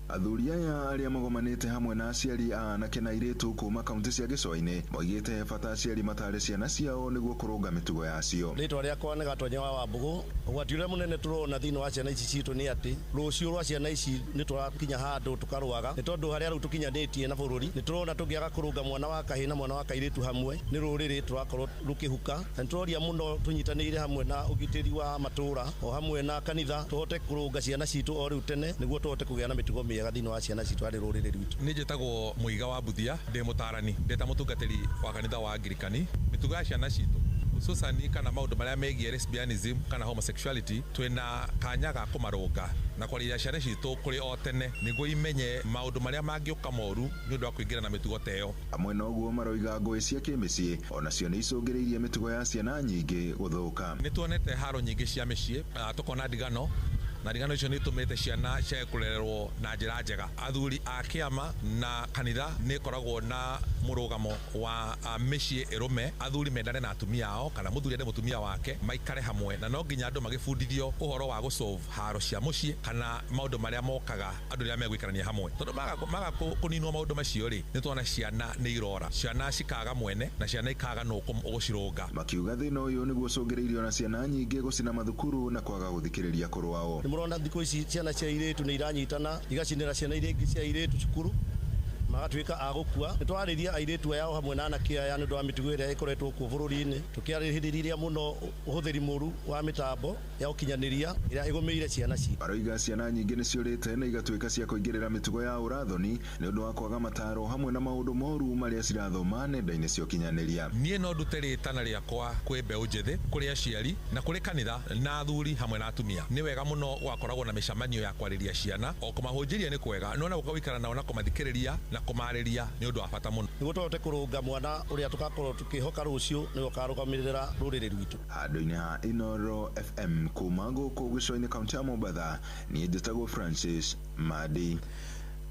Athuri aya arĩa magomanĩte hamwe na aciari a anake na airĩtu kuma kaunti cia gĩcũa-inĩ moigĩte bata aciari matare ciana ciao nĩguo kũrũnga mĩtugo yacio. Rĩtwa rĩakwa nĩ Gatonye wa Wambũgũ. Ũgwati ũrĩa mũnene tũrona thĩinĩ wa ciana ici citũ nĩ atĩ rũciũ rwa ciana ici nĩ tũrakinya handũ tũkarũaga, nĩ tondũ harĩa rĩu tũkinyanĩtie na bũrũri nĩ tũrona tũngĩaga kũrũnga mwana wa kahĩĩ na mwana wa kairĩtu hamwe nĩ rũrĩrĩ tũrakorwo rũkĩhuka, na nĩ tũroria mũno tũnyitanĩire hamwe na ũgitĩri wa matũũra o hamwe na kanitha tũhote kũrũnga ciana citũ o rĩu tene nĩguo tũhote kũgĩa na mĩtugo mĩega thĩinĩ wa ciana citũ harĩ rũrĩrĩ rwitũ. Nĩ njĩtagwo Mũiga wa Mbuthia, ndĩ mũtarani, ndĩ ta mũtungatĩri wa kanitha wa Angirikani. Mĩtugo ya ciana citũ hususan kana maũndũ marĩa megiĩ lesbianism kana homosexuality, twĩna kanya ga kũmarũnga na kwarĩria ciana citũ kũrĩ o tene nĩguo imenye maũndũ marĩa mangĩũka moru nĩ ũndũ wa kũingĩra na mĩtugo ta ĩyo. Amwe na ũguo maroiga ngũĩ cia kĩmĩciĩ onacio nĩ icũngĩrĩirie mĩtugo ya ciana nyingĩ gũthũka. Nĩ tuonete haro nyingĩ cia mĩciĩ, tũkona ndigano na ndigano icio nĩ itũmĩte ciana ciage kũrererwo na njĩra njega. Athuri a kĩama na kanitha nĩ ĩkoragwo na mũrũgamo wa mĩciĩ ĩrũme, athuri mendane na atumia ao kana mũthuri ende mũtumia wake maikare hamwe, na no nginya andũ magĩbundithio ũhoro wa gũsolve haro cia mũciĩ kana maũndũ marĩa mokaga andũ rĩrĩa megũikarania hamwe, tondũ maga kũninwo maũndũ macio rĩ, nĩ tuona ciana nĩ irora, ciana cikaga mwene na ciana ikaga nũ ũgũcirũnga. Makiuga thĩna ũyũ nĩguo ũcũngĩrĩirio na ciana nyingĩ gũcina mathukuru na kwaga gũthikĩrĩria kũrũao. Nĩ thikũ ici ciana cia irĩtu nĩ iranyitana igacinĩra ciana iria ingĩ cia irĩtu cukuru magatuĩka a gũkua. Nĩ twarĩria airĩtu aya o hamwe na anake aya nĩ ũndũ wa mĩtugo ĩrĩa ĩkoretwo kuo bũrũri-inĩ, tũkĩarĩrĩria mũno ũhũthĩri mũru wa mĩtambo ya ũkinyanĩria ĩrĩa ĩgũmĩire ciana citũ. Maroiga ciana nyingĩ nĩ ciũrĩte na igatuĩka cia kũingĩrĩra mĩtugo ya ũrathoni nĩ ũndũ wa kwaga mataro hamwe na maũndũ moru marĩa cirathoma nenda-inĩ cia ũkinyanĩria. Niĩ no ndute rĩtana rĩakwa kwĩ mbeũ njĩthĩ, kũrĩ aciari na kũrĩ kanitha na athuri hamwe na atumia. Nĩ wega mũno gwakoragwo na mĩcemanio ya kwarĩria ciana, o kũmahunjĩria nĩ kwega, no na gũka gũikara nao na kũmathikĩrĩria na kũmarĩria nĩ ũndũ wa bata mũno. Nĩguo tũhote kũrũnga mwana ũrĩa tũgakorwo tũkĩhoka rũciũ nĩwe ũkarũgamĩrĩra rũrĩrĩ rwitũ. Handũ-inĩ ha Inoro FM kuma gũkũ gĩcũa-inĩ kaunti ya Mombatha, niĩ njĩtagwo Francis Madi.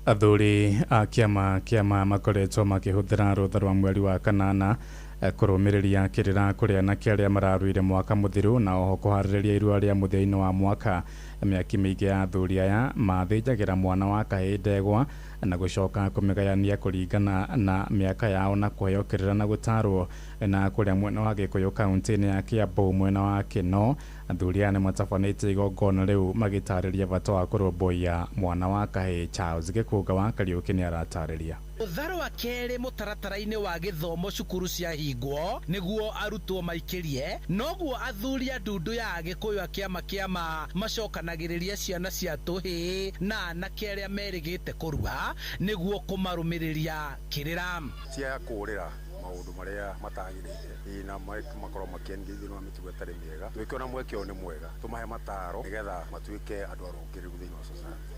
Athuri a kĩama kĩama makoretwo makĩhũthĩra rũtha rwa mweri wa kanana kũrũmĩrĩria kĩrĩra kũrĩ anake arĩa mararuire mwaka mũthiru na oho kũharĩrĩria irua rĩa mũthia-inĩ wa mwaka. Mĩaki mĩingĩ ya athuri aya mathĩnjagĩra mwana wa kahĩĩ ndegwa na gũcoka kũmĩgayania kũringana na mĩaka yao na kũheo kĩrĩra na gũtarwo. Na kũrĩa mwena wa Gĩkũyũ kaunti-inĩ ya Kĩambu mwena wa Kĩno, athuri aya nĩmatabanĩtie igongona rĩu magĩtarĩria bata wa kũrũmbũiya mwana wa kahĩĩ. Charles Gĩkũnga wa Kariũki nĩaratarĩria. Ũtharo wa kerĩ mũtaratara-inĩ wa gĩthomo cukuru ciahingwo nĩguo arutwo maikĩrie, noguo athuri a ndundu ya Agĩkũyũ a kĩama kĩama macokanagĩrĩria ciana cia tũhĩĩ na anake arĩa merĩgĩte kũrua nĩguo kũmarũmĩrĩria kĩrĩra cia kũrĩra maũndũ marĩa matagĩrĩire na makorwo makĩendia thĩinĩ wa mĩtugo ĩtarĩ mĩega. Twĩkĩona mweke ũyũ nĩ mwega, tũmahe mataro nĩgetha matuĩke andũ arũngĩrĩru thĩinĩ wa society.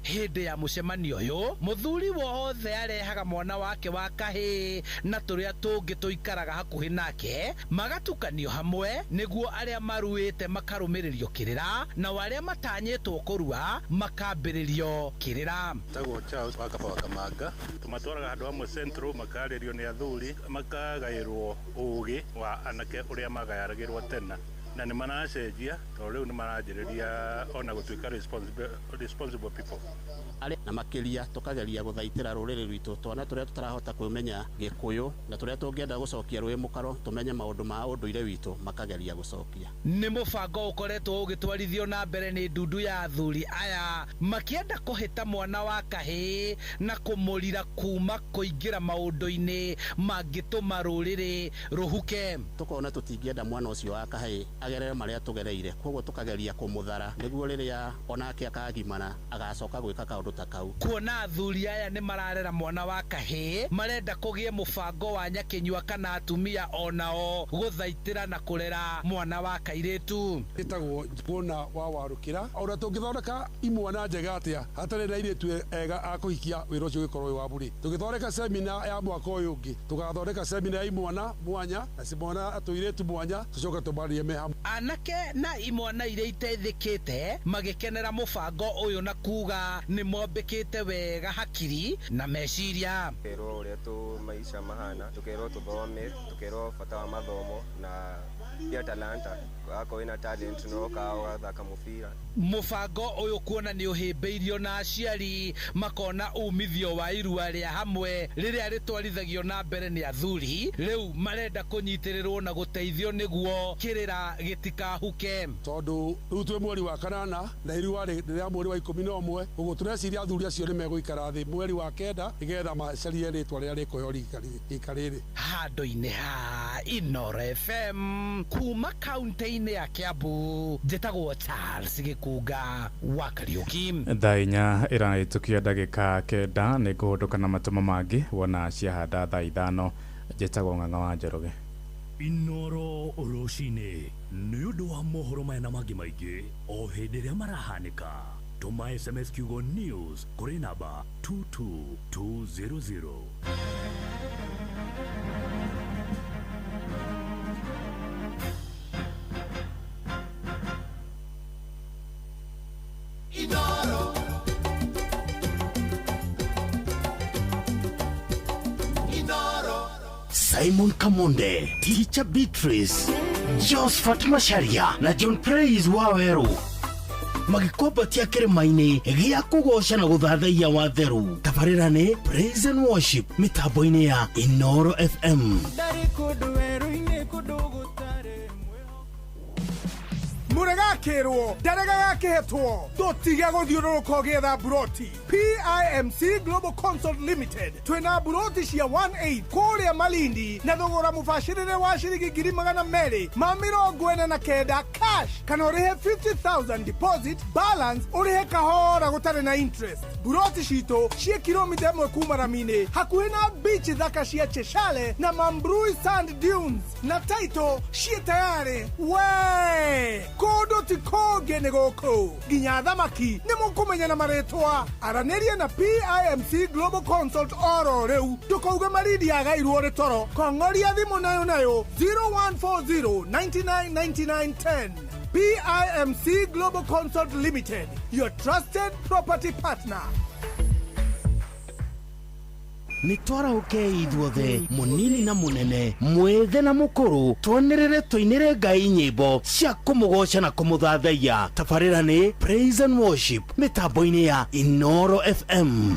Hĩndĩ ya mũcemanio ũyũ mũthuri wothe arehaga mwana wake wa kahĩĩ na tũrĩa tũngĩ tũikaraga hakuhĩ nake magatukanio hamwe nĩguo arĩa maruĩte makarũmĩrĩrio kĩrĩra na arĩa matanyĩtwo kũrua makambĩrĩrio kĩrĩra. Tagwo Charles wa Kaba wa Kamanga, tũmatwaraga handũ hamwe central makarĩrio nĩ athuri makagaĩrwo ũgĩ wa anake ũrĩa magayaragĩrwo tena, na nĩ maracenjia tondũ rĩu nĩ maranjĩrĩria ona gũtuĩka responsible people. Na makĩria tũkageria gũthaitĩra rũrĩrĩ rwitũ twana tũrĩa tũtarahota kũmenya Gĩkũyũ na tũrĩa tũngĩenda gũcokia rũĩ mũkaro tũmenye maũndũ ma ũndũire witũ makageria gũcokia. Nĩ mũbango ũkoretwo ũgĩtwarithio na mbere nĩ ndundu ya athuri aya makĩenda kũhĩta mwana wa kahĩĩ na kũmũrira kuma kũingĩra maũndũ-inĩ mangĩtũma rũrĩrĩ rũhuke. Tũkona tũtingĩenda mwana ũcio wa kahĩĩ Agerere marĩa tũgereire, koguo tũkageria kũmũthara nĩguo rĩrĩa onake akagimara agacoka gwĩka kaũndũ ta kau. Kuona athuri aya nĩ mararera mwana wa kahĩĩ, marenda kũgĩe mũbango wa nyakĩnyua kana atumia onao gũthaitĩra na kũrera mwana wa kairĩtu. Ĩtagwo kuona wa warũkĩra ona tũngĩthondeka imwana njega atĩa hatarĩ na airĩtu ega a kũhikia, wĩra ũcio ũgĩkorwo wĩ wa bure. Tũgĩthondeka semina ya mwaka ũyũ ũngĩ, tũgathondeka semina ya imwana mwanya na cimwana tũirĩtu mwanya, tũcoke tũmarie me hamwe. Anake na imwana iria iteithĩkĩte magĩkenera mũbango ũyũ na kuga nĩ mombĩkĩte wega hakiri na meciria. Tukerwo ũrĩa tu maisha mahana, tukerwo tuthome, tukerwo bata wa mathomo na pia talanta, akorwo wĩna talent no ũkaga ũgathaka mũbira. Mũbango ũyũ kuona nĩ ũhĩmbĩirio na aciari makona umithio wa irua rĩa hamwe rĩrĩa rĩtwarithagio na mbere nĩ athuri, rĩu marenda kũnyitĩrĩrwo na gũteithio nĩguo kĩrĩra gĩtikahuke. Tondũ rĩu twĩ mweri wa kanana na irua rĩ rĩa mweri wa 11, ũguo tũreciria athuri acio nĩ megũikara thĩ mweri wa 9 nĩgetha macarie rĩtwa rĩrĩa rĩkũheo rika rĩrĩ. Handũ-inĩ ha Inooro FM kuma kaunti-inĩ ya Kiambu, njĩtagwo Charles Gĩkunga wa Kariũki. Thaa 4 ĩrahĩtũkia ndagĩka 9 nĩ ngũhũndũka na matũmo mangĩ wona ciahanda thaa 5. Njĩtagwo Ng'ang'a wa Njoroge. Inooro rũcinĩ nĩ ũndũ wa mohoro maya na mangĩ maingĩ o hĩndĩ ĩrĩa marahanĩka. Tũma SMS kiugo news kũrĩ namba 22200. Inoro. Inoro. Simon Kamonde, Teacher Beatrice, Josephat Macharia na John Praise Waweru magĩkombatia kĩrĩma-inĩ gĩa kũgoca na gũthathaiya wa theru. Tabarĩra nĩ Praise and Worship mĩtambo-inĩ ya Inooro FM. Mũregakĩrwo ndarega gakĩhetwo, tũtige gũthiũrũrũka ũgĩetha mburoti. PIMC Global Consult Limited twĩna mburoti cia 18 kũrĩa Malindi na thogora mũbacĩrĩre wa ciringi 249,000 cash, kana ũrĩhe 50,000 deposit, balance ũrĩhe kahora gũtarĩ na interest. Mburoti citũ ciĩ kilomita 1 kuma rami-inĩ, hakuhĩ na beach thaka cia Cheshale na Mambrui Sand Dunes, na title ciĩ tayarĩ. We kũndũ ti kũngĩ nĩ gũkũ, nginya thamaki nĩ mũkũmenya na marĩtwa. Aranĩria na PIMC Global Consult oro rĩu, ndũkauge Malindi yagairwo nĩ toro. Kong'oria thimũ nayo nayo 0140 99 99 10. PIMC Global Consult Limited, your trusted property partner. Nĩ twarahũkei ithuothe, mũnini na mũnene, mwĩthĩ na mũkũrũ, twanĩrĩre tũinĩre Ngai nyĩmbo cia kũmũgoca na kũmũthathaiya. Tabarĩra nĩ Praise and Worship mĩtambo-inĩ ya Inooro FM.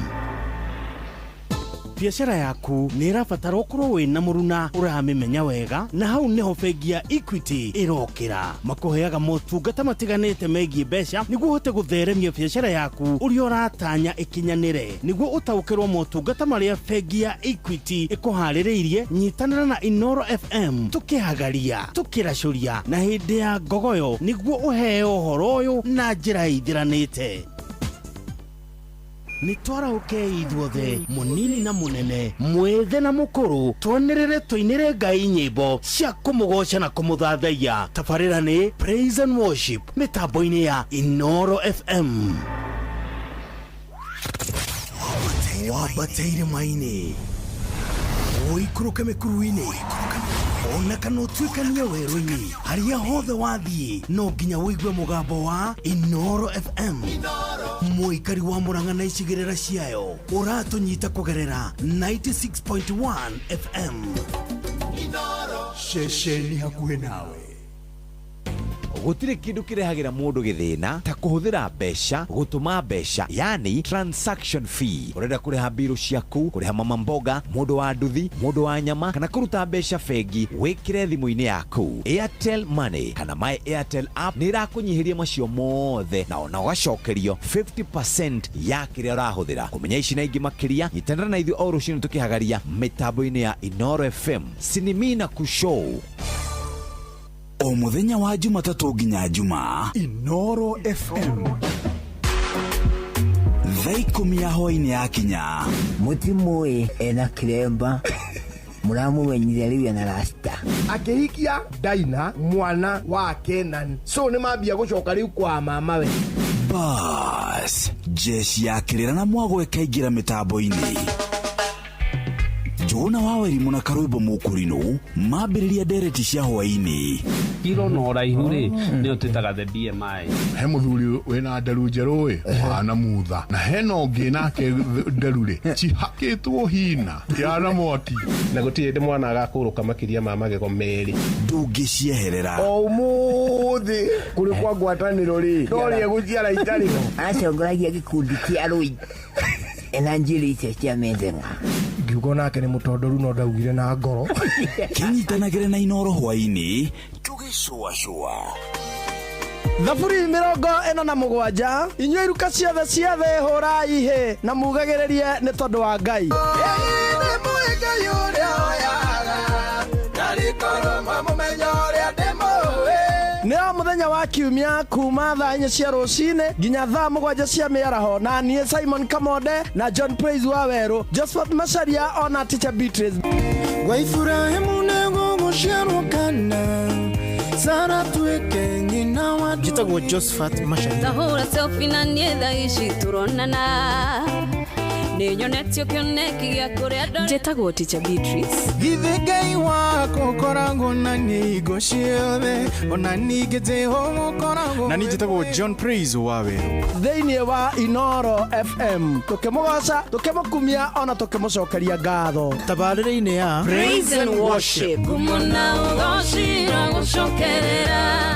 Biacara yaku nĩ ĩrabatara ũkorwo wĩna mũruna ũramĩmenya wega, na hau nĩho bengi ya Equity ĩrokĩra. Makũheaga motungata matiganĩte megiĩ mbeca nĩguo ũhote gũtheremia biacara yaku ũrĩa ũratanya ĩkinyanĩre. Nĩguo ũtaũkĩrwo motungata marĩa bengi ya Equity ĩkũharĩrĩirie, nyitanĩra na Inooro FM tũkĩhagaria, tũkĩracũria na hĩndĩ ya ngogoyo nĩguo ũheo ũhoro ũyũ na njĩra ĩithiranĩte. Nĩ twarahũkei ithuothe, mũnini na mũnene, mwĩthĩ na mũkũrũ, twanĩrĩre tũinĩre Ngai nyĩmbo cia kũmũgoca na kũmũthathaiya. Tabarĩra nĩ Praise and Worship mĩtambo-inĩ ya Inooro FM. Wambate irĩma-inĩ, ũikũrũke mĩkuru-inĩ, ona kana ũtuĩkanie werũ-inĩ, harĩa hothe wathiĩ no nginya ũigue mũgambo wa Inooro FM. Mũikari wa Murang'a na icigĩrĩra ciayo ũratũnyita kũgerera 96.1 FM. Ceceni hakuhĩ nawe. Gũtirĩ kĩndũ kĩrehagĩra mũndũ gĩthĩna ta kũhũthĩra mbeca gũtũma mbeca, yani transaction fee. Ũrenda kũrĩha mbirũ ciaku, kũrĩha mama mboga, mũndũ wa nduthi, mũndũ wa nyama, kana kũruta mbeca bengi, wĩkĩre thimũ-inĩ yaku. Airtel Money kana My Airtel app nĩ ĩrakũnyihĩria macio mothe na ona ũgacokerio 50% ya kĩrĩa ũrahũthĩra. Kũmenya ici na ingĩ makĩria, nyitanĩra na ithuĩ o rũcinĩ tũkĩhagaria mĩtambo-inĩ ya Inooro FM. Sinimina Kushow. O mũthenya wa Jumatatũ nginya Jumaa. Inoro FM. Thaa 10 ya hwaĩ-inĩ yakinya. Mũtimũĩ ena kĩremba mũramũmenyire rĩu ena rasta. Akĩhikia Daina mwana wa Kenan, so nĩ mambia gũcoka rĩu kwa mamawe. Bas, jeshi ya kĩrĩra na mwago ĩkaingĩra mĩtambo-inĩ. Njũgũna wa Wairimu na Karwĩmbo Mũkũrinũ mambĩrĩria ndereti cia hwaĩ-inĩ. Kiro na ũraihu rĩ nĩyo twĩtaga the BMI. He mũthuri wĩna nderu njerũ ĩ wana mutha, na hena ũngĩ nake nderu rĩ cihakĩtwo hina yana mwaki, na gũtirĩ hĩndĩ mwana agakũrũka makĩria ma magego 2. Ndũngĩcieherera. O ũmũthĩ kũrĩ kwa ngwatanĩro rĩ ndorĩe gũciara itarĩ ho. Acongoragia gĩkundi kĩa arũi ena njuĩrĩ icio cia metheng'a. Ngiuga nake nĩ mũtondoru no ndaugire na ngoro. Kĩnyitanagĩre na Inoro hwaĩ-inĩ tũgĩcũacũa. 047 inyuĩ iruka ciothe ciothe hũrai hĩ na mugagĩrĩrie nĩ tondũ wa Ngai. Nĩ o mũthenya wa kiumia kuma thaa 4 cia rũcinĩ nginya thaa 7 cia mĩaraho, na niĩ Simon Kamonde na John Praise wa Werũ, Josephat Macharia ona Teacher Beatrice. Gwa Iburahĩmu nĩgũgũciarwo kana Sara tuĩke nyina wa Njĩtagwo Josephat Macharia. Tahũra selfie na niĩ thaa ici tũronana. Nĩnyonetio kĩoneki gĩa kũrĩa ndore. Njĩtagwo Teacher Beatrice. Githĩ Ngai wakwa ũkoragwo na niĩ hingo ciothe, ona ningĩ Jehova ũkoragwo. Na niĩ njĩtagwo John Praise wa Werũ. Thĩinĩ wa Inoro FM tũkĩmũgoca, tũkĩmũkumia ona tũkĩmũcokeria ngatho. Tabarĩra-inĩ ya Praise and Worship. Ngumo na ũgoci gũcokerera.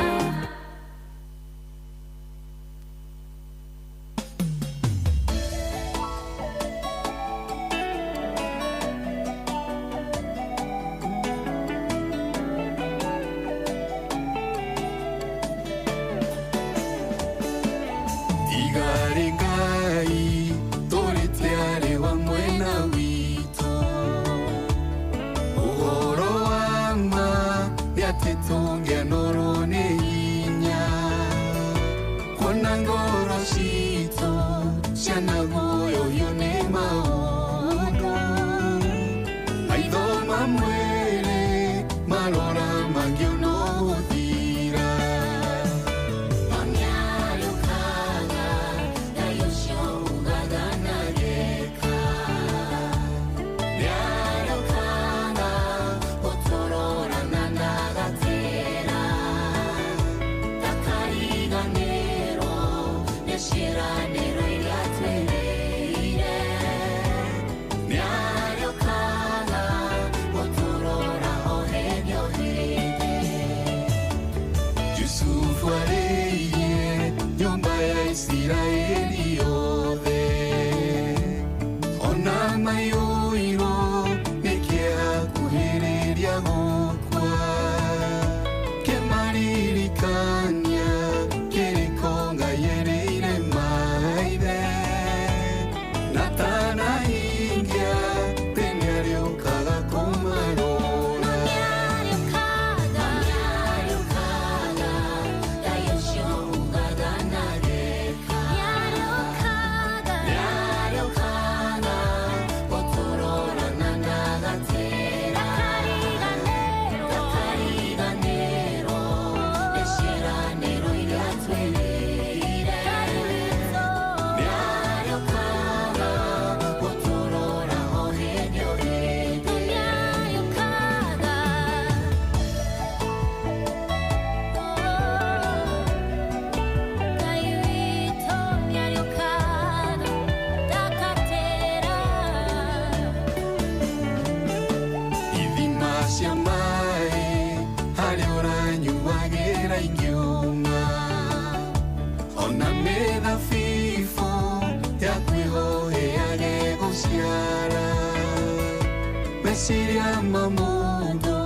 Meciria ma mũndũ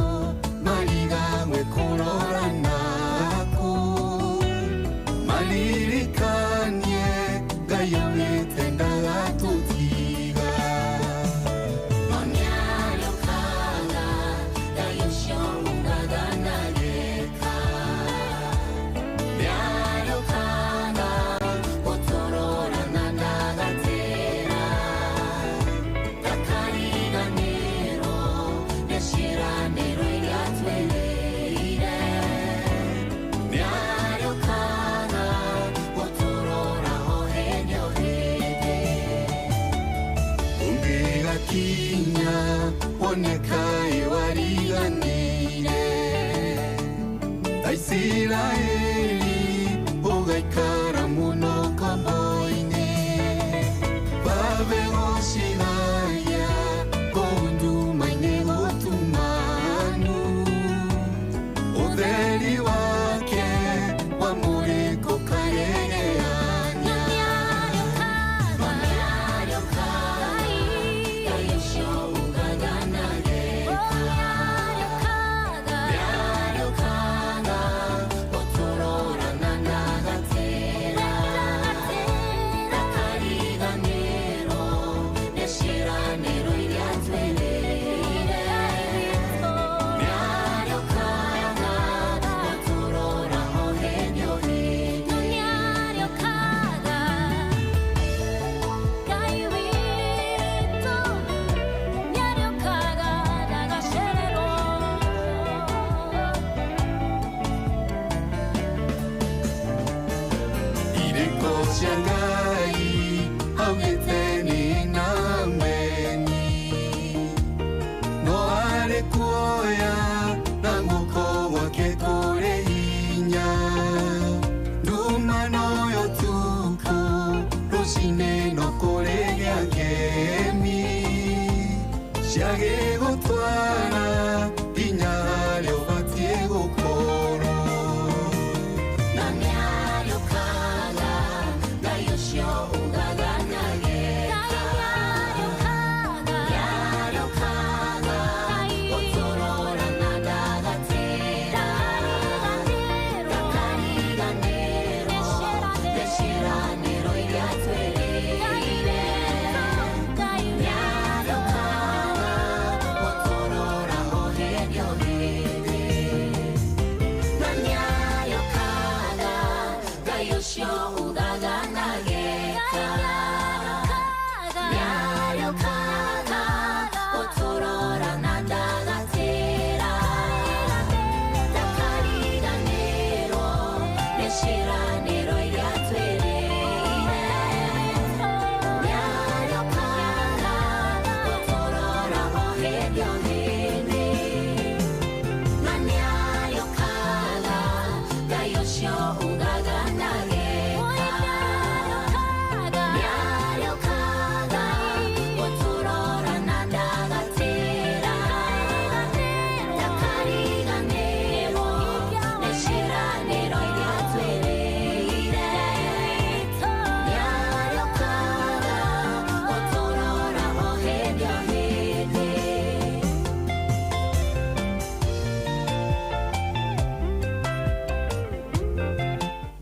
marigagwe kũrora naku, maririkanie Ngai augĩte ndagatũtiga. Nĩarĩũkaga, Ngai ũcio ugaga ndareka. Wone kaĩ wariganĩire Ta Isiraeli ũgaikara mũno kombo-inĩ Babe gũcigaya kũu nduma-inĩ gũtumanu Ũtheri wake wamũrĩkwo karegeania Irĩko cia Ngai augĩte nĩ nameni No arĩ kuoya na guoko gwake kũrĩ hinya Nduma noyo tukũ rũcinĩ no kũrĩ gĩakemi Ciagĩgũtwara nginya harĩa ũbatiĩ gũkorwo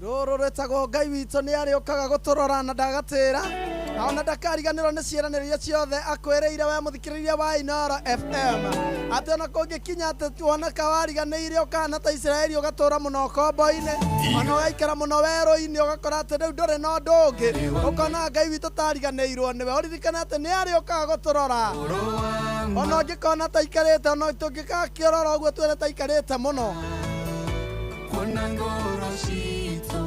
Rũrũ rwĩtagwo Ngai witũ nĩ arĩũkaga gũtũrora na ndagatĩra na ona ndakariganĩrwo nĩ ciĩranĩro iria ciothe akwĩrĩire we mũthikĩrĩria wa Inooro FM atĩ ona kũngĩkinya atĩ woneka wariganĩire ũkahana ta Isiraeli ũgatũra mũno ũkombo-inĩ ona ũgaikara mũno werũ-inĩ ũgakora atĩ rĩu ndũrĩ na ũndũ ũngĩ ũkona Ngai witũ tariganĩirwo nĩwe ũririkane atĩ nĩ arĩũkaga gũtũrora ona ũngĩkona ta aikarĩte ona tũngĩgakĩrora ũguo tuone ta aikarĩte mũno Kuona ngoro citũ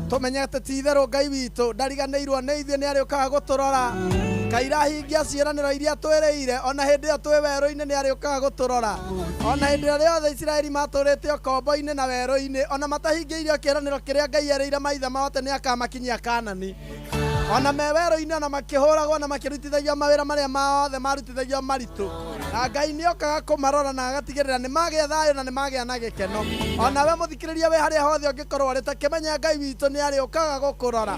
tũmenye atĩ ti itherũ Ngai witũ ndariganĩirwo nĩ ithuĩ nĩ arĩũkaga gũtũrora kairahingia ciĩranĩro iria twĩrĩire ona hĩndĩ ĩyo twĩ werũ-inĩ nĩ arĩũkaga gũtũrora ona hĩndĩ ĩrĩa yothe Isiraeli matũrĩte ũkombo-inĩ na werũ-inĩ ona matahingĩirio kĩĩranĩro kĩrĩa Ngai erĩire maithe mao atĩ nĩ akamakinyia Kanani ona me werũ-inĩ ona makĩhũragwo na makĩrutithagio mawĩra marĩa mothe marutithagio maritũ na Ngai nĩ okaga kũmarora na agatigĩrĩra nĩ magĩa thayũ na nĩ magĩa na gĩkeno ona we mũthikĩrĩria wĩ harĩa hothe ũngĩkorwo ũrĩ ta kĩmenya Ngai witũ nĩ arĩũkaga gũkũrora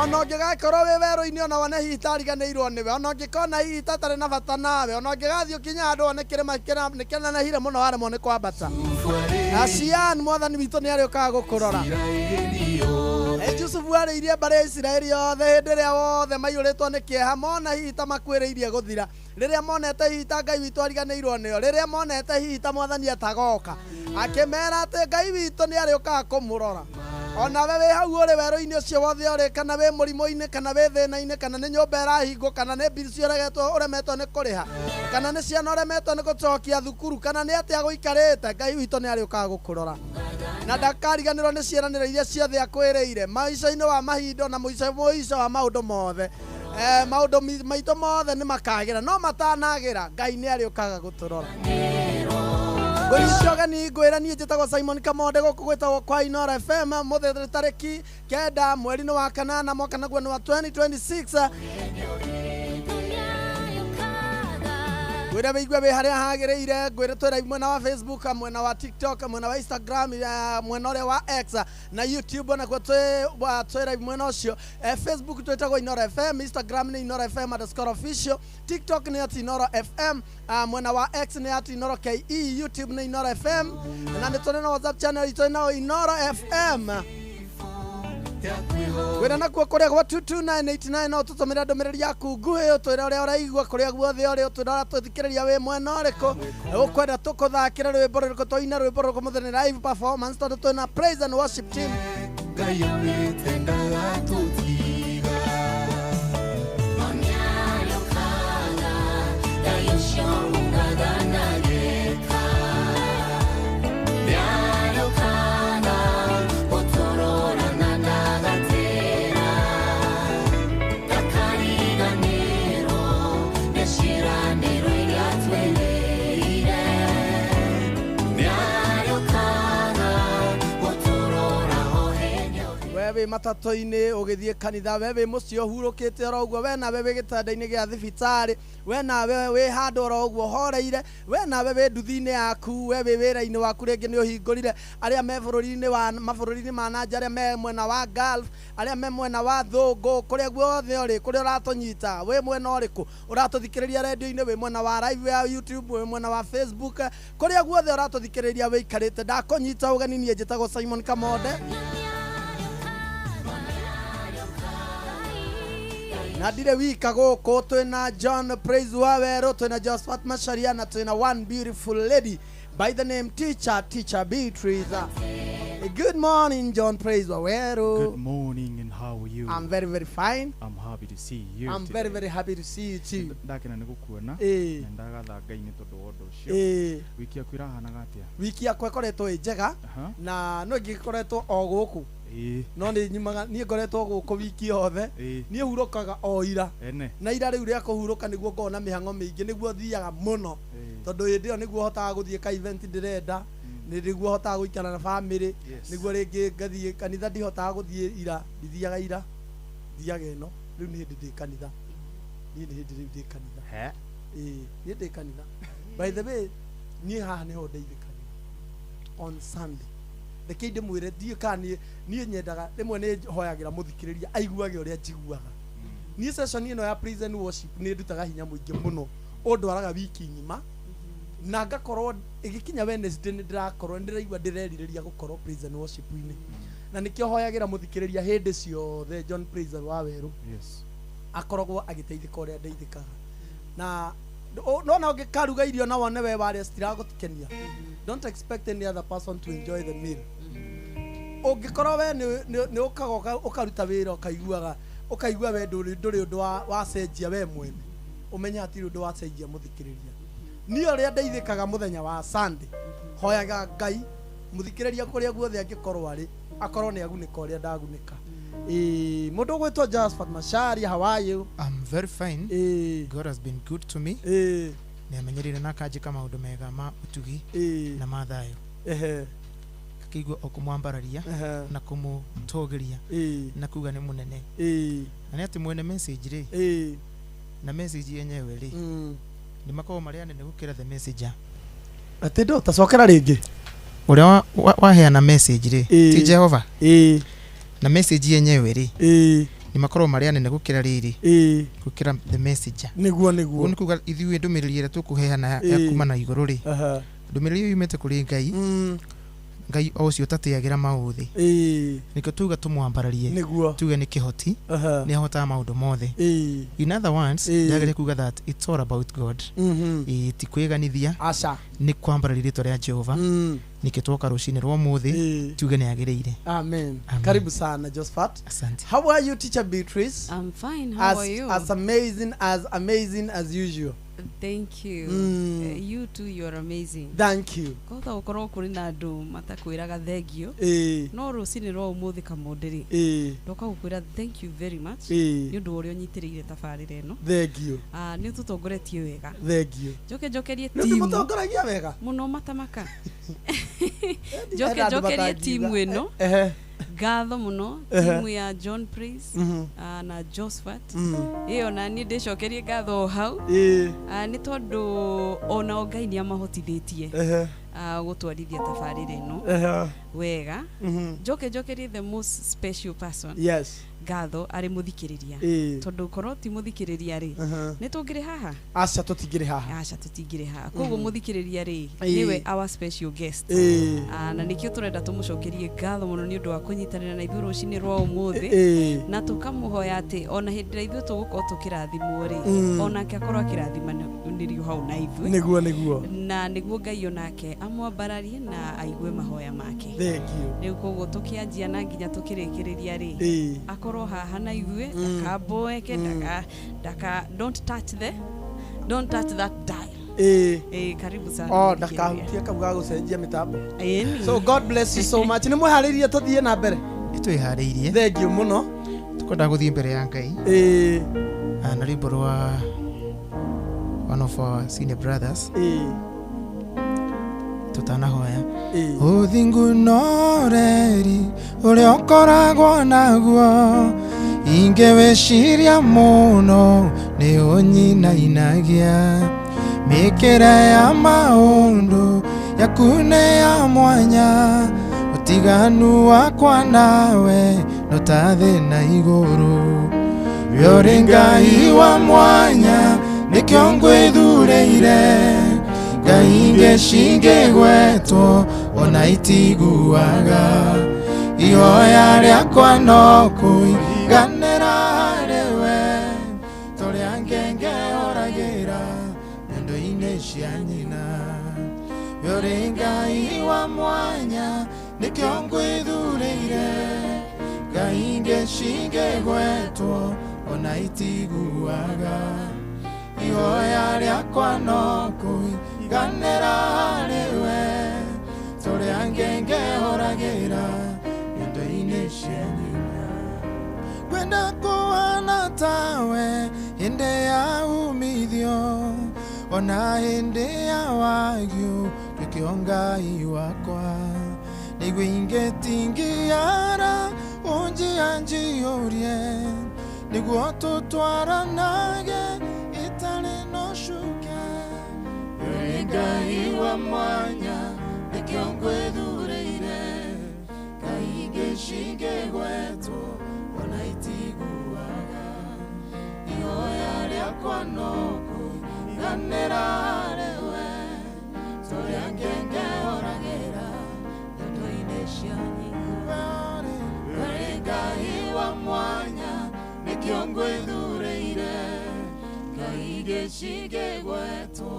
ona ũngĩgakorwo wĩ werũ-inĩ ona wone hihi tariganĩirwo nĩwe ona ũngĩkona hihi tatarĩ na bata nawe ona ũngĩgathiĩ ũkinya handũ wone kĩrĩma nĩ kĩnenehire mũno waremwo nĩ kwambata Acian mwathani witũ nĩ arĩũkaga gũkũrora Jusufu arĩirie mbarĩ ya Isiraeli yothe hĩndĩ ĩrĩa wothe maiyũrĩtwo nĩ kĩeha mona hihi ta makuĩrĩirie gũthira rĩrĩa monete hihi ta Ngai witũ ariganĩirwo nĩo rĩrĩa monete hihi ta mwathani atagoka akĩmera atĩ Ngai witũ nĩ arĩũkaga kũmũrora ona we wĩ hau ũrĩ werũ-inĩ ũcio wothe ũrĩ kana wĩ mũrimũ-inĩ kana wĩ thĩna-inĩ kana nĩ nyũmba ĩrahingwo kana nĩ mbiri ũregetwo ũremetwo nĩ kũrĩha kana nĩ ciana ũremetwo nĩ gũcokia thukuru kana nĩ atĩa gũikarĩte Ngai witũ nĩ arĩũkaga gũkũrora na ndakariganĩrwo nĩ ciĩranĩro iria ciothe akwĩrĩire maica-inĩ wa mahinda na mũico mũico wa maũndũ mothe Maũndũ maitũ mothe nĩ makagĩra no matanagĩra Ngai nĩ arĩũkaga gũtũrora. Ngũnyita ũgeni ngwĩra niĩ njĩtagwo Simon Kamonde gũkũ gwĩtagwo kwa Inoro FM mũthĩ tarĩki 9 mweri-inĩ wa 8 mwaka naguo nĩ wa 2026. Ngwĩra wĩigue wĩ harĩa hagĩrĩire, ngwĩre twĩra mwena wa Facebook, mwena wa TikTok, mwena wa Instagram, mwena ũrĩa wa X na YouTube nakuo twĩra mwena ũcio. Facebook twĩtagwo Inoro FM, Instagram nĩ Inoro FM _official, TikTok nĩ at Inoro FM, mwena wa X nĩ at Inoro KE, YouTube nĩ Inoro FM, na nĩ tũrĩ na WhatsApp channel itũ nayo Inoro FM. Ngwĩra nakuo kũrĩa gwa 22989 no ũtũtũmĩre ndũmĩrĩri yaku nguhĩ ũtwĩre ũrĩa ũraigua kũrĩa guothe ũrĩ ũtwĩre ũrĩa tũthikĩrĩria wĩ mwena ũrĩkũ ũkwenda tũkũthakĩre rwĩmbo rũrĩkũ tũine rwĩmbo rũrĩkũ mũthenya live performance tondũ twĩna praise and worship team. Ngai augĩte ndagatũtiga. We wĩ matatũ-inĩ ũgĩthiĩ kanitha, we wĩ mũciĩ ũhurũkĩte oro ũguo, we nawe wĩ gĩtanda-inĩ gĩa thibitarĩ, we nawe wĩ handũ oro ũguo ũhoreire, we nawe wĩ nduthi-inĩ yaku, we wĩ wĩra-inĩ waku rĩngĩ nĩ ũhingũrire, arĩa me bũrũri-inĩ wa mabũrũri-inĩ ma na nja, arĩa me mwena wa Gulf, arĩa me mwena wa Thũngũ, kũrĩa guothe ũrĩ, kũrĩa ũratũnyita, wĩ mwena ũrĩkũ ũratũthikĩrĩria redio-inĩ, wĩ mwena wa live ya YouTube, wĩ mwena wa Facebook, kũrĩa guothe ũratũthikĩrĩria wĩikarĩte, ndakũnyita ũgeni. Niĩ njĩtagwo Simon Kamonde na ndirĩ wika gũkũ, twĩna John Praise Wawerũ, twĩna Josephat Macharia na twĩna one beautiful lady by the name Teacher Beatrice. Good morning, John Praise Waweru. Good morning, and how are you? I'm very, very fine. I'm happy to see you. I'm today. Very, very happy to see you too. Ndakena nĩ gũkuona. Ĩĩ. Na ndagatha Ngai nĩ tondũ wa ũndũ ũcio. Ĩĩ. Wiki yaku ĩrahanaga atĩa? Wiki yakwa ĩkoretwo ĩ njega na no ingĩkoretwo o gũkũ. Ĩĩ. No nĩ nyumaga niĩ ngoretwo gũkũ wiki yothe. Ĩĩ. Niĩ hurũkaga o ira. Ene. Na ira rĩu rĩa kũhurũka nĩguo ngoragwo na mĩhang'o mĩingĩ, nĩguo thiaga mũno. Tondũ hĩndĩ ĩyo nĩguo hotaga gũthiĩ ka event ndĩrenda, nĩguo hotaga gũikara na family, nĩguo rĩngĩ ngathiĩ kanitha, ndihotaga gũthiĩ ira, ndithiaga ira, thiaga ĩno. Rĩu nĩ hĩndĩ ndĩ kanitha. Niĩ nĩ hĩndĩ rĩu ndĩ kanitha. He? Ĩĩ, niĩ ndĩ kanitha. By the way, niĩ haha nĩho ndeithĩkagĩra on Sunday. Reke ndĩmwĩre ndiĩ kana niĩ nyendaga rĩmwe nĩ hoyagĩra mũthikĩrĩria aiguage ũrĩa njiguaga. Niĩ session ĩno ya praise and worship nĩ ndutaga hinya mũingĩ mũno, ũndwaraga wiki ng'ima na ngakorwo ĩgĩkinya Wednesday nĩ ndĩrakorwo ndĩraigua ndĩrerirĩria gũkorwo praise and worship-inĩ, na nĩkĩo hoyagĩra mũthikĩrĩria hĩndĩ ciothe John Praise Wawerũ. Yes. Akoragwo agĩteithĩka ũrĩa ndeithĩkaga. Na nona ũngĩkaruga irio na wone we warĩa citiragũkenia, don't expect any other person to enjoy the meal. Ũngĩkorwo we nĩ ũkaga ũkaruta wĩra ũkaiguaga ũkaigua we ndũrĩ ũndũ wacenjia we mwene, ũmenye hatirĩ ũndũ wacenjia mũthikĩrĩria. Niĩ ũrĩa ndeithĩkaga mũthenya wa Sunday, hoyaga Ngai mũthikĩrĩria kũrĩa guothe angĩkorwo arĩ akorwo nĩ agunĩka ũrĩa ndagunĩka. Mũndũ ũgwĩtwo Josephat Macharia, how are you? I'm very fine. God has been good to me. Nĩ amenyerire na akanjĩka maũndũ mega ma ũtugi na ma thayũ. Ngakĩigua o kũmwambararia na kũmũtũgĩria na kuga nĩ mũnene. Na nĩ atĩ mwene message rĩ, na message yenyewe rĩ, nĩ makoragwo marĩ anene gũkĩra the messenger. Atĩ ndũ tacokera rĩngĩ. Ũrĩa waheana message rĩ, ti Jehova. Na message yenyewe rĩ, nĩ makoragwo marĩ anene gũkĩra rĩrĩ, gũkĩra the messenger. Nĩguo nĩguo. Ũguo nĩ kuga ithuĩ ndũmĩrĩri ĩrĩa tũkũheana ya kuma na igũrũ rĩ, ndũmĩrĩri ĩyo yumĩte kũrĩ Ngai, Ngai o ũcio ũtatĩagĩra maũthĩ. Nĩkĩo tuga tũmwambararie, tuge nĩ kĩhoti, nĩ ahotaga maũndũ mothe. In other words, ndagĩrĩire kuga that it's all about God. Ti kwĩganithia, aca, nĩ kwambararia rĩtwa rĩa Jehova. Nĩkĩo twoka rũcinĩ rwa ũmũthĩ, tuge nĩ agĩrĩire. Amen. Karibu sana Josephat. Asante. How are you, Teacher Beatrice? I'm fine. How are you? As amazing as usual. Thank you. You too, you are amazing. Thank you. Kota gũkorwo kũrĩ na andũ matakwĩraga thengio. Ĩĩ. No rũcinĩ rwa ũmũthĩ Kamũndĩ rĩ. Ĩĩ. Ndoka gũkwĩra thank you very much. Ĩĩ. Nĩ ũndũ wa ũrĩa ũnyitĩrĩire tabarĩra ĩno. Thengio. Ah, nĩ ũtũtongoretie wega. Thengio. Njoke njokerie Nĩ timu. ũkĩmũtongoragia wega? Mũno matamaka. Njoke Hena andũ njokerie matangiuga. timu ĩno. Ehe. Ngatho mũno Ehe. timu ya John Praise na Josephat. Ĩyo na niĩ ndĩcokerie ngatho o hau. Ĩĩ. Ah, nĩ tondũ onao Ngai nĩ amahotithĩtie Ehe. Gũtwarithia tabarĩra ĩno Ehe. wega. Njoke njokerie the most special person. Yes. Ngatho arĩ mũthikĩrĩria. Ĩĩ. Tondũ korwo ti mũthikĩrĩria rĩ, nĩ tũngĩrĩ haha? Aca tũtingĩrĩ haha. Aca tũtingĩrĩ haha. Koguo mũthikĩrĩria rĩ, Ĩĩ. nĩwe our special guest. Ĩĩ. Ah, na nĩkĩo tũrenda tũmũcokerie ngatho mũno nĩ ũndũ wa kũnyitanĩra na ithuĩ rũcinĩ rwa ũmũthĩ. Ĩĩ. Na tũkamũhoya atĩ ona hĩndĩ ĩrĩa ithuĩ tũgũkorwo tũkĩrathimwo rĩ, onake akorwo akĩrathimanĩrio hau na ithuĩ. Nĩguo nĩguo. Na nĩguo Ngai onake amwambararie na aigue mahoya make. Thengio. Rĩu koguo tũkĩanjia na nginya tũkĩrĩkĩrĩria rĩ, Ĩĩ. akorwo haha na ithuĩ, ndakamboeke, ndaka don't touch the don't touch that dial. Ĩĩ. Ĩĩ, karibu sana. Oh, mũthikĩrĩria. ndakahutie kau ga gũcenjia mĩtambo. Ĩni. So God bless you so much. Nĩ mwĩharĩirie tũthiĩ na mbere? Nĩ twĩharĩirie. Thengio mũno. Tũkwenda gũthiĩ mbere ya Ngai. Ĩĩ. Na rwĩmbo rwa one of our senior brothers. Ĩĩ. Tũtanahoya. Ĩĩ. Ũthingu na ũreri ũrĩa ũkoragwo naguo ingĩwĩciria mũno nĩ ũnyinainagia mĩkĩre ya maũndũ yaku nĩ ya mwanya ũtiganu wakwa nawe no ta thĩ na igũrũ we ũrĩ Ngai wa mwanya nĩkĩo ngwĩthurĩire Ngai ingĩ cingĩgwetwo ona itiguaga ihoya rĩakwa no kũiganĩra harĩ we tũrĩa ngenge horagĩra nyondo-inĩ cia nyina we ũrĩ Ngai wa mwanya nĩkĩo ngwĩthurĩire Ngai ingĩ cingĩgwetwo ona itiguaga ihoya rĩakwa no kũiganĩra harĩ we tũrĩa ngenge horagĩra nyondo-inĩ cia nyina ngwenda kũhana tawe hĩndĩ ya umithio ona hĩndĩ ya wagio tuĩke Ngai wakwa nĩguo ingĩtingiara ũnjianjiyũrie nĩguo tũtwaranage itarĩ na ũcuke ũrĩ Ngai wa mwanya nĩkĩo ngwĩthurĩire Ngai ingĩ cingĩgwetwo ona itiguaga ihoya rĩakwa no kũiganĩra harĩ we tũrĩa ngenge horagĩra nyondo-inĩ cia nyina ũrĩ Ngai wa mwanya nĩkĩo ngwĩthurĩire Ngai ingĩ cingĩgwetwo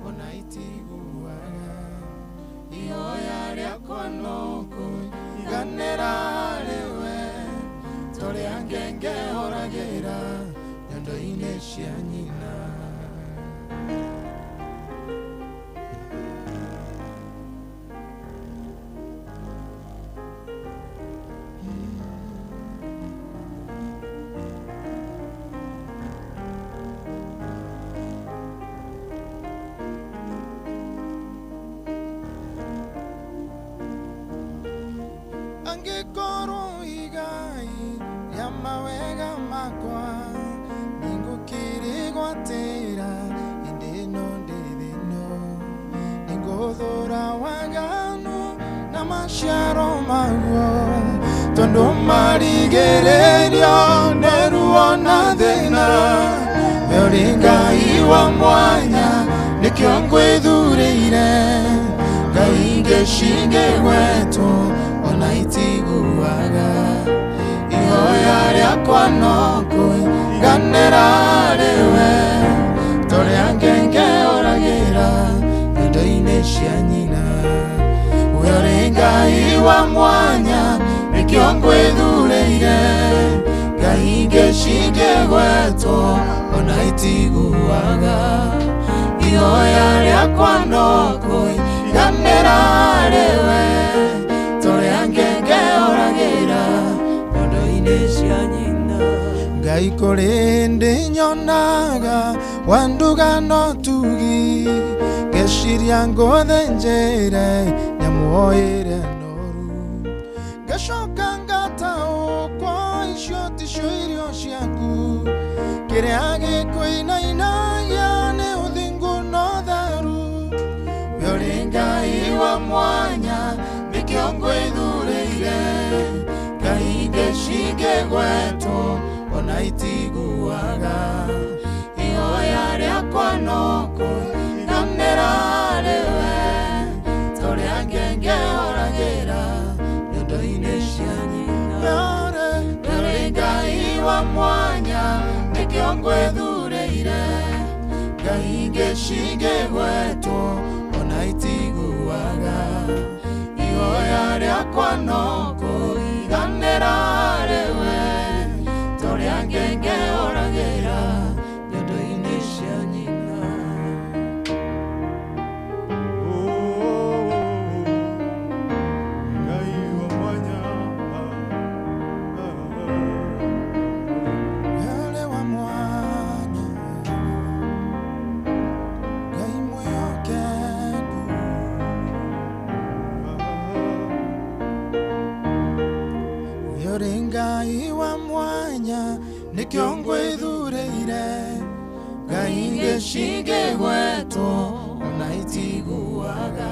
ona itiguaga ihoya rĩakwa no kũiganĩra harĩ we tũrĩa ngenge horagĩra nyondo-inĩ cia nyina. Angĩkorwo igai rĩa mawega makwa nĩngũkĩrĩgwatĩra hĩndĩ ĩno ndĩ thĩ ĩno nĩngũthũra waganu na maciaro maguo tondũ marigĩrĩrio nĩ ruo na thĩna we ũrĩ Ngai wa mwanya nĩkĩo ngwĩthurĩire Ngai ingĩ cingĩgwetwo ona itiguaga ihoya rĩakwa no kũiganĩra harĩ we tũrĩa ngenge horagĩra nyondo-inĩ cia nyina we ũrĩ Ngai wa mwanya nĩkĩo ngwĩthurĩire Ngai ingĩ cingĩgwetwo ona itiguaga Ihoya rĩakwa no kũiganĩra rĩwe Tũrĩa ngenge ũragĩra nyondo-inĩ cia nyina. Ngai kũrĩ ndĩ nyonaga wanduga no tugi ngeciria ngũthĩnjĩre nyamũ o ĩrĩa noru ngacoka ngataũkwo icio ticio irio ciaku kĩrĩa gĩkũinainagia nĩ ũthingu na ũtheru. We ũrĩ Ngai wa mwanya nĩkĩo ngwĩthurĩire Ngai ingĩ cingĩgwetwo ona itiguaga. Ihoya rĩakwa no kũiganĩra rĩwe Tũrĩa ngenge ũragĩra nyondo-inĩ cia nyina. We ũrĩ Ngai wa mwanya nĩkĩo ngwĩthurĩire Ngai ingĩ cingĩgwetwo ona itiguaga. Ihoya rĩakwa no kũiganĩra rĩwe Tũrĩa ngenge ũragĩra nyondo-inĩ cia nyina. Ngai wa mwanya. Ũrĩ wa mwanya Ngai mwĩhokeku We ũrĩ Ngai wa mwanya nĩkĩo ngwĩthurĩire Ngai ingĩ cingĩgwetwo ona itiguaga.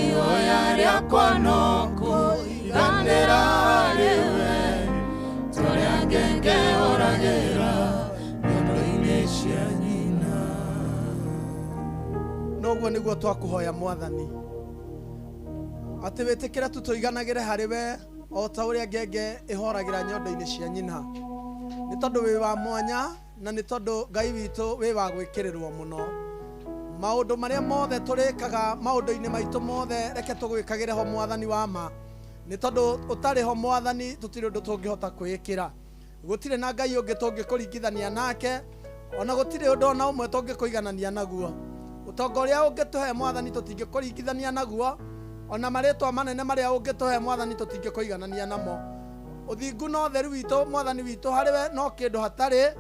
Ihoya rĩakwa no kũiganĩra rĩwe Tũrĩa ngenge ũragĩra nyondo-inĩ cia nyina. Noguo nĩguo twakũhoya mwathani atĩ wĩtĩkĩre tu tũiganagĩre harĩ we o ta ũrĩa ngenge ĩhoragĩra nyondo-inĩ cia nyina, nĩ tondũ wĩ wa mwanya na nĩ tondũ Ngai witũ wĩ wa gwĩkĩrĩrwo mũno. Maũndũ marĩa mothe tũrĩkaga maũndũ-inĩ maitũ mothe reke tũgwĩkagĩre ho mwathani wa ma, nĩ tondũ ũtarĩ ho mwathani tũtirĩ ũndũ tũngĩhota kwĩĩkĩra. Gũtirĩ na Ngai ũngĩ tũngĩkũringithania nake, ona gũtirĩ ũndũ ona ũmwe tũngĩkũiganania naguo. Ũtonga ũrĩa ũngĩtũhe mwathani tũtingĩkũringithania naguo, ona marĩtwa manene marĩa ũngĩtũhe mwathani tũtingĩkũiganania namo. Ũthingu na ũtheru witũ mwathani witũ harĩ we no kĩndũ hatarĩ,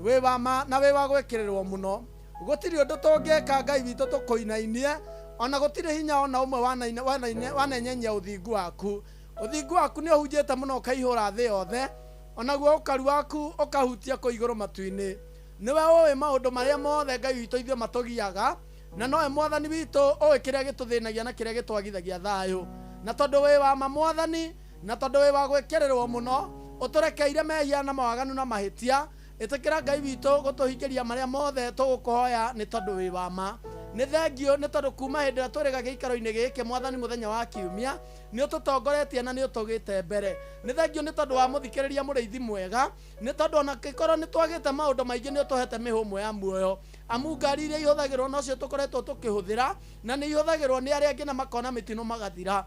wĩ wa ma na wĩ wa gwĩkĩrĩrwo mũno. Gũtirĩ ũndũ tũngĩka Ngai witũ tũkũinainie, ona gũtirĩ hinya ona ũmwe wanenyenyia ũthingu waku. Ũthingu waku nĩ ũhunjĩte mũno ũkaihũra thĩ yothe, onaguo ũkaru waku ũkahutia kũu igũrũ matu-inĩ. Nĩwe ũĩ maũndũ marĩa mothe Ngai witũ ithuĩ matũgiaga, na nowe mwathani witũ ũĩ kĩrĩa gĩtũthĩnagia na kĩrĩa gĩtwagithagia thayũ. Na tondũ wĩ wa ma mwathani, na tondũ wĩ wa gwĩkĩrĩrwo mũno, ũtũrekeire mehia na mawaganu na mahĩtia. Ĩtĩkĩra Ngai witũ gũtũhingĩria marĩa mothe tũgũkũhoya nĩ tondũ wĩ wa ma. Nĩ thengio nĩ tondũ kuma hĩndĩ ĩrĩa twĩrĩga gĩikaro-inĩ gĩkĩ mwathani mũthenya wa kiumia nĩ ũtũtongoretie na nĩ ũtũgĩte mbere. Nĩ thengio nĩ tondũ wa mũthikĩrĩria mũrĩithi mwega, nĩ tondũ ona kĩkorwo nĩ twagĩte maũndũ maingĩ nĩ ũtũhete mĩhũmũ ya muoyo. Amu ngari iria ihũthagĩrwo nocio tũkoretwo tũkĩhũthĩra, na nĩ ihũthagĩrwo nĩ arĩa angĩ na makona mĩtino magathira.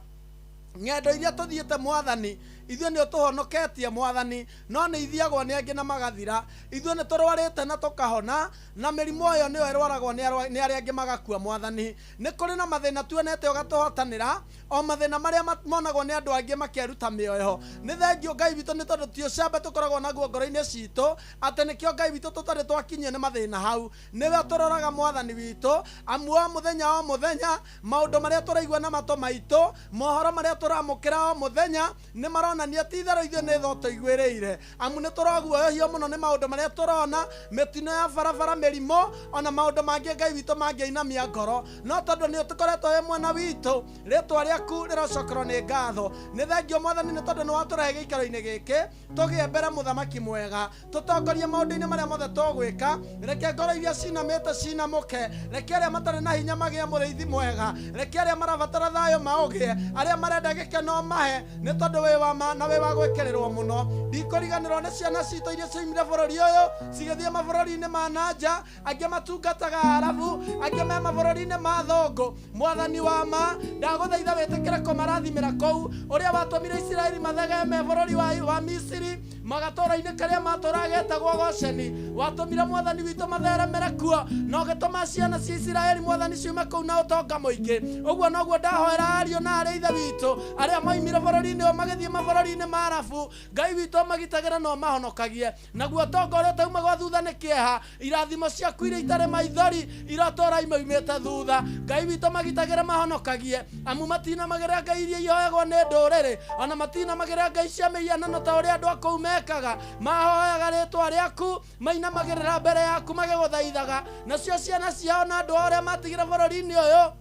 Ng'endo iria tũthiĩte mwathani ithuĩ nĩ ũtũhonoketie mwathani, no nĩ ithiagwo nĩ angĩ na magathira. Ithuĩ nĩ tũrwarĩte na tũkahona, na mĩrimũ ĩyo nĩyo ĩrwaragwo nĩ arĩa angĩ magakua mwathani. Nĩ kũrĩ na mathĩna tuonete ũgatũhotanĩra, o mathĩna marĩa monagwo nĩ andũ angĩ makeruta mĩoyo. Nĩ thengio Ngai witũ nĩ tondũ ti ũcamba tũkoragwo naguo ngoro-inĩ citũ, atĩ nĩkĩo Ngai witũ tũtarĩ twakinyio nĩ mathĩna hau. Nĩwe tũroraga mwathani witũ, amu o mũthenya o mũthenya maũndũ marĩa tũraigua na matũ maitũ, mohoro marĩa tũramũkĩra o mũthenya nĩ maronania ti itherũ ithuĩ nĩ tho tũiguĩrĩire. Amu nĩ tũraguoyohio mũno nĩ maũndũ marĩa tũrona, mĩtino ya barabara, mĩrimũ, ona maũndũ mangĩ Ngai witũ mangĩinamia ngoro. No tondũ nĩ ũtũkoretwo wĩ mwena witũ, rĩtwa rĩaku rĩrocokerwo nĩ ngatho. Nĩ thengio mwathani nĩ tondũ nĩ watũrehe gĩikaro-inĩ gĩkĩ, tũgĩe mbere mũthamaki mwega, tũtongorie maũndũ-inĩ marĩa mothe tũgwĩka. Reke ngoro iria cinamĩte cinamũke, reke arĩa matarĩ na hinya magĩe mũrĩithi mwega, reke arĩa marabatara thayũ maũgĩe, arĩa marenda gĩkeno mahe, nĩ tondũ wĩ wa ma na wĩ wa gwĩkĩrĩrwo mũno. Ndikũriganĩrwo nĩ ciana citũ iria ciaumire bũrũri ũyũ cigĩthiĩ mabũrũri-inĩ ma na nja, angĩ matungataga Arabu, angĩ me mabũrũri-inĩ ma thũngũ. Mwathani wa ma, ndagũthaitha wĩtĩkĩre kũmarathimĩra kũu, ũrĩa watũmire Isiraeli mathegeme bũrũri wa Misiri, Magatũra-inĩ karĩa matũraga getagwo Gosheni. Watũmire Mwathani witũ matheremere kuo na ũgĩtũma ciana cia Isiraeli Mwathani ciume kũu na ũtonga mũingĩ. Ũguo noguo ndahoera ariũ na arĩ ithe witũ arĩa moimire bũrũri-inĩ ũyũ magĩthiĩ mabũrũri-inĩ ma Arabu. Ngai witũ magitagĩra na ũmahonokagie. Naguo ũtonga ũrĩa ũtaumagwo thutha nĩ kĩeha, irathimo ciaku iria itarĩ maithori irotũra imaumĩte thutha. Ngai witũ magitagĩra mahonokagie, amu matinamagĩrĩra ngai iria ihoyagwo nĩ ndũrĩrĩ, ona matinamagĩrĩra ngai cia mĩhianano ta ũrĩa andũ a kũu mekaga. Mahoyaga rĩtwa rĩaku, mainamagĩrĩra mbere yaku magĩgũthaithaga. Nacio ciana ciao na andũ arĩa matigire bũrũri-inĩ ũyũ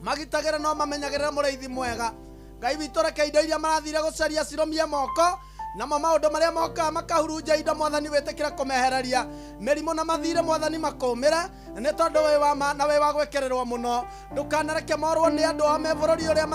magitagĩra no mamenyagĩrĩra mũrĩithi mwega. Ngai witũ reke indo iria marathire gũcaria cirũmie moko, namo maũndũ marĩa mokaga makahurunja indo Mwathani wĩtĩkĩre kũmehereria. Mĩrimũ na mathirĩ Mwathani makũmĩre, nĩ tondũ wĩ wa ma na wĩ wa gwĩkĩrĩrwo mũno. Ndũkanareke morwo nĩ andũ ao me bũrũri ũrĩa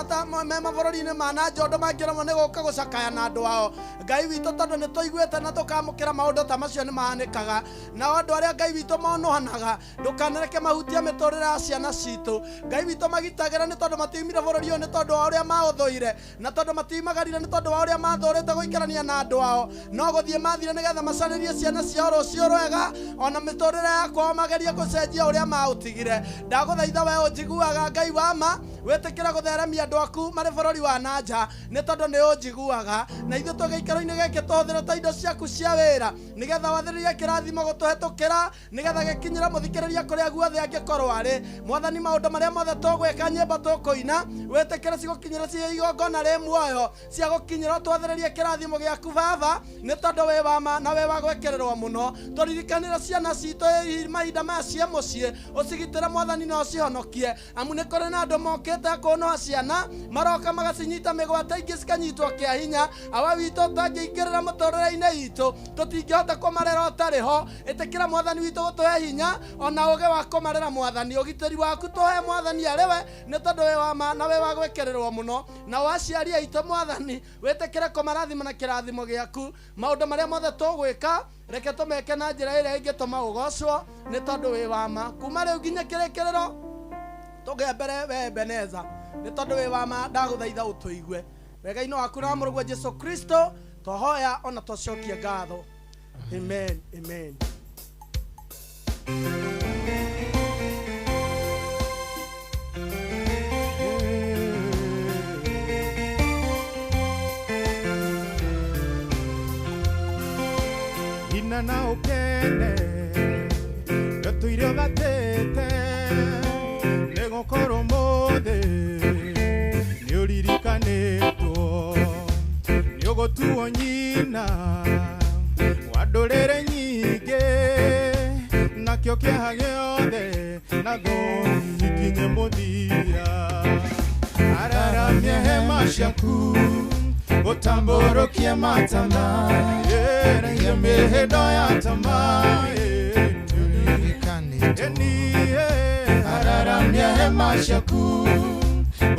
me mabũrũri-inĩ ma na nja ũndũ mangĩremwo nĩ gũka gũcakaya na andũ ao. Ngai witũ tondũ nĩ tũiguĩte na tũkamũkĩra maũndũ ta macio nĩ mahanĩkaga. Nao andũ arĩa Ngai witũ monũhanaga, ndũkanareke mahutie mĩtũrĩre ya ciana citũ. Ngai witũ magitagĩra nĩ tondũ matiumire bũrũri ũyũ nĩ tondũ wa ũrĩa maũthũire, na tondũ matiumagarire nĩ tondũ wa ũrĩa mathũrĩte gũikarania na andũ ao. No gũthiĩ mathire nĩgetha macarĩrie ciana ciao rũciũ rwega, ona mĩtũrĩre ya kwao magerie gũcenjia ũrĩa maũtigire. Ndagũthaitha we ũnjiguaga Ngai wa ma, wĩtĩkĩre gũtheremia andũ aku marĩ bũrũri wa na nja, nĩ tondũ nĩ ũnjiguaga. Na ithuĩ twĩ gĩikaro-inĩ gĩkĩ tũhũthĩre ta indo ciaku cia wĩra, nĩgetha wathĩrĩrie kĩrathimo gũtũhetũkĩra, nĩgetha gĩkinyĩre mũthikĩrĩria kũrĩa guothe angĩkorwo arĩ. Mwathani, maũndũ marĩa mothe tũgwĩka, nyĩmbo tũkũina, wĩtĩkĩre cigũkinyĩra ciĩ igongona rĩ muoyo, cia gũkinyĩra twathĩrĩrie kĩrathimo gĩaku Baba, nĩ tondũ wĩ wa ma na wĩ wa gwĩkĩrĩrwo mũno. Tũririkanĩre ciana citũ mahinda maya ciĩ mũciĩ, ũcigitĩre Mwathani na ũcihonokie, amu nĩ kũrĩ na andũ mokĩte kũnoa ciana, maroka magacinyita mĩgwate, ingĩ cikanyitwo kĩa hinya. Awa witũ ũtangĩingĩrĩra mũtũrĩre-inĩ itũ, tũtingĩhota kũmarera ũtarĩ ho. Ĩtĩkĩra Mwathani witũ gũtũhe hinya ona ũgĩ wa kũmarera Mwathani. Ũgitĩri waku tũhe Mwathani arĩ we, nĩ tondũ wĩ wa ma na wĩ wa gwĩkĩrĩrwo mũno. Nao aciari aitũ Mwathani wĩtĩkĩre kũmarathima na kĩrathimo gĩaku. Maũndũ marĩa mothe tũgwĩka reke tũmeke na njĩra ĩrĩa ĩngĩtũma ũgocwo, nĩ tondũ wĩ wa ma. Kuma rĩu nginya kĩrĩkĩrĩro tũgĩe mbere we Ebeneza, nĩ tondũ wĩ wa ma. Ndagũthaitha ũtũigue wega-inĩ waku na mũrũguo Jesu Kristo, twahoya ona twacokia ngatho. Amen, amen. Ina na ukene gatuire ũthatĩte, nĩgũkorwo ũmũthĩ nĩũririkanĩtwo, nĩũgũtuo nyina wa ndũrĩrĩ nyingĩ, nakĩo kĩeha gĩothe na thoni ikinye mũthia. Araramia hema ciaku, ũtambũrũkie matama, eragia mĩhĩndo ya tamaa, araramia hema ciaku,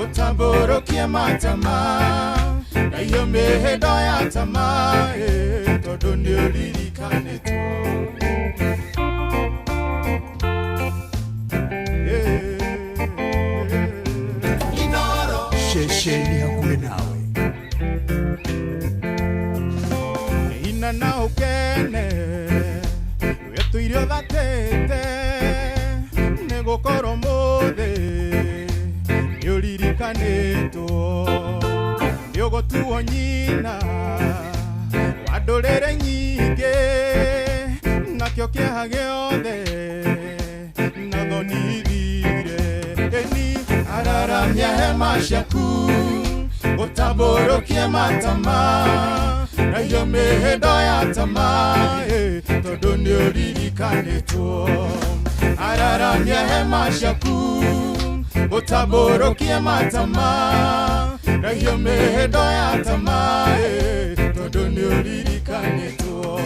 ũtambũrũkie matama, nayo mĩhĩndo ya tamaa, tondũ nĩũririkanĩtwo. Ceceni hakuhĩ nawe. Ina na ũkene wĩtũire ũthatĩte, nĩgũkorwo ũmũthĩ nĩũririkanĩtwo, nĩũgũtuo nyina wa ndũrĩrĩ nyingĩ, nakĩo kĩeha gĩothe na thoni ithire. Ĩni araramia hema ciaku, ũtambũrũkie matama, nayo mĩhĩndo ya tamaa, tondũ nĩũririkanĩtwo. Araramia hema ciaku, ũtambũrũkie matama, nayo mĩhĩndo ya tamaa, tondũ nĩũririkanĩtwo.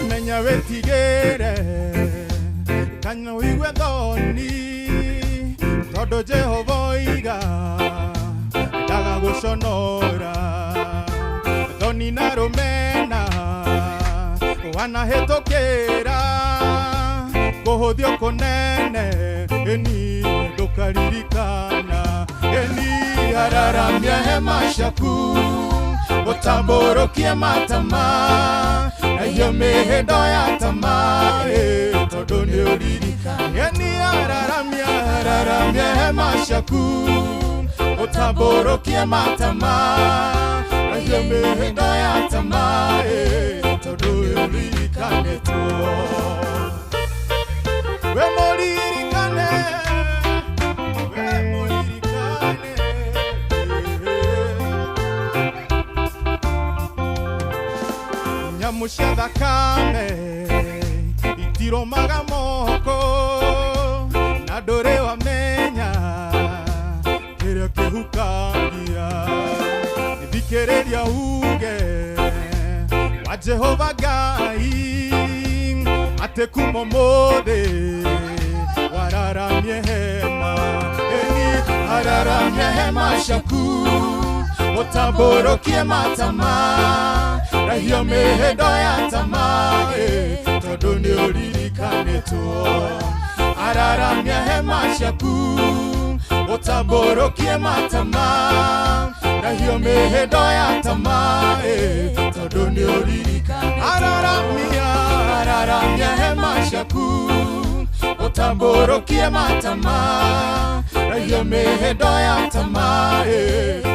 Menya wĩtigĩre kana ũigue thoni, tondũ Jehova oiga ndagagũconora. Thoni na rũmena wanahĩtũkĩra, Kũhũthio kũnene ĩni ndũkaririkana ĩni araramia hema ciaku ũtambũrũkie matama nayo mĩhĩndo ya tama tondũ nĩ ũririkana ĩni araramia araramia hema ciaku ũtambũrũkie matama nayo mĩhĩndo ya tama tondũ nĩ ũririkanĩtwo. We moririkane, we moririkane. Nyamũ cia thakame itiromaga moko na ndũrĩ wamenya kĩrĩa kĩhukagia. Thikĩrĩria uge wa Jehova Ngai atĩ kuma ũmũthĩ wararamie hema ĩni araramie hema ciaku ũtambũrũkie matama rahio mĩhĩndo ya tama tondũ nĩ ũririkanĩtwo. Araramia hema ciaku ũtambũrũkie matama rahio mĩhĩndo ya tama tondũ nĩ ũririkanĩtwo. Araramia araramia hema ciaku ũtambũrũkie matama rahio mĩhĩndo ya tama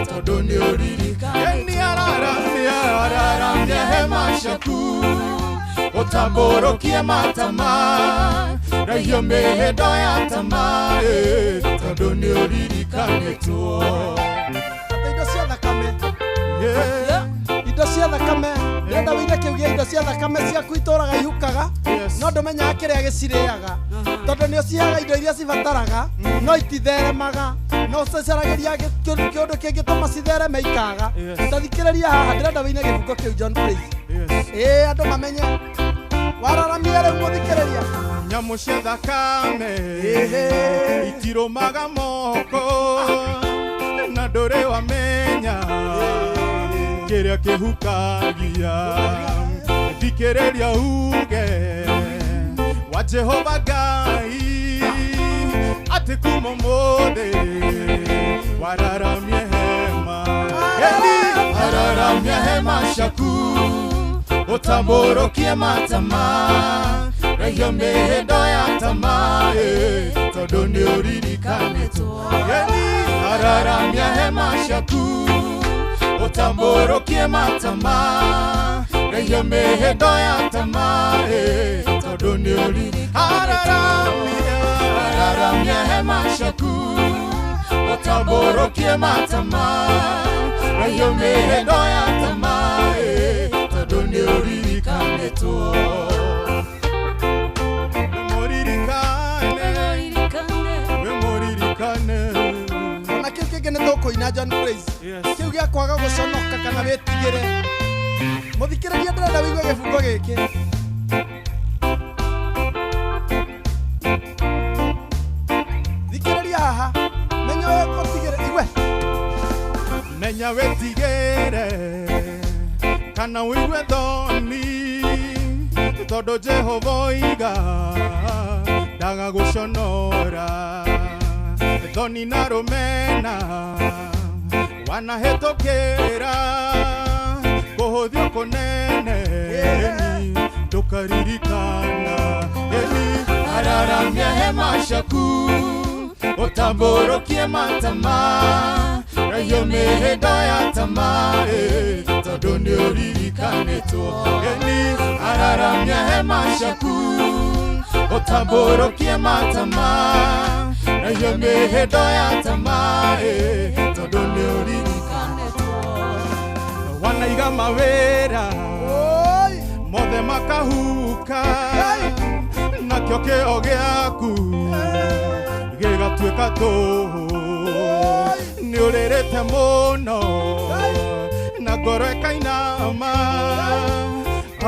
tondũ nĩ ũririkanĩtwo. Araramia araramia hema ciaku ũtambũrũkie matama rahio mĩhĩndo ya tama tondũ nĩ ũririkanĩtwo. Atĩ indo cia thakame indo cia thakame ndĩrenda wĩine kĩu gĩa indo cia thakame ciaku itũraga ihukaga no ndũmenyaga kĩrĩa gĩcirĩaga tondũ nĩ ũciheaga indo iria cibataraga no ititheremaga no ũcicaragĩria kĩũndũ kĩngĩtũma cithereme ikaga. Ta thikĩrĩria haha ndĩrenda wĩine gĩbungo kĩu John Praise ĩĩ andũ mamenye wararamia rĩu mũthikĩrĩria. Nyamũ cia thakame itiromaga moko na ndũrĩ wamenya kĩrĩa kĩhukagia. Thikĩrĩria uge wa Jehova Ngai atĩ kuma ũmũthĩ wararamie hema ĩni araramia hema ciaku ũtambũrũkie matama rahio mĩhĩndo ya tama tondũ nĩ ũririkanĩtwo. Ĩni araramia hema ciaku ũtambũrũkie matama rahio mĩhĩndo ya tama tondũ nĩ ũririkanĩtwo. Araramia araramia hema ciaku ũtambũrũkie matama rahio mĩhĩndo ya tama tondũ nĩ ũririkanĩtwo. We mũririkane. Ona kĩu kĩngĩ nĩ tũkũina John Praise kĩu gĩa kwaga gũconoka kana wĩtigĩre. Mũthikĩrĩria ndĩrenda wĩigue gĩbungo gĩkĩ. Thikĩrĩria haha menya ũtigĩre igwe menya wĩtigĩre kana ũigue thoni tondũ Jehova oiga ndaga gũconora. Thoni na rũmena wanahĩtũkĩra kũhũthio kũnene ndũkaririkana. Ĩni araramia hema ciaku ũtambũrũkie matama rahio mĩhĩndo ya tama tondũ nĩ ũririkanĩtwo. Ĩni araramia hema ciaku ũtambũrũkie matama rahio mĩhĩndo ya tama tondũ nĩ ũririkanĩtwo. Wanaiga mawĩra mothe makahuka nakĩo kĩo gĩaku gĩgatuĩka tũhũ. Nĩ ũrĩrĩte mũno na ngoro ĩkainama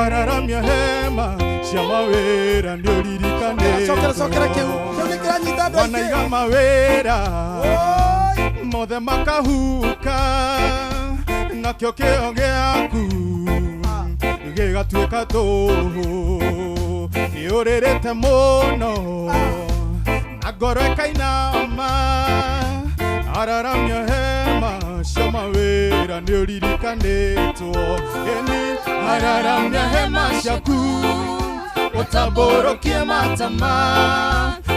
araramia hema cia mawĩra nĩ ũririkanĩtwo. Cokera cokera kĩu kĩu nĩ kĩranyita andũ aingĩ. Wanaiga mawĩra mothe makahuka nakĩo kĩo gĩaku gĩgatuĩka tũhũ. Nĩ ũrĩrĩte mũno na ngoro ĩkainama araramia hema cia mawĩra nĩ ũririkanĩtwo ĩni araramia hema ciaku ũtambũrũkie matama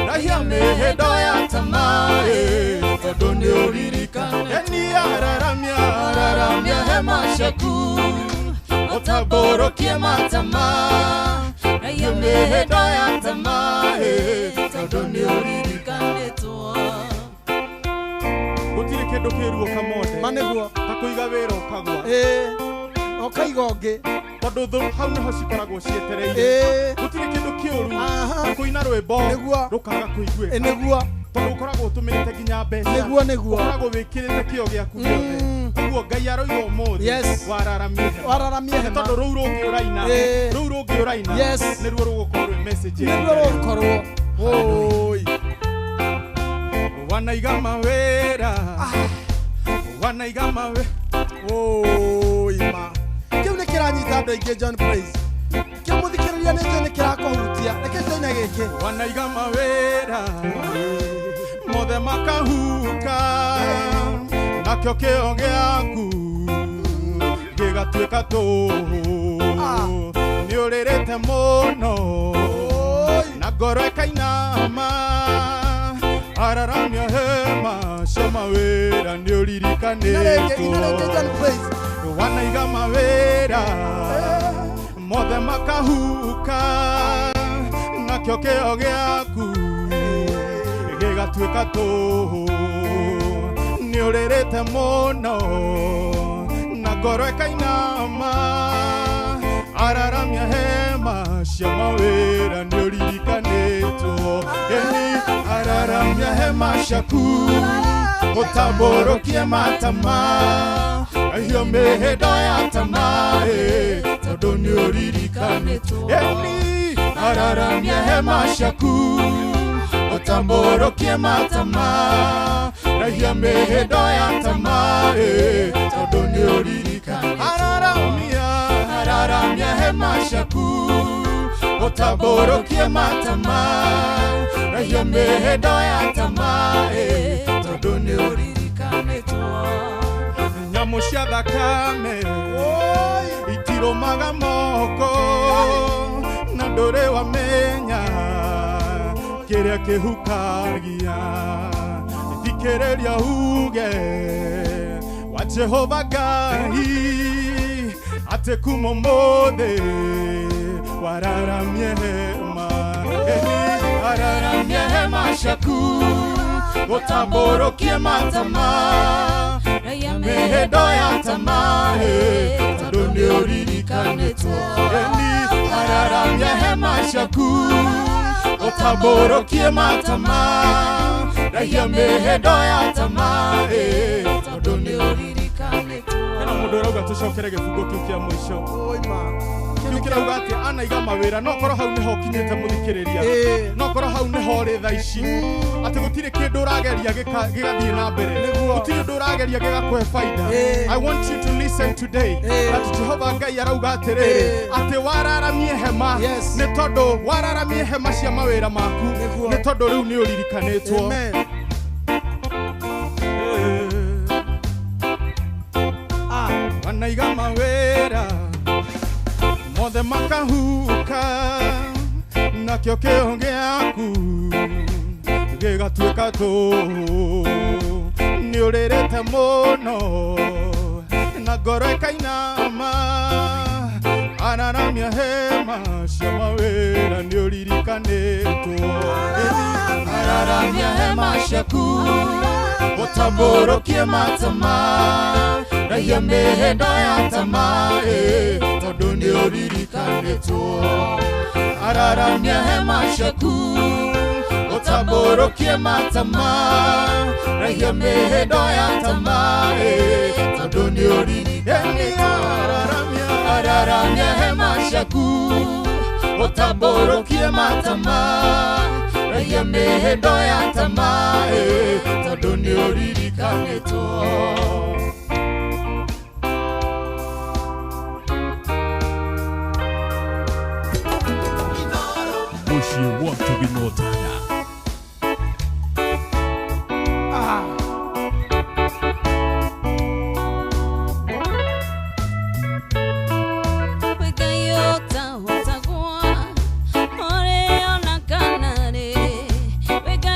rahia mĩhĩndo ya tama tondũ nĩ ũririkanĩtwo ĩni araramia araramia hema ciaku ũtambũrũkie matama rahia mĩhĩndo ya tama tondũ nĩ ũririkanĩtwo gũtirĩ kĩndũ kĩruo kamode ma nĩguo ta kũiga wĩra ũkagwa ũkaiga ũngĩ tondũ thũ hau nĩho cikoragwo cietereire gũtirĩ kĩndũ kĩũru ta kũina rwĩmbo rũkaga kũiguĩka nĩguo tondũ ũkoragwo ũtũmĩrĩte nginya mbeca nĩguo nĩguo ũkoragwo wĩkĩrĩte kĩo gĩaku gĩothe koguo Ngai aroiga ũmũthĩ wararamie hema wararamie hema tondũ rũu rũngĩ ũraina rũu rũngĩ ũraina nĩruo rũgũkorwo rwĩ message nĩruo rũgũkorwo oi wanaiga mawĩra wanaiga mawĩra oi ma kĩu nĩ kĩranyita andũ aingĩ John Praise kĩu mũthikĩrĩria nĩ njũĩ nĩ kĩrakũhutia reke tũine gĩkĩ wanaiga mawĩra mothe makahuka nakĩo kĩo gĩaku gĩgatuĩka tũhũ nĩ ũrĩrĩte mũno na ngoro ĩkainama araramia hema cia mawĩra nĩ ũririkanĩtwo wanaiga mawĩra mothe makahuka nakĩo kĩo gĩaku gĩgatuĩka tũhũ nĩ ũrĩrĩte mũno na ngoro ĩkainama araramia hema cia mawĩra nĩ ũririkanĩtwo ĩni araramia hema ciaku ũtambũrũkie matama hiyo mĩhĩndo ya tama tondũ nĩ ũririkanĩtwo ĩni araramia hema ciaku ũtambũrũkie matama rahia mĩhĩndo ya tama tondũ nĩ ũririkanĩtwo araramia araramia hema ciaku ũtambũrũkie matama rahia mĩhĩndo ya tama tondũ nĩ ũririkanĩtwo nyamũ cia thakame itirũmaga moko na ndũrĩ wamenya kĩrĩa kĩhukagia thikĩrĩria uge wa Jehova Ngai atĩ kuma ũmũthĩ wararamie hema araramie hema ciaku ũtambũrũkie matama mĩhĩndo ya tama tondũ nĩ ũririkanĩtwo ĩni araramia hema ciaku ũtambũrũkie matama rahia mĩhĩndo ya tama tondũ nĩ ũririkanĩtwo hena mũndũ ũrauga tũcokere gĩbungo kĩu kĩa mũico kĩu kĩrauga atĩ anaiga mawĩra no korwo hau nĩho ũkinyĩte mũthikĩrĩria no korwo hau nĩho ũrĩ thaa ici atĩ gũtirĩ kĩndũ ũrageria gĩgathiĩ na mbere gũtirĩ ũndũ ũrageria gĩgakũhe baida I want you to listen today that Jehova Ngai arauga atĩrĩrĩ atĩ wararamie hema nĩ tondũ wararamie hema cia mawĩra maku nĩ tondũ rĩu nĩ ũririkanĩtwo wanaiga mawĩra mothe makahuka nakĩo kĩo gĩaku gĩgatuĩka tũhũ nĩ ũrĩrĩte mũno na ngoro ĩkainama araramia hema cia mawĩra nĩ ũririkanĩtwo araramia hema ciaku ũtambũrũkie matama rahia mĩhĩndo ya tama tondũ nĩ ũririkanĩtwo araramia hema ciaku ũtambũrũkie matama rahia mĩhĩndo ya tama tondũ nĩ ũririkanĩtwo araramia hema ciaku ũtambũrũkie matama rahia mĩhĩndo ya tama tondũ nĩ ũririkanĩtwo Stephen Otana. Ore ona kana, wega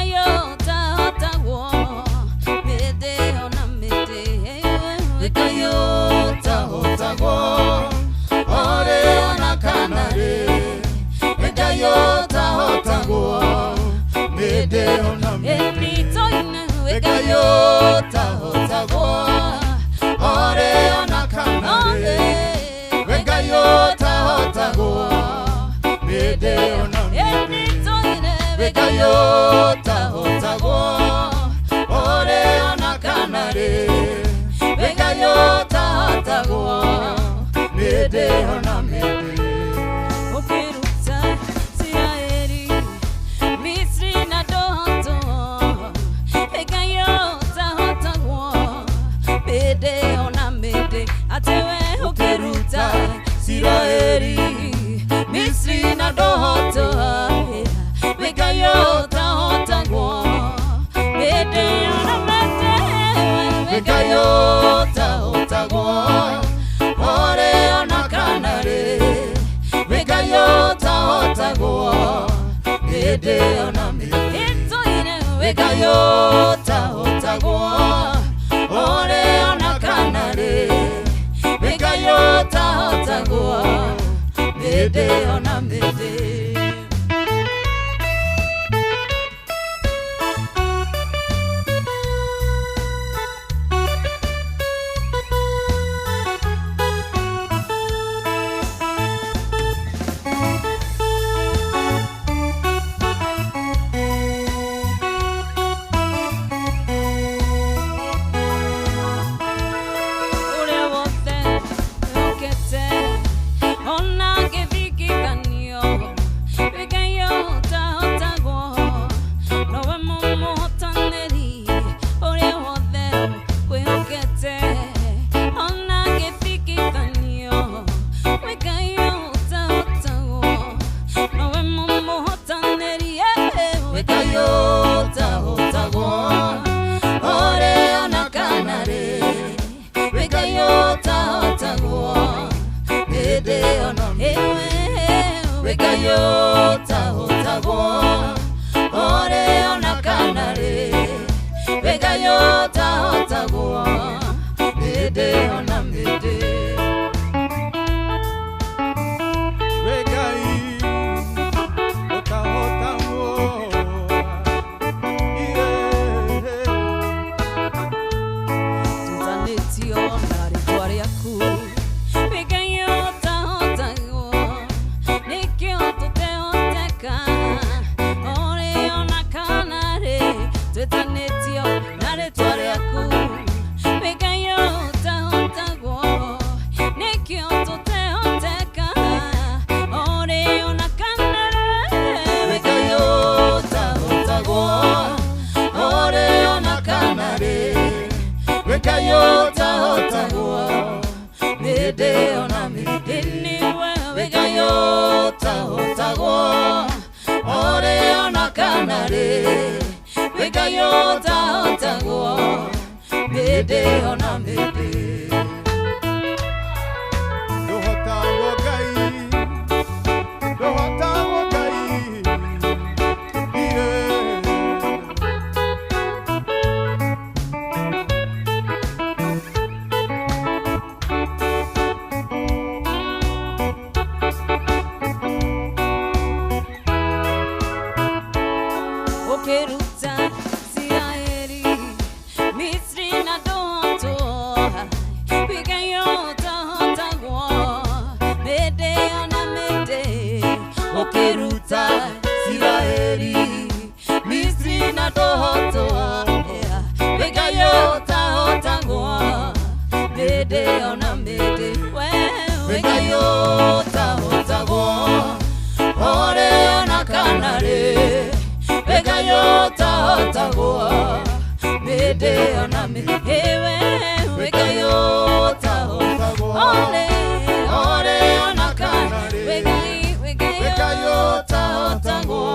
yota hotagwo.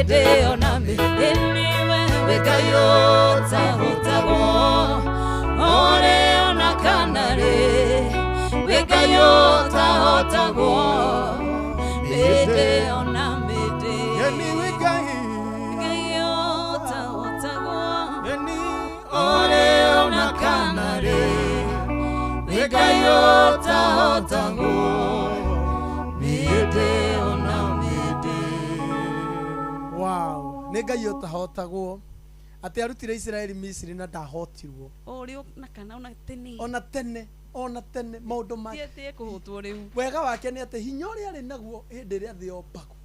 mĩndĩ ona mĩndĩ nĩwe wĩ Ngai ũtahotagwo ore ona kana rĩ wĩ Ngai ũtahotagwo mĩndĩ ona mĩndĩ wĩ Ngai ũtahotagwo ore ona kana rĩ wĩ Ngai ũtahotagwo mĩndĩ ona mĩndĩ. Wow, nĩ Ngai ũtahotagwo atĩ arutire Isiraeli Misiri na ndahotirwo ũrĩ na kana ona tene ona tene maũndũ ma tietie kũhotwo rĩu wega wake nĩ atĩ hinya ũrĩa arĩ naguo hĩndĩ ĩrĩa thĩ yombagwo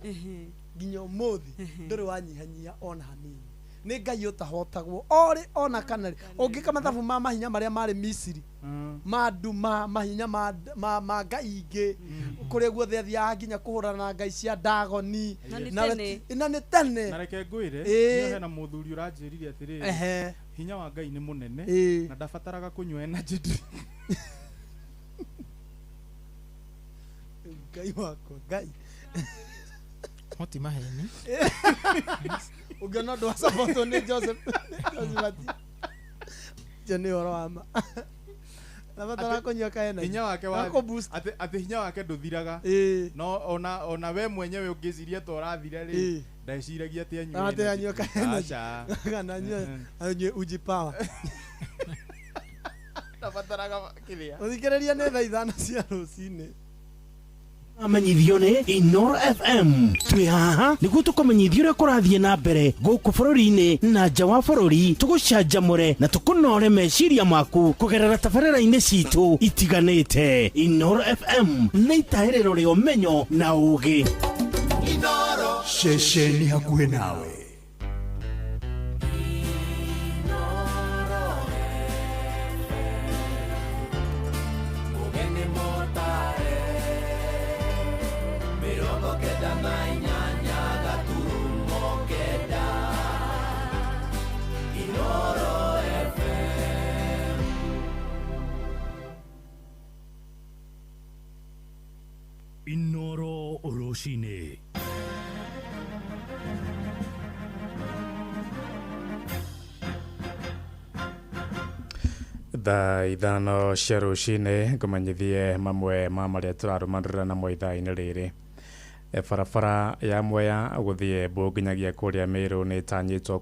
nginya ũmũthĩ ndũrĩ wanyihanyia ona hanini. Nĩ Ngai ũtahotagwo orĩ ona kana rĩ ũngĩka mathabu ma mahinya marĩa marĩ Misiri ma nduma mahinya ma ngai ingĩ kũrĩa guothe athiaga nginya kũhũrana na ngai cia Dagoni na nĩ tene. Na reke ngwĩre niĩ hena mũthuri ũranjĩrire atĩrĩrĩ hinya wa Ngai nĩ mũnene na ndabataraga kũnyua energy drink. Ngai wakwa Ngai moti maheni ũngĩona ũndũ wa support nĩ Joseph Joseph nĩ ũhoro wa ma nabatara kũnyua ka energy hinya wake wa atĩ hinya wake ndũthiraga no ona we mwenyewe ũngĩciria ta ũrathira rĩ ndeciragia atĩ anyue atĩ anyue ka energy kana anyue uji power ndabataraga kĩrĩa. Ũthikĩrĩria nĩ thaa 5 cia rũcinĩ. Amenyithio nĩ Inoro FM twĩ haha nĩguo tũkũmenyithia ũrĩa kũrathiĩ na mbere gũkũ bũrũri-inĩ na nja wa bũrũri, tũgũcanjamũre na tũkũnore meciria maku kũgerera tabarĩra-inĩ citũ itiganĩte. Inoro FM nĩ itahĩrĩro rĩa ũmenyo na ũũgĩ. Inoro ceceni hakuhĩ nawe. Inoro rũcinĩ. Thaa 5 cia rũcinĩ ngũmenyithie mamwe ma marĩa tũrarũmanĩrĩra namo ithaa-inĩ rĩrĩ. Barabara ya Mwea gũthiĩ Embu nginyagia kũrĩa Meru nĩ ĩtanyĩtwo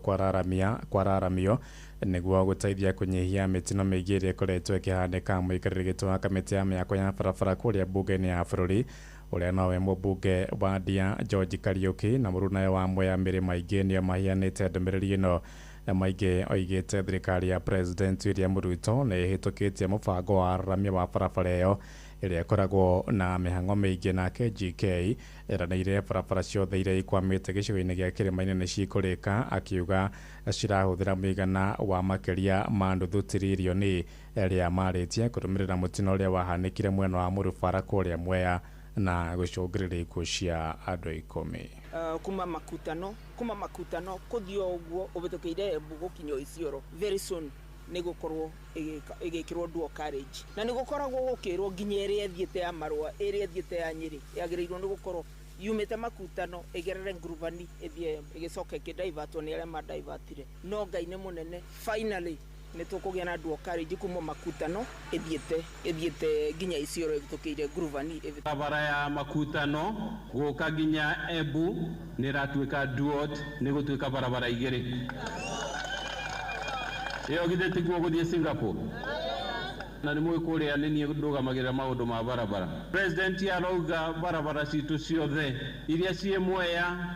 kwararamio nĩguo gũteithia kũnyihia mĩtino mĩingĩ ĩrĩa ĩkoretwo ĩkĩhanĩka. Mũikarĩri gĩtĩ wa kamĩtĩ ya mĩako ya barabara kũrĩa mbunge-inĩ ya bũrũri ũrĩa nowe mũmbunge wa Ndia George Kariuki na mũrunawe wa Mwea Mĩrĩ Maingĩ nĩo maheanĩte ndũmĩrĩri ĩno. Maingĩ oigĩte thirikari ya President William Ruto nĩ ĩhĩtũkĩtie mũbango wa raramia wa barabara ĩyo ĩrĩa ĩkoragwo na mĩhang'o mĩingĩ. Nake GK eranĩire barabara ciothe iria ikwamĩte gĩcigo-inĩ gĩa kĩrĩma-inĩ nĩ cikũrĩka, akiuga cirahũthĩra mũigana wa makĩria ma nuthu tiririoni ĩrĩa marĩtie kũrũmĩrĩra mũtino ũrĩa wahanĩkire mwena wa Mũrubara kũrĩa Mwea na gũcũngĩrĩria ikuũ cia andũ 10. Kuma makutano kuthio uguo ubitukiire Embu gukinya Isiolo very soon nĩ gũkorwo ĩgĩkĩrwo dual carriage na nĩ gũkoragwo gũkĩrwo nginya ĩrĩa ĩthiĩte ya Marũa ĩrĩa ĩthiĩte ya Nyĩrĩ yagĩrĩirwo nĩ gũkorwo yumĩte makutano ĩgerere Ngurubani ĩthiĩ ĩgĩcoka ĩkĩdaivatwo nĩ arĩa madaivatire. No Ngai nĩ mũnene, finally nĩ tũkũgĩa na dual carriage kuma makutano ĩthiĩte nginya Isiolo ĩhĩtũkĩire Ngurubani. Barabara ya makutano gũka nginya Embu nĩ ĩratuĩka dual, nĩ gũtuĩka barabara igĩrĩ. Ĩyo githĩ tiguo gũthiĩ Singapore? Na nĩ mũĩ kũrĩa nĩ niĩ ndũgamagĩrĩra maũndũ ma barabara. President arauga barabara citũ ciothe iria ciĩ Mwea,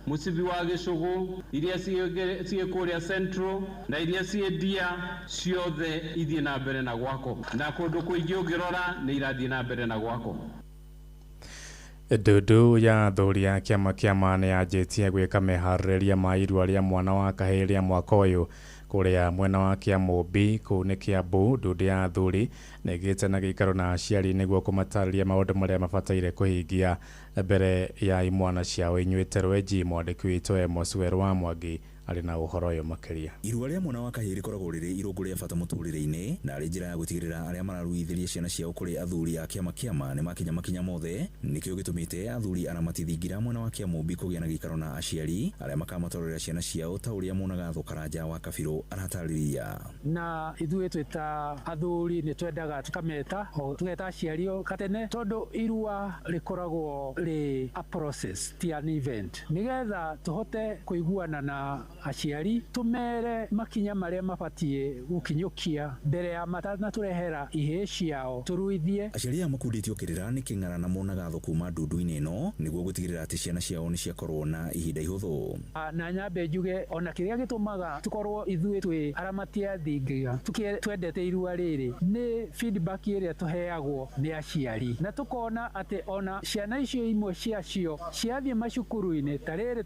mũcibi wa Gĩcũgũ, iria ciĩ kũrĩa Central na iria ciĩ Ndia, ciothe ithiĩ na mbere na gwako, na kũndũ kũingĩ ũngĩrora nĩ irathiĩ na mbere na gwako. Ndundu ya athuri ya kĩama kĩa ma nĩ yanjĩtie gwĩka meharĩrĩria ma irua rĩa mwana wa kahĩĩ rĩa mwaka ũyũ kũrĩa mwena wa Kĩamũmbi kũu nĩ Kĩambu. Ndundu ya athuri nĩ ĩgĩte na gĩikaro na aciari nĩguo kũmatarĩria maũndũ marĩa mabataire kũhingia mbere ya imwana ciao inyuĩte rwenji. Mwandĩki witũ Amos Werũ wa Mwangi Arĩ na ũhoro ũyũ makĩria. Irua rĩa mwana wa kahĩĩ rĩkoragwo rĩrĩ irũngũ rĩa bata mũtũrĩre-inĩ na arĩ njĩra ya gũtigĩrĩra arĩa mararuithĩria ciana ciao kũrĩ athuri a kĩama kĩama nĩ makinya makinya mothe. Nĩkĩo gĩtũmĩte athuri aramati thingira mwena wa Kĩamũmbi kũgĩa na gĩikaro na aciari arĩa makamatwarĩra ciana ciao ta ũrĩa Mũnagatho Karanja wa Kabirũ aratarĩria. Na ithuĩ twĩ ta athuri nĩ twendaga tũkameta o tũgeta aciari o katene, tondũ irua rĩkoragwo rĩ a process ti an event, nĩgetha tũhote kũiguana na aciari tũmere makinya marĩa mabatiĩ gũkinyũkia mbere ya matanatũrehera ihĩĩ ciao tũruithie. Aciari aya makundĩtio kĩrĩra nĩ kĩng'ara na Mũnagatho kuma ndundu-inĩ ĩno nĩguo gũtigĩrĩra atĩ ciana ciao nĩ ciakorwo na ihinda ihũthũ. Na nyambe njuge ona kĩrĩa gĩtũmaga tũkorwo ithuĩ twĩ aramati a thingira twendete irua rĩrĩ nĩ feedback ĩrĩa tũheagwo nĩ aciari, na tũkona atĩ ona ciana icio imwe ciacio ciathiĩ macukuru-inĩ ta rĩrĩ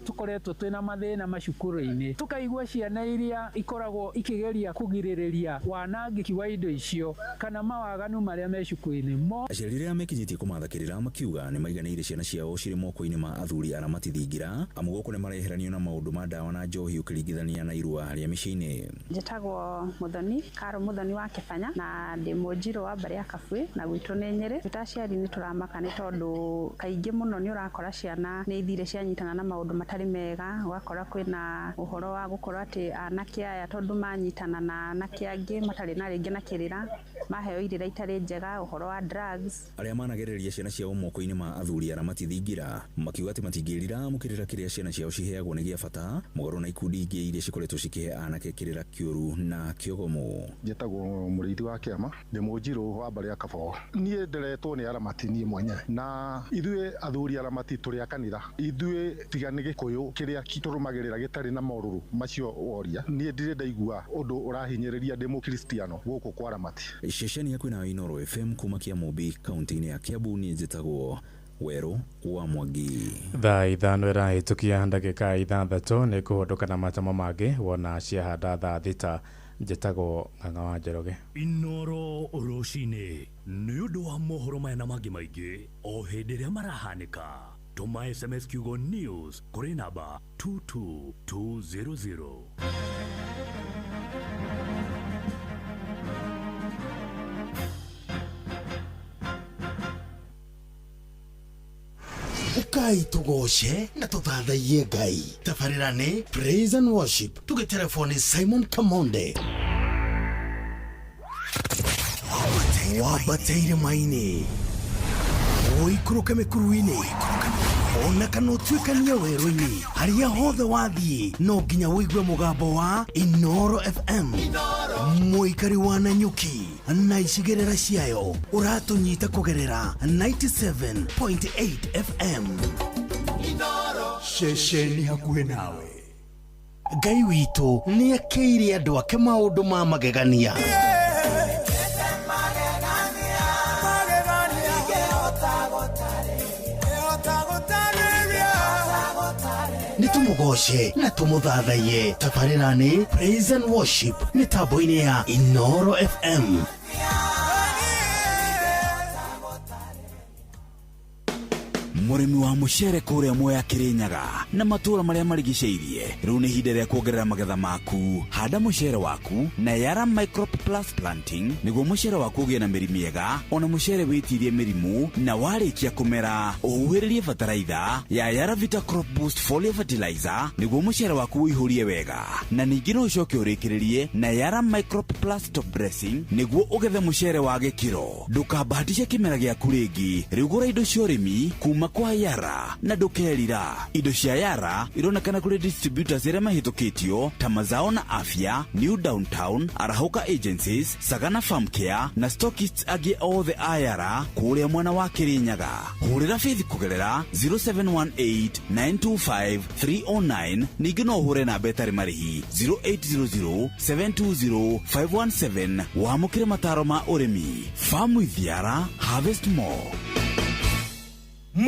tũkoretwo twĩna mathĩna macukuru-inĩ, tũkaigua ciana iria ikoragwo ikĩgeria kũgirĩrĩria wanangĩki wa indo icio kana mawaganu marĩa me cukuru-inĩ mo. Aciari arĩa mekinyĩtie kũmatha kĩrĩra makiuga nĩ maiganĩire ciana ciao cirĩ moko-inĩ ma athuri aramati thingira, amu gũkũ nĩ mareheranio na maũndũ ma ndawa na njohi ũkĩringithania na irua rĩa mĩciĩ-inĩ. Njĩtagwo Muthoni Karo Muthoni wa Kĩbanya na ndĩ mũnjirũ wa mbarĩ ya Kabui na gwitũ nĩ Nyĩrĩ. Twĩ ta aciari nĩ tũramaka nĩ tondũ kaingĩ mũno nĩ ũrakora ciana nĩ ithire cianyitana na maũndũ matarĩ mega, ũgakora kwĩna ũhoro wa gũkorwo atĩ anake aya tondũ manyitana na anake angĩ matarĩ na rĩngĩ na kĩrĩra maheo irĩra itarĩ njega, ũhoro wa drugs. Arĩa managereria ciana ciao moko-inĩ ma athuri aramati thingira makiuga atĩ matingĩrira amu kĩrĩra kĩrĩa ciana ciao ciheagwo nĩ gĩa bata mũgarũ na ikundi ingĩ iria cikoretwo cikĩhe anake kĩrĩra kĩũru na kĩogomo. Njĩtagwo Mũrĩithi wa Kĩama, ndĩ mũnjirũ wa mbarĩ ya Kaboo. Niĩ nderetwo nĩ aramati niĩ mwenyewe, na ithuĩ athuri aramati tũrĩ a kanitha. Ithuĩ tiga nĩ Gĩkũyũ kĩrĩa tũrũmagĩrĩra gĩtarĩ na morũrũ macio woria. Niĩ ndirĩ ndaigua ũndũ ũrahinyĩrĩria ndĩ mũkristiano gũkũ kwa aramati. Ceceni ya kwĩna Inooro FM kuma Kĩamũmbi kaunti-inĩ ya Kiambu, niĩ njĩtagwo Werũ wa Mwangi. Thaa 5 ĩrahĩtũkia ndagĩka 6 nĩ kũhũndũka na matamo mangĩ wona ciahanda thaa 6. Njĩtagwo Ng'ang'a wa Njoroge. Inooro rũcinĩ nĩ ũndũ wa mohoro maya na mangĩ maingĩ o hĩndĩ ĩrĩa marahanĩka. Tũma SMS kiugo news kũrĩ namba 22200. Ukai tugoce na tuthathaiye Ngai. Tabarĩra nĩ Praise and Worship. Tũgĩtelefoni Simon Kamonde. Wambateire maini, ũikũrũke mĩkuru-inĩ, ona kana ũtuĩkanie werũ-inĩ, harĩa hothe wathiĩ no nginya ũigue mũgambo wa Inooro FM. Mũikari wa Nanyuki na icigĩrĩra ciayo ũratũnyita kũgerera 97.8 FM. Ceceni hakuhĩ nawe. Ngai witũ nĩakĩire andũ ake maũndũ ma magegania. Tumugoce na tumuthathaiye. Tabarĩra nĩ Praise and Worship mĩtambo-inĩ ya Inooro FM. Mũrĩmi wa mũcere kũrĩa Mwea Kĩrĩnyaga na matũũra marĩa marigicĩirie, rĩu nĩ ihinda rĩa kuongerera magetha maku. Handa mũcere waku na Yara Microp Plus Planting nĩguo mũcere waku ũgĩe na mĩri mĩega, ona mũcere wĩtirie mĩrimũ, na warĩkia kũmera ũhuhĩrĩrie bataraitha ya Yara Vita Crop Boost Foliar Fertilizer nĩguo mũcere waku ũihũrie wega, na ningĩ no ũcoke ũrĩkĩrĩrie na Yara Microp Plus Top Dressing nĩguo ũgethe mũcere wa gĩkĩro. Ndũkambahatishe kĩmera gĩaku rĩngĩ, rĩu gũra indo cia ũrĩmi kuma kwa Yara na ndũkerira. Indo cia Yara ironekana kũrĩ distributors arĩa mahĩtũkĩtio ta Mazao na Afya, New Downtown, Arahũka Agencies, Sagana Farm Care na stockists angĩ othe a Yara kũrĩa mwena wa Kĩrĩnyaga. Hũrĩra Faith kũgerera 0718 925 309, ningĩ no ũhũre namba ĩtarĩ marĩhi 0800 720 517 wamũkĩre mataro ma ũrĩmi. Farm with Yara, harvest more.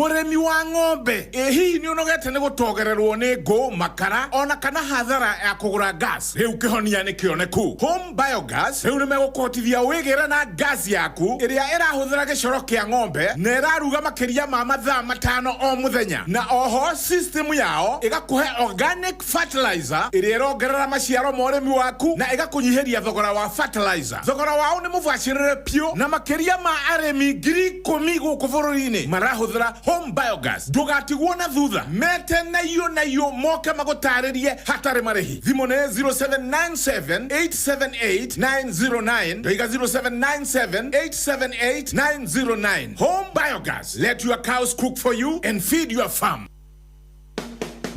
Mũrĩmi wa ng'ombe, ĩ hihi nĩ ũnogete nĩ gũtogererwo nĩ ngũ, makara ona kana hathara ya kũgũra gas? Rĩu kĩhonia nĩ kĩoneku. Home Biogas rĩu nĩ megũkũhotithia wĩgĩre na gas yaku ĩrĩa ĩrahũthĩra gĩcoro kĩa ng'ombe na ĩraruga makĩria ma mathaa 5 o mũthenya, na oho system yao ĩgakũhe organic fertilizer ĩrĩa ĩrongerera maciaro ma ũrĩmi waku na ĩgakũnyihĩria thogora wa fertilizer. Thogora wao nĩ mũbacĩrĩre piũ, na makĩria ma arĩmi 10,000 gũkũ bũrũri-inĩ marahũthĩra Home Biogas. Ndũgatigwo na thutha, mete na iyo moke magũtarĩrie hatarĩ marĩhi. Thimũ nĩ 0797 878 909, ndoiga 0797 878 909. Home Biogas, let your cows cook for you and feed your farm.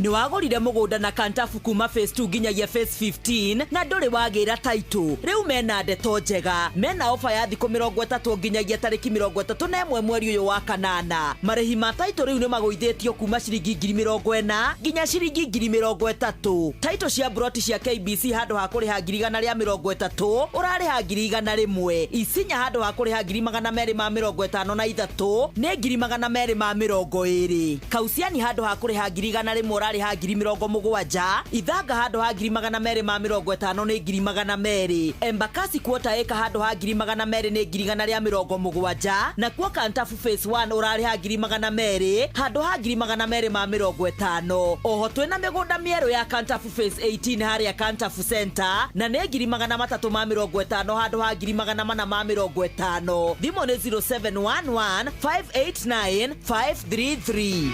Nĩ wagũrire mũgũnda na Kantafu kuma phase 2 nginyagia phase 15 na ndũrĩ wagĩra taitũ. Rĩu mena ndeto njega, mena ofa ya thikũ 30 nginyagia tarĩki 31 mweri ũyũ wa kanana. Marĩhi ma taitũ rĩu nĩ magũithĩtio kuma ciringi 40,000 nginya ciringi 30,000. Taitũ cia broti cia KBC handũ ha kũrĩha 130,000 ũrarĩha 101,000. Isinya handũ ha kũrĩha 253,000 nĩ 220,000. Kausiani handũ ha kũrĩha 100,000 ũrarĩha 70,000. Ithanga handũ ha 250,000 nĩ 200,000. Embakasi quarter acre handũ ha 200,000 nĩ 170,000. Nakuo Kantafu phase 1 ũrarĩha 200,000 handũ ha 250,000. Oho twĩna mĩgũnda mĩerũ ya Kantafu phase 18 harĩa Kantafu Center na nĩ 350,000 handũ ha 450,000. Thimũ nĩ 0711 589 533.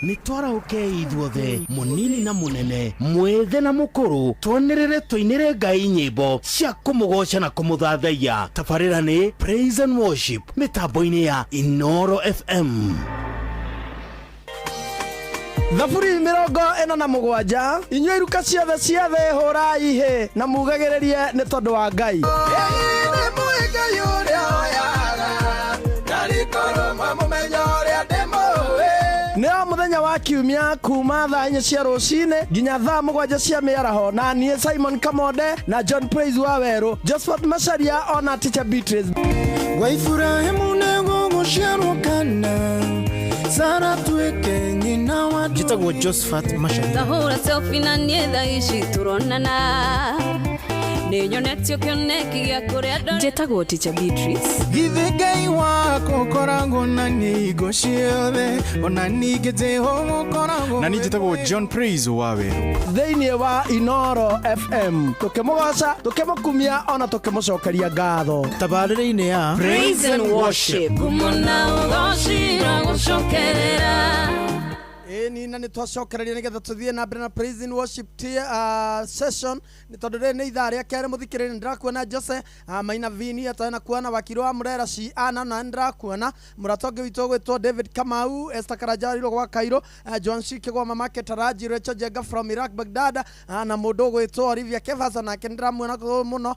Nĩ twarahũkei ithuothe, mũnini na mũnene, mwĩthĩ na mũkũrũ, twanĩrĩre tũinĩre Ngai nyĩmbo cia kũmũgoca na kũmũthathaiya. Tabarĩra nĩ Praise and Worship mĩtambo-inĩ ya Inoro FM. Thaburi 47, inyuĩ iruka ciothe cia thĩ hũrai hĩ na mugagĩrĩrie nĩ tondũ wa Ngai. Nĩ o mũthenya wa kiumia kuma thaa 4 cia rũcinĩ nginya thaa 7 cia mĩaraho, na niĩ Simon Kamonde na John Praise wa Werũ, Josephat Macharia ona Teacher Beatrice. Gwa Iburahĩmu nĩgũgũciarwo kana Sara tuĩke nyina wa Njĩtagwo Josephat Macharia. Tahũra selfie na niĩ thaa ici tũronana, nĩ nyonetio kĩoneki gĩa kũrĩa ndore. Njĩtagwo Teacher Beatrice. Githĩ Ngai wakwa ũkoragwo na niĩ hingo ciothe, ona ningĩ Jehova ũkoragwo Na niĩ njĩtagwo John Praise wa Werũ. Thĩinĩ wa Inoro FM tũkĩmũgoca, tũkĩmũkumia ona tũkĩmũcokeria ngatho. Tabarĩra-inĩ ya Praise and Worship. Ngumo na ũgoci gũcokerera. Ĩni na nĩ twacokereria nĩgetha tũthiĩ na mbere na praise and worship session, nĩ tondũ rĩrĩ nĩ ithaa rĩa kerĩ mũthikĩrĩria. Nĩndĩrakuona Jose Maina Vini atana kuona wakiri wa Murera ci ana, na nĩndĩrakuona mũrata ũngĩ witũ ũgwĩtwo David Kamau, Esther Karanja gwa Cairo, John Shikigwa mamake Taraji, Rachel Jenga from Iraq Baghdad, na mũndũ ũgwĩtwo Olivia Kevasa nake nĩndĩramuona mũno,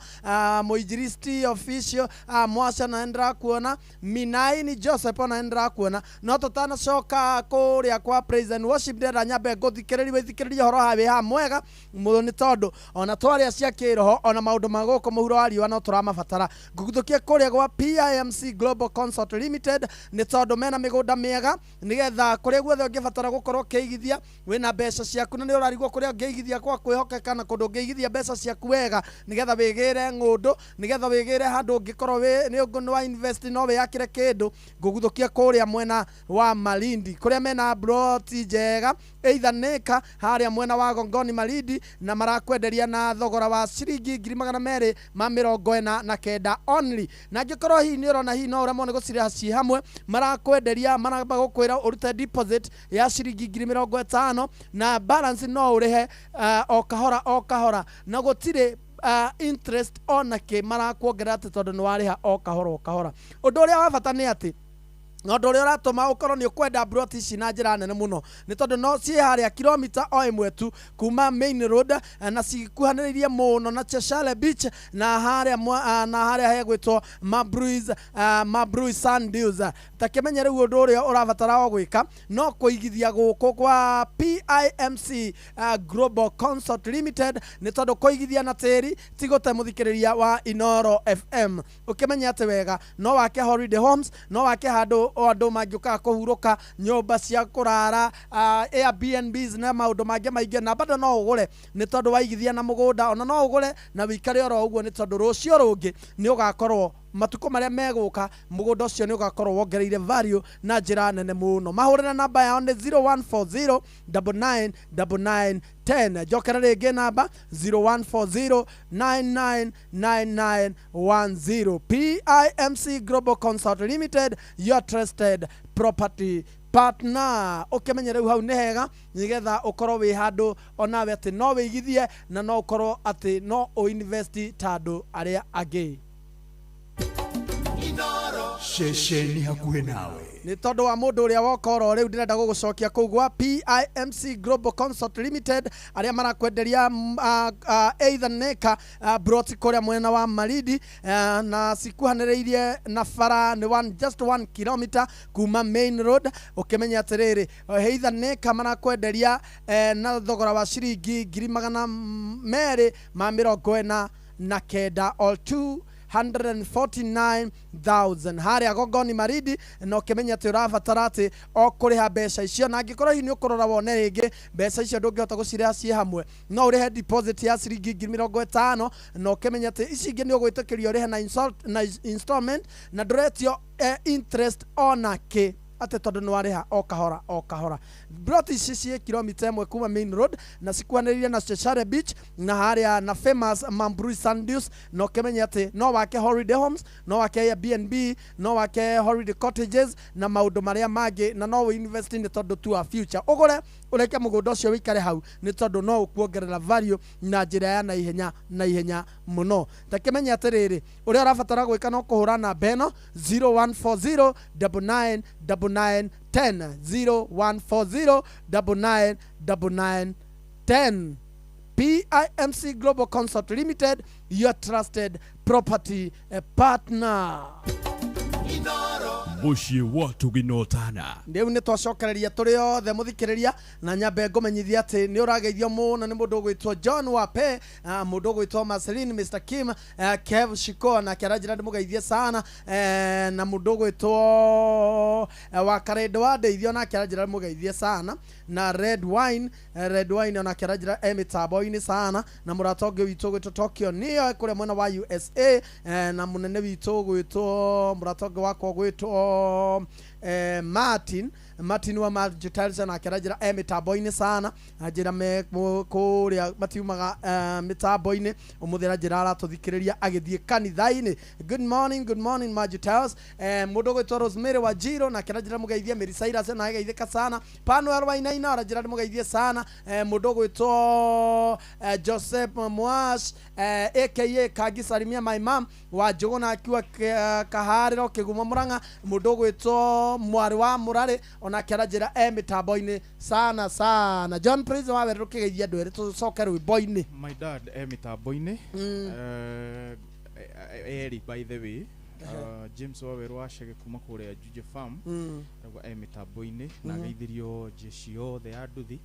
mũinjilisti official Mwasha na nĩndĩrakuona Minaini Joseph ona nĩndĩrakuona. No tũtanacoka kũrĩa kwa praise and worship, ndĩrenda nyambe ngũthikĩrĩrie wĩthikĩrĩrie ũhoro haha wĩ haha mwega mũno, nĩ tondũ ona twaria cia kĩroho ona maũndũ ma gũkũ mũhuro wa riũa no tũramabatara. Ngũguthũkie kũrĩa gwa PIMC Global Consult Limited, nĩ tondũ mena mĩgũnda mĩega, nĩgetha kũrĩa guothe ũngĩbatara gũkorwo ũkĩigithia wĩna mbeca ciaku, na nĩ ũrarigwo kũrĩa ũngĩigithia kwa kwĩhokeka na kũndũ ũngĩigithia mbeca ciaku wega, nĩgetha wĩgĩre ng'ũndũ, nĩgetha wĩgĩre handũ ũngĩkorwo nĩ wa invest no wĩyakĩre kĩndũ. Ngũguthũkie kũrĩa mwena wa Malindi kũrĩa mena broti njega either nĩka harĩa mwena wa Gongoni Malindi, na marakwenderia na thogora wa ciringi 249,000 only. Na angĩkorwo hihi nĩ ũrona hihi no ũremwo nĩ gũcirĩha ciĩ hamwe, marakwenderia maramba gũkwĩra ũrute deposit ya ciringi 50,000 na balance no ũrĩhe o kahora o kahora, na gũtirĩ interest ona kĩ marakuongerera atĩ tondũ nĩ warĩha o kahora o kahora. Ũndũ ũrĩa wa bata nĩ atĩ na ũndũ ũrĩa ũratũma ũkorwo nĩ ũkwenda broti ici na njĩra nene mũno nĩ tondũ no ciĩ harĩa kilomita o ĩmwe tu kuma main road, na cikuhanĩrĩirie mũno na Cheshire Beach na harĩa hegwĩtwo Mabruis Sand Dunes. Ta kĩmenye rĩu ũndũ ũrĩa ũrabatara o gwĩka no kũigithia gũkũ kwa PIMC Global Consult Limited, nĩ tondũ kũigithia na tĩri ti gũte mũthikĩrĩria wa Inoro FM. Ũkĩmenye atĩ wega no wake holiday homes, no wake handũ andũ mangĩũkaga kũhurũka, nyũmba cia kũrara, Airbnbs na maũndũ mangĩ maingĩ. Na bado no ũgũre nĩ tondũ waigithia na mũgũnda, ona no ũgũre na wĩikare oro ũguo nĩ tondũ rũciũ rũngĩ nĩ ũgakorwo matukũ marĩa megũka mũgũnda ũcio nĩ ũgakorwo wongereire value na njĩra nene mũno. Mahũrĩre namba yao nĩ 0140 99 99 10. Njokera rĩngĩ namba 0140 99 99 10. PIMC Global Consult Limited, your trusted property partner. Ũkĩmenye rĩu hau nĩ hega nĩgetha ũkorwo wĩ handũ onawe atĩ no wĩigithie na no ũkorwo atĩ no ũinvest ta andũ arĩa angĩ. Ceceni hakuhĩ nawe. Nĩ tondũ wa mũndũ ũrĩa woka oro rĩu ndĩrenda gũgũcokia kũu gwa PIMC Global Consult Limited arĩa marakwenderia either neka broti kũrĩa mwena wa Malindi, na cikuhanĩrĩirie na bara nĩ just 1 kilometer kuma main road. Ũkĩmenya atĩrĩrĩ, either neka marakwenderia na thogora wa ciringi 249,000 or 249,000 harĩa Gongoni Marindi. Na ũkĩmenya atĩ ũrabatara atĩ o kũrĩha mbeca icio, na angĩkorwo hihi nĩ ũkũrora wone rĩngĩ mbeca icio ndũngĩhota gũcirĩha ciĩ hamwe, no ũrĩhe deposit ya ciringi 50,000, na ũkĩmenya atĩ ici ingĩ nĩ ũgwĩtĩkĩrio ũrĩhe na installment, na ndũretio interest ona kĩ atĩ tondũ nĩ warĩha o kahora o kahora. Broti ici ciĩ kilomita 1 kuma main road na cikuhanĩrĩirie na Cheshire Beach na harĩa na famous Mambrui Sand Dunes. Na ũkĩmenye atĩ no wake holiday homes, no wake Airbnb, no wake holiday cottages na maũndũ marĩa mangĩ, na no ũinvest nĩ tondũ tu wa future. Ũgũre ũreke mũgũnda ũcio wĩikare hau nĩ tondũ no ũkuongerera value na njĩra ya naihenya naihenya mũno. Ta kĩmenye atĩrĩrĩ, ũrĩa ũrabatara gwĩka no kũhũra namba ĩno 0140 99 99 10, 0140 99 99 10. PIMC Global Consult Limited, your trusted property partner. Mũciĩ wa Tũginotana. Rĩu nĩ twacokereria tũrĩ othe mũthikĩrĩria, na nyambe ngũmenyithia atĩ nĩ ũrageithio mũno nĩ mũndũ ũgwĩtwo John Wape, mũndũ ũgwĩtwo Marceline, Mr Kim, Kev Shiko na kĩaranjĩra ndĩmũgeithie sana, na mũndũ ũgwĩtwo wa Karendo wa ndeithio na kĩaranjĩra ndĩmũgeithie sana, na Red Wine, Red Wine ona kĩaranjĩra e mĩtambo-inĩ sana, na mũrata ũngĩ witũ ũgwĩtwo Tokyo nĩyo kũrĩa mwena wa USA, na mũnene witũ ũgwĩtwo mũrata ũngĩ wakwa ũgwĩtwo Martin wa Margitals na akĩaranjĩra e mĩtambo-inĩ sana, anjĩra me kũrĩa matiumaga mĩtambo-inĩ ũmũthĩ, aranjĩra aratũthikĩrĩria agĩthiĩ kanitha-inĩ. Good morning, good morning Margitals. Mũndũ ũgwĩtwo Rosemary wa Jiro na akĩaranjĩra mũgeithie Mary Cyrus na ageithĩka sana. Panuel Wainaina aranjĩra ndĩmũgeithie sana. Mũndũ ũgwĩtwo Joseph Mwash aka Kangi Salimia my mom wa Njũgũna akiwa Kaharĩro Kĩgumo Mũrang'a. Mũndũ ũgwĩtwo mwarĩ wa Mũrarĩ ona akĩaranjĩra e mĩtambo-inĩ sana sana. John Prince wa werũ kĩgeithia andũ erĩ tũcoke rwĩmbo-inĩ. My dad e mĩtambo-inĩ, eri by the way, James Waweru wa Chege kuma kũrĩa Juja Farm, arauga e mĩtambo-inĩ na ageithirio jeshi yothe ya nduthi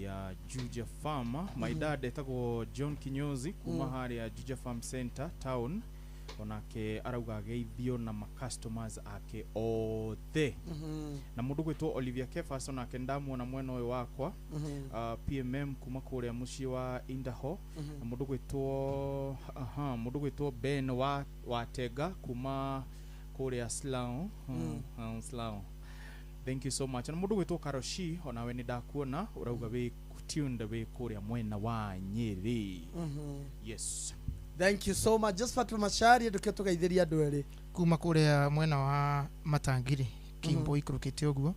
ya Juja Farm. My dad etagwo John Kinyozi kuma harĩa Juja Farm Center town, onake arauga ageithio na ma customers ake othe. Na mũndũ gwĩtwo Olivia Kefas onake ndamuona mwena ũyũ wakwa, PMM kuma kũrĩa mũciĩ wa Indaho, na mũndũ gwĩtwo mũndũ gwĩtwo Ben wa Tega kuma kũrĩa Slough. Slough. Thank you so much. Na mũndũ gwĩtwo Karoshi onawe nĩ ndakuona ũrauga wĩ tuned wĩ kũrĩa mwena wa Nyĩrĩ. Yes. Thank you so much. Josephat Macharia nduke tugeithiria andu eri kuma kuria mwena wa Matangiri Kimbo ikurukite uguo.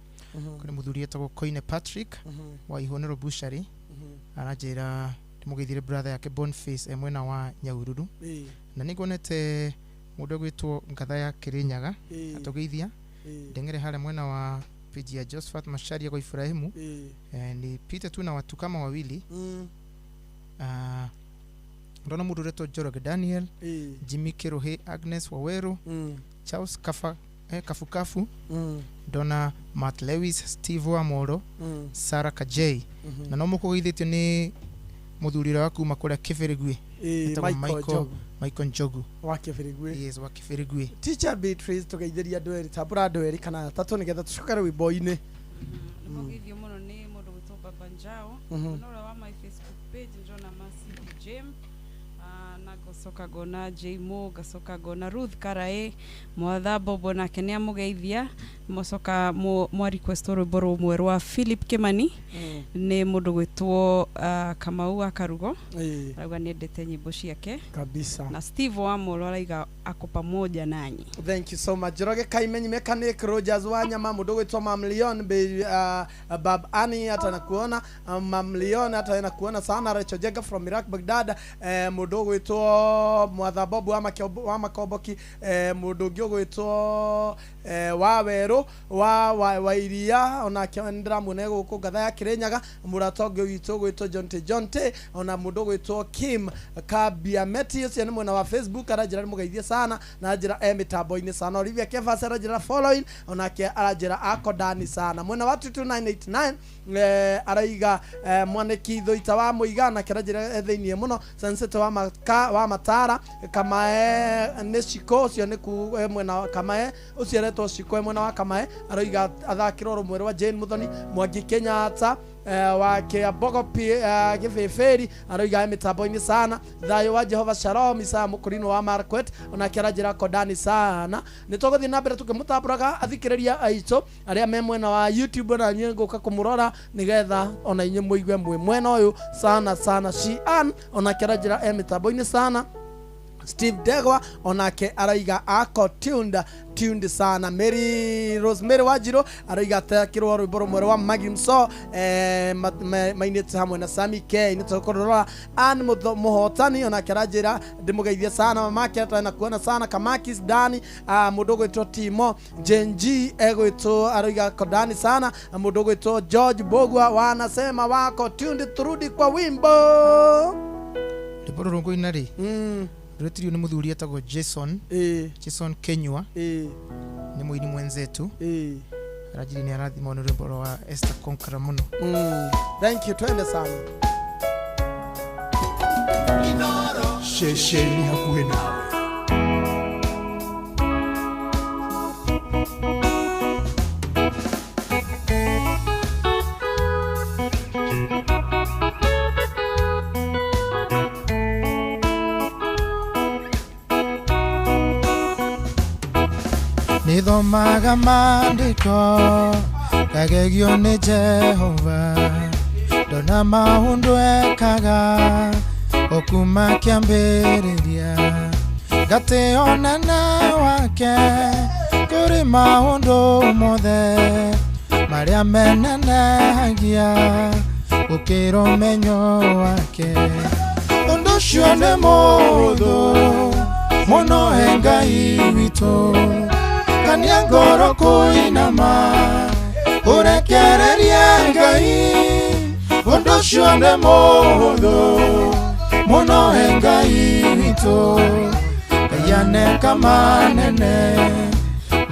Kuri muthuri etagwo Koine Patrick wa Ihonero Bushari, aranjira ndimugeithire brother yake Boniface e mwena wa Nyahururu, na ningonete mundu gwitwo Ngatha ya Kirinyaga atugeithia ndengere hale mwena wa page ya Josephat Macharia kwa Ibrahimu. Ni pite tu na watu kama wawili. Ndona mundu uretwo Njoroge Daniel, Jimmy Kiruhe, Agnes Waweru, Charles Kafa, Kafukafu, ndona Matt Lewis, Steve Wamoro, Sarah Kajei. Na no mukugeithĩtio nĩ Mũthuri ũrĩa wa kuma kũrĩa Kĩbĩrĩgui. Ĩĩ, Etagwo Michael Njogu. Michael Njogu wa Kĩbĩrĩgui. Yes, wa Kĩbĩrĩgui. Teacher Beatrice, tũgeithĩria andũ erĩ, tambũra andũ erĩ kana atatũ nĩgetha tũcokere wĩmbo-inĩ. Nĩmũgeithio mũno nĩ mũndũ gwĩtwo Baba Njao. Mwena ũrĩa wa my Facebook page ndĩrona Mercy Jane. Na ngacoka ngona J Mo, ngacoka ngona Ruth Karaĩ, Mwatha Bobo nake nĩ amũgeithia. Mwacoka mwa request rwĩmbo rũmwe rwa Philip Kimani. Nĩ mũndũ gwĩtwo Kamau wa Karugo. Arauga nĩendete nyĩmbo ciake kabisa. Na Steve Wamolo araiga ako pamoja nanyi. Thank you so much. Njoroge Kaimenyi Mechanic, Rogers Wanyama, mũndũ gwĩtwo Mam Leon, Bab Annie hata nakuona, Mam Leon hata nakuona sana, Rachel Jega from Iraq Baghdad, mũndũ gwĩtwo Mwatha Bob wa Makomboki, mũndũ ũngĩ ũgwĩtwo wa Werũ wa Iria, onake nĩndĩramuona gũkũ ngatha ya Kĩrĩnyaga, mũrata ũngĩ witũ ũgwĩtwo Jonte Jonte, ona mũndũ ũgwĩtwo Kim Kabiameti, ũcio nĩ mwena wa Facebook, aranjĩra nĩmũgeithie sana na njĩra e mĩtambo-inĩ sana. Olivia Kevas aranjĩra following, onake aranjĩra ako ndani sana. Mwena wa 22989 araiga mwaniki Thuita wa Mũiga, nake aranjĩra e thĩiniĩ mũno. Sunset wa Matara, Kamae nĩ Ciko, ũcio nĩ mwena wa Kamae, ũcio aretwo Ciko e mwena wa Kamae, aroiga athakĩrwo rũmwe rwa Jane Muthoni. Mwangi Kenyatta wa Kĩambogo Gĩbĩbĩri aroiga e mĩtambo-inĩ sana. Thayũ wa Jehova Shalom, Isaya Mũkũrinũ wa Marquet, onake aranjĩra kondani sana. Nĩ tũgũthiĩ na mbere tũkĩmũtambũraga athikĩrĩria aitũ arĩa me mwena wa YouTube, na inyuĩ ngũka kũmũrora nĩgetha ona inyuĩ mũigue mwĩ mwena ũyũ sana sana. Shian onake aranjĩra e mĩtambo-inĩ sana. Steve Degwa onake araiga ako tuned sana. Mary Rosemary Wajiro araiga atakirwo rwimbo rũmwe rwa Maggie Mso, mainĩte hamwe na Sami K. Nĩ tũkũrora Ann Mũhotani onake aranjĩra ndĩmũgeithie sana, mamake atana kuona sana, Kamakis Dani, mũndũ ũgwĩtwo Timo Jenji egwĩtwo araiga kodani sana, mũndũ ũgwĩtwo George Bogwa wanasema wako tuned, turudi kwa wimbo. Rwĩmbo rũrũ ngũina rĩ, rwetirio nĩ mũthuri etagwo Jason. Jason Kenyua nĩ mũini mwenzetu. Aranjĩra nĩ arathimwo nĩ rwĩmbo rwa Esther Conqueror mũno. Thank you, twende sana. Ceceni hakuhĩ nawe. Nĩthomaga maandĩko ngagegio nĩ Jehova, ndona maũndũ ekaga o kuma kĩambĩrĩria, ngatĩo ũnene wake kũrĩ maũndũ mothe marĩa menenehagia gũkĩra ũmenyo wake. Ũndũ ũcio nĩ mũhũthũ mũno he Ngai witũ, kania ngoro kũinama ũrekererie Ngai. Ũndũ ũcio nĩ mũhũthũ mũno he Ngai witũ, Ngai aneka manene.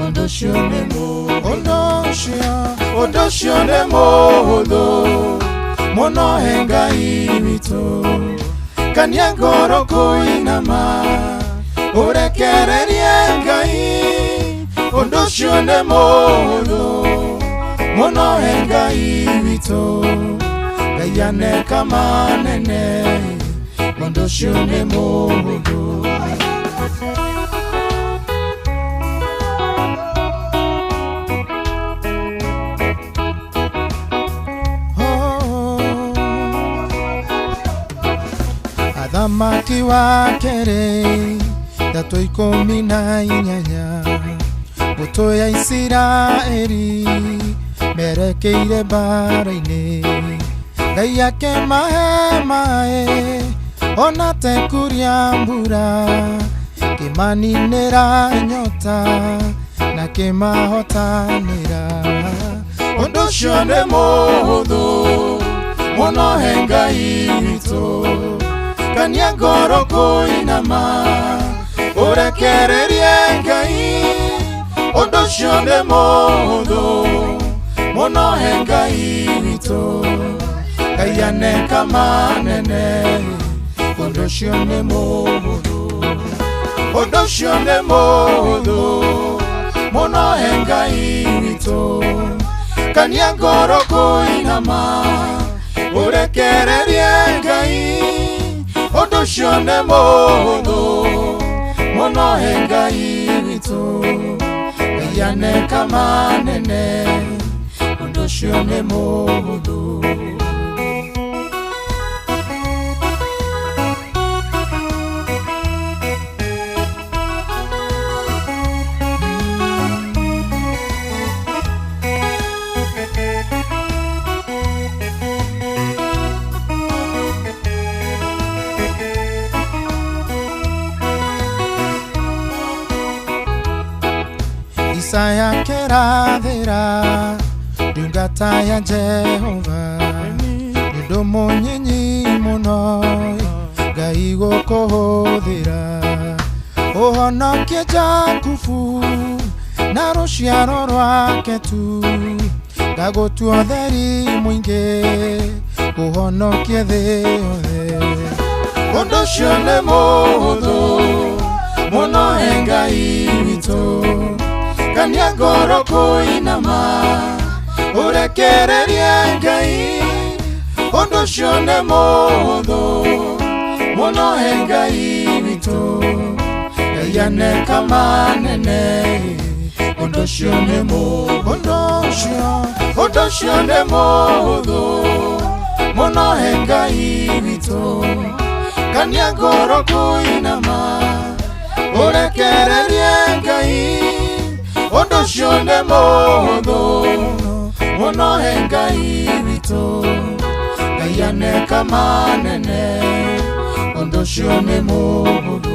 Ũndũ ũcio nĩ ũndũ ũcio nĩ mũhũthũ mũno he Ngai witũ, kania ngoro kũinama ũrekererie Ngai. Ũndũ ũcio nĩ mũhũthũ mũno he Ngai witũ, Ngai aneka manene. Ũndũ ũcio nĩ mũhũthũ. Athamaki wa kerĩ thatũ ikũmi na inyanya, mbũtũ ya Isiraeli merekeire mbara-inĩ, Ngai akĩmahe maĩ ona tekuria mbura, kĩmaninĩra nyota na kĩmahotanĩra. Ũndũ ũcio nĩ mũhũthũ mũno he Ngai witũ, kania ngoro kũinama ũrekererie Ngai. Ũndũ ũcio nĩ mũhũthũ mũno he Ngai witũ, Ngai aneka manene ũndũ ũcio nĩ mũhũthũ ũndũ ũcio nĩ mũhũthũ mũno he Ngai witũ kania ngoro kũinama ũrekererie Ngai ũndũ ũcio nĩ mũhũthũ mũno he Ngai witũ Ngai aneka manene ũndũ ũcio nĩ mũhũthũ. Isaya kerathira ndungata ya Jehova nĩ ũndũ mũnyinyi mũno Ngai gũkũhũthĩra ũhonokie Jakubu na rũciaro rwake tu ngagũtua ũtheri mũingĩ ũhonokie thĩ yothe ũndũ ũcio nĩ mũhũthũ mũno he Ngai witũ kania ngoro kũinama ũrekererie Ngai ũndũ ũcio nĩ mũhũthũ mũno he Ngai witũ Ngai aneka manene ũndũ ũcio nĩ mũhũthũ ũndũ ũcio nĩ mũhũthũ mũno he Ngai witũ kania ngoro kũinama ũrekererie Ngai ũndũ ũcio nĩ mũhũthũ mũno he Ngai witũ Ngai aneka manene ũndũ ũcio nĩ mũhũthũ.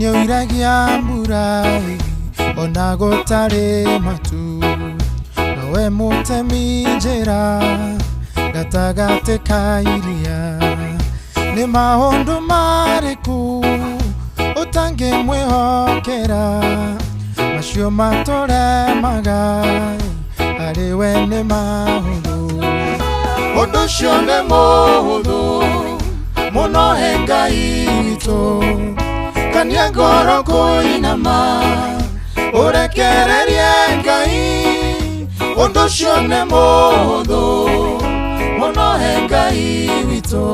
Nĩoiragia mbura ona gũtarĩ matu nowe mũtemi njĩra gatagatĩ ka iria nĩ maũndũ marĩkũ ũtangĩmwĩhokera macio matũremaga harĩ we nĩ mahũthũ ũndũ ũcio nĩ mũhũthũ mũno he Ngai witũ kania ngoro kũinama ũrekererie Ngai ũndũ ũcio nĩ mũhũthũ mũno he Ngai witũ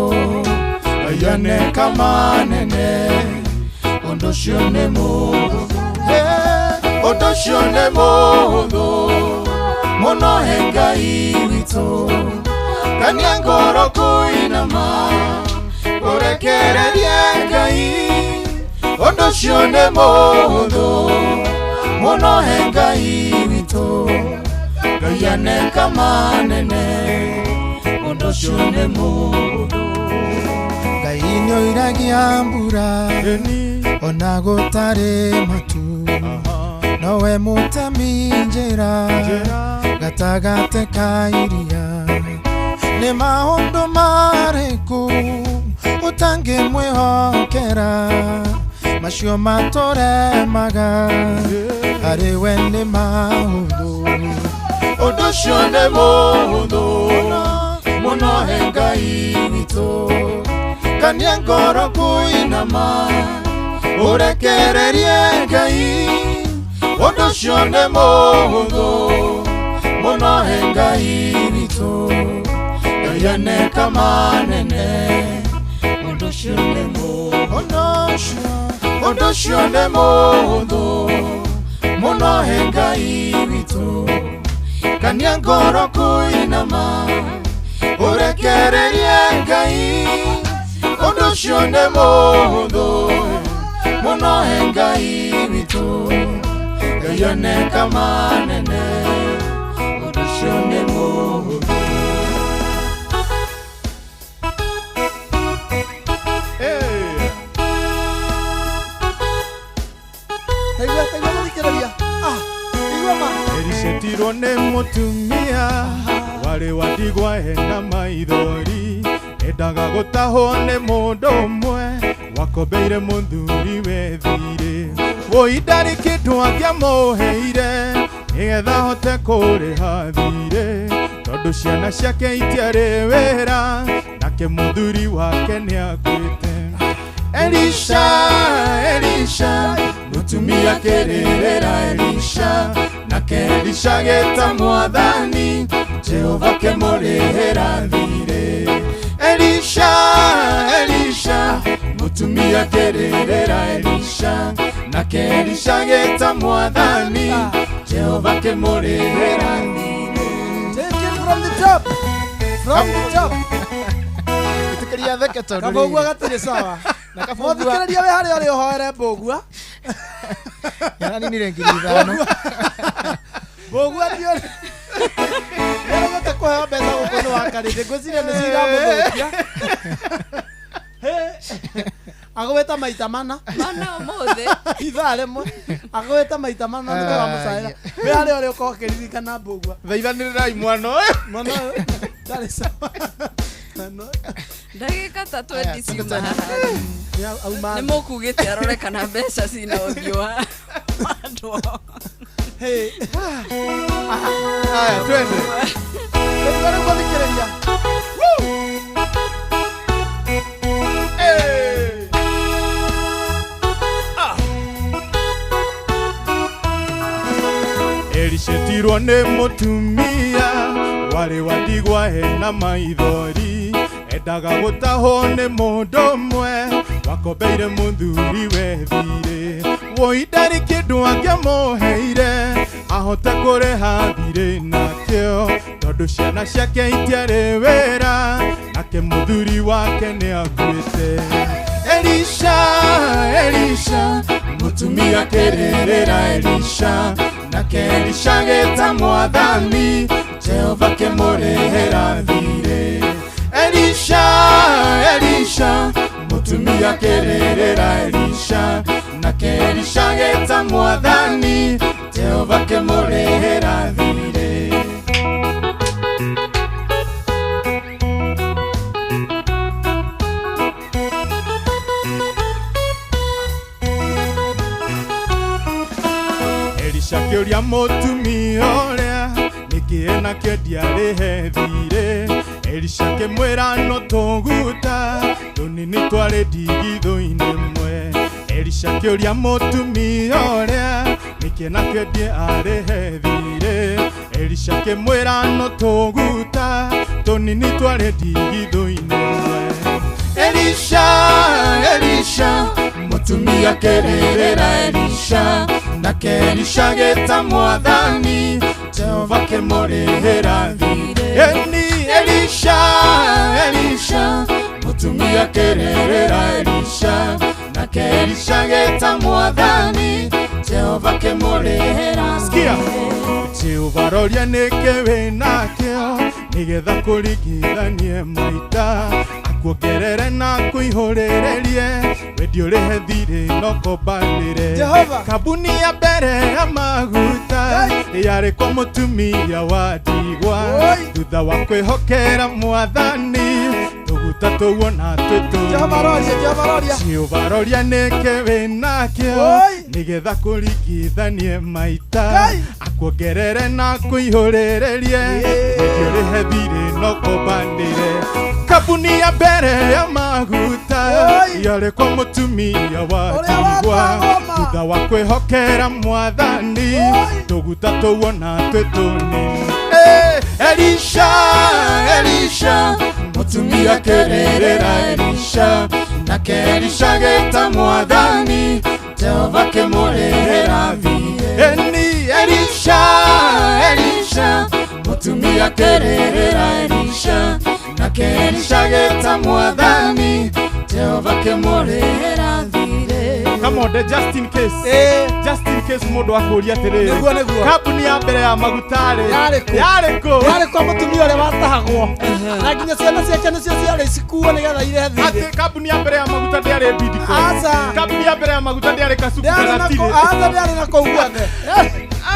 Ngai aneka manene ũndũ ũcio nĩ mũhũthũ ũndũ ũcio nĩ mũhũthũ mũno he Ngai witũ kania ngoro kũinama ũrekererie Ngai ũndũ ũcio nĩ mũhũthũ mũno he Ngai witũ Ngai aneka manene ũndũ ũcio nĩ mũhũthũ. Ngai nĩoiragia mbura ona gũtarĩ matu nowe mũtemi njĩra gatagatĩ ka iria nĩ maũndũ marĩkũ ũtangĩmwĩhokera macio matũremaga harĩ we nĩ mahũthũ ũndũ ũcio nĩ mũhũthũ mũno he Ngai witũ kania ngoro kũinama ũrekererie Ngai ũndũ ũcio nĩ mũhũthũ mũno he Ngai witũ Ngai aneka manene ũndũ ũcio nĩ mũhũthũ ũndũ ũcio nĩ mũhũthũ mũno he Ngai witũ kania ngoro kũinama ũrekererie Ngai ũndũ ũcio nĩ mũhũthũ mũno he Ngai witũ Ngai aneka manene ũndũ ũcio nĩ mũhũthũ. Hey. Ericĩtirwo nĩ mũtumia warĩ wa ndigwa ena maithori endaga gũtahwo nĩ mũndũ ũmwe wakombeire mũthuri we thirĩ woi ndarĩ kĩndũ angĩamũheire nĩgetha ahote kũrĩha thirĩ tondũ ciana ciake itiarĩ wĩra nake mũthuri wake nĩakuĩte. Elisha, Elisha, mutumia kererera Elisha, nake Elisha geta mwathani, Jehova kemurehera thirĩ. Elisha, Elisha, mutumia kererera Elisha, nake Elisha geta mwathani, Jehova kemurehera thirĩ. Take it from the top. From the top. Ĩtĩkĩria theke tondũ Kabũgua rĩrĩ. gatirĩ sawa. Na Kabũgua- Mũthikĩrĩria wĩ harĩa ũrĩ ũhoere Mbũgua. Nĩaraninire 5,000. Mbũgua ndiũrĩ. Nĩaregete kũheo mbeca gũkũ nĩ wakarĩte. Ngwĩciria nĩ ciramũthũkia. Agwĩta maita mana. Mana ũmũthĩ. Ithaa rĩmwe. Agwĩta maita mana nĩ tũramũcaĩra. Wĩ harĩa ũrĩ ũkorwo ũkĩririkana Mbũgua. Thaithanĩrĩrai mwana ũyũ. Mwana ũyũ ndarĩ sawa. Mwana ũyũ. Ndagĩka ta Aya, 20 ciuma tũtene. haha. Nĩ auma Nĩ mũkugĩte arore kana mbeca cina ũthiũ wa andũ ao. Hey. Haya, twende. Rĩu rĩu gũthikĩrĩria. Hey. Ah. Elishetirwo nĩ mũtumia warĩ wa ndigwa ena maithori endaga gũtahwo nĩ mũndũ ũmwe wakombeire mũthuri we thirĩ woi ndarĩ kĩndũ angĩamũheire ahote kũrĩha thirĩ nakĩo tondũ ciana ciake itiarĩ wĩra nake mũthuri wake nĩakuĩte. Elisha, Elisha, mutumia kererera Elisha, nake Elisha geta mwathani, Jehova kemurehera thirĩ. Elisha, Elisha, mutumia kererera Elisha, nake Elisha geta mwathani, Jehova kemurehera thirĩ. Elisha kĩũria mũtumia ũrĩa nĩkĩ enakĩo ndiarĩhe thirĩ. Elisha kĩmwĩra no tũguta tũnini twarĩ ndigithũ-inĩ ĩmwe. Elisha kĩũria mũtumia ũrĩa nĩkĩ enakĩo ndiarĩhe thirĩ. Elisha kĩmwĩra no tũguta tũnini twarĩ ndigithũ-inĩ ĩmwe. Elisha, Elisha, mutumia kererera Elisha, nake Elisha geta mwathani, Jehova kemurehera thirĩ. Eni Elisha, Elisha, mutumia kererera Elisha, nake Elisha geta mwathani, Jehova kemurehera. Sikia. Jehova roria nĩkĩ wĩnakĩo nĩgetha kũringithanie maita akuongerere na kũihũrĩrĩrie wendi ũrĩhe thirĩ no kombanĩre. Jehova. Kambuni ya mbere ya maguta yarĩ kwa mũtumia wa ndigwa thutha wa kwĩhokera mwathani tũguta tũguona twĩ Jehova roria, Jehova roria. Jehova roria nĩkĩ wĩnakĩo Oi. nĩgetha kũringithanie maita Ngai. akuongerere na kũihũrĩrĩrie wendi ũrĩhe thirĩ no kombanĩre. Kambuni ya mbere ya maguta Oi. yarĩ kwa mũtumia wa Ũrĩa ndigwa watagoma. thutha wa kwĩhokera mwathani tũguta tũguona twĩ tũnini. Elisha, Elisha, mutumia kererera Elisha, nake Elisha geta mwathani, Jehova kemurehera thirĩ. Eni Elisha, Elisha, mutumia kererera Elisha, nake Elisha geta mwathani, Jehova kemurehera thirĩ. Kamonde just in case. Just in case mundu akuria atiriri. Niguo niguo. Kambuni ya mbere ya maguta ri. Yarĩ kũ? Yarĩ kũ? Yarĩ kwa mũtumia ũrĩa watahagwo. Na nginya ciana ciake nĩcio ciarĩ cikuo nĩgetha irehe thirĩ. Atĩ kambuni ya mbere ya maguta ndĩarĩ Bidco. Aca. Kambuni ya mbere ya maguta ndĩarĩ Kasuku Ndĩarĩ na kana kũ- Tirĩ. aca ndĩarĩ na kũu guothe.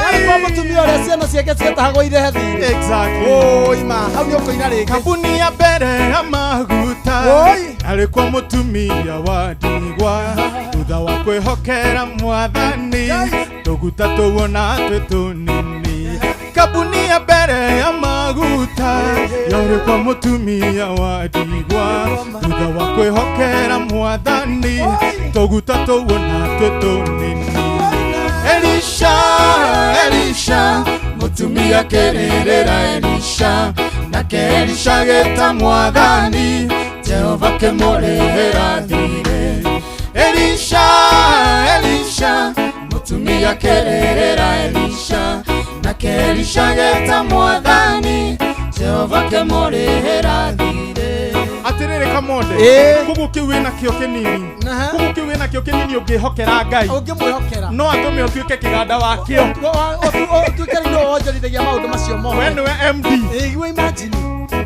Yarĩ kwa mũtumia ũrĩa ciana ciake ciatahagwo irehe thirĩ. Exactly. Oi ma, hau nĩ ũkũina rĩngĩ. Kambuni ya mbere ya maguta Oi. yarĩ kwa mũtumia wa ndigwa thutha wa kwĩhokera mwathani tũguta tũwona twĩ tũnini. Kambuni ya mbere ya maguta yarĩ kwa mũtumia wa ndigwa thutha wa kwĩhokera mwathani tũguta tũwona twĩ tũnini. Elisha, Elisha, mutumia kererera Elisha, nake Elisha geta mwathani, Jehova kemurehera thirĩ. Elisha, Elisha, mutumia kererera Elisha, nake Elisha geta mwathani, Jehova kemurehera thirĩ. Atiriri Kamonde, koguo kiu wina kio kinini, koguo kiu wina kio kinini ungihokera Ngai, ungimwihokera no atume utuike kiganda wakio, utuike riu niwe wonjorithagia maundu macio mothe, we niwe MD. Ĩĩ, imagine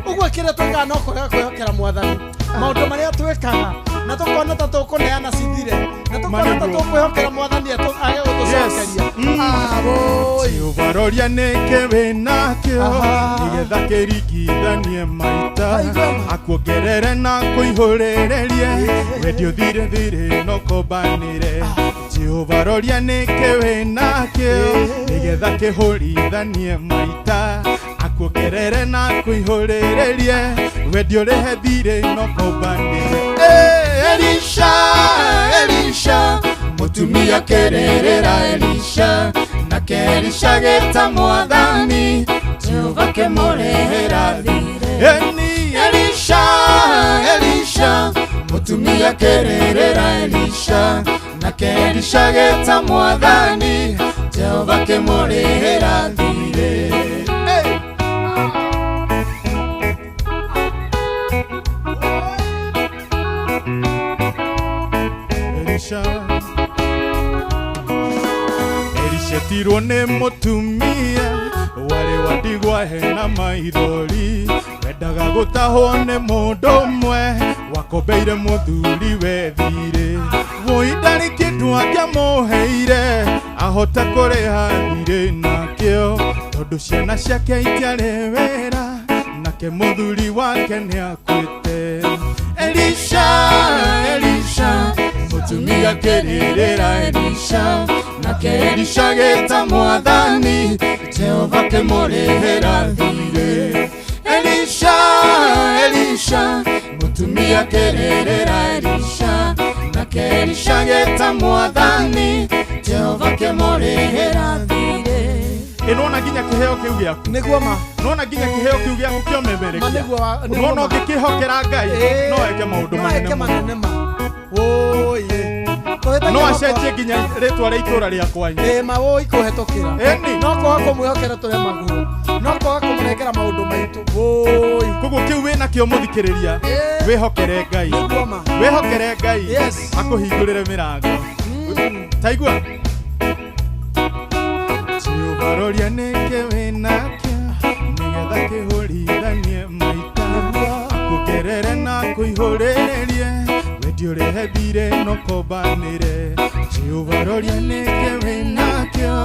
uguo kiria twikaga no kwaga kwihokera mwathani, maundu maria twikaga na tukona ta tukuneana cithire, na tukona ta tukwihokera mwathani age gutucokeria. Jehova roria nĩkĩ wĩnakĩo nĩgetha kĩringithanie maita akuongerere na kũihũrĩrĩrie wendi ũthire thirĩ no kombanĩre. Jehova roria nĩkĩ wĩnakĩo nĩgetha kĩhũrithanie maita akuongerere na kũihũrĩrĩrie wendi ũrĩhe thirĩ no kombanĩre. Elisha, Elisha, mutumia kererera Elisha, nake Elisha geta mwathani, Jehova kemurehera thirĩ. Eni Elisha, Elisha, mutumia kererera Elisha, nake Elisha geta mwathani, Jehova kemurehera thirĩ. Elisha, Elisha etirwo nĩ mũtumia warĩ wa ndigwa hena maithori wendaga gũtahwo nĩ mũndũ ũmwe wakombeire mũthuri we thirĩ. Woi ndarĩ kĩndũ angĩamũheire ahote kũrĩha thirĩ nakĩo tondũ ciana ciake itiarĩ wĩra nake mũthuri wake nĩakuĩte. Elisha, Elisha, mutumia kererera Elisha, nake Elisha geta mwathani, Jehova kemurehera thirĩ. Elisha, Elisha, mutumia kererera Elisha, nake Elisha geta mwathani, Jehova kemurehera thirĩ. Nona nginya kiheo kiu giaku niguo ma, nona nginya kiheo kiu giaku kiomemerekia, nona ũngĩkĩhokera Ngai no eke maũndũ manene ma. Oye, no acenjie nginya rĩtwa rĩa itũra rĩa kwanyu. Ĩ ma woi kũhetũkĩra. No kwaga kũmwĩhokera tũremagwo, no kwaga kũmũnengera maũndũ maitũ. Woi, koguo kĩu wĩnakĩo mũthikĩrĩria, wĩhokere Ngai, wĩhokere Ngai akũhingũrĩre mĩrango. Taigua Jehova roria nĩkĩ wĩnakĩo nĩgetha kĩhũrithanie maita akuongerere na kũihũrĩrĩrie wendi ũrĩhe thirĩ no kombanĩre. Jehova roria nĩkĩ wĩnakĩo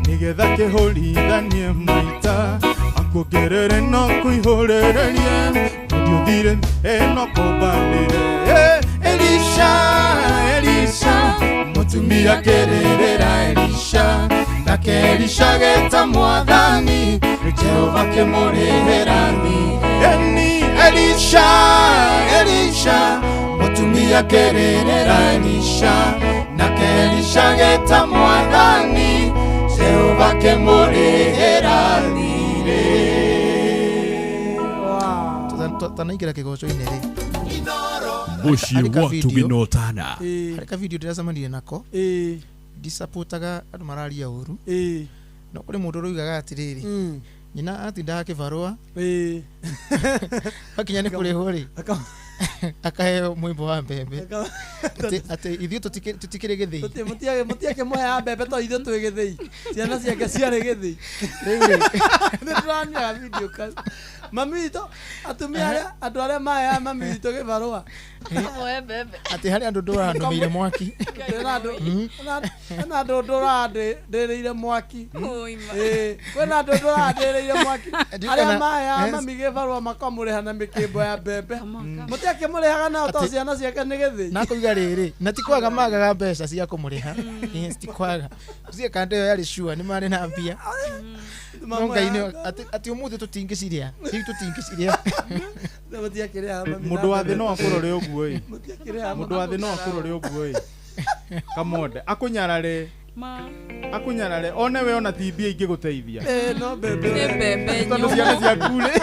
nĩgetha kĩhũrithanie maita akuongerere na kũihũrĩrĩrie wendi ũthire no kombanĩre. Elisha, Elisha, mutumia kererera Elisha, nake Elisha geta mwathani, Jehova kemurehera thirĩ. Eni Elisha, Elisha, mutumia kererera Elisha, nake Elisha geta mwathani, Jehova kemurehera thirĩ. Tanaingĩra kĩgoco-inĩ rĩ, Mũciĩ wa Tũginotana. Harĩ ka video ndĩracemanirie nako ndisapũtaga andũ mararia ũru, no kũrĩ mũndũ ũroigaga atĩrĩrĩ, nyina atindaga kĩbarũa hakinya nĩ kũrĩhwo rĩ, Akaheo mwimbo wa mbembe. Atĩ ithuĩ tũtikĩrĩ gĩthĩi. Mũtiakĩmũheaga mbembe to ithuĩ twĩ gĩthĩi. Ciana ciake ciarĩ gĩthĩi. Nĩ tũranioya video call. Mami witũ, atumia arĩa, andũ arĩa maheaga mami witũ gĩbarũa. Moe mbembe. Atĩ harĩ andũ ndũranũmĩire mwaki. Kwĩna andũ ndũrandĩrĩire mwaki. Kwĩna andũ ndũrandĩrĩire mwaki. Arĩa maheaga mami gĩbarũa makamũrĩha na mĩkĩmbo ya mbembe. Mũtiakĩmũrĩhaga nao to ciana ciake nĩ gĩthĩi. Na kũiga rĩrĩ, na ti kwaga magaga mbeca cia kũmũrĩha. Ti kwaga. Ucie kanda ĩyo yarĩ sure nĩ marĩ na mbia. No Ngai nĩ atĩ ũmũthĩ tũtingĩciria. Rĩu tũtingĩciria. Mũndũ wa thĩ no akũrore ũguo ĩ. Mũndũ wa thĩ no akũrore ũguo ĩ. Kamonde akũnyarare. Akunyarare one we ona ti mbia ingĩgũteithia. No mbembe. Nĩ mbembe tondũ ciana ciaku rĩ.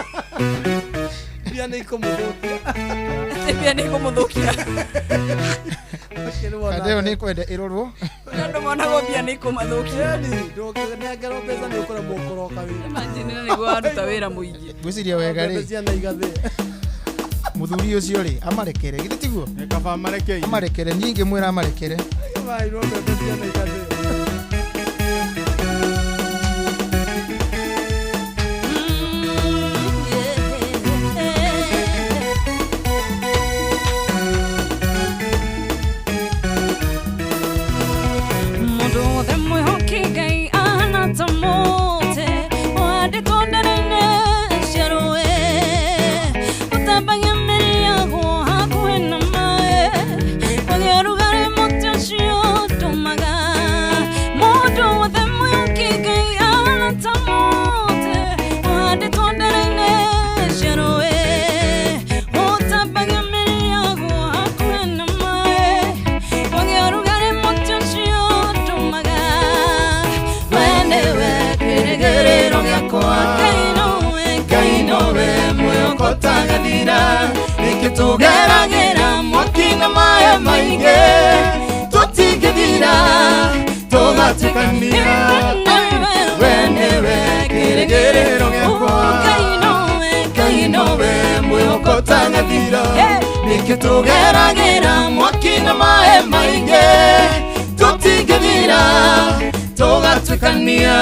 Mbia nĩ ikũmũthũkia. Mbia nĩ ikũmũthũkia. Kanda ĩyo nĩ ĩkwenda ĩrorwo. Andũ monagwo mbia nĩ ikũmathũkia. Ndũngĩnengerwo mbeca nĩ ũkũremwo kũroka wĩra. Imagine nĩguo waruta wĩra mũingĩ. Ngwĩciria wega rĩ. Ciana igathĩe. Mũthuri ũcio rĩ amarekere, githĩ tiguo? Kaba amarekei. Amarekere, niĩ ingĩmwĩra amarekere. Maheirwo mbembe ciana igathĩe. Tugeragera mwaki na maĩ maingĩ tũtingĩthira tũgatuĩkania. We nĩwe kĩrĩgĩrĩro gĩakwa, Ngai nowe mwĩhoko ũtagathira. Nĩkĩo tũgeragĩra mwaki na maĩ maingĩ tũtingĩthira tũgatuĩkania.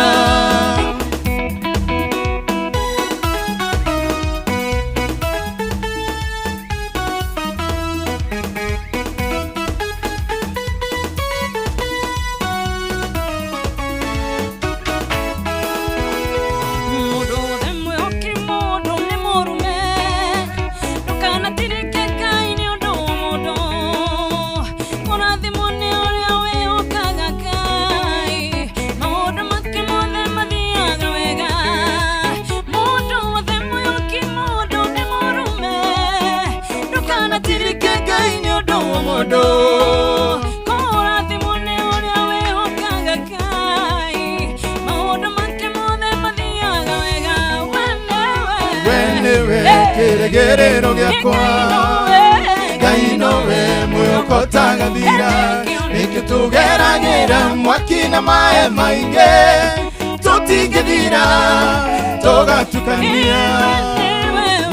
Kĩrĩgĩrĩro gĩakwa, Ngai nowe mwĩhoko ũtagathira. Nĩkĩo tũgeragĩra mwaki na maĩ maingĩ tũtingĩthira tũgatukania.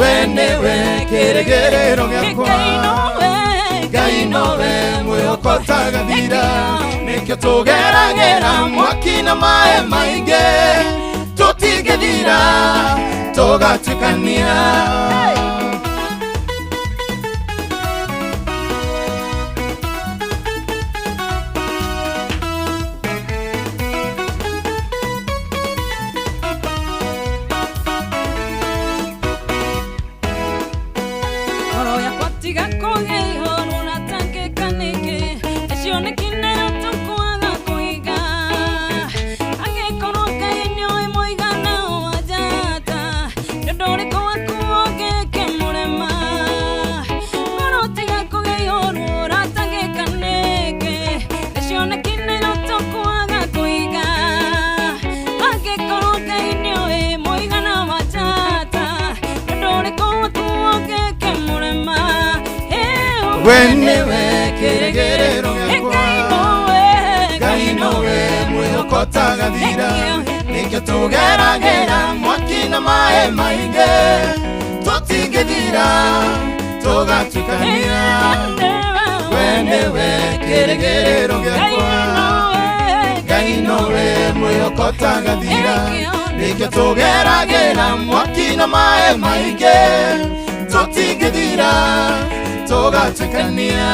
We nĩwe kĩrĩgĩrĩro gĩakwa, Ngai nowe mwĩhoko ũtagathira. Nĩkĩo tũgeragĩra mwaki na maĩ maingĩ tũtingĩthira tũgatuĩkania. We nĩwe kĩrĩgĩrĩro gĩakwa, Ngai nowe mwĩhoko ũtagathira. Nĩkĩo tũgeragĩra mwaki na maĩ maingĩ tũtingĩthira Tũgatuĩkania we nĩwe kĩrĩgĩrĩro gĩakwa Ngai nowe mwĩhoko ũtagathira nĩkĩo tũgeragĩra mwaki na maĩ maingĩ tũtingĩthira tũgatuĩkania.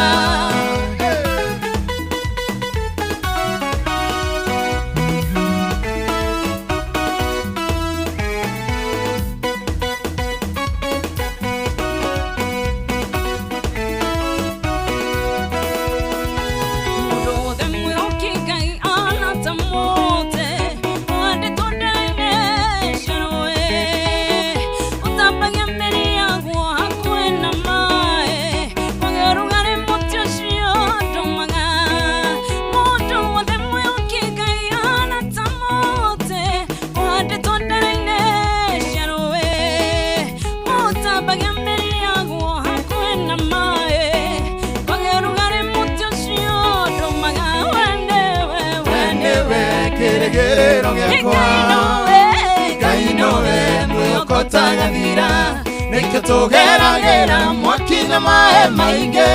Kĩrĩgĩrĩro gĩakwa Ngai nowe mwĩhoko ũtagathira nĩkĩo tũgeragĩra mwaki na maĩ maingĩ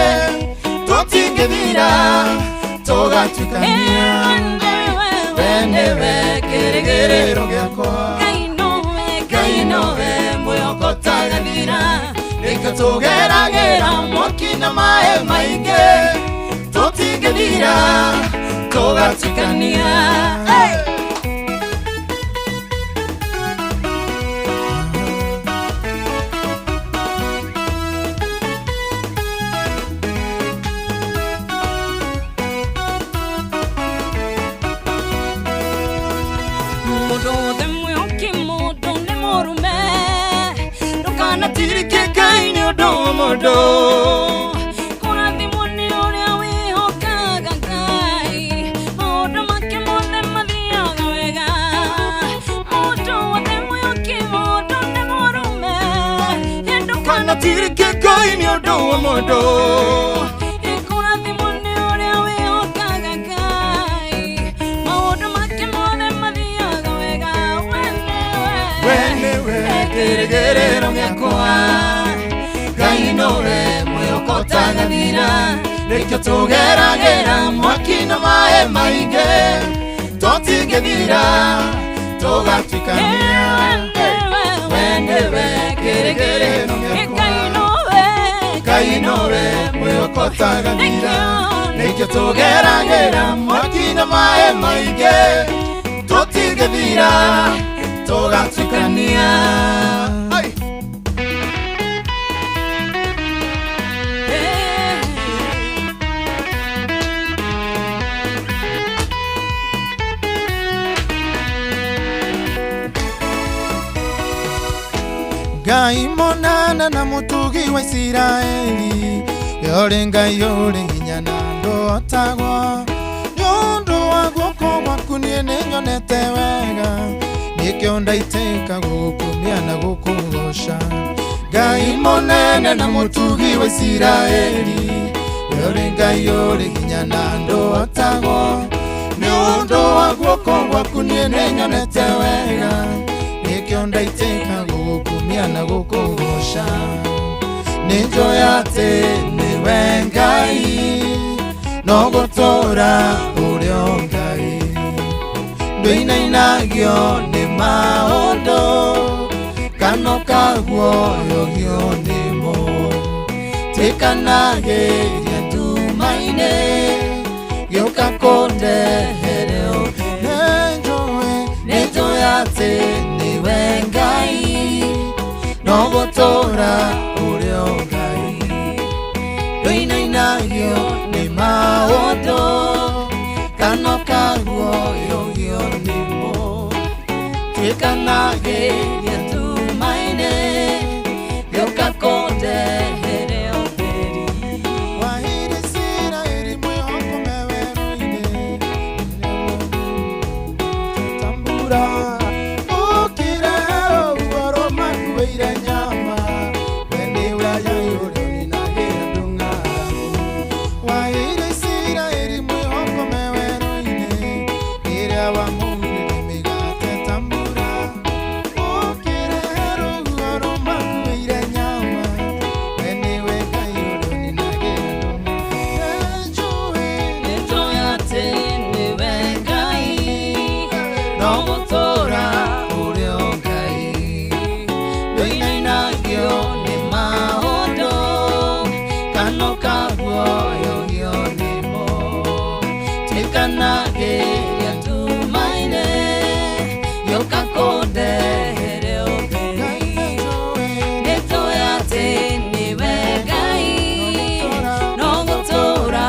tũtingĩthira tũgatuĩkania we nĩwe kĩrĩgĩrĩro gĩakwa Ngai nowe mwĩhoko ũtagathira nĩkĩo tũgeragĩra mwaki na maĩ maingĩ tũtingĩthira tũgatuĩkania. Ndũkanatirike Ngai nĩ ũndũ wa mũndũ Kũrathimwo nĩ ũrĩa wĩhokaga Ngai maũndũ make mothe mathiaga wega mũndũ wothe mwĩhoki mũndũ nĩ mũrume Ndũkanatirike Ngai nĩ ũndũ wa mũndũ Kũrathimwo nĩ ũrĩa wĩhokaga Ngai maũndũ make mothe mathiaga wega we nĩwe kĩrĩgĩrĩro gĩakwa Ngai nowe mwĩhoko ũtagathira nĩkĩo tũgeragĩra mwaki na maĩ maingĩ tũtingĩthira tũgatuĩkania we nĩwe kĩrĩgĩrĩro gĩakwa Ngai nowe mwĩhoko ũtagathira nĩkĩo tũgeragĩra mwaki na maĩ maingĩ tũtingĩthira tũgatuĩkania. Ngai monana na mũtugi wa Isiraeli yore Ngai ũrĩ hinya na ndũhotagwo nĩ ũndũ wa guoko gwaku niĩ nĩnyonete wega nĩkĩo ndaitĩka gũkumia na gũkũgoca Ngai monene na mũtugi wa Isiraeli yore Ngai ũrĩ hinya na ndũhotagwo nĩ ũndũ wa guoko gwaku niĩ nĩnyonete wega nĩkĩo ndaitĩka gũkumia na gũkũgoca nĩnjũĩ atĩ nĩwe Ngai no gũtũũra ũrĩ o Ngai ndũinainagio nĩ maũndũ kana ũkaguoyogio nĩmo twĩkanagĩria nduma-inĩ gĩũka kũndehere ũtheri nĩnjũĩ atĩ nĩwe Ngai no gũtũũra ũrĩ o Ngai ndũinainagio nĩ maũndũ kana ũkaguoyogio nĩmo twĩkanagĩria nduma-inĩ gĩũka kũndehere ũtheri Waheire Isiraeli mwĩhoko me werũ-inĩ tambura ũkĩrehe ũhoro makuĩire nyama we nĩwe Ngai ũrĩa ũninagĩra ndũng'aragu Waheire Isiraeli mwĩhoko me werũ-inĩ rĩrĩa wamourire mĩgate tambura. Kano kaguoyohio nĩmo Tuĩkanagĩria ndumainĩ Gĩũka kũndehere ũtheri Nĩtũĩ atĩ nĩwe Ngai No gũtũũra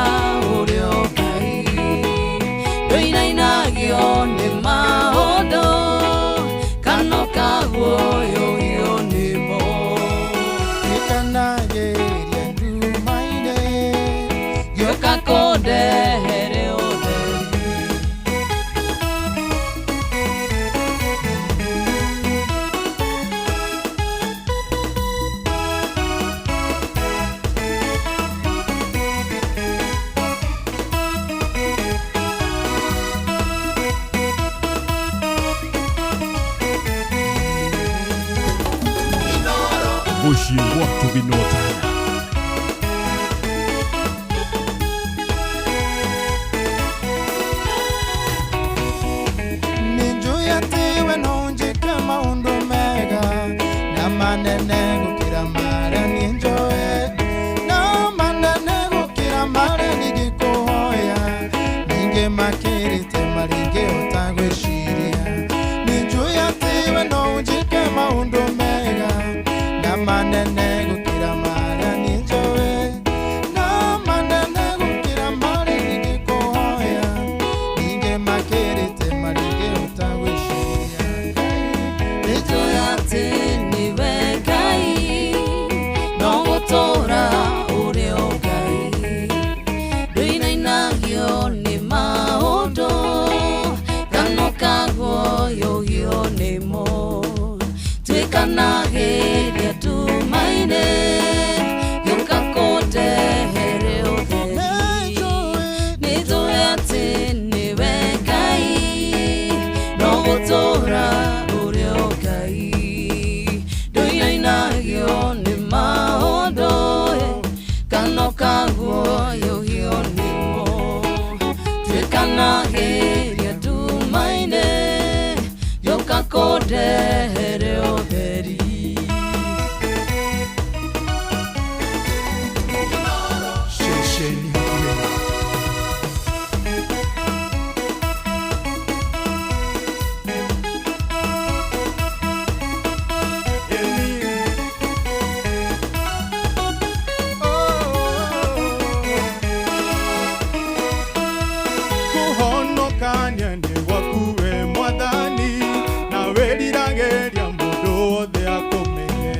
ũrĩ o Ngai Ndũinainagio nĩ maũndũ Kano kaguoyohio nĩmo Tuĩkanagĩria ndumainĩ Gĩũka kũndehere ũtheri Mũciĩ wa Tũginotana. Nĩnjũĩ atĩ we no ũnjĩke maũndũ mega na manene gũkĩra marĩa niĩ njũĩ na manene gũkĩra marĩa ningĩkũhoya ningĩ makĩrĩte marĩa ingĩhota gwĩciria nĩnjũĩ atĩ we no ũnjĩke maũndũ mega na manene gũkĩra marĩa niĩ njũĩ na manene gũkĩra marĩa ningĩkũhoya ningĩ makĩrĩte marĩa ingĩhota gwĩciria. Nĩnjũĩ atĩ nĩwe Ngai No gũtũũra ũrĩ o Ngai Ndũinainagio nĩ maũndũ Kano kaguoyohio nĩmo Tuĩkanagĩria ndumainĩ Gĩũka kũndehere ũtheri Nĩnjũĩ atĩ nĩwe Ngai No gũtũũra ũrĩ o Ngai Ndũinainagio nĩ maũndũ Kano kaguoyohio nĩmo Tuĩkanagĩria ndumainĩ Gĩũka kũndehere ũtheri Ceceni hakuhĩ nawe. Kũhonokania nĩ gwaku we mwathani na wĩriragĩria mũndũ wothe akũmenye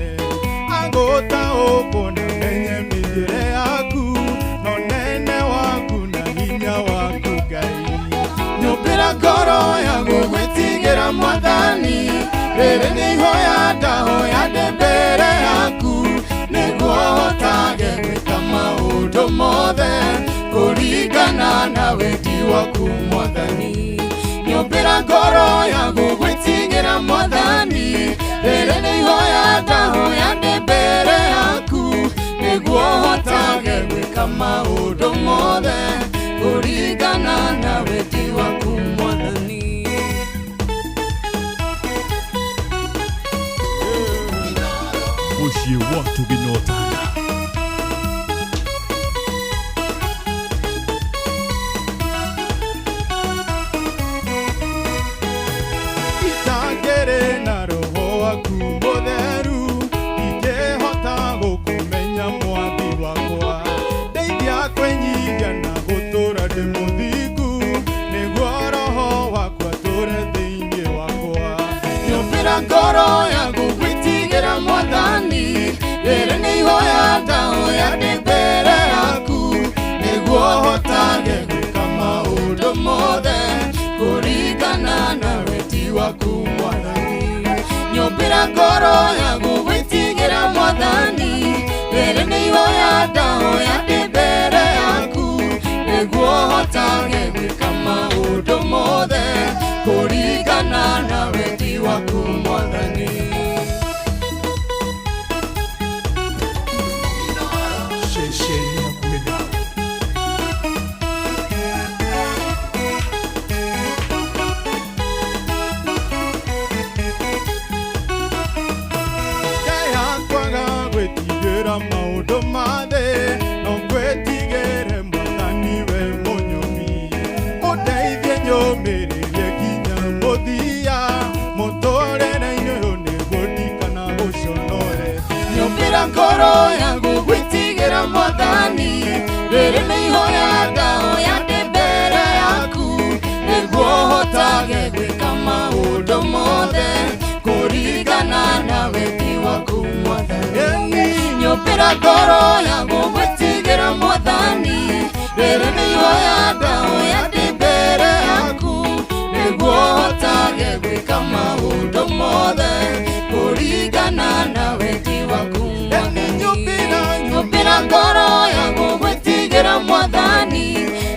agũtaũkwo na menye mĩthiĩre yaku na ũnene waku na hinya waku Ngai nyũmbĩra ngoro ya gũgwĩtigĩra mwathani rĩrĩ nĩ ihoya ndahoya ndĩ mbere yaku nĩguo hotage gwĩka maũndũ mothe kũringana na wendi waku mwathani nyũmbĩra ngoro ya gũgwĩtigĩra mwathani rĩrĩ nĩ ihoya ndahoya ndĩ mbere yaku nĩguo hotage gwĩka maũndũ mothe kũringana na wendi waku mwathani. Mũciĩ wa Tũginotana. Itangĩrĩ na roho waku mũtheru ingĩhota gũkũmenya mwathi wakwa ndeithia kwĩnyihia na gũtũũra ndĩ mũthingu nĩguo roho waku atũũre thĩinĩ wakwa nyũmbĩra ngoro ya gũgwĩtigĩra mwathani rĩrĩ nĩ ihoya ndahoya ndĩ mbere yaku nĩguo hotage gwĩka maũndũ mothe kũringana na wendi waku mwathani nyũmbĩra ngoro ya gũgwĩtigĩra mwathani rĩrĩ nĩ ihoya ndahoya ndĩ mbere yaku nĩguo hotage gwĩka maũndũ mothe kũringana na wendi waku mwathani. Ceceni hakuhĩ nawe. Ngaya kwaga gwĩtigĩra maũndũ ma thĩ no ngoro yangu gwĩtigĩra Mwathani, rĩrĩ nĩ ihoya ndahoya ndĩ mbere yaku, nĩguo hotage gwĩka maũndũ mothe kũringana na wendi waku Mwathani. Nyũmbĩra ngoro yangu gwĩtigĩra Mwathani, rĩrĩ nĩ ihoya ndahoya ndĩ mbere yaku, nĩguo hotage gwĩka maũndũ mothe kũringana na wendi waku Mwathani. Nyũmbĩra ngoro yangu gwĩtigĩra Mwathani,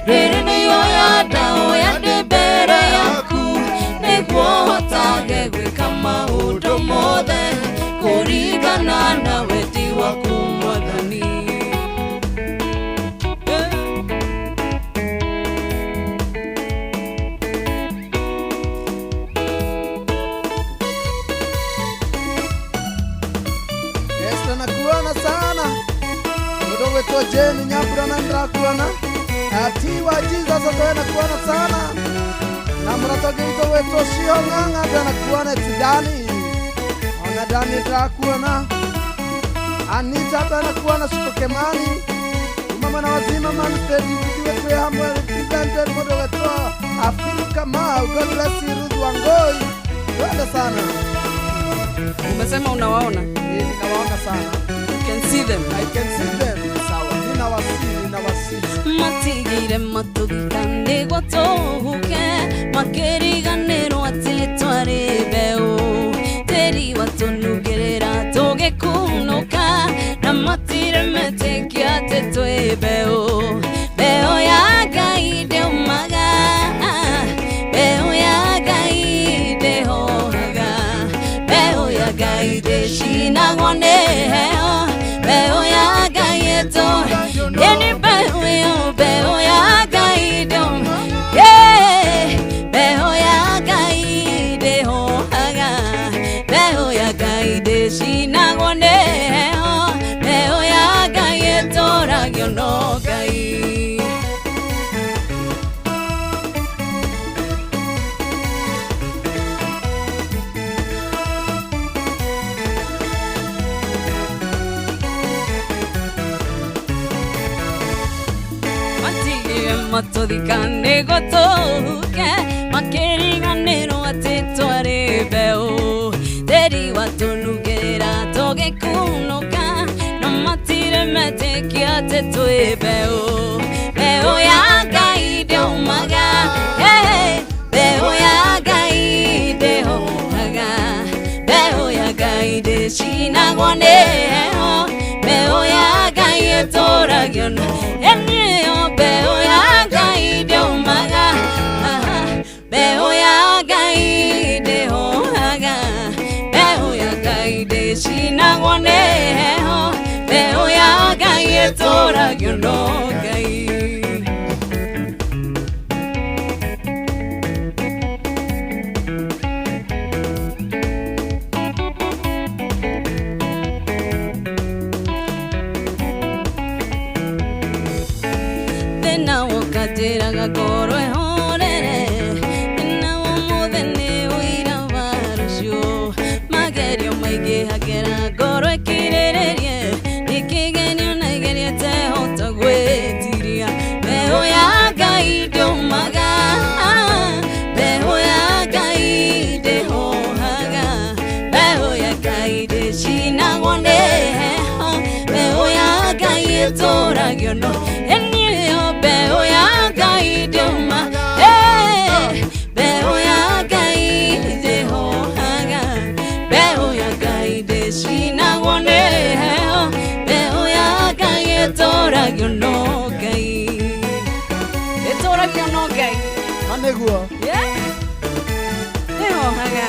rĩrĩ nĩ ihoya ndahoya ndĩ mbere yaku, nĩguo hotage gwĩka maũndũ mothe kũringana na wendi waku Mwathani. Esther nakuona sana. Mũndũ gwĩtwo Jane Nyambura na ndĩrakuona. Atiwa Jesus atoe nakuona sana. Na mũrata ũngĩ witũ gwĩtwo Shio Ng'ang'a atoe nakuona eti Dani. Ona Dani ndĩrakuona. Anita atoe nakuona Shiko Kemani. Kuma mwena wa Zimmerman State ithuĩ twĩ hamwe represented mũndũ gwĩtwo Afil Kamau. God bless you Ruth Wangoi. Twende sana. Umesema unawaona? Ninawaona sana. You can see them. I can see them. Sawa. Ninawasii. Matigire matũthika nĩguo tũhuke, makĩriganĩrwo atĩ twarĩ mbeũ. Tĩri watũnungĩrĩra tũgĩkunũka, na matirĩ metĩkia atĩ twĩ mbeũ. Mbeũ ya Ngai ndĩũmaga, mbeũ ya Ngai ndĩhohaga, mbeũ ya Ngai ndĩcinagwo nĩ heho, mbeũ ya Ngai ĩtũũraga. Ĩni mbeũ ĩyo, mbeũ ya Ngai ndĩũmaga, yeah. Mbeũ ya Ngai ndĩhohaga, mbeũ ya Ngai ndĩcinagwo nĩ heho, mbeũ ya Ngai ĩtũũragio no Ngai. Matigire matũthika nĩguo tũhuke, makĩriganĩrwo atĩ twarĩ mbeũ. Tĩri watũnungĩrĩra tũgĩkunũka, no matirĩ metĩkia atĩ twĩ mbeũ. Mbeũ ya Ngai ndĩũmaga, hey, mbeũ ya Ngai ndĩhohaga, mbeũ ya Ngai ndĩcinagwo nĩ heho, mbeũ ya Ngai ĩtũũragio no ĩnĩyo, mbeũ ya Ngai ndĩũmaga, aha, mbeũ ya Ngai ndĩhohaga, mbeũ ya Ngai ndĩcinagwo nĩ heho, mbeũ ya Ngai ĩtũũragio no Ngai. Thĩna wokatĩraga ngoro ĩhorere, thĩna wa ũmũthĩ nĩ ũira wa rũciũ. Magerio maingĩhagĩra ngoro ĩkirĩrĩrie, nĩ kĩgenio na igeria ĩtehota gwĩtiria. Mbeũ ya Ngai ndĩũmaga, mbeũ ya Ngai ndĩhohaga, mbeũ ya Ngai ndĩcinagwo nĩ heho, mbeũ ya Ngai ĩtũũragio no ĩnĩyo, mbeũ ya Ngai ndĩũmaga, eh, mbeũ ya Ngai ndĩhohaga, mbeũ ya Ngai ndĩcinagwo nĩ heho, mbeũ ya Ngai ĩtũũragio no Ngai. Ĩtũũragio no Ngai. Ma nĩguo. Yeah. Ndĩhohaga.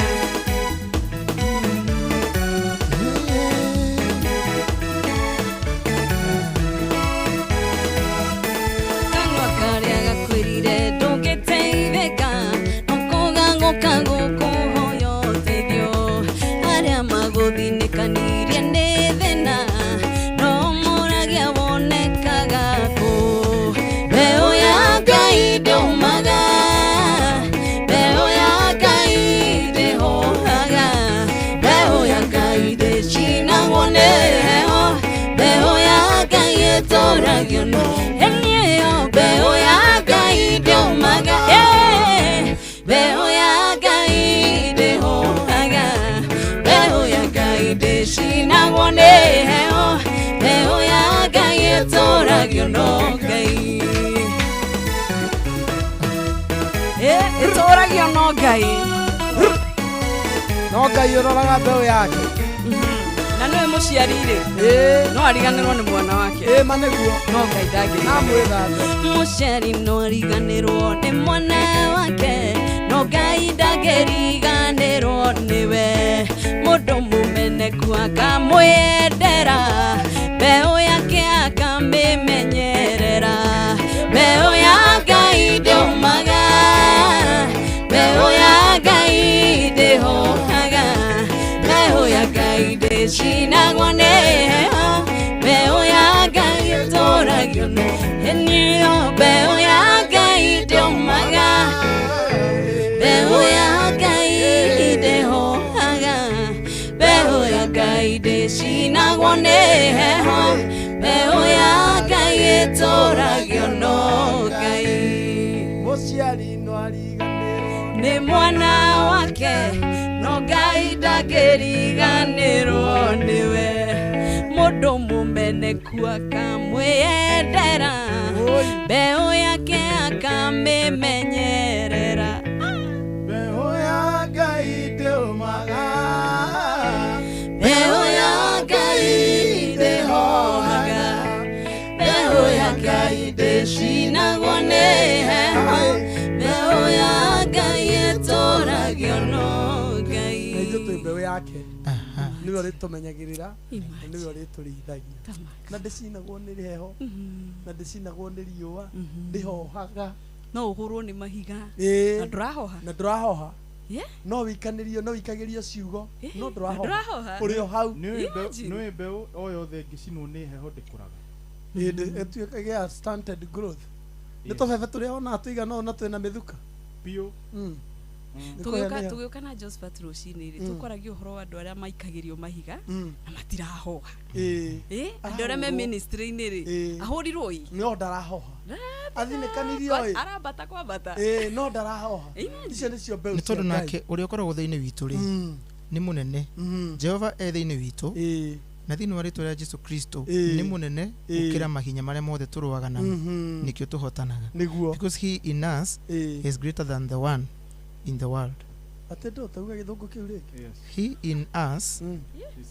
Kanua karĩa gakwĩrire ndũngĩteithĩka, no kũgangũka gũkũhoya ũteithio. Arĩa magũthinĩkanirie nĩ thĩna, no mũragia wonekaga kũ. Mbeũ ya Ngai ndĩũmaga, mbeũ ya Ngai ndĩhohaga, ĩtũragio no ĩniĩyo mbeũ ya Ngai ndĩũmaga mbeũ ya Ngai ndĩhũhaga mbeũ ya Ngai ndĩcinagwo nĩ heho mbeũ ya Ngai ĩtũragio no Ngai ĩtũragio no Ngai no Ngai ũroraga mbeũ yake na nĩwe mũciari rĩ no ariganĩrwo nĩ mwana wake ma nĩguo no Ngai ndangĩriganĩrwo mũciari no ariganĩrwo nĩ mwana wake no Ngai ndangĩriganĩrwo nĩwe mũndũ mũmeneku akamwendera mbeũ yake akamĩmenyerera mbeũ ya Ngai ndĩũmaga mbeũ ya Ngai ndĩhohaga mbeũ ya Ngai ndĩcinagwo nĩ heho mbeũ ya Ngai ĩtũragio no ĩniĩyo mbeũ ya Ngai ndĩũmaga mbeũ ya Ngai ndĩhohaga mbeũ ya Ngai ndĩcinagwo nĩ heho mbeũ ya Ngai ĩtũragio no Ngai mũciari no ariganĩrwo nĩ mwana wake no Ngai ndangĩriganĩrwo nĩwe mũndũ mũmeneku akamwĩendera mbeũ yake akamĩmenyerera mbeũ ya Ngai ndĩũmaga mbeũ ya Ngai ndĩhohaga mbeũ ya Ngai ndĩcinagwo nĩ heho mbeũ ya Ngai ĩtũragio no Ngai na ithuĩ twĩ mbeũ yake nĩwe ũrĩtũmenyagĩrĩra na nĩwe ũrĩtũrĩithagia na ndĩcinagwo nĩ heho na ndĩcinagwo nĩ riũa ndĩhohaga no ũhũrwo nĩ mahiga na ndũrahoha na ndũrahoha no wikanĩrio no wikagĩrio ciugo no ndũrahoha ũrĩ o hau nĩ mbeũ o yothe ĩngĩcinwo nĩ heho ndĩkũraga ĩtuĩkaga stunted growth nĩ tũbebe tũrĩa ona tũigana ũũ na twĩna mĩthuka biũ tũgĩũka na Josephat rũcinĩ rĩ tũkwaragia ũhoro wa andũ arĩa maikagĩrio mahiga na matirahoha andũ arĩa me ministry-inĩ rĩ ahũrirwo ĩ no ndarahoha athinĩkanirio ĩ arambata kwambata no ndarahoha icio nĩcio mbeũ nĩ tondũ nake ũrĩa ũkoragwo thĩinĩ witũ rĩ nĩ mũnene Jehova e thĩinĩ witũ na thĩinĩ wa rĩtwa rĩa Jesu Kristo nĩ mũnene gũkĩra mahinya marĩa mothe tũrũaga namo nĩkĩo tũhotanaga because he in us is greater than the one in the world. Atĩ ndũtauga gĩthũngũ kĩu rĩngĩ He in us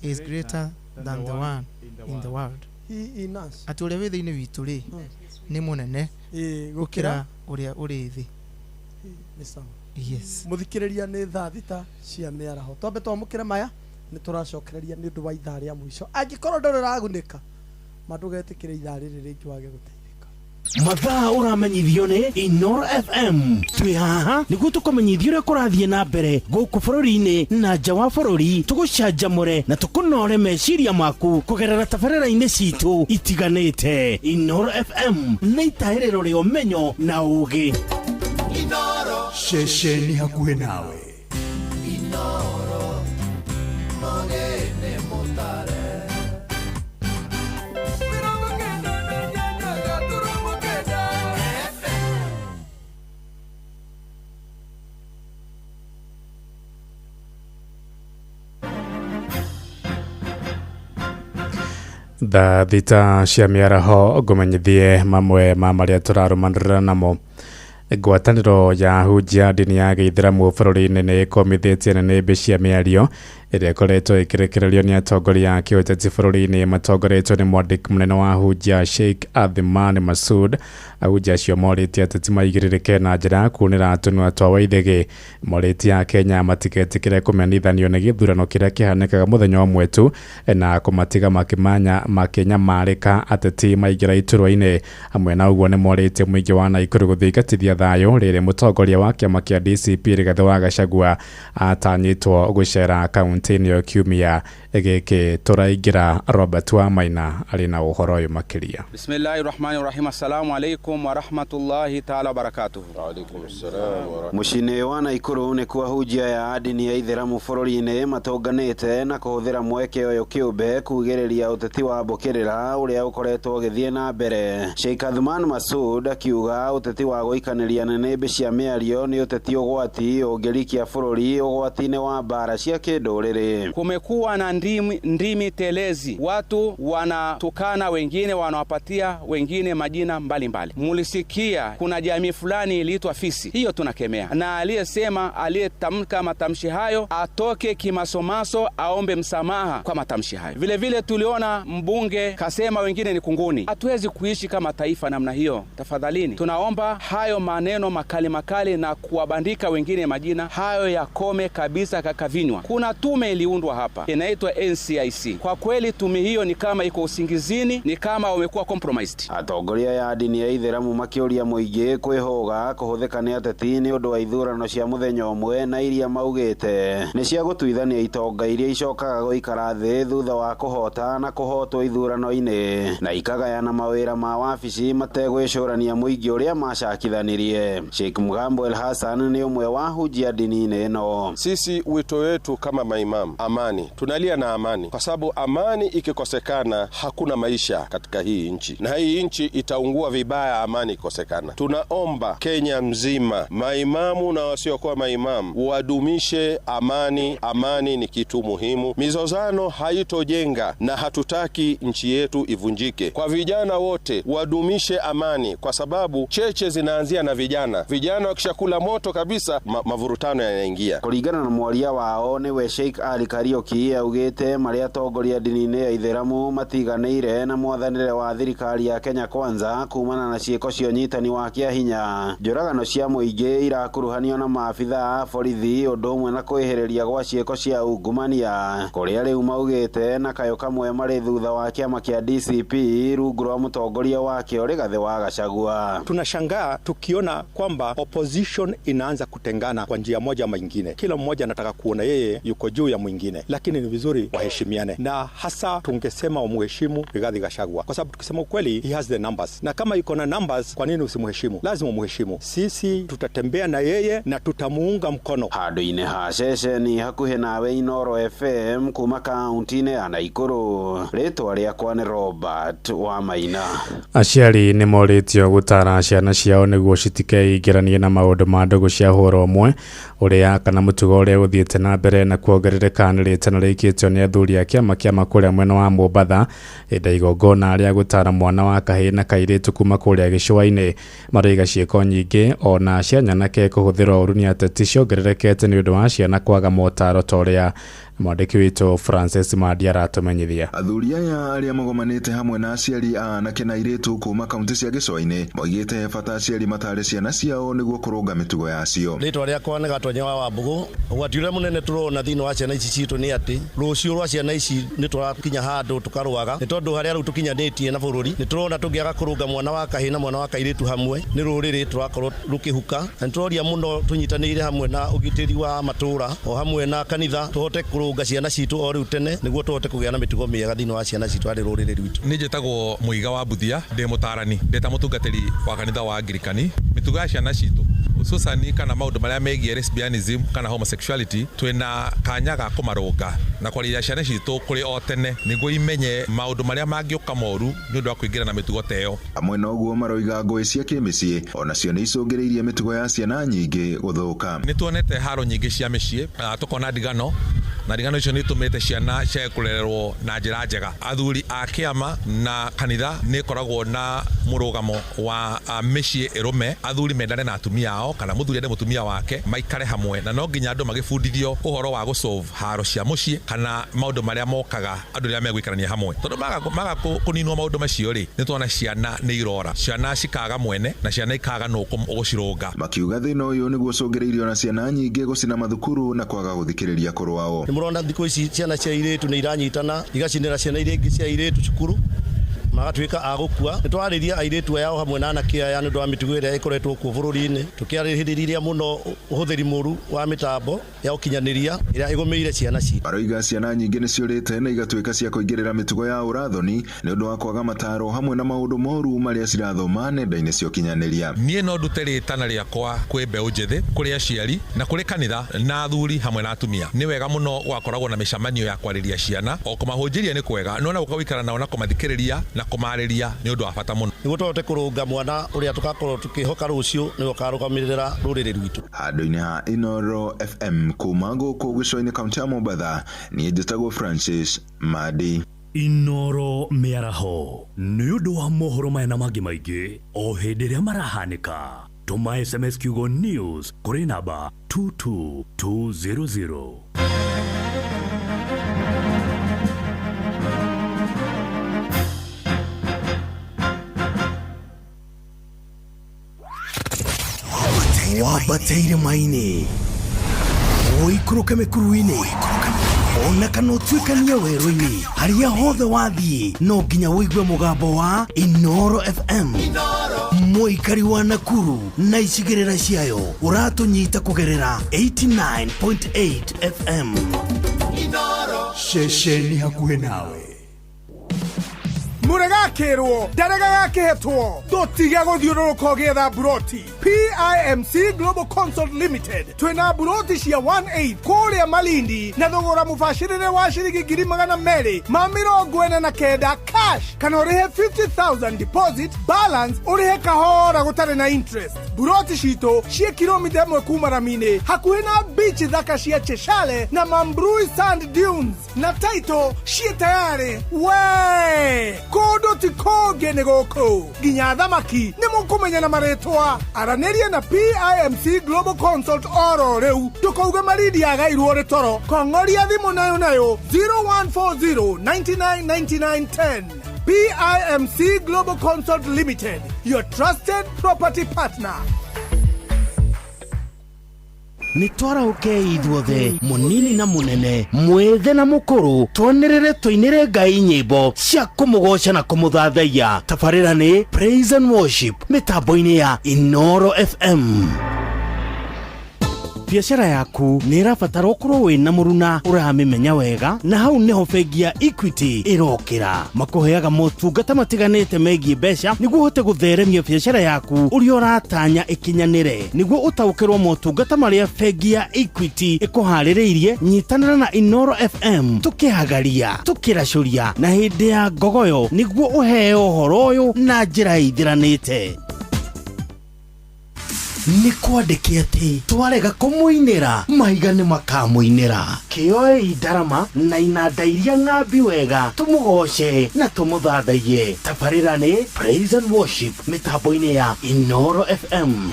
is greater than the one in the world. He in us atĩ ũrĩa wĩ thĩinĩ witũ rĩ nĩ mũnene gũkĩra ũrĩa ũrĩ thĩ. Nĩ sawa. Yes. Mũthikĩrĩria nĩ thaa 6 cia mĩaraho twambe twamũkĩre maya nĩ tũracokereria nĩ ũndũ wa ithaa rĩa mũico angĩkorwo ndũrĩ ũragunĩka ma ndũgetĩkĩre ithaa rĩrĩ rĩngĩ wage gũteithĩka. Mathaa ũramenyithio nĩ Inoro FM twĩ haha nĩguo tũkũmenyithie ũrĩa kũrathiĩ na mbere gũkũ bũrũri-inĩ na nja wa bũrũri tũgũcanjamũre na tũkũnore meciria maku kũgerera tabarĩra-inĩ citũ itiganĩte. Inoro FM nĩ itahĩrĩro rĩa ũmenyo na ũũgĩ. Ceceni hakuhĩ nawe. Inoro mũgeni mũtare Thaa 6 cia mĩaraho ngũmenyithie mamwe ma marĩa tũrarũmanĩrĩra namo. Ngwatanĩro ya ahunjia ndini ya gĩithĩramu bũrũri-inĩ nĩ ĩkũmithĩtie nĩnĩmbĩ cia mĩario ĩrĩa ĩkoretwo ĩkĩrekererio nĩ atongoria a kĩũteti bũrũri-inĩ matongoretio nĩ mwandĩki mũnene wa ahunjia Sheikh Adhman Masud. Ahunjia acio morĩtie ateti maigĩrĩrĩke na njĩra ya kuunĩra tũnua twa Waithĩgĩ. Morĩtie Akenya matigetĩkĩre kũmenithanio nĩ gĩthurano kĩrĩa kĩhanĩkaga mũthenya ũmwe tu na kũmatiga makĩnyamarĩka ateti maingĩra iturwa-inĩ. Hamwe na ũguo nĩ morĩtie mũingĩ wa Naikuru gũthingatithia thayũ rĩrĩ mũtongoria wa kĩama kĩa DCP Rigathĩ wa Gachagua atanyĩtwo gũcera kaunti kaunti-inĩ ĩyo kiumia gĩkĩ tũraingĩra. Robert Wamaina arĩ na ũhoro ũyũ makĩria. Bismillahir Rahmanir Rahim. Assalamu alaikum wa rahmatullahi ta'ala wa barakatuh. Wa alaikum assalam wa Mũciĩ-inĩ wa Naikuru nĩ kuo ahunjia ya ndini ya Ithĩramu bũrũri-inĩ matonganĩte na kũhũthĩra mweke ũyũ kĩũmbe kugĩrĩria ũteti wa mbũkĩrĩra ũrĩa ũkoretwo ũgĩthiĩ na mbere. Sheikh Athman Masud akiuga ũteti wa gũikanĩria nĩnĩmbĩ cia mĩario nĩ ũteti ũgwati ũngĩrikia bũrũri ũgwati-inĩ wa mbara cia kĩndũrĩrĩ. Kumekuwa na ndimi telezi, watu wanatukana wengine, wanawapatia wengine majina mbalimbali. Mulisikia kuna jamii fulani iliitwa fisi, hiyo tunakemea, na aliyesema, aliyetamka matamshi hayo atoke kimasomaso, aombe msamaha kwa matamshi hayo. Vile vile tuliona mbunge kasema wengine ni kunguni. Hatuwezi kuishi kama taifa namna hiyo. Tafadhalini, tunaomba hayo maneno makali makali na kuwabandika wengine majina hayo yakome kabisa, kakavinywa. Kuna tume iliundwa hapa inaitwa NCIC. Kwa kweli tume hiyo ni kama iko usingizini, ni kama wamekuwa compromised. Atongoria ya ndini ya Ithĩramu makĩũria mũingĩ kwĩhũga kũhũthĩka nĩ ateti nĩ ũndũ wa ithurano cia mũthenya ũmwe na iria maugĩte nĩ cia gũtuithania itonga iria icokaga gũikara thĩ thutha wa kũhota na kũhotwo ithurano-inĩ na ikagayana mawĩra ma wabici mategwĩcũrania mũingĩ ũrĩa macakithanirie. Sheikh Mugambo El Hassan nĩ ũmwe wa hunjia ndini-inĩ ĩno. Sisi wito wetu kama maimamu, amani. Tunalia na amani kwa sababu amani ikikosekana hakuna maisha katika hii nchi, na hii nchi itaungua vibaya amani ikikosekana. Tunaomba Kenya mzima, maimamu na wasiokuwa maimamu, wadumishe amani. Amani ni kitu muhimu, mizozano haitojenga na hatutaki nchi yetu ivunjike. Kwa vijana wote wadumishe amani, kwa sababu cheche zinaanzia na vijana. Vijana wakishakula moto kabisa, mavurutano yanaingia. Kulingana na mwaria wao niwe Sheikh Ali Kariuki augite maria atongoria ndini-inĩ ya Ithĩramu matiganĩire na mwathanĩre wa thirikari ya Kenya Kwanza kumana na ciĩko cia ũnyitani wa kĩahinya. Njũragano cia mũingĩ irakuruhanio na maabitha a borithi ũndũ ũmwe na kwĩhĩrĩria gwa ciĩko cia ungumania kũrĩa rĩu maugĩte na kayũ kamwe marĩ thutha wa kĩama kĩa DCP rungu rwa mũtongoria wakĩo Rigathĩ wa Gachagua. Tunashangaa tukiona kwamba opposition inaanza kutengana kwa njia moja ama nyingine. Kila mmoja anataka kuona yeye yuko juu ya mwingine, lakini ni vizuri waheshimiane, na hasa tungesema wamuheshimu Rigathi Gachagua, kwa sababu tukisema ukweli, he has the numbers, na kama yuko na numbers, kwa nini usimuheshimu? Lazima umuheshimu. Sisi tutatembea na yeye na tutamuunga mkono. Handũ-inĩ ha ceceni hakuhĩ nawe Inoro FM kuma kaunti-inĩ ya Naikuru, rĩtwa rĩakwa nĩ Robert Wamaina. Aciari nĩ morĩtio gũtara ciana ciao nĩguo citikeingĩranie na maũndũ ma ndũgũ cia hũra ũmwe ũrĩa kana mũtugo ũrĩa ũthiĩte na mbere na kuongerereka nĩ rĩtana rĩikĩtio nĩ athuri a kĩama kĩa kũrĩa mwena wa Mombatha hĩndĩ ya igongona rĩa gũtara mwana wa kahĩĩ na kairĩtu kuma kũrĩa gĩcũa-inĩ. Maroiga ciĩko nyingĩ ona cia nyanake kũhũthĩrwo ũru nĩ ateti ciongererekete nĩ ũndũ wa ciana kwaga motaro ta ũrĩa mwandĩki witũ Francis Mandi aratũmenyithia. Athuri aya arĩa magomanĩte hamwe na aciari a anake na airĩtu kuma kaunti cia gĩcũa-inĩ moigĩte bata aciari matare ciana ciao nĩguo kũrũnga mĩtugo yacio. Rĩtwa rĩakwa nĩ Gatonye wa Wambũgũ. Ũgwati ũrĩa mũnene tũrona thĩinĩ wa ciana ici citũ nĩ atĩ rũciũ rwa ciana ici nĩ tũrakinya handũ tũkarũaga, nĩ tondũ harĩa rĩu tũkinyanĩtie na bũrũri nĩ tũrona tũngĩaga kũrũnga mwana wa kahĩĩ na mwana wa kairĩtu hamwe nĩ rũrĩrĩ tũrakorwo rũkĩhuka, na nĩ tũroria mũno tũnyitanĩire hamwe na ũgitĩri wa matũũra o hamwe na kanitha tũhote kũrũnga ciana citũ o rĩu tene nĩguo tũhote kũgĩa na mĩtugo mĩega thĩinĩ wa ciana citũ harĩ rũrĩrĩ rwitũ. Niĩ njĩtagwo Mũiga wa Mbuthia, ndĩ mũtarani, ndĩ ta mũtungatĩri wa kanitha wa Angirikani. Mĩtugo ya ciana citũ hususan kana maũndũ marĩa megiĩ lesbianism kana homosexuality, twĩna kanya ga kũmarũnga na kwarĩria ciana citũ kũrĩ o tene nĩguo imenye maũndũ marĩa mangĩũka moru nĩ ũndũ wa kũingĩra na mĩtugo ta ĩyo. Amwe na ũguo maroiga ngũĩ cia kĩmĩciĩ onacio nĩ icũngĩrĩirie mĩtugo ya ciana nyingĩ gũthũka. Nĩ tuonete haro nyingĩ cia mĩciĩ, tũkona ndigano, na ndigano icio nĩ itũmĩte ciana ciage kũrererwo na njĩra njega. Athuri a kĩama na kanitha nĩ ĩkoragwo na mũrũgamo wa mĩciĩ ĩrũme, athuri mendane na atumia ao kana mũthuri ende mũtumia wake, maikare hamwe, na no nginya andũ magĩbundithio ũhoro wa gũsolve haro cia mũciĩ kana maũndũ marĩa mokaga andũ rĩrĩa megũikarania hamwe, tondũ maga kũninwo maũndũ macio rĩ, nĩ tuona ciana nĩ irora, ciana cikaga mwene na ciana ikaga nũ ũgũcirũnga. Makiuga thĩna ũyũ nĩguo ũcũngĩrĩirio na ciana nyingĩ gũcina mathukuru na kwaga gũthikĩrĩria akũrũ ao. Nĩ mũrona thikũ ici ciana cia airĩtu nĩ iranyitana igacinĩra ciana iria ingĩ cia airĩtu cukuru. Magatuĩka a gũkua. Nĩ twarĩria airĩtu aya o hamwe na anake aya nĩ ũndũ wa mĩtugo ĩrĩa ĩkoretwo kuo bũrũri-inĩ, tũkĩarĩrĩria mũno ũhũthĩri mũru wa mĩtambo ya ũkinyanĩria ĩrĩa ĩgũmĩire ciana citũ. Maroiga ciana nyingĩ nĩ ciũrĩte na igatuĩka cia kũingĩrĩra mĩtugo ya ũrathoni nĩ ũndũ wa kwaga mataro hamwe na maũndũ moru marĩa cirathoma nenda-inĩ cia ũkinyanĩria. Niĩ no ndute rĩtana rĩakwa kwĩ mbeũ njĩthĩ, kũrĩ aciari na kũrĩ kanitha na athuri hamwe na atumia. Nĩ wega mũno gwakoragwo na mĩcemanio ya kwarĩria ciana, o kũmahunjĩria nĩ kwega, no na gũka gũikara nao na kũmathikĩrĩria na kũmarĩria nĩ ũndũ wa bata mũno. Nĩguo tũhote kũrũnga mwana ũrĩa tũgakorwo tũkĩhoka rũciũ nĩwe ũkarũgamĩrĩra rũrĩrĩ rwitũ. Handũ-inĩ ha Inoro FM kuma gũkũ gĩcũa-inĩ kaunti ya Mombatha, niĩ njĩtagwo Francis Madi. Inoro mĩaraho nĩ ũndũ wa mohoro maya na mangĩ maingĩ o hĩndĩ ĩrĩa marahanĩka. Tũma SMS kiugo news kũrĩ namba 22200. Wambate irĩma-inĩ, ũikũrũke mĩkuru-inĩ, ona kana ũtuĩkanie werũ-inĩ, harĩa hothe wathiĩ no nginya ũigue mũgambo wa Inoro FM. Mũikari wa Nakuru na icigĩrĩra ciayo ũratũnyita kũgerera 89.8 FM. Ceceni hakuhĩ nawe. Mũregakĩrwo ndarega gakĩhetwo tũtige gũthiũrũrũka ũgĩetha mburoti. PIMC Global Consult Limited twĩna mburoti cia 18 kũrĩa Malindi na thogora mũbacĩrĩre wa ciringi 249,000 cash, kana ũrĩhe 50,000 deposit, balance ũrĩhe kahora gũtarĩ na interest. Mburoti citũ ciĩ kilomita 1 kuma rami-inĩ hakuhĩ na beach thaka cia Cheshale na Mambrui Sand Dunes, na title ciĩ tayarĩ. We kũndũ ti kũngĩ nĩ gũkũ, nginya thamaki nĩ mũkũmenya na marĩtwa. Aranĩria na PIMC Global Consult oro rĩu, ndũkauge Malindi yagairwo rĩ toro. Kong'oria thimũ nayo nayo 0140 99 99 10. PIMC Global Consult Limited, your trusted property partner. Nĩ twarahũkei ithuothe, mũnini na mũnene, mwĩthĩ na mũkũrũ, twanĩrĩre tũinĩre Ngai nyĩmbo cia kũmũgoca na kũmũthathaiya. Tabarĩra nĩ Praise and Worship mĩtambo-inĩ ya Inoro FM. Biacara yaku nĩ ĩrabatara ũkorwo wĩna mũruna ũramĩmenya wega, na hau nĩho bengi ya Equity ĩrokĩra. Makũheaga motungata matiganĩte megiĩ mbeca nĩguo ũhote gũtheremia biacara yaku ũrĩa ũratanya ĩkinyanĩre. Nĩguo ũtaũkĩrwo motungata marĩa bengi ya Equity ĩkũharĩrĩirie, nyitanĩra na Inoro FM tũkĩhagaria, tũkĩracũria na hĩndĩ ya ngogoyo nĩguo ũheo ũhoro ũyũ na njĩra ĩithiranĩte. Nĩ kwandĩke atĩ twarega kũmũinĩra mahiga nĩ makamũinĩra. Kĩoei ndarama na inanda iria ng'ambi wega tũmũgoce na tũmũthathaiye. Tabarĩra nĩ Praise and Worship mĩtambo-inĩ ya Inoro FM.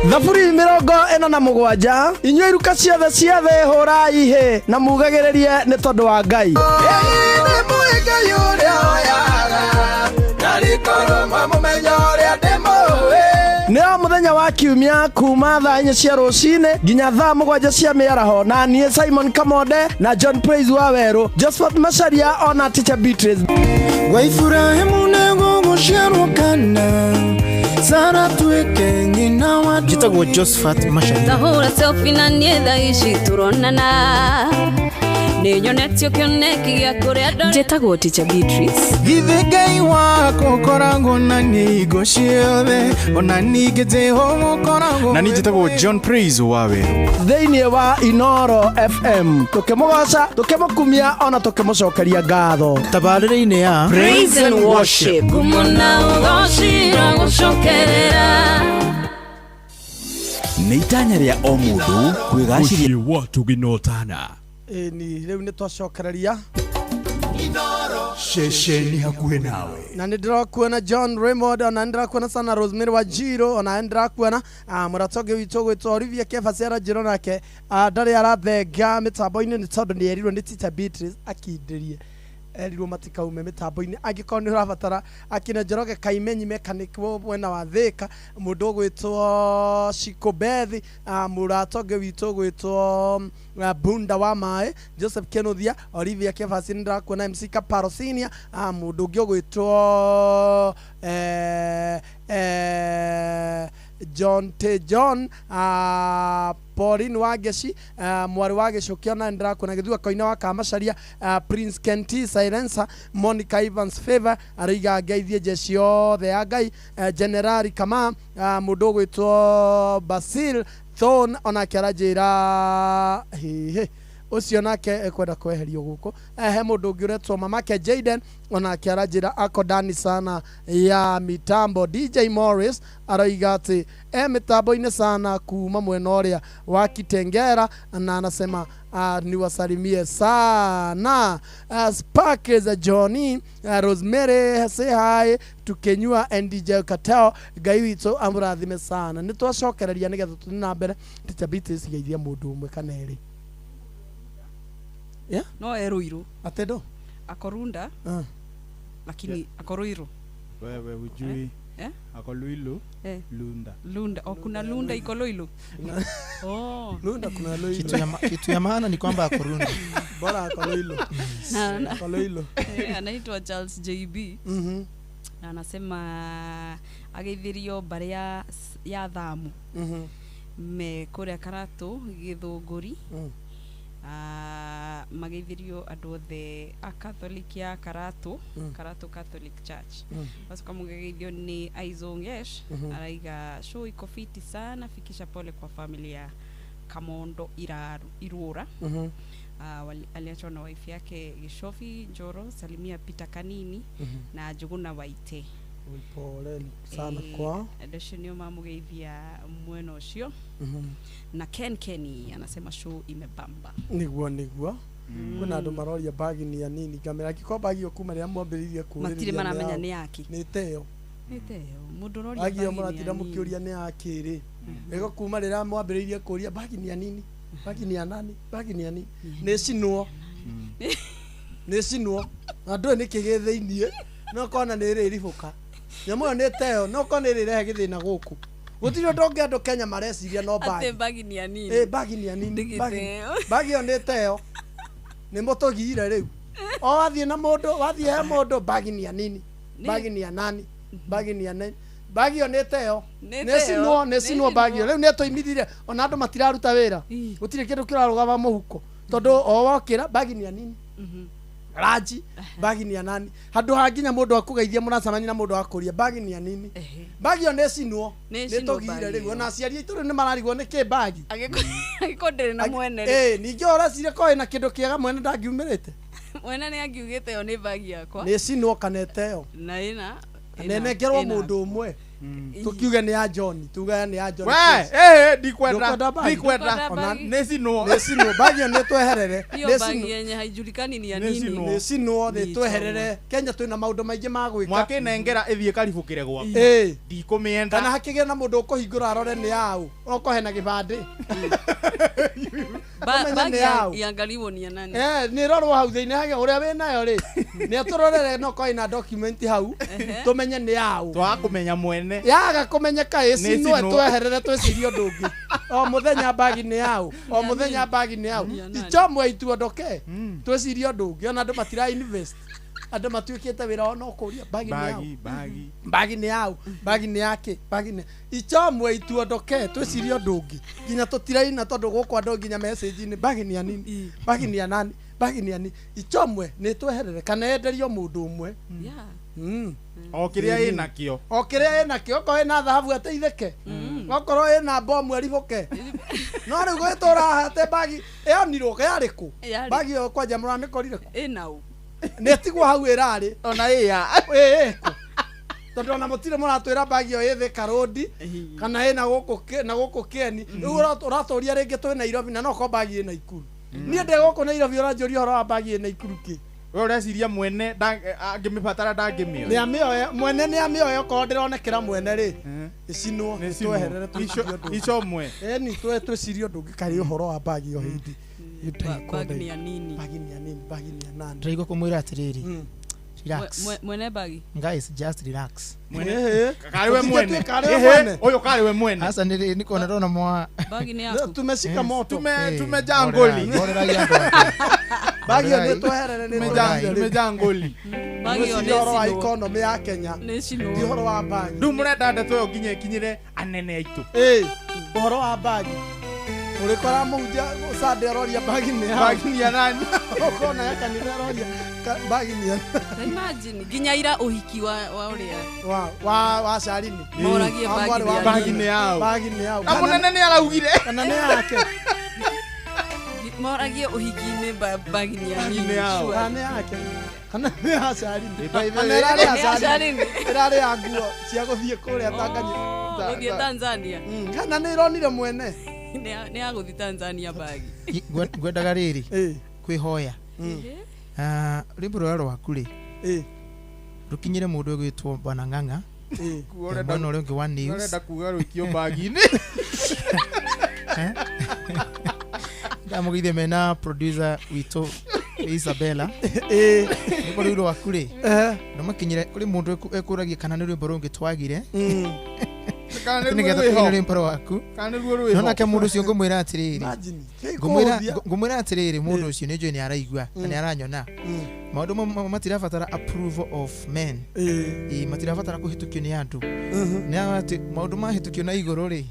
Thaburi 47 inyuĩ iruka ciothe cia thĩ hũrai hĩ na mugagĩrĩrie nĩ tondũ wa Ngai. Nĩ mũĩ Ngai ũrĩa oyaga, na rĩkorwo mwamũmenya ũrĩa ndĩmũĩ. Nĩ o mũthenya wa kiumia kuma thaa 4 cia rũcinĩ nginya thaa 7 cia mĩaraho, na niĩ Simon Kamonde na John Praise wa Werũ, Josephat Macharia ona Teacher Beatrice. Gwa Iburahĩmu nĩgũgũciarwo kana Sara tuĩke nyina wa Njĩtagwo Josephat Macharia. Tahũra selfie na niĩ thaa ici tũronana, nĩnyonetio kĩoneki gĩa kũrĩa ndore. Njĩtagwo Teacher Beatrice. Githĩ Ngai wakwa ũkoragwo na niĩ hingo ciothe, ona ningĩ Jehova ũkoragwo Na niĩ njĩtagwo John Praise wa Werũ. Thĩinĩ wa Inoro FM tũkĩmũgoca, tũkĩmũkumia ona tũkĩmũcokeria ngatho. Tabarĩra-inĩ ya Praise and Worship. Ngumo na ũgocira gũcokerera. Nĩ itanya rĩa o mũndũ kwĩgacĩria. Mũciĩ wa tũginotana. Ĩni rĩu nĩ twacokereria Ceceni hakuhĩ nawe. Na nĩ ndĩrakuona John Raymond, ona nĩ ndĩrakuona sana Rosemary Wanjiru, ona nĩ ndĩrakuona mũrata ũngĩ witũ ũgwĩtwo Olivia Kefa Ciara Njĩro, nake ndarĩ arathenga mĩtambo-inĩ nĩ tondũ nĩ erirwo nĩ Teacher Beatrice akindĩrie. Erirwo matikaume mitambo-inĩ. Angĩkorwo nĩ ũrabatara akina Njoroge Kaimenyi mechanic mwena wa Thika, mũndũ ũgwĩtwo Shiko Bethi, mũrata ũngĩ witũ ũgwĩtwo Bunda wa Maĩ, Joseph Kenuthia, Olivia Kefasi, nĩndĩrakuona MC Kaparo Senior, mũndũ ũngĩ ũgwĩtwo John T. John, Pauline Wangeci, mwarĩ wa Gĩcũkio, na nĩndĩrakuona Gĩthua Koine wa Kamacaria, Prince Kenti Silencer, Monica Evans Favor, araiga ngeithie jeshi yothe ya Ngai, Generali Kama, mũndũ ũgwĩtwo Basil Thorn, onake aranjĩra hihi ũcio nake ekwenda kweherio gũkũ. He mũndũ ũngĩ ũretwo mamake Jaden, onake aranjĩra ako ndani sana ya mitambo. DJ Morris aroiga atĩ e mitambo-inĩ sana kuma mwena ũrĩa wa Kitengera, na anasema niwasalimie sana. Sparkles Johnny, Rosemary say hi tukenyua and DJ Kateo, Ngai witũ amũrathime sana. Nĩ twacokereria nĩgetha tũthiĩ na mbere. Teacher Beatrice geithia mũndũ ũmwe kana erĩ. Yeah? No eruiru. Atedo? Akorunda. Lakini yeah. Akoruiru. Wewe hujui. Eh? Akoluilu. Eh. Lunda. Lunda. Oh, kuna Lunda iko Loilu. Oh. Lunda kuna Loilu. Kitu ya maana ni kwamba akorunda. Bora akoloilu. Akoloilu. Anaitwa Charles JB. Mhm. Na anasema ageithirio mbare ya Thamu. Mhm. Me kuria Karatu Githunguri. Mageithirio andũ othe a Catholic ya Karatu, Karatu Catholic Church. Basi kama ungegeithio ni Aizongesh, araiga show iko fiti sana, fikisha pole kwa familia Kamondo Irura. Aliachwa na wife yake Gishofi Njoro, salimia Peter Kanini na Njuguna Waite. Pole sana kwa andũ acio nĩo mamũgeithia mwena ũcio. Na Ken Kenny anasema show imebamba. Niguo niguo. Kuna andũ maroria bagi ni ya nini ngamera angĩkorwo bagi ĩyo kuma rĩrĩa mwambĩrĩirie kũũrĩrĩria matirĩ maramenya nĩ yaki. Nĩ teo. Nĩ teo. Mũndũ ũroria bagi ĩyo mũratinda mũkĩũria nĩ yaki rĩ. Ĩgo kuma rĩrĩa mwambĩrĩirie kũũria bagi ni ya nini? Bagi ni ya nani? Bagi ni ya nini? Nĩ cinwo. Nĩ cinwo. Na ndũĩ nĩkĩ gĩ thĩiniĩ. No kona nĩ ĩrĩribũka. Nyamũ ĩyo nĩ teo, no kona ĩrĩrehe gĩthĩna gũkũ. Gũtirĩ ũndũ ũngĩ andũ Kenya mareciria no bagi. Atĩ bagi ni ya nini? Bagi ni ya nini? Bagi ĩyo nĩ teo. Nĩ mũtũgire rĩu. O wathiĩ na mũndũ, wathiĩ he mũndũ bagi ni ya nini? Bagi ni ya nani? Bagi ni ya nani? Bagi ĩyo nĩ teo. Nĩ cinwo bagi ĩyo. Rĩu nĩ tũimithire ona andũ matiraruta wĩra. Gũtirĩ kĩndũ kĩrarũgama mũhuko. Tondũ o wokĩra bagi ni ya nini? Raji bagi ni ya nani? Handũ ha nginya mũndũ akũgeithia mũracemania na mũndũ akũria bagi ni ya nini? Bagi ĩyo nĩ cinwo. Nĩ tũgire rĩu ona aciari aitũ rĩu nĩ mararigwo nĩ kĩ bagi. Angĩkorwo ndĩrĩ na mwene rĩ. Ningĩ ũreciria korwo ĩna kĩndũ kĩega mwene ndangiumĩrĩte. Mwene nĩ angiugĩte ĩyo nĩ bagi yakwa. Nĩ cinwo kana ĩteo. Na ĩna nenengerwo mũndũ ũmwe. Tukiuge nĩ ya John, tuge nĩ ya John. We, ndikwenda. Nĩ cinwo. Nĩ cinwo bagi ĩyo nĩ tweherere. Hiyo bagi yenye haijulikani ni ya nini. Nĩ cinwo nĩ tweherere. Kenya twĩna maũndũ maingĩ ma gwĩka. Mwakĩnengera ĩthiĩ karibũkĩre gwakwa. Ndikũmĩenda. Kana hakĩgĩe na mũndũ ũkũhingũra arore nĩ yaũ. Okohe na gĩbandĩ. Bagi iangaliwo ni ya nani? Nĩ ĩrorwo hau thĩinĩ hage ũrĩa wĩnayo rĩ. Nĩ atũrorere no korwo ĩna document hau. Tũmenye nĩ yaũ. Twaga kũmenya mwene. Yaga kũmenyeka ĩcinwo tweherere twĩcirie ũndũ ũngĩ. O mũthenya bagi nĩ yaũ. O mũthenya bagi nĩ yaũ. Ichomwe ituondoke. Twĩcirie ũndũ ũngĩ ona andũ matira invest. Andũ matuĩkĩte wĩra wao no kũũria bagi nĩ yaũ. Bagi. Bagi nĩ yaũ. Bagi nĩ yake. Bagi nĩ ichomwe ituondoke twĩcirie ũndũ ũngĩ. Nginya tũtiraina tondũ gũkũ andũ nginya message-inĩ bagi nĩ ya nini. Bagi nĩ ya nani. Bagi nĩ ya nini. Ichomwe nĩ tweherere kana yenderio mũndũ ũmwe. O kĩrĩa ĩnakĩo. O kĩrĩa ĩnakĩo okorwo ĩna thahabu ateithĩke. Okorwo ĩna bomu aribũke. No rĩu gwĩtũra atĩ bagi ĩonirwo yarĩ kũ? Bagi ĩyo kwanja mũramĩkorire kũ? Ĩna ũ? Nĩ ĩtigwo hau ĩrarĩ. Ona ĩya. Ĩ kũ? Tondũ ona mũtirĩ mũratwĩra bagi ĩyo ĩ Thika Road kana ĩna gũkũ na gũkũ Kĩeni. Rĩu ũratũria rĩngĩ twĩ Nairobi na no korwo bagi ĩ Naikuru. Niĩ ndĩ gũkũ Nairobi ũranjũria ũhoro wa bagi ĩ Naikuru kĩ? We ũreciria mwene angĩmĩbatara ndangĩmĩoya. Nĩ amĩoya mwene nĩ amĩoya okorwo ndĩronekera mwene rĩ. Ĩcinwo tweherere icomwe. Ĩni twĩcirie ũndũ ũngĩ karĩ ũhoro wa bagi ĩyo hĩndĩ. Bag ni ya nini? Bagi ni ya nini? Bagi ni ya nani? Ndiraigua kumwira atiriri. Relax. Mwene bagi. Guys, just relax. Mwene. Kari we mwene. Ehe, uyu kari we mwene. Asa ni niko ndona mwa. Bagi ni yaku. Tumeshika moto. Tumejaa ngoli. Bagi yo nĩ tweherere nĩ Tumejaa ngoli. Bagi yo nĩ ũhoro wa economy ya Kenya. Nĩ Ti ũhoro wa bagi. Rĩu mũrenda ndeto ĩyo nginya ĩkinyĩre anene aitũ. Ũhoro wa bagi. Ũrĩkora mũhunjia Sunday aroria bagi nĩ ya. Bagi ni ya nani? Ũkona ya kanitha aroria bagi ni ya. Imagine nginya ira ũhiki wa ũrĩa. Wa Sharini. Moragie bagi ni yao. Bagi ni yao. Na mũnene nĩ araugire. Kana nĩ yake. Moragie ũhiki-inĩ bagi ni ya nini? Kana nĩ yake. Kana nĩ ya Sharini. Kana ĩrarĩ ya Sharini. Ĩrarĩ ya nguo cia gũthiĩ kũrĩa Tanganyika. Gũthiĩ Tanzania. Kana nĩ ĩronire mwene. Nĩ ya gũthiĩ Tanzania bagi. Ngwendaga rĩrĩ kwĩhoya. Rwĩmbo rũrĩa rwaku rĩ rũkinyĩre mũndũ ũgwĩtwo Bwana Ng'ang'a. Mwena ũrĩa ũngĩ wa news. Ũrenda kuga rũikio bagi-inĩ. Ndamũgeithia mena producer witũ Isabella. Rwĩmbo rũu rwaku rĩ nĩmakinyĩre kũrĩ mũndũ ekũragia kana nĩ rwĩmbo rũngĩ twagire. Nĩgetha tũkine rwĩmbo rwaku. No nake mũndũ ũcio ngũmwĩra atĩrĩrĩ. Ngũmwĩra atĩrĩrĩ mũndũ ũcio nĩ njũĩ nĩ araigua na nĩ aranyona. Maũndũ matirabatara approval of men. Matirabatara kũhĩtũkio nĩ andũ. Nĩ atĩ maũndũ mahĩtũkio na igũrũ rĩ.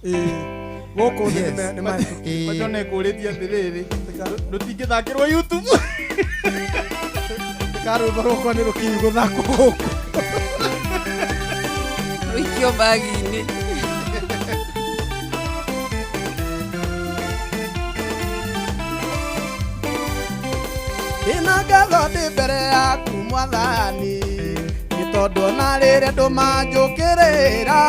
Gũkũ thĩ nĩ mahĩtũkio. Macho nĩ kũrĩtie atĩrĩrĩ. Rũtingĩthakĩrwo YouTube. Karwĩmbo rwakwa nĩ rũkinyu gũthakwo gũkũ. Rũikio bagi-inĩ. Ndĩna ngatho ndĩ mbere yaku mwathani nĩ tondũ ona rĩrĩa andũ manjũkĩrĩra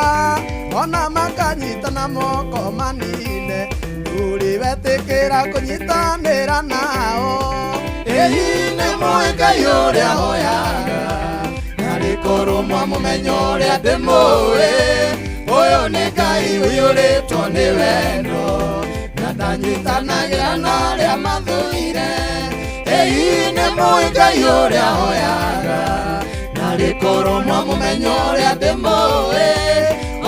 ona makanyita na moko manine ndũrĩ wetĩkĩra kũnyitanĩra nao. Ĩĩ nĩ mũĩ Ngai ũrĩa hoyaga narĩ korwo mwamũmenya ũrĩa ndĩmũĩ ũyũ nĩ Ngai ũiyũrĩtwo nĩ wendo na ndanyitanagĩra na arĩa mathũire. Ĩĩ nĩ mũĩ Ngai ũrĩa hoyaga narĩ korwo mwamũmenya ũrĩa ndĩmũĩ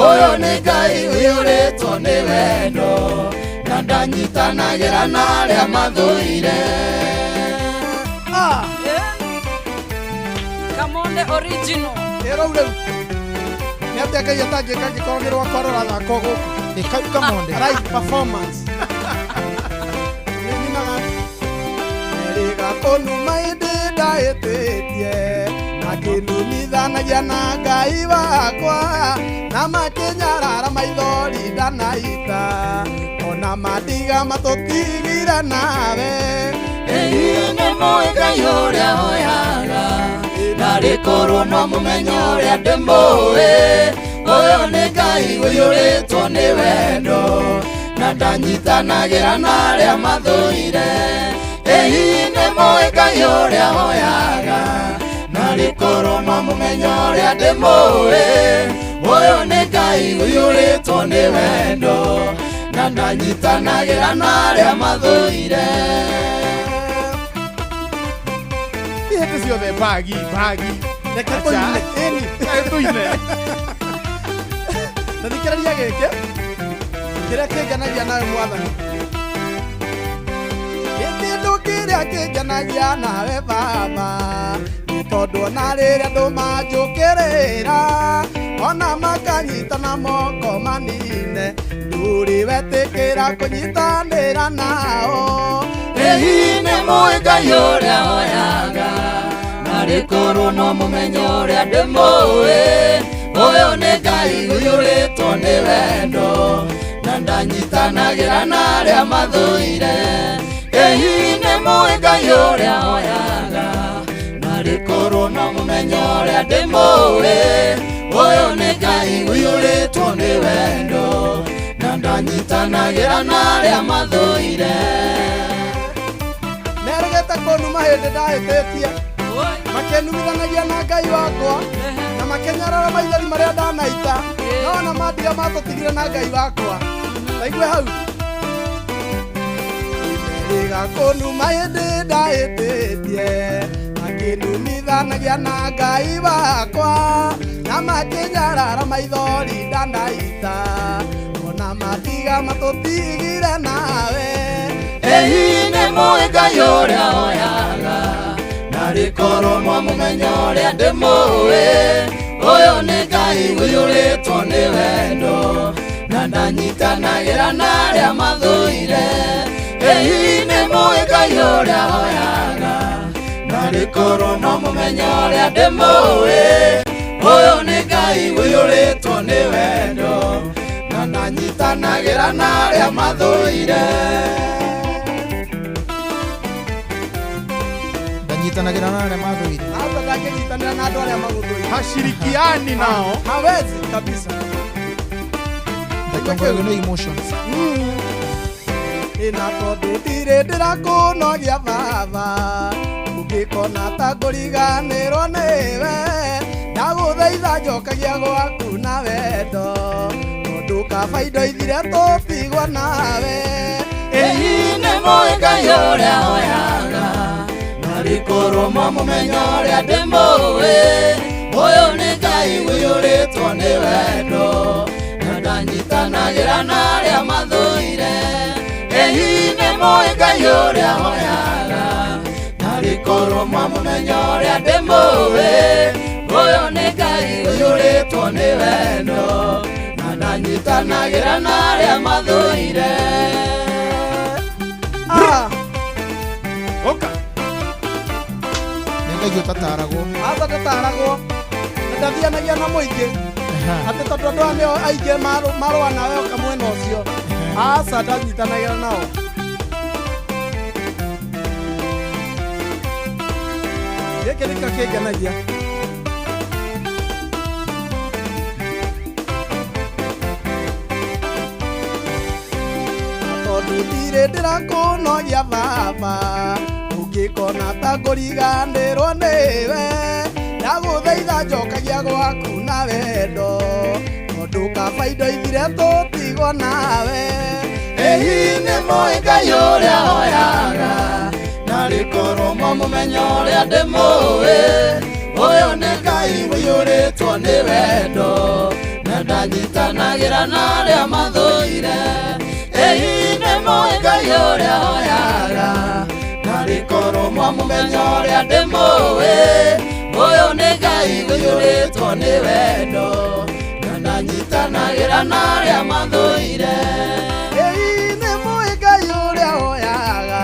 ũyũ nĩ Ngai ũiyũrĩtwo nĩ wendo na ndanyitanagĩra na arĩa mathũire. Kamonde original. Ĩrau rĩu nĩ atĩa Ngai atangĩka angĩkorwo nĩ rwakwa rũrathakwo gũkũ. Kamonde. Live performance. Nĩrĩga kũnuma ĩndĩ ndahĩtĩtie makĩnumithanagia na Ngai wakwa na makĩnyarara maithori ndanaita ona mandiga matũtigire nawe. Ĩĩ nĩ mũĩ Ngai ũrĩa hoyaga narĩ korwo no mũmenye ũrĩa ndĩmũĩ ũyũ nĩ Ngai ũiyũrĩtwo nĩ wendo na ndanyitanagĩra na arĩa mathũire. Ĩĩ nĩ mũĩ Ngai ũrĩa hoyaga narĩ korwo no mũmenye ũrĩa ndĩmũĩ ũyũ nĩ Ngai ũiyũrĩtwo nĩ wendo na ndanyitanagĩra na arĩa mathũire. Hĩndĩ ciothe bagi bagi. Reke tũine. Ĩni. Reke tũine. Ta thikĩrĩria gĩkĩ kĩrĩa kĩngenagia nawe mwathani. Kĩndũ kĩrĩa kĩngenagia nawe baba nĩ tondũ ona rĩrĩa andũ manjũkĩrĩra ona makanyita na moko manine ndũrĩ wetĩkĩra kũnyitanĩra nao. Ĩĩ nĩ mũĩ Ngai ũrĩa hoyaga narĩ korwo no mũmenye ũrĩa ndĩmũĩ ũyũ nĩ Ngai ũiyũrĩtwo nĩ wendo na ndanyitanagĩra na arĩa mathũire. Ĩĩ nĩ mũĩ Ngai ũrĩa hoyaga narĩ korwo no mũmenye ũrĩa ndĩmũĩ ũyũ nĩ Ngai ũiyũrĩtwo nĩ wendo na ndanyitanagĩra na arĩa mathũire. Merĩgĩte kũnuma hĩndĩ ndahĩtĩtie makĩnumithanagia na Ngai wakwa na makĩnyarara maithori marĩa ndanaita no ona mandiga matũtigire na Ngai wakwa. Taigue hau. Matiga kũnuma hĩndĩ ndahĩtĩtie Makĩnumithanagia na Ngai wakwa Na makĩnyarara maithori ndandaita Ona matiga matũtigire nawe Ĩhi nĩ mũĩ Ngai ũrĩa oyaga Narĩ korwo mwamũmenya ũrĩa ndĩmũĩ Ũyũ nĩ Ngai ũiyũrĩtwo nĩ wendo Na ndanyitanagĩra na arĩa mathũire Ĩhi nĩ mũĩ Ngai ũrĩa oyaga Narĩ korwo mwamũmenya ũrĩa ndĩmũĩ Ũyũ nĩ Ngai ũiyũrĩtwo nĩ wendo Na ndanyitanagĩra na arĩa mathũire Ndanyitanagĩra na arĩa mathũire. Hata ndangĩnyitanĩra na andũ arĩa magũthũire. Hashirikiani nao. Hawezi kabisa. Ndatongoragio nĩ emotions. Ĩna tondũ ndirĩ ndĩrakũnogia baba Ũngĩkona ta ngũriganĩrwo nĩwe Ndagũthaitha njokagia gwaku na wendo Tondũ kaba indo ithire tũtigwo nawe Ĩhi nĩ mũĩ Ngai ũrĩa oyaga Narĩ korwo mwamũmenya ũrĩa ndĩmũĩ Ũyũ nĩ Ngai ũiyũrĩtwo nĩ wendo Na ndanyitanagĩra na arĩa mathũire Ĩhi nĩ mũĩ Ngai ũrĩa oyaga Narĩ korwo mwamũmenya ũrĩa ndĩmũĩ Ũyũ nĩ Ngai ũiyũrĩtwo nĩ wendo Na ndanyitanagĩra na arĩa mathũire Oka Nĩ Ngai ũtataragwo. Aca ndataragwo na ndathianagia na mũingĩ atĩ tondũ andũ aya nĩo aingĩ marũa nawe oka mwena ũcio aca ndanyitanagĩra nao gĩkĩ nĩkĩo kĩngenagia tondũ ndirĩ ndĩrakũnogia baba Ũngĩkona ta ngũriganĩrwo nĩwe Ndagũthaitha njokagia gwaku na wendo Tondũ kaba indo ithire tũtigwo nawe Ĩhi nĩ mũĩ Ngai ũrĩa oyaga Narĩ korwo mwamũmenya ũrĩa ndĩmũĩ Ũyũ nĩ Ngai ũiyũrĩtwo nĩ wendo Na ndanyitanagĩra na arĩa mathũire Ĩhi nĩ mũĩ Ngai ũrĩa oyaga Narĩ korwo mwamũmenya ũrĩa ndĩmũĩ Ũyũ nĩ Ngai ũiyũrĩtwo nĩ wendo Na ndanyitanagĩra na arĩa mathũire Ĩhi nĩ mũĩ Ngai ũrĩa oyaga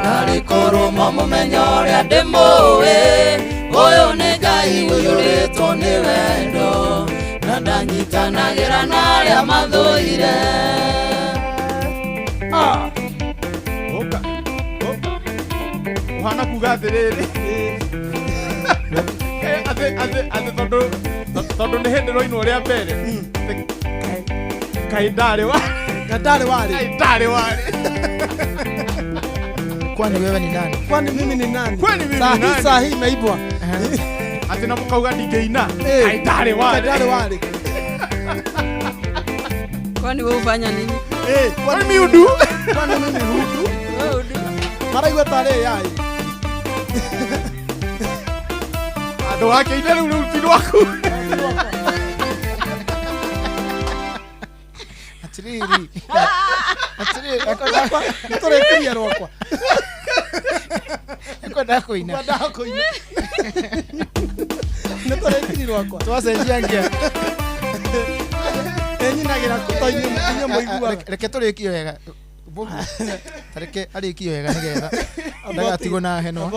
Narĩ korwo mwamũmenya ũrĩa ndĩmũĩ Ũyũ nĩ Ngai ũiyũrĩtwo nĩ wendo Na ndanyitanagĩra na arĩa mathũire Oka oka Ũhana kuga atĩrĩrĩ atĩ tondũ nĩ hĩndĩ rwainwo rĩa mbere kaĩ ndarĩ warĩ kaĩ ndarĩ warĩ Kwani wewe ni nani? Kwani mimi ni nani? Kwani mimi ni nani? Saa hii imeibwa. Atĩ na mũkauga ndingĩina kaĩ ndarĩ warĩ ndarĩ warĩ Kwani wewe ufanya nini? Kwani mimi udu? Kwani mimi hudu? Maraigua tarĩ yai Andũ ake ine rĩu rĩu ti rwaku Atĩrĩrĩ atĩrĩrĩ nĩtũrĩkirie rwakwa Ekwendaga kũina Ekwendaga kũina Nĩtũrĩkirie rwakwa Twacenjia ngia Ĩnyinagĩra kũ to inyuĩ mũiguaga Reke tũrĩkie wega Tareke arĩkie wega nĩgetha ndagatigwo na henwa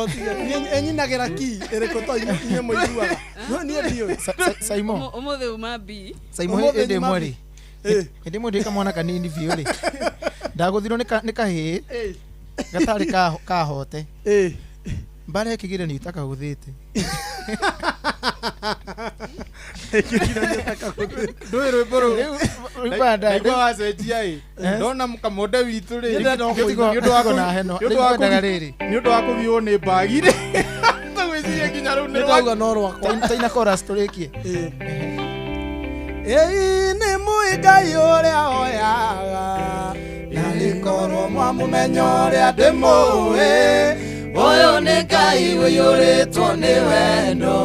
Ĩnyinagĩra ki ĩrĩkũ to inyuĩ mũiguaga No niĩ ndiũĩ Saimo Ũmũthĩ uma B Saimo hĩndĩ ĩmwe rĩ hĩndĩ ĩmwe ndĩ kamwana kanini biũ rĩ ndagũthirwo nĩ kahĩĩ gatarĩ kahote mbara ĩkĩgire nĩ itakagũthĩte Ndũĩ rwĩmbo rũu ndaigua wacenjia ĩ ndona mũkamonde witũ rĩ nĩ ũndũ wa kũgiũo nĩ mbagi rĩ tũgwĩciria nginya rĩu nĩ ndauga no rwakwa taina chorus tũrĩkie Ĩĩ nĩ mũĩ Ngai ũrĩa oyaga Narĩ Narĩ korwo mwamũmenya ũrĩa ndĩmũĩ, ũyũ nĩ Ngai ũiyũrĩtwo nĩ wendo,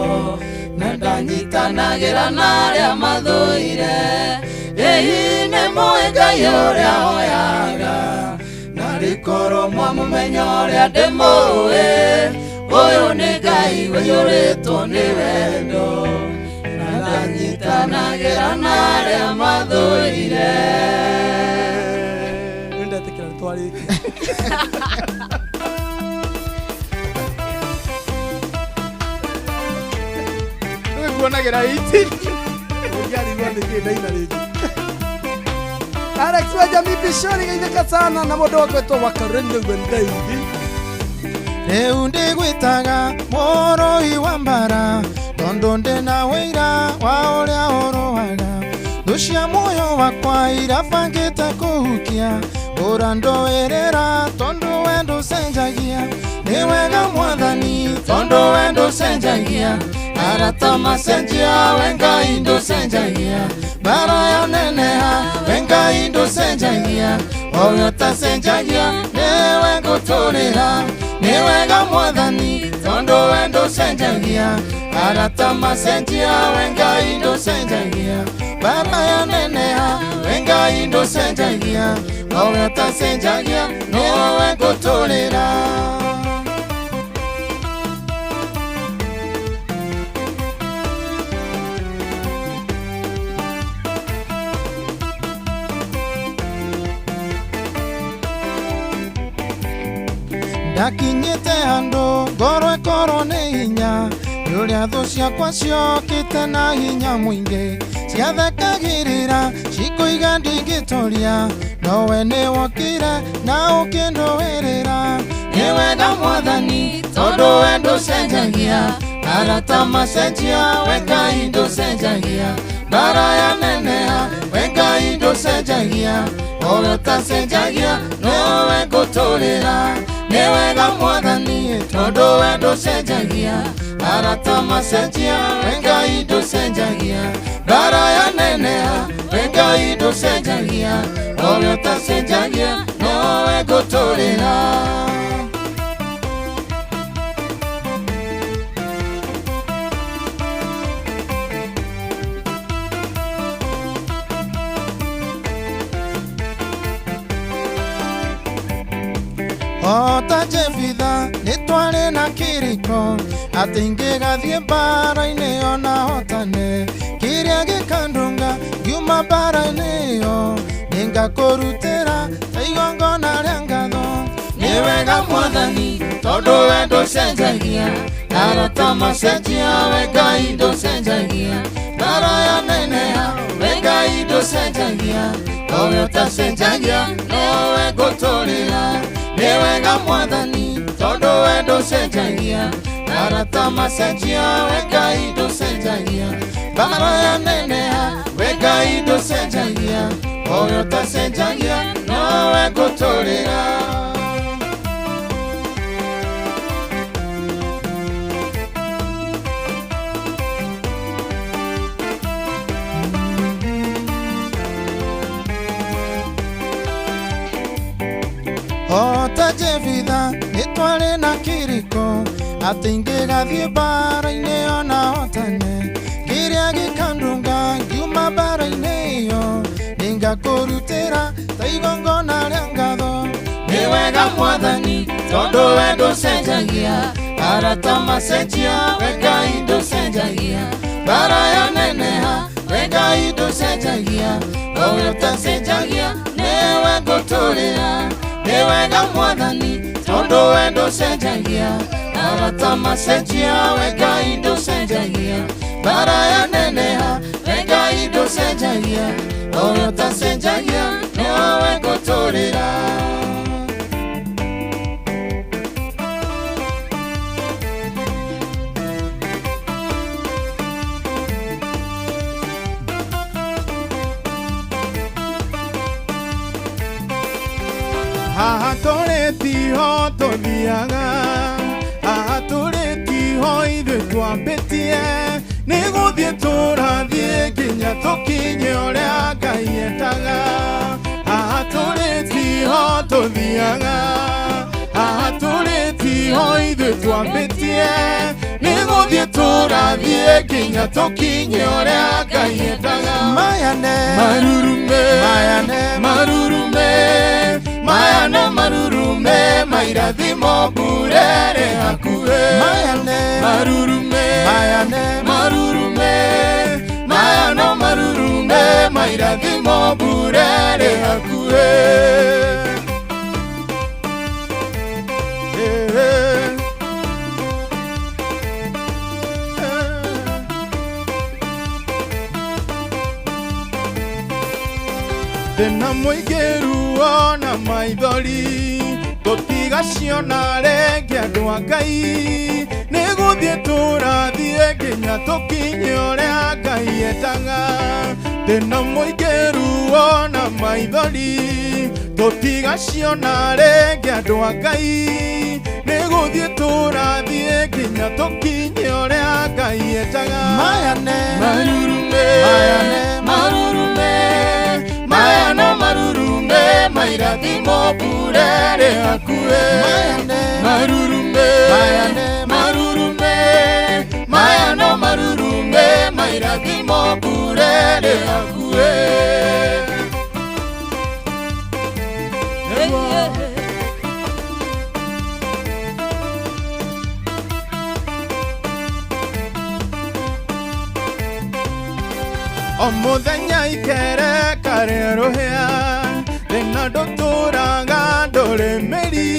na ndanyitanagĩra na arĩa mathũire. Ĩĩ nĩ mũĩ Ngai ũrĩa hoyaga, narĩ korwo mwamũmenya ũrĩa ndĩmũĩ, ũyũ nĩ Ngai ũiyũrĩtwo nĩ wendo, na ndanyitanagĩra na arĩa mathũire. Nĩndetĩkĩra nĩtwarĩkia. Rĩu nguonagĩra 18. Ũngĩarirwo nĩkĩ ndaina rĩngĩ. Alex wa Jamii Bishori geithĩka sana na mũndũ wakwetwo Wakarene Wendeithi. Rĩu ndĩgwĩtaga mũrũi wa mbara, tondũ ndĩna wĩira wa ũrĩa ũrũaga. Thũ cia muoyo wakwa irabangĩte kũhukia, ũrandũĩrĩra tondũ we ndũcenjagia. Nĩ wega Mwathani tondũ we ndũcenjagia, arata macenjia we Ngai ndũcenjagia. Mbara yaneneha we Ngai ndũcenjagia, owe ũtacenjagia nĩwe ngũtũrĩra. Nĩ wega Mwathani tondũ we ndũcenjagia, arata macenjia we Ngai ndũcenjagia. Mbara yaneneha we Ngai ndũcenjagia, owe ũtacenjagia nĩwe ngũtũrĩra. Ndakinyĩte handũ ngoro ĩkorwo nĩ hinya, nĩ ũrĩa thũ ciakwa ciokĩte na hinya mũingĩ. Ciathekagĩrĩra cikũiga ndingĩtoria, nowe nĩwokire na ũkĩndũĩrĩra. Nĩ wega Mwathani tondũ we ndũcenjagia, arata macenjia we Ngai ndũcenjagia. Mbara yaneneha we Ngai ndũcenjagia, owe ũtacenjagia nowe ngũtũrĩra. Nĩ wega Mwathani tondũ we ndũcenjagia, arata macenjia we Ngai ndũcenjagia. Mbara yaneneha we Ngai ndũcenjagia, owe ũtacenjagia nowe ngũtũrĩra. Ota Jefitha nĩtwarĩ na kĩrĩko, atĩ ingĩgathiĩ mbara-inĩ ona hotane. Kĩrĩa gĩkandũnga ngiuma mbara-inĩ ĩyo, nĩngakũrutĩra ta igongona rĩa ngatho. Nĩ wega Mwathani tondũ we ndũcenjagia, arata macenjia we Ngai ndũcenjagia. Mbara yaneneha we Ngai ndũcenjagia, owe ũtacenjagia nowe ngũtũrĩra. Nĩ wega Mwathani tondũ we ndũcenjagia, arata macenjia we Ngai ndũcenjagia. Mbara yaneneha we Ngai ndũcenjagia, owe ũtacenjagia nowe ngũtũrĩra. Ota Jefitha nĩtwarĩ na kĩrĩko, atĩ ingĩgathiĩ mbara-inĩ ona hotane. Kĩrĩa gĩkandũnga ngiuma mbara-inĩ ĩyo, nĩngakũrutĩra ta igongona rĩa ngatho. Nĩ wega Mwathani tondũ we ndũcenjagia, arata macenjia we Ngai ndũcenjagia. Mbara yaneneha we Ngai ndũcenjagia, owe ũtacenjagia nĩwe ngũtũrĩra. Nĩ wega Mwathani tondũ we ndũcenjagia, arata macenjia we Ngai ndũcenjagia. Mbara yaneneha we Ngai ndũcenjagia, owe ũtacenjagia nĩwe ngũtũrĩra. Haha tũrĩ tiho tũthiaga, haha tũrĩ tiho ithuĩ twambĩtie, nĩ gũthiĩ tũrathiĩ nginya tũkinye ũrĩa Ngai endaga. Haha tũrĩ tiho Tũthiaga haha tũrĩ tiho ithuĩ twambĩtie nĩ gũthiĩ tũrathiĩ nginya tũkinye ũrĩa Ngai endaga. Mayane marurume mayane marurume maya no marurume mairathimo mburere hakuhĩ. Mayane marurume mayane marurume maya no marurume mairathimo mburere hakuhĩ. Thĩna mũingĩ ruo na maithori tũtigaciona rĩngĩ andũ a Ngai nĩ gũthiĩ tũrathiĩ nginya tũkinye ũrĩa Ngai endaga. Thĩna mũingĩ ruo na maithori tũtigaciona rĩngĩ andũ a Ngai nĩ gũthiĩ tũrathiĩ nginya tũkinye ũrĩa Ngai endaga. Mayane marurume mayane marurume maya no marurume mairathimo mburere hakuhĩ. Mayane marurume mayane marurume maya no marurume mairathimo mburere hakuhĩ. O mũthenya ikereka rĩerũhĩa thĩna ndũtũraga ndũrĩ mĩri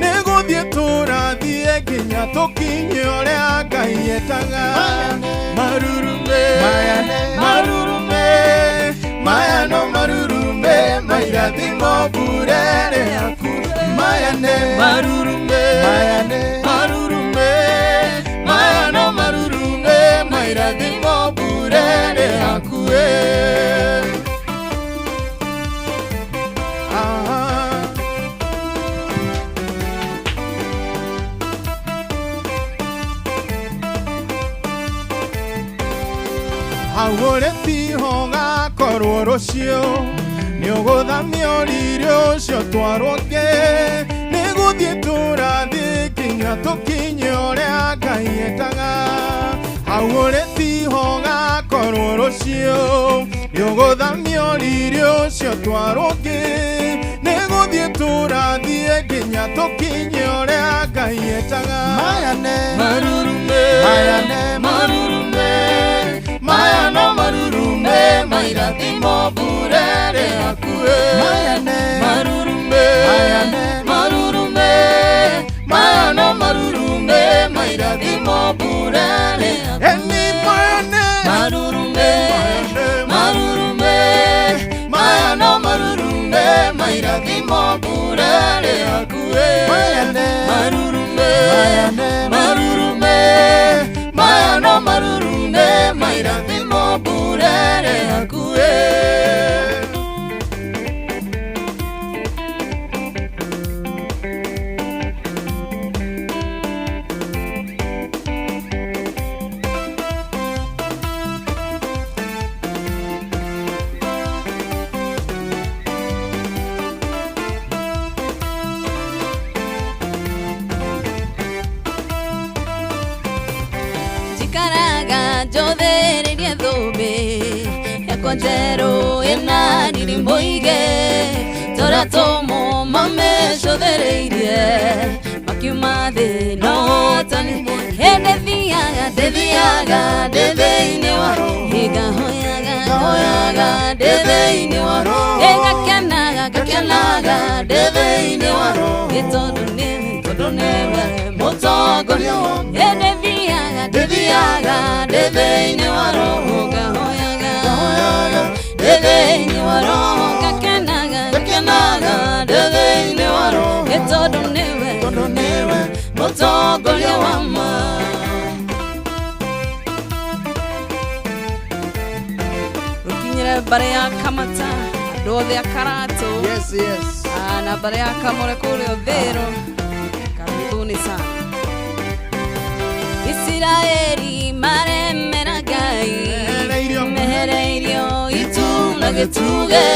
nĩ gũthiĩ tũrathiĩ nginya tũkinye ũrĩa Ngai endaga. Marurume marurume maya no marurume mairathimo mburere hakuhĩ. Mayane marurume mayane marurume maya no marurume mairathimo mburere hakuhĩ. Hau ũrĩ tiho gakorwo rũciũ nĩ ũgũthamio riri ũcio twarwo ngĩ nĩ gũthiĩ tũrathiĩ nginya tũkinye ũrĩa Ngai endaga. Hau ũrĩ tiho gakorwo rũciũ nĩ ũgũthamio riri ũcio twarwo ngĩ nĩ gũthiĩ tũrathiĩ nginya tũkinye ũrĩa Ngai endaga. Mayane marurume mayane marurume maya no marurume mairathimo mburere hakuhĩ. Mayane marurume mayane marurume maya no marurume mairathimo mburere hakuhĩ. Mayane marurume marurume maya no marurume mairathimo mburere hakuhĩ. Mayane marurume mayane marurume maya no marurume mairathimo mburere hakuhĩ. Njikaraga njothererie thũmbĩ yakwa njerũ ĩna riri mũige tũrĩa tũmũ mamĩcũthĩrĩirie makiuma thĩ no ũhotani. Hĩndĩ thiaga ndĩthiaga ndĩ thĩinĩ wa ngahoyaga ngahoyaga ndĩ thĩinĩ wa ngakenaga ngakenaga ndĩ thĩinĩ wa tondũ nĩwe mũtongoria. Hĩndĩ thiaga ndĩthiaga ndĩ thĩinĩ wa roho ngahoyaga ndĩ thĩinĩ wa roho ngakenaga ngakenaga ndĩ thĩinĩ wa roho tondũ nĩwe mũtongoria wa ma. Rũkinyĩre mbare ya Kamata andũ othe a Karatũ. Yes, yes. Na mbare ya Kamore kũrĩa Ũthĩro karibuni sana. Isiraeli maremera Ngai mehereirio itu na gĩtugĩ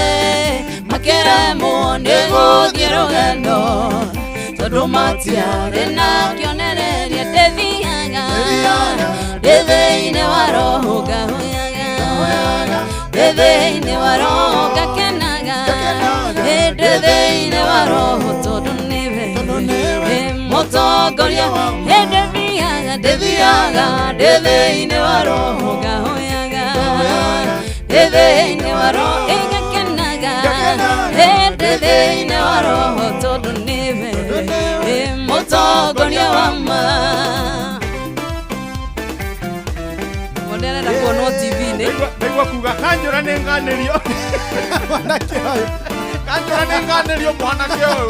Makĩremwo nĩ gũthiĩ rũgendo tondũ matiarĩ na kĩonereria. Ndĩthiaga ndĩ thĩinĩ wa roho ngahoyaga, ndĩ thĩinĩ wa roho ngakenaga, ndĩ thĩinĩ wa roho tondũ nĩwe mũtongoria. Ndĩthiaga ndĩthiaga ndĩ thĩinĩ wa roho ngahoyaga, ndĩ thĩinĩ wa roho ngakenaga, ndĩ thĩinĩ wa roho tondũ nĩwe mũtongoria wa ma. Mũndũ kuonwo TV-inĩ. Ndaigua kuga kanjũra nĩ nganĩrio. Mwanake ũyũ. Kanjũra nĩ nganĩrio mwanake ũyũ.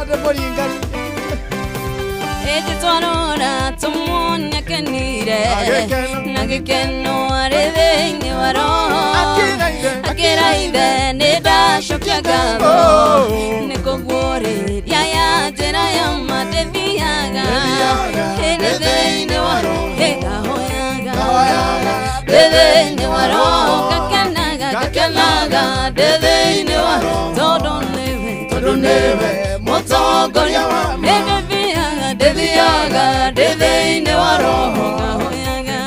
Andũ mũringaringe. Ĩndĩ twarora tũmuone akenire na gĩkeno arĩ thĩinĩ wa roho akĩra ithe nĩ ndacokia ngatho nĩ kũguũrĩria ya njĩra ya ma. Ndĩthiaga ndĩ thĩinĩ wa roho ngahoyaga, ndĩ thĩinĩ wa roho ngakenaga, ngakenaga ndĩ thĩinĩ wa roho tondũ nĩwe, tondũ nĩwe mũtongoria wa ma. Ndĩthiaga ndĩ thĩinĩ wa roho ngahoyaga,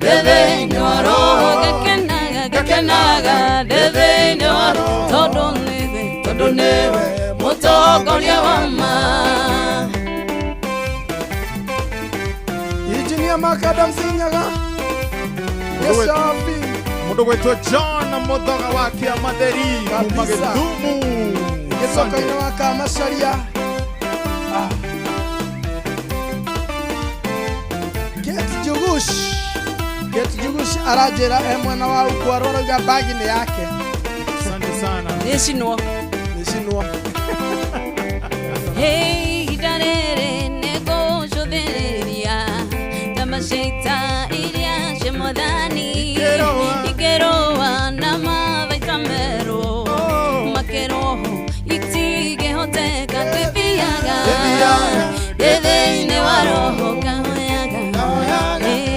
ndĩ thĩinĩ wa roho ngakenaga, ngakenaga ndĩ thĩinĩ wa roho tondũ nĩwe, tondũ nĩwe mũtongoria wa ma. Engineer Mark Adams Nyaga. Gĩcabi. Mũndũ gwĩtwo John Mũthoga wa Kĩamatheri kuma Kabisa. Gĩthumu. Gĩcoka-inĩ wa Kamacaria. Kate Jugush. Kate Jugush aranjĩra e mwena wa Ukwaru arauga bagi nĩ yake. Asante sana. Nĩcinwo. Nĩcinwo. Ihinda rĩrĩ nĩngũcũthĩrĩria ta macaita iria cia mwathani ikĩrũa na mathaita merũ makĩrwo itingĩhoteka. Ndĩthiaga ndĩ thĩinĩ wa roho ngahoyaga,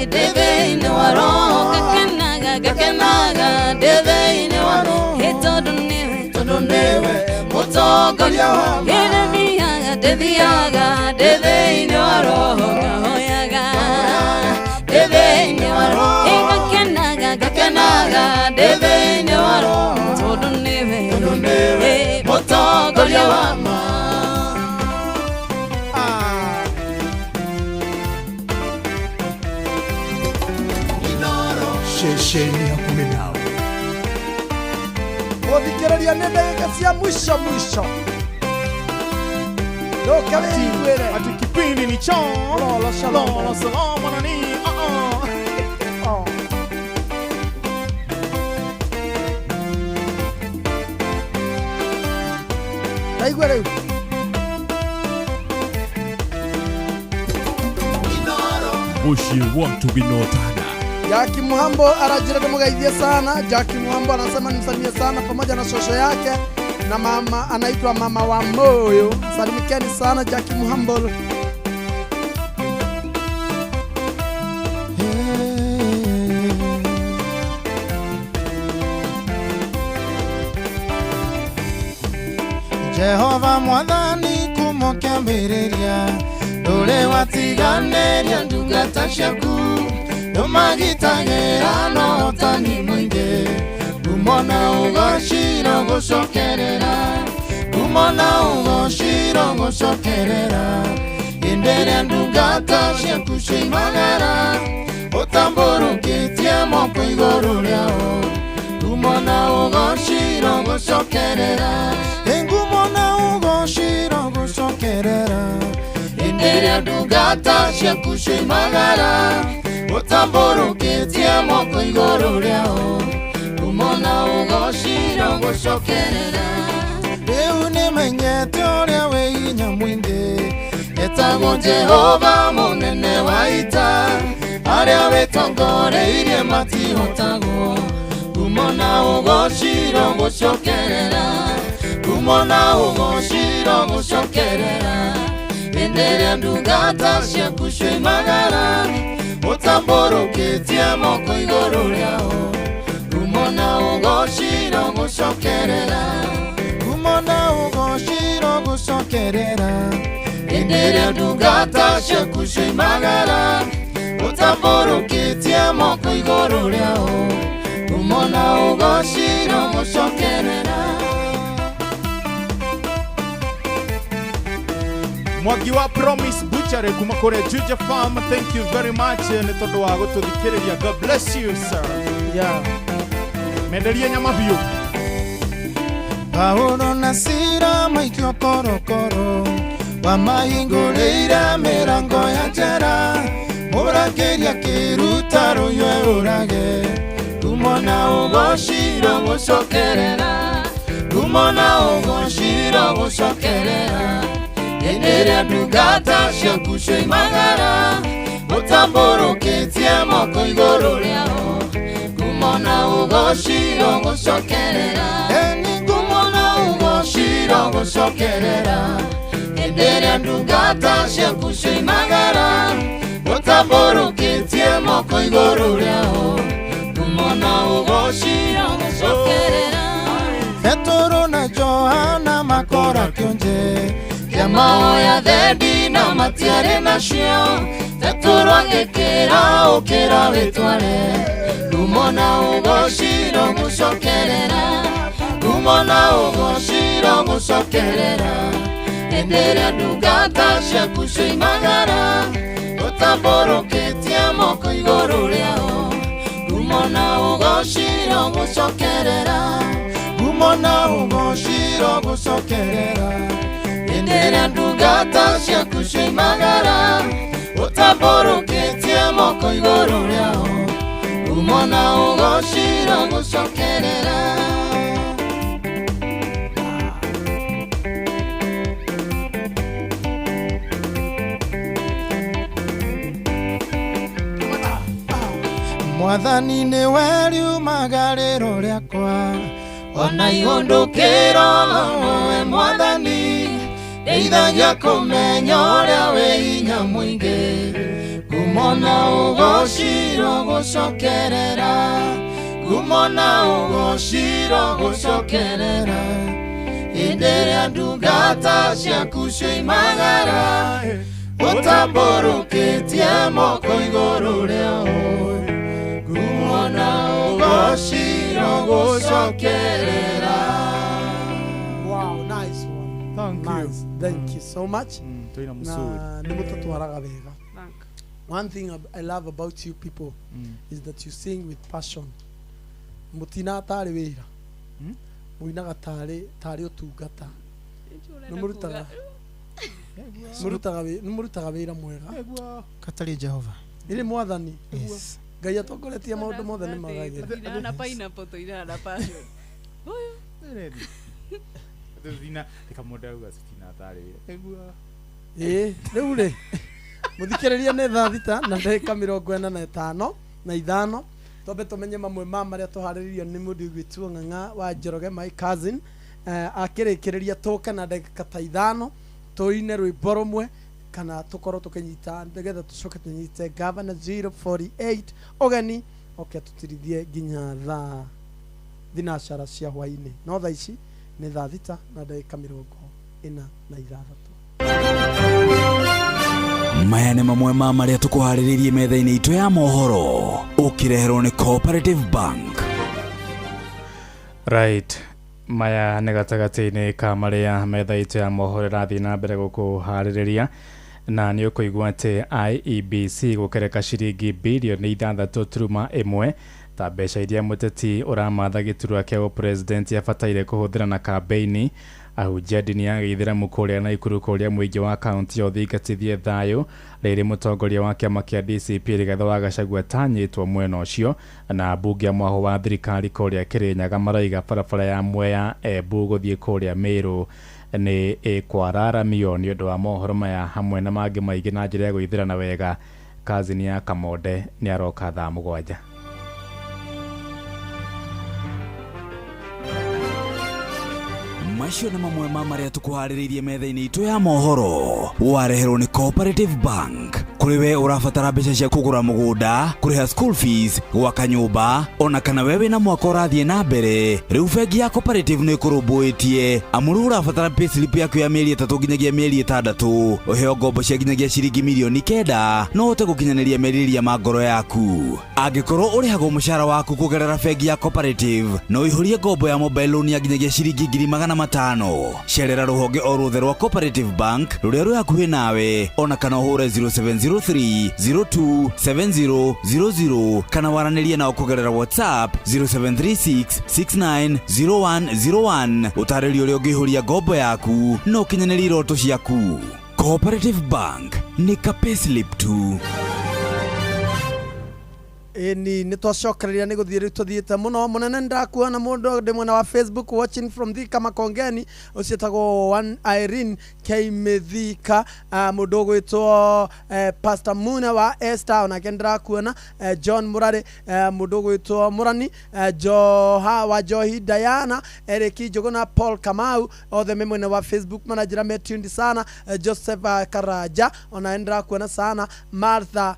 ndĩ thĩinĩ wa roho ngakenaga, ngakenaga ndĩ thĩinĩ wa roho tondũ nĩwe, tondũ nĩwe mũtongoria wa ma. Ndĩthiaga ndĩthiaga ndĩ thĩinĩ wa roho ngahoyaga, ndĩ thĩinĩ wa roho ngakenaga, ngakenaga ndĩ thĩinĩ wa roho tondũ nĩwe, mũtongoria wa ma. Ceceni hakuhĩ nawe. Mũthikĩrĩria nĩ ndagĩka cia mwisho mwisho. Ndũkawĩiguĩre. Ati kipindi ni cho Lolo Shalom. Lolo Shalom nani. Oh. Ndaigua rĩu. Mũciĩ wa Tũginotana. Jackie Muhambo arajira ndĩmũgeithie sana. Jackie Muhambo anasema nimsalimie sana pamoja na shosho yake na mama anaitwa mama wa moyo. Salimikeni sana Jackie Muhambo. Jehova mwathani kuma kĩambĩrĩria ndũrĩ watiganĩria ndungata ciaku ndũmagitagĩra na ũhotani mũingĩ kumona ũgociro gũcokerera kumona ũgociro gũcokerera hĩndĩ ĩrĩa ndungata ciaku ciimagara ũtambũrũkĩtie moko igũrũ rĩao kumona ũgociro gũcokerera ngumona ũgociro gũcokerera hĩndĩ ĩrĩa ndungata ciaku ciimagara ũtambũrũkĩtie moko igũrũ rĩao kumona ũgociro gũcokerera rĩu nĩmenyete ũrĩa wĩ hinya mũingĩ etagwo Jehova mũnene wa ita arĩa wĩtongoreirie matihotagwo kumona ũgociro gũcokerera kumona ũgociro gũcokerera hĩndĩ ĩrĩa ndungata ciaku ciimagara ũtambũrũkĩtie moko igũrũ rĩao kumona ũgociro gũcokerera. gucokerera ngumo na ugociro gucokerera hĩndĩ ĩrĩa ndungata ciaku cioimagara ũtambũrũkĩtie moko igũrũ rĩao ngumo na ugociro gucokerera. Mwangi wa Promise Butchery kuma kũrĩa Juja Farm, thank you very much nĩ tondũ wa gũtũthikĩrĩria. God bless you sir. Yeah. Menderie nyama biũ. Paulo na Sila maikio korokoro wamahingũrĩire mĩrango ya njera mũrangĩri akĩruta rũyũ ũrage ngumo na ũgociro gũcokerera ngumo na ũgociro gũcokerera hĩndĩ ĩrĩa ndungata ciaku cioimagara ũtambũrũkĩtie moko igũrũ rĩao ngumo na ũgociro gũcokerera ngumo na ũgociro gũcokerera hĩndĩ ĩrĩa ndungata ciaku cioimagara ũtambũrũkĩtie moko igũrũ rĩao ngumo na ũgociro gũcokerera. Petero na Johana makora kĩonje kĩa mahoya thendi na matiarĩ nacio Petero agĩkĩra ũkĩra wĩtware ngumo na ũgociro gũcokerera ngumo na ũgociro gũcokerera hĩndĩ ĩrĩa ndungata ciaku cioimagara ũtambũrũkĩtie moko igũrũ rĩao ngumo na ũgociro gũcokerera ngumo na ũgociro gũcokerera hĩndĩ ĩrĩa ndungata ciaku cioimagara ũtambũrũkĩtie moko igũrũ rĩao ngumo na ũgociro gũcokerera. Mwathani nĩwe riumaga rĩro rĩakwa ona ihũndũkĩro nowe Mwathani ndeithagia kũmenya ũrĩa wĩ hinya mũingĩ ngumo na ũgociro gũcokerera ngumo na ũgociro gũcokerera hĩndĩ ĩrĩa ndungata ciaku cioimagara ũtambũrũkĩtie moko igũrũ rĩao ngumo na ũgociro gũcokerera. Wow, nice one. Thank nice. you. Thank you so much. Twina musuri. Na nĩ mũtũtwaraga wega. One thing I love about you people is that you sing with passion. Mũtinaga tarĩ wĩra. Mũinaga tarĩ ũtungata. Nĩ mũrutaga wĩra mwega. Katarĩ Jehova. Ĩrĩ Mwathani. Yes. Ngai atongoretie maũndũ mothe nĩ magagĩra. Tũtinaga na pineapple tũinaga na passion. Ũyũ. Tũtina reka mũndũ auga tũtina tarĩ wĩra. Nĩguo. Ĩĩ, rĩu rĩ mũthikĩrĩria nĩ thaa 6 na ndagĩka 45 na 5 twambe tũmenye mamwe ma marĩa tũharĩrĩirio nĩ mũndũ ũgwĩtwo Ng'ang'a wa Njoroge my cousin akĩrĩkĩrĩria tũke na ndagĩka ta 5 tũine rwĩmbo rũmwe kana tũkorwo tũkĩnyita nĩgetha tũcoke tũnyite Governor 048 ũgeni oke tũtirithie nginya thaa 12 cia hwainĩ no thaa ici nĩ thaa 6 na ndagĩka 46. Maya nĩ mamwe ma marĩa tũkũharĩrĩirie metha-inĩ itũ ya mohoro ũkĩreherwo nĩ Cooperative Bank. Right, maya nĩ gatagatĩ-inĩ ka marĩa metha itũ ya mohoro ĩrathiĩ na mbere gũkũharĩrĩria na nĩ ũkũigua atĩ IEBC gũkereka ciringi bilioni 6.1 ta mbeca iria mũteti ũramatha gĩturwa kĩa ũpresident abataire kũhũthĩra na kambeini. Ahunjia ndini ya gĩithĩramu kũrĩa Naikuru kũrĩa mũingĩ wa kaunti ya ũthingatithie thayũ rĩrĩ mũtongoria wa kĩama kĩa DCP Rigathĩ wa Gachagua atanyĩtwo mwena ũcio na mbunge ya mwaho wa thirikari kũrĩa Kĩrĩnyaga maraiga barabara ya Mwea Embu gũthiĩ kũrĩa Mĩrũ nĩ ĩkwararamio nĩ ũndũ wa mohoro maya hamwe na mangĩ maingĩ na njĩra ya gwĩthĩrana wega. Kazini ya Kamonde nĩ aroka thaa 7. Macio nĩ mamwe ma marĩa tũkũharĩrĩirie metha-inĩ itũ ya mohoro. Wareherwo nĩ Cooperative Bank. Kũrĩ we ũrabatara mbeca cia kũgũra mũgũnda, kũrĩha school fees, gwaka nyũmba, ona kana we wĩna mwaka ũrathiĩ na mbere. Rĩu bengi ya Cooperative nĩ ĩkũrũmbũĩtie. Amu rĩu ũrabatara payslip yaku ya mĩeri 3 nginyagia mĩeri 6, ũheo ngombo cia nginyagia ciringi mirioni 9, no ũhote gũkinyanĩria merirĩria ma ngoro yaku. Angĩkorwo ũrĩhagwo mũcara waku kũgerera bengi ya Cooperative, no ũihũrie ngombo ya mobile loan ya nginyagia ciringi 500,000. Cerera rũhonge o ruothe rwa Cooperative Bank rũrĩa rwĩ hakuhĩ nawe, ona kana ũhũre 0703 02 7000 kana waranĩrie nao kũgerera WhatsApp 0736 690101. Ũtarĩrie ũrĩa ũngĩihũria ngombo yaku na ũkinyanĩrie iroto ciaku. Cooperative Bank nĩ ka payslip tu. Ĩni nĩ twacokereria nĩ gũthiĩ rĩu tũthiĩte mũno mũnene. Ndakuona mũndũ ndĩ mwena wa Facebook watching from Thika Makongeni, ũcio etagwo one Irene Keimithika. Mũndũ ũgwĩtwo Pastor Muna wa Esther, onake ndĩrakuona. John Murari, mũndũ ũgwĩtwo Mũrani, Joha wa Johi, Diana Eric Njuguna, Paul Kamau, othe me mwena wa Facebook manajĩra me tuned sana. Joseph Karaja, ona ndĩrakuona sana. Martha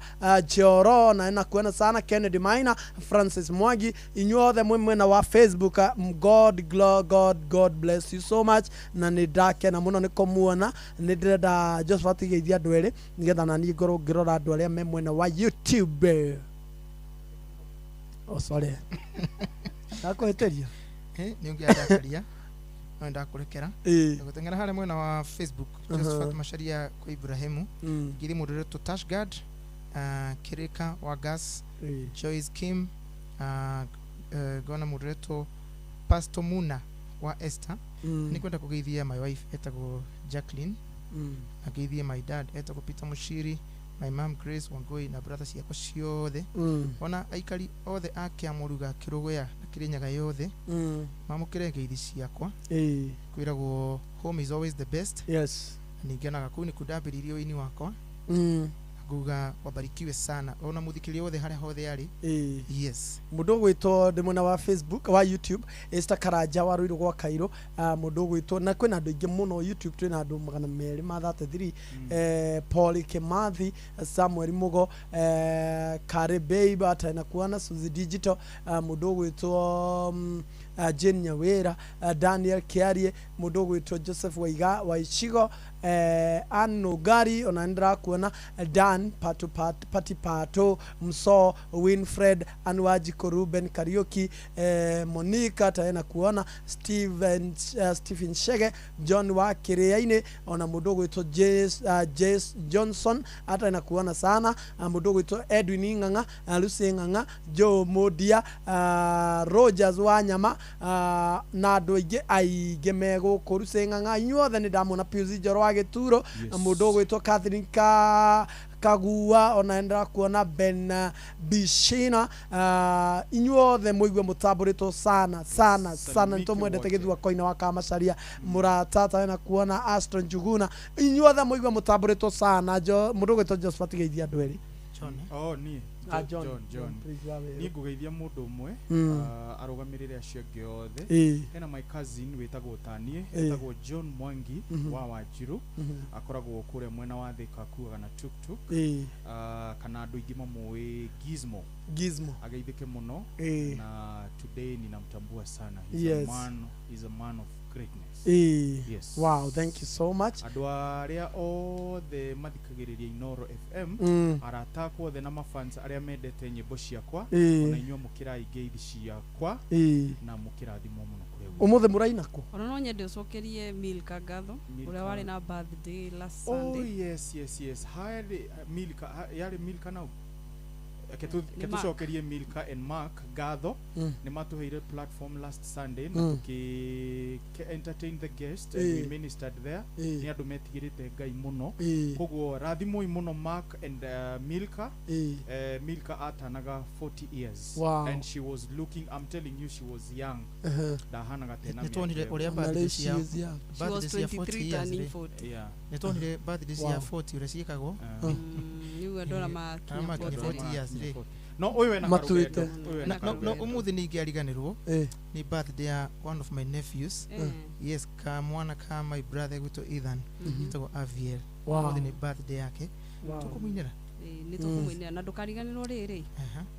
Joro, ona nakuona sana. Kennedy Maina, Francis Mwangi, inyuothe mwĩ mwena wa Facebook, God, God, God bless you so much. Na nĩ ndakena mũno nĩ kũmuona. Nĩ ndĩrenda Josephat geithia andũ erĩ nĩgetha na niĩ ngorwo ngĩrora andũ arĩa me mwena wa YouTube. Oh, sorry, ndakũhĩtĩria. Nĩ ũngĩandakaria no ndakũrekera. Gũteng'era harĩa mwena wa Facebook, Josephat Macharia kwa Ibrahimu, ngiri mũndũ ũretwo Tashgard, Kirika wa Gas, Joyce Kim, ngona mũndũ ũretwo Pastor Muna wa Esther. Nĩ kwenda kũgeithia my wife etagwo Jacqueline, na ngeithie my dad etagwo Peter Mushiri, my mom Grace Wangui, na brother ciakwa ciothe, ona aikari othe a Kĩamũruga, Kĩrũgũya na Kĩrĩnyaga yothe, mamũkĩre ngeithi ciakwa. Kwĩragwo home is always the best. Yes. Ningĩonaga kũu nĩkuo ndambĩrĩirie ũini wakwa. Nguga wabarikiwe sana ona mũthikĩria wothe harĩa hothe arĩ. Yes. Mũndũ ũgwĩtwo ndĩ mwena wa Facebook wa YouTube, Esther Karanja wa Rũirũ gwa Kairũ. Mũndũ ũgwĩtwo, na kwĩna andũ aingĩ mũno YouTube, twĩna andũ 233. Paul Kimathi, Samuel Mugo, Kare Babe atana kuona, Suzy Digital, mũndũ ũgwĩtwo Jane Nyawira, Daniel Kiarie, mũndũ ũgwĩtwo Joseph Waiga Waicigo, Ann Nugari, ona ndĩrakuona, Dan Pato, Pati Pato Mso, Winfred Anwajiko, Ruben Kariuki, Monica taena kuona, Stephen Shege, John wa Kiriaini, ona mũndũ ũgwĩtwo Jace Johnson ataena kuona sana. Mũndũ ũgwĩtwo Edwin Ng'ang'a, Lucy Ng'ang'a, Joe Modia, Rogers wa Nyama, na andũ aingĩ aingĩ me gũkũ. Lucy Ng'ang'a, inyuothe nĩ ndamona. Pius Njoro wa Gĩturo, mũndũ ũgwĩtwo Catherine Kagua, ona ndĩrakuona Ben Bishina. Inyuothe mũigue mũtambũrĩtwo sana sana sana. Nĩtũmwendete Gĩthua Koina wa Kamacaria, mũrata taena kuona, Aston Njuguna, inyuothe mũigue mũtambũrĩtwo sana. Mũndũ ũgwĩtwo Josephat geithia andũ erĩ. Oh, niĩ John, John. Please, wa wĩra. Niĩ ngũgeithia mũndũ ũmwe, arũgamĩrĩre acio angĩ othe. Hena my cousin wĩtagwo taniĩ, etagwo John Mwangi wa Wanjiru, akoragwo kũrĩa mwena wa Thika, akuaga na tuktuk, kana andũ aingĩ mamũĩ Gizmo. Gizmo. Ageithĩke mũno. Na today ninamtambua sana. He's a man, he's a man of greatness. Yes. Wow, thank you so much. Andũ arĩa othe mathikagĩrĩria Inoro FM, arata akwa othe na mafans arĩa mendete nyĩmbo ciakwa, ona inyuĩ mũkĩrai ngeithi ciakwa na mũkĩrathimwo mũno kũrĩa guothe. Ũmũthĩ mũraina kũ? Ona no nyende ũcokerie Milka ngatho, Milka. ũrĩa warĩ na birthday last Oh, Sunday. yes, yes, yes. Harĩ Milka, yarĩ Milka nau. Nĩ Mark. Ketucokerie Milka and Mark ngatho, nĩ matũheire platform last Sunday na tũkĩ entertain the guest and we ministered there. Nĩ andũ metigĩrĩte Ngai mũno, koguo rathimoi mũno Mark and Milka. Milka atanaga 40 years. Wow. And she was looking, I'm telling you, she was young. Ndahanaga tena Nĩ tuonire mĩaka ũrĩa ĩyo. birthday She cia is young. She was birthday cia 40 23 years turning rĩ. 40. Yeah. Nĩ tuonire birthday cia Wow. 40 ũrĩa ciĩkagwo. Nĩguo andũ arĩa makinya Arĩa makinya 40. 40 years rĩ. No ũyũ ena Matuĩte. karũgendo, ũyũ ena No karũgendo. umuthi nĩ ingĩariganĩrwo nĩ birthday ya one of my nephews. Yes, ka mwana ka my brother gwitũ Ethan, etagwo Aviel. Wow. Umuthi nĩ birthday yake. Wow. Tũkũmũinĩra. Nĩ tũkũmũinĩra na ndũkariganĩrwo rĩrĩ,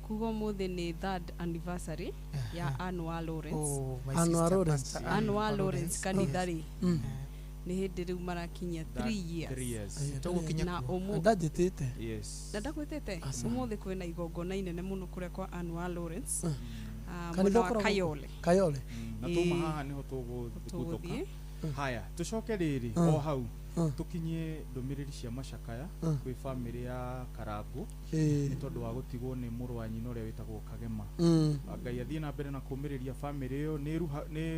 kuga ũmũthĩ nĩ third anniversary ya Anne wa Lawrence. Oh, my Anne wa sister, Lawrence. Pastor Anne wa Lawrence kanitha rĩ, Mm. nĩ hĩndĩ rĩu marakinyia 3 years. 3 years. Tũgũkinya Na kuo. ũmũ Ndanjĩtĩte. Yes. Na ndakwĩtĩte ũmũthĩ kwĩna igongona inene mũno kũrĩa kwa Anne wa Lawrence. Ah, Kanitha mwena wa ũkoragwo kũ? Kayole. Kayole. Na Ĩĩ. tuma haha niho tũgũthũka. Tũgũthiĩ. Haya, tũcoke rĩrĩ o hau tũkinyie ndũmĩrĩri cia macakaya kwĩ bamĩrĩ ya Karangũ nĩ tondũ wa gũtigwo nĩ mũrũ wa nyina ũrĩa wĩtagwo Kagema. Ngai athiĩ na mbere na kũmĩrĩria bamĩrĩ ĩyo, nĩ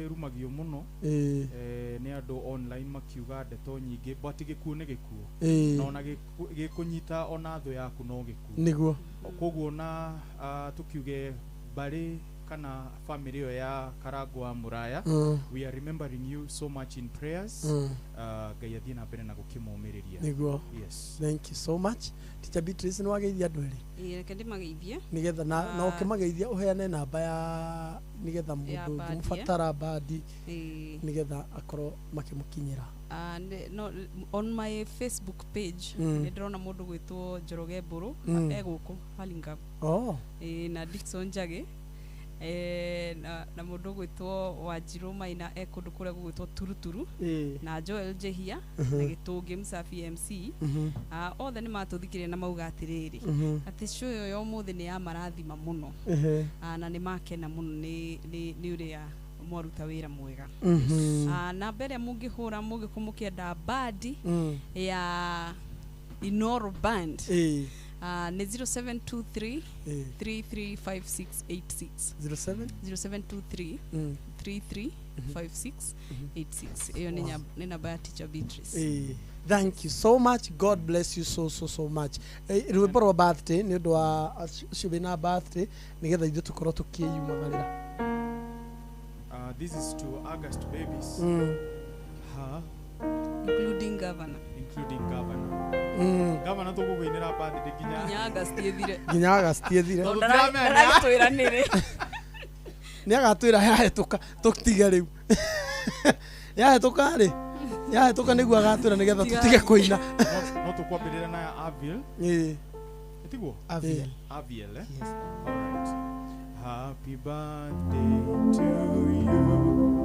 ĩrumagio mũno nĩ andũ online makiuga ndeto nyingĩ, but gĩkuũ nĩ gĩkuũ, na ona gĩkũnyita ona thũ yaku no gĩkuũ. Nĩguo. Koguo na tũkiuge mbarĩ kana bamĩrĩ ĩyo ya Karangũ wa Mũraya, we are remembering you so much in prayers. Ngai athiĩ na mbere na gũkĩmũmĩrĩria. Nĩguo. Yes. Thank you so much, Teacher Beatrice. Nĩ wageithia andũ erĩ? Ĩĩ, reke ndĩmageithie. Nĩgetha na ũkĩmageithia ũheane namba ya nĩgetha Ya mũndũ bandi, eh? ũngĩmũbatara bandi, Ĩĩ. nĩgetha akorwo makĩmũkinyĩra. No, on my Facebook page nĩ ndĩrona mũndũ gwĩtwo Njoroge Mbũrũ e gũkũ Hurlingham. Oh. Ĩĩ, na Dickson Njagĩ, na mũndũ gwĩtwo Wanjirũ Maina e kũndũ kũrĩa gũgwĩtwo Turuturu, na Joel Njehia na Gĩtũngĩ Msafi MC. Othe nĩ matũthikĩrĩria na mauga atĩrĩrĩ, atĩ show ĩyo ya ũmũthĩ nĩ ya marathima mũno. Na nĩ makena mũno nĩ ũrĩa mwaruta wĩra mwega. Namba ĩrĩa mũngĩhũra mũngĩkorwo mũkĩenda bandi ya Inoro Band nĩ 0723 335686. 07 0723 335686. Ĩyo nĩ nĩ namba ya Teacher Beatrice. Thank you so much. God bless you so so so much. Rwĩmbo rwa birthday nĩ ũndũ wa ũcio wĩna birthday, nĩgetha ithuĩ tũkorwo tũkĩyumagarĩra. This is to August babies. Ha, including governor. Including governor. Governor tũgũkũinĩra birthday nginya nginya August ĩthire. Nginya August ĩthire. Tondũ ndaragĩtwĩra nĩrĩ. Nĩ agatwĩra yahĩtũka tũtige rĩu. Yahĩtũka rĩ, yahĩtũka nĩguo agatwĩra nĩgetha tũtige kũina. No tũkwambĩrĩria na ya Aviel. Ĩtiguo? Aviel. Aviel, eh? Yes. All right. Happy birthday to you.